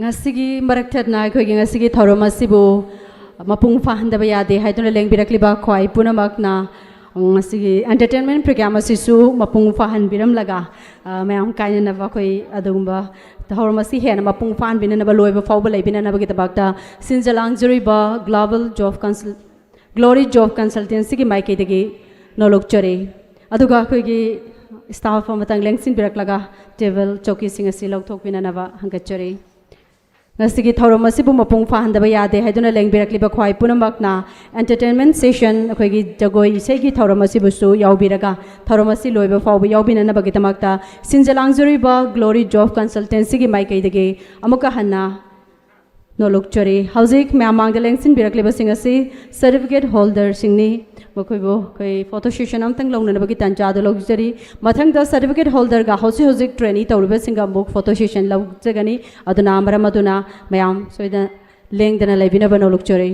ꯉꯁꯤꯒꯤ ꯃꯔꯛ ꯊꯠꯅ ꯑꯩꯈꯣꯏꯒꯤ ꯉꯁꯤꯒꯤ ꯊꯧꯔꯝ ꯑꯁꯤꯕꯨ ꯃꯄꯨꯡ ꯐꯥꯍꯟꯗꯕ ꯌꯥꯗꯦ ꯍꯥꯏꯗꯨꯅ ꯂꯦꯡꯕꯤꯔꯛꯂꯤꯕ ꯈ꯭ꯋꯥꯏ ꯄꯨꯝꯅꯃꯛꯅ ꯉꯁꯤꯒꯤ entertainment program ꯑꯁꯤꯁꯨ ꯃꯄꯨꯡ ꯐꯥꯍꯟꯕꯤꯔꯝꯂꯒ, ꯑ, ꯃꯌꯥꯝ ꯀꯥꯏꯅꯅꯕ ꯑꯩꯈꯣꯏ ꯑꯗꯨꯒꯨꯝꯕ ꯊꯧꯔꯝ ꯑꯁꯤ ꯍꯦꯟꯅ ꯃꯄꯨꯡ ꯐꯥꯍꯟꯕꯤꯅꯅꯕ, ꯂꯣꯏꯕ ꯐꯥꯎꯕ ꯂꯩꯕꯤꯅꯅꯕꯒꯤꯗꯃꯛꯇ ꯁꯤꯟꯖ ꯂꯥꯡꯖꯔꯤꯕ Global Job Consult-, Glory Job Consultancyꯒꯤ ꯃꯥꯏꯀꯩꯗꯒꯤ ꯅꯣꯂꯨꯛꯆꯔꯤ꯫ ꯑꯗꯨꯒ ꯑꯩꯈꯣꯏꯒꯤ staff ꯑꯃꯇꯪ ꯂꯦꯡꯁꯤꯟꯕꯤꯔꯛꯂꯒ table ꯆꯧꯀꯤꯁꯤꯡ ꯑꯁꯤ ꯂꯧꯊꯣꯛꯄꯤꯅꯅꯕ ꯍꯪꯒꯠꯆꯔꯤ꯫ ꯉꯁꯤꯒꯤ ꯊꯧꯔꯝ ꯑꯁꯤꯕꯨ ꯃꯄꯨꯡ ꯐꯥꯍꯟꯗꯕ ꯌꯥꯗꯦ ꯍꯥꯏꯗꯨꯅ ꯂꯦꯡꯕꯤꯔꯛꯂꯤꯕ ꯈ꯭ꯋꯥꯏ ꯄꯨꯝꯅꯃꯛꯅ entertainment session, ꯑꯩꯈꯣꯏꯒꯤ ꯖꯒꯣꯏ ꯏꯁꯩꯒꯤ ꯊꯧꯔꯝ ꯑꯁꯤꯕꯨꯁꯨ ꯌꯥꯎꯕꯤꯔꯒ ꯊꯧꯔꯝ ꯑꯁꯤ ꯂꯣꯏꯕ ꯐꯥꯎꯕ ꯌꯥꯎꯕꯤꯅꯅꯕꯒꯤꯗꯃꯛꯇ ꯁꯤꯟꯖ ꯂꯥꯡꯖꯔꯤꯕ Glory Job Consultancyꯒꯤ ꯃꯥꯏꯀꯩꯗꯒꯤ ꯑꯃꯨꯛꯀ ꯍꯟꯅ ꯅꯣꯂꯨꯛꯆꯔꯤ꯫ ꯍꯧꯖꯤꯛ ꯃꯌꯥꯝ ꯃꯥꯡꯗ ꯂꯦꯡꯁꯤꯟꯕꯤꯔꯛꯂꯤꯕꯁꯤꯡ ꯑꯁꯤ certificate holderꯁꯤꯡꯅꯤ꯫ ꯃꯈꯣꯏꯕꯨ ꯑꯩꯈꯣꯏ photo session ꯑꯃꯇꯪ ꯂꯧꯅꯅꯕꯒꯤ ꯇꯥꯟꯖꯥꯗꯨ ꯂꯧꯖꯔꯤ꯫ ꯃꯊꯪꯗ certificate holderꯒ ꯍꯧꯖꯤꯛ ꯍꯧꯖꯤꯛ trainee ꯇꯧꯔꯤꯕꯁꯤꯡꯒ ꯑꯃꯨꯛ photo session ꯂꯧꯖꯒꯅꯤ꯫ ꯑꯗꯨꯅ ꯃꯔꯝ ꯑꯗꯨꯅ ꯃꯌꯥꯝ ꯁꯣꯏꯗꯅ ꯂꯦꯡꯗꯅ ꯂꯩꯕꯤꯅꯕ ꯅꯣꯂꯨꯛꯆꯔꯤ꯫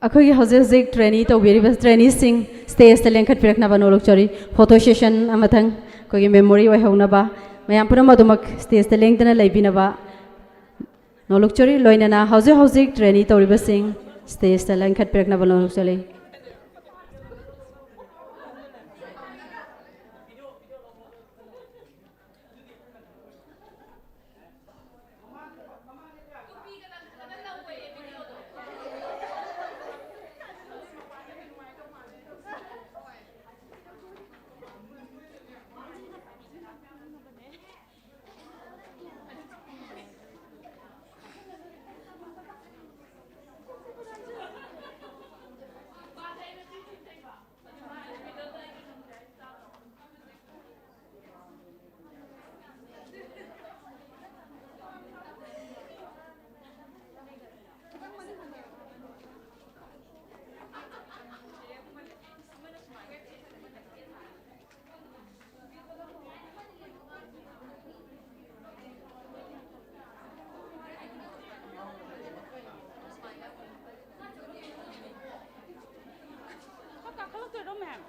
ꯑꯩꯈꯣꯏꯒꯤ ꯍꯧꯖꯤꯛ ꯍꯧꯖꯤꯛ ꯇ꯭ꯔꯦꯅꯤ ꯇꯧꯕꯤꯔꯤꯕ ꯇ꯭ꯔꯦꯅꯤꯁꯤꯡ ꯁ꯭ꯇꯦꯖꯇ ꯂꯦꯡꯈꯠꯄꯤꯔꯛꯅꯕ ꯅꯣꯂꯨꯛꯆꯔꯤ꯫ ꯐꯣꯇꯣ ꯁꯦꯁꯟ ꯑꯃꯇꯪ ꯑꯩꯈꯣꯏꯒꯤ ꯃꯦꯃꯣꯔꯤ ꯑꯣꯏꯍꯧꯅꯕ ꯃꯌꯥꯝ ꯄꯨꯝꯅꯃꯛ ꯑꯗꯨꯃꯛ ꯁ꯭ꯇꯦꯖꯇ ꯂꯦꯡꯗꯅ ꯂꯩꯕꯤꯅꯕ ꯅꯣꯂꯨꯛꯆꯔꯤ꯫ ꯂꯣꯏꯅꯅ ꯍꯧꯖꯤꯛ ꯍꯧꯖꯤꯛ ꯇ꯭ꯔꯦꯅꯤ ꯇꯧꯔꯤꯕꯁꯤꯡ ꯁ꯭ꯇꯦꯖꯇ ꯂꯦꯡꯈꯠꯄꯤꯔꯛꯅꯕ ꯅꯣꯂꯨꯛꯆꯔꯤ꯫ ꯈꯔ ꯀꯥꯈꯠꯂꯛꯇꯣꯏꯔꯣ, ꯃꯦꯝ?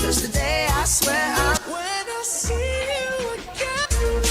It's the day I swear I when I see you again.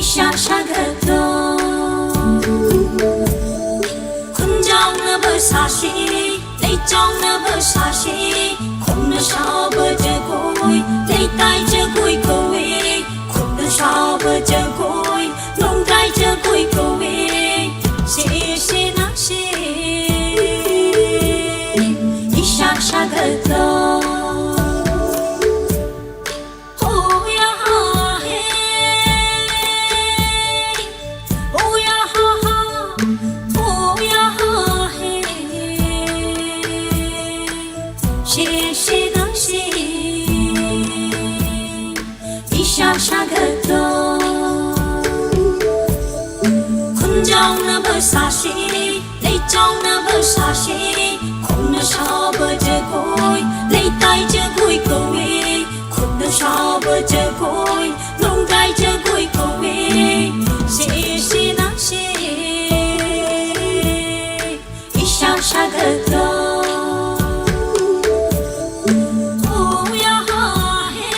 ꯏꯁꯥ ꯁꯥꯒꯠꯂꯣ꯫ ꯈꯨꯟꯖꯥꯎꯅꯕ ꯁꯥꯁꯤ, ꯂꯩꯆꯥꯎꯅꯕ ꯁꯥꯁꯤ, ꯈꯨꯠꯅ ꯁꯥꯕ ꯖꯒꯣꯏ, ꯂꯩꯇꯥꯏ ꯖꯒꯣꯏ ꯀꯧꯏ, ꯈꯨꯠꯅ ꯁꯥꯕ ꯖꯒꯣꯏ, ꯅꯣꯡꯗꯥꯏ ꯖꯒꯣꯏ ꯀꯧꯏ꯫ ꯁꯦꯁꯦ ꯅꯪꯁꯦ, ꯏꯁꯥ ꯁꯥꯒꯠꯂꯣ꯫ ꯍꯣꯌꯥ ꯍꯥ ꯍꯦ, ꯍꯣꯌꯥ ꯍꯥ ꯍꯥ, ꯍꯣꯌꯥ ꯍꯥ ꯍꯦ꯫ ꯁꯦꯁꯦ ꯅꯪꯁꯦ, ꯏꯁꯥ ꯁꯥꯒꯠꯂꯣ꯫ ꯈꯨꯟꯖꯥꯎꯅꯕ ꯁꯥꯁꯦ, ꯂꯩ ꯆꯥꯎꯅꯕ ꯁꯥꯁꯦ, ꯈꯣꯡꯅ ꯁꯥꯕ ꯖꯒꯣꯏ, ꯂꯩꯇꯥꯏ ꯖꯒꯣꯏ ꯀꯧꯋꯦ, ꯈꯨꯠꯅ ꯁꯥꯕ ꯖꯒꯣꯏ, ꯅꯣꯡꯗꯥꯏ ꯖꯒꯣꯏ ꯀꯧꯋꯦ, ꯁꯦ, ꯁꯦ, ꯅꯪꯁꯦ, ꯏꯁꯥ ꯁꯥꯒꯠꯂꯣ꯫ ꯍꯣ ꯌꯥ ꯍꯥ ꯍꯦ,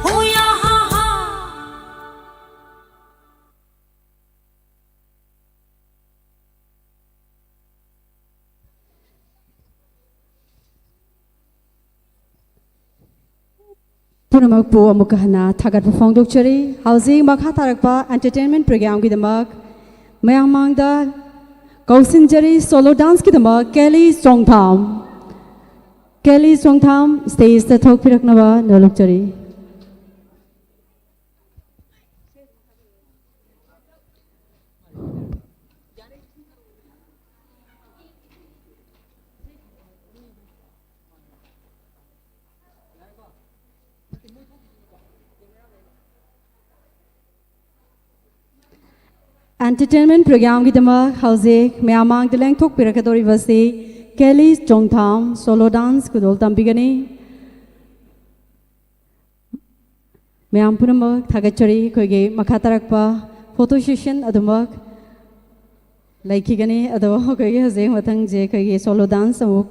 ꯍꯣ ꯌꯥ ꯍꯥ ꯍꯥ꯫ ꯄꯨꯝꯅꯃꯛꯄꯨ ꯑꯃꯨꯛꯀ ꯍꯟꯅ ꯊꯥꯒꯠꯄ ꯐꯣꯡꯗꯣꯛꯆꯔꯤ꯫ ꯍꯧꯖꯤꯛ ꯃꯈꯥ ꯇꯥꯔꯛꯄ entertainment programꯒꯤꯗꯃꯛ ꯃꯌꯥꯝ ꯃꯥꯡꯗ ꯀꯧꯁꯤꯟꯖꯔꯤ, solo danceꯀꯤꯗꯃꯛ ꯀꯦꯂꯤ ꯆꯣꯡꯊꯥꯝ꯫ ꯀꯦꯂꯤ ꯆꯣꯡꯊꯥꯝ stageꯇ ꯊꯣꯛꯄꯤꯔꯛꯅꯕ ꯅꯣꯜꯂꯨꯛꯆꯔꯤ꯫ Entertainment programꯒꯤꯗꯃꯛ ꯍꯧꯖꯤꯛ ꯃꯌꯥꯝ ꯃꯥꯡꯗ ꯂꯦꯡꯊꯣꯛꯄꯤꯔꯛꯀꯗꯧꯔꯤꯕꯁꯤ ꯀꯦꯂꯤ ꯆꯣꯡꯊꯥꯝ solo dance ꯈꯨꯗꯣꯜ ꯇꯝꯕꯤꯒꯅꯤ꯫ ꯃꯌꯥꯝ ꯄꯨꯝꯅꯃꯛ ꯊꯥꯒꯠꯆꯔꯤ꯫ ꯑꯩꯈꯣꯏꯒꯤ ꯃꯈꯥ ꯇꯥꯔꯛꯄ photo session ꯑꯗꯨꯃꯛ ꯂꯩꯈꯤꯒꯅꯤ꯫ ꯑꯗꯣ ꯑꯩꯈꯣꯏꯒꯤ ꯍꯧꯖꯤꯛ ꯃꯊꯪꯁꯦ ꯑꯩꯈꯣꯏꯒꯤ solo dance ꯑꯃꯨꯛ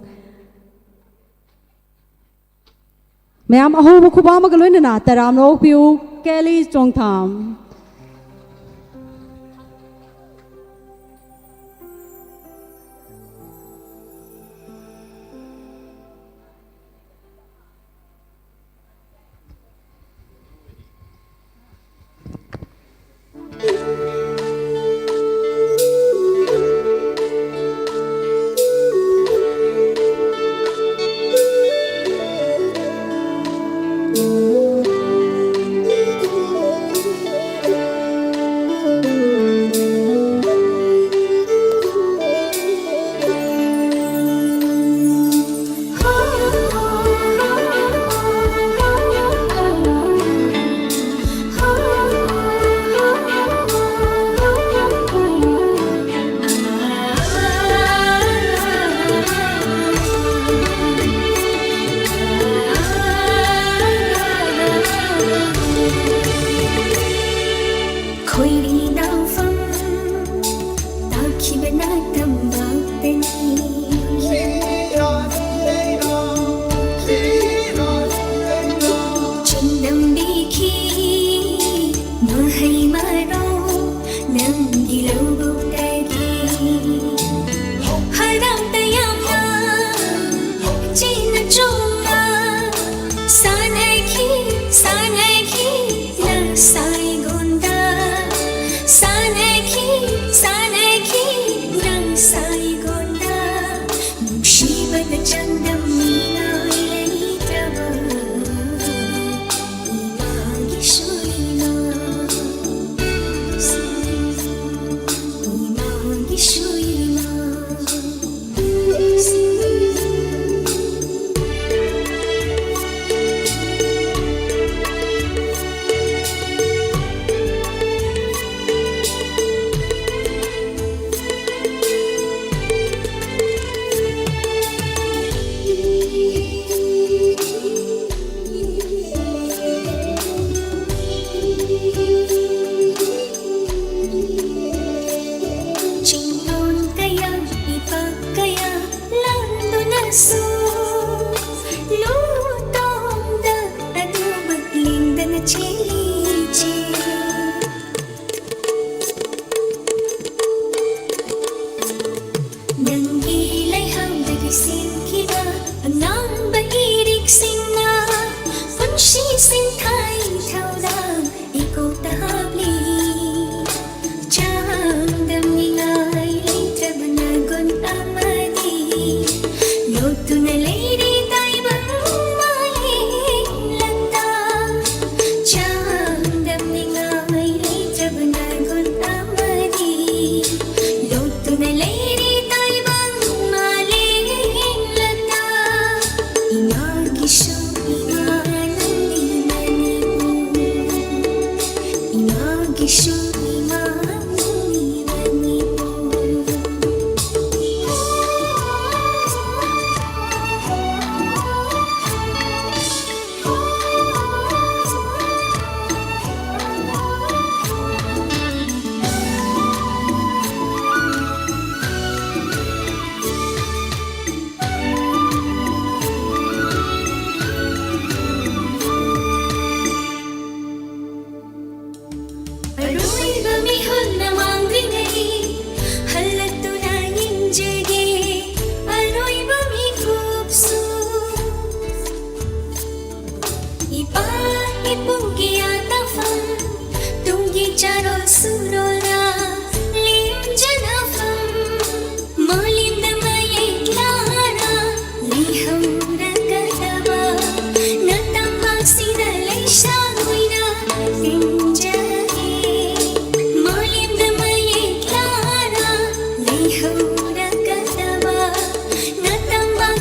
ꯃꯌꯥꯝ ꯑꯍꯧꯕ ꯈꯨꯕꯥꯝ ꯑꯃꯒ ꯂꯣꯏꯅꯅ ꯇꯔꯥꯝꯅ ꯑꯣꯛꯄꯤꯌꯨ, ꯀꯦꯂꯤ ꯆꯣꯡꯊꯥꯝ꯫ ꯆꯥꯡꯗꯝꯅꯤꯡꯉꯥꯏ ꯂꯩꯇ꯭ꯔꯕ ꯏꯃꯥꯒꯤꯁꯨ ꯏꯃꯥ, ꯏꯃꯥꯒꯤꯁꯨ ꯏꯃꯥ꯫ ꯆꯤꯡꯗꯣꯟ ꯀꯌꯥ, ꯏꯄꯥꯛ ꯀꯌꯥ ꯂꯥꯟꯗꯨꯅꯁꯨ, ꯂꯨꯇꯣꯡꯗ ꯑꯗꯨꯃꯛ ꯂꯦꯡꯗꯅ ꯆꯦꯜꯂꯤꯁꯦ꯫ ꯅꯪꯒꯤ ꯂꯩꯍꯥꯎꯗꯒꯤ ꯁꯦꯝꯈꯤꯕ ꯑꯉꯥꯡꯕ ꯏꯔꯤꯛꯁꯤꯡꯅ ꯄꯨꯟꯁꯤ ꯁꯤꯡꯊꯥꯅꯤ ꯊꯧꯗꯥꯡ ꯏꯀꯣꯛꯇ ꯍꯥꯞꯂꯤ꯫ ꯆꯥꯡꯗꯝꯅꯤꯡꯉꯥꯏ ꯂꯩꯇ꯭ꯔꯕ ꯅꯒꯨꯟ ꯑꯃꯗꯤ ꯂꯣꯠꯇꯨꯅ ꯂꯩꯔꯤ ꯇꯥꯏꯕꯪ ꯃꯥꯂꯦꯝ ꯂꯝꯗ꯫ ꯆꯥꯡꯗꯝꯅꯤꯡꯉꯥꯏ ꯂꯩꯇ꯭ꯔꯕ ꯅꯒꯨꯟ ꯑꯃꯗꯤ ꯂꯣꯠꯇꯨꯅ ꯂꯩꯔꯤ ꯇꯥꯏꯕꯪ ꯃꯥꯂꯦꯝ ꯂꯝꯗ꯫ ꯏꯃꯥꯒꯤꯁꯨ ꯏꯃꯥ ꯅꯪꯅꯤ, ꯅꯪꯅꯤ,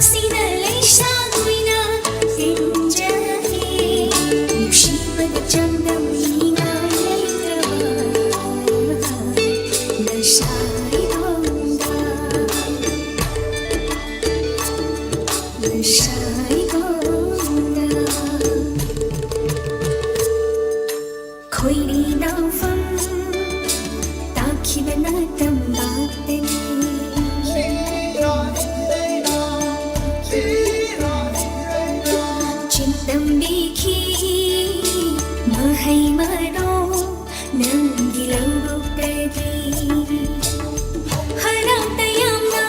ꯁꯤꯅ ꯂꯩꯁꯥ ꯀꯨꯏꯅ ꯇꯤꯟꯖꯔꯦ, ꯅꯨꯡꯁꯤꯕꯗ ꯆꯥꯡꯗꯝꯅꯤꯡꯉꯥꯏ ꯂꯩꯇ꯭ꯔꯕ ꯅꯁꯥ ꯑꯩꯉꯣꯟꯗ, ꯅꯁꯥ ꯑꯩꯉꯣꯟꯗ꯫ ꯈꯣꯏꯔꯤ ꯅꯥꯎꯐꯝ ꯇꯥꯈꯤꯕꯅ ꯇꯝꯕꯥꯛꯇꯅꯤ꯫ ꯆꯤꯟ ꯇꯝꯕꯤꯈꯤ ꯃꯍꯩ ꯃꯔꯣꯡ ꯅꯪꯒꯤ ꯂꯧꯕꯨꯛꯇꯒꯤ꯫ ꯍꯔꯥꯎ ꯇꯌꯥꯝꯅ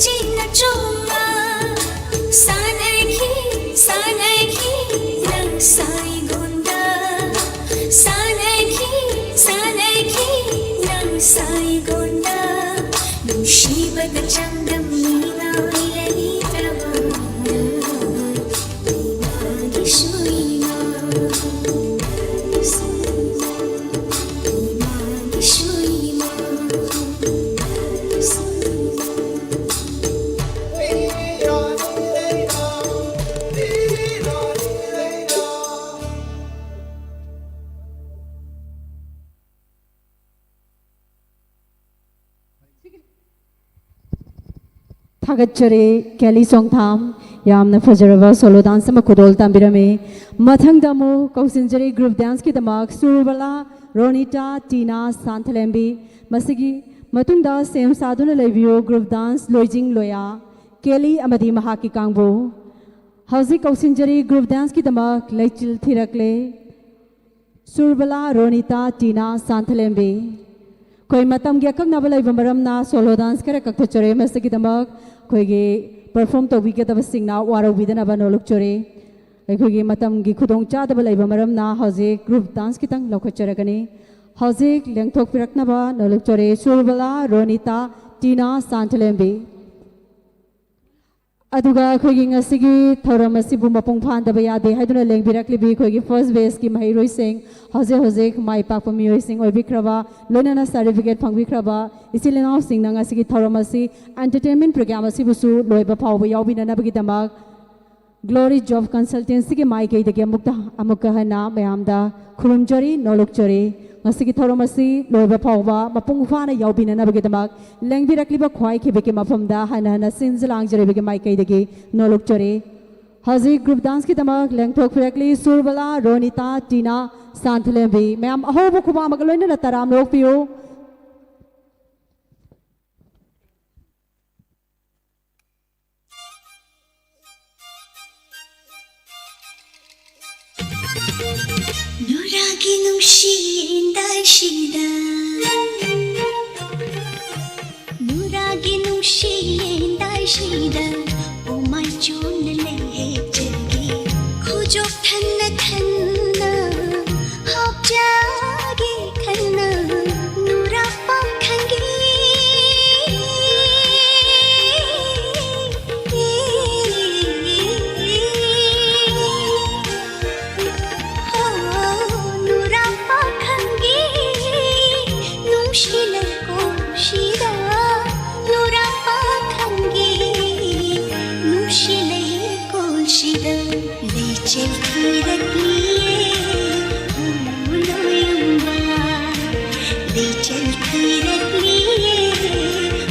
ꯆꯤꯟꯅ ꯆꯣꯡꯅ ꯁꯥꯟꯅꯈꯤ, ꯁꯥꯟꯅꯈꯤ ꯅꯪ ꯁꯥꯏꯒꯣꯟꯗ꯫ ꯁꯥꯟꯅꯈꯤ, ꯁꯥꯟꯅꯈꯤ ꯅꯪ ꯁꯥꯏꯒꯣꯟꯗ꯫ ꯅꯨꯡꯁꯤꯕꯗ ꯆꯥꯡꯗꯝꯅꯤꯡꯉꯥꯏ ꯂꯩꯇ꯭ꯔꯕ ꯏꯃꯥꯒꯤꯁꯨ ꯏꯃꯥ꯫ ꯊꯥꯒꯠꯆꯔꯤ ꯀꯦꯂꯤ ꯆꯣꯡꯊꯥꯝ, ꯌꯥꯝꯅ ꯐꯖꯔꯕ ꯁꯣꯂꯣ ꯗꯥꯟꯁ ꯑꯃ ꯈꯨꯗꯣꯜ ꯇꯝꯕꯤꯔꯝꯃꯤ꯫ ꯃꯊꯪꯗ ꯑꯃꯨꯛ ꯀꯧꯁꯤꯟꯖꯔꯤ ꯒ꯭ꯔꯨꯞ ꯗꯥꯟꯁꯀꯤꯗꯃꯛ ꯁꯨꯔꯕꯂꯥ, ꯔꯣꯅꯤꯇꯥ, ꯇꯤꯅꯥ, ꯁꯥꯟꯊꯂꯦꯝꯕꯤ꯫ ꯃꯁꯤꯒꯤ ꯃꯇꯨꯡꯗ ꯁꯦꯝ ꯁꯥꯗꯨꯅ ꯂꯩꯕꯤꯌꯨ ꯒ꯭ꯔꯨꯞ ꯗꯥꯟꯁ ꯂꯣꯏꯖꯤꯡ ꯂꯣꯌꯥ, ꯀꯦꯂꯤ ꯑꯃꯗꯤ ꯃꯍꯥꯛꯀꯤ ꯀꯥꯡꯕꯨ꯫ ꯍꯧꯖꯤꯛ ꯀꯧꯁꯤꯟꯖꯔꯤ ꯒ꯭ꯔꯨꯞ ꯗꯥꯟꯁꯀꯤꯗꯃꯛ ꯂꯩꯆꯤꯜ ꯊꯤꯔꯛꯂꯦ꯫ ꯁꯨꯔꯕꯂꯥ, ꯔꯣꯅꯤꯇꯥ, ꯇꯤꯅꯥ, ꯁꯥꯟꯊꯂꯦꯝꯕꯤ꯫ ꯑꯩꯈꯣꯏ ꯃꯇꯝꯒꯤ ꯑꯀꯛꯅꯕ ꯂꯩꯕ ꯃꯔꯝꯅ ꯁꯣꯂꯣ ꯗꯥꯟꯁ ꯈꯔ ꯀꯛꯊꯠꯆꯔꯦ꯫ ꯃꯁꯤꯒꯤꯗꯃꯛ ꯑꯩꯈꯣꯏꯒꯤ ꯄꯔꯐꯣꯔꯝ ꯇꯧꯕꯤꯒꯗꯕꯁꯤꯡꯅ ꯋꯥꯔꯧꯕꯤꯗꯅꯕ ꯅꯣꯜꯂꯨꯛꯆꯔꯤ꯫ ꯑꯩꯈꯣꯏꯒꯤ ꯃꯇꯝꯒꯤ ꯈꯨꯗꯣꯡꯆꯥꯗꯕ ꯂꯩꯕ ꯃꯔꯝꯅ ꯍꯧꯖꯤꯛ ꯒ꯭ꯔꯨꯞ ꯗꯥꯟꯁ ꯈꯤꯇꯪ ꯂꯧꯈꯠꯆꯔꯒꯅꯤ꯫ ꯍꯧꯖꯤꯛ ꯂꯦꯡꯊꯣꯛꯄꯤꯔꯛꯅꯕ ꯅꯣꯜꯂꯨꯛꯆꯔꯤ ꯁꯨꯔꯕꯂꯥ, ꯔꯣꯅꯤꯇꯥ, ꯇꯤꯅꯥ, ꯁꯥꯟꯊꯂꯦꯝꯕꯤ꯫ ꯑꯗꯨꯒ ꯑꯩꯈꯣꯏꯒꯤ ꯉꯁꯤꯒꯤ ꯊꯧꯔꯝ ꯑꯁꯤꯕꯨ ꯃꯄꯨꯡ ꯐꯥꯍꯟꯗꯕ ꯌꯥꯗꯦ ꯍꯥꯏꯗꯨꯅ ꯂꯦꯡꯕꯤꯔꯛꯂꯤꯕꯤ ꯑꯩꯈꯣꯏꯒꯤ ꯐꯥꯔꯁ ꯕꯦꯁꯀꯤ ꯃꯍꯩꯔꯣꯏꯁꯤꯡ, ꯍꯧꯖꯤꯛ ꯍꯧꯖꯤꯛ ꯃꯥꯏ ꯄꯥꯛꯄ ꯃꯤꯑꯣꯏꯁꯤꯡ ꯑꯣꯏꯕꯤꯈ꯭ꯔꯕ, ꯂꯣꯏꯅꯅ ꯁꯥꯔꯇꯤꯐꯤꯀꯦꯠ ꯐꯪꯕꯤꯈ꯭ꯔꯕ ꯏꯆꯤꯜ ꯏꯅꯥꯎꯁꯤꯡꯅ ꯉꯁꯤꯒꯤ ꯊꯧꯔꯝ ꯑꯁꯤ, ꯑꯦꯟꯇꯔꯇꯦꯟꯃꯦꯟ ꯄ꯭ꯔꯣꯒ꯭ꯔꯥꯝ ꯑꯁꯤꯕꯨꯁꯨ ꯂꯣꯏꯕ ꯐꯥꯎꯕ ꯌꯥꯎꯕꯤꯅꯅꯕꯒꯤꯗꯃꯛ Glory Job Consultancyꯒꯤ ꯃꯥꯏꯀꯩꯗꯒꯤ ꯑꯃꯨꯛꯇ, ꯑꯃꯨꯛꯀ ꯍꯟꯅ ꯃꯌꯥꯝꯗ ꯈꯨꯔꯨꯝꯖꯔꯤ, ꯅꯣꯂꯨꯛꯆꯔꯤ꯫ ꯉꯁꯤꯒꯤ ꯊꯧꯔꯝ ꯑꯁꯤ ꯂꯣꯏꯕ ꯐꯥꯎꯕ ꯃꯄꯨꯡ ꯐꯥꯅ ꯌꯥꯎꯕꯤꯅꯅꯕꯒꯤꯗꯃꯛ ꯂꯦꯡꯕꯤꯔꯛꯂꯤꯕ ꯈ꯭ꯋꯥꯏ ꯈꯤꯕꯤꯛꯀꯤ ꯃꯐꯝꯗ ꯍꯟꯅ ꯍꯟꯅ ꯁꯤꯟꯖ ꯂꯥꯡꯖꯔꯤꯕꯒꯤ ꯃꯥꯏꯀꯩꯗꯒꯤ ꯅꯣꯂꯨꯛꯆꯔꯤ꯫ ꯍꯧꯖꯤꯛ ꯒ꯭ꯔꯨꯞ ꯗꯥꯟꯁꯀꯤꯗꯃꯛ ꯂꯦꯡꯊꯣꯛꯄꯤꯔꯛꯂꯤ ꯁꯨꯔꯕꯂꯥ, ꯔꯣꯅꯤꯇꯥ, ꯇꯤꯅꯥ, ꯁꯥꯟꯊꯂꯦꯝꯕꯤ꯫ ꯃꯌꯥꯝ ꯑꯍꯧꯕ ꯈꯨꯕꯥꯛ ꯑꯃꯒ ꯂꯣꯏꯅꯅ ꯇꯔꯥꯝꯅ ꯑꯣꯛꯄꯤꯌꯨ꯫ ꯅꯨꯔꯥꯒꯤ ꯅꯨꯡꯁꯤ ꯌꯦꯟꯗꯥꯏꯁꯤꯗ, ꯅꯨꯔꯥꯒꯤ ꯅꯨꯡꯁꯤ ꯌꯦꯟꯗꯥꯏꯁꯤꯗ, ꯑꯣ ꯃꯥꯏ ꯆꯣꯟꯅ ꯂꯩ ꯍꯦꯛꯆꯒꯦ, ꯈꯨꯖꯣꯞ ꯊꯟꯅ ꯊꯟꯅ ꯍꯥꯞꯆꯒꯦ ꯈꯟꯅ, ꯅꯨꯔꯥ ꯄꯥꯈꯪꯒꯤ꯫ ꯅꯨꯔꯥ ꯄꯥꯈꯪꯒꯤ ꯅꯨꯡꯁꯤ ꯂꯩꯀꯣꯜꯁꯤꯗ, ꯅꯨꯔꯥ ꯄꯥꯈꯪꯒꯤ ꯅꯨꯡꯁꯤ ꯂꯩꯀꯣꯜꯁꯤꯗ, ꯂꯩꯆꯤꯜ ꯊꯤꯔꯛꯂꯤꯌꯦ ꯍꯨꯝꯃꯨ ꯅꯣꯌꯨꯝꯕ, ꯂꯩꯆꯤꯜ ꯊꯤꯔꯛꯂꯤꯌꯦ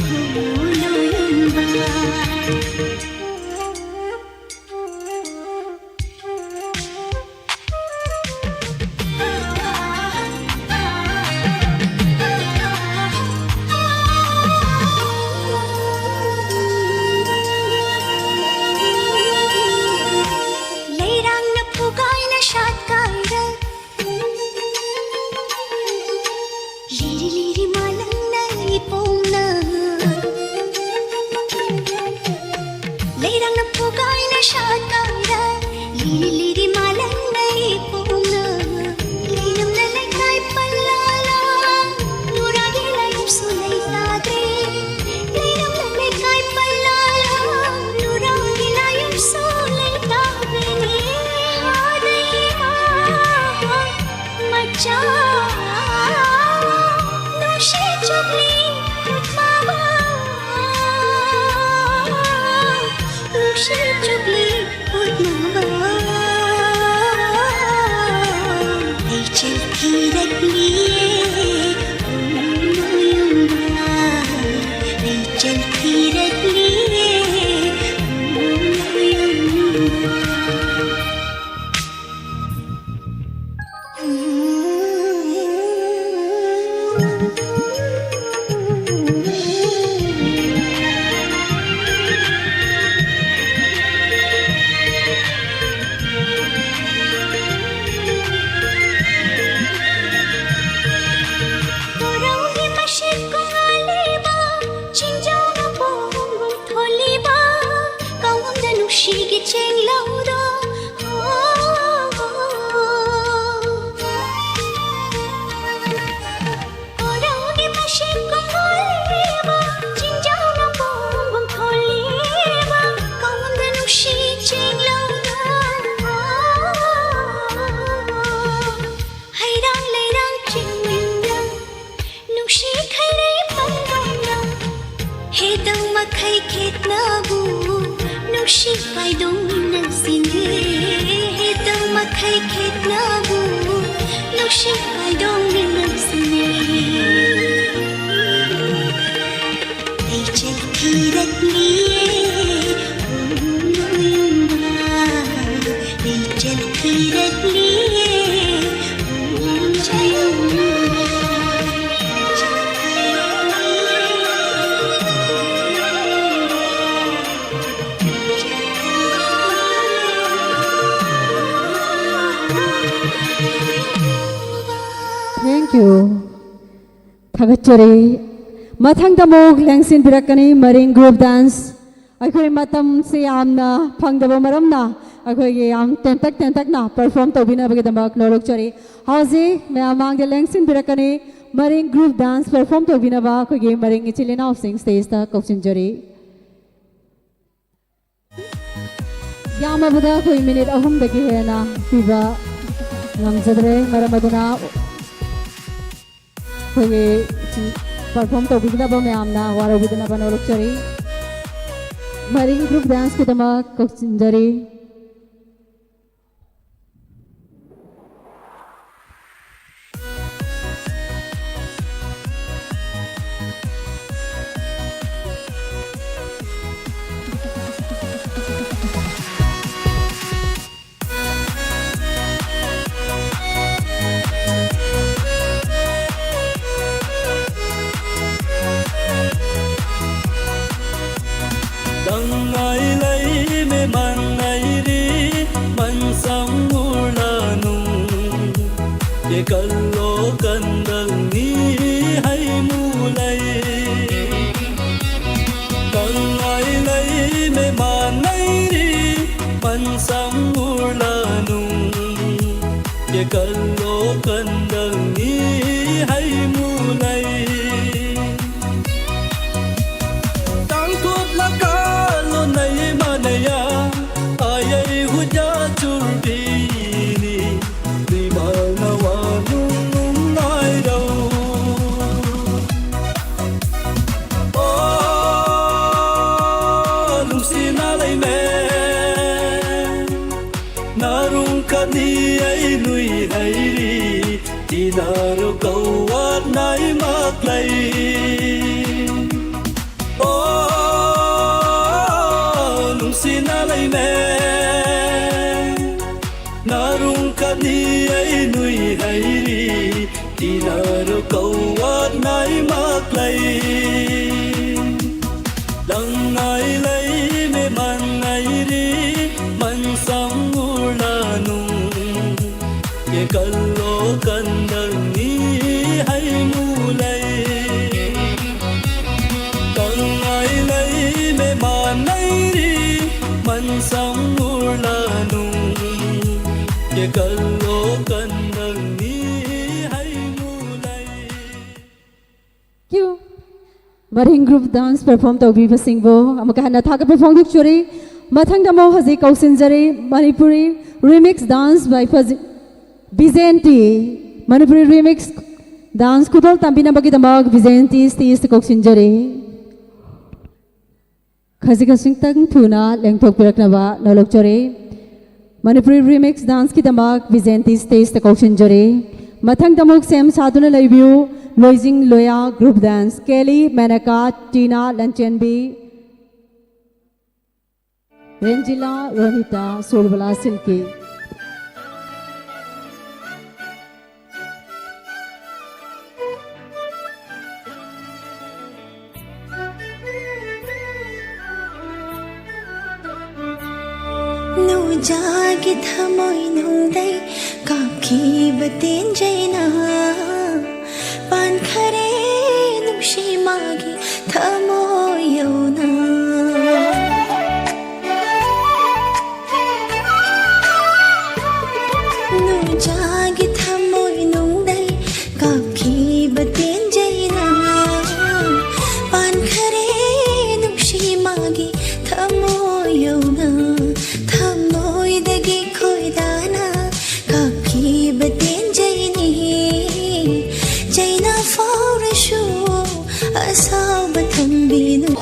ꯍꯨꯝꯃꯨ ꯅꯣꯌꯨꯝꯕ꯫ ꯂꯩꯔꯥꯡꯅ ꯐꯨꯒꯥꯏꯅ ꯁꯥꯠꯀꯥꯏꯔ ꯂꯤꯔꯤ ꯂꯤꯔꯤ ꯃꯥꯂꯪꯅ ꯏꯄꯣꯝꯅ, ꯂꯩꯔꯥꯡꯅ ꯐꯨꯒꯥꯏꯅ ꯁꯥꯠꯀꯥꯏꯔ ꯂꯤꯔꯤ ꯂꯤꯔꯤ ꯃꯥꯂꯪꯅ ꯏꯄꯣꯝꯅ, ꯂꯩꯔꯝꯅ ꯂꯩꯀꯥꯏ ꯄꯜꯂꯥꯂꯥ, ꯅꯨꯔꯥꯒꯤ ꯂꯥꯏꯔꯤꯛꯁꯨ ꯂꯩꯇꯥꯗ꯭ꯔꯦ꯫ ꯂꯩꯔꯝꯅ ꯂꯩꯀꯥꯏ ꯄꯜꯂꯥꯂꯥ, ꯅꯨꯔꯥ ꯆꯨꯞꯂꯤ ꯎꯠꯅꯕ ꯂꯩꯆꯤꯜ ꯊꯤꯔꯛꯂꯤꯌꯦ, ꯎꯃꯣꯌꯨꯝꯕ꯫ ꯂꯩꯆꯤꯜ ꯊꯤꯔꯛꯂꯤꯌꯦ, ꯎꯃꯣꯌꯨꯝꯕ꯫ ꯀꯣꯔꯧꯒꯤ ꯃꯁꯤꯠ ꯀꯣꯉꯥꯜꯂꯤꯕ, ꯆꯤꯡꯖꯥꯎꯅ ꯄꯣꯡꯒꯨꯝ ꯊꯣꯜꯂꯤꯕ, ꯀꯥꯎꯉꯝꯗ ꯅꯨꯡꯁꯤꯒꯤ ꯆꯦꯡꯂꯧꯗꯣ꯫ ꯀꯣꯔꯧꯒꯤ ꯃꯁꯤꯠ ꯀꯣꯉꯥꯜꯂꯤꯕ, ꯆꯤꯡꯖꯥꯎꯅ ꯄꯣꯡꯒꯨꯝ ꯊꯣꯜꯂꯤꯕ, ꯀꯥꯎꯉꯝꯗ ꯅꯨꯡꯁꯤ ꯆꯦꯡꯂꯧꯗꯣ꯫ ꯍꯩꯔꯥꯡ ꯂꯩꯔꯥꯡ ꯆꯤꯡꯂꯦꯝꯅ ꯅꯨꯡꯁꯤ ꯈꯩꯔꯩ ꯄꯥꯏꯗꯣꯡꯅ, ꯍꯦꯗꯧ ꯃꯈꯩ ꯈꯦꯠꯅꯕꯨ ꯅꯨꯡꯁꯤ ꯄꯥꯏꯗꯣꯡ ꯅꯪꯁꯤꯅꯦ꯫ ꯍꯦꯗꯧ ꯃꯈꯩ ꯈꯦꯠꯅꯕꯨ ꯅꯨꯡꯁꯤ ꯄꯥꯏꯗꯣꯡ ꯅꯪꯁꯤꯅꯦ꯫ ꯂꯩꯆꯤꯜ ꯊꯤꯔꯛꯂꯤꯌꯦ, ꯎꯃꯣꯌꯨꯝꯕ꯫ ꯂꯩꯆꯤꯜ ꯊꯤꯔꯛꯂꯤꯌꯦ, ꯎꯃꯣꯌꯨꯝꯕ꯫ Thank you. ꯊꯥꯒꯠꯆꯔꯤ꯫ ꯃꯊꯪꯗ ꯑꯃꯨꯛ ꯂꯦꯡꯁꯤꯟꯕꯤꯔꯛꯀꯅꯤ ꯃꯔꯤꯡ group dance꯫ ꯑꯩꯈꯣꯏ ꯃꯇꯝꯁꯦ ꯌꯥꯝꯅ ꯐꯪꯗꯕ ꯃꯔꯝꯅ ꯑꯩꯈꯣꯏꯒꯤ ꯌꯥꯝ ꯇꯦꯟꯇꯛ ꯇꯦꯟꯇꯛꯅ perform ꯇꯧꯕꯤꯅꯕꯒꯤꯗꯃꯛ ꯅꯣꯂꯨꯛꯆꯔꯤ꯫ ꯍꯧꯖꯤꯛ ꯃꯌꯥꯝ ꯃꯥꯡꯗ ꯂꯦꯡꯁꯤꯟꯕꯤꯔꯛꯀꯅꯤ ꯃꯔꯤꯡ group dance perform ꯇꯧꯕꯤꯅꯕ ꯑꯩꯈꯣꯏꯒꯤ ꯃꯔꯤꯡ ꯏꯆꯤꯜ ꯏꯅꯥꯎꯁꯤꯡ stageꯇ ꯀꯧꯁꯤꯟꯖꯔꯤ꯫ ꯌꯥꯝꯃꯕꯗ ꯑꯩꯈꯣꯏ minute ꯑꯍꯨꯝꯗꯒꯤ ꯍꯦꯟꯅ ꯄꯤꯕ ꯉꯝꯖꯗ꯭ꯔꯦ꯫ ꯃꯔꯝ ꯑꯗꯨꯅ ꯑꯩꯈꯣꯏꯒꯤ perform ꯇꯧꯕꯤꯒꯗꯕ ꯃꯌꯥꯝꯅ ꯋꯥꯔꯧꯕꯤꯗꯅꯕ ꯅꯣꯂꯨꯛꯆꯔꯤ꯫ ꯃꯔꯤꯡ group danceꯀꯤꯗꯃꯛ ꯀꯧꯁꯤꯟꯖꯔꯤ꯫ Dangai lai me man nai ri, man sam ur la nung. Ye kallo kandal ni hai mu lai. Dangai lai me man nai ri, man sam ur la nung. Ye kallo kandal ni hai mu lai. Tang tut la ka lo nai ma nai ya, ai ai hu ja chur bi ni, ni ma na wa nung nung nai rau. O, lung si na lai me, na rung ka ni ai nui hai ri, ti na ru kau wat nai mak lai. O, lung si na lai me, na rung ka ni ai nui hai ri, ti na ru kau wat nai mak lai. Dang ngai lai me man ngai ri, man sam ur la nung. Ye kallo kandal ni hai mu lai. Dang ngai lai me man nai ri, man sam ur la nung. Ye kallo kandal ni hai mu lai. Thank you. ꯃꯔꯤꯡ group dance perform ꯇꯧꯕꯤꯕꯁꯤꯡꯕꯨ ꯑꯃꯨꯛꯀ ꯍꯟꯅ ꯊꯥꯒꯠꯄ ꯐꯣꯡꯗꯣꯛꯆꯔꯤ꯫ ꯃꯊꯪꯗ ꯑꯃꯨꯛ ꯍꯧꯖꯤꯛ ꯀꯧꯁꯤꯟꯖꯔꯤ, Manipuri remix dance by ꯐꯖ-, ꯕꯤꯖꯦꯟꯇꯤ꯫ Manipuri remix dance ꯈꯨꯗꯣꯜ ꯇꯝꯕꯤꯅꯕꯒꯤꯗꯃꯛ ꯕꯤꯖꯦꯟꯇꯤ stageꯇ ꯀꯧꯁꯤꯟꯖꯔꯤ꯫ ꯈꯖꯤꯛ ꯈꯖꯤꯛꯇꯪ ꯊꯨꯅ ꯂꯦꯡꯊꯣꯛꯄꯤꯔꯛꯅꯕ ꯅꯣꯜꯂꯛꯆꯔꯤ꯫ ꯃꯅꯤꯄꯨꯔꯤ ꯔꯤꯃꯤꯛꯁ ꯗꯥꯟꯁꯀꯤꯗꯃꯛ ꯕꯤꯖꯦꯟꯇꯤ ꯁ꯭ꯇꯦꯖꯇ ꯀꯧꯁꯤꯟꯖꯔꯤ꯫ ꯃꯊꯪꯗ ꯑꯃꯨꯛ ꯁꯦꯝ ꯁꯥꯗꯨꯅ ꯂꯩꯕꯤꯌꯨ ꯂꯣꯏꯖꯤꯡ ꯂꯣꯌꯥ ꯒ꯭ꯔꯨꯞ ꯗꯥꯟꯁ, ꯀꯦꯂꯤ, ꯃꯦꯅꯀꯥ, ꯇꯤꯅꯥ, ꯂꯟꯆꯦꯟꯕꯤ, ꯔꯦꯟꯖꯤꯂꯥ, ꯔꯣꯅꯤꯇꯥ, ꯁꯨꯔꯕꯂꯥ, ꯁꯤꯜꯀꯤ꯫ ꯅꯨꯡꯖꯥꯒꯤ ꯊꯃꯣꯏ ꯅꯨꯡꯗꯩ ꯀꯥꯞꯈꯤꯕ ꯇꯦꯟꯖꯩꯅ ꯄꯥꯟꯈꯔꯦ ꯅꯨꯡꯁꯤ ꯃꯥꯒꯤ ꯊꯃꯣꯏ ꯌꯧꯅ꯫ ꯅꯨꯡꯖꯥꯒꯤ ꯊꯃꯣꯏ ꯅꯨꯡꯗꯩ ꯀꯥꯞꯈꯤꯕ ꯇꯦꯟꯖꯩꯅ ꯄꯥꯟꯈꯔꯦ ꯅꯨꯡꯁꯤ ꯃꯥꯒꯤ ꯊꯃꯣꯏ ꯌꯧꯅ꯫ ꯊꯃꯣꯏꯗꯒꯤ ꯈꯣꯏꯗꯥꯅ ꯀꯥꯞꯈꯤꯕ ꯇꯦꯟꯖꯩꯅꯤ ꯆꯩꯅꯥ ꯐꯥꯎꯔꯁꯨ ꯑꯁꯥꯎꯕ ꯊꯝꯕꯤꯅꯨ꯫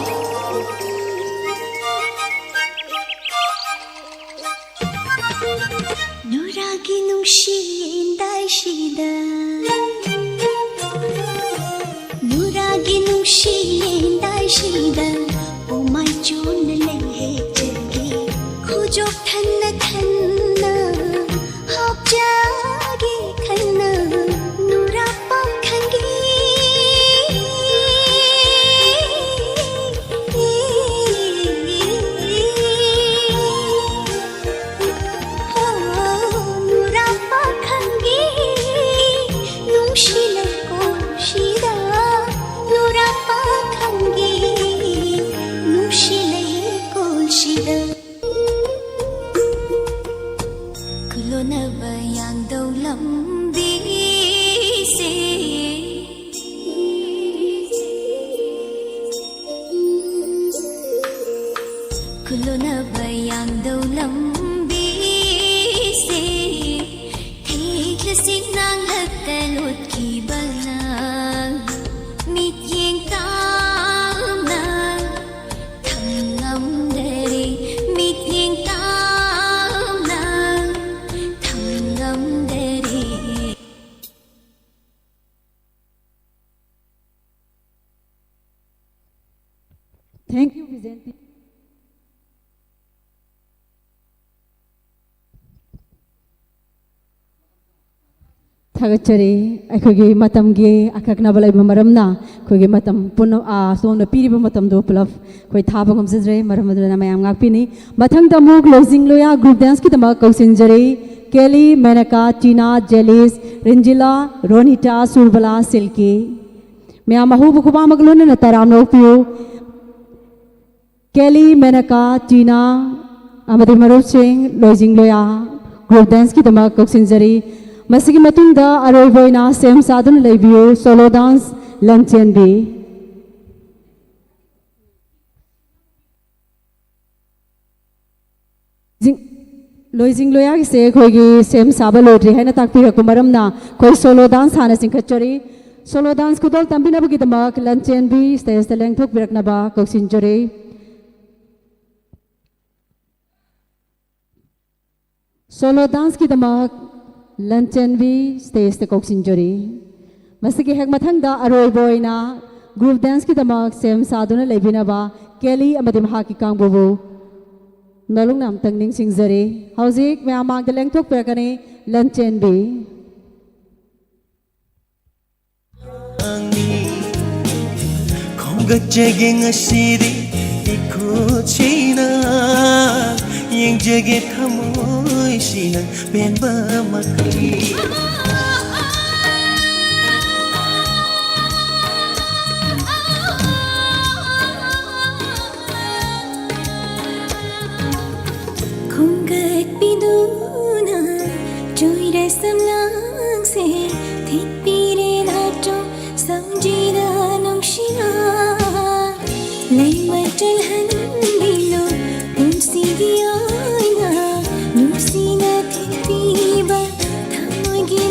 ꯅꯨꯔꯥꯒꯤ ꯅꯨꯡꯁꯤ ꯌꯦꯟꯗꯥꯏꯁꯤꯗ, ꯅꯨꯔꯥꯒꯤ ꯅꯨꯡꯁꯤ ꯌꯦꯟꯗꯥꯏꯁꯤꯗ ꯄꯣꯃꯥꯏ ꯆꯣꯟꯅ ꯂꯩ ꯍꯦꯛꯆꯒꯦ꯫ ꯈꯨꯖꯣꯞ ꯊꯟꯅ ꯊꯟꯅ ꯍꯥꯞꯆꯒꯦ ꯈꯟꯅ ꯅꯨꯔꯥ ꯄꯥꯈꯪꯒꯤ꯫ ꯅꯨꯔꯥ ꯄꯥꯈꯪꯒꯤ ꯅꯨꯡꯁꯤ ꯂꯩꯀꯣꯜꯁꯤꯗ, ꯅꯨꯔꯥ ꯄꯥꯈꯪꯒꯤ ꯅꯨꯡꯁꯤ ꯂꯩꯀꯣꯜꯁꯤꯗ꯫ ꯈꯨꯂꯣꯅꯕ ꯌꯥꯡꯗꯧ ꯂꯝꯕꯤꯁꯦ꯫ ꯈꯨꯂꯣꯅꯕ ꯌꯥꯡꯗꯧ ꯂꯝꯕꯤꯁꯦ꯫ ꯊꯦꯛꯂꯁꯤ ꯅꯥꯡꯂꯛꯇ ꯂꯣꯠꯈꯤꯕꯅ ꯃꯤꯠꯌꯦꯡ ꯇꯥꯝꯅ ꯊꯝ ꯊꯥꯒꯠꯆꯔꯤ꯫ ꯑꯩꯈꯣꯏꯒꯤ ꯃꯇꯝꯒꯤ ꯑꯀꯛꯅꯕ ꯂꯩꯕ ꯃꯔꯝꯅ ꯑꯩꯈꯣꯏꯒꯤ ꯃꯇꯝ ꯄꯨꯝꯅ-, ꯑ, ꯁꯣꯝꯅ ꯄꯤꯔꯤꯕ ꯃꯇꯝꯗꯨ ꯄꯨꯂꯞ ꯑꯩꯈꯣꯏ ꯊꯥꯕ ꯉꯝꯖꯗ꯭ꯔꯦ꯫ ꯃꯔꯝ ꯑꯗꯨꯅ ꯃꯌꯥꯝ ꯉꯥꯛꯄꯤꯅꯤ꯫ ꯃꯊꯪꯗ ꯑꯃꯨꯛ ꯂꯣꯏꯖꯤꯡ ꯂꯣꯌꯥ group danceꯀꯤꯗꯃꯛ ꯀꯧꯁꯤꯟꯖꯔꯤ꯫ ꯀꯦꯂꯤ, ꯃꯦꯅꯀꯥ, ꯇꯤꯅꯥ, ꯖꯦꯂꯤꯁ, ꯔꯤꯟꯖꯤꯂꯥ, ꯔꯣꯅꯤꯇꯥ, ꯁꯨꯔꯕꯂꯥ, ꯁꯤꯜꯀꯤ꯫ ꯃꯌꯥꯝ ꯑꯍꯧꯕ ꯈꯨꯕꯥꯛ ꯑꯃꯒ ꯂꯣꯏꯅꯅ ꯇꯔꯥꯝꯅ ꯑꯣꯛꯄꯤꯌꯨ꯫ ꯀꯦꯂꯤ, ꯃꯦꯅꯀꯥ, ꯇꯤꯅꯥ ꯑꯃꯗꯤ ꯃꯔꯨꯞꯁꯤꯡ ꯂꯣꯏꯖꯤꯡ ꯂꯣꯌꯥ group danceꯀꯤꯗꯃꯛ ꯀꯧꯁꯤꯟꯖꯔꯤ꯫ ꯃꯁꯤꯒꯤ ꯃꯇꯨꯡꯗ ꯑꯔꯣꯏꯕ ꯑꯣꯏꯅ ꯁꯦꯝ ꯁꯥꯗꯨꯅ ꯂꯩꯕꯤꯌꯨ, solo dance ꯂꯟꯆꯦꯟꯕꯤ꯫ ꯖꯤꯡ-, ꯂꯣꯏꯖꯤꯡ ꯂꯣꯌꯥꯒꯤꯁꯦ ꯑꯩꯈꯣꯏꯒꯤ ꯁꯦꯝ ꯁꯥꯕ ꯂꯣꯏꯗ꯭ꯔꯤ ꯍꯥꯏꯅ ꯇꯥꯛꯄꯤꯔꯛꯄ ꯃꯔꯝꯅ ꯑꯩꯈꯣꯏ solo dance ꯍꯥꯟꯅ ꯆꯤꯡꯈꯠꯆꯔꯤ꯫ Solo dance ꯈꯨꯗꯣꯜ ꯇꯝꯕꯤꯅꯕꯒꯤꯗꯃꯛ ꯂꯟꯆꯦꯟꯕꯤ stageꯇ ꯂꯦꯡꯊꯣꯛꯄꯤꯔꯛꯅꯕ ꯀꯧꯁꯤꯟꯖꯔꯤ꯫ Solo danceꯀꯤꯗꯃꯛ ꯂꯟꯆꯦꯟꯕꯤ stageꯇ ꯀꯧꯁꯤꯟꯖꯔꯤ꯫ ꯃꯁꯤꯒꯤ ꯍꯦꯛ ꯃꯊꯪꯗ ꯑꯔꯣꯏꯕ ꯑꯣꯏꯅ group danceꯀꯤꯗꯃꯛ ꯁꯦꯝ ꯁꯥꯗꯨꯅ ꯂꯩꯕꯤꯅꯕ ꯀꯦꯂꯤ ꯑꯃꯗꯤ ꯃꯍꯥꯛꯀꯤ ꯀꯥꯡꯕꯨꯕꯨ ꯅꯣꯂꯨꯛꯅ ꯑꯝꯇꯪ ꯅꯤꯡꯁꯤꯡꯖꯔꯤ꯫ ꯍꯧꯖꯤꯛ ꯃꯌꯥꯝ ꯃꯥꯡꯗ ꯂꯦꯡꯊꯣꯛꯄꯤꯔꯛꯀꯅꯤ ꯂꯟꯆꯦꯟꯕꯤ꯫ ꯈꯣꯝꯒꯠꯆꯒꯦ ꯉꯁꯤꯗꯤ ꯏꯈꯨꯠꯁꯤꯅ, ꯌꯦꯡꯖꯒꯦ ꯊꯃꯣꯏꯁꯤꯅ ꯄꯦꯟꯕ ꯃꯈꯩ꯫ ꯈꯣꯝꯒꯠꯄꯤꯗꯨꯅ ꯆꯣꯏꯔ ꯁꯝꯂꯥꯡꯁꯦ ꯊꯤꯠꯄꯤꯔꯦ ꯅꯥꯆꯣꯝ ꯁꯝꯖꯤꯗ ꯅꯨꯡꯁꯤꯅ꯫ ꯂꯩꯃ ꯆꯜꯍꯟꯕꯤꯅꯨ ꯄꯨꯟꯁꯤꯒꯤ ꯑꯣꯏꯅ ꯅꯨꯡꯁꯤꯅ ꯊꯤꯠꯄꯤꯕ ꯊꯃꯣꯏꯒꯤ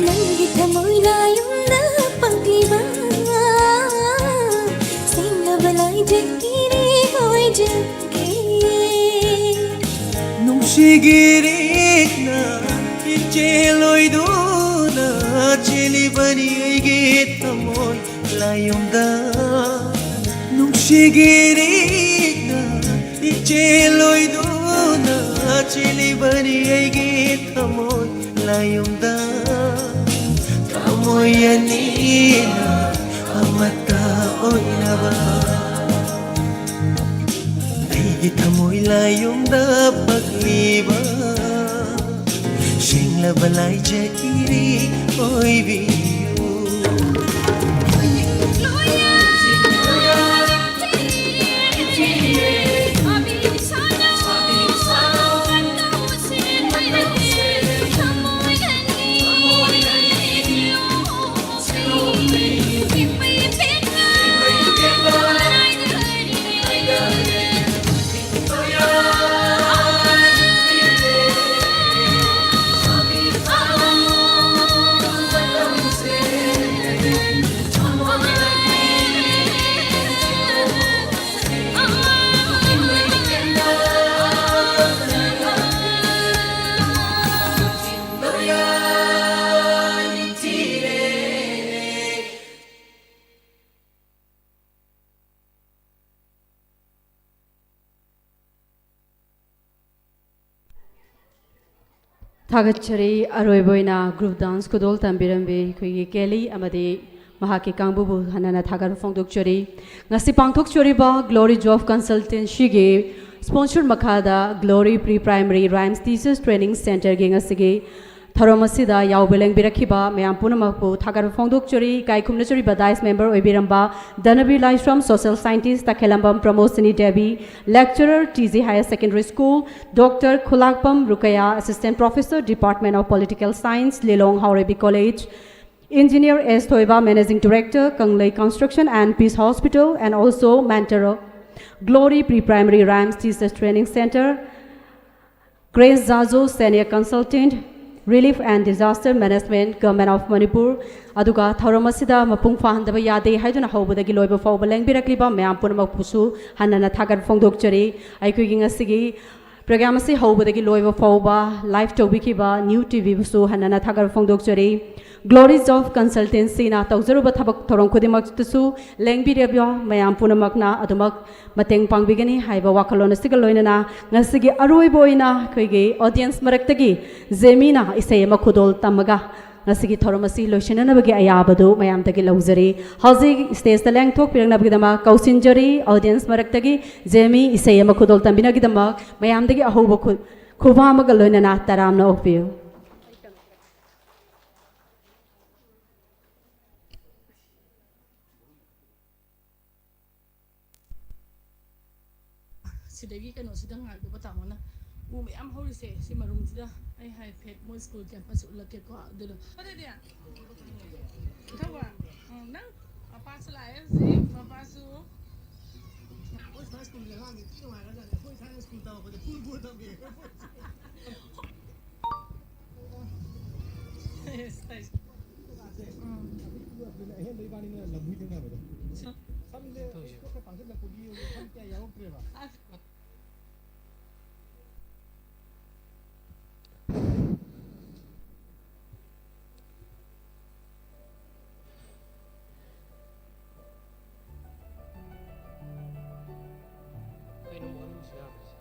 ꯅꯪꯒꯤ ꯊꯃꯣꯏ ꯂꯥꯌꯨꯝꯗ ꯄꯛꯂꯤꯕ ꯁꯦꯡꯂꯕ ꯂꯥꯏꯖ ꯏꯔꯦꯛ ꯑꯣꯏꯖꯒꯦ꯫ ꯅꯨꯡꯁꯤꯒꯤ ꯏꯔꯦꯛꯅ ꯏꯆꯦꯜ ꯑꯣꯏꯗꯨꯅ ꯆꯦꯜꯂꯤꯕꯅꯤ ꯑꯩꯒꯤ ꯊꯃꯣꯏ ꯂꯥꯌꯨꯝꯗ꯫ ꯅꯨꯡꯁꯤꯒꯤ ꯏꯔꯦꯛꯅ ꯏꯆꯦꯜ ꯑꯣꯏꯗꯨꯅ ꯆꯦꯜꯂꯤꯕꯅꯤ ꯑꯩꯒꯤ ꯊꯃꯣꯏ ꯂꯥꯌꯨꯝꯗ꯫ ꯊꯃꯣꯏ ꯑꯅꯤꯅ ꯑꯃꯠꯇ ꯑꯣꯏꯅꯕ꯫ ꯑꯩꯒꯤ ꯊꯃꯣꯏ ꯂꯥꯌꯨꯝꯗ ꯄꯛꯂꯤꯕ ꯁꯦꯡꯂꯕ ꯂꯥꯏꯖ ꯏꯔꯦꯛ ꯑꯣꯏꯕꯤꯌꯨ꯫ ꯊꯥꯒꯠꯆꯔꯤ꯫ ꯑꯔꯣꯏꯕ ꯑꯣꯏꯅ group dance ꯈꯨꯗꯣꯜ ꯇꯝꯕꯤꯔꯝꯕꯤ ꯑꯩꯈꯣꯏꯒꯤ ꯀꯦꯂꯤ ꯑꯃꯗꯤ ꯃꯍꯥꯛꯀꯤ ꯀꯥꯡꯕꯨꯕꯨ ꯍꯟꯅ ꯍꯟꯅ ꯊꯥꯒꯠꯄ ꯐꯣꯡꯗꯣꯛꯆꯔꯤ꯫ ꯉꯁꯤ ꯄꯥꯡꯊꯣꯛꯆꯔꯤꯕ Glory Job Consultancyꯒꯤ sponsor ꯃꯈꯥꯗ Glory Pre Primary Rhymes Teachers Training Centreꯒꯤ ꯉꯁꯤꯒꯤ ꯊꯧꯔꯝ ꯑꯁꯤꯗ ꯌꯥꯎꯕ ꯂꯦꯡꯕꯤꯔꯛꯈꯤꯕ ꯃꯌꯥꯝ ꯄꯨꯝꯅꯃꯛꯄꯨ ꯊꯥꯒꯠꯄ ꯐꯣꯡꯗꯣꯛꯆꯔꯤ꯫ ꯏꯀꯥꯏ ꯈꯨꯝꯅꯖꯔꯤꯕ dais member ꯑꯣꯏꯕꯤꯔꯝꯕ ꯙꯅꯕꯤꯔ Laishram, social scientist, Takhellambam Pramosini Devi, lecturer, T G Higher Secondary School, Doctor Khulakpam Rukaya, Assistant Professor, Department of Political Science, Lilong Haoreibi College, Engineer S Thoiba, Managing Director, Kanglei Construction and Peace Hospital, and also mentor of Glory Pre-Primary Rhymes Teachers Training Center, Grace Jajo, Senior Consultant, Relief and Disaster Management, Government of Manipur, ꯑꯗꯨꯒ ꯊꯧꯔꯝ ꯑꯁꯤꯗ ꯃꯄꯨꯡ ꯐꯥꯍꯟꯗꯕ ꯌꯥꯗꯦ ꯍꯥꯏꯗꯨꯅ ꯍꯧꯕꯗꯒꯤ ꯂꯣꯏꯕ ꯐꯥꯎꯕ ꯂꯦꯡꯕꯤꯔꯛꯂꯤꯕ ꯃꯌꯥꯝ ꯄꯨꯝꯅꯃꯛꯄꯨꯁꯨ ꯍꯟꯅꯅ ꯊꯥꯒꯠ ꯐꯣꯡꯗꯣꯛꯆꯔꯤ꯫ ꯑꯩꯈꯣꯏꯒꯤ ꯉꯁꯤꯒꯤ program ꯑꯁꯤ ꯍꯧꯕꯗꯒꯤ ꯂꯣꯏꯕ ꯐꯥꯎꯕ live ꯇꯧꯕꯤꯈꯤꯕ New TVꯕꯨꯁꯨ ꯍꯟꯅꯅ ꯊꯥꯒꯠ ꯐꯣꯡꯗꯣꯛꯆꯔꯤ꯫ Glories of Consultancyꯅ ꯇꯧꯖꯔꯨꯕ ꯊꯕꯛ ꯊꯧꯔꯝ ꯈꯨꯗꯤꯡꯃꯛꯇꯁꯨ ꯂꯦꯡꯕꯤꯔꯤꯕ ꯃꯌꯥꯝ ꯄꯨꯝꯅꯃꯛꯅ ꯑꯗꯨꯃꯛ ꯃꯇꯦꯡ ꯄꯥꯡꯕꯤꯒꯅꯤ ꯍꯥꯏꯕ ꯋꯥꯈꯜꯂꯣꯟ ꯑꯁꯤꯒ ꯂꯣꯏꯅꯅ ꯉꯁꯤꯒꯤ ꯑꯔꯣꯏꯕ ꯑꯣꯏꯅ ꯑꯩꯈꯣꯏꯒꯤ audience ꯃꯔꯛꯇꯒꯤ ꯖꯦꯃꯤꯅ ꯏꯁꯩ ꯑꯃ ꯈꯨꯗꯣꯜ ꯇꯝꯃꯒ ꯉꯁꯤꯒꯤ ꯊꯧꯔꯝ ꯑꯁꯤ ꯂꯣꯏꯁꯤꯟꯅꯅꯕꯒꯤ ꯑꯌꯥꯕꯗꯨ ꯃꯌꯥꯝꯗꯒꯤ ꯂꯧꯖꯔꯤ꯫ ꯍꯧꯖꯤꯛ stageꯇ ꯂꯦꯡꯊꯣꯛꯄꯤꯔꯛꯅꯕꯒꯤꯗꯃꯛ ꯀꯧꯁꯤꯟꯖꯔꯤ꯫ Audience ꯃꯔꯛꯇꯒꯤ ꯖꯦꯃꯤ ꯏꯁꯩ ꯑꯃ ꯈꯨꯗꯣꯜ ꯇꯝꯕꯤꯅꯕꯒꯤꯗꯃꯛ ꯃꯌꯥꯝꯗꯒꯤ ꯑꯍꯧꯕ ꯈꯨ-, ꯈꯨꯕꯥꯝ ꯑꯃꯒ ꯂꯣꯏꯅꯅ ꯇꯔꯥꯝꯅ ꯑꯣꯛꯄꯤꯌꯨ꯫ ꯁꯤꯗꯒꯤ ꯀꯩꯅꯣꯁꯤꯗ ꯉꯥꯏꯈꯣꯕ ꯇꯥꯃꯣꯅ꯫ ꯎ ꯃꯌꯥꯝ ꯍꯧꯔꯤꯁꯦ ꯁꯤ ꯃꯔꯨꯝꯁꯤꯗ ꯑꯩ ꯍꯥꯏꯐꯦꯠ ꯃꯣꯏ school campus ꯎꯠꯂꯛꯀꯦꯀꯣ꯫ ꯑꯗꯨꯗ ꯑꯗꯨꯗꯤ ꯏꯊꯧꯕ, ꯎꯝ, ꯅꯪ ꯃꯄꯥꯁꯨ ꯂꯥꯛꯑꯦ ꯍꯧꯖꯤꯛ, ꯃꯄꯥꯁꯨ꯫ ꯑꯩꯈꯣꯏ ꯁ꯭ꯋꯥꯏ schoolꯒꯤ ꯑꯉꯥꯡꯗꯤ ꯊꯤ ꯅꯨꯡꯉꯥꯏꯈ꯭ꯔꯖꯥꯠꯅꯤ꯫ ꯑꯩꯈꯣꯏ ꯊꯥꯏꯅ school ꯇꯝꯃꯛꯄꯗ ꯐꯨꯔꯨ ꯐꯨꯔꯨ ꯇꯝꯃꯛꯑꯦ꯫ ꯑꯍꯦꯟꯕ ꯏꯕꯥꯅꯤꯅ ꯂꯝꯍꯨꯏ ꯊꯦꯡꯅꯕꯗꯣ꯫ ꯁꯝꯁꯦ ꯇꯧꯁꯦ꯫ ꯀꯣꯛꯀ ꯇꯥꯡꯁꯤꯜꯂꯛꯄꯒꯤ ꯁꯝ ꯀꯌꯥ ꯌꯥꯎꯔꯛꯇ꯭ꯔꯦꯕ꯫ ꯀꯩꯅꯣ ꯃꯔꯨꯁꯨ ꯌꯥꯎꯔꯤꯁꯦ?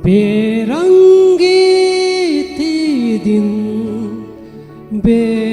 Beranggi tidin be